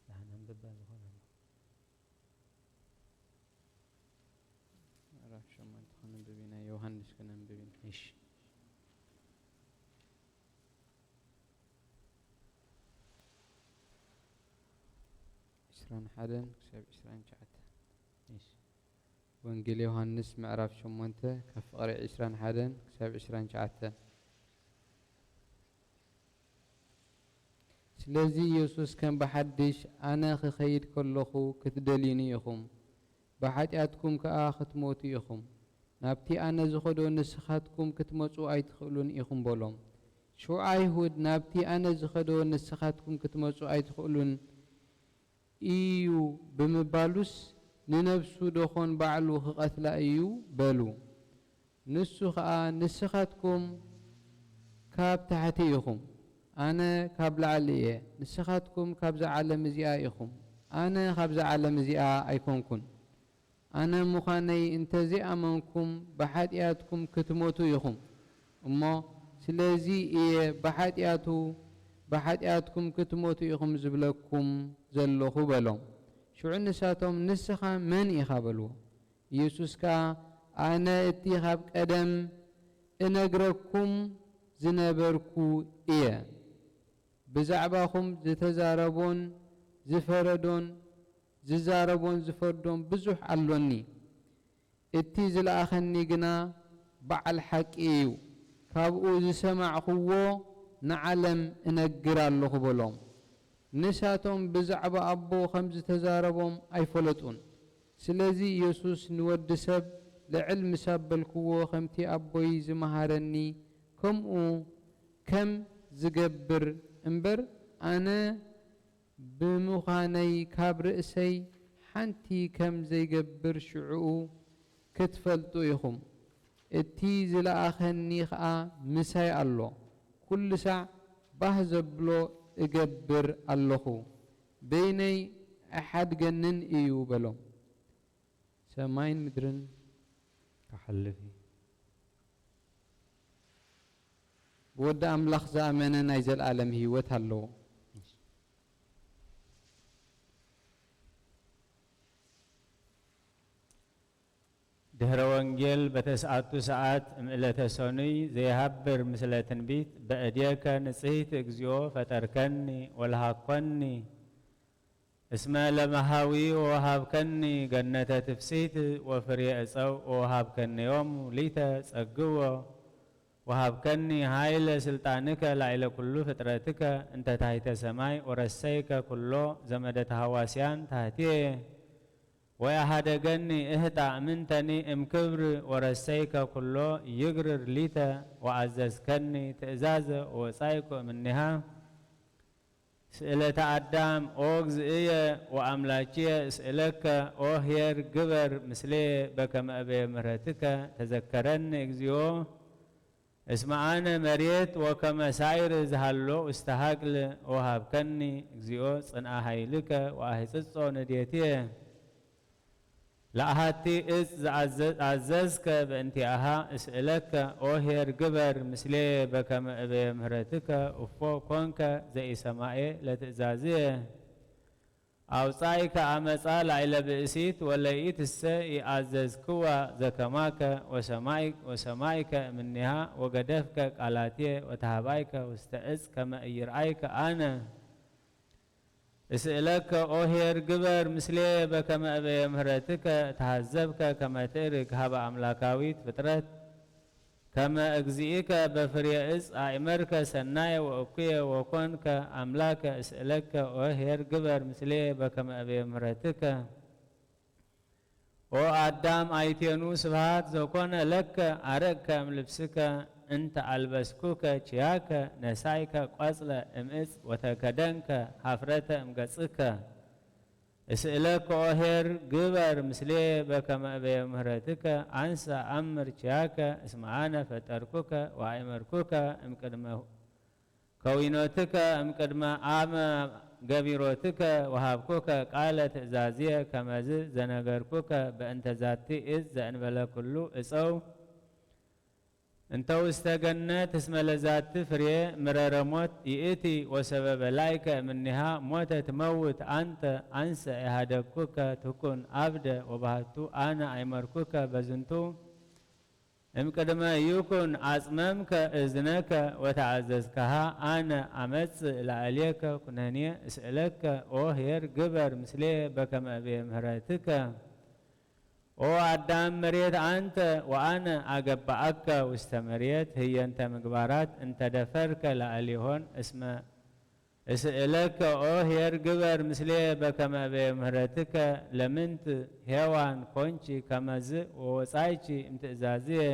ደሓን ኣንብባ ዝኾነ ኣሎ። ምዕራፍ ሸሞንተ ከነንብብ ኢና፣ ዮሃንስ ከነንብብ ኢና። እሺ። ዕስራን ሓደን ክሳብ ዕስራን ትሽዓተን። እሺ። ወንጌል ዮሃንስ ምዕራፍ ሸሞንተ ካብ ፍቕሪ ዕስራን ሓደን ክሳብ ዕስራን ትሽዓተን። ስለዚ ኢየሱስ ከም ብሓድሽ፣ ኣነ ክኸይድ ከለኹ ክትደልዩኒ ኢኹም፣ ብሓጢኣትኩም ከኣ ክትሞቱ ኢኹም። ናብቲ ኣነ ዝኸዶ ንስኻትኩም ክትመጹ ኣይትኽእሉን ኢኹም በሎም። ሽዑ ኣይሁድ፣ ናብቲ ኣነ ዝኸዶ ንስኻትኩም ክትመጹ ኣይትኽእሉን እዩ ብምባሉስ፣ ንነፍሱ ደኾን ባዕሉ ክቐትላ እዩ በሉ። ንሱ ኸኣ፣ ንስኻትኩም ካብ ታሕቲ ኢኹም፣ ኣነ ካብ ላዕሊ እየ። ንስኻትኩም ካብዛ ዓለም እዚኣ ኢኹም፣ ኣነ ካብዛ ዓለም እዚኣ ኣይኮንኩን። ኣነ ምዃነይ እንተ ዘይኣመንኩም፣ ብሓጢኣትኩም ክትሞቱ ኢኹም። እሞ ስለዚ እየ ብሓጢኣቱ፣ ብሓጢኣትኩም ክትሞቱ ኢኹም ዝብለኩም ዘለኹ በሎም። ሽዑ ንሳቶም፣ ንስኻ መን ኢኻ በልዎ። ኢየሱስ ከኣ፣ ኣነ እቲ ኻብ ቀደም እነግረኩም ዝነበርኩ እየ። ብዛዕባኹም ዝተዛረቦን ዝፈረዶን፣ ዝዛረቦን ዝፈርዶን ብዙሕ ኣሎኒ። እቲ ዝለኣኸኒ ግና በዓል ሓቂ እዩ። ካብኡ ዝሰማዕኽዎ ንዓለም እነግር ኣለኹ በሎም። ንሳቶም ብዛዕባ ኣቦ ኸም ዝተዛረቦም ኣይፈለጡን። ስለዚ ኢየሱስ ንወዲ ሰብ ልዕል ምስ ኣበልክዎ፣ ከምቲ ኣቦይ ዝመሃረኒ ከምኡ ከም ዝገብር እምበር፣ ኣነ ብምዃነይ ካብ ርእሰይ ሓንቲ ከም ዘይገብር ሽዕኡ ክትፈልጡ ኢኹም። እቲ ዝለኣኸኒ ኸኣ ምሳይ ኣሎ። ኩሉ ሳዕ ባህ ዘብሎ እገብር ኣለኹ። በይነይ ኣይሓድገንን እዩ በሎም። ሰማይን ምድርን ክሓልፍ እዩ። ብወዲ ኣምላኽ ዝኣመነ ናይ ዘለኣለም ህይወት ኣለዎ። ድህረ ወንጌል በተስኣቱ ሰዓት እምእለተ ሰኑይ ዘይሃብር ምስለ ትንቢት በእድየከ ንጽህይቲ እግዚኦ ፈጠርከኒ ወለሃኮኒ እስመ ለመሃዊ ወወሃብከኒ ገነተ ትፍሲት ወፍርየ እፀው ወወሃብከኒ ዮም ሊተ ጸግዎ ወሃብከኒ ሃይለ ስልጣንከ ላይለ ኩሉ ፍጥረትከ እንተ ታሕተ ሰማይ ወረሰይከ ኩሎ ዘመደ ተሃዋስያን ታህትየ ወያሃደገኒ እህጣ ምንተኒ እምክብር ወረሰይከ ኩሎ ይግርር ሊተ ወኣዘዝከኒ ትእዛዘ ወወጻይኩ እምኒሃ ስእለተ ኣዳም ኦ እግዝእየ ወኣምላኪየ እስእለከ ኦ ኄር ግበር ምስሌየ በከመ እበየ ምህረትከ ተዘከረኒ እግዚኦ እስመ ኣነ መሬት ወከመ ሳይር ዝሃሎ ውስተ ሃቅል ወሃብከኒ እግዚኦ ጽንአ ሃይልከ ወኣህጽጾ ንዴትየ ለኣሃቲ እጽ ኣዘዝከ በእንቲኣሃ እስእለከ ኦ ኄር ግበር ምስሌየ በከመ እበየ ምህረትከ እፎ ኮንከ ዘኢሰማኤ ለትእዛዝየ ኣውጻኢከ ኣመጻ ላዕለ ብእሲት ወለይእትሰ ኢኣዘዝክዋ ዘከማከ ወሰማይከ እምኒሃ ወገደፍከ ቃላትየ ወተሃባይከ ውስተ እጽ ከመ ኢይርኣይከ ኣነ እስእለከ ኦ ኄር ግበር ምስሌየ በከመ እበየ ምህረትከ ተሃዘብከ ከመ ትእርግ ሀበ ኣምላካዊት ፍጥረት ከመ እግዚእከ በፍርየ እጽ ኣእመርከ ሰናየ ወእኩየ ወኮንከ ኣምላከ እስእለከ ኦ ኄር ግበር ምስሌየ በከመ እበየ ምህረትከ ኦ ኣዳም ኣይቴኑ ስብሃት ዘኮነ ለከ ኣረቅከ እምልብስከ እንተ ኣልበስኩከ ችያከ ነሳይከ ቆጽለ እምእጽ ወተከደንከ ሃፍረተ እምገጽከ እስእለከ ኦ ኄር ግበር ምስሌየ በከመ እበየ ምህረትከ ኣንሰ ኣምር ችያከ እስመ ኣነ ፈጠርኩከ ወኣእመርኩከ እምቅድመ ከዊኖትከ እምቅድመ ኣመ ገቢሮትከ ወሃብኩከ ቃለ ትእዛዝየ ከመዝ ዘነገርኩከ በእንተ ዛቲ እዝ ዘእንበለ ኩሉ እፀው እንተ ውስተ ገነት እስመ ለዛቲ ፍሬ ምረረ ሞት ይእቲ ወሰበበ ላይከ እምኒሃ ሞተ ትመውት ኣንተ ኣንሰ ኢሃደግኩከ ትኩን ኣብደ ወባህቱ ኣነ ኣይመርኩከ በዝንቱ እምቅድመ ይኩን ኣጽመምከ እዝነከ ወተኣዘዝከሃ ኣነ ኣመጽእ ላዕሌከ ኩነኔ እስእለከ ኦ ኄር ግበር ምስሌ በከመ እቤ ምህረትከ ኦ ኣዳም መሬት ኣንተ ወኣነ ኣገባኣከ ውስተ መሬት ህየንተ ምግባራት እንተ ደፈርከ ላዕሌሆን እስመ እስእለከ ኦ ኄር ግበር ምስሌ በከመ እበየ ምህረትከ ለምንት ሄዋን ኮንቺ ከመዝ ወወጻይቺ እምትእዛዝየ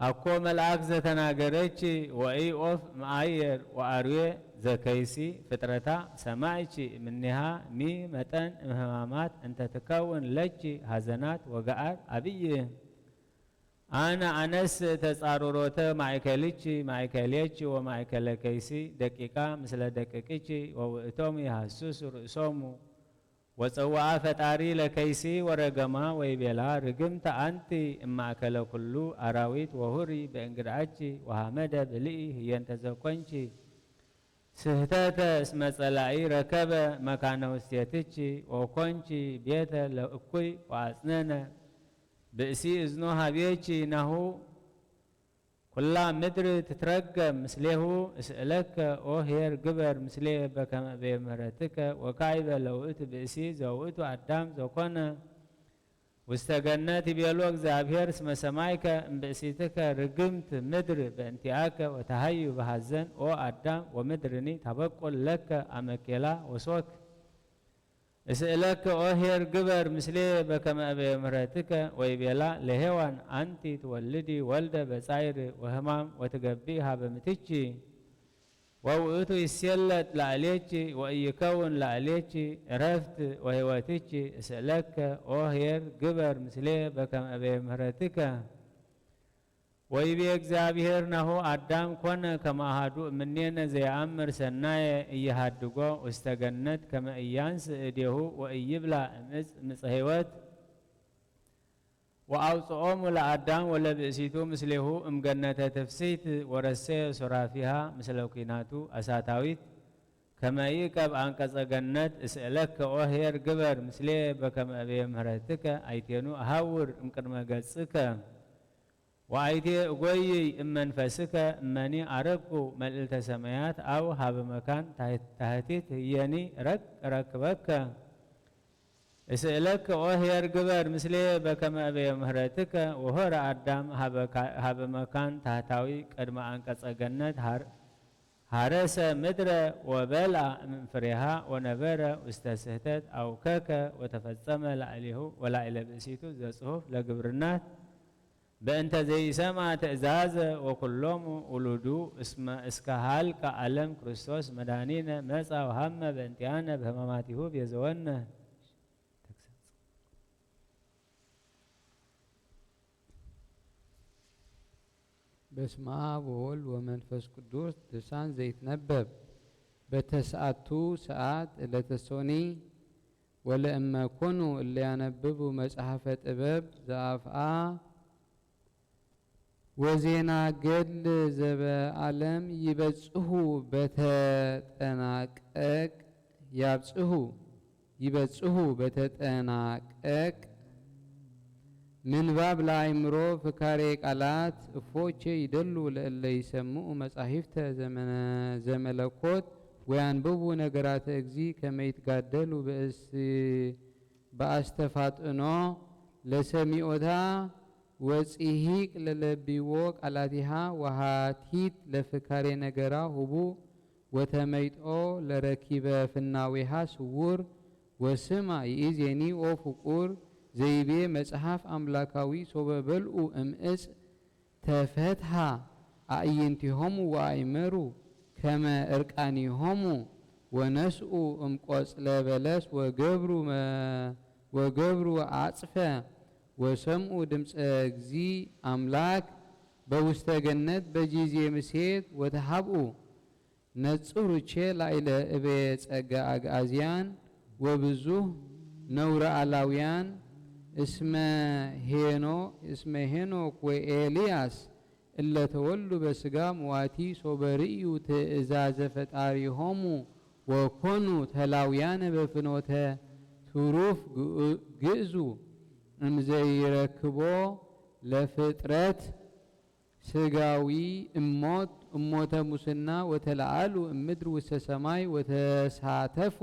ኣኮ መልኣክ ዘተናገረቺ ወኢ ኦፍ መኣየር ወኣርዌ ዘከይሲ ፍጥረታ ሰማዕቺ እምኔሃ ሚ መጠን እምህማማት እንተ ትከውን ለቺ ሐዘናት ወገኣር ኣብይ ኣነ ኣነስ ተጻርሮተ ማእከልቺ ማእከሌቺ ወማእከለ ከይሲ ደቂቃ ምስለ ደቅቅቺ ወውእቶም ይሃስሱ ርእሶሙ ወጸውዓ ፈጣሪ ለከይሲ ወረገማ ወይቤላ ርግምት ኣንቲ እማእከለ ኩሉ ኣራዊት ወሁሪ በእንግድዓቺ ወሃመደ ብልኢ ህየንተ ዘኮንቺ ስህተተ እስመ ጸላኢ ረከበ መካነ ውስቴትቺ ወኮንቺ ቤተ ለእኩይ ወኣጽነነ ብእሲ እዝኖ ሀቤኪ ናሁ ኩላ ምድር ትትረገም ምስሌሁ እስእለከ ኦ ኄር ግበር ምስሌ በከመ እቤ ምህረትከ ወካይበ ለውእቱ ብእሲ ዘውእቱ ኣዳም ዘኮነ ውስተ ገነት ይቤሎ እግዚኣብሔር እስመ ሰማይከ እምብእሲትከ ርግምት ምድር በእንቲኣከ ወተሃዩ በሃዘን ኦ ኣዳም ወምድርኒ ታበቁል ለከ ኣመኬላ ወሶክ እስእለከ ኦ ኄር ግበር ምስሌ በከመ እበየ ምህረትከ ወይቤላ ለሄዋን ኣንቲ ትወልዲ ወልደ በጻይር ወህማም ወትገቢ ሀበ ምትቺ ወውእቱ ይሴለጥ ላዕሌኪ ወኢይከውን ላዕሌኪ ዕረፍት ወሕይወትኪ። እስእለከ ኦ ኄር ግበር ምስሌ በከመ እበየ ምህረትከ። ወይቤ እግዚኣብሔር ናሁ አዳም ኮነ ከመ አሐዱ እምኔነ ዘየአምር ሠናየ ኢይሃድጎ ውስተ ገነት ከመ ኢያንስእ እዴሁ ወኢይብላ እምዕፅ ምፀ ሕይወት። ወአውፅኦሙ ለአዳም ወለብእሲቱ ምስሌሁ እምገነተ ትፍስሕት ወረሰየ ሱራፊሃ ምስለ ኲናቱ አሳታዊት ከመ ይእቀብ አንቀጸ ገነት። እስእለከ ኦ ኄር ግበር ምስሌ በከመ እበየ ምህረትከ። አይቴኑ እሐውር እምቅድመ ገጽከ ወአይቴ እጎይይ እመንፈስከ። እመኒ አረግኩ መልዕልተ ሰማያት አው ሀበ መካን ታህቲት ህየኒ ረቅ ረክበከ። እስእለከ ኦ ኄር ግበር ምስሌ በከመ እበየ ምህረትከ። ወሆረ አዳም ሀበ መካን ታህታዊ ቅድመ አንቀጸ ገነት ሀረሰ ምድረ ወበልአ እምፍሬሃ ወነበረ ውስተ ስህተት አውከከ ወተፈጸመ ላዕሌሁ ወላዕለ ብእሲቱ ዘጽሑፍ ለግብርናት። በእንተ ዘይሰምዐ ትእዛዘ ወኩሎሙ ውሉዱ እስመ እስከ ሀልቀ ዓለም ክርስቶስ መድኃኒነ መጻ ወሀመ በእንቲአነ በሕማማቲሁ ቤዘወነ። ተግሳጽ። በስመ አብ ወወልድ ወመንፈስ ቅዱስ። ድርሳን ዘይትነበብ በተስዓቱ ሰዓት ዕለተ ሶኒ። ወለእመ ኮኑ እለ ያነብቡ መጽሐፈ ጥበብ ዘአፍአ ወዜና ገድል ዘበአለም ይበጽሑ በተጠናቀቅ ያብጽሑ ይበጽሑ በተጠናቀቅ ምንባብ ለአእምሮ ፍካሬ ቃላት እፎቼ ይደሉ ለእለ ይሰምዑ መጻሕፍተ ዘመለኮት ወያንብቡ ነገራተ እግዚ ከመ ይትጋደሉ በእስ በአስተፋጥኖ ለሰሚዖታ ወጽሂቅ ለለብይዎ ቃላቲሃ ወሃቲት ለፍካሬ ነገራ ሁቡ ወተመይጦ ለረኪበ ፍናዊሃ ስውር ወስማ ይእዜኒ ኦ ፍቁር ዘይቤ መጽሐፍ አምላካዊ ሶበ በልኡ እምእጽ ተፈትሃ አዕይንቲሆሙ ወአእመሩ ከመ እርቃኒሆሙ ወነስኡ እምቆጽለ በለስ ወገብሩ መ-፣ ወገብሩ አጽፈ ወሰምኡ ድምፀ እግዚ አምላክ በውስተ ገነት በጊዜ ምሴት ወተሃብኡ ነጽሩቼ ላዕለ እበየ ጸጋ አግአዝያን ወብዙህ ነውረ አላውያን እስመ ሄኖ-፣ እስመ ሄኖክ ወኤልያስ እለ ተወልዱ በስጋ ምዋቲ ሶበ ርእዩ ትእዛዘ ፈጣሪሆሙ ወኮኑ ተላውያነ በፍኖተ ትሩፍ ግኡ-፣ ግእዙ እምዘይረክቦ ለፍጥረት ስጋዊ እሞት እሞተ ሙስና ወተለዓሉ እምድር ውስተ ሰማይ ወተሳተፉ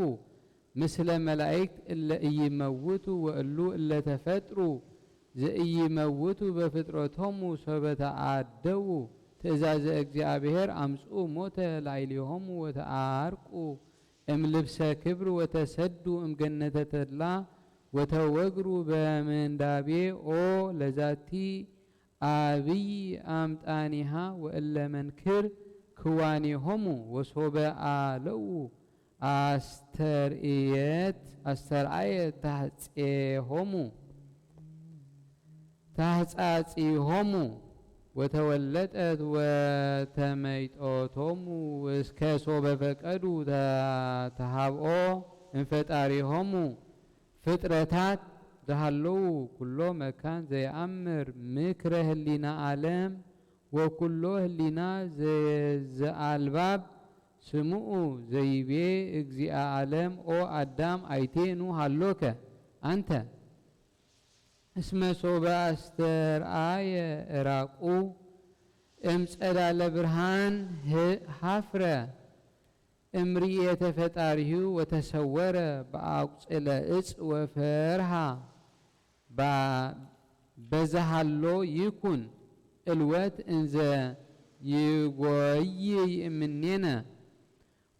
ምስለ መላእክት እለ ኢይመውቱ ወእሉ እለ ተፈጥሩ ዘኢይመውቱ በፍጥረቶሙ ሶበ ተአደዉ ትእዛዘ እግዚአብሔር አምጽኡ ሞተ ላዕሌሆሙ ወተአርቁ እምልብሰ ክብር ወተሰዱ እምገነተ ተድላ ወተወግሩ በምንዳቤ ኦ ለዛቲ አብይ አምጣኒሃ ወእለ መንክር ክዋኔሆሙ ወሶበ አለዉ አስተርእየት አስተርአየት ታሕጼሆሙ ታሕጻጺሆሙ ወተወለጠት ወተመይጦቶሙ እስከ ሶበ ፈቀዱ ተ-፣ ተሃብኦ እንፈጣሪሆሙ ፍጥረታት ዘሃለዉ ኩሎ መካን ዘየአምር ምክረ ህሊና ዓለም ወኩሎ ህሊና ዘ-፣ ዘአልባብ ስምኡ ዘይቤ እግዚአ ዓለም ኦ አዳም አይቴኑ ሃሎከ አንተ እስመ ሶበ አስተርአየ ዕራቁ እምጸዳለ ብርሃን ህ-፣ ሀፍረ እምርእየተ ፈጣሪሁ ወተሰወረ በአቁጽለ እጽ ወፈርሃ ባ-፣ በዘሃሎ ይኩን እልወት እንዘ ይጎይይ እምኔነ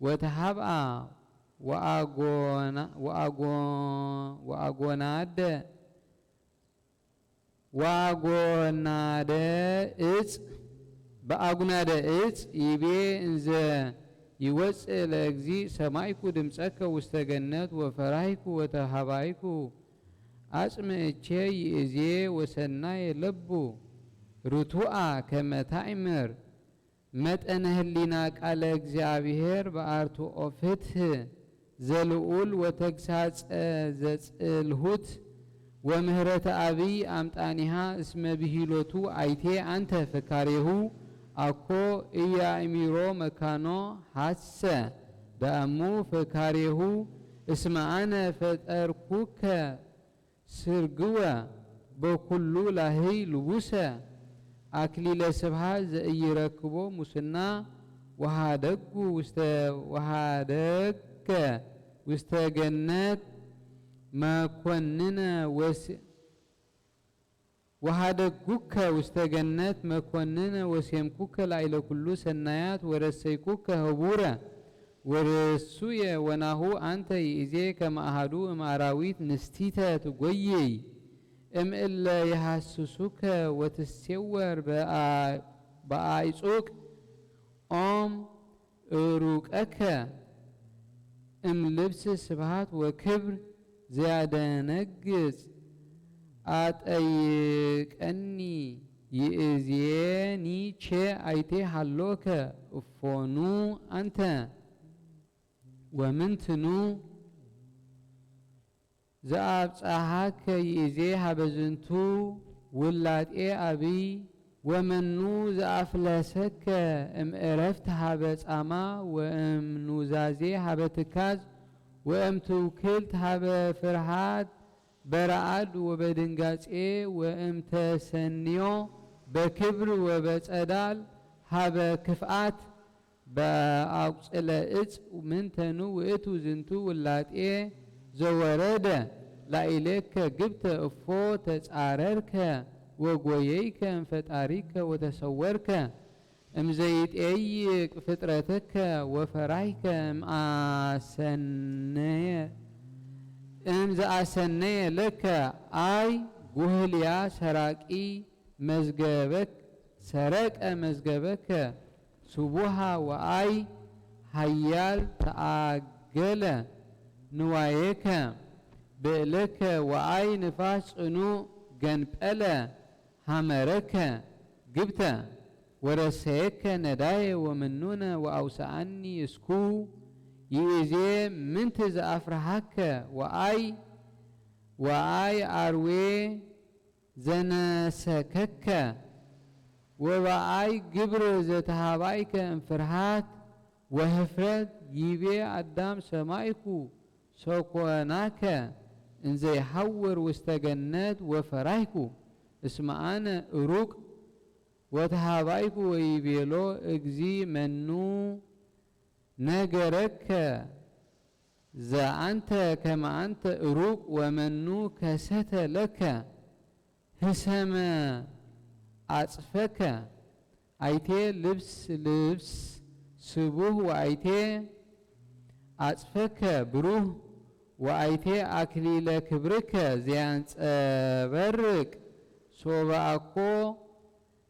ወተሃብአ ወአጎና-፣ ወአጎ-፣ ወአጎናደ ወአጎናደ እጽ በአጉናደ እጽ ይቤ እንዘ ይወፅእ ለእግዚእ ሰማይኩ ድምፀከ ውስተ ገነት ወፈራይኩ ወተሃባይኩ ኣጽምእቼ ይእዜ ወሰናየ ለቡ ርቱኣ ከመ ታእምር መጠነ ህሊና ቃለ እግዚኣብሔር በአርትኦ ፍትህ ዘልዑል ወተግሳጸ ዘጽልሁት ወምህረተ አብይ አምጣኒሃ እስመ ብሂሎቱ አይቴ አንተ ፈካሬሁ አኮ ኢያእሚሮ መካኖ ሐሰ ዳእሙ ፈካሬሁ እስመ አነ ፈጠርኩከ ስርግወ በኩሉ ላህይ ልቡሰ አክሊለ ስብሐት ዘኢይረክቦ ሙስና ወሃደጉ ውስተ ወሃደገ ውስተ ገነት መኮንነ ወስ ወሃደጉከ ውስተ ገነት መኮንነ ወሴምኩከ ላዕለ ኩሉ ሰናያት ወረሰይኩከ ህቡረ ወርሱየ ወናሁ አንተ ይእዜ ከመ አሐዱ እምአራዊት ንስቲተ ትጎይይ እምእለ የሐስሱከ ወትሴወር በአይጹቅ ኦም እሩቀከ እምልብስ ስብሐት ወክብር ዘያደነግጽ አጠይቀኒ ይእዜኒ ቼ አይቴ ሃሎከ እፎኑ አንተ ወምንትኑ ዘአብጽሐከ ይእዜ ሀበ ዝንቱ ውላጤ አብይ ወመኑ ዘአፍለሰከ እምዕረፍት ሀበ ጻማ ወእም ኑዛዜ ሀበ ትካዝ ወእም ትውክልት ሀበ ፍርሃት በረአድ ወበድንጋጼ ወእም ተሰንዮ በክብር ወበጸዳል ሀበ ክፍአት በአቁጽለ እጽ ምንተኑ ውእቱ ዝንቱ ውላጤ ዘወረደ ላዕሌከ ግብተ እፎ ተጻረርከ ወጎየይከ እምፈጣሪከ ወተሰወርከ እምዘይጠይቅ ፍጥረትከ ወፈራይከ እምአሰነየ እምዘአሰነየ ለከ አይ ጉህልያ ሰራቂ መዝገበክ ሰረቀ መዝገበከ ስቡሃ ወአይ ሀያል ተአገለ ንዋየከ ብእለከ ወአይ ንፋስ ጽኑዕ ገንጠለ ሀመረከ ግብተ ወረሰየከ ነዳየ ወምኑነ ወአውሰአኒ እስኩ ይእዜ ምንት ዘአፍርሃከ ወአይ ወአይ አርዌ ዘነሰከከ ወበአይ ግብር ዘተሃባይከ እምፍርሃት ወህፍረት ይቤ አዳም ሰማይኩ ሰኮናከ እንዘይሐውር ውስተ ገነት ወፈራይኩ እስመ አነ እሩቅ ወተሃባይኩ ወይቤሎ እግዚ መኑ ነገረከ ዘአንተ ከመ አንተ እሩቅ ወመኑ ከሰተ ለከ ህሰመ አጽፈከ አይቴ ልብስ ልብስ ስቡህ ወአይቴ አጽፈከ ብሩህ ወአይቴ አክሊለ ክብርከ ዘያንጸበርቅ ሶበ አኮ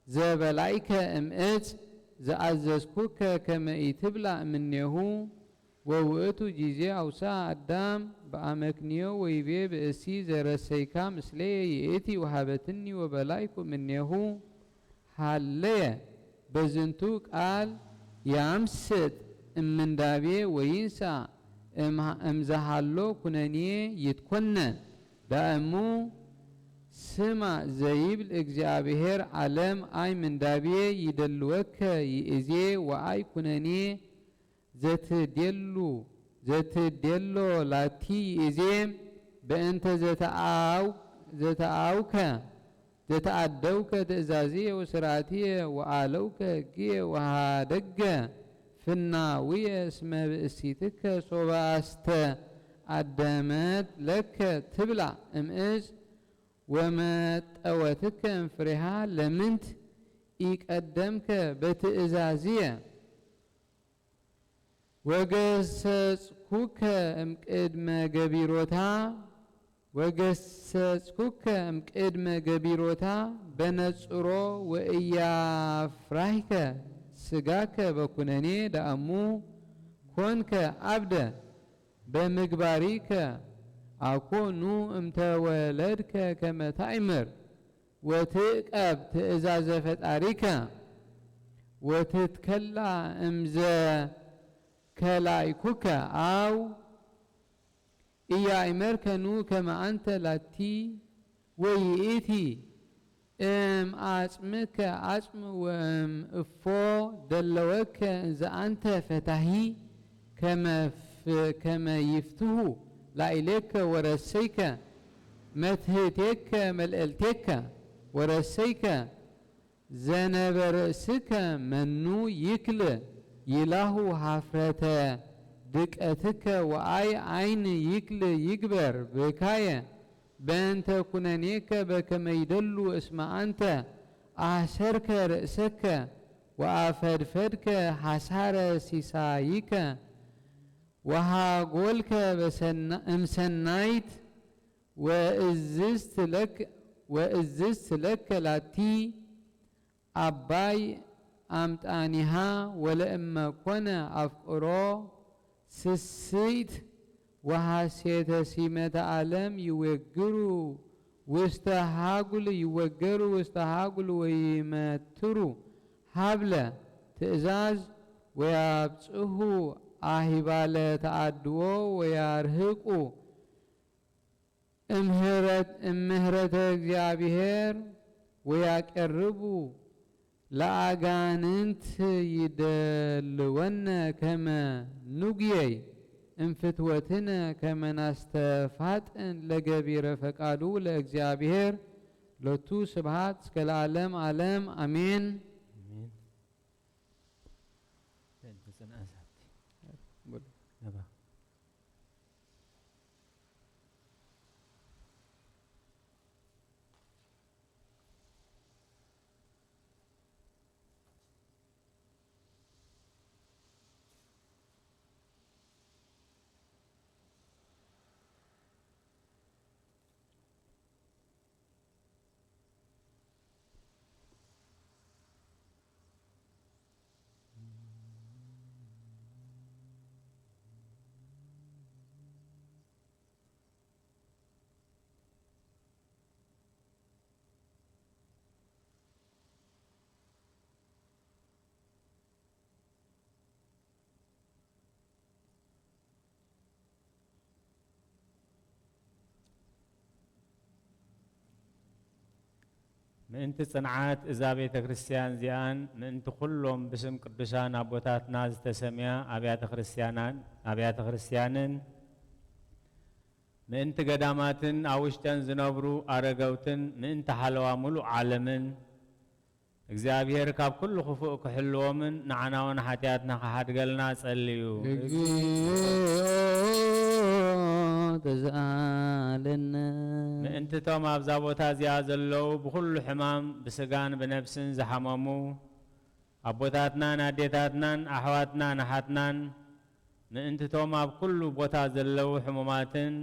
ዘበላይከ እምእፅ ዘአዘዝኩከ ከመ ኢትብላዕ እምኔሁ። ወውእቱ ጊዜ አውስአ አዳም በአመክንዮ ወይቤ ብእሲ ዘረሰይካ ምስሌየ ይእቲ ወሃበትኒ ወበላይኩ እምኔሁ። ሃለየ በዝንቱ ቃል ያምስጥ እምንዳቤ ወይንሳ እምሃ- እምዘሃሎ ኩነኔ ይትኮነን። ዳእሙ ስማ ዘይብል እግዚኣብሔር ዓለም አይ ምንዳቤ ይደልወከ ይእዜ ወአይ ኩነኔ ዘትዴሉ ዘትዴሎ ላቲ ይእዜ በእንተ ዘተአው- ዘተአውከ ዘተአደውከ ትእዛዝየ ወስርዓትየ ወአለውከ ህግየ ወሃደገ ፍናውየ እስመ ብእሲትከ ሶበ አስተአደመት ለከ ትብላዕ እምእፅ ወመጠወትከ እምፍሬሃ ለምንት ኢቀደምከ በትእዛዝየ ወገሰጽኩከ እምቅድመ ገቢሮታ ወገሰጽኩከ እምቅድመ ገቢሮታ በነጽሮ ወእያፍራህከ ስጋከ በኩነኔ ዳእሙ ኮንከ ኣብደ በምግባሪከ ኣኮኑ እምተወለድከ ከመ ታእምር ወትእቀብ ትእዛዘ ፈጣሪከ ወትትከላ እምዘ ከላይኩከ ኣው ኢያእመርከኑ ከመ አንተ ላቲ ወይእቲ እም አጽምከ አጽም ወእም እፎ ደለወከ እንዘ አንተ ፈታሂ ከመ ፍ-፣ ከመ ይፍትሁ ላዕሌከ ወረሰይከ መትህቴከ መልእልቴከ ወረሰይከ ዘነበ ርእስከ መኑ ይክል ይላሁ ሀፍረተ ድቀትከ ወአይ አይን ይክል ይግበር ብካየ በእንተ ኩነኔከ በከመ ይደሉ እስመ አንተ አሰርከ ርእሰከ ወአፈድፈድከ ሐሳረ ሲሳይከ ወሃጎልከ በሰና-፣ እምሰናይት ወእዝዝት ለክ-፣ ወእዝዝት ለከ ላቲ አባይ አምጣኒሃ ወለእመ ኮነ አፍቅሮ ስስይት ወሐሴተ ሲመተ ዓለም ይወግሩ ውስተ ሃጉል ይወገሩ ውስተ ሃጉል ወይመትሩ ሀብለ ትእዛዝ ወያብጽሁ አሂባለ ተአድዎ ወያርህቁ እምህረት-፣ እምህረተ እግዚኣብሔር ወያቀርቡ ለአጋንንት ይደልወነ ከመ ኑግየይ እምፍትወትነ ከመ ናስተፋጥን ለገቢረ ፈቃዱ ለእግዚአብሔር ሎቱ ስብሐት እስከ ለዓለም ዓለም አሜን። አሜን። በእንተ ጽንዓት ሳቲ። በሉ። ነባ። ምእንቲ ጽንዓት እዛ ቤተ ክርስቲያን እዚኣን፣ ምእንቲ ኩሎም ብስም ቅዱሳን ኣቦታትና ዝተሰምያ ኣብያተ ክርስቲያናን፣ ኣብያተ ክርስቲያንን፣ ምእንቲ ገዳማትን ኣብ ውሽጠን ዝነብሩ ኣረገውትን፣ ምእንቲ ሓለዋ ሙሉእ ዓለምን፣ እግዚኣብሔር ካብ ኩሉ ክፉእ ክሕልዎምን ንዓና እውን ሓጢኣትና ክሓድገልና ጸልዩ። እግዚኦ ተስኣለነ። ምእንቲ እቶም ኣብዛ ቦታ እዚኣ ዘለዉ ብኹሉ ሕማም ብስጋን ብነፍስን ዝሓመሙ ኣቦታትናን ኣዴታትናን ኣሕዋትናን ኣሓትናን፣ ምእንቲ እቶም ኣብ ኩሉ ቦታ ዘለዉ ሕሙማትን፣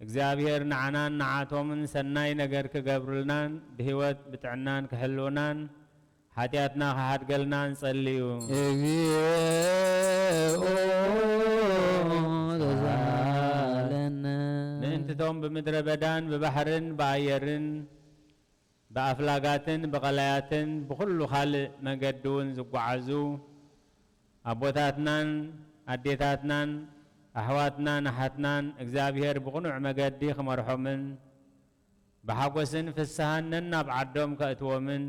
እግዚኣብሔር ንዓናን ንዓቶምን ሰናይ ነገር ክገብርልናን ብህይወት ብጥዕናን ክሕልውናን ሓጢኣትና ክሓድገልናን ጸልዩ። እግዚኦ ተሳሃለነ። ምእንትቶም ብምድረ በዳን ብባሕርን ብኣየርን ብኣፍላጋትን ብቐላያትን ብኹሉ ካልእ መገዲ እውን ዝጓዓዙ ኣቦታትናን ኣዴታትናን ኣሕዋትናን ኣሓትናን እግዚኣብሔር ብቕኑዕ መገዲ ክመርሖምን ብሓጎስን ፍስሃን ነናብ ዓዶም ከእትዎምን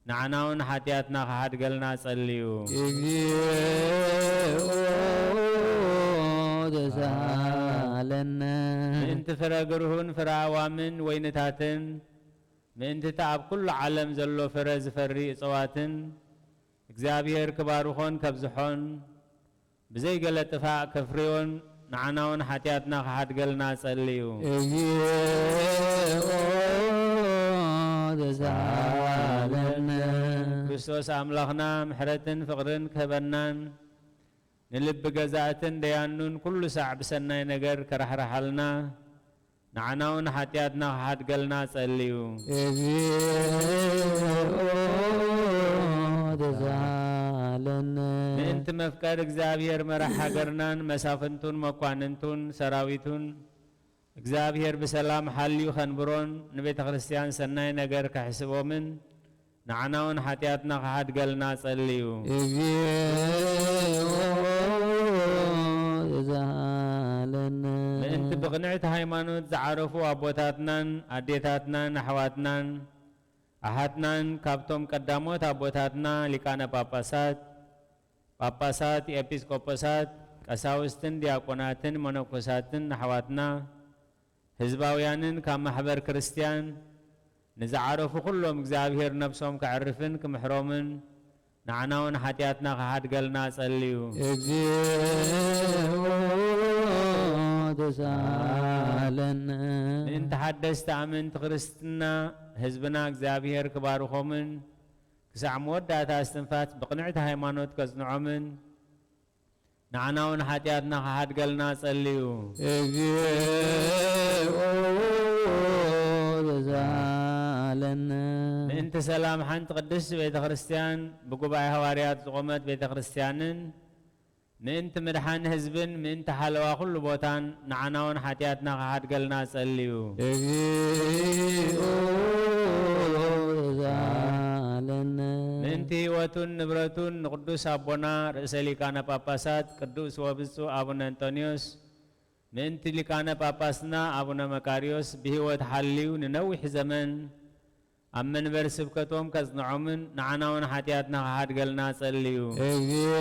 ንዓና እውን ሓጢኣትና ክሓድገልና ጸልዩ። እግዚኦ ተሳሃለነ። ምእንቲ ፍረ ግርሁን ፍረ ኣእዋምን ወይንታትን ምእንቲ እቲ ኣብ ኩሉ ዓለም ዘሎ ፍረ ዝፈሪ እጽዋትን እግዚኣብሔር ክባርኾን ከብዝሖን ብዘይ ገለ ጥፋእ ከፍርዮን ንዓና እውን ሓጢኣትና ክሓድገልና ጸልዩ። እግዚኦ ተሳሃለነ። ክርስቶስ ኣምላኽና ምሕረትን ፍቕርን ክህበናን ንልቢ ገዛእትን ደያኑን ኩሉ ሳዕ ብሰናይ ነገር ከራሕርሓልና ንዓና እውን ሓጢኣትና ክሓድገልና ጸልዩ። እግዚኦ ተሳሃለነ። ለነ። ምእንቲ መፍቀር እግዚኣብሔር መራሕ ሃገርናን መሳፍንቱን መኳንንቱን ሰራዊቱን እግዚኣብሔር ብሰላም ሓልዩ ከንብሮን ንቤተ ክርስቲያን ሰናይ ነገር ከሕስቦምን ንዓና እውን ሓጢኣትና ክሓድገልና ጸልዩ። እግዚኦ ተሳሃለነ። ምእንቲ ብቕንዕቲ ሃይማኖት ዝዓረፉ ኣቦታትናን ኣዴታትናን ኣሕዋትናን ኣሓትናን ካብቶም ቀዳሞት ኣቦታትና ሊቃነ ጳጳሳት፣ ጳጳሳት፣ ኤጲስቆጶሳት፣ ቀሳውስትን ዲያቆናትን መነኮሳትን ኣሕዋትና ህዝባውያንን ካብ ማሕበር ክርስቲያን ንዝዓረፉ ኩሎም እግዚኣብሔር ነብሶም ከዕርፍን ክምሕሮምን ንዓና እውን ሓጢኣትና ክሓድገልና ጸልዩ። እግዚኦ ተሳሃለነ። ምእንቲ ሓደስቲ ኣመንቲ ክርስትና ህዝብና እግዚኣብሔር ክባርኾምን ክሳዕ መወዳእታ እስትንፋስ ብቕንዕቲ ሃይማኖት ከጽንዖምን ንዓና እውን ሓጢኣትና ክሓድገልና ጸልዩ። እግዚኦ ተሳሃለነ። ምእንቲ ሰላም ሓንቲ ቅድስቲ ቤተ ክርስቲያን ብጉባኤ ሃዋርያት ዝቖመት ቤተ ክርስቲያንን ምእንቲ ምድሓን ህዝብን ምእንቲ ሓለዋ ኩሉ ቦታን ንዓና እውን ሓጢኣትና ክሓድገልና ጸልዩ። እግዚኦ ተሳሃለነ። ምእንቲ ህይወቱን ንብረቱን ንቅዱስ ኣቦና ርእሰ ሊቃነ ጳጳሳት ቅዱስ ወብፁዕ ኣቡነ እንጦንዮስ ምእንቲ ሊቃነ ጳጳስና ኣቡነ መቃርዮስ ብህይወት ሓልዩ ንነዊሕ ዘመን ኣብ መንበር ስብከቶም ከጽንዖምን ንዓና እውን ሓጢኣትና ክሓድገልና ጸልዩ። እግዚኦ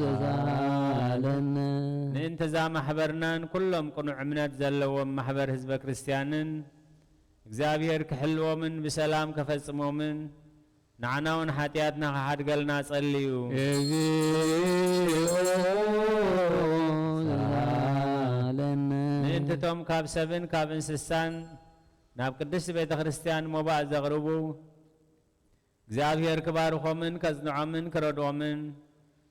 ተሳሃለነ። ምእንቲ እዛ ማሕበርናን ኩሎም ቅኑዕ እምነት ዘለዎም ማሕበር ህዝበ ክርስቲያንን እግዚኣብሔር ክሕልዎምን ብሰላም ከፈጽሞምን ንዓና እውን ሓጢኣትና ክሓድገልና ጸልዩ። እግዚኦ ተሳሃለነ። ምእንቲ እቶም ካብ ሰብን ካብ እንስሳን ናብ ቅድስቲ ቤተ ክርስቲያን ሞባእ ዘቕርቡ እግዚኣብሔር ክባርኾምን ከጽንዖምን ክረድኦምን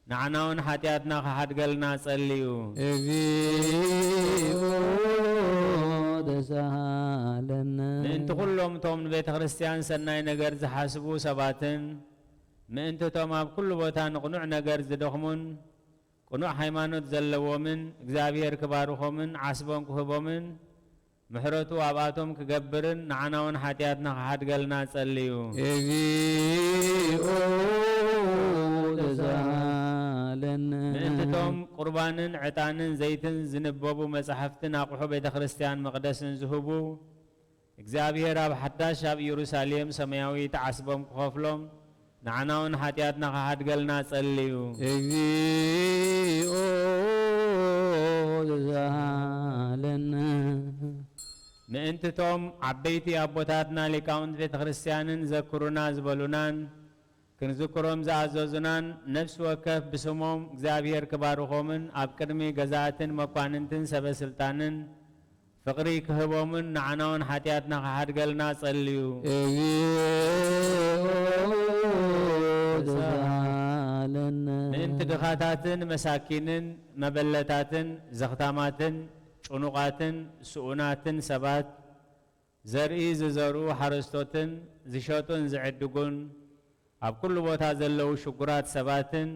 ንዓና እውን ሓጢኣትና ክሓድገልና ጸልዩ። እግዚኦ ተሳሃለነ። ምእንቲ ኩሎም እቶም ንቤተ ክርስቲያን ሰናይ ነገር ዝሓስቡ ሰባትን ምእንቲ እቶም ኣብ ኩሉ ቦታ ንቕኑዕ ነገር ዝደኽሙን ቅኑዕ ሃይማኖት ዘለዎምን እግዚኣብሔር ክባርኾምን ዓስቦም ክህቦምን ምሕረቱ ኣብኣቶም ክገብርን ንዓና እውን ሓጢኣትና ክሓድገልና ጸልዩ። እግዚኦ ተሳሃለነ። ምእንቲ እቶም ቁርባንን ዕጣንን ዘይትን ዝንበቡ መጻሕፍትን ኣቑሑ ቤተ ክርስቲያን መቕደስን ዝህቡ እግዚኣብሔር ኣብ ሓዳሽ ኣብ ኢየሩሳሌም ሰማያዊት ዓስቦም ክኸፍሎም ንዓና እውን ሓጢኣትና ክሓድገልና ጸልዩ። እግዚኦ ተሳሃለነ። ምእንቲ እቶም ዓበይቲ ኣቦታትና ሊቃውንቲ ቤተ ክርስቲያንን ዘክሩና ዝበሉናን ክንዝክሮም ዝኣዘዙናን ነፍሲ ወከፍ ብስሞም እግዚኣብሔር ክባርኾምን ኣብ ቅድሚ ገዛእትን መኳንንትን ሰበ ስልጣንን ፍቕሪ ክህቦምን ንዓና እውን ሓጢኣትና ክሓድገልና ጸልዩ። እግዚኦ ተሳሃለነ። ምእንቲ ድኻታትን መሳኪንን መበለታትን ዘኽታማትን ጭኑቓትን ስኡናትን ሰባት ዘርኢ ዝዘርኡ ሓረስቶትን ዝሸጡን ዝዕድጉን ኣብ ኩሉ ቦታ ዘለዉ ሽጉራት ሰባትን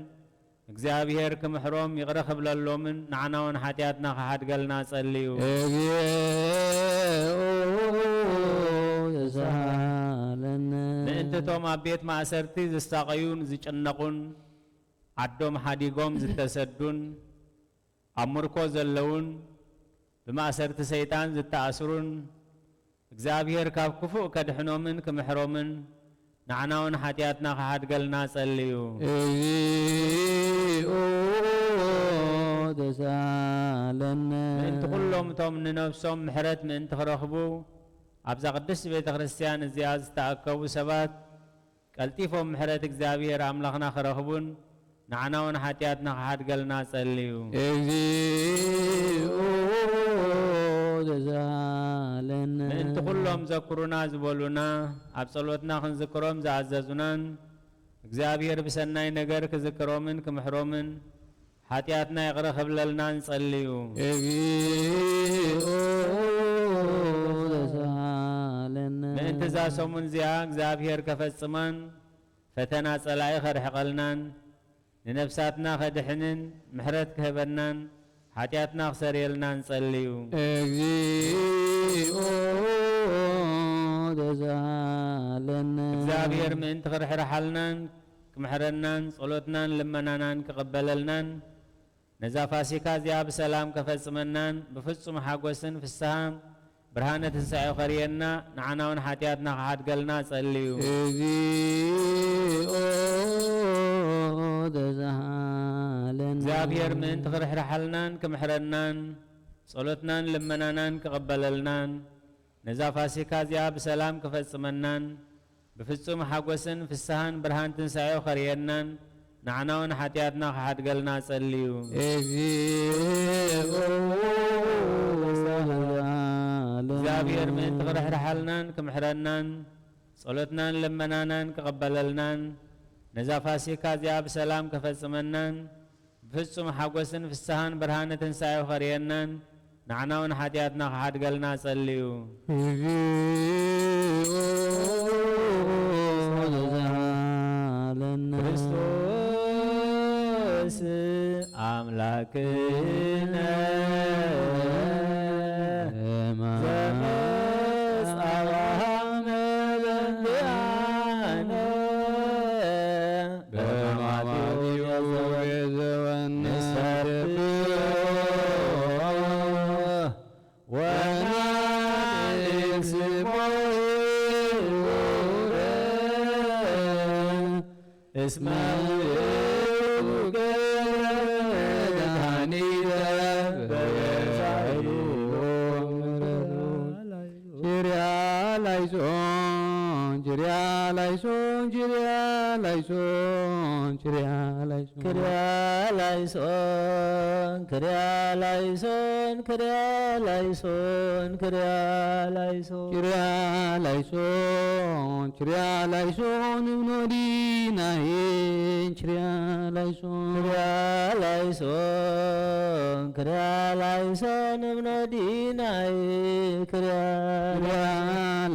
እግዚኣብሔር ክምሕሮም ይቕረ ክብለሎምን ንዓና እውን ሓጢኣትና ክሓድገልና ጸልዩ። እግዚኦ ተሳሃለነ። ምእንቲ እቶም ኣብ ቤት ማእሰርቲ ዝሳቐዩን ዝጭነቑን ዓዶም ሓዲጎም ዝተሰዱን ኣብ ምርኮ ዘለዉን ብማእሰርቲ ሰይጣን ዝተኣስሩን እግዚኣብሔር ካብ ክፉእ ከድሕኖምን ክምሕሮምን ንዓና እውን ሓጢኣትና ክሓድገልና ጸልዩ። እግዚኦ ተሳሃለነ። ምእንቲ ኩሎም እቶም ንነፍሶም ምሕረት ምእንቲ ክረኽቡ ኣብዛ ቅድስቲ ቤተ ክርስቲያን እዚኣ ዝተኣከቡ ሰባት ቀልጢፎም ምሕረት እግዚኣብሔር ኣምላኽና ክረኽቡን ንዓና እውን ሓጢኣትና ክሓድገልና ጸልዩ። እግዚኦ ተሳሃለነ። ምእንቲ ኩሎም ዘክሩና ዝበሉና ኣብ ጸሎትና ክንዝክሮም ዝኣዘዙናን እግዚኣብሔር ብሰናይ ነገር ክዝክሮምን ክምሕሮምን ሓጢኣትና ይቕረ ክብለልናን ጸልዩ። እግዚኦ ተሳሃለነ። ምእንቲ እዛ ሰሙን እዚኣ እግዚኣብሔር ከፈጽማን ፈተና ጸላኢ ከርሕቐልናን ንነፍሳትና ከድሕንን ምሕረት ክህበናን ሓጢኣትና ክሰርየልናን ጸልዩ። እግዚኦ ተሳሃለነ። እግዚኣብሔር ምእንቲ ክርሕርሓልናን ክምሕረናን ጸሎትናን ልመናናን ክቕበለልናን ነዛ ፋሲካ እዚኣ ብሰላም ከፈጽመናን ብፍጹም ሓጎስን ፍስሃን ብርሃነ ትንሳኤ ኸርእየና ንዓና እውን ሓጢኣትና ክሓድገልና ጸልዩ። እግዚኦ ተሳሃለነ። እግዚኣብሔር ምእንቲ ክርሕርሓልናን ክምሕረናን ጸሎትናን ልመናናን ክቕበለልናን ነዛ ፋሲካ እዚኣ ብሰላም ክፈጽመናን ብፍጹም ሓጎስን ፍስሃን ብርሃን ትንሳኤ ኸርእየናን ንዓና እውን ሓጢኣትና ክሓድገልና ጸልዩ። እግዚኦ ተሳሃለነ። እግዚኣብሔር ምእንቲ ክርሕርሓልናን ክምሕረናን ጸሎትናን ልመናናን ክቕበለልናን ነዛ ፋሲካ እዚኣ ብሰላም ከፈጽመናን ብፍጹም ሓጎስን ፍስሃን ብርሃነ ትንሳኤ ኸርእየናን ንዓና እውን ሓጢኣትና ክሓድገልና ጸልዩ። እግዚኦ ተሳሃለነ። ክርስቶስ ኣምላክነ ዘመጻ በእንቲኣነ በማቴዎስ ዘወነ ንሰብሖ ወናንስቦ ህቡረ እስመ ውእቱ ገብረ መድኃኒተ በበሳይሎ። ችርያ ላይሶን ችርያ ላይሶን ችርያ ላይሶን ችርያ ላይሶን ክርያ ላይሶን ክርያ ላይሶን ክርያ ላይሶን ክርያ ላይሶን ችርያ ላይሶን ችርያ ላይሶን እብኖዲናይን ችርያ ላይሶን ክርያ ላይሶን ክርያ ላይሶን እብኖዲናይ ክርያ ችርያ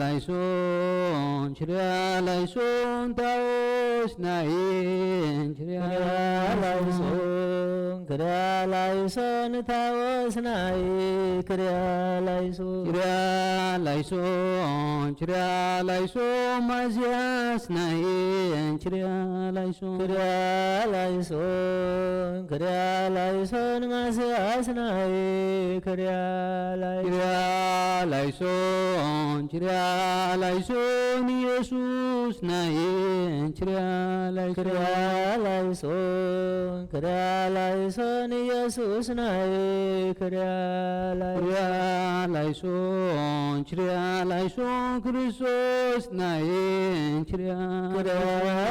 ላይሶን ችርያ ላይሶን ታዎስ ናይን ችርያ ክርያ ላይሶን ክርያ ላይሶን ታዎስ ናይ ክርያ ላይሶን ችርያ ላይሶን ችርያ ላይሶን ማዝያስ ናይን ችርያ ላይሶን ክርያ ላይሶን ክርያ ላይሶን ማስያስ ናይ ክርያ ላይሶን ችርያ ላይሶን ችርያ ላይሶን ኢየሱስ ናይን ችርያ ላይሶን ክርያ ላይሶን ክርያ ላይሶን ኢየሱስ ናይ ክርያ ላይሶን ችርያ ላይሶን ችርያ ላይሶን ክርስቶስ ናይን ችርያ ክርያ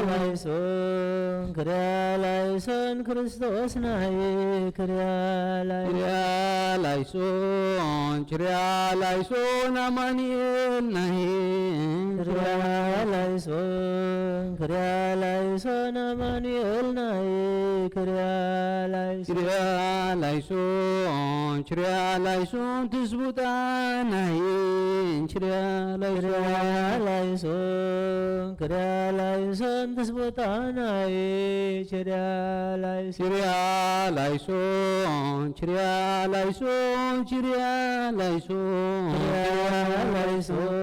ላይሶን ክርያ ላይሶን ክርስቶስ ናይ ክርያ ላይሶን ችርያ ላይሶን ችርያ ላይሶን ኣማኑኤል ናይን ክርያ ላይሶን ክርያ ላይሶን ኣማኑኤል ናይ ክርያ ላይሶን ችርያ ላይሶን ችርያ ላይሶን ትስቡጣ ናይን ችርያ ክርያ ላይሶን ላይሶን ክርያ ላይሶን ትስቡጣ ናይ ክርያ ላይሶን ችርያ ላይሶን ችርያ ላይሶን ችርያ ላይሶን ክርያ ላይሶን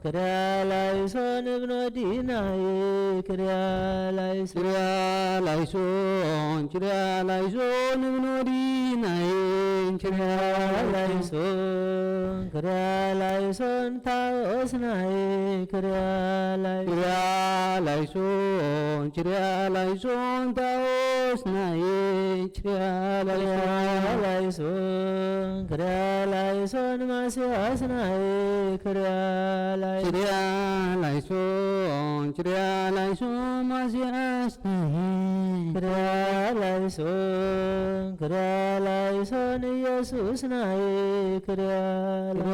ክርያ ላይሶን እብኖዲናይ ክርያ ላይሶን ችርያ ላይሶን ችርያ ላይሶን እብኖዲናይ ችርያ ክርያ ላይሶን ክርያ ላይሶን ታዎስ ናይ ክርያ ላይሶን ችርያ ላይሶን ችርያ ላይሶን ታዎስ ናይ ችርያ ክርያ ላይሶን ላይሶን ክርያ ላይሶን ማስያስ ናይ ክርያ ላይሶን ችርያ ላይሶን ችርያ ላይሶን ማስያስ ናይ ክርያ ላይሶን ክርያ ላይሶን ኢየሱስ ናይ ክርያ ክርያ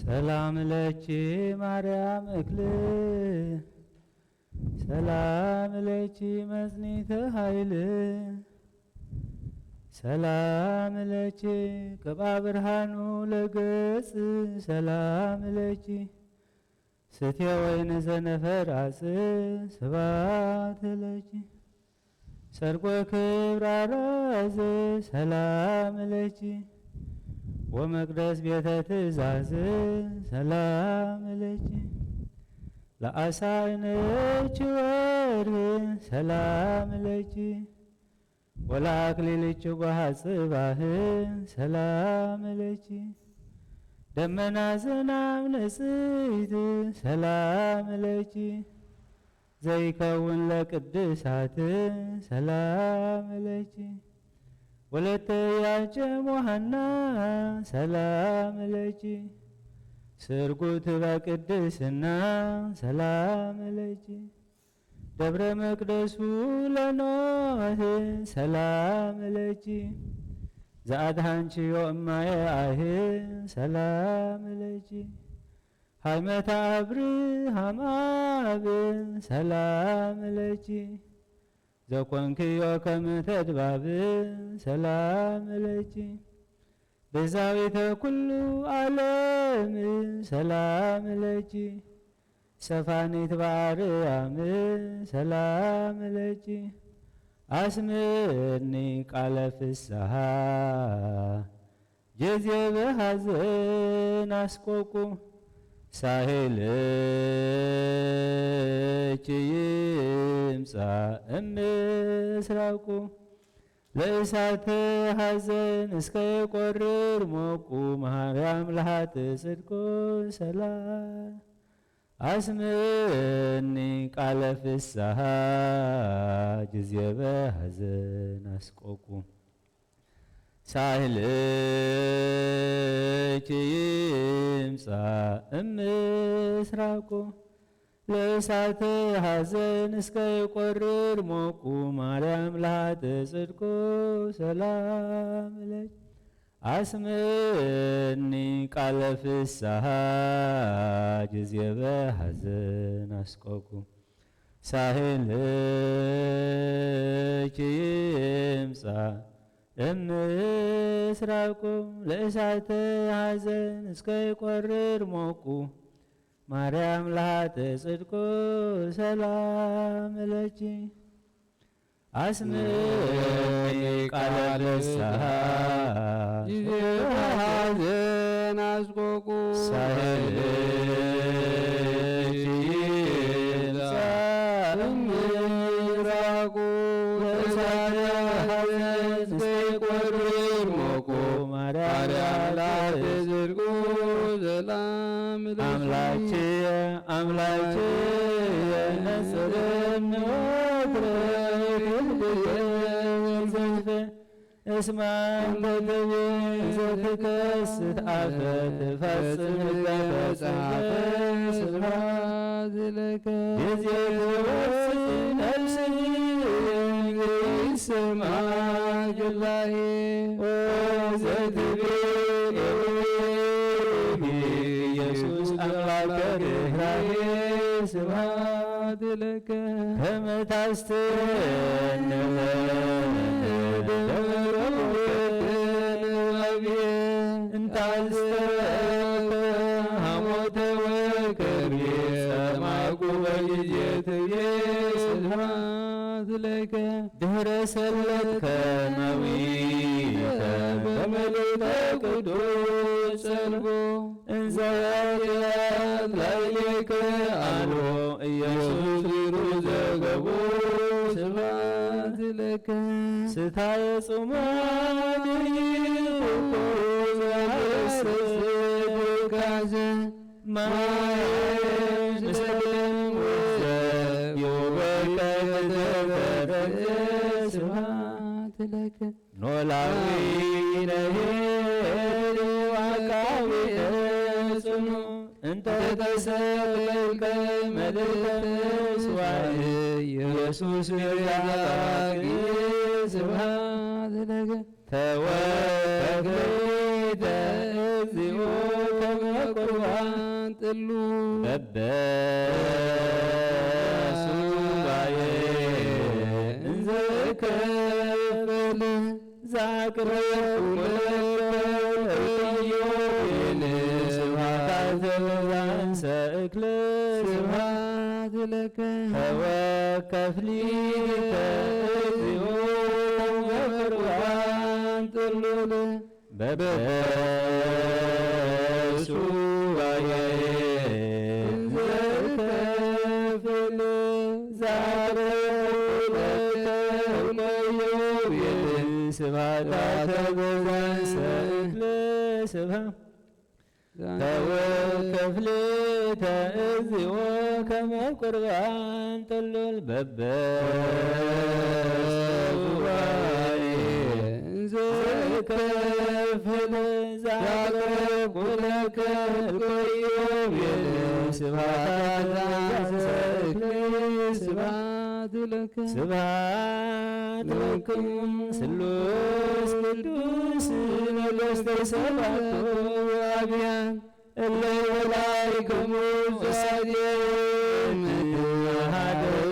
ሰላም ለኪ ማርያም እክል፣ ሰላም ለኪ መጽኒተ ኃይል፣ ሰላም ለኪ ቅብኣ ብርሃኑ ለገጽ፣ ሰላም ለኪ ስትየ ወይን ዘነፈር ኣጽ፣ ስብሐት ለኪ ሰርጎ ክብር ኣራዝ፣ ሰላም ለኪ ወመቅደስ ቤተ ትእዛዝ፣ ሰላም ለኪ ለአሳይነኪ ወርህ፣ ሰላም ለኪ ወለአክሊልኪ ጓሃ ጽባህ፣ ሰላም ለኪ ደመና ዝናም ንጽሕቲ ሰላም ለኪ፣ ዘይከውን ለቅድሳት ሰላም ለኪ፣ ወለተ ያጀም ወሃና ሰላም ለኪ፣ ስርጉት በቅድስና ሰላም ለኪ፣ ደብረ መቅደሱ ለኖህ ሰላም ለኪ፣ ዘአድኃንችዮ እማየ አህ ሰላም ለኪ፣ ሃይመታ አብርሃም አብ ሰላም ለኪ፣ ዘኮንክዮ ከመ ተድባብ ሰላም ለኪ፣ ቤዛዊተ ኩሉ ዓለም ሰላም ለኪ፣ ሰፋኒት በአርያም ሰላም ለኪ፣ አስምኒ ቃለ ፍስሓ ጊዜ በሐዘን አስቆቁ፣ ሳህልኪ ይምጻእ እምስራቁ፣ ለእሳተ ሐዘን እስከ ይቆርር ሞቁ፣ ማርያም ለሃጥ ጽድቁ ሰላም አስምኒ ቃለ ፍስሓ ጊዜ በሐዘን አስቆቁ፣ ሳህልኪ ይምጻእ እምስራቁ፣ ለእሳተ ሐዘን እስከ ይቆርር ሞቁ፣ ማርያም ለሃጥ ጽድቁ ሰላም ለኪ፣ አስምኒ ቃለ ፍስሓ ጊዜ በሐዘን አስቆቁ፣ ሳህልኪ ይምጻእ እምስራቁ፣ ለእሳተ ሐዘን እስከ ይቆርር ሞቁ፣ ማርያም ለሃጥ ጽድቁ ሰላም ለኪ፣ አስምኒ ቃለ ፍስሓ ጊዜ ሐዘን አስቆቁ፣ ሳህልኪ ይምጻእ እምስራቁ፣ ለእሳተ ሐዘን እስከ ይቆርር ሞቁ፣ ማርያም ለሃጥ ጽድቁ ሰላም ለኪ። አምላኬ አምላኬ ነጽረኒ ወትረ ይህድገ ዘልፈ፣ እስመ አንተ ትቤ ዘትከስት አፈ ትፈጽም ሕገ ተጻፈ። ስብሐት ለከ። ጊዜ ትወፅእ ነፍስየ እንግሪሰማ ጅላዬ፣ ኦ ዘትቤ ኤሎሄ ኢየሱስ አምላከ ርኅራኄ። ስብሐት ለከ። ከመ ታስተንነ ደብረ ንባቤ፣ እንተ አስተብሐልከ ሐሞተ ወከርቤ፣ ጸማኩ በጊዜ ትቤ። ስብሐት ለከ። ድህረ ሰለጥከ ነዊተ በመልእልተ ቅዱስ ጸልቦ፣ እንዘ ያጥያት ላዕሌከ አልቦ ኢየሱስ ቢሩ ዘገቦ። ስብሐት ለከ። ስታየ ጽሙአን ይኩን ዘሐስስ ትካዘ፣ ማየ ምስለ ደም ወዘብ ይውበከ ተፈረዘ። ስብሐት ለከ። ኖላዊ ነሄ አቃቤ ጽኑ፣ እንተ ተሰቅልከ መልእልተ ምስዋዕ ኢየሱስ ቤዛ ጊዜ። ስብሐት ለከ። ተወከፍተ እግዚኦ ከመ ቁርባን ጥሉ፣ በበሱባኤ እንዘ እከፍል፣ ዘአቅረብኩ ለከ እዮቤል። ስብሐት ለዘአንሰ እክለ። ስብሐት ለከ። ተወከፍ ሊተ እግዚኦ በቁርባን ጥሉል፣ በበሱባኤ እንዘ እከፍል፣ ዘአቅረብኩ ለከ እዮቤል። ስብሐት ለዘአንሰ እክለ። ስብሐት ተወከፍ ሊተ እግዚኦ ከመ ቁርባን ጥሉል በበጉባኤ ዘከፍል ዛቅረብኩ ለከ እልኮዮ ቤለ ስብሐት ለዘአስእክል ስብሐት ለከ ስብሐት ለክሙ ስሉስ ቅዱስ ነገሥተ ሰባቱ አብያን እለ በላዕክሙ ዛሬ ምድር ሀገር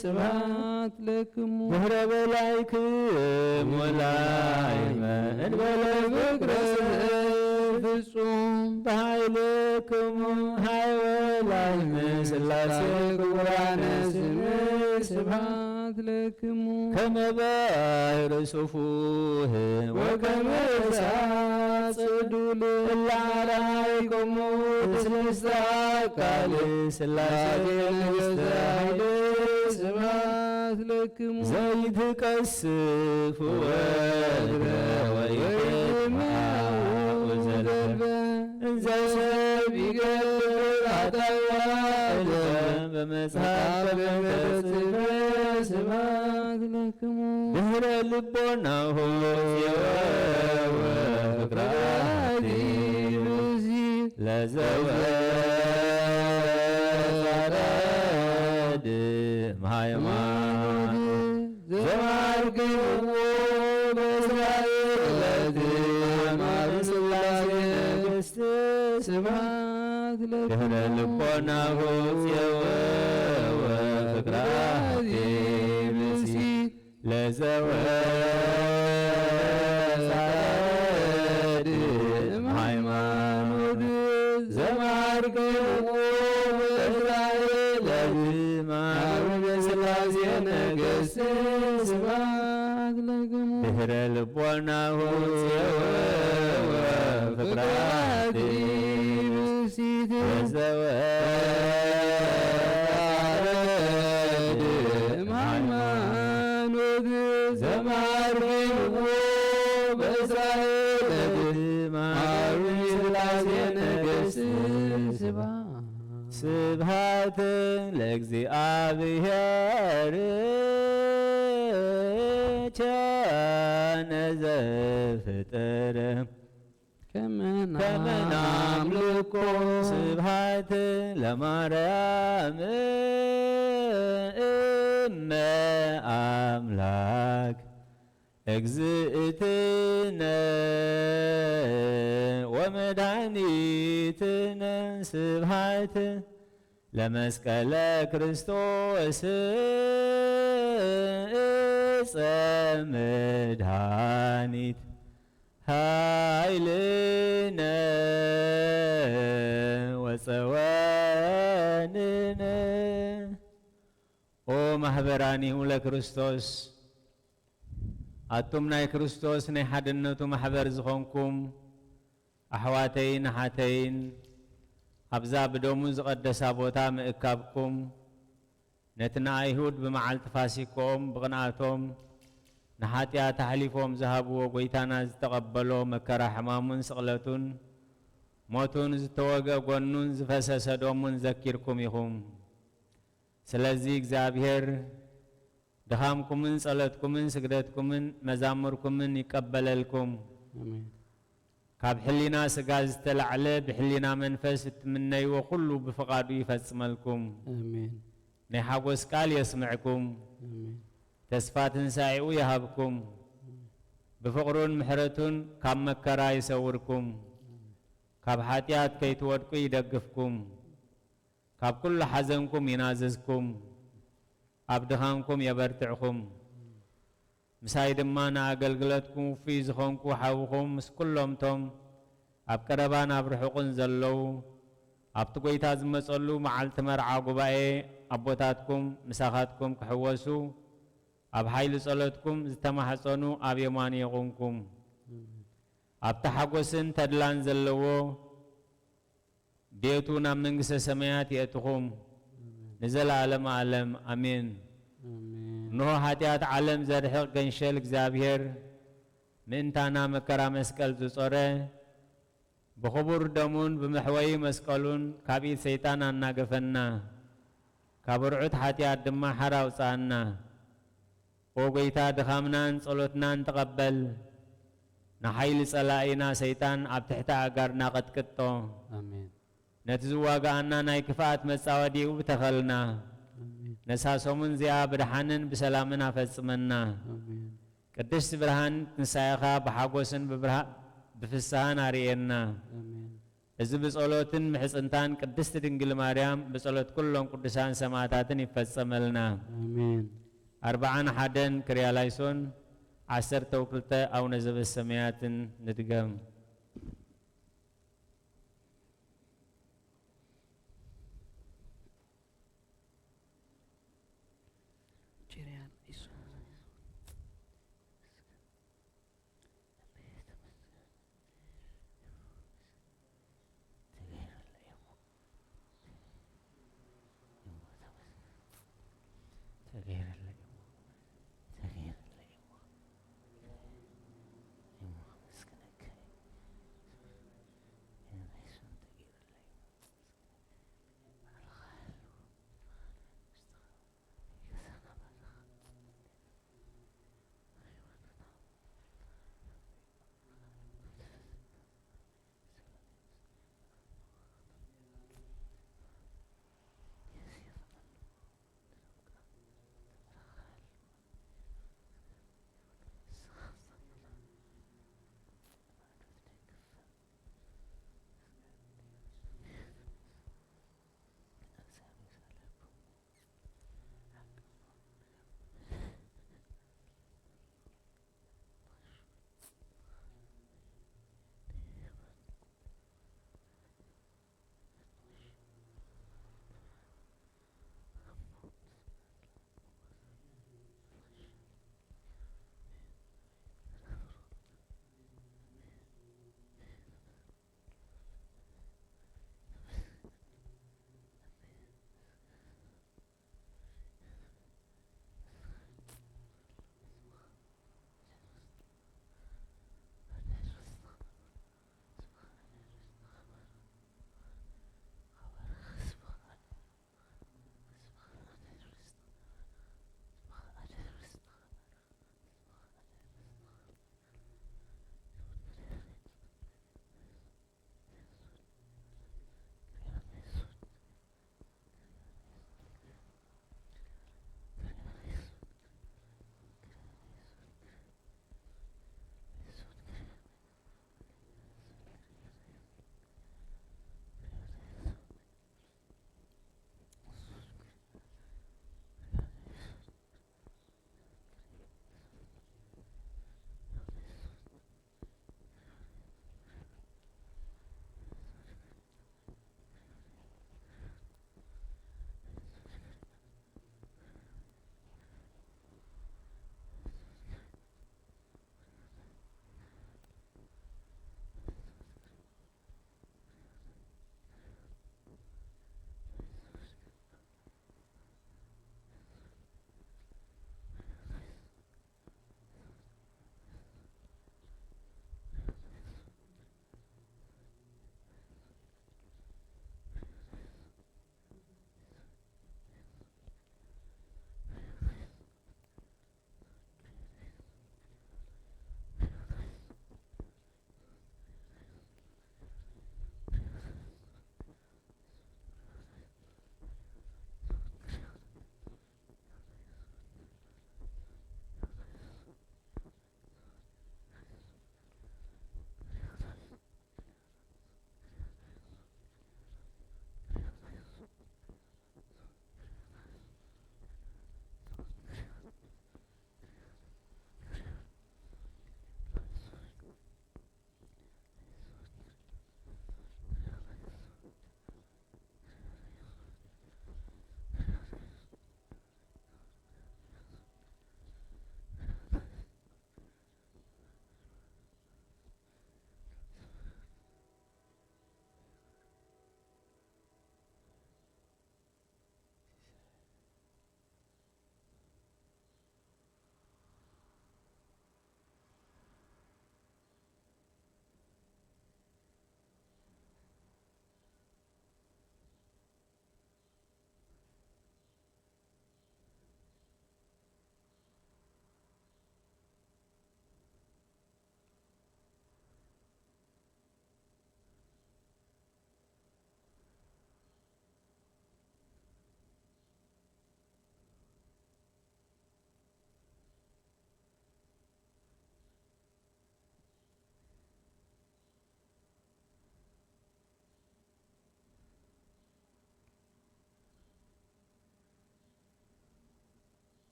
ስብሐት ለክሙ ድህረ በላዕክሙ ላይመ እንበለ ፍቅረ ፍጹም በኃይልክሙ ኃይወ ላይመ ሥላሴ ክቡራነ ስም ስብሐት ለክሙ ከመ ባሕር ስፉህ ወከመ እሳት ጽዱል እለ አርአይክሙ ትስብእተ አካል ሥላሴ ነገሥተ ኃይል ስብሐት ለክሙ ዘይትቀስፍ ወግረ ወኢትመአው ዘልፈ እንዘ ሰብ ይገብር ኃጣውእ በመጽሐፍ ከመ ተጽሕፈ ስብሐት ለክሙ ድህረ ልቦናሁ ጽዮን ወፍቅራ ለዘወ ጻረድ ሃይማኖት ዘማርክዎ በእስራኤል ለትማር ሥላሴ ነገሥት ስብሐት ለክሙ ድህረ ልቦናሁ ጽዮን ወፍቅራ ብእሲ ለዘወ ጻድም ሃይማኖት ዘማርክዎ በእስራኤል ለትማር ሥላሴ ነገሥት ስብሐት ለክሙ ድህረ ልቦናሁ ጽዮን ወፍቅራ ብእሲት ዘወ ጻድም ሃይማኖት ዘማርክዎ በእስራኤል ለትማር ሥላሴ ነገሥት ስብሐት ስብሐት ለእግዚአብሔር ቸነ ዘፍጥር ከመ ከመ ናምልኮ ስብሐት ለማርያም እመ አምላክ እግዝእትነ ወመድኃኒትነ ስብሐት ለመስቀለ ክርስቶስ ዕፀ መድኃኒት ኃይልነ ወፀወንነ። ኦ ማህበራኒሁ ለክርስቶስ፣ ኣቱም ናይ ክርስቶስ ናይ ሓድነቱ ማሕበር ዝኾንኩም ኣሕዋተይን ኣሓተይን፣ ኣብዛ ብደሙ ዝቐደሳ ቦታ ምእካብኩም፣ ነቲ ንኣይሁድ ብመዓልቲ ፋሲካኦም ብቕንኣቶም ንሓጢኣት ኣሕሊፎም ዝሃብዎ ጐይታና ዝተቐበሎ መከራ ሕማሙን ስቕለቱን ሞቱን ዝተወግአ ጐኑን ዝፈሰሰ ደሙን ዘኪርኩም ኢኹም። ስለዚ እግዚኣብሔር ድኻምኩምን ጸሎትኩምን ስግደትኩምን መዛሙርኩምን ይቀበለልኩም። ኣሜን። ካብ ሕሊና ስጋ ዝተላዕለ ብሕሊና መንፈስ እትምነይዎ ኩሉ ብፍቓዱ ይፈጽመልኩም። ኣሜን። ናይ ሓጎስ ቃል የስምዕኩም። ኣሜን። ተስፋ ትንሳኤኡ ይሃብኩም። ብፍቕሩን ምሕረቱን ካብ መከራ ይሰውርኩም። ካብ ሓጢኣት ከይትወድቁ ይደግፍኩም። ካብ ኩሉ ሓዘንኩም ይናዝዝኩም። ኣብ ድኻምኩም የበርትዕኹም። ምሳይ ድማ ንኣገልግሎትኩም ውፉይ ዝኾንኩ ሓውኹም ምስ ኩሎም እቶም ኣብ ቀረባን ኣብ ርሑቕን ዘለዉ፣ ኣብቲ ጐይታ ዝመጸሉ መዓልቲ መርዓ ጉባኤ ኣቦታትኩም ምሳኻትኩም ክሕወሱ፣ ኣብ ሓይሊ ጸሎትኩም ዝተማሕጸኑ ኣብ የማኑ የቑምኩም። ኣብቲ ሓጎስን ተድላን ዘለዎ ቤቱ ናብ መንግስተ ሰማያት የእትኹም። ኣሜን። ንዘለዓለመ ዓለም ኣሜን። ኣሜን። እንሆ ሓጢኣት ዓለም ዘርሕቕ ገንሸል እግዚኣብሔር ምእንታና መከራ መስቀል ዝጾረ ብኽቡር ደሙን ብመሕወዪ መስቀሉን ካብ ኢድ ሰይጣን ኣናገፈና፣ ካብ ርዑት ሓጢኣት ድማ ሓራ ኣውጽኣና። ኦ ጐይታ፣ ድኻምናን ጸሎትናን ተቐበል። ንሓይሊ ጸላኢና ሰይጣን ኣብ ትሕቲ ኣእጋርና ቀጥቅጦ። ኣሜን። ነቲ ዝዋግኣና ናይ ክፍኣት መጻወዲኡ ብተኸልና። ኣሜን። ነሳ ሰሙን እዚኣ ብደሓንን ብሰላምን ኣፈጽመና። ኣሜን። ቅድስቲ ብርሃን ትንሳኤኻ ብሓጎስን ብብርሃ-፣ ብፍስሃን ኣርእየና። ኣሜን። እዚ ብጸሎትን ምሕጽንታን ቅድስቲ ድንግል ማርያም ብጸሎት ኩሎም ቅዱሳን ሰማዕታትን ይፈጸመልና። ኣሜን። ኣርብዓን ሓደን ክርያላይሶን ዓሰርተ ክልተ ኣቡነ ዘበሰማያትን ንድገም።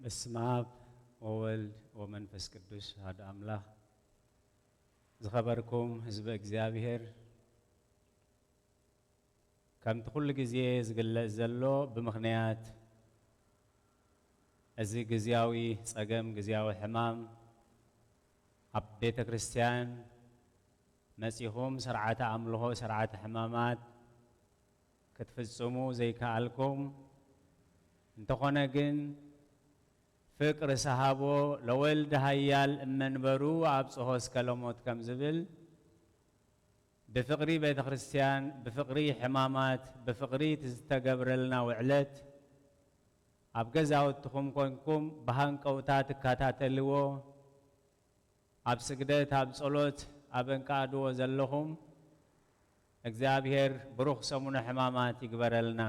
በስመ አብ ወወልድ ወመንፈስ ቅዱስ አሐዱ አምላክ። ዝኸበርኩም ህዝበ እግዚኣብሔር፣ ከምቲ ኩሉ ግዜ ዝግለጽ ዘሎ፣ ብምኽንያት እዚ ግዝያዊ ጸገም፣ ግዝያዊ ሕማም፣ ኣብ ቤተ ክርስቲያን መጺኹም ስርዓተ ኣምልኾ፣ ስርዓተ ሕማማት ክትፍጽሙ ዘይከኣልኩም፣ እንተኾነ ግን ፍቅር ሰሃቦ ለወልድ ኃያል እመንበሩ አብጽሖ እስከ ለሞት ከም ዝብል፣ ብፍቅሪ ቤተ ክርስቲያን፣ ብፍቅሪ ሕማማት፣ ብፍቅሪ እቲ ዝተገብረልና ውዕለት፣ ኣብ ገዛውትኹም ኮንኩም ብሃንቀውታ ትከታተልዎ፣ ኣብ ስግደት፣ ኣብ ጸሎት፣ ኣብ እንቃድዎ ዘለኹም፣ እግዚኣብሔር ብሩኽ ሰሙነ ሕማማት ይግበረልና።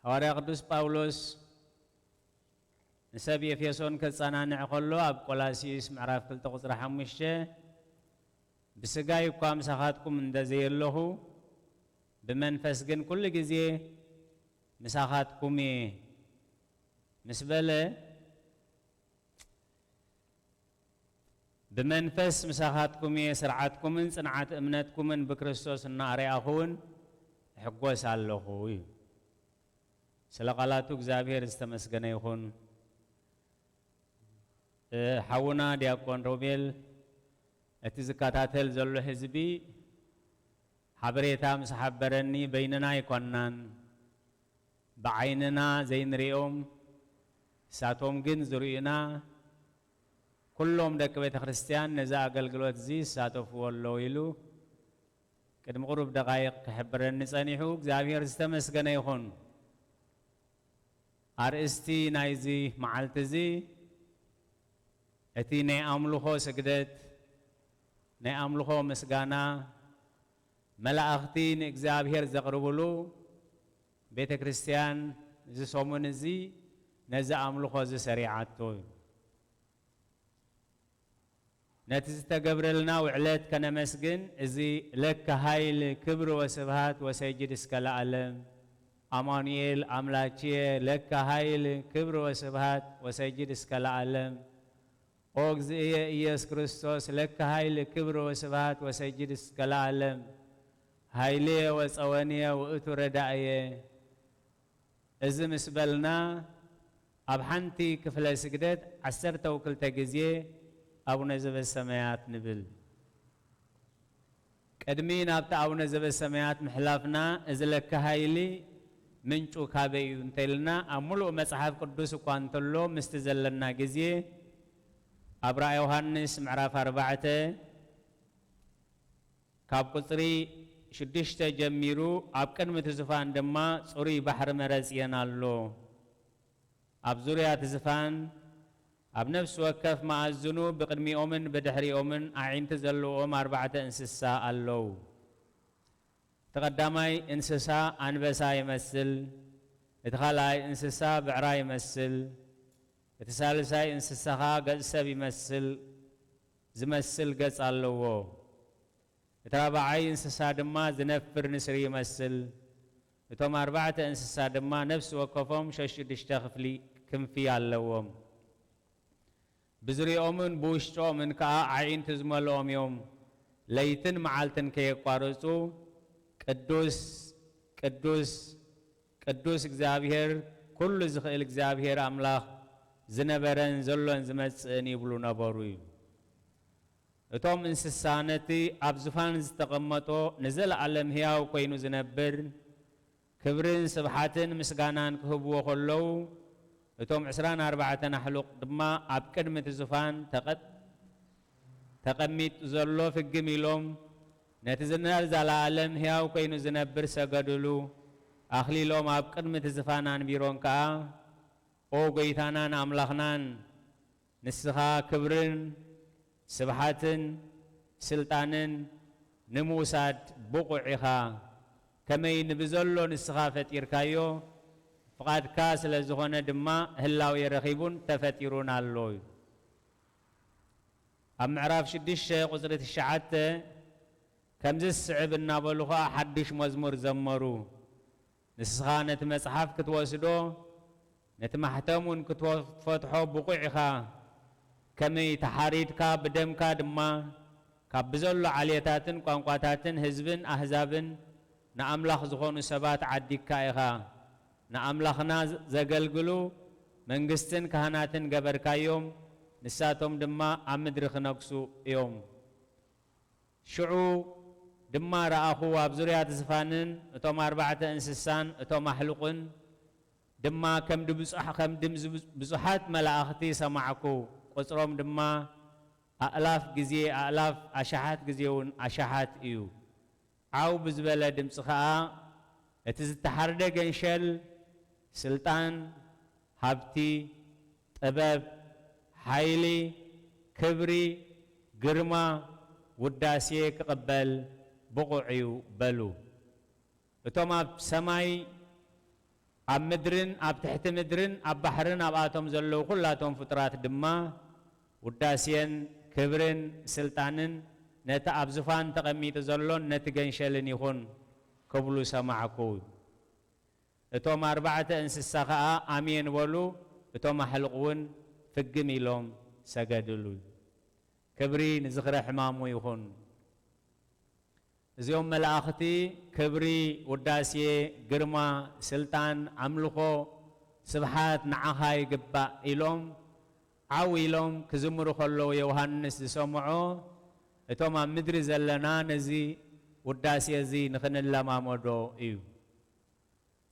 ሃዋርያ ቅዱስ ጳውሎስ ንሰብ ኤፌሶን ከጸናንዕ ከሎ፣ ኣብ ቆላስይስ ምዕራፍ ክልተ ቁጽሪ ሓሙሽተ፣ "ብስጋይ እኳ ምሳኻትኩም እንደ ዘየለኹ፣ ብመንፈስ ግን ኩሉ ግዜ ምሳኻትኩም እየ" ምስ በለ፣ "ብመንፈስ ምሳኻትኩም እየ፣ ስርዓትኩምን ጽንዓት እምነትኩምን ብክርስቶስ እናኣርኣኹ እውን እሕጎስ ኣለኹ" እዩ። ስለ ቃላቱ እግዚኣብሔር ዝተመስገነ ይኹን። እ፣ ሓውና ዲያቆን ሮቤል፣ እቲ ዝከታተል ዘሎ ህዝቢ ሓበሬታ ምስ ሓበረኒ፣ በይንና ኣይኮናን፣ ብዓይንና ዘይንሪኦም፣ እሳቶም ግን ዝርእዩና፣ ኩሎም ደቂ ቤተ ክርስቲያን ነዚ ኣገልግሎት እዚ ይሳተፍዎ ኣለዉ ኢሉ ቅድሚ ቁሩብ ደቓይቕ ክሕብረኒ ጸኒሑ፣ እግዚኣብሔር ዝተመስገነ ይኹን። ኣርእስቲ ናይዚ መዓልቲ እዚ፣ እቲ ናይ ኣምልኾ ስግደት፣ ናይ ኣምልኾ ምስጋና፣ መላእኽቲ ንእግዚኣብሔር ዘቕርብሉ፣ ቤተ ክርስቲያን እዚ ሰሙን እዚ ነዚ ኣምልኾ እዚ ሰሪዓቶ እዩ። ነቲ ዝተገብረልና ውዕለት ከነመስግን፣ እዚ ለከ ኃይል ክብር ወስብሃት ወሰይጅድ እስከ ለዓለም፣ አማኑኤል አምላችየ ለከ ኃይል ክብር ወስብሃት ወሰይጅድ እስከ ለዓለም፣ ኦ እግዚእየ ኢየሱስ ክርስቶስ ለከ ኃይል ክብር ወስብሃት ወሰይጅድ እስከ ለዓለም፣ ኃይልየ ወጸወንየ ውእቱ ረዳእየ። እዚ ምስ በልና፣ ኣብ ሓንቲ ክፍለ ስግደት ዓሰርተ ወክልተ ግዜ ኣቡነ ዘበሰማያት ንብል። ቅድሚ ናብቲ ኣቡነ ዘበሰማያት ምሕላፍና፣ እዚ ለከ ኃይሊ ምንጩ ካበይ እዩ እንተኢልና፣ ኣብ ምሉእ መጽሓፍ ቅዱስ እኳ እንተሎ፣ ምስቲ ዘለና ግዜ፣ ኣብ ራእየ ዮሃንስ ምዕራፍ ኣርባዕተ፣ ካብ ቁጽሪ ሽዱሽተ ጀሚሩ፣ ኣብ ቅድሚ እቲ ዝፋን ድማ ጽሩይ ባሕሪ መረጽየን ኣሎ። ኣብ ዙርያ እቲ ዝፋን፣ ኣብ ነፍሲ ወከፍ መኣዝኑ ብቕድሚኦምን ብድሕሪኦምን ኣዒንቲ ዘለዎም ኣርባዕተ እንስሳ ኣለዉ። እቲ ቀዳማይ እንስሳ ኣንበሳ ይመስል፣ እቲ ካልኣይ እንስሳ ብዕራይ ይመስል፣ እቲ ሳልሳይ እንስሳ ኸኣ ገጽ ሰብ ይመስል፣ ዝመስል ገጽ ኣለዎ። እቲ ራብዓይ እንስሳ ድማ ዝነፍር ንስሪ ይመስል። እቶም ኣርባዕተ እንስሳ ድማ ነፍሲ ወከፎም ሸሽዱሽተ ክፍሊ ክንፊ ኣለዎም። ብዙሪኦምን ብውሽጦምን ከኣ ኣዒንቲ ዝመልኦም እዮም። ለይትን መዓልትን ከየቋረጹ፣ "ቅዱስ፣ ቅዱስ፣ ቅዱስ እግዚኣብሔር፣ ኩሉ ዝኽእል እግዚኣብሔር ኣምላኽ፣ ዝነበረን ዘሎን ዝመጽእን" ይብሉ ነበሩ እዩ። እቶም እንስሳ ነቲ ኣብ ዝፋን ዝተቐመጦ ንዘለኣለም ሕያው ኮይኑ ዝነብር፣ ክብርን ስብሓትን ምስጋናን ክህብዎ ከለዉ፣ እቶም ዕስራን ኣርባዕተን ኣሕሉቕ ድማ ኣብ ቅድሚ እቲ ዝፋን ተቐ-፣ ተቐሚጡ ዘሎ ፍግም ኢሎም፣ ነቲ ንዘለኣለም ሕያው ኮይኑ ዝነብር ሰገድሉ። ኣኽሊሎም ኣብ ቅድሚ እቲ ዝፋን ኣንቢሮም ከኣ፣ "ኦ ጐይታናን ኣምላኽናን፣ ንስኻ ክብርን ስብሓትን ስልጣንን ንምውሳድ ብቑዕ ኢኻ። ከመይ ንብዘሎ ንስኻ ፈጢርካዮ፣ ፍቓድካ ስለ ዝኾነ ድማ ህላዌ ረኺቡን ተፈጢሩን ኣሎ" እዩ። ኣብ ምዕራፍ ሽዱሽተ ቁጽሪ ትሽዓተ፣ ከምዚ ዝስዕብ እናበሉ ኸኣ ሓድሽ መዝሙር ዘመሩ። ንስኻ ነቲ መጽሓፍ ክትወስዶ፣ ነቲ ማሕተም እውን ክትፈትሖ ብቑዕ ኢኻ። ከመይ ተሓሪድካ፣ ብደምካ ድማ ካብ ብዘሎ ዓሌታትን ቋንቋታትን ህዝብን ኣህዛብን ንኣምላኽ ዝኾኑ ሰባት ዓዲግካ ኢኻ። ንኣምላኽና ዘገልግሉ መንግስትን ካህናትን ገበርካዮም፣ ንሳቶም ድማ ኣብ ምድሪ ክነግሱ እዮም። ሽዑ ድማ ረኣኹ፣ ኣብ ዙርያ እቲ ዝፋንን እቶም ኣርባዕተ እንስሳን እቶም ኣሕሉቕን ድማ ከም ድምጹሕ-፣ ከም ድምፂ ብዙሓት መላእኽቲ ሰማዕኩ። ቁጽሮም ድማ ኣእላፍ ግዜ ኣእላፍ፣ ኣሽሓት ግዜ እውን ኣሽሓት እዩ። ዓው ብዝበለ ድምፂ ኸኣ፣ እቲ ዝተሓርደ ገንሸል ስልጣን፣ ሃብቲ፣ ጥበብ፣ ሓይሊ፣ ክብሪ፣ ግርማ፣ ውዳሴ ክቕበል ብቑዕ እዩ በሉ። እቶም ኣብ ሰማይ፣ ኣብ ምድርን ኣብ ትሕቲ ምድርን ኣብ ባሕርን ኣብኣቶም ዘለዉ ኩላቶም ፍጡራት ድማ፣ ውዳሴን ክብርን ስልጣንን ነቲ ኣብ ዙፋን ተቐሚጡ ዘሎን ነቲ ገንሸልን ይኹን ክብሉ ሰማዕኩ። እቶም ኣርባዕተ እንስሳ ኸኣ ኣሜን በሉ፣ እቶም ኣሕሉቕ እውን ፍግም ኢሎም ሰገድሉ። ክብሪ ንዝኽረ ሕማሙ ይኹን። እዚኦም መላእኽቲ ክብሪ፣ ውዳሴ፣ ግርማ፣ ስልጣን፣ ኣምልኾ፣ ስብሓት ንዓኻ ይግባእ ኢሎም ዓው ኢሎም ክዝምሩ ከለዉ ዮሃንስ ዝሰምዖ፣ እቶም ኣብ ምድሪ ዘለና ነዚ ውዳሴ እዚ ንኽንለማመዶ እዩ።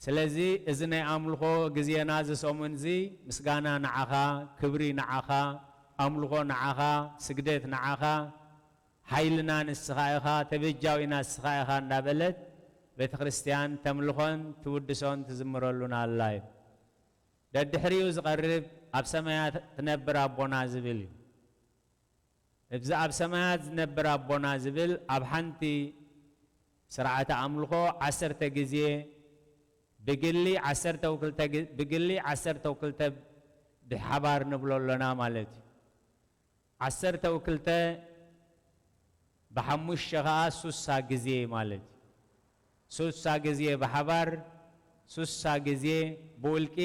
ስለዚ እዚ ናይ ኣምልኾ ግዜና እዚ ሰሙን እዚ ምስጋና ንዓኻ፣ ክብሪ ንዓኻ፣ ኣምልኾ ንዓኻ፣ ስግደት ንዓኻ፣ ሓይልና ንስኻ ኢኻ፣ ተበጃዊና ንስኻ ኢኻ እንዳበለት ቤተ ክርስቲያን ተምልኾን ትውድሶን ትዝምረሉን ኣላ እዩ። ደድሕሪኡ ዝቐርብ ኣብ ሰማያት ትነብር ኣቦና ዝብል እዩ። እብዚ ኣብ ሰማያት ዝነብር ኣቦና ዝብል ኣብ ሓንቲ ስርዓተ ኣምልኾ ዓሰርተ ግዜ ብግሊ ዓሰርተ ወክልተ ግ-፣ ብግሊ ዓሰርተ ወክልተ ብሓባር ንብሎ ኣሎና ማለት እዩ። ዓሰርተ ወክልተ ብሓሙሽተ ኸዓ ሱሳ ግዜ ማለት እዩ። ሱሳ ግዜ ብሓባር፣ ሱሳ ግዜ ብውልቂ፣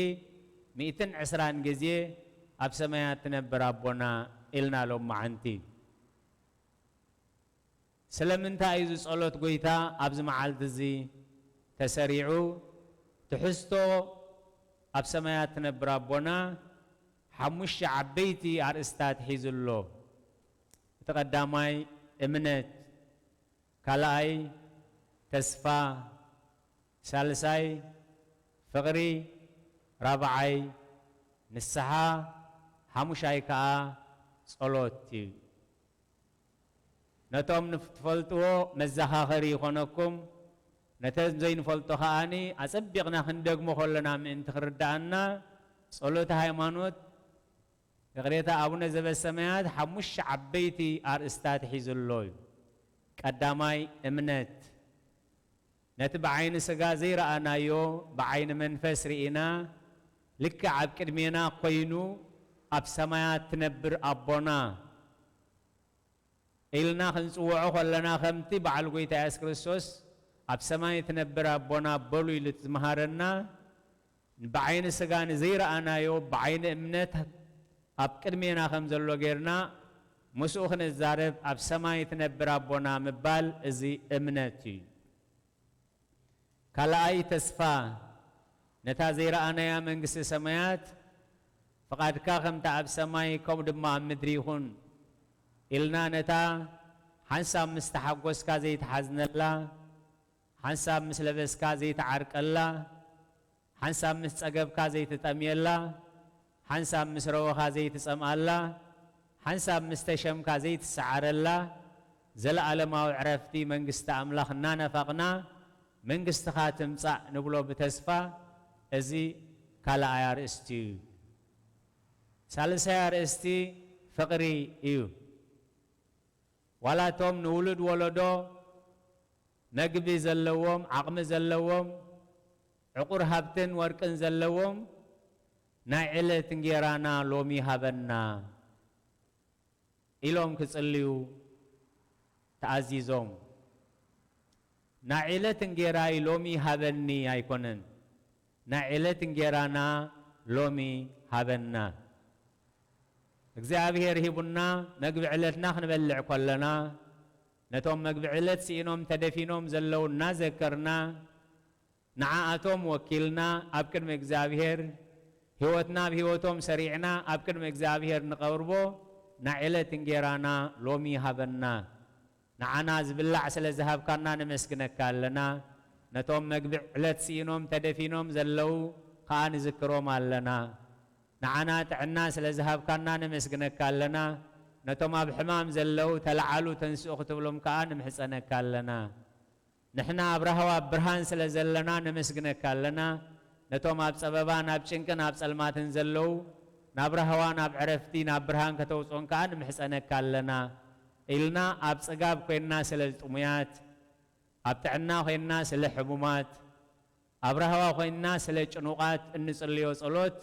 ሚእትን ዕስራን ግዜ ኣብ ሰማያት ትነብር ኣቦና ኢልና ሎም መዓንቲ። ስለምንታይ እዩ እዚ ጸሎት ጐይታ ኣብዚ መዓልቲ እዚ ተሰሪዑ? ትሕዝቶ ኣብ ሰማያት ትነብር ኣቦና ሓሙሽተ ዓበይቲ ኣርእስታት ሒዙ ኣሎ። እቲ ቀዳማይ እምነት፣ ካልኣይ ተስፋ፣ ሳልሳይ ፍቕሪ፣ ራብዓይ ንስሓ፣ ሓሙሻይ ከኣ ጸሎት እዩ። ነቶም ንፍ-፣ ትፈልጥዎ መዘኻኸሪ ይኾነኩም፣ ነቶም ዘይንፈልጦ ከኣኒ ኣጸቢቕና ክንደግሞ ከለና ምእንቲ ክርድኣና፣ ጸሎተ ሃይማኖት፣ ይቕሬታ፣ ኣቡነ ዘበሰማያት ሓሙሽተ ዓበይቲ ኣርእስታት ሒዙ ኣሎ እዩ። ቀዳማይ እምነት፣ ነቲ ብዓይኒ ስጋ ዘይረኣናዮ ብዓይኒ መንፈስ ርኢና፣ ልክዕ ኣብ ቅድሜና ኮይኑ ኣብ ሰማያት ትነብር ኣቦና ኢልና ክንጽውዖ ከለና፣ ከምቲ በዓል ጐይታ የሱስ ክርስቶስ ኣብ ሰማይ ትነብር ኣቦና በሉ ኢሉ ዝመሃረና፣ ብዓይኒ ስጋ ንዘይረኣናዮ ብዓይኒ እምነት ኣብ ቅድሜና ከም ዘሎ ጌርና ምስኡ ክንዛረብ ኣብ ሰማይ ትነብር ኣቦና ምባል እዚ እምነት እዩ። ካልኣይ ተስፋ፣ ነታ ዘይረኣናያ መንግስቲ ሰማያት፣ ፍቓድካ ከምታ ኣብ ሰማይ ከምኡ ድማ ኣብ ምድሪ ይኹን ኢልና፣ ነታ ሓንሳብ ምስ ተሓጎስካ ዘይትሓዝነላ፣ ሓንሳብ ምስ ለበስካ ዘይትዓርቀላ፣ ሓንሳብ ምስ ጸገብካ ዘይትጠምየላ፣ ሓንሳብ ምስ ረወኻ ዘይትጸምኣላ፣ ሓንሳብ ምስ ተሸምካ ዘይትሰዓረላ፣ ዘለኣለማዊ ዕረፍቲ መንግስቲ ኣምላኽ እናነፈቕና፣ መንግስትኻ ትምጻእ ንብሎ ብተስፋ። እዚ ካልኣይ ኣርእስቲ እዩ። ሳልሳይ ኣርእስቲ ፍቕሪ እዩ። ዋላ እቶም ንውሉድ ወለዶ መግቢ ዘለዎም፣ ዓቕሚ ዘለዎም፣ ዕቑር ሃብትን ወርቅን ዘለዎም፣ ናይ ዕለት እንጌራና ሎሚ ሃበና ኢሎም ክጽልዩ ተኣዚዞም። ናይ ዕለት እንጌራይ ሎሚ ሃበኒ ኣይኮነን። ናይ ዕለት እንጌራና ሎሚ ሃበና። እግዚኣብሔር ሂቡና መግቢ ዕለትና ክንበልዕ ከለና፣ ነቶም መግቢ ዕለት ስኢኖም ተደፊኖም ዘለዉ እናዘከርና፣ ንዓኣቶም ወኪልና ኣብ ቅድሚ እግዚኣብሔር፣ ህይወትና ኣብ ህይወቶም ሰሪዕና ኣብ ቅድሚ እግዚኣብሔር ንቐርቦ ናይ ዕለት እንጌራና ሎሚ ሃበና። ንዓና ዝብላዕ ስለ ዝሃብካና ነመስግነካ ኣለና። ነቶም መግቢ ዕለት ስኢኖም ተደፊኖም ዘለዉ ከኣ ንዝክሮም ኣለና። ንዓና ጥዕና ስለ ዝሃብካና ነመስግነካ ኣለና። ነቶም ኣብ ሕማም ዘለዉ ተለዓሉ ተንስኡ ክትብሎም ከኣ ንምሕጸነካ ኣለና። ንሕና ኣብ ራህዋ ብርሃን ስለ ዘለና ነመስግነካ ኣለና። ነቶም ኣብ ጸበባን ኣብ ጭንቅን ኣብ ጸልማትን ዘለዉ ናብ ራህዋ ናብ ዕረፍቲ ናብ ብርሃን ከተውጽኦም ከኣ ንምሕጸነካ ኣለና። ኢልና ኣብ ጽጋብ ኮይንና ስለ ጥሙያት፣ ኣብ ጥዕና ኮይንና ስለ ሕሙማት፣ ኣብ ራህዋ ኮይንና ስለ ጭኑቓት እንጽልዮ ጸሎት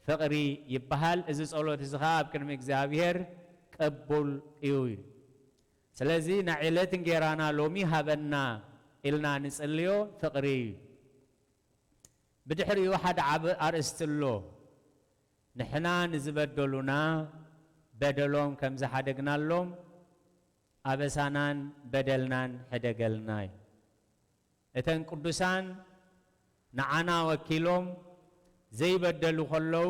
ፍቕሪ ይበሃል። እዚ ጸሎት እዚ ኸኣ ኣብ ቅድሚ እግዚኣብሔር ቅቡል እዩ። ስለዚ ናይ ዕለት እንጌራና ሎሚ ሃበና ኢልና ንጽልዮ ፍቕሪ እዩ። ብድሕሪኡ ሓደ ዓቢ ኣርእስቲ ኣሎ። ንሕና ንዝበደሉና በደሎም ከም ዝሓደግናሎም ኣበሳናን በደልናን ሕደገልና እዩ። እተን ቅዱሳን ንዓና ወኪሎም ዘይበደሉ ከለዉ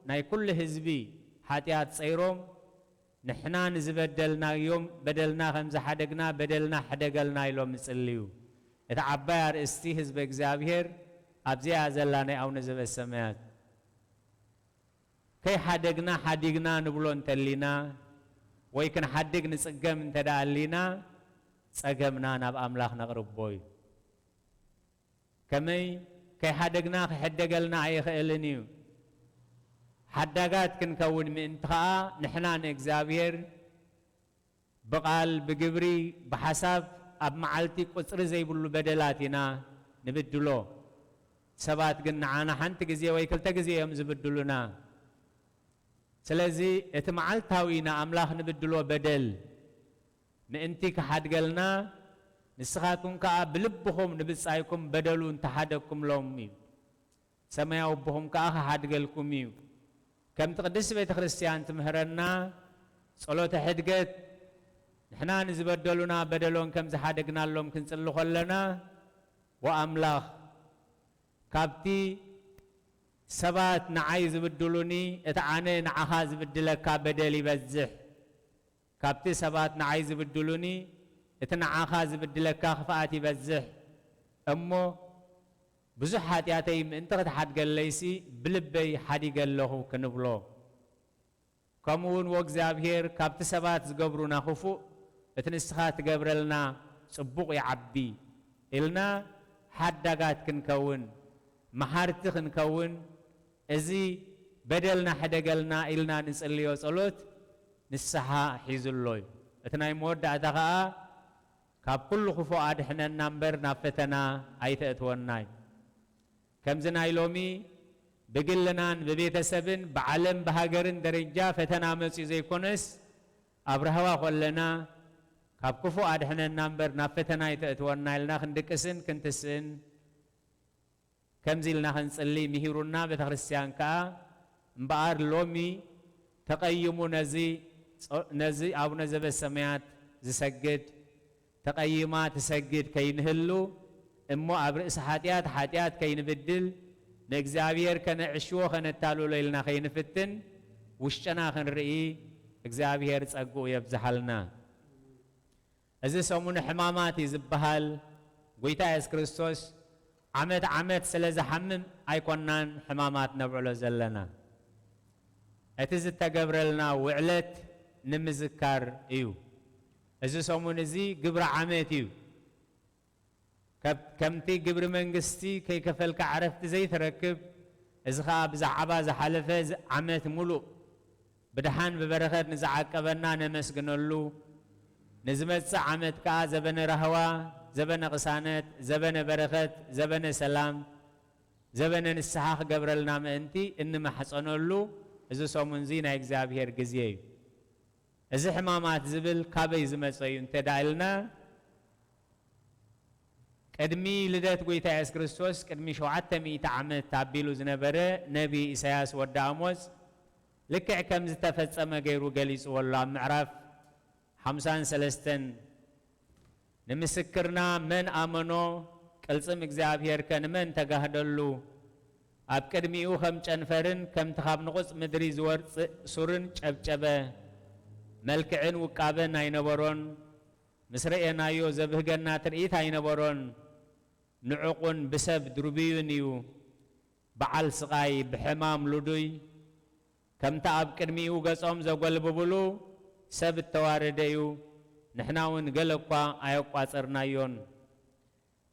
ናይ ኩሉ ህዝቢ ሓጢኣት ጸይሮም ንሕና ንዝበደልናዮም በደልና ከም ዝሓደግና በደልና ሕደገልና ኢሎም ይጽልዩ። እቲ ዓባይ ኣርእስቲ ህዝቢ እግዚኣብሔር ኣብዚኣ ዘላ ናይ ኣቡነ ዘበሰማያት። ከይሓደግና ሓዲግና ንብሎ እንተሊና ወይ ክንሓድግ ንጽገም እንተ ደኣ ኣሊና ጸገምና ናብ ኣምላኽ ነቕርቦ እዩ። ከመይ ከይሓደግና ክሕደገልና ኣይኽእልን እዩ። ሓዳጋት ክንከውን ምእንቲ ኸኣ ንሕና ንእግዚኣብሔር ብቓል፣ ብግብሪ፣ ብሓሳብ ኣብ መዓልቲ ቁጽሪ ዘይብሉ በደላት ኢና ንብድሎ። ሰባት ግን ንዓና ሓንቲ ግዜ ወይ ክልተ ግዜ እዮም ዝብድሉና። ስለዚ እቲ መዓልታዊ ንኣምላኽ ንብድሎ በደል ምእንቲ ክሓድገልና፣ ንስኻትኩም ከኣ ብልብኹም ንብጻይኩም በደሉ እንተሓደግኩምሎም እዩ። ሰማያዊ ኣቦኹም ከኣ ክሓድገልኩም እዩ። ከምቲ ቅድስቲ ቤተ ክርስቲያን ትምህረና፣ ጸሎተ ሕድገት ንሕና ንዝበደሉና በደሎም ከም ዝሓደግናሎም ክንጽሊ ከለና፣ ወኣምላኽ ካብቲ ሰባት ንዓይ ዝብድሉኒ፣ እቲ ኣነ ንዓኻ ዝብድለካ በደል ይበዝሕ። ካብቲ ሰባት ንዓይ ዝብድሉኒ፣ እቲ ንዓኻ ዝብድለካ ክፍኣት ይበዝሕ። እሞ ብዙሕ ሓጢኣተይ ምእንቲ ክትሓድገለይሲ ብልበይ ሓዲገ ኣለኹ ክንብሎ። ከምኡ እውን ወእግዚኣብሔር ካብቲ ሰባት ዝገብሩና ክፉእ እቲ ንስኻ ትገብረልና ጽቡቕ ይዓቢ ኢልና ሓዳጋት ክንከውን፣ መሓርቲ ክንከውን፣ እዚ በደልና ሕደገልና ኢልና ንጽልዮ ጸሎት ንስሓ ሒዙ ኣሎ እዩ። እቲ ናይ መወዳእታ ኸኣ ካብ ኩሉ ክፉእ ኣድሕነና እምበር ናብ ፈተና ኣይተእትወና እዩ። ከምዚ ናይ ሎሚ ብግልናን ብቤተሰብን ብዓለም ብሃገርን ደረጃ ፈተና መጺኡ ዘይኮነስ ኣብ ራህዋ ኮለና ካብ ክፉእ ኣድሕነና እምበር ናብ ፈተና ኣይተእትወና ኢልና ክንድቅስን ክንትስእን ከምዚ ኢልና ክንጽሊ ምሂሩና ቤተ ክርስቲያን ከኣ እምበኣር ሎሚ ተቐይሙ ነዚ ጸ-፣ ነዚ ኣቡነ ዘበሰማያት ዝሰግድ ተቐይማ ትሰግድ ከይንህሉ እሞ ኣብ ርእሲ ሓጢኣት ሓጢኣት ከይንብድል ንእግዚኣብሔር ከነዕሽዎ ከነታልሎ ኢልና ከይንፍትን ውሽጥና ክንርኢ እግዚኣብሔር ጸግኡ የብዝሓልና። እዚ ሰሙን ሕማማት እዩ ዝበሃል። ጎይታ የሱስ ክርስቶስ ዓመት ዓመት ስለ ዝሓምም ኣይኮናን ሕማማት ነብዕሎ ዘለና። እቲ ዝተገብረልና ውዕለት ንምዝካር እዩ። እዚ ሰሙን እዚ ግብሪ ዓመት እዩ። ከብ-፣ ከምቲ ግብሪ መንግስቲ ከይከፈልካ ዕረፍቲ ዘይትረክብ፣ እዚ ኸኣ ብዛዕባ ዝሓለፈ ዝ-፣ ዓመት ሙሉእ ብድሓን ብበረኸት ንዝዓቀበና ነመስግነሉ፣ ንዝመጽእ ዓመት ከኣ ዘበነ ራህዋ፣ ዘበነ ቅሳነት፣ ዘበነ በረኸት፣ ዘበነ ሰላም፣ ዘበነ ንስሓ ክገብረልና ምእንቲ እንማሕጸነሉ እዚ ሰሙን እዚ ናይ እግዚኣብሔር ግዜ እዩ። እዚ ሕማማት ዝብል ካበይ ዝመጸ እዩ እንተ ደኣ ኢልና፣ ቅድሚ ልደት ጎይታ የሱስ ክርስቶስ ቅድሚ ሸውዓተ ሚእቲ ዓመት ኣቢሉ ዝነበረ ነቢ ኢሳያስ ወዲ ኣሞጽ ልክዕ ከም ዝተፈጸመ ገይሩ ገሊጽዎ ኣሎ። ኣብ ምዕራፍ ሓምሳን ሰለስተን "ንምስክርና መን ኣመኖ? ቅልጽም እግዚኣብሔር ከ ንመን ተጋህደሉ? ኣብ ቅድሚኡ ከም ጨንፈርን ከምቲ ካብ ንቑጽ ምድሪ ዝወጽእ ሱርን ጨብጨበ። መልክዕን ውቃበን ኣይነበሮን። ምስ ረኤናዮ ዘብህገና ትርኢት ኣይነበሮን። ንዑቑን ብሰብ ድሩብዩን እዩ። በዓል ስቓይ፣ ብሕማም ልዱይ፣ ከምቲ ኣብ ቅድሚኡ ገጾም ዘጎልብብሉ ሰብ እተዋረደ እዩ። ንሕና እውን ገለ እኳ ኣየቋጸርናዮን።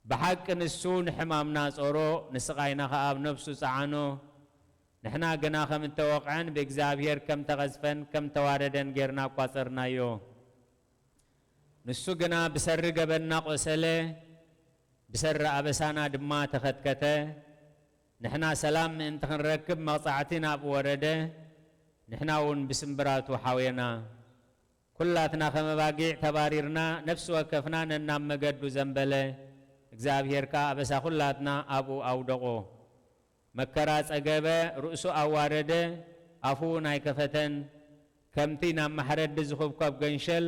ብሓቂ ንሱ ንሕማምና ጾሮ፣ ንስቓይና ኸኣ ኣብ ነፍሱ ጸዓኖ። ንሕና ግና ከም እተወቕዐን ብእግዚኣብሔር ከም ተቐዝፈን ከም ተዋረደን ጌርና ኣቋጸርናዮ። ንሱ ግና ብሰሪ ገበንና ቆሰለ፣ ብሰሪ ኣበሳና ድማ ተኸትከተ። ንሕና ሰላም ምእንቲ ክንረክብ መቕጻዕቲ ናብኡ ወረደ፣ ንሕና እውን ብስምብራቱ ሓውየና። ኩላትና ከም ኣባጊዕ ተባሪርና፣ ነፍሲ ወከፍና ነናብ መገዱ ዘንበለ፣ እግዚኣብሔር ከኣ ኣበሳ ኩላትና ኣብኡ ኣውደቖ። መከራ ጸገበ፣ ርእሱ ኣዋረደ፣ ኣፉ እውን ኣይከፈተን። ከምቲ ናብ ማሕረዲ ዝኹብኮብ ገንሸል፣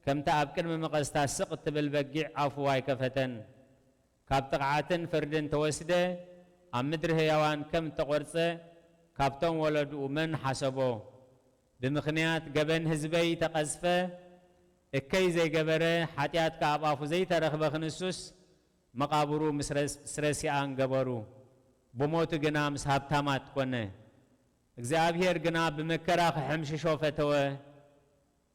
ከምቲ ኣብ ቅድሚ መቐስታ ስቕ እትብል በጊዕ ኣፉ ኣይከፈተን። ካብ ጥቕዓትን ፍርድን ተወስደ፣ ኣብ ምድሪ ህያዋን ከም እተቖርጸ፣ ካብቶም ወለድኡ መን ሓሰቦ? ብምኽንያት ገበን ህዝበይ ተቐዝፈ፣ እከይ ዘይገበረ፣ ሓጢኣት ከኣ ኣብ ኣፉ ዘይተረኽበ ክንሱስ፣ መቓብሩ ምስ ረስ-፣ ምስ ረሲኣን ገበሩ። ብሞቱ ግና ምስ ሃብታማት ኮነ። እግዚኣብሔር ግና ብመከራ ክሕምሽሾ ፈተወ።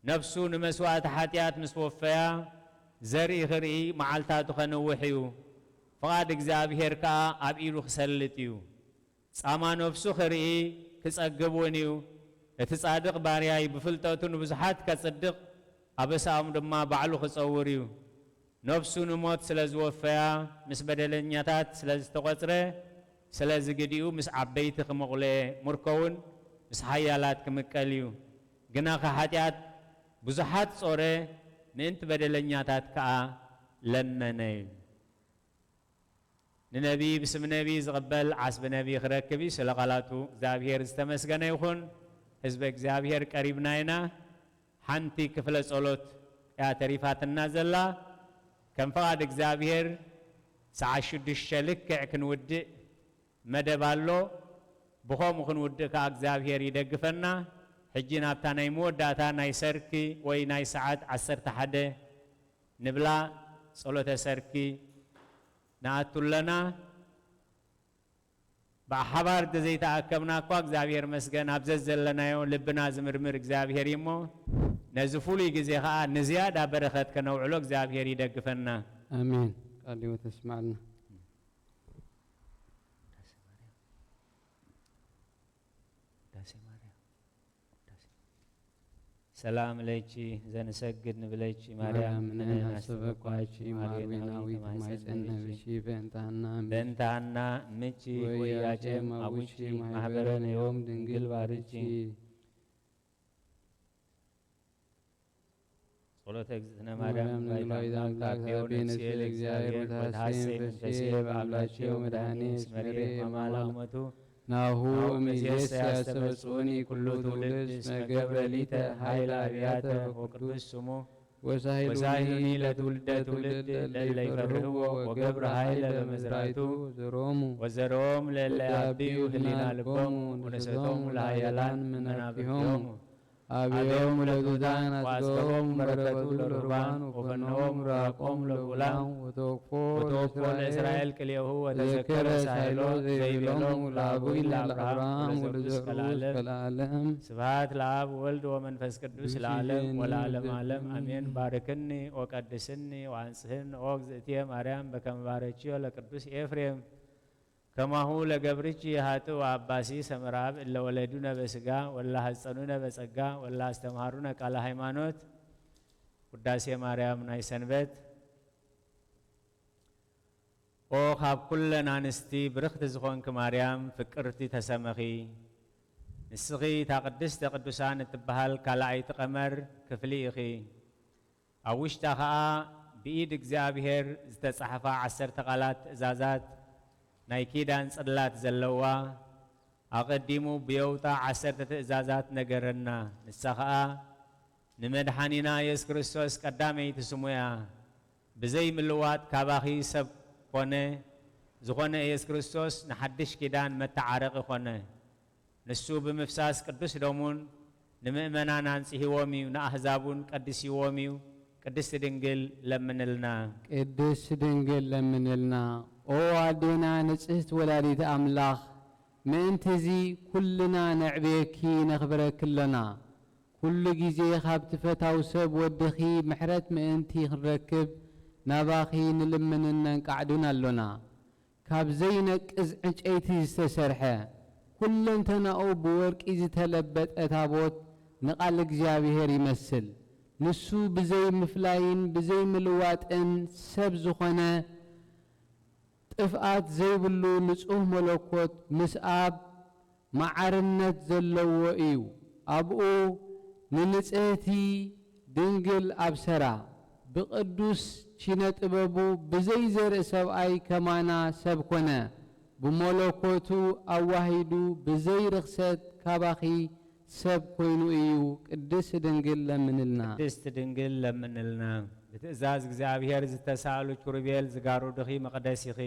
ነፍሱ ንመስዋእቲ ሓጢኣት ምስ ወፈያ፣ ዘርኢ ክርኢ መዓልታቱ ከንውሕ እዩ። ፍቓድ እግዚኣብሔር ከኣ ኣብ ኢዱ ክሰልጥ እዩ። ጻማ ነፍሱ ክርኢ ክጸግብ እውን እዩ። እቲ ጻድቕ ባርያይ ብፍልጠቱ ንብዙሓት ከጽድቕ፣ ኣበሳኦም ድማ ባዕሉ ክጸውር እዩ። ነፍሱ ንሞት ስለ ዝወፈያ፣ ምስ በደለኛታት ስለ ዝተቖጽረ፣ ስለዚ ግዲኡ ምስ ዓበይቲ ክመቑለየ፣ ምርኮ እውን ምስ ሓያላት ክምቀል እዩ። ግናኸ ሓጢኣት ብዙሓት ጾረ፣ ምእንቲ በደለኛታት ከኣ ለመነ እዩ። ንነቢ ብስም ነቢ ዝቕበል ዓስቢ ነቢ ክረክብ እዩ። ስለ ቃላቱ እግዚኣብሔር ዝተመስገነ ይኹን። ህዝበ እግዚኣብሔር ቀሪብና ኢና። ሓንቲ ክፍለ ጸሎት እያ ተሪፋትና ዘላ። ከም ፍቓድ እግዚኣብሔር ሰዓት ሽዱሽተ ልክዕ ክንውድእ መደብ ኣሎ። ብኸምኡ ክንውድእ ከኣ እግዚኣብሔር ይደግፈና። ሕጂ ናብታ ናይ መወዳእታ ናይ ሰርኪ ወይ ናይ ሰዓት ዓሰርተ ሓደ ንብላ ጸሎተ ሰርኪ ንኣቱ ኣለና። ብሓባር እንተዘይተኣከብና እኳ እግዚኣብሔር መስገን ኣብ ዘዘለናዮ ልብና ዝምርምር እግዚኣብሔር እዩ እሞ ነዚ ፍሉይ ግዜ ኸኣ ንዝያዳ በረኸት ከነውዕሎ እግዚኣብሔር ይደግፈና። ኣሜን። ቃል ህይወት የስምዓልና። ሰላም ለኪ ዘንሰግድ ንብለኪ ማርያም፣ ማርያም ንሕና ንሕና ኣስተበቋኪ፣ ማርያናዊት ማርያናዊት ማይጸን ማይጸን ነብኪ፣ በእንታና ምች-፣ በእንታና ምቺ ወያቄም ወያቄም አቡኪ አቡኪ ማህበረ ማህበረ ነዮም ድንግል ባርኪ። ጸሎተ እግዝእትነ ማርያም ማርያም ንግላዊት ንግላዊት አምላክ አምላክ ታቤው ታቤው ነፍሴ ነፍሴ ለእግዚአብሔር ወተሐሴ ወተሐሴ መንፈሴ በአምላኬ በአምላኬ ወመድኃኔ እስመ ርኤ እስመ ርኤ ማማላ ማማላ ቁመቱ። ናሁ ናሁ እምይእዜሰ እምይእዜሰ ያስተበጽኡኒ ያስተበጽኡኒ ኩሉ ኩሉ ትውልድ ትውልድ እስመ እስመ ገብረ ገብረ ሊተ ሊተ ኃይለ ኃይለ አብያተ አብያተ ወቅዱስ ወቅዱስ ስሙ። ስሙ። ወሳሂሉኒ ወሳሂሉኒ ለትውልደ ለትውልደ ለእለ ለእለ ይፈርህዎ ይፈርህዎ ወገብረ ወገብረ ኃይለ ኃይለ በመዝራይቱ በመዝራይቱ ዘሮሙ ወዘሮም ለእለ ወዳብዩ ያብዩ ህሊና ህሊና ልቦሙ ልቦሙ ወነሰቶሙ ወነሰቶሙ ለኃያላን ለኃያላን መናፍርቲሆሙ። መናፍርቲሆሙ። አብዮሙ አብዮሙ ለትሑታን ለትሑታን አስገቦሙ አስገቦሙ በረከቱ በረከቱ ለርሁባን ለርሁባን ወፈነዎሙ ወፈነዎሙ ራቆሙ ራቆሙ ለብዑላን ለብዑላን ወተወክፎ ወተወክፎ ለእስራኤል ለእስራኤል ቅልኤሁ ወተዘከረ ወተዘከረ ሳይሎ ሳይሎ ዘይብሎሙ ዘይብሎሙ ለአቡይ ለአቡይ ለአብርሃም ለአብርሃም ወለዘርኡ ወለዘርኡ እስከ ለዓለም። እስከ ለዓለም። ስብሐት ለአብ ወልድ ወመንፈስ ቅዱስ ለዓለም ወለዓለም ዓለም አሜን። አሜን። ባርክኒ ወቀድስኒ ወአንጽህኒ ኦ እግዝእትየ ማርያም በከመ ባረኪዮ ለቅዱስ ኤፍሬም። ከማሁ ለገብርኪ ኃጥእ ወአባሲ ሰምራብ እለ ወለዱነ በሥጋ ወለ ሐጸኑነ በጸጋ ወለ አስተምሃሩነ ቃለ ሃይማኖት። ውዳሴ ማርያም ናይ ሰንበት። ኦ ካብ ኩለን ኣንስቲ ብርኽቲ ዝኾንኪ ማርያም ፍቅርቲ ተሰመኺ። ንስኺ እታ ቅድስተ ቅዱሳን እትበሃል ካልኣይቲ ቀመር ክፍሊ ኢኺ። ኣብ ውሽጣ ኸኣ ብኢድ እግዚኣብሔር ዝተጻሕፋ ዓሰርተ ቃላት ትእዛዛት ናይ ኪዳን ጽላት ዘለዋ፣ ኣቐዲሙ ብየውጣ ዓሰርተ ትእዛዛት ነገረና። ንሳ ኸኣ ንመድሓኒና የሱስ ክርስቶስ ቀዳመይቲ ስሙ እያ። ብዘይ ምልዋጥ ካባኺ ሰብ ኮነ፣ ዝኾነ የሱስ ክርስቶስ ንሓድሽ ኪዳን መተዓረቒ ኮነ። ንሱ ብምፍሳስ ቅዱስ ደሙን ንምእመናን ኣንጽሂዎም እዩ፣ ንኣህዛብ እውን ቀዲስዎም እዩ። ቅድስቲ ድንግል ለምንልና። ቅድስቲ ድንግል ለምንልና። ኦ ኣዴና ንጽህቲ ወላዲት ኣምላኽ፣ ምእንቲ እዚ ኩልና ነዕብየኪ ነኽብረኪ ኣሎና። ኩሉ ግዜ ካብቲ ፈታው ሰብ ወድኺ ምሕረት ምእንቲ ክንረክብ ናባኺ ንልምንን ነንቃዕድን ኣሎና። ካብ ዘይነቅዝ ዕንጨይቲ ዝተሰርሐ፣ ኩለንተናኡ ብወርቂ ዝተለበጠ ታቦት ንቓል እግዚኣብሔር ይመስል። ንሱ ብዘይ ምፍላይን ብዘይ ምልዋጥን ሰብ ዝኾነ፣ ጥፍኣት ዘይብሉ ንጹህ መለኮት ምስ ኣብ መዓርነት ዘለዎ እዩ። ኣብኡ ንንጽህቲ ድንግል ኣብሰራ። ብቕዱስ ኪነ ጥበቡ ብዘይ ዘርኢ ሰብኣይ ከማና ሰብ ኮነ። ብመለኮቱ ኣዋሂዱ ብዘይ ርኽሰት ካባኺ ሰብ ኮይኑ እዩ። ቅድስት ድንግል ለምንልና። ቅድስት ድንግል ለምንልና። ብትእዛዝ እግዚኣብሔር ዝተሳእሉ ኪሩቤል ዝጋርዱኺ መቕደስ ኢኺ።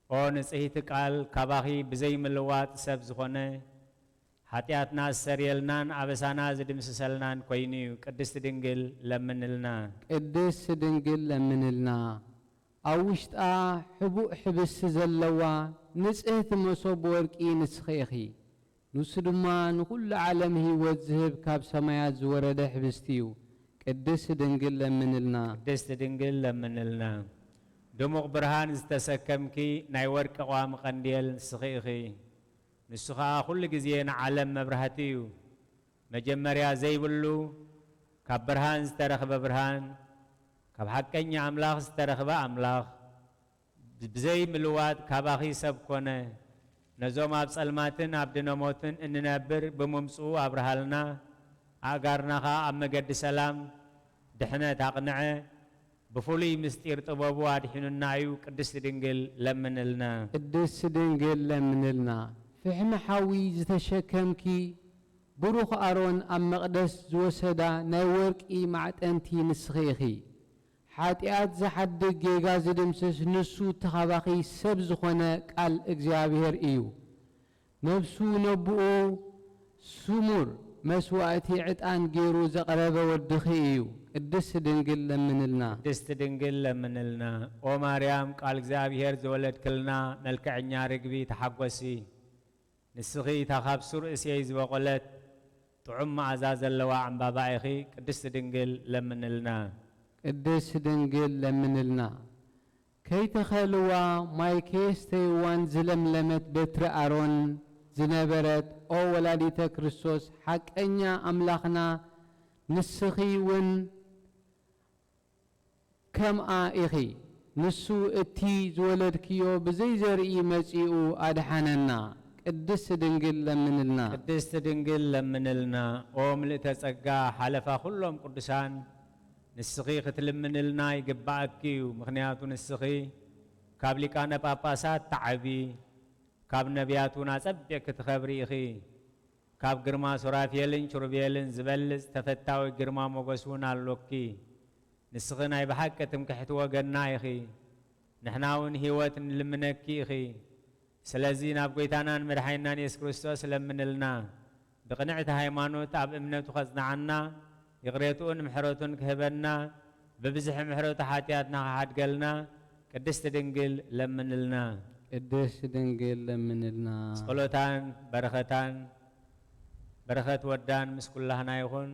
ኦ ንጽሕቲ ቃል፣ ካባኺ ብዘይ ምልዋጥ ሰብ ዝኾነ፣ ሓጢኣትና ዝሰርየልናን ኣበሳና ዝድምስሰልናን ኮይኑ እዩ። ቅድስት ድንግል ለምንልና። ቅድስት ድንግል ለምንልና። ኣብ ውሽጣ ሕቡእ ሕብስቲ ዘለዋ ንጽሕቲ መሶብ ወርቂ ንስኺ ኢኺ። ንሱ ድማ ንኹሉ ዓለም ህይወት ዝህብ ካብ ሰማያት ዝወረደ ሕብስቲ እዩ። ቅድስት ድንግል ለምንልና። ቅድስት ድንግል ለምንልና። ድሙቕ ብርሃን ዝተሰከምኪ ናይ ወርቂ ቀዋሚ ቀንዴል ንስኺ ኢኺ። ንሱ ኸኣ ኩሉ ግዜ ንዓለም መብራህቲ እዩ። መጀመርያ ዘይብሉ፣ ካብ ብርሃን ዝተረኽበ ብርሃን፣ ካብ ሓቀኛ ኣምላኽ ዝተረኽበ ኣምላኽ፣ ብዘይ ምልዋጥ ካባኺ ሰብ ኮነ። ነዞም ኣብ ጸልማትን ኣብ ድነ ሞትን እንነብር ብምምጽኡ ኣብርሃልና፣ ኣእጋርና ኸኣ ኣብ መገዲ ሰላም ድሕነት ኣቕንዐ። ብፍሉይ ምስጢር ጥበቡ ኣድሒኑና እዩ። ቅድስት ድንግል ለምንልና። ቅድስት ድንግል ለምንልና። ፍሕሚ ሓዊ ዝተሸከምኪ ብሩኽ ኣሮን ኣብ መቕደስ ዝወሰዳ ናይ ወርቂ ማዕጠንቲ ንስኺ ኢኺ። ሓጢኣት ዝሓድግ ጌጋ ዝድምስስ ንሱ ተኻባኺ ሰብ ዝኾነ ቃል እግዚኣብሔር እዩ። ነብሱ ነብኡ ስሙር መስዋእቲ ዕጣን ገይሩ ዘቕረበ ወድኺ እዩ። ቅድስት ድንግል ለምንልና። ቅድስት ድንግል ለምንልና። ኦ ማርያም ቃል እግዚኣብሔር ዝወለድክልና መልክዐኛ ርግቢ ተሓጎሲ። ንስኺ እታ ካብ ሱር እሴይ ዝበቖለት ጥዑም መኣዛ ዘለዋ ዕምባባ ኢኺ። ቅድስት ድንግል ለምንልና። ቅድስት ድንግል ለምንልና። ከይተኸልዋ ማይ ከየስተይዋን ዝለምለመት በትሪ ኣሮን ዝነበረት ኦ ወላዲተ ክርስቶስ ሓቀኛ ኣምላኽና ንስኺ እውን ከምኣ ኢኺ። ንሱ እቲ ዝወለድክዮ ብዘይ ዘርኢ መጺኡ ኣድሓነና። ቅድስት ድንግል ለምንልና። ቅድስት ድንግል ለምንልና። ኦ ምልእተ ጸጋ ሓለፋ ኩሎም ቅዱሳን ንስኺ ክትልምንልና ይግባኣኪ እዩ። ምኽንያቱ ንስኺ ካብ ሊቃነ ጳጳሳት ትዓቢ፣ ካብ ነቢያት እውን ኣጸቢቕኪ ትኸብሪ ኢኺ። ካብ ግርማ ሱራፌልን ኪሩቤልን ዝበልጽ ተፈታዊ ግርማ ሞገስ እውን ኣሎኪ። ንስኺ ናይ ብሓቂ ትምክሕቲ ወገንና ኢኺ። ንሕና እውን ህይወት ንልምነኪ ኢኺ። ስለዚ ናብ ጐይታናን መድሓኒናን የሱስ ክርስቶስ ለምንልና። ብቕንዕቲ ሃይማኖት ኣብ እምነቱ ከጽንዓና፣ ይቕሬትኡን ምሕረቱን ክህበና፣ ብብዝሒ ምሕረቱ ሓጢኣትና ክሓድገልና፣ ቅድስቲ ድንግል ለምንልና። ቅድስት ድንግል ለምንልና። ጸሎታን በረኸታን፣ በረኸት ወዳን ምስ ኩላህና ይኹን።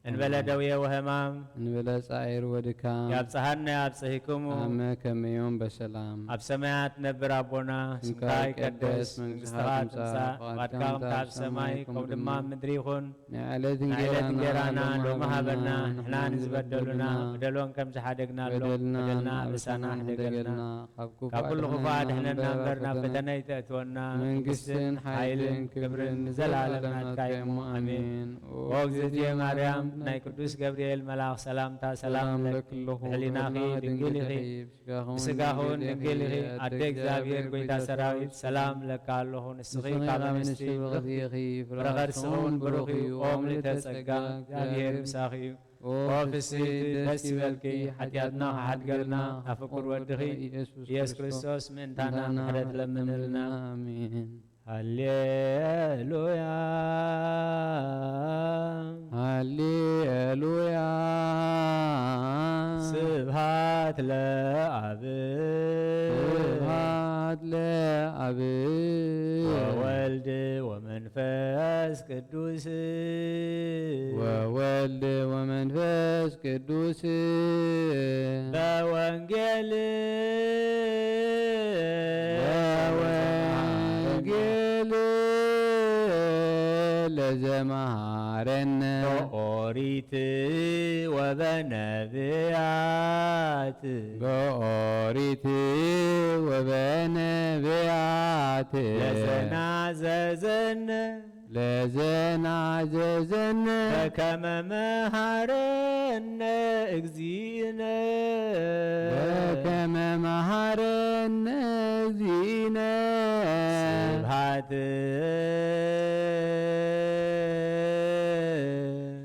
እንበለ ደውየ ወህማም፣ እንበለ ጻዒር ወድካም፣ ያብጽሓና ያብጽሕክሙ። ኣመ ከመዮም በሰላም። ኣብ ሰማያት ነብር ኣቦና፣ ስምካ ስምካ ይቀደስ፣ ይቀደስ፣ መንግስትኻ መንግስትኻ ትምጻእ፣ ትምጻእ፣ ፍቓድካ ፍቓድካ ከምታ ኣብ ሰማይ፣ ከምኡ ድማ ኣብ ምድሪ ይኹን። ናይ ዕለት ናይ ዕለት እንጌራና እንጌራና ሎሚ ሎሚ ሃበና፣ ሃበና፣ ንሕና ንሕና ንዝበደሉና ንዝበደሉና በደሎን ከም ዝሓደግናሎም፣ በደልና በደልና ኣበሳና ኣበሳና ኣሕደገልና። ኣሕደገልና፣ ካብ ክፉእ ካብ ኩሉ ክፉእ ኣድሕነና ኣድሕነና እምበር፣ ናብ እምበር፣ ፈተነ ኣይተእትወና። መንግስትን መንግስትን ሓይልን ሓይልን ክብርን ክብርን ንዘለኣለም ንዘለኣለም ናትካ ናትካ እዩ። እሞ፣ ኣሜን። ኣሜን። ኦ እግዝእትየ ማርያም፣ ናይ ቅዱስ ገብርኤል መልኣኽ ሰላምታ ሰላም ለኪ፣ ብሕሊናኺ ድንግል ኢኺ፣ ብስጋኺ እውን ድንግል ኢኺ፣ ኣደ እግዚኣብሔር ጐይታ ሰራዊት ሰላም ለካ ኣለኹ። ንስኺ ካብ ኣንስቲ ብርኽቲ ኢኺ፣ ፍረ ከርስኺ እውን ብሩኽ እዩ። ኦ ምልዕተ ጸጋ፣ እግዚኣብሔር ምሳኺ እዩ። ኦ ፍስሕቲ ደስ ይበልኪ፣ ሓጢኣትና ክሓድገልና ካብ ፍቁር ወድኺ ኢየሱስ ክርስቶስ ምእንታና ምሕረት ለምንልና። ኣሜን። ሃሌሉያ፣ ሃሌሉያ። ስብሃት ለኣብ፣ ስብሃት ለኣብ። ወወልድ ወመንፈስ ቅዱስ፣ ወወልድ ወመንፈስ ቅዱስ። በወንጌል፣ በወንጌል ለዘመሃረነ። በኦሪት ወበነብያት። በኦሪት ወበነብያት። ለዘናዘዘነ። ለዘናዘዘነ። በከመ መሃረነ እግዚእነ። በከመ መሃረነ እግዚእነ። ስብሐት፣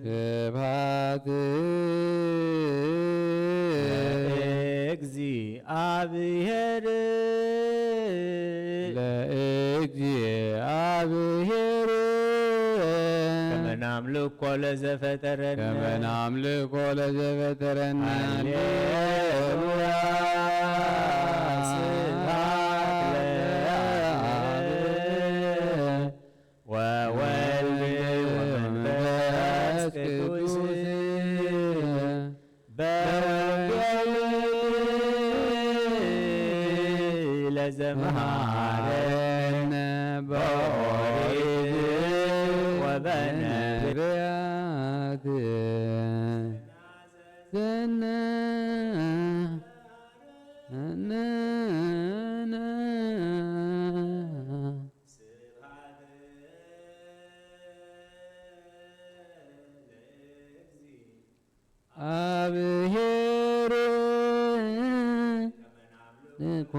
ስብሐት ለእግዚኣብሔር። ለእግዚኣብሔር። ከመ ናምልኮ ለዘፈጠረነ። ከመ ናምልኮ ለዘፈጠረነ። ሃሌሉያ። ስብሐት ለአብ ወወልድ ወመንፈስ ቅዱስ። በወንጌል ለዘመሃረነ በኦሪት ወበነብያት ዘነ ኣብሔር ንኮ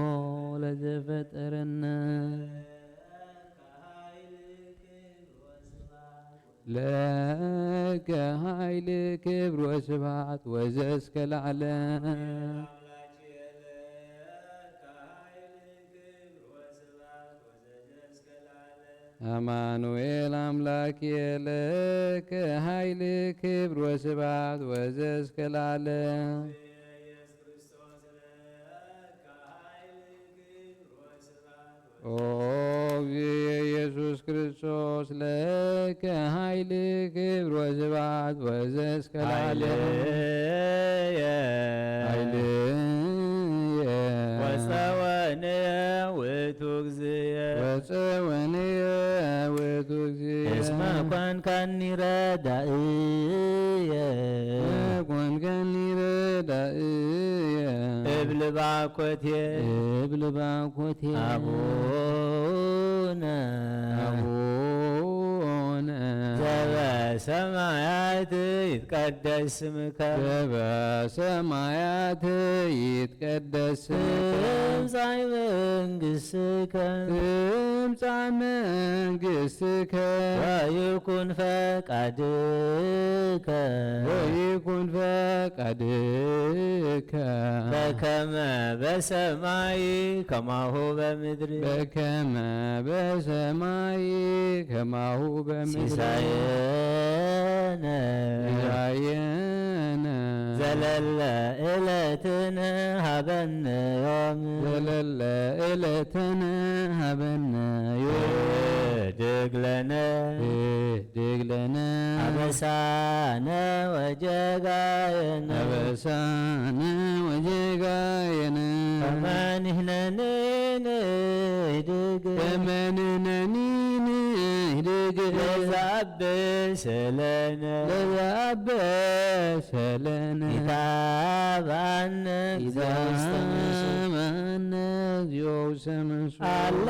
ለዘፈጠረነ ለከ ኃይል ክብር ወስብሐት ወዘእስከ ለዓለም። አማኑኤል አምላክ ለከ ኃይል ክብር ወስብሐት ወዘእስከ ለዓለም። ኦ እግዚእ ኢየሱስ ክርስቶስ ለከ ኃይል ክብር ወስብሐት ወዘእስከ ለዓለም። ኃይልየ ኃይልየ ወጸወንየ ውእቱ እግዚእየ። ወጸወንየ ውእቱ እግዚእየ። እስመ ኮንከኒ ረዳእየ። ኮንከኒ ረዳእየ። እብል ባኮቴ። እብል ባኮቴ። አቡነ። አቡነ። ዘበሰማያት ይትቀደስ ስምከ። ዘበሰማያት ይትቀደስ ስምከ። ትምጻእ መንግሥትከ። ትምጻእ መንግሥትከ። ወይኩን ፈቃድከ። ወይኩን ፈቃድከ። በከመ በሰማይ ከማሁ በምድር። በከመ በሰማይ ከማሁ በምድር። ሲሳየነ ሲሳየነ ዘለለ ዕለትነ ሀበነ ዮም። ዘለለ ዕለትነ ሀበነ ዮም። ህድግ ለነ ህድግ ለነ አበሳነ ወጀጋየነ። አበሳነ ወጀጋየነ። ከመ ንሕነኒ ንህድግ። ከመ ንሕነኒ ንህድግ። ለዘአበሰ ለነ። ለዘአበሰ ለነ። ኢታብአነ እግዚኦ ውስተ መንሱት። ኢታብአነ እግዚኦ ውስተ መንሱት። አላ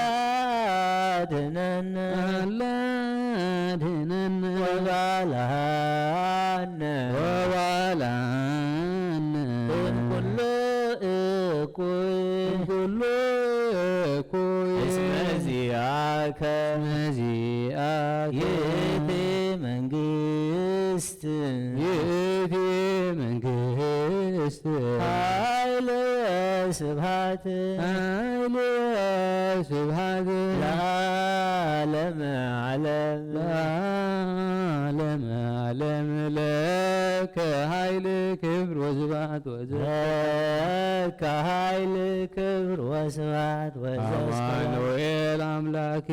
አድነነ። አላ አድነነ። ወባልሐነ። ኩሉ እኩይ። እስመ ዚአከ እስመ ዚአከ ይእቲ መንግስት ይእቲ መንግስት ኃይል ወስብሐት ኃይል ወስብሐት ለዓለመ ዓለም ለዓለመ ዓለም ለከ ኃይል ክብር ወስብሐት ወዘ ለከ ኃይል ክብር ወስብሐት ወዘ እስከ አማኑኤል አምላክ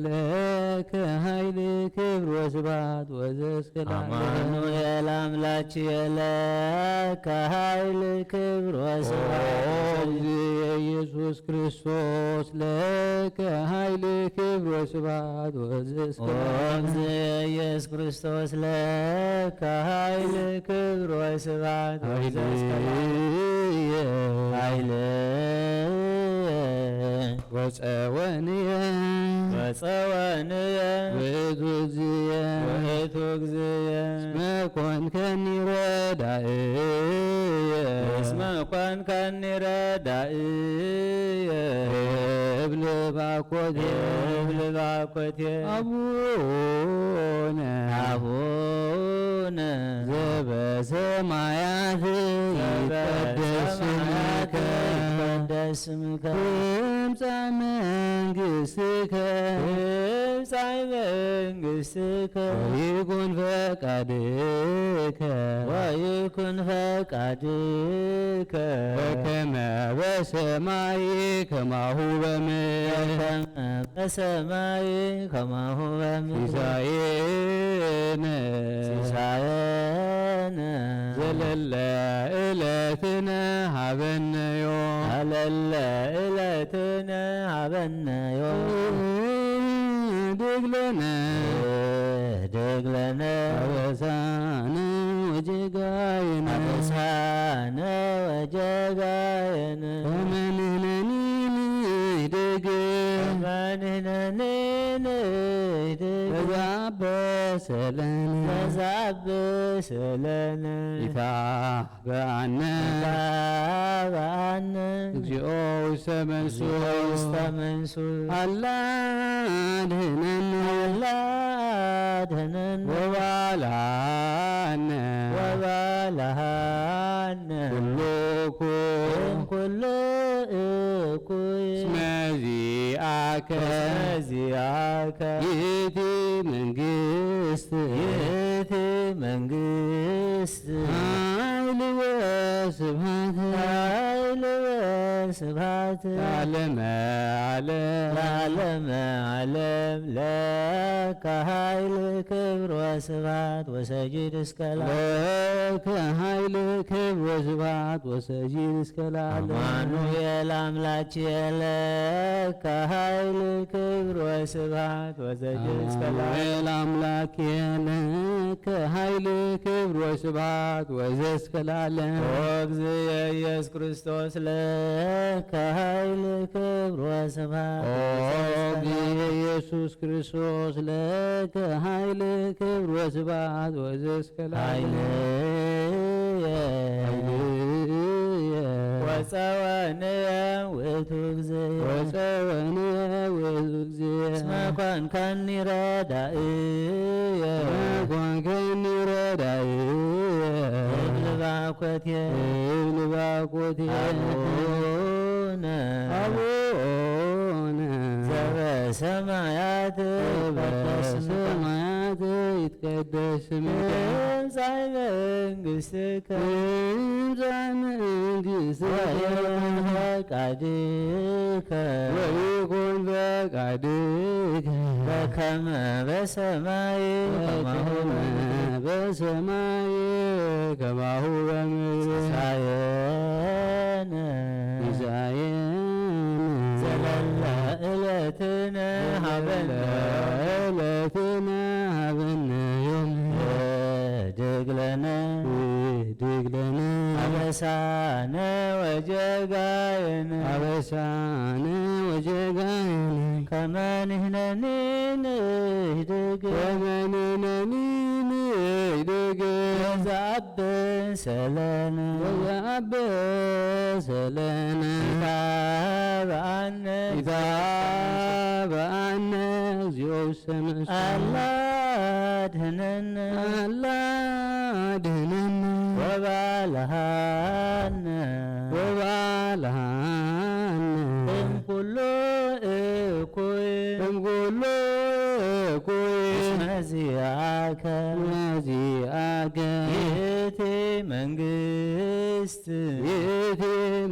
ለከ ኃይል ክብር ወስብሐት ወዘ እስከ ለዓለም። አማኑኤል አምላክ ለከ ኃይል ክብር ወስብሐት ኦ ወዘ እግዚእ ኢየሱስ ክርስቶስ ለከ ኃይል ክብር ወስብሐት ወዘ እስከ ኦ ለዓለም። እግዚእ ኢየሱስ ክርስቶስ ለከ ኃይል ክብር ወስብሐት ወዘ እስከ ለዓለም። ኃይልየ ኃይልየ ወጸወንየ ወጸወንየ ውእቱ እግዚእየ ውእቱ እግዚእየ እስመ ኮንከኒ ረዳእየ እስመ ኮንከኒ ረዳእየ እብል ባኮቴ እብል ባኮቴ አቡነ አቡነ ዘበሰማያት ይትቀደስ ስምከ ይትቀደስ ስምከ ትምጻእ መንግስትከ ትምጻእ መንግስትከ ወይኩን ፈቃድከ ወይኩን ፈቃድከ በከመ በሰማይ ከማሁ በምድር በከመ በሰማይ ከማሁ በምድር ሲሳየነ ሲሳየነ ዘለለ ዕለትነ ሀበነ ዮም ዘለለ ዕለትነ ሀበነ ዮም ህድግ ለነ ህድግ ለነ አበሳነ ወጌጋየነ አበሳነ ወጌጋየነ ከመ ንሕነኒ ንህድግ ከመ ንሕነኒ ንህድግ ለዘአበሰ ለነ ለዘአበሰ ለነ ኢታ በአነ ኢታብአነ እግዚኦ ውስተ መንሱ እግዚኦ ውስተ መንሱ አላ አድህነነ አላ አድህነነ ወባልዓነ ወባልዓነ ኩሉ እኩይ እም ኩሉ እኩይ እስመ ዚአከ እስመ ዚአከ ይእቲ መንግስት ይእቲ መንግስት ኃይል ወስብሐት ኃይል ወስብሐት ለዓለመ ዓለም ለዓለመ ዓለም ለከ ኃይል ክብር ወስብሐት ወሰጅድ እስከ ለዓለም ለከ ኃይል ክብር ወስብሐት ወሰጅድ እስከ ለዓለም አማኑኤል አምላክ ለከ ኃይል ክብር ወስብሐት ወሰጅድ እስከ ለዓለም አማኑኤል አምላክ ለከ ኃይል ክብር ወስብሐት ወዘ እስከ ለዓለም ኦ እግዚእ ኢየሱስ ክርስቶስ ለከ ኃይል ክብር ወስብሐት ኦ ወዘ እስከ እግዚእ ለዓለም ኢየሱስ ክርስቶስ ለከ ኃይል ክብር ወስብሐት ወዘ እስከ ለዓለም ኃይልየ ኃይልየ ወጸወንየ ውእቱ እግዚእ ወጸወንየ ውእቱ እግዚእ እስመ ኮንከኒ ረዳእየ እስመ ኮንከኒ ረዳእየ እብል ባኮቴ እብል ባኮቴ አቡነ አቡነ ዘበሰማያት ይትቀደስ ስምከ ዘበሰማያት ይትቀደስ ስምከ ትምጻእ መንግስትከ ትምጻእ መንግስትከ ወይኩን ፈቃድከ ወይኩን ፈቃድከ በከመ በሰማይ ከማሁ በከመ በምድር በሰማይ ከማሁ በምድር ሲሳየነ ሲሳየነ ዘለለ ዕለትነ ሀበነ ዘለለ ዕለትነ ሀበነ ዮም ህድግ ለነ ህድግ ለነ አበሳነ ወጀጋየነ አበሳነ ወጀጋየነ ከመ ንሕነኒ ንህድግ ከመ ንሕነኒ ንህድግ ለዘአበሰ ለነ ለዘአበሰ ለነ ጌታ ኢታብአነ እግዚኦ ውስተ መሲሕ። አላ አድህነነ። አላ አድህነነ። ወባልሃነ። ወባልሃነ። እምኩሉ እኩይ። እምኩሉ እኩይ። እስመ ዚአከ። እስመ ዚአከ። ይእቲ መንግስት። ይእቲ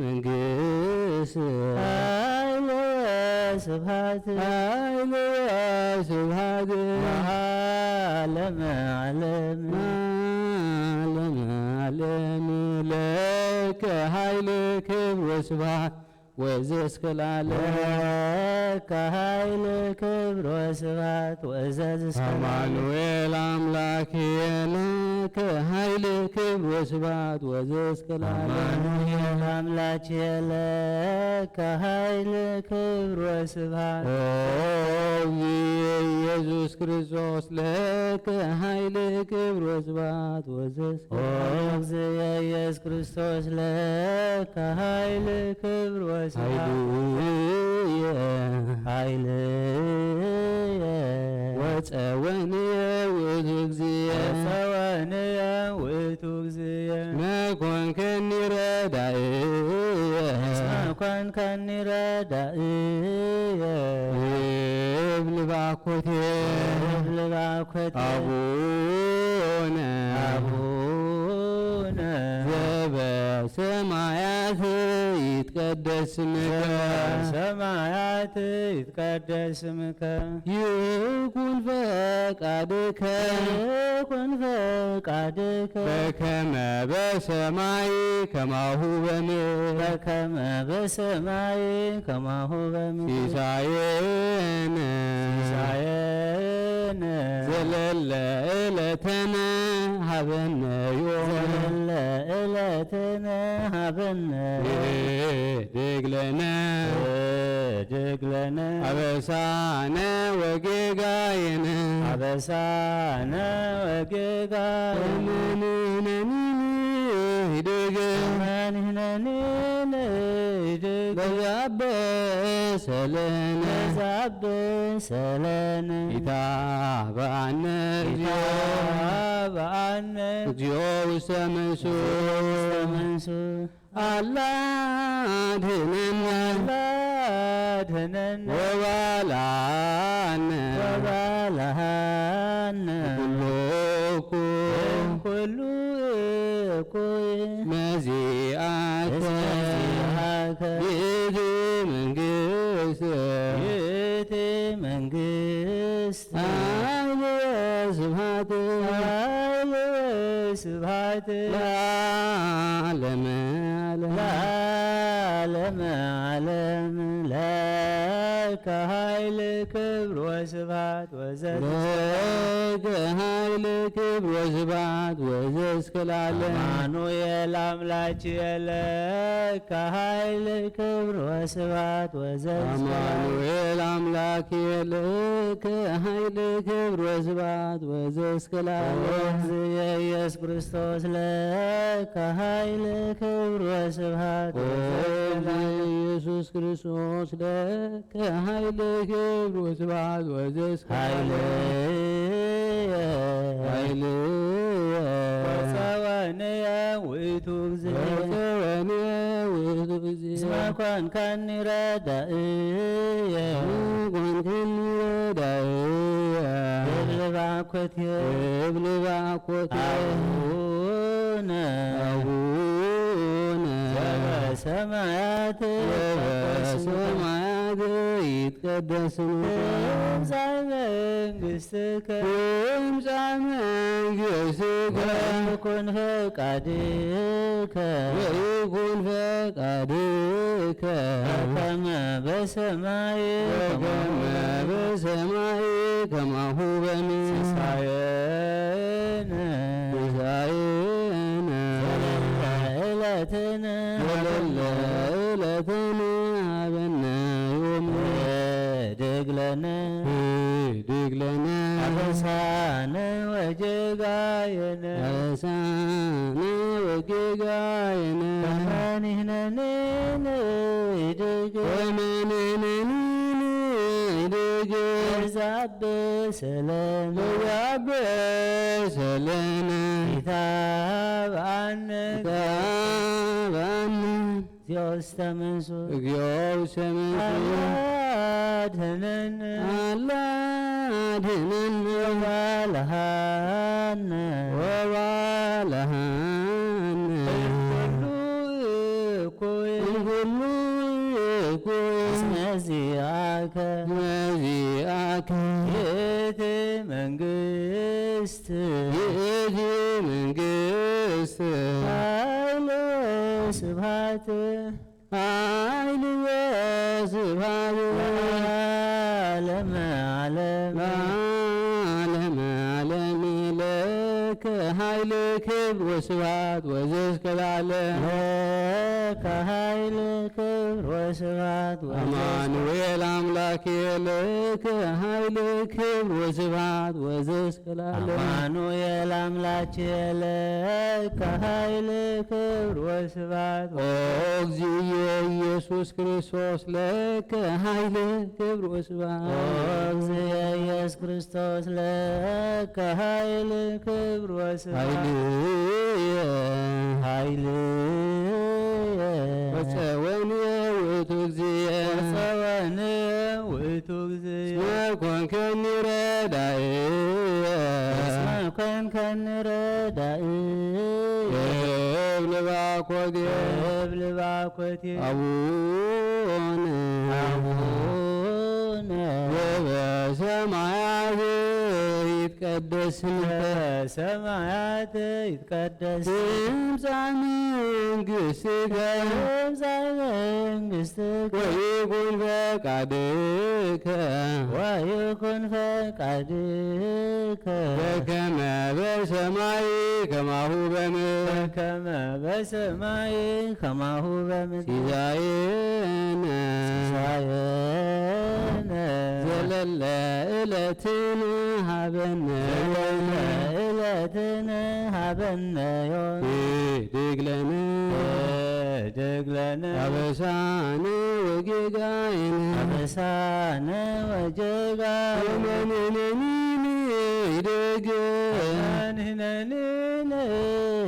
መንግስት። ኃይል ወስብሐት። ኃይል ወስብሐት። ለዓለመ ዓለም። ለዓለመ ዓለም። ለከ ኃይል ክብር ወስብሐት ወዘእስከ ለዓለም። ለከ ኃይል ክብር ወስብሐት ወዘእስከ ለዓለም። አማኑኤል አምላክ ለከ ኃይል ክብር ወስብሐት ወዘእስከ ለዓለም። አማኑኤል አምላክ ለከ ኃይል ክብር ወስብሐት። ኦ ኢየሱስ ክርስቶስ ለከ ኃይል ክብር ወስብሐት ወዘእስከ ኦ ለዓለም። እግዚእ ኢየሱስ ክርስቶስ ለከ ኃይል ክብር ወስብሐት። ኃይልየ ኃይልየ ወጸወንየ ውእቱ እግዚእ። ወጸወንየ ውእቱ እግዚእ። መኮንከኒ ረዳእየ። እስመ ኮንከኒ ረዳእየ። እብል ባኮቴ። እብል ባኮቴ። አቡነ። አቡነ። ዘበሰማያት ይትቀደስ ስምከ። ዘበሰማያት ይትቀደስ ስምከ። ይኩን ፈቃድከ። ይኩን ፈቃድከ። በከመ በሰማይ ከማሁ በምድር። በከመ በሰማይ ከማሁ በምድር። ሲሳየነ። ሲሳየነ። ዘለለ ዕለተነ ሀበነ ዮም። ዘለለ ዕለተነ ሀበነ። ህድግ ለነ። ህድግ ለነ። አበሳነ ወጌጋየነ። አበሳነ ወጌጋየነ። ከመ ንሕነኒ ንህድግ። ከመ ንሕነኒ ንህድግ። ለዘአበሰ ለነ። ለዘአበሰ ለነ። ኢታብአነ እግዚኦ። ኢታብአነ። እግዚኦ ውስተ መንሱ። ውስተ መንሱ። አላ አድህነነ። አላ አድህነነ። ወባልዓነ። ወባልዓነ። ኩሉ እኩይ። ኩሉ እኩይ። መዚአከ። መዚአከ። ይእቲ መንግስት። ይእቲ መንግስት። ኃይል ወስብሐት። ኃይል ወስብሐት። ለዓለመ ዓለም። ለዓለመ ዓለም። ለከ ኃይል ክብር ወስብሐት ወዘእስከ ለዓለም። ለከ ኃይል ክብር ወስብሐት ወዘእስከ ለዓለም። አማኑኤል አምላክ ለከ ኃይል ክብር ወስብሐት ወዘእስከ ለዓለም። አማኑኤል አምላክ ለከ ኃይል ክብር ወስብሐት ወዘእስከ ለዓለም። ኦ እግዚእ ኢየሱስ ክርስቶስ ለከ ኃይል ክብር ወስብሐት ኦ ወዘእስከ ለዓለም። ኢየሱስ ክርስቶስ ለከ ኃይል ክብር ወስብሐት ወዘእስከ ኃይል ለዓለም። ኃይል ወጸወንየ ውእቱ እግዚእ። ወጸወንየ ውእቱ እግዚእ። እስመ ኮንከኒ ረዳእየ። እስመ ኮንከኒ ረዳእየ። እብል ባኮቴ። እብል ባኮቴ። አቡነ። አቡነ። ዘበሰማያት። ዘበሰማያት ይትቀደስ ስምከ። ትምጻእ መንግስትከ። ትምጻእ መንግስትከ። ወይኩን ፈቃድከ። ወይኩን ፈቃድከ። በከመ በሰማይ በከመ በሰማይ ከማሁ በምድር። ሲሳየነ። ሲሳየነ። ዘለለ ዕለትነ ዘለለ ዕለትነ ሀበነ ዮም። ህድግ ለነ። ህድግ ለነ። አበሳነ ወጌጋየነ። አበሳነ ወጌጋየነ። ከመ ንሕነኒ ይደገ ወመንንንን ይደገ ወዛብ ሰለነ ወዛብ ሰለነ ይታብኣነ ይታብኣነ እግዚኦ ውስተ መንሱት እግዚኦ ውስተ መንሱት አድህነነ አላ አድህነነ ወባልሃነ ወባልሃነ እምኩሉ እኩይ እምኩሉ እኩይ እስመ ዚአከ እስመ ዚአከ ይእቲ መንግስት ይእቲ መንግስት ኃይል ወስብሐት ኃይል ወስብሐት ለዓለመ ዓለም ለዓለመ ዓለም ለከ ኃይል ክብር ወስብሐት ወዘእስከ ለዓለም ለከ ኃይል ክብር ወስብሐት ወዘእስከ አማኑኤል አምላክ ለከ ኃይል ክብር ወስብሐት ወዘእስከ ለዓለም አማኑኤል አምላክ ለከ ኃይል ክብር ወስብሐት ኦ እግዚእየ ኢየሱስ ክርስቶስ ለከ ኃይል ክብር ወስብሐት ኦ እግዚእየ ኢየሱስ ክርስቶስ ለከ ኃይል ክብር ወስብሐት ኃይልየ ኃይልየ ወፀወንየ ውእቱ እግዚእየ ወፀወንየ ውእቱ እግዚእየ እስመ ኮንከኒ ረዳእየ እስመ ኮንከኒ ረዳእየ እብል ባኮቴ እብል ባኮቴ አቡነ አቡነ ዘበሰማያት ይትቀደስ ስምከ በሰማያት ይትቀደስ ትምጻእ መንግሥትከ ትምጻእ መንግሥትከ ወይኩን ፈቃድከ ወይኩን ፈቃድከ በከመ በሰማይ ከማሁ በምድር በከመ በሰማይ ከማሁ በምድር ሲሳየነ ሲሳየነ ዘለለ ዕለትነ ሀበነ ዘለለ ዕለትነ ሀበነ ዮም ህድግ ለነ ህድግ ለነ አበሳነ ወጌጋየነ አበሳነ ወጌጋየነ ወመንነኒ ይደግ ወመንነኒ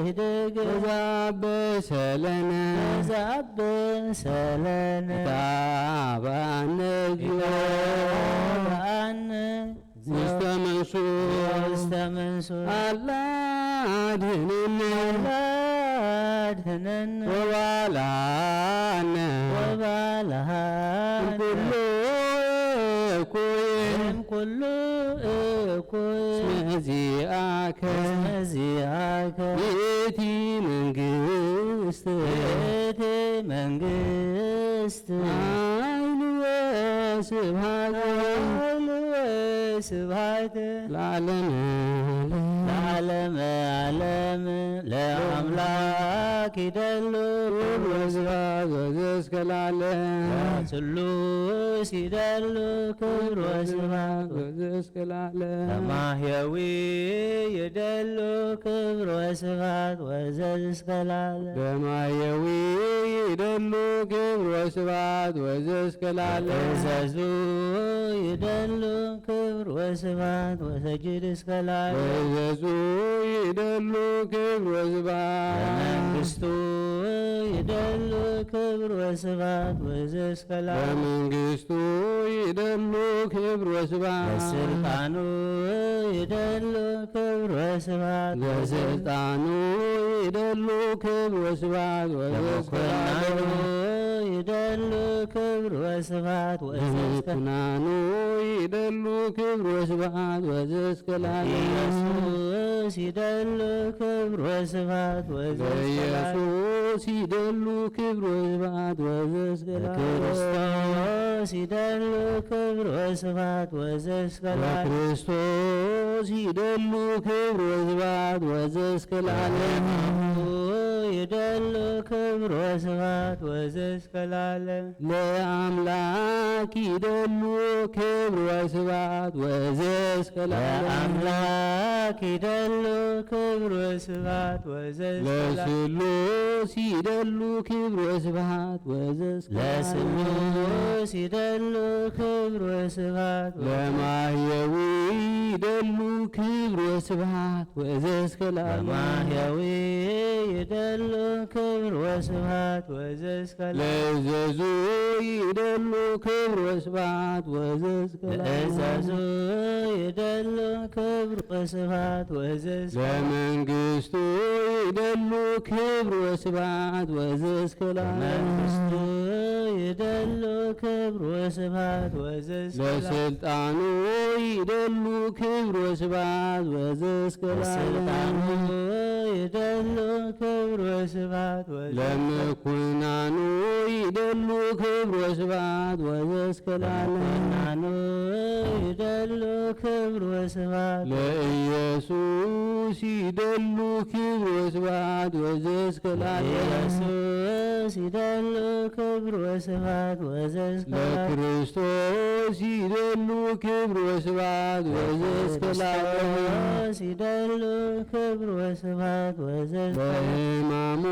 ይደግ ወዛበሰለነ ወዛበሰለነ ታባነ እግዚኦ አነ ውስተ መንሱ ውስተ መንሱ አላ አድህነነ አላ አድህነነ ወባልሃነ ወባልሃነ እምኩሉ እኩይ እምኩሉ እኩይ እስመ ዚአከ እስመ ዚአከ ይእቲ መንግስት ይእቲ መንግስት ኃይል ወስብሐት ኃይል ወስብሐት ለዓለመ ዓለም ለዓለመ ዓለም ለአምላክ ይደሉ ክብር ወስብሐት ወዘእስከ ለዓለም ለስሉስ ይደሉ ክብር ወስብሐት ወዘእስከ ለዓለም ለማህየዊ ይደሉ ክብር ወስብሐት ወዘእስከ ለዓለም ለማህየዊ ይደሉ ክብር ወስብሐት ወዘእስከ ለዓለም እዘዙ ይደሉ ክብር ወስብሐት ወሰጅድ እስከ ለዓለም እዘዙ ይደሉ ክብር ወስብሐት ለመንግስቱ ይደሉ ክብር ወስብሐት ወዘእስከ ለዓለም ለመንግስቱ ይደሉ ክብር ወስብሐት ለስልጣኑ ይደሉ ክብር ወስብሐት ወዘእስከ ለስልጣኑ ይደሉ ክብር ወስብሐት ወዘእስከ ለዓለም ለምኩናኑ ይደሉ ክብር ወስብሐት ወዘእስከ ለምኩናኑ ይደሉ ክብር ወስብሐት ወዘእስከ ለዓለም ኢየሱስ ይደሉ ክብር ወስብሐት ወዘእስከ ለዓለም ለኢየሱስ ይደሉ ክብር ወስብሐት ወዘእስከ ለዓለም ለክርስቶስ ይደሉ ክብር ወስብሐት ወዘእስከ ለዓለም ለክርስቶስ ይደሉ ክብር ወስብሐት ወዘእስከ ለዓለም ለአቡ ይደሉ ክብር ወስብሐት ወዘእስከ ለዓለም ለአ ለአምላክ ይደሉ ክብር ወስብሐት ወዘእስከ ለዓለም። ለአምላክ ይደሉ ክብር ወስብሐት ወዘእስከ ለዓለም። ለስሉስ ይደሉ ክብር ወስብሐት ወዘእስከ ለዓለም። ለስሉስ ይደሉ ክብር ወስብሐት ወዘእስከ ለማህየዊ ይደሉ ክብር ወስብሐት ወዘእስከ ለዓለም። ለማህየዊ ይደሉ ክብር ወስብሐት ወዘእስከ ለእዘዙ ይደሉ ክብር ወስብሐት ወዘእስከ ለእዘዙ ይደሉ ክብር ወስብሐት ወዘእስከ ለመንግስቱ ይደሉ ክብር ወስብሐት ወዘእስከ ለመንግስቱ ይደሉ ክብር ወስብሐት ወዘእስከ ለስልጣኑ ይደሉ ክብር ወስብሐት ወዘእስከ ለዓለም። ለስልጣኑ ይደሉ ክብር ወስብሐት ወዘእስከ ለምኩናኑ ይደሉ ክብር ወስብሐት ወዘእስከ ለዓለም። ለምኩናኑ ይደሉ ክብር ወስብሐት ለኢየሱስ ይደሉ ክብር ወስብሐት ወዘእስከ ለዓለም። ለኢየሱስ ይደሉ ክብር ወስብሐት ወዘእስከ ለዓለም። ለክርስቶስ ይደሉ ክብር ወስብሐት ወዘእስከ ለዓለም። ለክርስቶስ ይደሉ ክብር ወስብሐት ወዘእስከ ለዓለም። ለሕማሙ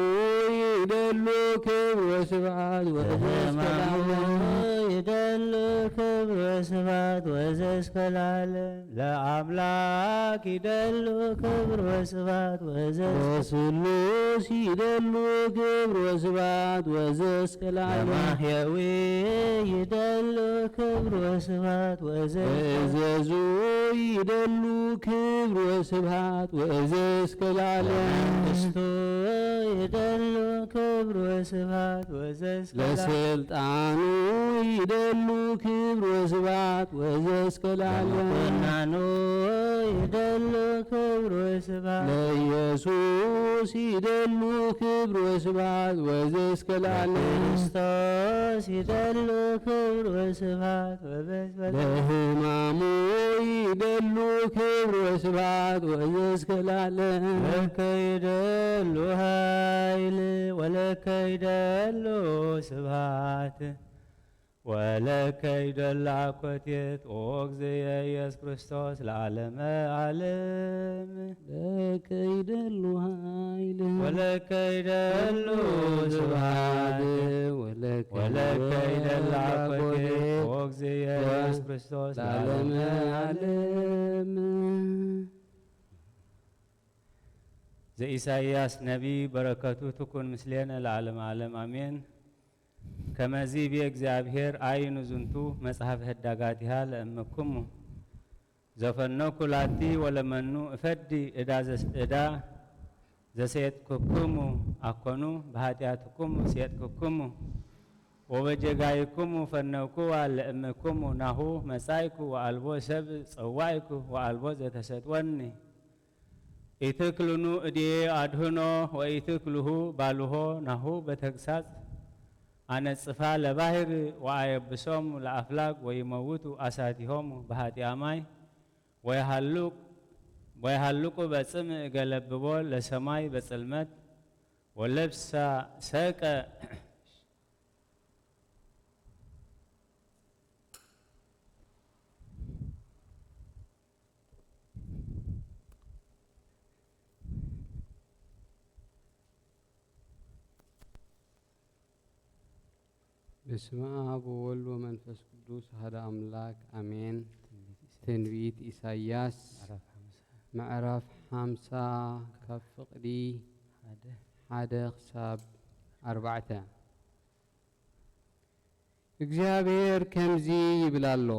ይደሉ ክብር ወስብሐት ወዘእስከ ለዓለም። ለሕማሙ ይደሉ ክብር ወስብሐት ወዘእስከ ለዓለም። ለአምላክ ይደሉ ክብር ወስብሐት ወዘእስከ ለስሉስ ይደሉ ክብር ወስብሐት ወዘእስከ ለዓለም። ለማህየዊ ይደሉ ክብር ወስብሐት ወዘእስከ ለእዘዙ ይደሉ ክብር ወስብሐት ወዘእስከ ለዓለም። ለመንግስቱ ይደሉ ክብር ወስብሐት ወዘእስከ ለዓለም። ለስልጣኑ ይደሉ ክብር ወስብሐት ወዘእስከ ለዓለም። ለምኩናኑ ይደሉ ክብር ወስብሐት ለኢየሱስ ይደሉ ክብር ወስብሐት ወዘእስከ ለዓለም። ለክርስቶስ ይደሉ ክብር ወስብሐት ወበስበ ለሕማሙ ይደሉ ክብር ወስብሐት ወዘእስከ ለዓለም። ለከ ይደሉ ኃይል ወለከ ይደሉ ስብሐት ወለከ ይደሉ አኮቴት ኦ እግዝየ ኢየሱስ ክርስቶስ ለዓለመ ዓለም። ለከ ይደሉ ኃይል ወለከ ይደሉ ስብሐት ወለከ ወለከ ይደሉ ይደሉ አኮቴት አኮቴት ኦ እግዝየ ኢየሱስ ክርስቶስ ለዓለመ ለዓለመ ዓለም። ዓለም። ዘኢሳይያስ ነቢይ በረከቱ ትኩን ምስሌነ ለዓለመ ዓለም አሜን። ከመዚ ይቤ እግዚኣብሔር፣ አይኑ ዝንቱ መጽሐፍ ህዳጋቲሃ ለእምክሙ ዘፈነኩ ላቲ ወለመኑ እፈዲ ዕዳ ዘስ-፣ ዕዳ ዘሰየጥክክሙ አኮኑ፣ በኃጢአትክሙ ሰየጥክክሙ ወበጀጋይክሙ ፈነውክዋ ለእምክሙ፣ ናሁ መጻይኩ ወአልቦ ሰብ ጸዋይኩ ወአልቦ ዘተሰጥወኒ። ኢትክልኑ እድየ አድህኖ ወኢትክልሁ ባልሆ፣ ናሁ በተግሳጽ አነጽፋ ለባህር ወአየብሶሙ ለአፍላግ ወይመውቱ አሳቲሆሙ በሃጢአ ማይ ወይሃልቁ በጽምእ እገለብቦ ለሰማይ በጽልመት ወለብሳ ሰቀ በስመ አብ ወወልድ ወመንፈስ ቅዱስ አሐደ አምላክ አሜን። ትንቢት ኢሳይያስ ምዕራፍ ሓምሳ ምዕራፍ ሓምሳ ካብ ፍቕዲ ሓደ ሓደ ክሳብ ኣርባዕተ። እግዚኣብሔር ከምዚ ይብል ኣሎ፣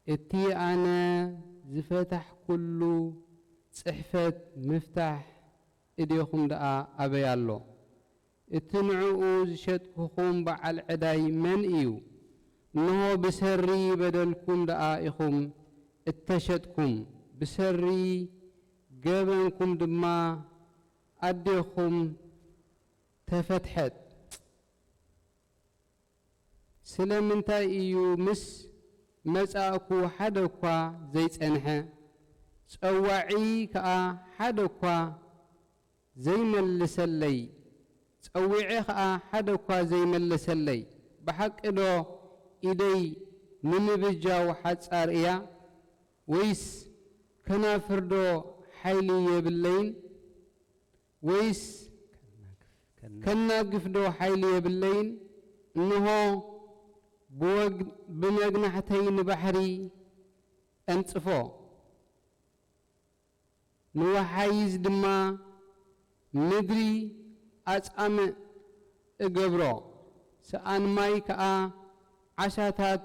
እቲ ኣነ ዝፈታሕኩሉ ጽሕፈት ምፍታሕ እዴኹም ደኣ ኣበይ ኣሎ? እቲ ንዕኡ ዝሸጥኩኹም በዓል ዕዳይ መን እዩ? እንሆ ብሰሪ በደልኩም ደኣ ኢኹም እተሸጥኩም፣ ብሰሪ ገበንኩም ድማ ኣዴኹም ተፈትሐት። ስለምንታይ እዩ ምስ መጻእኩ ሓደ እኳ ዘይጸንሐ፣ ጸዋዒ ከኣ ሓደ እኳ ዘይመልሰለይ? ጸዊዔ ኸኣ ሓደ እኳ ዘይመለሰለይ። ብሓቂ ዶ ኢደይ ንምብጃው ሓጻር እያ? ወይስ ከናፍር ዶ ሓይሊ የብለይን? ወይስ ከናግፍ ዶ ሓይሊ የብለይን? እንሆ ብወግ-፣ ብመግናሕተይ ንባሕሪ ኣንጽፎ፣ ንወሓይዝ ድማ ምድሪ ኣጻምእ እገብሮ። ሰኣን ማይ ከኣ ዓሳታት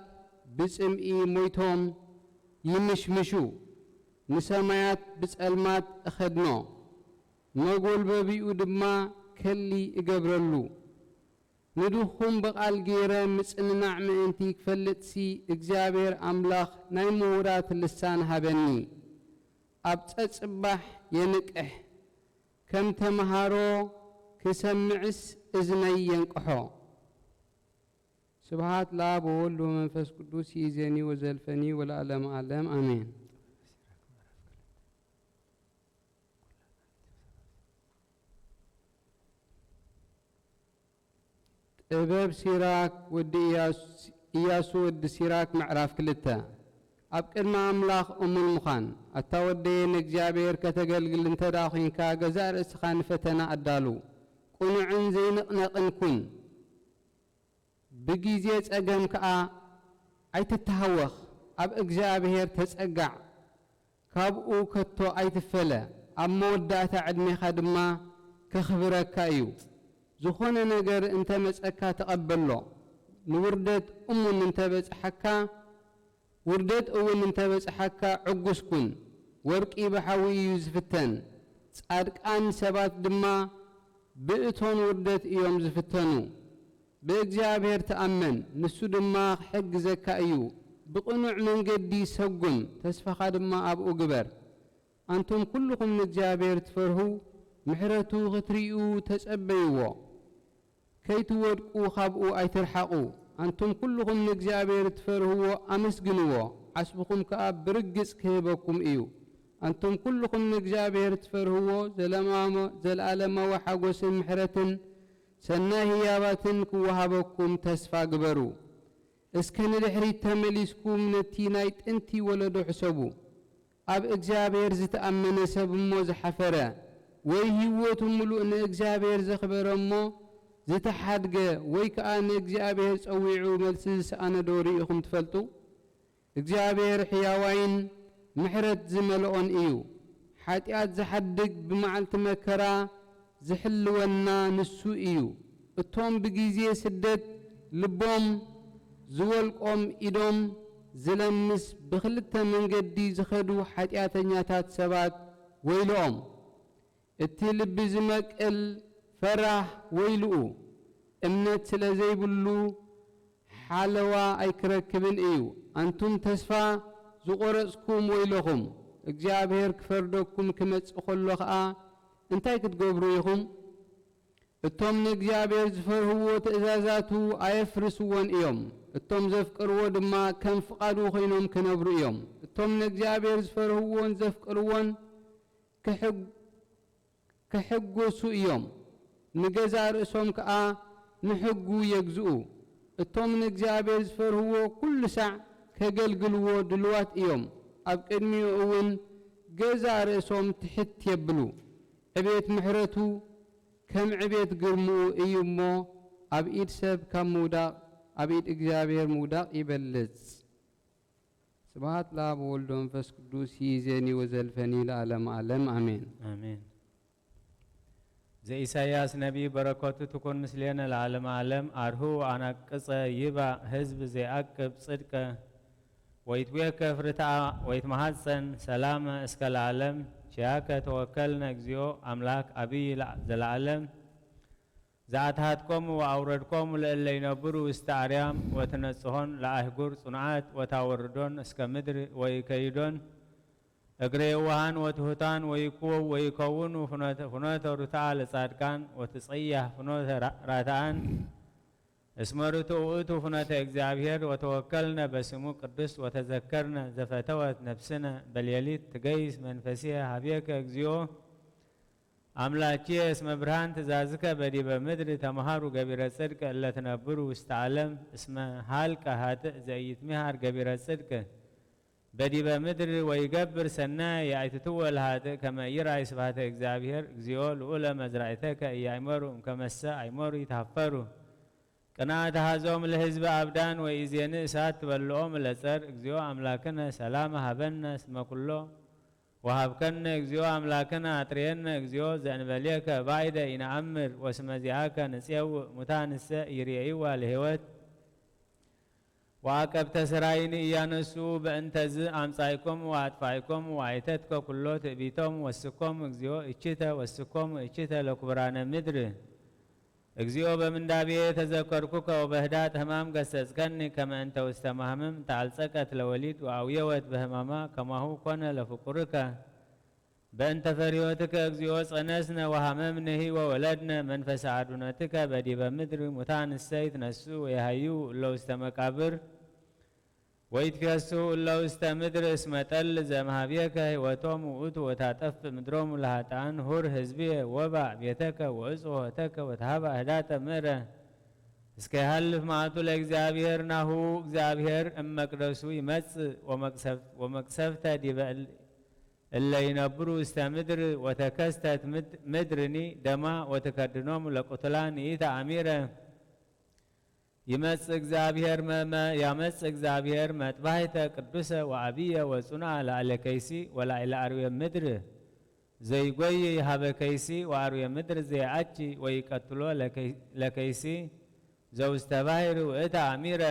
ብጽምኢ ሞይቶም ይምሽምሹ። ንሰማያት ብጸልማት እኸድኖ፣ መጎልበቢኡ ድማ ከሊ እገብረሉ። ንድኹም ብቓል ገይረ ምጽንናዕ ምእንቲ ክፈልጥሲ፣ እግዚኣብሔር ኣምላኽ ናይ ምሁራት ልሳን ሃበኒ። ኣብ ጸጽባሕ የንቅሕ፣ ከም ተመሃሮ ክሰምዕስ እዝነይ የንቅሖ። ስብሐት ለአብ ወወልድ ወመንፈስ ቅዱስ ይእዜኒ ወዘልፈኒ ወለዓለመ ዓለም አሜን። ጥበብ ሲራክ ወዲ ኢያሱ፣ ኢያሱ ወዲ ሲራክ ምዕራፍ ክልተ። ኣብ ቅድሚ ኣምላኽ እሙን ምዃን። ኣታ ወደየ፣ ንእግዚኣብሔር ከተገልግል እንተ ደኣ ዄንካ፣ ገዛእ ርእስኻ ንፈተና ኣዳሉ። ቅኑዕን ዘይንቕነቕን ኩን። ብጊዜ ጸገም ከኣ ኣይትተሃወኽ፣ ኣብ እግዚኣብሔር ተጸጋዕ፣ ካብኡ ከቶ ኣይትፈለ፣ ኣብ መወዳእታ ዕድሜኻ ድማ ከኽብረካ እዩ። ዝኾነ ነገር እንተ መጸካ ተቐበሎ፣ ንውርደት እሙን እንተ በጽሓካ፣ ውርደት እውን እንተ በጽሓካ ዕጉስ ኩን። ወርቂ ብሓዊ እዩ ዝፍተን፣ ጻድቃን ሰባት ድማ ብእቶን ውርደት እዮም ዝፍተኑ። ብእግዚኣብሔር ተኣመን፣ ንሱ ድማ ክሕግዘካ እዩ። ብቕኑዕ መንገዲ ሰጉም፣ ተስፋኻ ድማ ኣብኡ ግበር። ኣንቱም ኩልኹም ንእግዚኣብሔር ትፈርሁ፣ ምሕረቱ ክትርእዩ ተጸበይዎ። ከይትወድቁ ካብኡ ኣይትርሓቑ። ኣንቱም ኩልኹም ንእግዚኣብሔር ትፈርህዎ ኣመስግንዎ፣ ዓስብኹም ከኣ ብርግጽ ክህበኩም እዩ። ኣንቱም ኩልኹም ንእግዚኣብሔር ትፈርህዎ፣ ዘለማሞ-፣ ዘለኣለማዊ ሓጎስን ምሕረትን ሰናይ ህያባትን ክወሃበኩም ተስፋ ግበሩ። እስከ ንድሕሪት ተመሊስኩም ነቲ ናይ ጥንቲ ወለዶ ሕሰቡ። ኣብ እግዚኣብሔር ዝተኣመነ ሰብ እሞ ዝሓፈረ፣ ወይ ህይወቱ ምሉእ ንእግዚኣብሔር ዘኽበረ እሞ ዝተሓድገ፣ ወይ ከኣ ንእግዚኣብሔር ጸዊዑ መልሲ ዝሰኣነ ዶ ርኢኹም ትፈልጡ? እግዚኣብሔር ሕያዋይን ምሕረት ዝመልኦን እዩ። ሓጢኣት ዝሓድግ፣ ብመዓልቲ መከራ ዝሕልወና ንሱ እዩ። እቶም ብጊዜ ስደት ልቦም ዝወልቆም፣ ኢዶም ዝለምስ፣ ብኽልተ መንገዲ ዝኸዱ ሓጢኣተኛታት ሰባት ወይልኦም። እቲ ልቢ ዝመቅል ፈራህ ወይልኡ፣ እምነት ስለ ዘይብሉ ሓለዋ ኣይክረክብን እዩ። ኣንቱም ተስፋ ዝቖረጽኩም ወይለኹም፣ እግዚኣብሔር ክፈርደኩም ክመጽእ ከሎ ኸኣ እንታይ ክትገብሩ ኢኹም? እቶም ንእግዚኣብሔር ዝፈርህዎ ትእዛዛቱ ኣየፍርስዎን እዮም። እቶም ዘፍቅርዎ ድማ ከም ፍቓዱ ኾይኖም ክነብሩ እዮም። እቶም ንእግዚኣብሔር ዝፈርህዎን ዘፍቅርዎን ክሕግ-፣ ክሕጎሱ እዮም። ንገዛእ ርእሶም ከኣ ንሕጉ የግዝኡ። እቶም ንእግዚኣብሔር ዝፈርህዎ ኩሉ ሳዕ ከገልግልዎ ድሉዋት እዮም። ኣብ ቅድሚኡ እውን ገዛእ ርእሶም ትሕት የብሉ። ዕቤት ምሕረቱ ከም ዕቤት ግርምኡ እዩ እሞ፣ ኣብ ኢድ ሰብ ካብ ምውዳቕ፣ ኣብ ኢድ እግዚኣብሔር ምውዳቕ ይበልጽ። ስብሐት ለአብ ወወልድ ወመንፈስ ቅዱስ ይእዜኒ ወዘልፈኒ ለዓለመ ዓለም፣ ኣሜን። ኣሜን። ዘኢሳይያስ ነቢይ በረከቱ ትኩን ምስሌነ ለዓለመ ዓለም። አርሁ አናቅጸ ይባእ ህዝብ ዘይአቅብ ጽድቀ፣ ወይትዌከፍ ርትዓ ወይትመሃጸን ሰላመ እስከ ለዓለም። ኪያከ ተወከልነ እግዚኦ አምላክ አብይ ለዓለም። ዘአትሃትኮሙ ወአውረድኮሙ ለእለ ይነብሩ ውስተ አርያም ወትነጽሆን ለአህጉር ጽኑዓት ወታወርዶን እስከ ምድር ወይከይዶን እግረ የዋሃን ወትሑታን ወይኩ-፣ ወይከውኑ ፍኖተ፣ ፍኖተ ሩትዓ ለጻድቃን ወትጸያህ ፍኖተ ራ-፣ ራትዓን። እስመ ርቱዕ ውእቱ ፍኖተ እግዚኣብሔር ወተወከልነ በስሙ ቅዱስ ወተዘከርነ ዘፈተወት ነፍስነ በሌሊት ትገይስ መንፈስየ ሀቤከ እግዚኦ። ኣምላኬ እስመ ብርሃን ትእዛዝከ በዲበ ምድር ተምሃሩ ገቢረ ጽድቅ እለ ትነብሩ ውስተ ዓለም እስመ ሃልቀ ሃጥእ ዘኢይትሚሃር ገቢረ ጽድቅ በዲበ ምድር ወይገብር ሰናየ የአይትትዎ ለሃጥእ ከመ ኢይርአይ ስብሐተ እግዚአብሔር እግዚኦ ልዑለ መዝራእተከ ኢያእመሩ እምከመሰ አይመሩ ይትሃፈሩ። ቅንኣት ሃዞም ለህዝብ አብዳን ወኢዜን እሳት ትበልዖም ለጸር እግዚኦ አምላክነ ሰላም ሃበነ እስመ ኩሎ ወሃብከነ እግዚኦ አምላክነ አጥርየነ እግዚኦ ዘእንበሌከ ባይደ ኢነአምር ወስመ ዚአከ ንጼውእ ሙታንሰ ኢይርኤይዋ ለህይወት ወአቀብተ ሥራይን ኢያነሱ በእንተዝ አምጻይኮም ወአጥፋይኮም ወአይተትከ ኩሎ ትእቢቶም ወስኮም እግዚኦ እችተ ወስኮም እችተ ለኩብራነ ምድር። እግዚኦ በምንዳቤ ተዘከርኩከ ወበህዳጥ ህማም ገሰጽከኒ ከመ እንተ ውስተ ማህምም ተአልጸቀት ለወሊድ ወአውየወት በህማማ ከማሁ ኮነ ለፍቁርከ። በእንተ ፈሪሆትከ እግዚኦ ጸነስነ ወሃመምነሂ ወወለድነ መንፈሰ አዱነትከ በዲበ ምድር ሙታን እሰይ ትነሱ ወየሃዩ እለ ውስተ መቃብር ወይትፌሱ እለ ውስተ ምድር እስመ ጠል ዘምሃብየከ ህይወቶም ውእቱ ወታጠፍ ምድሮም ለሃጣን ሁር ህዝብየ ወባእ ቤተከ ወእጽ ሆተከ ወተሃባ ህዳጠ ምእረ እስከ ይሃልፍ መዓቱ ለእግዚአብሔር ናሁ እግዚአብሔር እመቅደሱ ይመጽእ ወመቅሰፍተ ዲበ እለ ይነብሩ ውስተ ምድር ወተከስተት ምድርኒ ደማ ወትከድኖም ለቁቱላን ይእተ አሚረ ይመጽእ እግዚኣብሔር መመ ያመጽእ እግዚኣብሔር መጥባሕተ ቅዱሰ ወአብየ ወጽኑአ ለአለ ከይሲ ወላዕለ አርዌ ምድር ዘይጎይ ሀበ ከይሲ ወአርዌ ምድር ዘይአቺ ወይቀትሎ ለከይሲ ዘውስተ ባሕር ውእተ አሚረ።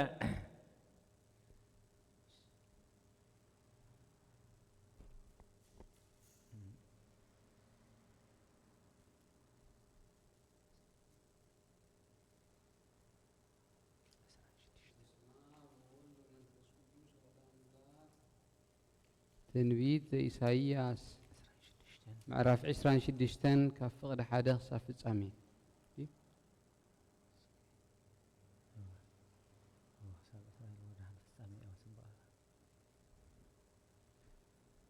ትንቢት ዘኢሳይያስ ምዕራፍ ዕስራን ሽዱሽተን ካብ ፍቕዲ ሓደ ክሳብ ፍጻሜ።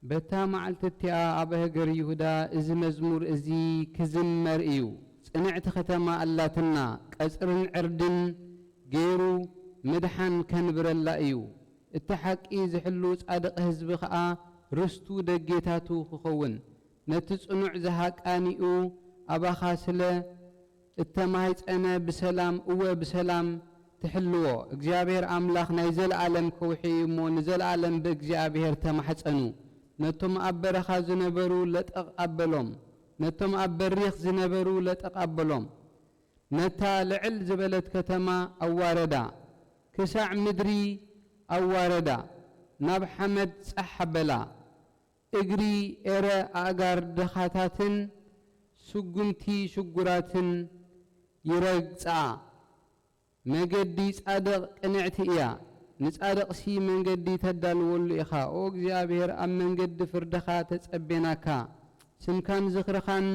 በታ መዓልቲ እቲኣ ኣብ ሃገር ይሁዳ እዚ መዝሙር እዚ ክዝመር እዩ። ጽንዕቲ ከተማ ኣላትና፣ ቀጽርን ዕርድን ገይሩ ምድሓን ከንብረላ እዩ። እቲ ሓቂ ዝሕሉ ጻድቕ ህዝቢ ኸኣ ርስቱ ደጌታቱ ክኸውን። ነቲ ጽኑዕ ዝሃቃኒኡ ኣባኻ ስለ እተማህጸነ ብሰላም፣ እወ ብሰላም ትሕልዎ። እግዚኣብሔር ኣምላኽ ናይ ዘለኣለም ከውሒ እዩ እሞ፣ ንዘለኣለም ብእግዚኣብሔር ተማሕጸኑ። ነቶም ኣብ በረኻ ዝነበሩ ለጠቕ ኣበሎም፣ ነቶም ኣብ በሪኽ ዝነበሩ ለጠቕ ኣበሎም። ነታ ልዕል ዝበለት ከተማ ኣዋረዳ፣ ክሳዕ ምድሪ ኣዋረዳ፣ ናብ ሓመድ ጻሕ ኣበላ። እግሪ ኤረ ኣእጋር ድኻታትን ስጉምቲ ሽጉራትን ይረግጻ። መገዲ ጻድቕ ቅንዕቲ እያ፣ ንጻድቕሲ መንገዲ ተዳልወሉ ኢኻ። ኦ እግዚኣብሔር፣ ኣብ መንገዲ ፍርድኻ ተጸቤናካ። ስምካን ዝኽርኻን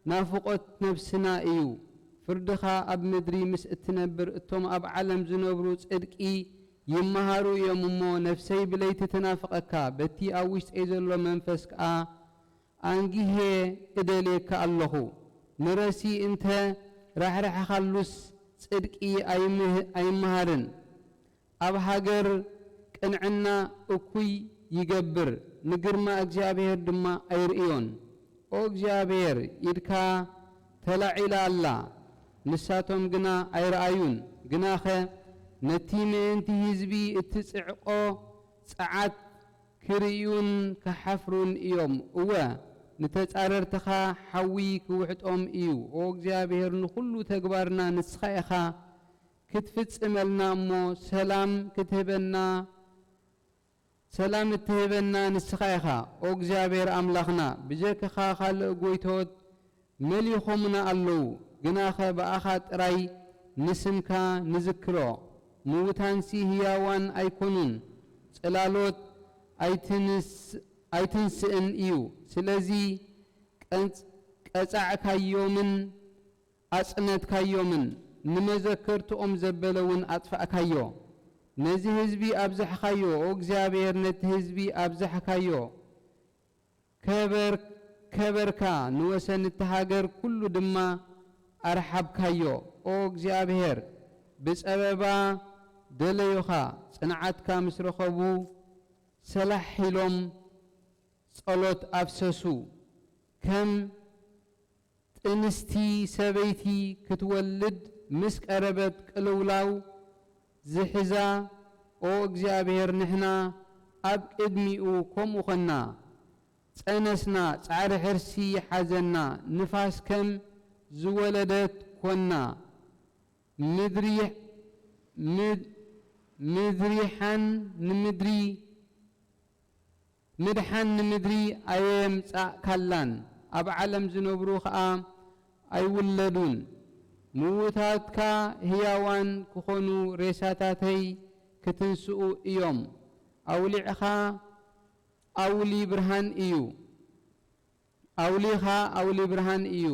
ናፍቖት ነፍስና እዩ። ፍርድኻ ኣብ ምድሪ ምስ እትነብር፣ እቶም ኣብ ዓለም ዝነብሩ ጽድቂ ይመሃሩ እዮም እሞ፣ ነፍሰይ ብለይቲ ትናፍቐካ፣ በቲ ኣብ ውሽጠይ ዘሎ መንፈስ ከኣ ኣንጊሄ እደልየካ ኣለኹ። ንረሲ እንተ ራሕራሕኻሉስ ጽድቂ ኣይምህ- ኣይመሃርን። ኣብ ሃገር ቅንዕና እኩይ ይገብር፣ ንግርማ እግዚኣብሔር ድማ ኣይርእዮን። ኦ እግዚኣብሔር፣ ኢድካ ተላዒላ ኣላ፣ ንሳቶም ግና ኣይረኣዩን። ግናኸ ነቲ ምእንቲ ህዝቢ እትጽዕቆ ጸዓት ክርእዩን ክሓፍሩን እዮም። እወ፣ ንተጻረርትኻ ሓዊ ክውሕጦም እዩ። ኦ እግዚኣብሔር፣ ንኹሉ ተግባርና ንስኻ ኢኻ ክትፍጽመልና እሞ፣ ሰላም ክትህበና፣ ሰላም እትህበና ንስኻ ኢኻ። ኦ እግዚኣብሔር ኣምላኽና፣ ብጀክኻ ካልእ ጎይቶት መሊኾምና ኣለዉ። ግናኸ ብኣኻ ጥራይ ንስምካ ንዝክሮ። ምዉታንሲ ህያዋን ኣይኮኑን፣ ጽላሎት ኣይትንስ- ኣይትንስእን እዩ። ስለዚ ቀጽ- ቀጻዕካዮምን ኣጽነትካዮምን፣ ንመዘከርትኦም ዘበለ እውን ኣጥፋእካዮ። ነዚ ህዝቢ ኣብዛሕካዮ፣ ኦ እግዚኣብሔር፣ ነቲ ህዝቢ ኣብዛሕካዮ። ከበር- ከበርካ፣ ንወሰን እቲ ሃገር ኩሉ ድማ ኣርሓብካዮ። ኦ እግዚኣብሔር፣ ብጸበባ ደለዩኻ፣ ጽንዓትካ ምስ ረኸቡ፣ ሰላሕ ኢሎም ጸሎት ኣፍሰሱ። ከም ጥንስቲ ሰበይቲ ክትወልድ ምስ ቀረበት ቅልውላው ዝሕዛ፣ ኦ እግዚኣብሔር፣ ንሕና ኣብ ቅድሚኡ ከምኡ ኾንና። ጸነስና፣ ጻዕሪ ሕርሲ ሓዘና፣ ንፋስ ከም ዝወለደት ኮና። ምድሪ፣ ምድ-፣ ምድሪሓን ንምድሪ፣ ምድሓን ንምድሪ ኣየምጻእካላን፣ ኣብ ዓለም ዝነብሩ ኸኣ ኣይውለዱን። ምዉታትካ ህያዋን ክኾኑ፣ ሬሳታተይ ክትንስኡ እዮም። ኣውሊዕኻ ኣውሊ ብርሃን እዩ። ኣውሊኻ ኣውሊ ብርሃን እዩ።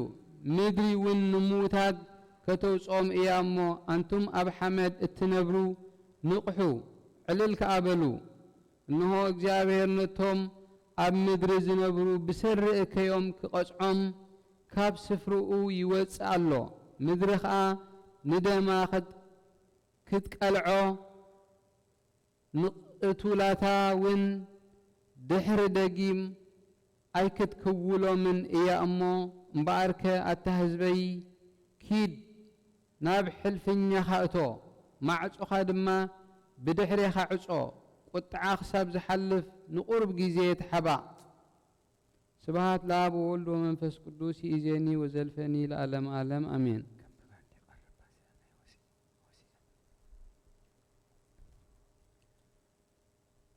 ምድሪ እውን ንምዉታት ከተውጽኦም እያ እሞ፣ ኣንቱም ኣብ ሓመድ እትነብሩ ንቕሑ፣ ዕልል ከኣ በሉ። እንሆ እግዚኣብሔር ነቶም ኣብ ምድሪ ዝነብሩ ብሰሪ እከዮም ክቐጽዖም ካብ ስፍርኡ ይወጽእ ኣሎ። ምድሪ ኸኣ ንደማ ክት-፣ ክትቀልዖ ንቕቱላታ እውን ድሕሪ ደጊም ኣይክትክውሎምን እያ እሞ፣ እምበኣርከ ኣታ ህዝበይ፣ ኪድ ናብ ሕልፍኛኻ እቶ፣ ማዕጾኻ ድማ ብድሕሬኻ ዕጾ፣ ቁጥዓ ክሳብ ዝሓልፍ ንቑሩብ ግዜ ተሓባእ። ስብሃት ለኣብ ወወልድ ወመንፈስ ቅዱስ ይእዜኒ ወዘልፈኒ ለዓለም ዓለም ኣሜን።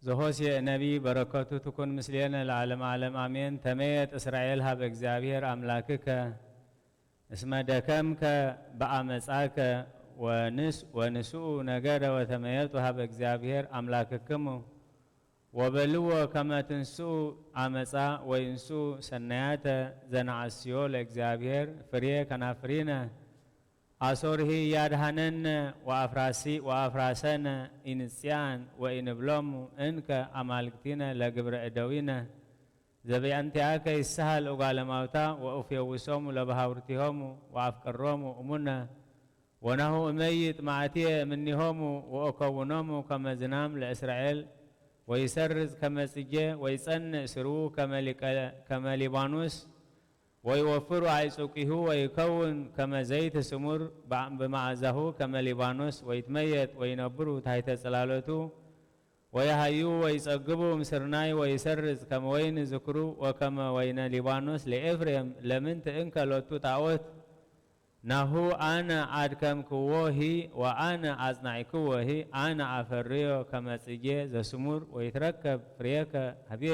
ዘሆሴዕ ነቢይ በረከቱ ትኩን ምስሌነ ለዓለም ዓለም ኣሜን። ተመየጥ እስራኤል ሀበ እግዚኣብሔር ኣምላክከ እስመ ደከምከ በአመፃከ ወንስ-፣ ወንስኡ ነገደ ወተመየጡ ሀበ እግዚኣብሔር ኣምላክክሙ ወበልዎ ከመ ትንስኡ አመፃ ወይንስኡ ሰናያተ ዘነአስዮ ለእግዚኣብሔር ፍሬ ከናፍሪነ። አሶርሂ ያድሃነነ ወአፍራሲ-፣ ወአፍራሰነ ኢንጽያን ወኢንብሎሙ እንከ አማልክቲነ ለግብረ እደዊነ። ዘቢአንቲአከ ይስሃል እጓለ ማውታ ወእፌውሶሙ ለባሃውርቲሆሙ ወአፍቅሮሙ እሙነ። ወናሁ እመይጥ ማዕትየ እምኔሆሙ ወእከውኖሙ ከመ ዝናም ለእስራኤል ወይሰርጽ ከመ ጽጌ ወይጸንእ ስርዉ ከመ ሊቀ-፣ ከመ ሊባኖስ ወይወፍሩ አይጹቂሁ ወይከውን ከመ ዘይት ስሙር ብአ-፣ ብመዓዛሁ ከመ ሊባኖስ ወይትመየጥ ወይነብሩ ታሕተ ጽላለቱ ወይሃዩ ወይጸግቡ ምስርናይ ወይሰርጽ ከመ ወይን ዝክሩ ወከመ ወይነ ሊባኖስ ለኤፍሬም ለምንት እንከ ሎቱ ጣዖት ናሁ አነ አድከምክዎሂ ወአነ አጽናዕክዎሂ አነ አፈርዮ ከመ ጽጌ ዘስሙር ወይትረከብ ፍሬከ ሀብዬ።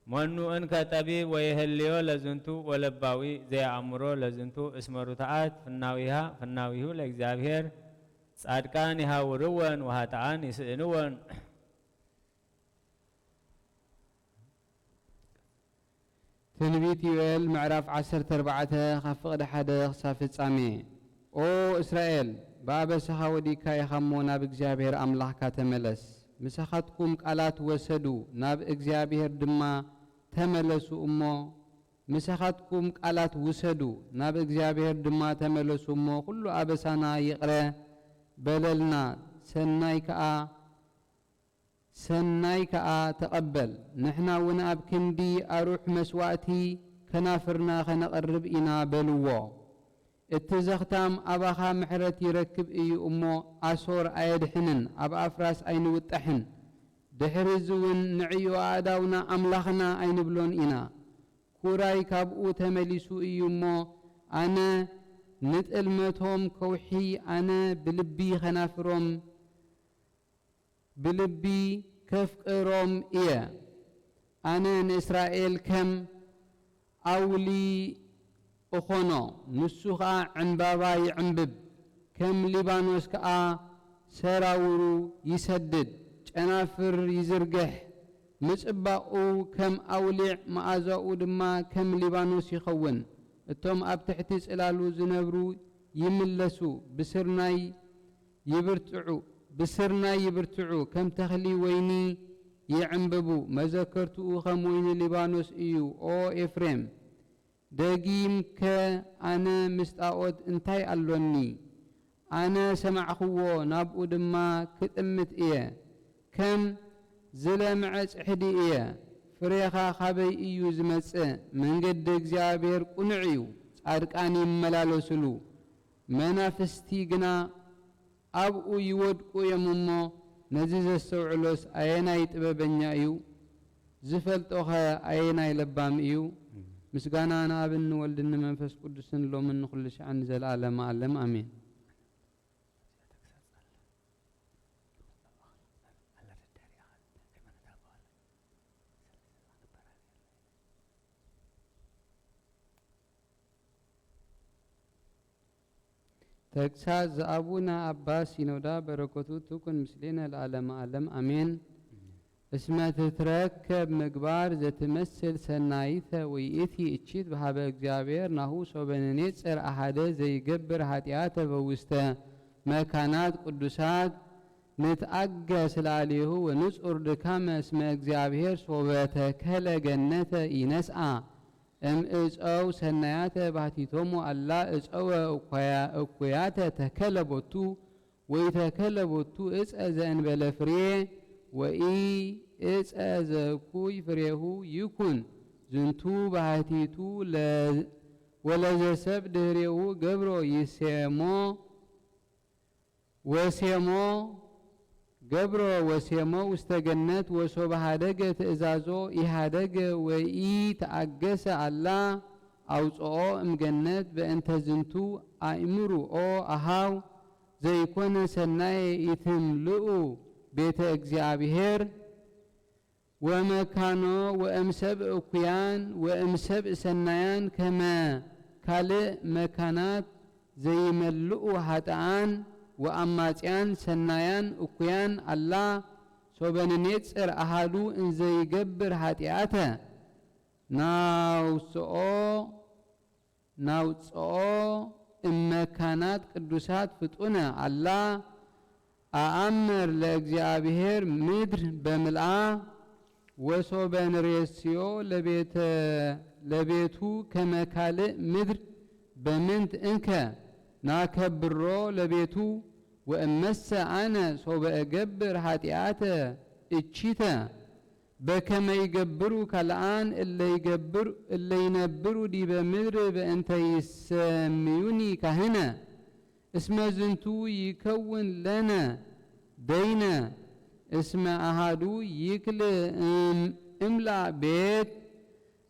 መኑ እንከ ጠቢብ ወይህልዮ ለዝንቱ ወለባዊ ዘየአምሮ ለዝንቱ እስመ ርቱዓት ፍናዊሃ ፍናዊሁ ለእግዚኣብሔር። ጻድቃን ይሃውርወን ወሃጥኣን ይስእንወን። ትንቢት ዮኤል ምዕራፍ ዓሰርተ ኣርባዕተ ካብ ፍቕዲ ሓደ ክሳብ ፍጻሜ። ኦ እስራኤል፣ ብኣበሳኻ ወዲቕካ ኢኻ እሞ ናብ እግዚኣብሔር ኣምላኽካ ተመለስ። ምሳኻትኩም ቃላት ወሰዱ፣ ናብ እግዚኣብሔር ድማ ተመለሱ እሞ፣ ምሳኻትኩም ቃላት ውሰዱ፣ ናብ እግዚኣብሔር ድማ ተመለሱ እሞ፣ ኩሉ ኣበሳና ይቕረ በለልና፣ ሰናይ ከኣ ሰናይ ከኣ ተቐበል። ንሕና እውን ኣብ ክንዲ ኣሩሕ መስዋእቲ ከናፍርና ኸነቕርብ ኢና በልዎ። እቲ ዘኽታም ኣባኻ ምሕረት ይረክብ እዩ እሞ፣ ኣሶር ኣየድሕንን፣ ኣብ ኣፍራስ ኣይንውጣሕን። ድሕሪ እዚ እውን ንዕዮ ኣእዳውና ኣምላኽና ኣይንብሎን ኢና። ኩራይ ካብኡ ተመሊሱ እዩ እሞ፣ ኣነ ንጥልመቶም ከውሒ፣ ኣነ ብልቢ ኸናፍሮም ብልቢ ከፍቅሮም እየ። ኣነ ንእስራኤል ከም ኣውሊ እኾኖ፣ ንሱ ኸኣ ዕምባባ ይዕምብብ፣ ከም ሊባኖስ ከኣ ሰራውሩ ይሰድድ፣ ጨናፍር ይዝርግሕ። ምጽባቑ ከም ኣውሊዕ፣ መኣዛኡ ድማ ከም ሊባኖስ ይኸውን። እቶም ኣብ ትሕቲ ጽላሉ ዝነብሩ ይምለሱ፣ ብስርናይ ይብርትዑ፣ ብስርናይ ይብርትዑ፣ ከም ተኽሊ ወይኒ ይዕምብቡ፣ መዘከርትኡ ከም ወይኒ ሊባኖስ እዩ። ኦ ኤፍሬም፣ ደጊምከ ኣነ ምስ ጣዖት እንታይ ኣሎኒ? ኣነ ሰማዕክዎ፣ ናብኡ ድማ ክጥምት እየ። ከም ዝለምዐ ጽሕዲ እየ። ፍሬኻ ካበይ እዩ ዝመጽእ? መንገዲ እግዚኣብሔር ቅኑዕ እዩ፣ ጻድቃን ይመላለሱሉ። መናፍስቲ ግና ኣብኡ ይወድቁ እዮም እሞ፣ ነዚ ዘስተውዕሎስ ኣየናይ ጥበበኛ እዩ? ዝፈልጦኸ ኣየናይ ለባም እዩ? ምስጋና ንኣብን ንወልድን ንመንፈስ ቅዱስን ሎምን ንኹሉ ሻዕን ንዘለዓለመ ዓለም ኣሜን። ተግሳጽ ዘኣቡነ ኣባ ሲኖዳ በረከቱ ትኩን ምስሌነ ለዓለመ ዓለም ኣሜን። እስመ ትትረከብ ምግባር ዘትመስል ሰናይተ ወይእቲ እቺት በሃበ እግዚኣብሔር ናሁ ሶበ ንኔጽር ኣሃደ ዘይገብር ኃጢአተ በውስተ መካናት ቅዱሳት ንትኣገስ ለዓሌሁ ወንጹር ድካመ እስመ እግዚኣብሔር ሶበ ተከለ ገነተ ኢነስኣ እምእፀው ሰናያተ ባሕቲቶሙ ኣላ እፀወ እኩያ-፣ እኩያተ ተከለ ቦቱ ወኢተከለ ቦቱ እፀ ዘእንበለ ፍሬ ወኢ እፀ ዘእኩይ ፍሬሁ ይኩን ዝንቱ ባሕቲቱ ለ-፣ ወለዘሰብ ድህሬሁ ገብሮ ይሴሞ ወሴሞ ገብሮ ወሴሞ ውስተ ገነት ወሶበ ሀደገ ትእዛዞ ኢሃደገ ወኢተአገሰ አላ አውፅኦ እምገነት በእንተ ዝንቱ አእምሩ ኦ አሃው ዘይኮነ ሰናየ ኢትምልኡ ቤተ እግዚኣብሔር ወመካኖ ወእምሰብ እኩያን ወእምሰብ ሰናያን ከመ ካልእ መካናት ዘይመልኡ ኃጥኣን ወአማጽያን ሰናያን እኩያን ኣላ ሶበ ንኔጽር ኣሃዱ እንዘይገብር ኃጢኣተ ናውፅኦ ናውፅኦ እመካናት ቅዱሳት ፍጡነ አላ አአምር ለእግዚአብሔር ምድር በምልአ ወሶበ ንሬስዮ ለቤተ-፣ ለቤቱ ከመ ካልእ ምድር በምንት እንከ ናከብሮ ለቤቱ ወእመሰ አነ ሶበ እገብር ኃጢአተ እቺተ በከመ ይገብሩ ካልኣን እለ ይገብሩ፣ እለ ይነብሩ ዲበ ምድር በእንተ ይሰምዩኒ ካህነ። እስመ ዝንቱ ይከውን ለነ ደይነ፣ እስመ አሃዱ ይክል እም-፣ እምላ ቤት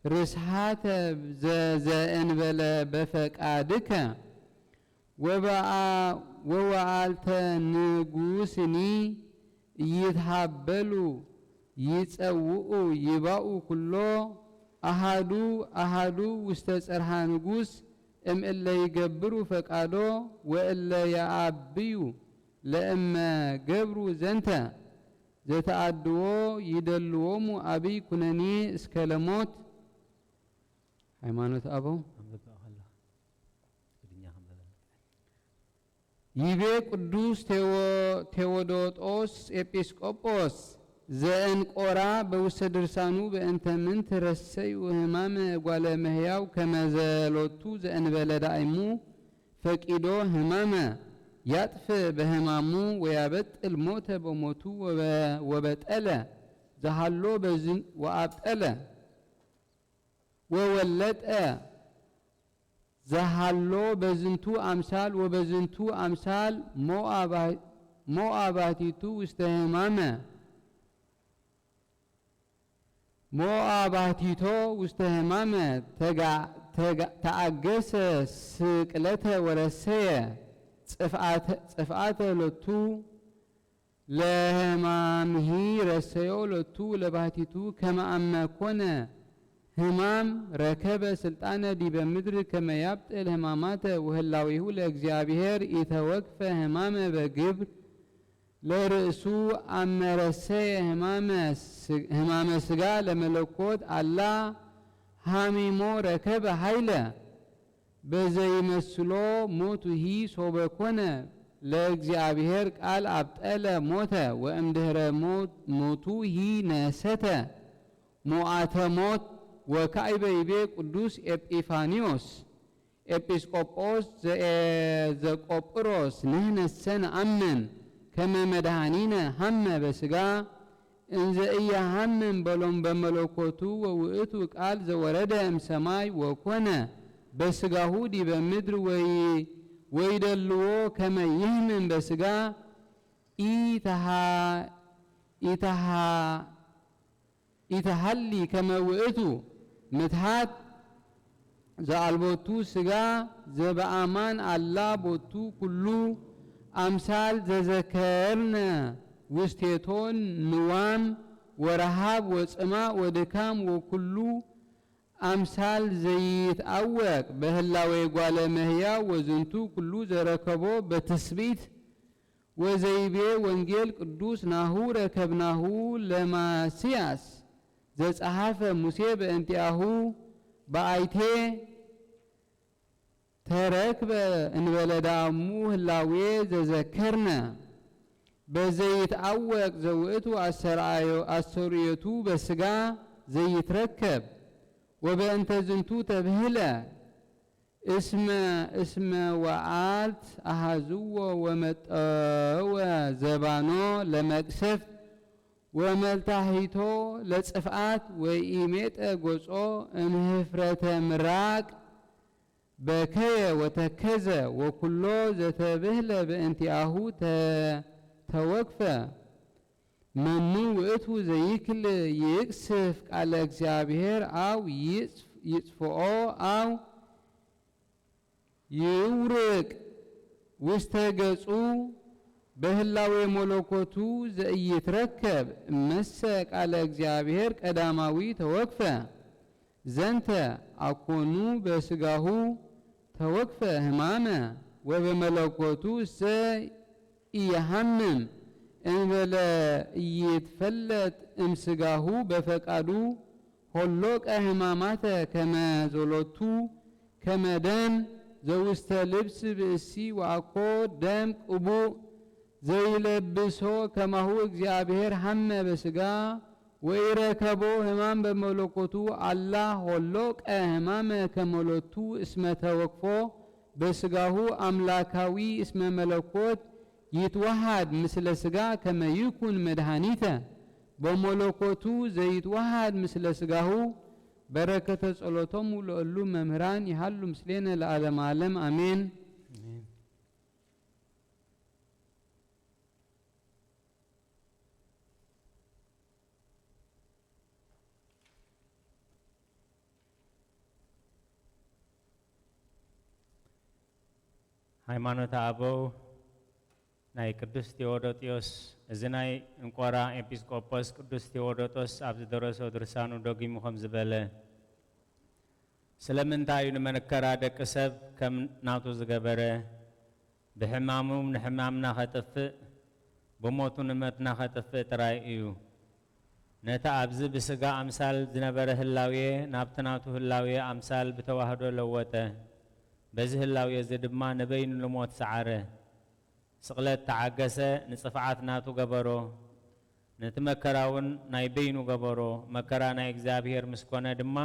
ርስሓተ ዘ-፣ ዘእንበለ በፈቃድከ። ወበአ-፣ ወወዓልተ ንጉስኒ ኢይትሃበሉ ይጸውኡ ይባኡ ኩሎ አሃዱ አሃዱ ውስተ ጽርሃ ንጉስ እምእለ ይገብሩ ፈቃዶ ወእለ የአብዩ ለእመ ገብሩ ዘንተ ዘተአድዎ ይደልዎሙ አብይ ኩነኔ እስከ ለሞት። ሃይማኖት አበው። ኣንብብ ከለኻ ትግርኛ ከንብበልና። ይቤ ቅዱስ ቴዎ-፣ ቴዎዶጦስ ኤጲስቆጶስ ዘእንቆራ በውስተ ድርሳኑ በእንተ ምንት ረሰዩ ህማመ ጓለ መህያው ከመ ዘሎቱ ዘእንበለ ዳእሙ ፈቂዶ ህማመ ያጥፍ በህማሙ ወያበጥል ሞተ በሞቱ ወበ-፣ ወበጠለ ዘሃሎ በዝን ወአብጠለ ወወለጠ ዘሃሎ በዝንቱ አምሳል ወበዝንቱ አምሳል ሞአ ባ-፣ ሞአ ባሕቲቱ ውስተ ህማመ፣ ሞአ ባሕቲቶ ውስተ ህማመ ተጋ-፣ ተጋ-፣ ተአገሰ ስቅለተ ወረሰየ ጽፍአተ፣ ጽፍአተ ሎቱ ለህማምሂ ረሰዮ ሎቱ ለባህቲቱ ከመ አመ ኮነ ህማም ረከበ ስልጣነ ዲበ ምድር ከመ ያብጥል ህማማተ ወህላዌሁ ለእግዚአብሔር ኢተወክፈ ህማመ በግብር ለርእሱ አመ ረሰየ ህማመ ስ-፣ ህማመ ስጋ ለመለኮት አላ ሃሚሞ ረከበ ኃይለ በዘይመስሎ ሞቱሂ ሶበ ኮነ ለእግዚኣብሔር ቃል ኣብጠለ ሞተ ወእምድህረ ሞት-፣ ሞቱ ሂነሰተ ሞዓተ ሞት ወካዕበ ይቤ ቅዱስ ኤጲፋንዮስ ኤጲስቆጶስ ዘኤ-፣ ዘቆጵሮስ። ንሕነሰ ነኣምን ከመ መድኃኒነ ሀመ በሥጋ እንዘ ኢያሃምም በሎም በመለኮቱ ወውእቱ ቃል ዘወረደ እምሰማይ ወኮነ በስጋሁ ዲበ ምድር ወይ-፣ ወይደልዎ ከመ ይህምም በስጋ ኢተሃ-፣ ኢተሃ-፣ ኢተሃሊ ከመ ውእቱ ምትሃት ዘአልቦቱ ስጋ ዘበአማን አላ ቦቱ ኩሉ አምሳል ዘዘከርነ ውስቴቶን ንዋም ወረሃብ ወጽማእ ወድካም ወኩሉ አምሳል ዘይትአወቅ በህላዌ ጓለ መህያ ወዝንቱ ኩሉ ዘረከቦ በትስብእት ወዘይቤ ወንጌል ቅዱስ ናሁ ረከብናሁ ለማስያስ ዘጸሓፈ ሙሴ በእንቲአሁ በአይቴ ተረክበ እንበለ ዳእሙ ህላዌ ዘዘከርነ በዘይትአወቅ ዘውእቱ አሰርአዮ-፣ አሰርዮቱ በስጋ ዘይትረከብ ወበእንተ ዝንቱ ተብህለ እስመ፣ እስመ ወዓልት አሃዝዎ ወመጠወ ዘባኖ ለመቅሰፍት ወመልታሂቶ ለጽፍኣት ወኢሜጠ ጎጾ እምህፍረተ ምራቅ በከየ ወተከዘ ወኩሎ ዘተብህለ በእንቲአሁ ተ-፣ ተወክፈ። መኑ ውእቱ ዘይክል ይቅስፍ ቃለ እግዚአብሔር አው ይጽፍ-፣ ይጽፍኦ አው ይውርቅ ውስተ ገጹ በህላዌ መለኮቱ ዘኢይትረከብ እመሰ ቃለ እግዚአብሔር ቀዳማዊ ተወክፈ። ዘንተ አኮኑ በስጋሁ ተወክፈ ህማመ ወበመለኮቱ እሰ ኢየሃምም እንበለ ኢይትፈለጥ እምስጋሁ በፈቃዱ ሆሎቀ ህማማተ ከመ ዘሎቱ ከመ ደም ዘውስተ ልብስ ብእሲ ወአኮ ደም ቅቡእ ዘይለብሶ ከማሁ እግዚአብሔር ሐመ በስጋ ወኢረከቦ ህማም በመለኮቱ አላ ሆሎቀ ህማመ ከመሎቱ እስመ ተወክፎ በስጋሁ አምላካዊ እስመ መለኮት ይትወሃድ ምስለ ስጋ ከመ ይኩን መድኃኒተ በመለኮቱ ዘይትወሃድ ምስለ ስጋሁ። በረከተ ጸሎቶሙ ለእሉ መምህራን ይሃሉ ምስሌነ ለዓለመ ዓለም አሜን። ሃይማኖተ ኣበው ናይ ቅዱስ ቴዎዶጥዮስ፣ እዚ ናይ እንቆራ ኤጲስቆጶስ ቅዱስ ቴዎዶጦስ ኣብ ዝደረሶ ድርሳኑ ደጊሙ ከም ዝበለ፣ ስለምንታይ እዩ ንመከራ ደቂ ሰብ ከም ናቱ ዝገበረ? ብሕማሙ ንሕማምና ኸጥፍእ፣ ብሞቱ ንሞትና ኸጥፍእ ጥራይ እዩ። ነቲ ኣብዚ ብስጋ ኣምሳል ዝነበረ ህላዌ ናብቲ ናቱ ህላዌ ኣምሳል ብተዋህዶ ለወጠ። በዚ ህላዌ እዚ ድማ ንበይኑ ንሞት ሰዓረ። ስቕለት ተዓገሰ፣ ንጽፍዓት ናቱ ገበሮ። ነቲ መከራ እውን ናይ በይኑ ገበሮ። መከራ ናይ እግዚኣብሔር ምስ ኮነ ድማ፣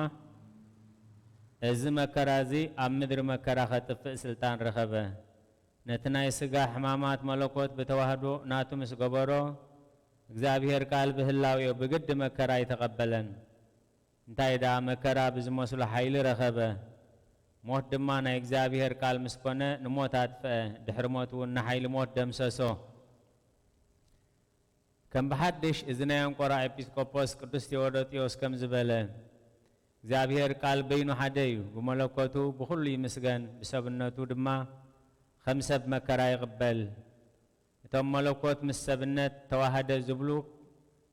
እዚ መከራ እዚ ኣብ ምድሪ መከራ ኸጥፍእ ስልጣን ረኸበ። ነቲ ናይ ስጋ ሕማማት መለኮት ብተዋህዶ ናቱ ምስ ገበሮ፣ እግዚኣብሔር ቃል ብህላዌኡ ብግዲ መከራ ኣይተቐበለን። እንታይ ደኣ መከራ ብዝመስሎ ሓይሊ ረኸበ። ሞት ድማ ናይ እግዚኣብሔር ቃል ምስ ኮነ ንሞት ኣጥፍአ። ድሕሪ ሞት እውን ንሓይሊ ሞት ደምሰሶ። ከም ብሓድሽ እዚ ናይ ኣንቆራ ኤጲስቆጶስ ቅዱስ ቴዎዶጥዮስ ከም ዝበለ፣ እግዚኣብሔር ቃል በይኑ ሓደ እዩ። ብመለኮቱ ብኹሉ ይምስገን፣ ብሰብነቱ ድማ ከም ሰብ መከራ ይቕበል። እቶም መለኮት ምስ ሰብነት ተዋሃደ ዝብሉ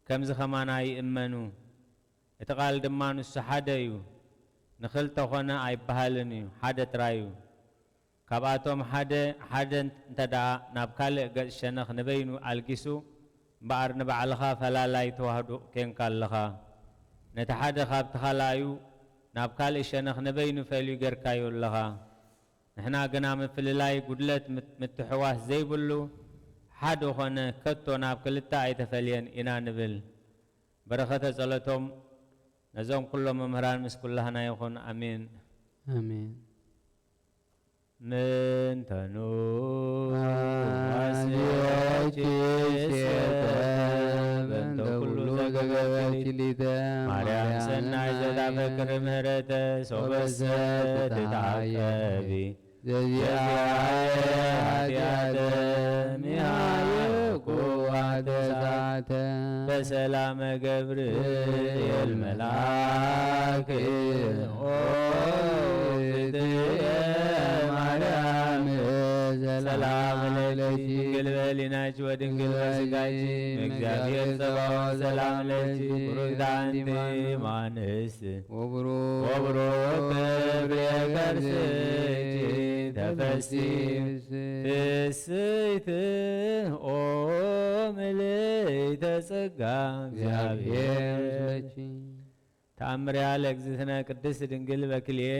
ከምዚ ኸማና ይእመኑ። እቲ ቃል ድማ ንሱ ሓደ እዩ። ንኽልተ ኾነ ኣይበሃልን እዩ፣ ሓደ ጥራይ እዩ። ካብኣቶም ሓደ፣ ሓደ እንተ ደኣ ናብ ካልእ ገጽ ሸነኽ ንበይኑ ኣልጊሱ፣ እምበኣር ንባዕልኻ ፈላላይ ተዋህዶ ኬንካ ኣለኻ። ነቲ ሓደ ካብቲ ካልኣዩ ናብ ካልእ ሸነኽ ንበይኑ ፈልዩ ጌርካዮ ኣለኻ። ንሕና ግና ምፍልላይ፣ ጉድለት፣ ምት-፣ ምትሕዋስ ዘይብሉ ሓደ ኾነ፣ ከቶ ናብ ክልተ ኣይተፈልየን ኢና ንብል። በረኸተ ጸሎቶም ነዞም ኩሎም መምህራን ምስ ኩላህና ይኹን። ኣሜን። ኣሜን። ምንተኑ ዋስያኪ ሴተ በእንተ ኩሉ ዘገበርኪ ሊተ ማርያም ሰናይ ዘታፈቅር ምህረተ ሶበሰ ትትዓቀቢ ዘዚኣየ ኃጢአተ ሚሃየኩ ዋተሳተ በሰላመ ገብርኤል መልአክ ኦ እግዝእትየ ማርያም ሰላም ለኪ ድንግል በሊናች ወድንግል በስጋች እግዚአብሔር ጸባኦት ሰላም ለኪ ብሩክት አንቲ እም አንስት ወብሩክ ወብሩክ ፍሬ ከርስኪ ተፈሲ ፍስሕት ኦ ምልዕተ ጸጋ እግዚአብሔር ምስለኪ። ተአምርያ ለእግዝእትነ ቅድስት ድንግል በክልኤ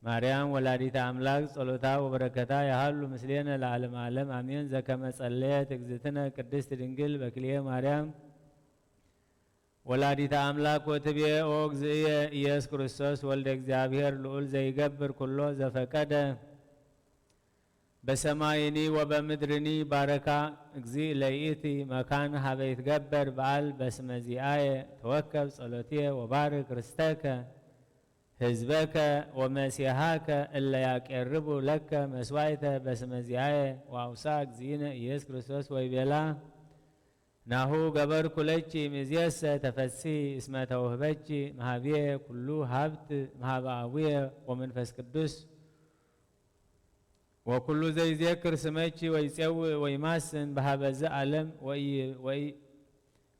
ማርያም ወላዲተ አምላክ ጸሎታ ወበረከታ ያሃሉ ምስሌነ ለዓለመ ዓለም አሜን። ዘከመ ጸለየት እግዝእትነ ቅድስት ድንግል በክልኤ ማርያም ወላዲተ አምላክ ወትቤ ኦ እግዝእየ ኢየሱስ ክርስቶስ ወልደ እግዚአብሔር ልዑል ዘይገብር ኩሎ ዘፈቀደ በሰማይኒ ወበምድርኒ ባረካ እግዚእ ለይእቲ መካን ሀበ ይትገበር በዓል በስመ ዚአየ ተወከብ ጸሎትየ ወባርክ ርስተከ ህዝበከ ወመሲሐከ እለ ያቄርቡ ለከ መስዋዕተ በስመ ዚአየ ወአውሳ እግዚእነ ኢየሱስ ክርስቶስ ወይቤላ ናሁ ገበርኩ ለኪ እምይእዜሰ ተፈሲ እስመ ተውህበኪ መሃብየ ኩሉ ሀብት መሃበ አቡየ ወመንፈስ ቅዱስ ወኩሉ ዘይዜክር ስመኪ ወይጼውእ ወይማስን በሀበ ዝ ዓለም ወኢ- ወኢ-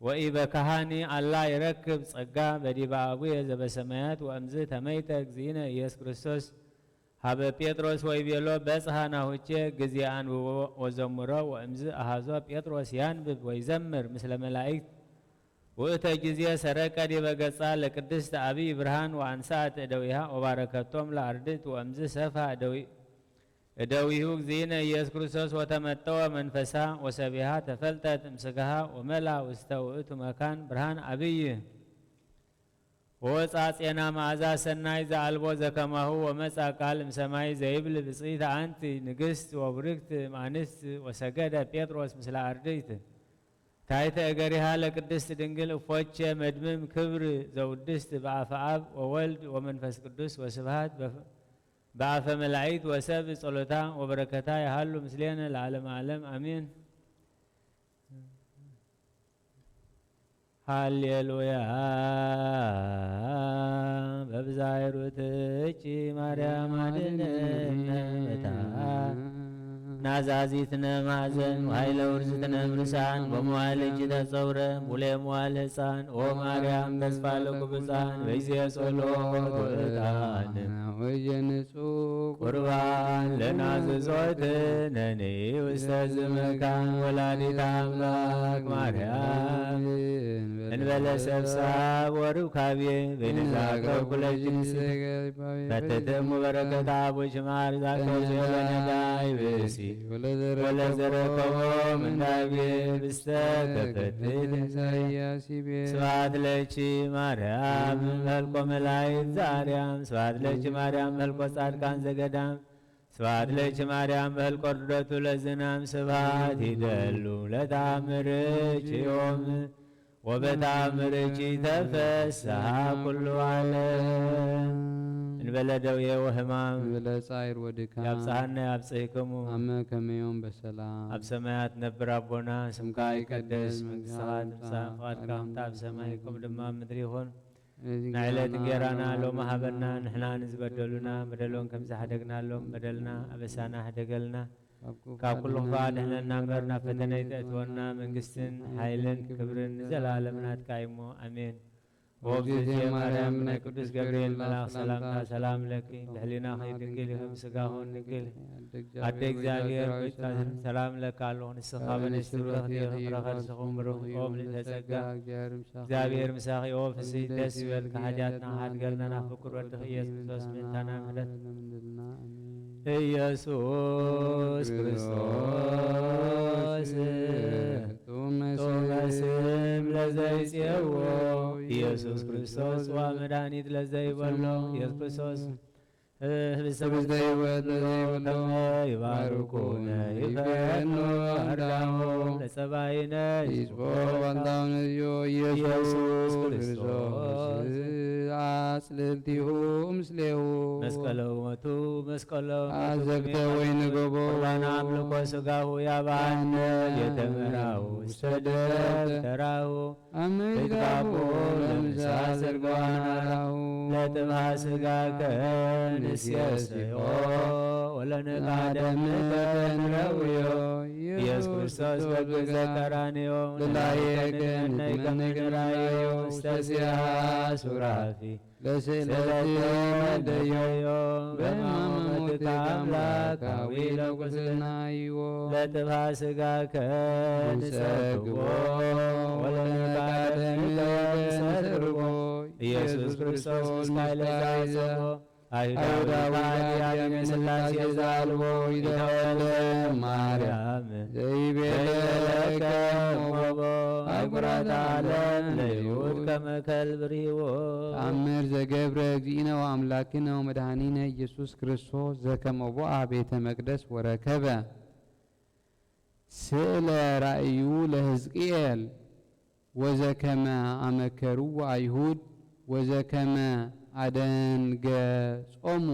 ወኢበካሃኒ አላ ይረክብ ጸጋ በዲበ አቡየ ዘበሰማያት ወእምዝ ተመይተ እግዚእነ ኢየሱስ ክርስቶስ ሀበ ጴጥሮስ ወይቤሎ በጽሐ ናሁቼ ግዜ አንብቦ ወዘምሮ ወእምዝ አሃዞ ጴጥሮስ ያንብብ ወይዘምር ምስለ መላእክት ውእተ ጊዜ ሰረቀ ዲበ ገጻ ለቅድስት አብይ ብርሃን ወአንሳት እደዊሃ ወባረከቶም ለአርድእት ወእምዝ ሰፋ እደዊ- እደዊሁ እግዚእነ ኢየሱስ ክርስቶስ ወተመጠወ መንፈሳ ወሰቢሃ ተፈልጠት እምስጋሃ ወመላ ውስተ ውእቱ መካን ብርሃን አብይ ወወፃ ጼና መዓዛ ሰናይ ዘአልቦ ዘከማሁ ወመፃ ቃል እምሰማይ ዘይብል ብፅኢት አንቲ ንግስት ወብርክት እምአንስት ወሰገደ ጴጥሮስ ምስለ አርድእት ታይተ እገሪሃ ለቅድስት ድንግል እፎቼ መድምም ክብር ዘውድስት በአፈ አብ ወወልድ ወመንፈስ ቅዱስ ወስብሃት በፍ- በአፈ መላእክት ወሰብ ጸሎታ ወበረከታ ይሃሉ ምስሌነ ለዓለመ ዓለም አሜን። ሃሌሉያ። በብዛይሩትኪ ማርያም አድነነ በታ ናዛዚትነ ማዘን ወኃይለ ውርዝትነ ምርሳን በመዋልኪ ተጸውረ ሙሌ መዋል ሕፃን ኦ ማርያም ተስፋ ለቁብፃን በይዜ ጸሎት ወዕጣን ወይዜ ንጹሕ ቁርባን ለናዝዞት ነኒ ውስተ ዝመካን ወላዲት አምላክ ማርያም እንበለ ሰብሳብ ወሩካቤ በይነዛገብ ኩለጅንስ ፈትትሙ በረከታ አቡሽ ማር ዛከው ሴበነዳይ ብእሲ ወለዘረከቦ ምንዳቤ ብስተ ከፈትት ኢሳያስ ይቤ ስብሐት ለኪ ማርያም መልኮ መላእክት ዛርያም ስብሐት ለኪ ማርያም መልኮ ጻድቃን ዘገዳም ስብሐት ለኪ ማርያም በህልቆ ርደቱ ለዝናም ስብሐት ይደሉ ለታምርኪ ዮም ወበታምርኪ ተፈስሐ ኩሉ ዓለም። እንበለ ደዌ ወሕማም እንበለ ጻዕር ወድካም ያብጽሐነ ያብጽሕክሙ። አመ ከመዮም በሰላም። ኣብ ሰማያት ነብር ኣቦና ስምካ ይቀደስ መንግስትኻ ትምጻእ ፍቓድካ ከምታ ኣብ ሰማይ ከም ድማ ኣብ ምድሪ ይኹን። ንዕለት እንጌራና ሎሚ ሃበና ንሕና ንዝበደሉና በደሎም ከም ዝሓደግናሎም በደልና ኣበሳና ሕደገልና ካብ ኩሉ ክፋ ድሕነና እምበር ናብ ፈተነ ይተእትወና መንግስትን ሓይልን ክብርን ንዘለኣለም ናትካ እዩሞ ኣሜን። ወእግዝእትየ ማርያም ናይ ቅዱስ ገብርኤል መልኣኽ ሰላምታ ሰላም ለኪ ብሕሊናኺ ድንግል ኢኺ ብስጋኹን ድንግል ኣደ እግዚኣብሔር ሰላም ለካ ኣለኹ ንስኻ በነሽ ትብረኽ ዲኺ ፍረ ከርስኹም ብሩኽ ኦም ልዕተ ጸጋ እግዚኣብሔር ምሳኺ ኦ ፍስሕቲ ደስ ይበልኪ ሓጢኣትና ሓድገልና ናብ ፍቁር ወድኺ ኢየሱስ ክርስቶስ ምእንታና ምሕረት ኢየሱስ ክርስቶስ ጡመ ስም ለዘይጽየዎ። ኢየሱስ ክርስቶስ ጽዋ መድኃኒት ለዘይበሎ። ኢየሱስ ክርስቶስ ህብስተ ህይወት ለዘይበሎ። ከመ ይባርኩነ ይፈኑ አርዳሞ ለጸባይነ ይጽቦ ባንታው ነዮ። ኢየሱስ ኢየሱስ ክርስቶስ ክርስቶስ አጽልልቲሁ ምስሌሁ። መስቀለ ሞቱ መስቀለ ሞቱ አዘግተ ወይን ገቦ። ቁርባን አምልኮ ሥጋሁ ያባነ ቤተ መራሁ ውስተ ደብተራሁ አመ ይትጋቦ ይትጋቦ ለምሳ ለምሳ ዘርጓናሁ ለጥብሃ ሥጋከ ንሴስዮ ወለንቃደምከ ንረውዮ። ኢየሱስ ክርስቶስ በግዘ ቀራንዮ ለላየከ ለላየከ ንትመነይ ንትመነይ ከመ ንራዮ ውስተ ሲያ ሱራፊ ለስእለት ስለትመደዮ በሕማመ ሞትከ አምላካዊ ለቁስልና ይዎ። ለጥፋ ሥጋከ ንጸግቦ ወለነቃደምከ ንሰርቦ። ኢየሱስ ክርስቶስ ምስካይ ለዛጸቦ አይሁዳዊ አይሁዳዊ ባሕርይ አብ ሥላሴ ዘአልቦ ይተወልደ ማርያም ዘይቤለከ ዘይቤለከ ሞቦ አህጉራተ ዓለም ለይሁድ ከመ ከልብ ርሂቦ። ተአምር ዘገብረ እግዚእነ ወአምላክነ ወመድኃኒነ ኢየሱስ ክርስቶስ ዘከመ ቦአ ቤተ መቅደስ ወረከበ ስእለ ራእዩ ለሕዝቅኤል ወዘከመ አመከርዎ አይሁድ ወዘከመ አደንገጾሙ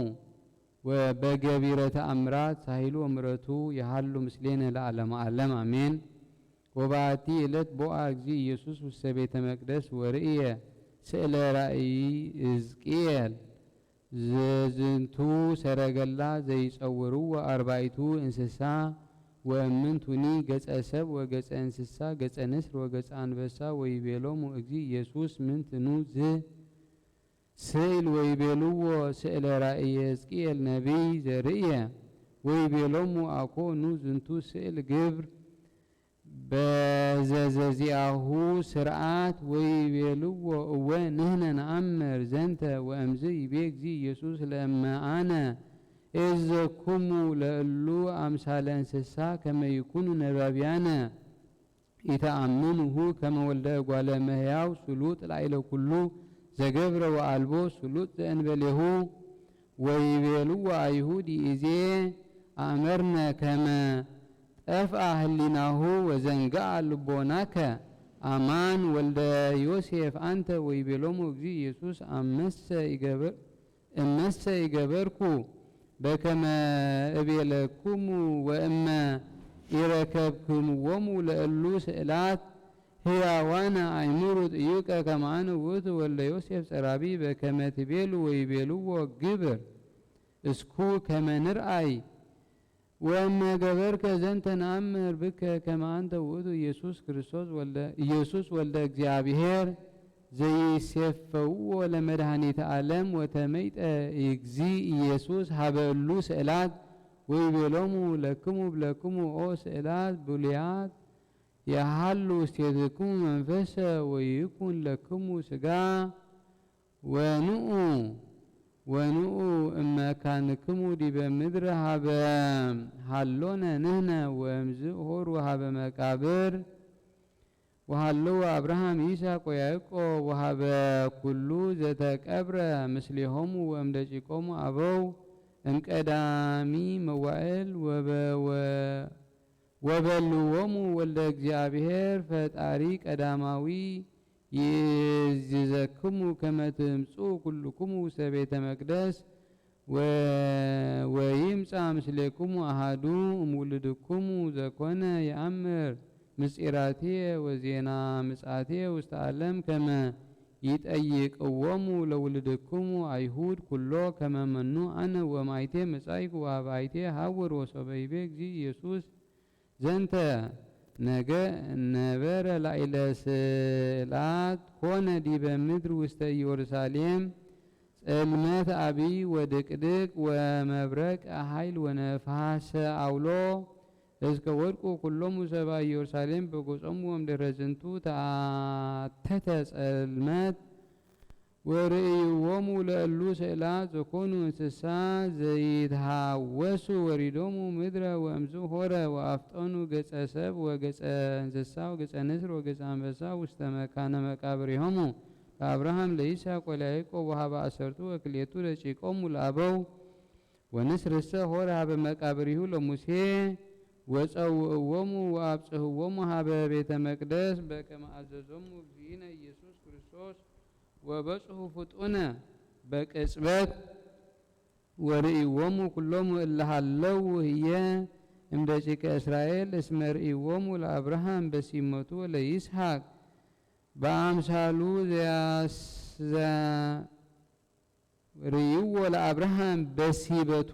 ወበገቢረ ተአምራት ሳህሉ ወምሕረቱ የሃሉ ምስሌነ ለዓለመ ዓለም አሜን። ወበአቲ ዕለት ቦአ እግዚእ ኢየሱስ ውስተ ቤተ መቅደስ ወርእየ ስእለ ራእይ ሕዝቅኤል ዘዝንቱ ሰረገላ ዘይጸውርዎ አርባዕቱ እንስሳ ወእምንቱኒ ገጸ ሰብ ወገጸ እንስሳ ገጸ ንስር ወገጸ አንበሳ ወይቤሎሙ እግዚእ ኢየሱስ ምንትኑ ዝ ስእል ወይቤልዎ ስእለ ራእየ ሕዝቅኤል ነቢይ ዘርእየ ወይቤሎሙ አኮኑ ዝንቱ ስእል ግብር በዘዘዚአሁ ስርዓት ወይቤልዎ እወ ንሕነ ነአምር ዘንተ ወእምዝ ይቤ እግዚእ ኢየሱስ ለእመ አነ እዘክሙ ለእሉ አምሳለ እንስሳ ከመ ይኩኑ ነባብያነ ኢተአምንሁ ከመ ወልደ እጓለ እመሕያው ስሉጥ ላዕለ ኩሉ ዘገብረ ወአልቦ ስሉጥ ዘእንበሌሁ። ወይቤልዎ አይሁድ ይእዜ አእመርነ ከመ ጠፍአ ህሊናሁ ወዘንግአ ልቦናከ አማን ወልደ ዮሴፍ አንተ። ወይቤሎሙ እግዚእ ኢየሱስ አመሰ ይገበር እመሰ ይገበርኩ በከመ እቤለክሙ ወእመ ኢረከብክምዎሙ ለእሉ ስእላት ህያዋነ አይምሩ ጥዩቀ ከማነ ውእቱ ወልደ ዮሴፍ ጸራቢ በከመ ትቤሉ ወይቤልዎ ግብር እስኩ ከመ ንርአይ ወእመ ገበርከ ዘንተ ነአምር ብከ ከመ አንተ ውእቱ ኢየሱስ ክርስቶስ ወልደ ኢየሱስ ወልደ እግዚአብሔር ዘይሴፈውዎ ለመድኃኒተ ዓለም ወተመይጠ እግዚእ ኢየሱስ ሀበ እሉ ስእላት ወይቤሎሙ ለክሙ ብለክሙ ኦ ስእላት ብሉያት የሃሉ ውስቴትክሙ መንፈሰ ወይኩን ለክሙ ስጋ ወንኡ ወንኡ እመካንክሙ ዲበ ምድር ሀበ ሃሎነ ንህነ ወእምዝ ሆሩ ሀበ መቃብር ወሃለወ አብርሃም ይስሐቅ ወያዕቆብ ወሀበ ኩሉ ዘተቀብረ ምስሌሆሙ ወእምደቂቆሙ አበው እምቀዳሚ መዋእል ወበ- ወበልዎሙ ወልደ እግዚአብሔር ፈጣሪ ቀዳማዊ ይእዝዘክሙ ከመ ትምጽኡ ኩልክሙ ውስተ ቤተ መቅደስ ወ- ወይምጻእ ምስሌክሙ አሃዱ እምውሉድክሙ ዘኮነ የአምር ምስጢራትየ ወዜና ምጽአትየ ውስተ ዓለም ከመ ይጠይቅዎሙ ለውሉድክሙ አይሁድ ኩሎ ከመ መኑ አነ ወማይቴ መጻይኩ ወአባይቴ ሀውር ወሶበይቤ እግዚእ ኢየሱስ ዘንተ ነገ ነበረ ላዕለ ስእላት ኮነ ዲበ ምድር ውስተ ኢየሩሳሌም ጸልመት አብይ ወድቅድቅ ወመብረቅ ኃይል ወነፋሰ አውሎ እስከ ወድቁ ኩሎሙ ሰባ ኢየሩሳሌም በጎጾሙ ወምድረ ዝንቱ ተአተተ ጸልመት ወርእይዎሙ ለእሉ ስእላት ዘኮኑ እንስሳ ዘይትሃወሱ ወሪዶሙ ምድረ ወእምዝ ሆረ ወአፍጠኑ ገጸ ሰብ ወገጸ እንስሳ ወገጸ ንስር ወገጸ አንበሳ ውስተ መካነ መቃብሪሆሙ ለአብርሃም ለይስሐቅ ወለያዕቆብ ወሀበ አሰርቱ ወክልኤቱ ደቂቆሙ ለአበው ወንስርሰ ሆረ ሀበ መቃብሪሁ ለሙሴ ወጸውእዎሙ ወአብጽህዎሙ ሀበ ቤተ መቅደስ በከመ አዘዞሙ እግዚእነ ኢየሱስ ክርስቶስ ወበጽሑ ፍጡነ በቅጽበት ወርእይዎሙ ኩሎሙ እለ ሀለው ህየ እምደቂቀ እስራኤል እስመ ርእይዎሙ ለአብርሃም በሲመቱ ወለይስሐቅ በአምሳሉ ዘያስ-፣ ዘ-፣ ርእይዎ ለአብርሃም በሲበቱ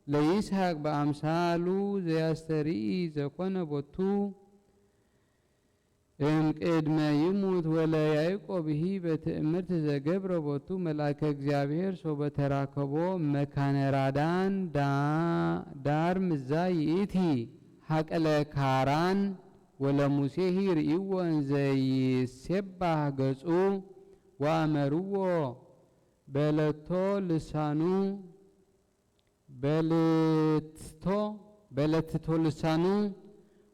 ለይስሐቅ በአምሳሉ ዘያስተርኢ ዘኮነ ቦቱ እምቅድመ ይሙት ወለያዕቆብሂ በትእምርት ዘገብረ ቦቱ መልአከ እግዚኣብሔር ሶበ ተራከቦ መካነ ራዳን ዳ-፣ ዳር ምዛ ይእቲ ሀቀለ ካራን ወለሙሴሂ ርእይዎ እንዘ ይሴባህ ገጹ ወአመርዎ በለቶ ልሳኑ በልትቶ በለትቶ ልሳኑ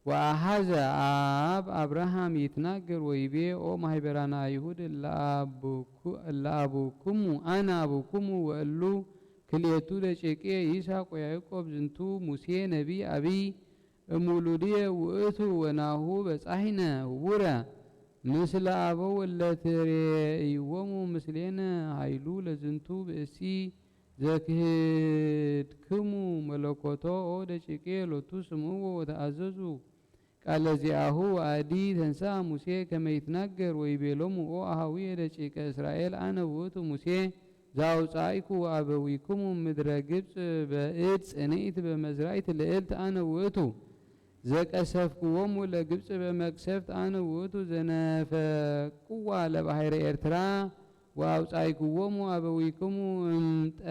ወአሐዘ አብ አብርሃም ይትናገር ወይቤ ኦ ማህበራነ አይሁድ እለ አቡኩ-፣ እለ አቡክሙ አነ አቡክሙ ወእሉ ክልኤቱ ደቂቅየ ይስሐቅ ወያዕቆብ ዝንቱ ሙሴ ነቢይ አብይ እምውሉድየ ውእቱ ወናሁ በጻሒነ ህቡረ ምስለ አበው እለ ትሬእይዎሙ ምስሌነ ኃይሉ ለዝንቱ ብእሲ ዘክህድክሙ መለኮቶ ኦ ደቂቅየ ሎቱ ስምዕዎ ወተአዘዙ ቃለ ዚአሁ። ወአዲ ተንሥአ ሙሴ ከመ ይትናገር ወይቤሎሙ ኦ አሃውየ ደቂቀ እስራኤል አነ ውእቱ ሙሴ ዘአውጻእኩ ወአበዊክሙ ምድረ ግብጽ በእድ ጽንዕት በመዝራይት ልዕልት አነ ውእቱ ዘቀሰፍክዎሙ ለግብጽ በመቅሰፍት አነ ውእቱ ዘነፈቅዋ ለባሕረ ኤርትራ ወአውጻእክዎሙ አበዊክሙ እምጠ-፣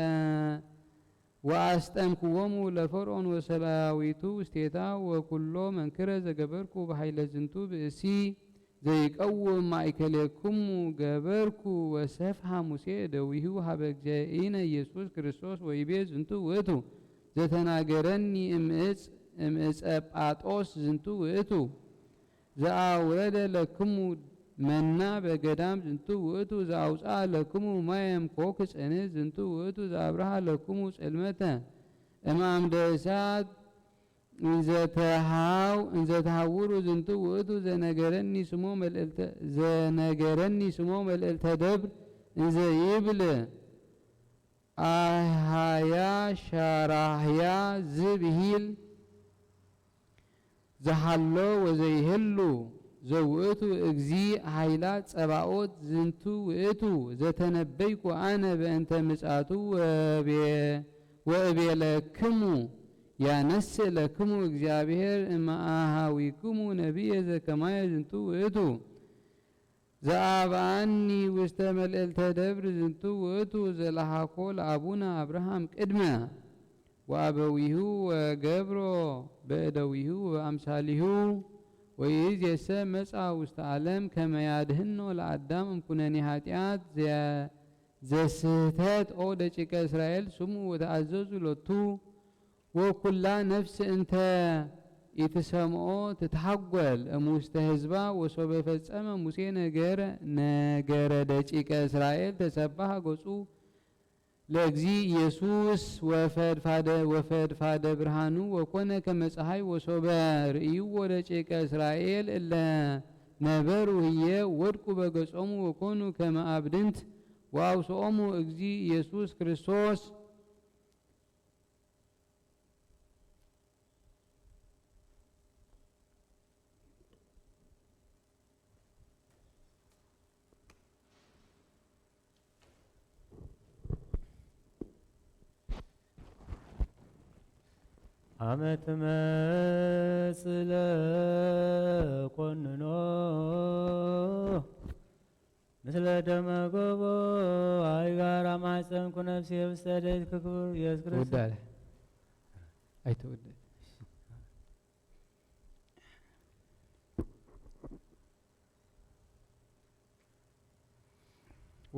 ወአስጠምክዎሙ ለፈርዖን ወሰራዊቱ ውስቴታ ወኩሎ መንክረ ዘገበርኩ በኃይለ ዝንቱ ብእሲ ዘይቀውም ማእከሌክሙ ገበርኩ ወሰፍሐ ሙሴ እደዊሁ ሀበ እግዚእነ ኢየሱስ ክርስቶስ ወይቤ ዝንቱ ውእቱ ዘተናገረኒ እምእጽ-፣ እምእጸጳጦስ ዝንቱ ውእቱ ዘአውረደ ለክሙ መና በገዳም ዝንቱ ውእቱ ዘአውፅአ ለክሙ ማየ እምኮክ ጽንዕት ዝንቱ ውእቱ ዘአብርሃ ለክሙ ጽልመተ እምአምደ እሳት እንዘተሃው-፣ እንዘተሃውሩ ዝንቱ ውእቱ ዘነገረኒ ስሞ መልእልተ-፣ ዘነገረኒ ስሞ መልእልተ ደብር እንዘ ይብል አሃያ ሻራህያ ዝብሂል ዘሃሎ ወዘይህሉ ዘውእቱ እግዚ ኃይላት ጸባኦት ዝንቱ ውእቱ ዘተነበይኩ አነ በእንተ ምጻቱ ወቤ-፣ ወእቤለክሙ ያነስእ ለክሙ እግዚአብሔር እምአሃዊክሙ ነቢየ ዘከማየ ዝንቱ ውእቱ። ዘአብአኒ ውስተ መልእልተ ደብር ዝንቱ ውእቱ ዘለሃኮ ለአቡነ አብርሃም ቅድመ ወአበዊሁ ወገብሮ በእደዊሁ ወበአምሳሊሁ ወይእዜሰ መጻ ውስተ ዓለም ከመ ያድህኖ ለአዳም እምኩነኔ ኃጢአት ዘ-፣ ዘስህተት ኦ ደቂቀ እስራኤል ስሙ ወተአዘዙ ሎቱ። ወኩላ ነፍስ እንተ ኢትሰምዖ ትትሃጎል እምውስተ ህዝባ። ወሶበ ፈጸመ ሙሴ ነገረ፣ ነገረ ደቂቀ እስራኤል ተሰባህ ገጹ ለእግዚእ ኢየሱስ ወፈድፋደ፣ ወፈድፋደ ብርሃኑ ወኮነ ከመ ፀሐይ። ወሶበ ርእይዎ ደቂቀ እስራኤል እለ ነበሩ ህየ ወድቁ በገጾሙ ወኮኑ ከመ አብድንት። ወአውስኦሙ እግዚእ ኢየሱስ ክርስቶስ አመ ትመጽእ ለኮንኖ ምስለ ደመ ጎቦ አይጋራ ማሕፀንኩ ነፍሴ ውስተ እደይከ ክቡር ኢየሱስ ክርስቶስ። ትወዳለህ? አይተወደድ።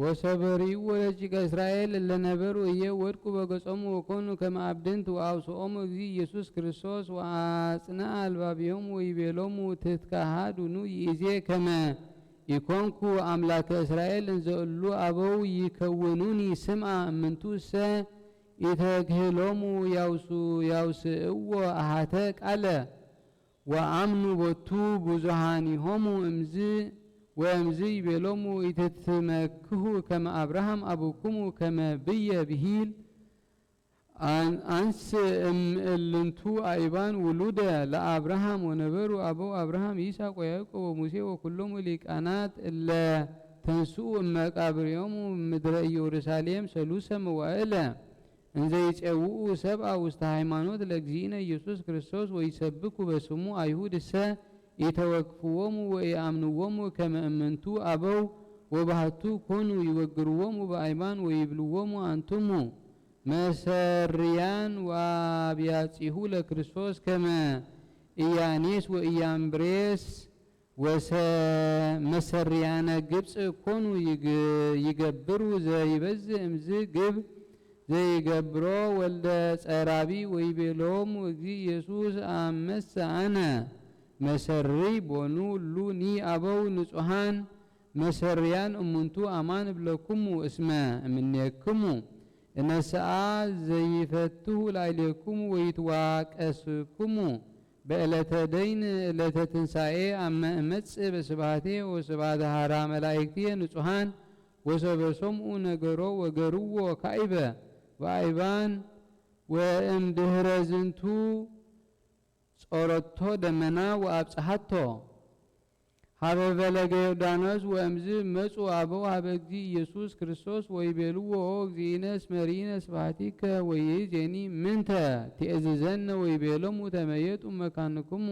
ወሰበሪኡ ወደቂቀ እስራኤል እለ ነበሩ እየ ወድቁ በገጾሙ ወኮኑ ከመ አብድንት ወአውስኦሙ እግዚእ ኢየሱስ ክርስቶስ ወአጽንዐ አልባቢሆሙ ወይቤሎሙ ትትካሃዱኑ ይእዜ ከመ ኢኮንኩ አምላከ እስራኤል እንዘ እሉ አበው ይከውኑኒ ስምዐ እምንቱሰ ኢተግህሎሙ ያውስእዎ አሃተ ቃለ ወአምኑ ቦቱ ብዙሃኒሆሙ እምዝ ወእምዝ ይቤሎሙ ኢትትመክሁ ከመ አብርሃም አቡክሙ ከመ ብየ ብሂል አንስ እምእልንቱ አእባን ውሉደ ለአብርሃም ወነበሩ አበው አብርሃም ይስሐቅ ወያዕቆብ ወሙሴ ወኩሎሙ ሊቃናት እለ ተንስኡ እመቃብሪሆሙ ምድረ ኢየሩሳሌም ሰሉሰ መዋእለ እንዘ ይጼውኡ ሰብአ ውስተ ሃይማኖት ለእግዚእነ ኢየሱስ ክርስቶስ ወይሰብኩ በስሙ አይሁድ እሰ ኢተወክፍዎሙ ወኢአምንዎሙ ከመ እምንቱ አበው ወባህቱ ኮኑ ይወግርዎሙ በአይባን ወይብልዎሙ አንትሙ መሰርያን ወአብያጺሁ ለክርስቶስ ከመ ኢያኔስ ወኢያምብሬስ ወሰ መሰርያነ ግብጽ ኮኑ ይገብሩ ዘይበዝእ እምዝ ግብ ዘይገብሮ ወልደ ጸራቢ ወይቤሎሙ እግዚእ ኢየሱስ አመሰ አነ መሰሪ ቦኑ እሉ ኒ አበው ንጹሃን መሰርያን እሙንቱ አማን እብለኩሙ እስመ እምኔክሙ እነሰአ ዘይፈትሁ ላዕሌክሙ ወይትዋቀስክሙ በዕለተ ደይን ዕለተ ትንሳኤ አመ እመጽእ በስብሐቴ ወስብሐተ ሐራ መላእክትየ ንጹሐን ወሰበ ሰምኡ ነገሮ ወገርዎ ካይበ ወአይባን ወእምድህረ ዝንቱ ጾረቶ ደመና ወአብጽሐቶ ሀበ ፈለገ ዮርዳኖስ ወእምዝ መጹ አበው ሀበ እግዚእ ኢየሱስ ክርስቶስ ወይቤልዎ ኦ እግዚእነ እስመ ርኢነ ስብሐቲከ ወይእዜኒ ምንተ ትእዝዘነ ወይቤሎሙ ተመየጡ መካንክሙ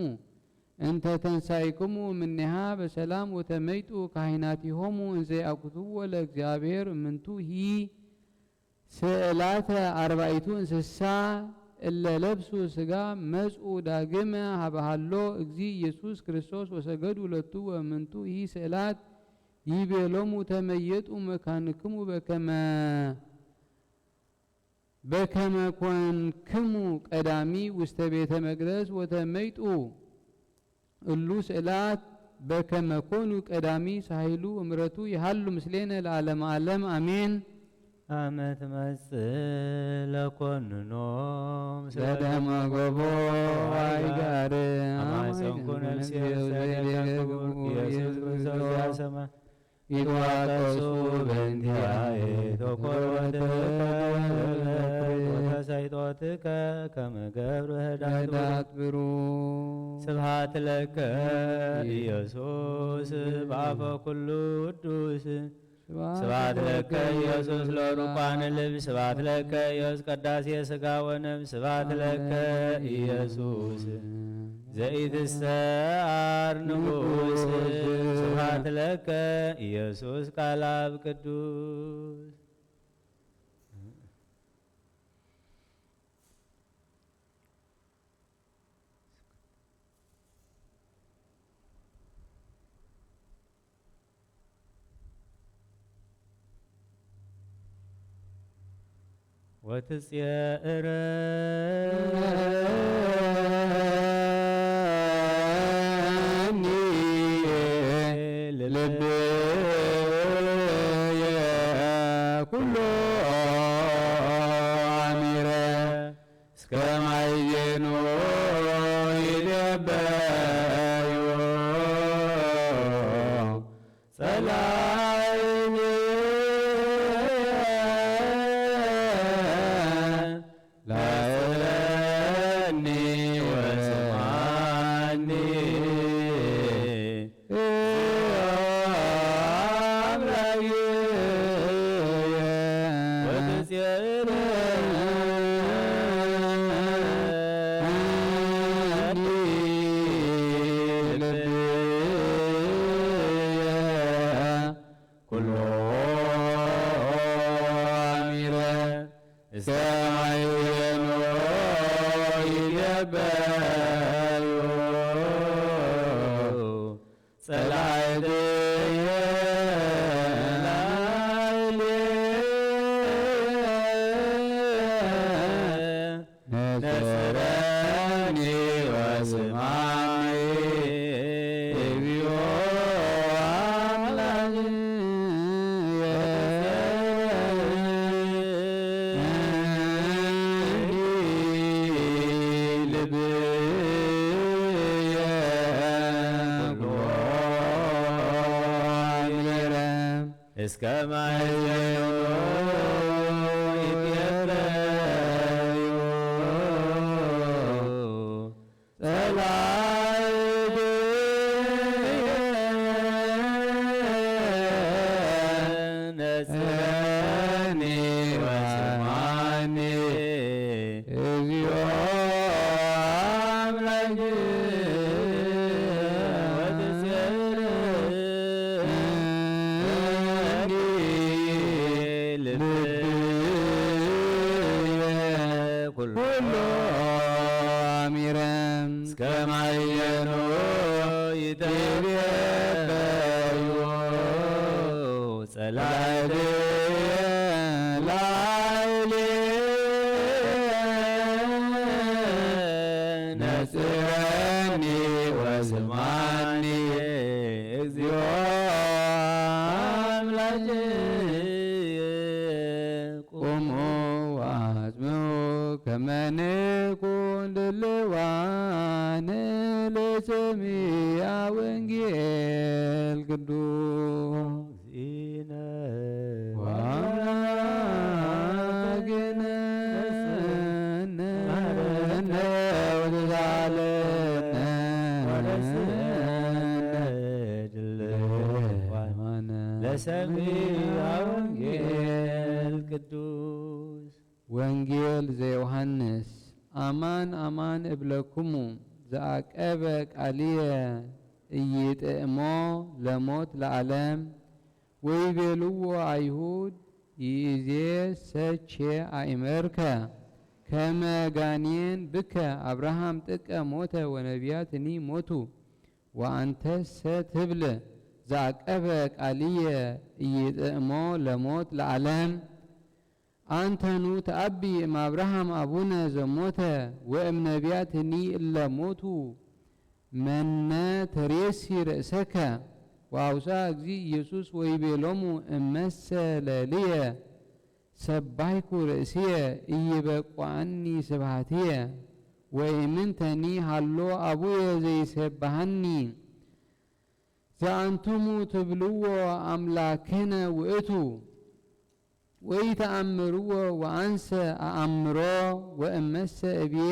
እንተ ተንሳይክሙ እምኔሃ በሰላም ወተመይጡ ካህናቲሆሙ እንዘ ያእኩትዎ ለእግዚአብሔር እምንቱ ሂ ስእላተ አርባዕቱ እንስሳ እለ ለብሱ ሥጋ መጽኡ ዳግመ ሀበ ሀሎ እግዚእ ኢየሱስ ክርስቶስ ወሰገዱ ሎቱ ወእምንቱ ሂ ስእላት ይቤሎሙ ተመየጡ መካንክሙ በከመ በከመ ኮንክሙ ቀዳሚ ውስተ ቤተ መቅደስ ወተመይጡ እሉ ስእላት በከመ ኮኑ ቀዳሚ ሳህሉ እምረቱ ይሃሉ ምስሌነ ለዓለመ ዓለም አሜን። አመ ትመጽእ ለኮንኖም ሰደመ ጎቦ አይጋር አማይጸንኩ ነፍሴ ውስተ እዴከ ክቡር ኢየሱስ ክርስቶስ ዘሰማ ይትዋቀሱ በእንቲአየ ተኮርወተ ወተሳይጦትከ ከመ ገብር ህዳት ብሩክ። ስብሐት ለከ ኢየሱስ በአፈ ኩሉ ቅዱስ። ስብሐት ለከ ኢየሱስ ለሩቋን ልብ። ስብሐት ለከ ኢየሱስ ቀዳሴ ሥጋ ወነፍስ። ስብሐት ለከ ኢየሱስ ዘኢትሰዓር ንጉሥ። ስብሐት ለከ ኢየሱስ ቃል አብ ቅዱስ። ወትጽየእረኒ ልብየ ኩሎ አሚረ እስከ ማይዜኑ ይደበዩ ጸላእትየ ላዕለኒ ወስምዓኒ። ኩሎ አሚረ እስከ ማይዜኑ ይደበዩ ጸላእትየ እስከ ማእዜኑ ይትየበዩ ጸላእትየ ነጽረኒ ወስማኒ እግዚኦ ኣምላክ ወትስእር ልብየ ኩሎ ኣሚረ እስከ ማእዜኑ ይትየበዩ ጸላእትየ ላዕሌ ነጽረኒ ወስማኒ እግዚኦ ኣምላክ ቁሙ ወአጽምዑ ከመ ንኩን ድልዋነ ለሰሚዐ ወንጌል ቅዱስ። ወአምላክነ መሐረነ ወተሳሃለነ ወረስአነ ድልዋነ ለሰሚዐ ወንጌል ቅዱስ። ወንጌል ዘዮሃንስ። ኣማን ኣማን እብለክሙ፣ ዘዐቀበ ቃልየ ኢይጥዕሞ ለሞት ለዓለም። ወይቤልዎ ኣይሁድ፣ ይእዜሰ ቼ አእመርከ ከመ ጋኔን ብከ፣ አብርሃም ጥቀ ሞተ ወነቢያትኒ ሞቱ፣ ወአንተሰ ትብል፣ ዘዐቀበ ቃልየ ኢይጥዕሞ ለሞት ለዓለም። አንተኑ ተአቢ እምአብርሃም አቡነ ዘሞተ ወእምነቢያትኒ እለ ሞቱ፣ መነ ተሬሲ ርእሰከ? ወአውስአ እግዚእ ኢየሱስ ወይቤሎሙ፣ እመሰ ለልየ ሰባይኩ ርእስየ ኢይበቁአኒ ስብሐትየ፣ ወኢምንተኒ ሀሎ አቡየ ዘይሴብሐኒ። ዘአንቱሙ ትብልዎ አምላክነ ውእቱ ወኢተአምርዎ ወአንሰ አአምሮ ወእመሰ እብዬ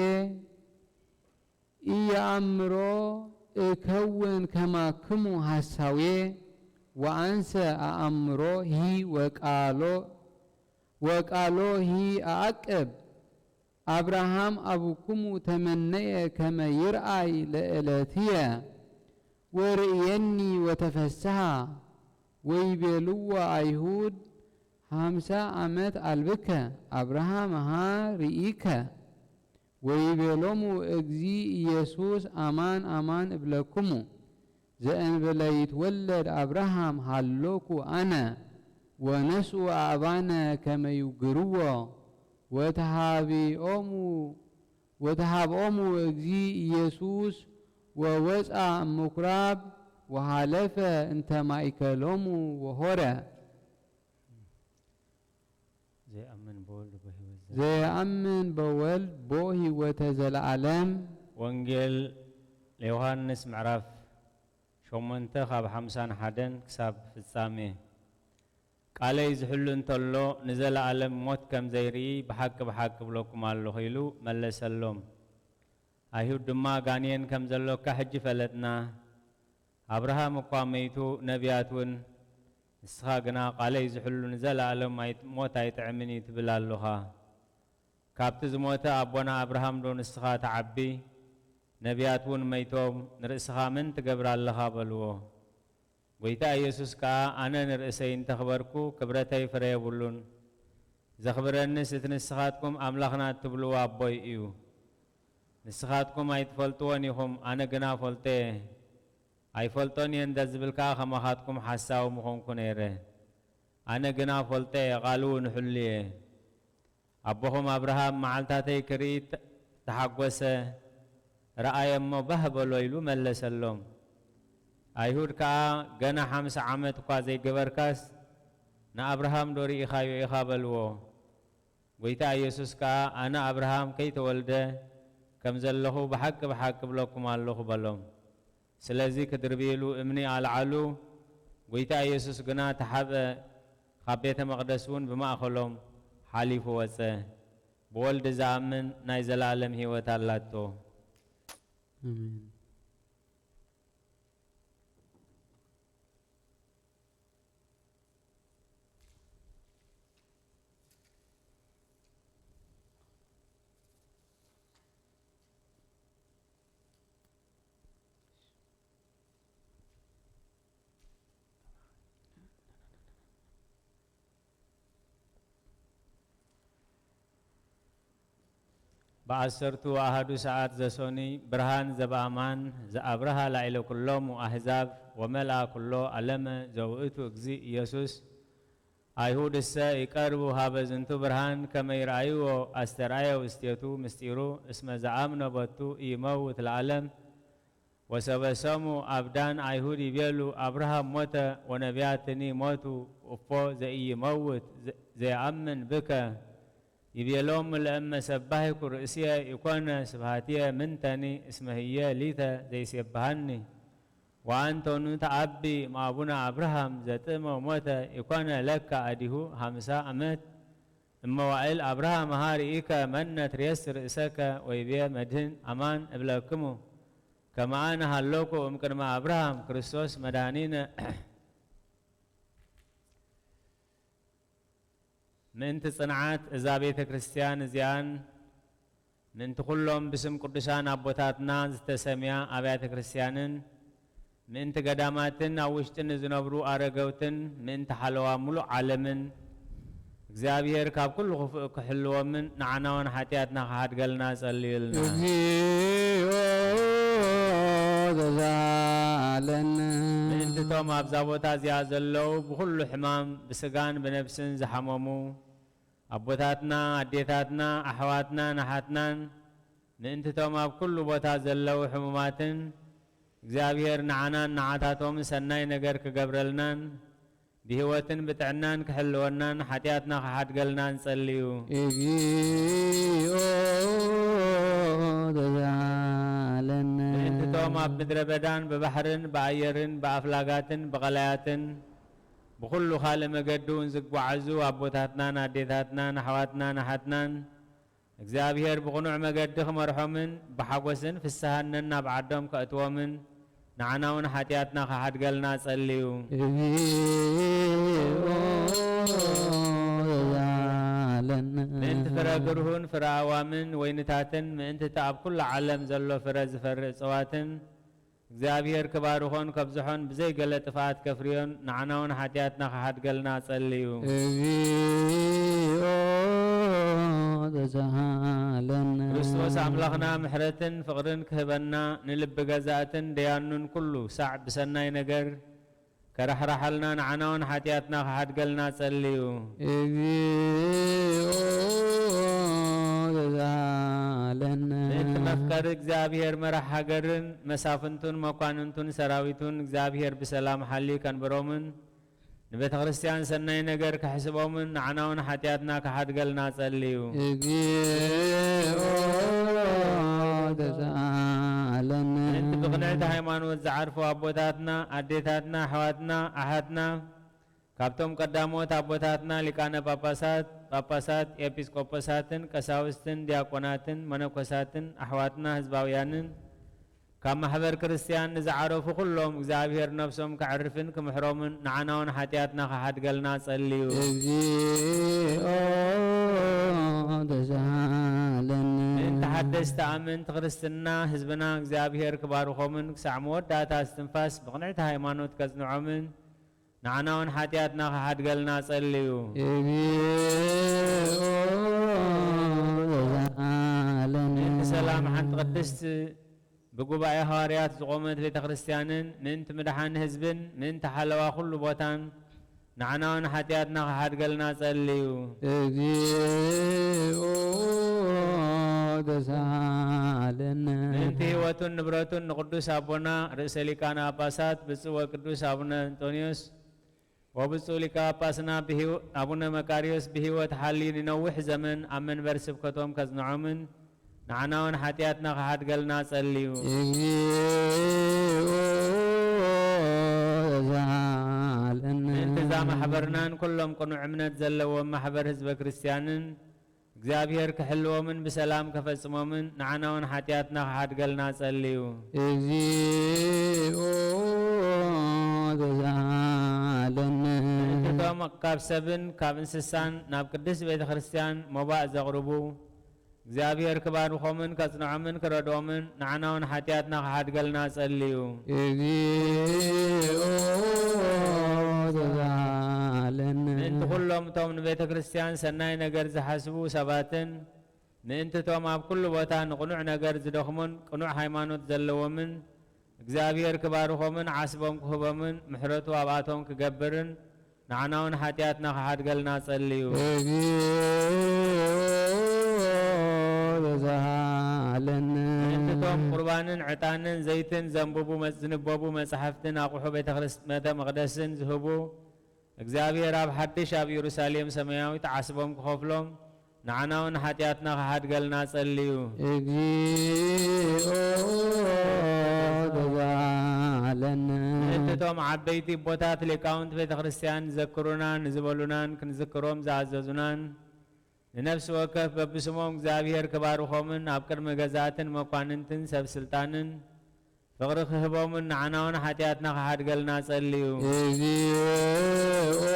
ኢየአምሮ እከውን ከማክሙ ሐሳዌ ወአንሰ አአምሮ ሂ ወቃሎ ወቃሎ ሂ አአቅብ። አብርሃም አቡክሙ ተመነየ ከመ ይርአይ ለእለትየ ወርእየኒ ወተፈስሐ። ወይቤልዎ አይሁድ፣ ሐምሳ ዓመት አልብከ አብርሃምሃ ርኢከ። ወይቤሎሙ እግዚእ ኢየሱስ፣ አማን አማን እብለክሙ፣ ዘእንበለ ይትወለድ አብርሃም ሀሎኩ አነ፣ ወነስኡ አእባነ ከመ ይውግርዎ፣ ወተሃብኦሙ ወተሃብኦሙ እግዚእ ኢየሱስ፣ ወወፅአ እምኩራብ፣ ወሃለፈ እንተ ማእከሎሙ ወሆረ። ዘይኣምን በወልድ ቦ ህይወት ዘ- ዘይኣምን በወልድ ቦ ህይወተ ዘለዓለም። ወንጌል ዮሃንስ ምዕራፍ ሸሞንተ ካብ ሓምሳን ሓደን ክሳብ ፍጻሜ። ቃለይ ዝሕሉ እንተሎ ንዘለኣለም ሞት ከም ዘይርኢ ብሓቂ ብሓቂ እብለኩም ኣለኹ ኢሉ መለሰሎም። ኣይሁድ ድማ፣ ጋኔን ከም ዘሎካ ሕጂ ፈለጥና፣ ኣብርሃም እኳ መይቱ፣ ነቢያት እውን፣ ንስኻ ግና ቃለይ ዝሕሉ ንዘለኣለም ኣይ- ሞት ኣይጥዕምን እዩ ትብል ኣሎኻ። ካብቲ ዝሞተ ኣቦና ኣብርሃም ዶ ንስኻ ትዓቢ? ነቢያት እውን መይቶም፣ ንርእስኻ መን ትገብር ኣለኻ? በልዎ። ጐይታ ኢየሱስ ከኣ፣ ኣነ ንርእሰይ እንተኽበርኩ፣ ክብረተይ ፍረ የብሉን። ዘኽብረንስ እቲ ንስኻትኩም ኣምላኽና እትብልዎ ኣቦይ እዩ። ንስኻትኩም ኣይትፈልጥዎን ኢኹም፣ ኣነ ግና እፈልጦ እየ። ኣይፈልጦን እየ እንተ ዝብል ከኣ፣ ከማኻትኩም ሓሳዊ ምኾንኩ ነይረ። ኣነ ግና እፈልጦ እየ፣ ቃሉ እውን እሕሉ እየ። ኣቦኹም ኣብርሃም መዓልታተይ ክርኢ ተ- ተሓጐሰ፣ ረኣየ እሞ ባህ በሎ ኢሉ መለሰሎም። ኣይሁድ ከኣ፣ ገና ሓምሳ ዓመት እኳ ዘይገበርካስ ንኣብርሃም ዶ ርኢኻዮ ኢኻ? በልዎ። ጐይታ ኢየሱስ ከኣ፣ ኣነ ኣብርሃም ከይተወልደ ከም ዘለኹ ብሓቂ ብሓቂ እብለኩም ኣለኹ በሎም። ስለዚ ክድርብይሉ እምኒ ኣልዓሉ። ጐይታ ኢየሱስ ግና ተሓብአ፣ ካብ ቤተ መቕደስ እውን ብማእኸሎም ሓሊፉ ወጸ። ብወልድ ዝኣምን ናይ ዘለኣለም ህይወት ኣላቶ። ኣሜን። ብዓሰርቱ ኣሃዱ ሰዓት ዘሶኒ ብርሃን ዘበኣማን ዘኣብርሃ ላዕለ ኩሎሙ ኣህዛብ ወመልኣ ኩሎ ኣለመ ዘውእቱ እግዚእ ኢየሱስ ኣይሁድሰ ይቀርቡ ሀበ ዝንቱ ብርሃን ከመ ይርኣይዎ ኣስተርኣየ ውስቴቱ ምስጢሩ እስመ ዘኣምነ ቦቱ ኢይመውት ለዓለም። ወሰበ ሰሙ አብዳን አይሁድ ይቤሉ አብርሃም ሞተ ወነቢያትኒ ሞቱ እፎ ዘኢይመውት ዘየአምን ብከ ይቤሎሙ ለእመ ሰባሂኩ ርእስየ ኢኮነ ስብሃትየ ምንተኒ እስመ ህየ ሊተ ዘይሴብሃኒ። ወአንቶኑ ተአቢ እምአቡነ አብርሃም ዘጥእመ ሞተ ኢኮነ ለከ አዲሁ ሀምሳ አመት እመዋእል አብርሃም ሃ ርኢከ መነ ትሬስ ርእሰከ ወይቤ መድህን አማን እብለክሙ ከመ አነ ሀሎኩ እምቅድመ አብርሃም ክርስቶስ መድኃኒነ። ምእንቲ ጽንዓት እዛ ቤተ ክርስቲያን እዚኣን ምእንቲ ኩሎም ብስም ቅዱሳን ኣቦታትና ዝተሰምያ ኣብያተ ክርስቲያንን ምእንቲ ገዳማትን ኣብ ውሽጢ ንዝነብሩ ኣረገውትን ምእንቲ ሓለዋ ሙሉእ ዓለምን እግዚኣብሔር ካብ ኩሉ ክፉእ ክሕልዎምን ንዓናውን ሓጢኣትና ክሓድገልና ጸልዩልና። እግዚኦ ተሳሃለነ። ምእንቲ እቶም ኣብዛ ቦታ እዚኣ ዘለዉ ብኹሉ ሕማም ብስጋን ብነፍስን ዝሓመሙ ኣቦታትና፣ ኣዴታትና፣ ኣሕዋትናን ኣሓትናን ምእንቲ እቶም ኣብ ኩሉ ቦታ ዘለዉ ሕሙማትን እግዚኣብሔር ንዓናን ንዓታቶም ሰናይ ነገር ክገብረልናን ብህይወትን ብጥዕናን ክሕልወናን ሓጢኣትና ክሓድገልናን ጸልዩ። እግዚኦ ተሳሃለነ። ምእንቲ እቶም ኣብ ምድረ በዳን ብባሕርን ብኣየርን ብኣፍላጋትን ብቐላያትን ብኹሉ ካልእ መገዲ እውን ዝጓዓዙ ኣቦታትናን ኣዴታትናን ኣሕዋትናን ኣሓትናን እግዚኣብሔር ብቕኑዕ መገዲ ክመርሖምን ብሓጎስን ፍስሃን ነናብ ዓዶም ከእትዎምን ንዓና እውን ሓጢኣትና ክሓድገልና ጸልዩ። እግዚኦ ተሳሃለነ። ምእንቲ ፍረ ግርሁን ፍረ ኣእዋምን ወይንታትን ምእንቲ እቲ ኣብ ኩሉ ዓለም ዘሎ ፍረ ዝፈሪ እጽዋትን እግዚኣብሔር ክባርኾን ከብዝሖን ብዘይ ገለ ጥፍኣት ከፍርዮን ንዓና እውን ሓጢኣትና ክሓድገልና ጸልዩ። እግዚኦ ተሳሃለነ። ክርስቶስ ኣምላኽና ምሕረትን ፍቕርን ክህበና ንልቢ ገዛእትን ደያኑን ኩሉ ሳዕ ብሰናይ ነገር ከራሕራሓልና ንዓና እውን ሓጢኣትና ክሓድገልና ጸልዩ። እግዚኦ ተሳሃለነ። ምእንቲ መፍቀሪ እግዚኣብሔር መራሕ ሃገርን መሳፍንቱን መኳንንቱን ሰራዊቱን እግዚኣብሔር ብሰላም ሓልዩ ከንብሮምን ንቤተ ክርስቲያን ሰናይ ነገር ክሕስቦምን ንዓና እውን ሓጢኣትና ክሓድገልና ጸልዩ። እግዚኦ ተሳሃለነ። ምእንቲ ብቕንዕቲ ሃይማኖት ዝዓርፉ ኣቦታትና፣ ኣዴታትና፣ ኣሕዋትና፣ ኣሓትና፣ ካብቶም ቀዳሞት ኣቦታትና ሊቃነ ጳጳሳት፣ ጳጳሳት፣ ኤጲስቆጶሳትን ቀሳውስትን ዲያቆናትን መነኮሳትን ኣሕዋትና ህዝባውያንን ካብ ማሕበር ክርስቲያን ንዝዓረፉ ኩሎም እግዚኣብሔር ነፍሶም ከዕርፍን ክምሕሮምን ንዓና እውን ሓጢኣትና ክሓድገልና ጸልዩ። እግዚኦ ተሳሃለነ። ምእንቲ ሓደስቲ ኣመንቲ ክርስትና ህዝብና እግዚኣብሔር ክባርኾምን ክሳዕ መወዳእታ እስትንፋስ ብቕንዕቲ ሃይማኖት ከጽንዖምን ንዓና እውን ሓጢኣትና ክሓድገልና ጸልዩ። እግዚኦ ተሳሃለነ። ምእንቲ ሰላም ሓንቲ ቅድስቲ ብጉባኤ ሃዋርያት ዝቖመት ቤተ ክርስቲያንን ምእንቲ ምድሓን ህዝብን ምእንቲ ሓለዋ ኩሉ ቦታን ንዓና እውን ሓጢኣትና ክሓድገልና ጸልዩ። እግዚኦ ተሳሃለነ። ምእንቲ ህይወቱን ንብረቱን ንቅዱስ ኣቦና ርእሰ ሊቃነ ጳጳሳት ብፁዕ ወቅዱስ ኣቡነ እንጦንዮስ ወብፁዕ ሊቀ ጳጳስና ብህይወ-፣ ኣቡነ መቃርዮስ ብህይወት ሓልዩ ንነዊሕ ዘመን ኣብ መንበር ስብከቶም ከጽንዖምን ንዓና እውን ሓጢኣትና ክሓድገልና ጸልዩ። እግዚኦ ተሳሃለነ። ምእንቲ እዛ ማሕበርናን ኩሎም ቅኑዕ እምነት ዘለዎም ማሕበር ህዝበ ክርስቲያንን እግዚኣብሔር ክሕልዎምን ብሰላም ከፈጽሞምን ንዓና እውን ሓጢኣትና ክሓድገልና ጸልዩ። እግዚኦ ተሳሃለነ። ምእንቲ እቶም ካብ ሰብን ካብ እንስሳን ናብ ቅድስት ቤተ ክርስቲያን መባእ ዘቕርቡ እግዚኣብሔር ክባርኾምን ከጽንዖምን ክረድኦምን ንዓና እውን ሓጢኣትና ክሓድገልና ጸልዩ። እግዚኦ ተሳሃለነ። ምእንቲ ኩሎም እቶም ንቤተ ክርስቲያን ሰናይ ነገር ዝሓስቡ ሰባትን ምእንቲ እቶም ኣብ ኩሉ ቦታ ንቕኑዕ ነገር ዝደኽሙን ቅኑዕ ሃይማኖት ዘለዎምን እግዚኣብሔር ክባርኾምን ዓስቦም ክህቦምን ምሕረቱ ኣብኣቶም ክገብርን ንዓና እውን ሓጢኣትና ክሓድገልና ጸልዩ። እግዚኦ ተሳሃለነ። ምእንቲ እቶም ቁርባንን ዕጣንን ዘይትን ዘንብቡ መጽ-፣ ዝንበቡ መጻሕፍትን ኣቑሑ ቤተ ክርስ-፣ ቤተ መቕደስን ዝህቡ እግዚኣብሔር ኣብ ሓድሽ ኣብ ኢየሩሳሌም ሰማያዊት ዓስቦም ክኸፍሎም ንዓና እውን ሓጢኣትና ክሓድገልና ጸልዩ። እግዚኦ ተሳሃለነ። ምእንቲ እቶም ዓበይቲ ቦታት ሊቃውንት ቤተ ክርስቲያን ዘክሩና ንዝበሉናን ክንዝክሮም ዝኣዘዙናን ንነፍሲ ወከፍ በብስሞም እግዚኣብሔር ክባርኾምን ኣብ ቅድሚ ገዛእትን መኳንንትን ሰብ ስልጣንን ፍቕሪ ክህቦምን ንዓና እውን ሓጢኣትና ክሓድገልና ጸልዩ። እግዚኦ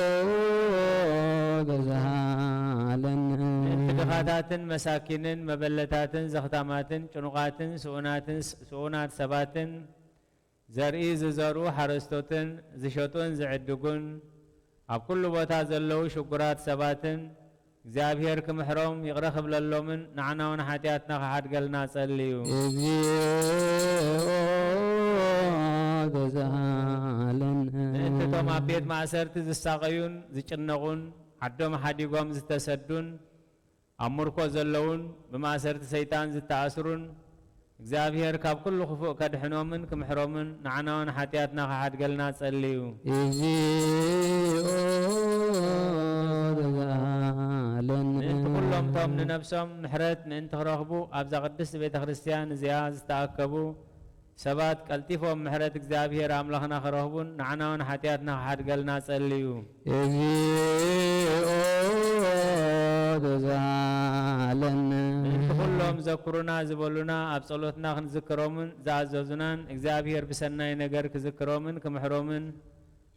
ተሳሃለነ። ምእንቲ ድኻታትን መሳኪንን መበለታትን ዘኽታማትን ጭኑቓትን ስኡናትን ስኡናት ሰባትን ዘርኢ ዝዘርኡ ሓረስቶትን ዝሸጡን ዝዕድጉን ኣብ ኩሉ ቦታ ዘለዉ ሽጉራት ሰባትን እግዚኣብሔር ክምሕሮም ይቕረ ክብለሎምን ንዓና እውን ሓጢኣትና ክሓድገልና ጸልዩ። እግዚኦ ተሳሃለነ። ምእንቲ እቶም ኣብ ቤት ማእሰርቲ ዝሳቐዩን ዝጭነቑን ዓዶም ሓዲጎም ዝተሰዱን ኣብ ምርኮ ዘለዉን ብማእሰርቲ ሰይጣን ዝተኣስሩን እግዚኣብሔር ካብ ኩሉ ክፉእ ከድሕኖምን ክምሕሮምን ንዓና እውን ሓጢኣትና ክሓድገልና ጸልዩ። እግዚኦ ተሳሃለነ። ምእንቲ ኩሎም እቶም ንነፍሶም ምሕረት ምእንቲ ክረኽቡ ኣብዛ ቅድስቲ ቤተ ክርስቲያን እዚኣ ዝተኣከቡ ሰባት ቀልጢፎም ምሕረት እግዚኣብሔር ኣምላኽና ክረኽቡን ንዓና እውን ሓጢኣትና ክሓድገልና ጸልዩ። እግዚኦ ተሳሃለነ። ምእንቲ ኩሎም ዘክሩና ዝበሉና ኣብ ጸሎትና ክንዝክሮምን ዝኣዘዙናን እግዚኣብሔር ብሰናይ ነገር ክዝክሮምን ክምሕሮምን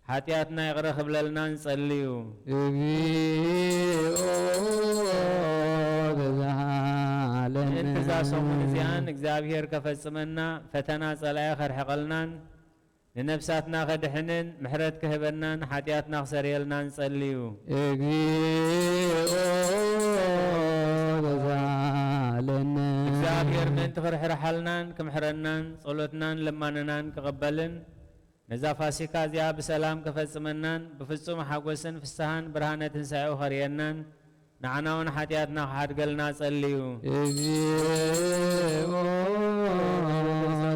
ሓጢኣትና ይቕረ ክብለልናን ጸልዩ። እግዚኦ ተሳሃለነ። ምእንቲ እዛ ሰሙን እዚኣን እግዚኣብሔር ከፈጽመና ፈተና ጸላኢ ከርሕቐልናን ንነፍሳትና ከድሕንን ምሕረት ክህበናን ሓጢኣትና ክሰርየልናን ጸልዩ። እግዚኦ ተሳሃለነ። እግዚኣብሔር ምእንቲ ክርሕርሓልናን ክምሕረናን ጸሎትናን ልማነናን ክቕበልን ነዛ ፋሲካ እዚኣ ብሰላም ከፈጽመናን ብፍጹም ሓጎስን ፍስሃን ብርሃነ ትንሳኤኡ ከርእየናን ንዓና እውን ሓጢኣትና ክሓድገልና ጸልዩ። እግዚኦ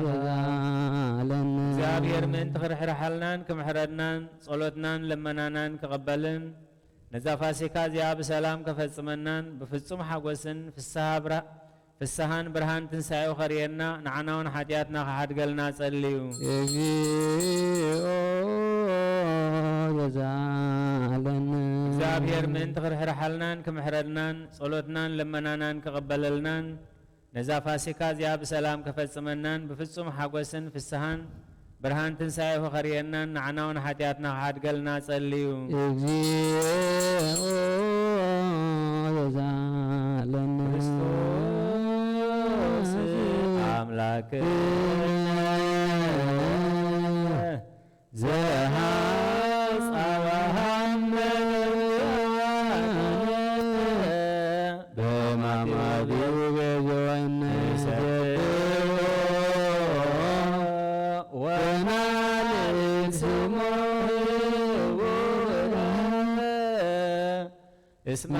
ተሳሃለነ። እግዚኣብሔር ምእንቲ ክርሕርሓልናን ክምሕረናን ጸሎትናን ልመናናን ክቕበልን ነዛ ፋሲካ እዚኣ ብሰላም ከፈጽመናን ብፍጹም ሓጎስን ፍስሃ ብራ-፣ ፍስሃን ብርሃን ትንሳኤኡ ከርእየና ንዓና እውን ሓጢኣትና ክሓድገልና ጸልዩ። እግዚኦ ተሳሃለነ። እግዚኣብሔር ምእንቲ ክርሕርሓልናን ክምሕረልናን ጸሎትናን ልመናናን ክቕበለልናን ነዛ ፋሲካ እዚኣ ብሰላም ከፈጽመናን ብፍጹም ሓጎስን ፍስሃን ብርሃን ትንሳኤሁ ከርእየናን ንዓና እውን ሓጢኣትና ክሓድገልና ጸልዩ። እግዚኦ ተሳሃለነ። ክርስቶስ ኣምላክነ ዘሃጽ ኣዋሃነ በማማዱ ገዘወነ ሰብሖ ወናልል ስሞ እስመ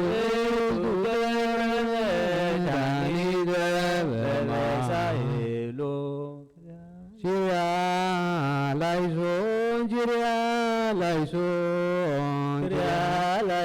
ውእቱ ገብረ መድኃኒተ በመሳይሉ። ኪርያ ላይሶን፣ ኪርያ ላይሶን፣ ኪርያ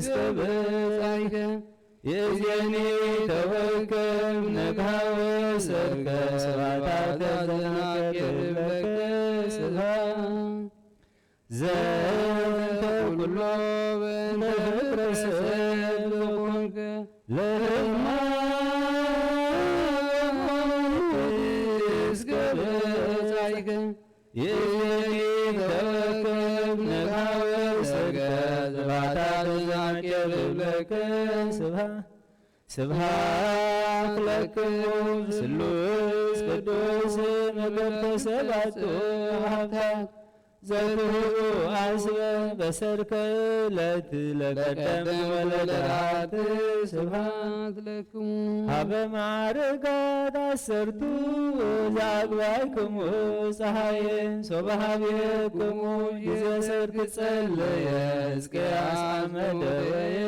እስከ በጻይከ ይእዜኒ ተወከብ ነግሃወ ሰርከ ስብሐተ ዘናክር ለከ ስብሐት። ዘንተ ኩሎ በእንተ ፍጥረት ሰብ ዘኮንከ ለሕማም እስከ በጻይከ ይእዜኒ ተወከብ ነግሃወ ሰርከ ስብሐተ ዘናክር ለከ ስብሐት። ስብሐት ለክሙ ስሉስ ቅዱስ መገብተ ሰባቱ ሃብታት ዘትህቡ አስበ በሰርከ ዕለት ለቀደም ወለደራት ስብሐት ለክሙ። ሀበ ማዕርጋት አሰርቱ ዘአግባይክሙ ፀሐየ ሶበ ሀብየክሙ ጊዜ ሰርክ ጸለየ እስከ አመደወየ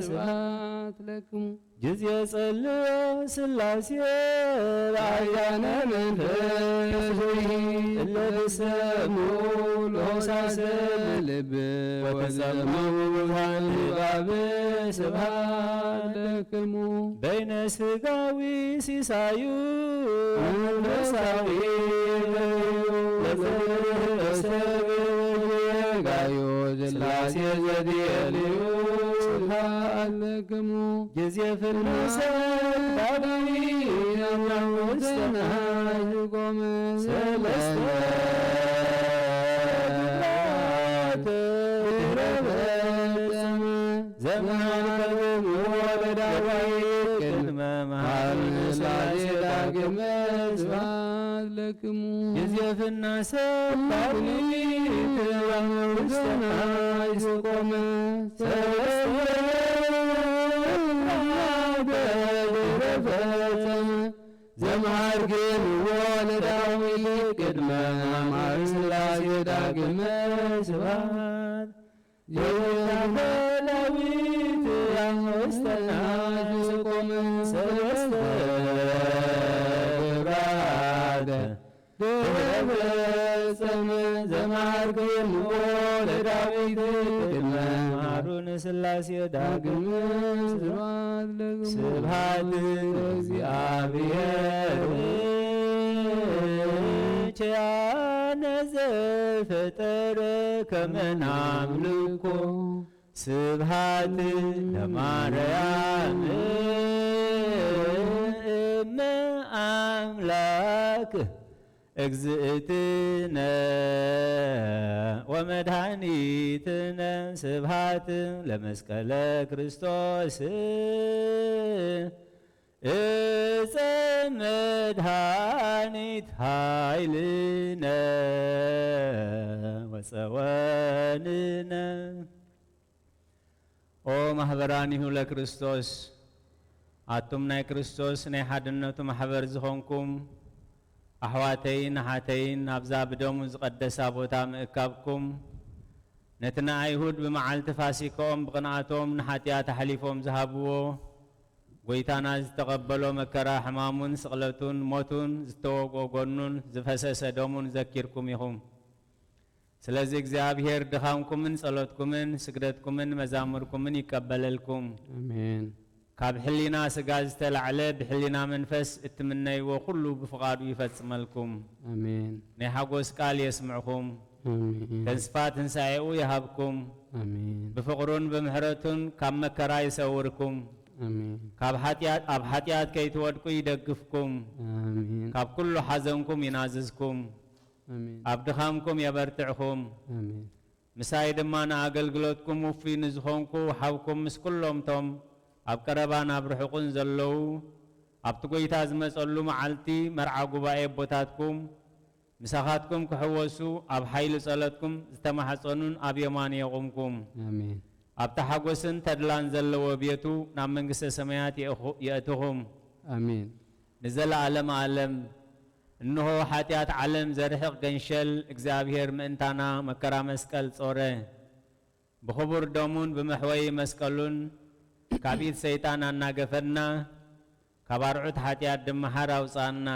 ስብሐት ለክሙ። ጊዜ ጸልዮ ስላሴ ረአያነ መንፈስ እለ ትሰምዑ ለሆሳሰ ልብ ወትሰምዑ ብዙኃን ልባብ ስብሐት ለክሙ። በይነ ስጋዊ ሲሳዩ መንፈሳዊ ለዘርህ ሰብ ጌጋዩ ስላሴ ዘድየልዩ ስብሐት ለክሙ። ጊዜ ፍልሰት ባቢ ያማውሰና ይቆመ ሰለስተ ግብራት ድህረ በጸመ ዘመልከብዎ ለዳዊት ቅድመ መሃሉ ስላሴ ዳግመ ስብሐት ለክሙ። ጊዜ ፍናሰ ባቢ ያማውሰና ይቆመ ሰለስተ ግብራት ድህረ በጸመ ዘምሃርክምዎ ለዳዊት ቅድመ አማን ስላሴ ዳግመ ስብሐት። የወዳፈ ዳዊት ያንወስተና ዝቆመ ሰለስተ ግብራት ድህረ ፈጸመ ዘምሃርክምዎ ለዳዊት ቅድመ ማሩ ንስላሴ ዳግም ስብሐት ለእግዚአብሔር ኪያነ ዘፈጠረ ከመ ናምልኮ ስብሐት ለማርያም እመ አምላክ እግዝእትነ ወመድኃኒትነ ስብሐት ለመስቀለ ክርስቶስ እፀ መድኃኒት ኃይልነ ወፀወንነ። ኦ ማህበራኒሁ ለክርስቶስ፣ ኣቱም ናይ ክርስቶስ ናይ ሓድነቱ ማሕበር ዝኾንኩም ኣሕዋተይን ኣሓተይን፣ ኣብዛ ብደሙ ዝቐደሳ ቦታ ምእካብኩም፣ ነቲ ንኣይሁድ ብመዓልቲ ፋሲካኦም ብቕንኣቶም ንሓጢኣት ኣሕሊፎም ዝሃብዎ፣ ጐይታና ዝተቐበሎ መከራ ሕማሙን ስቕለቱን ሞቱን ዝተወግኦ ጐኑን ዝፈሰሰ ደሙን ዘኪርኩም ኢኹም። ስለዚ እግዚኣብሔር ድኻምኩምን ጸሎትኩምን ስግደትኩምን መዛሙርኩምን ይቀበለልኩም። ኣሜን። ካብ ሕሊና ስጋ ዝተላዕለ ብሕሊና መንፈስ እትምነይዎ ኩሉ ብፍቓዱ ይፈጽመልኩም። ኣሜን። ናይ ሓጎስ ቃል የስምዕኹም። ኣሜን። ተስፋ ትንሳኤኡ ይሃብኩም። ኣሜን። ብፍቕሩን ብምሕረቱን ካብ መከራ ይሰውርኩም። ኣሜን። ካብ ሓጢኣት፣ ኣብ ሓጢኣት ከይትወድቁ ይደግፍኩም። ኣሜን። ካብ ኩሉ ሓዘንኩም ይናዝዝኩም። ኣሜን። ኣብ ድኻምኩም የበርትዕኹም። ኣሜን። ምሳይ ድማ ንኣገልግሎትኩም ውፉይ ንዝኾንኩ ሓውኩም ምስ ኩሎም ቶም ኣብ ቀረባን ኣብ ርሑቕን ዘለዉ ኣብቲ ጐይታ ዝመጸሉ መዓልቲ መርዓ ጉባኤ ኣቦታትኩም ምሳኻትኩም ክሕወሱ ኣብ ሓይሊ ጸሎትኩም ዝተማሕጸኑን ኣብ የማኑ የቑምኩም። ኣሜን። ኣብቲ ሓጎስን ተድላን ዘለዎ ቤቱ ናብ መንግስተ ሰማያት የእኹ-፣ የእትኹም። ኣሜን። ንዘለዓለመ ዓለም። እንሆ፣ ሓጢኣት ዓለም ዘርሕቕ ገንሸል እግዚኣብሔር ምእንታና መከራ መስቀል ጾረ። ብኽቡር ደሙን ብመሕወዪ መስቀሉን ካብ ኢድ ሰይጣን ኣናገፈና፣ ካብ ኣርዑት ሓጢኣት ድማ ሓር ኣውጽኣና።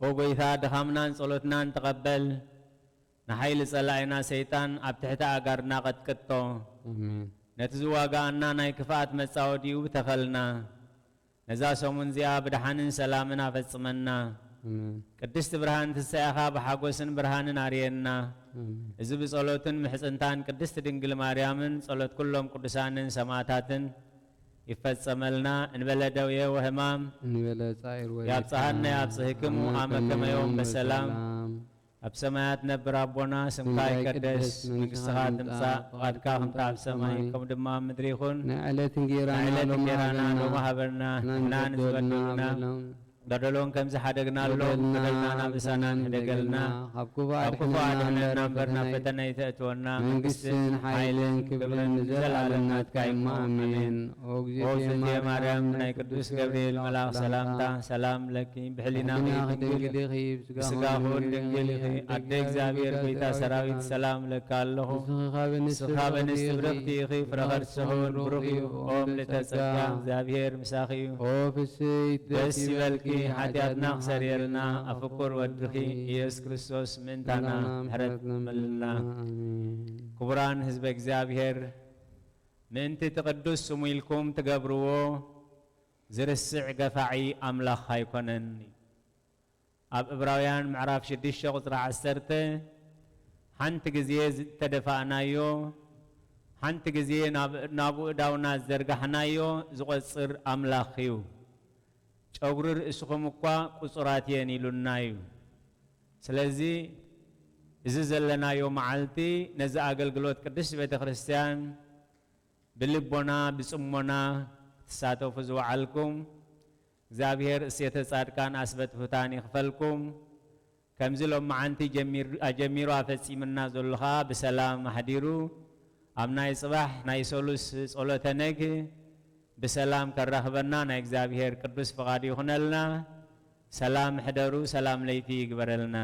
ኦ ጐይታ፣ ድኻምናን ጸሎትናን ተቐበል። ንሓይሊ ጸላኢና ሰይጣን ኣብ ትሕቲ ኣእጋርና ቀጥቅጦ። ኣሜን። ነቲ ዝዋጋኣና ናይ ክፍኣት መጻወዲኡ ብተኸልና። ነዛ ሰሙን እዚኣ ብደሓንን ሰላምን ኣፈጽመና። ኣሜን። ቅድስቲ ብርሃን ትንሳኤኻ ብሓጎስን ብርሃንን ኣርየና። ኣሜን። እዚ ብጸሎትን ምሕጽንታን ቅድስቲ ድንግል ማርያምን ጸሎት ኩሎም ቅዱሳንን ሰማዕታትን ይፈጸመልና። እንበለ ደውየ ወህማም እንበለ ጻኢር ወ ያብጽሐነ ያብጽሕክሙ አመ ከመ ዮም በሰላም። ኣብ ሰማያት ነብር ኣቦና፣ ስምካ ይቀደስ፣ መንግስትኻ ትምጻእ፣ ፍቓድካ ከምታ ኣብ ሰማይ ከምኡ ድማ ኣብ ምድሪ ይኹን። ናይ ዕለት እንጌራና ናይ ዕለት ሎሚ እንጌራና ሃበና፣ ሎሚ ሃበና፣ ንሕና ንዝበደሉና፣ በደሎም ከም ዝሓደግናሎም በደልና ንበሳና ንሕደገልና፣ ካብ ክፉእ ካብ ክፉእ ኣድሕነና ኣድሕነና እምበር እምበር ናብ ፈተነ ፈተነ ኣይተእትወና። መንግስትን ሓይልን ክብርን ንዘለኣለም ናትካ እሞ ኣሜን። ኦ እግዝእትየ ኦግዝእትየ ማርያም፣ ማርያም፣ ናይ ቅዱስ ገብርኤል መልኣኽ ሰላምታ ሰላም ለኪ፣ ብሕሊናኺ ሕሊናኺ ድንግል ድንግል ኢኺ፣ ብስጋኹ እውን ድንግል ኢኺ። ኣደ እግዚኣብሔር ጎይታ ሰራዊት ሰላም እለካ ኣለኹ። ንስኺ ካብ ኣንስቲ ንስኻ በንስቲ ብርኽቲ ብርኽቲ ኢኺ፣ ፍረ ከርስኺ እውን ብሩኽ እዩ። ኦም ልዕልተ ጸጋ፣ እግዚኣብሔር ምሳኺ እዩ። ኦ ፍስሕቲ ደስ ይበልኪ፣ ሓጢኣትና ክሰርየልና፣ ኣብ ፍቁር ወድኺ ኢየሱስ ክርስቶስ ምእንታና ምሕረት መልልና። ኣሜን። ክቡራን ህዝበ እግዚኣብሔር፣ ምእንቲ እቲ ቅዱስ ስሙ ኢልኩም ትገብርዎ ዝርስዕ ገፋዒ ኣምላኽ ኣይኮነን። ኣብ ዕብራውያን ምዕራፍ ሽዱሽተ ቁጽሪ ዓሰርተ፣ ሓንቲ ግዜ ዝተደፋእናዮ፣ ሓንቲ ግዜ ናብ፣ ናብ ኣእዳውና ዝዘርጋሕናዮ ዝቖጽር ኣምላኽ እዩ። ጨጉሪ ርእስኹም እኳ ቁጹራት እየን ኢሉና እዩ። ስለዚ እዚ ዘለናዮ መዓልቲ ነዚ ኣገልግሎት ቅድስት ቤተ ክርስቲያን ብልቦና ብጽሞና ክትሳተፉ ዝወዓልኩም፣ እግዚኣብሔር እሴተ ጻድቃን ኣስበት ፍታን ይኽፈልኩም። ከምዚ ሎመዓንቲ ጀሚር-፣ ኣጀሚሩ ኣፈጺምና ዘሎ ኸኣ ብሰላም ኣሕዲሩ ኣብ ናይ ጽባሕ ናይ ሰሉስ ጸሎተ ነግ ብሰላም ከራኽበና ናይ እግዚኣብሔር ቅዱስ ፍቓድ ይኹነልና። ሰላም ሕደሩ፣ ሰላም ለይቲ ይግበረልና።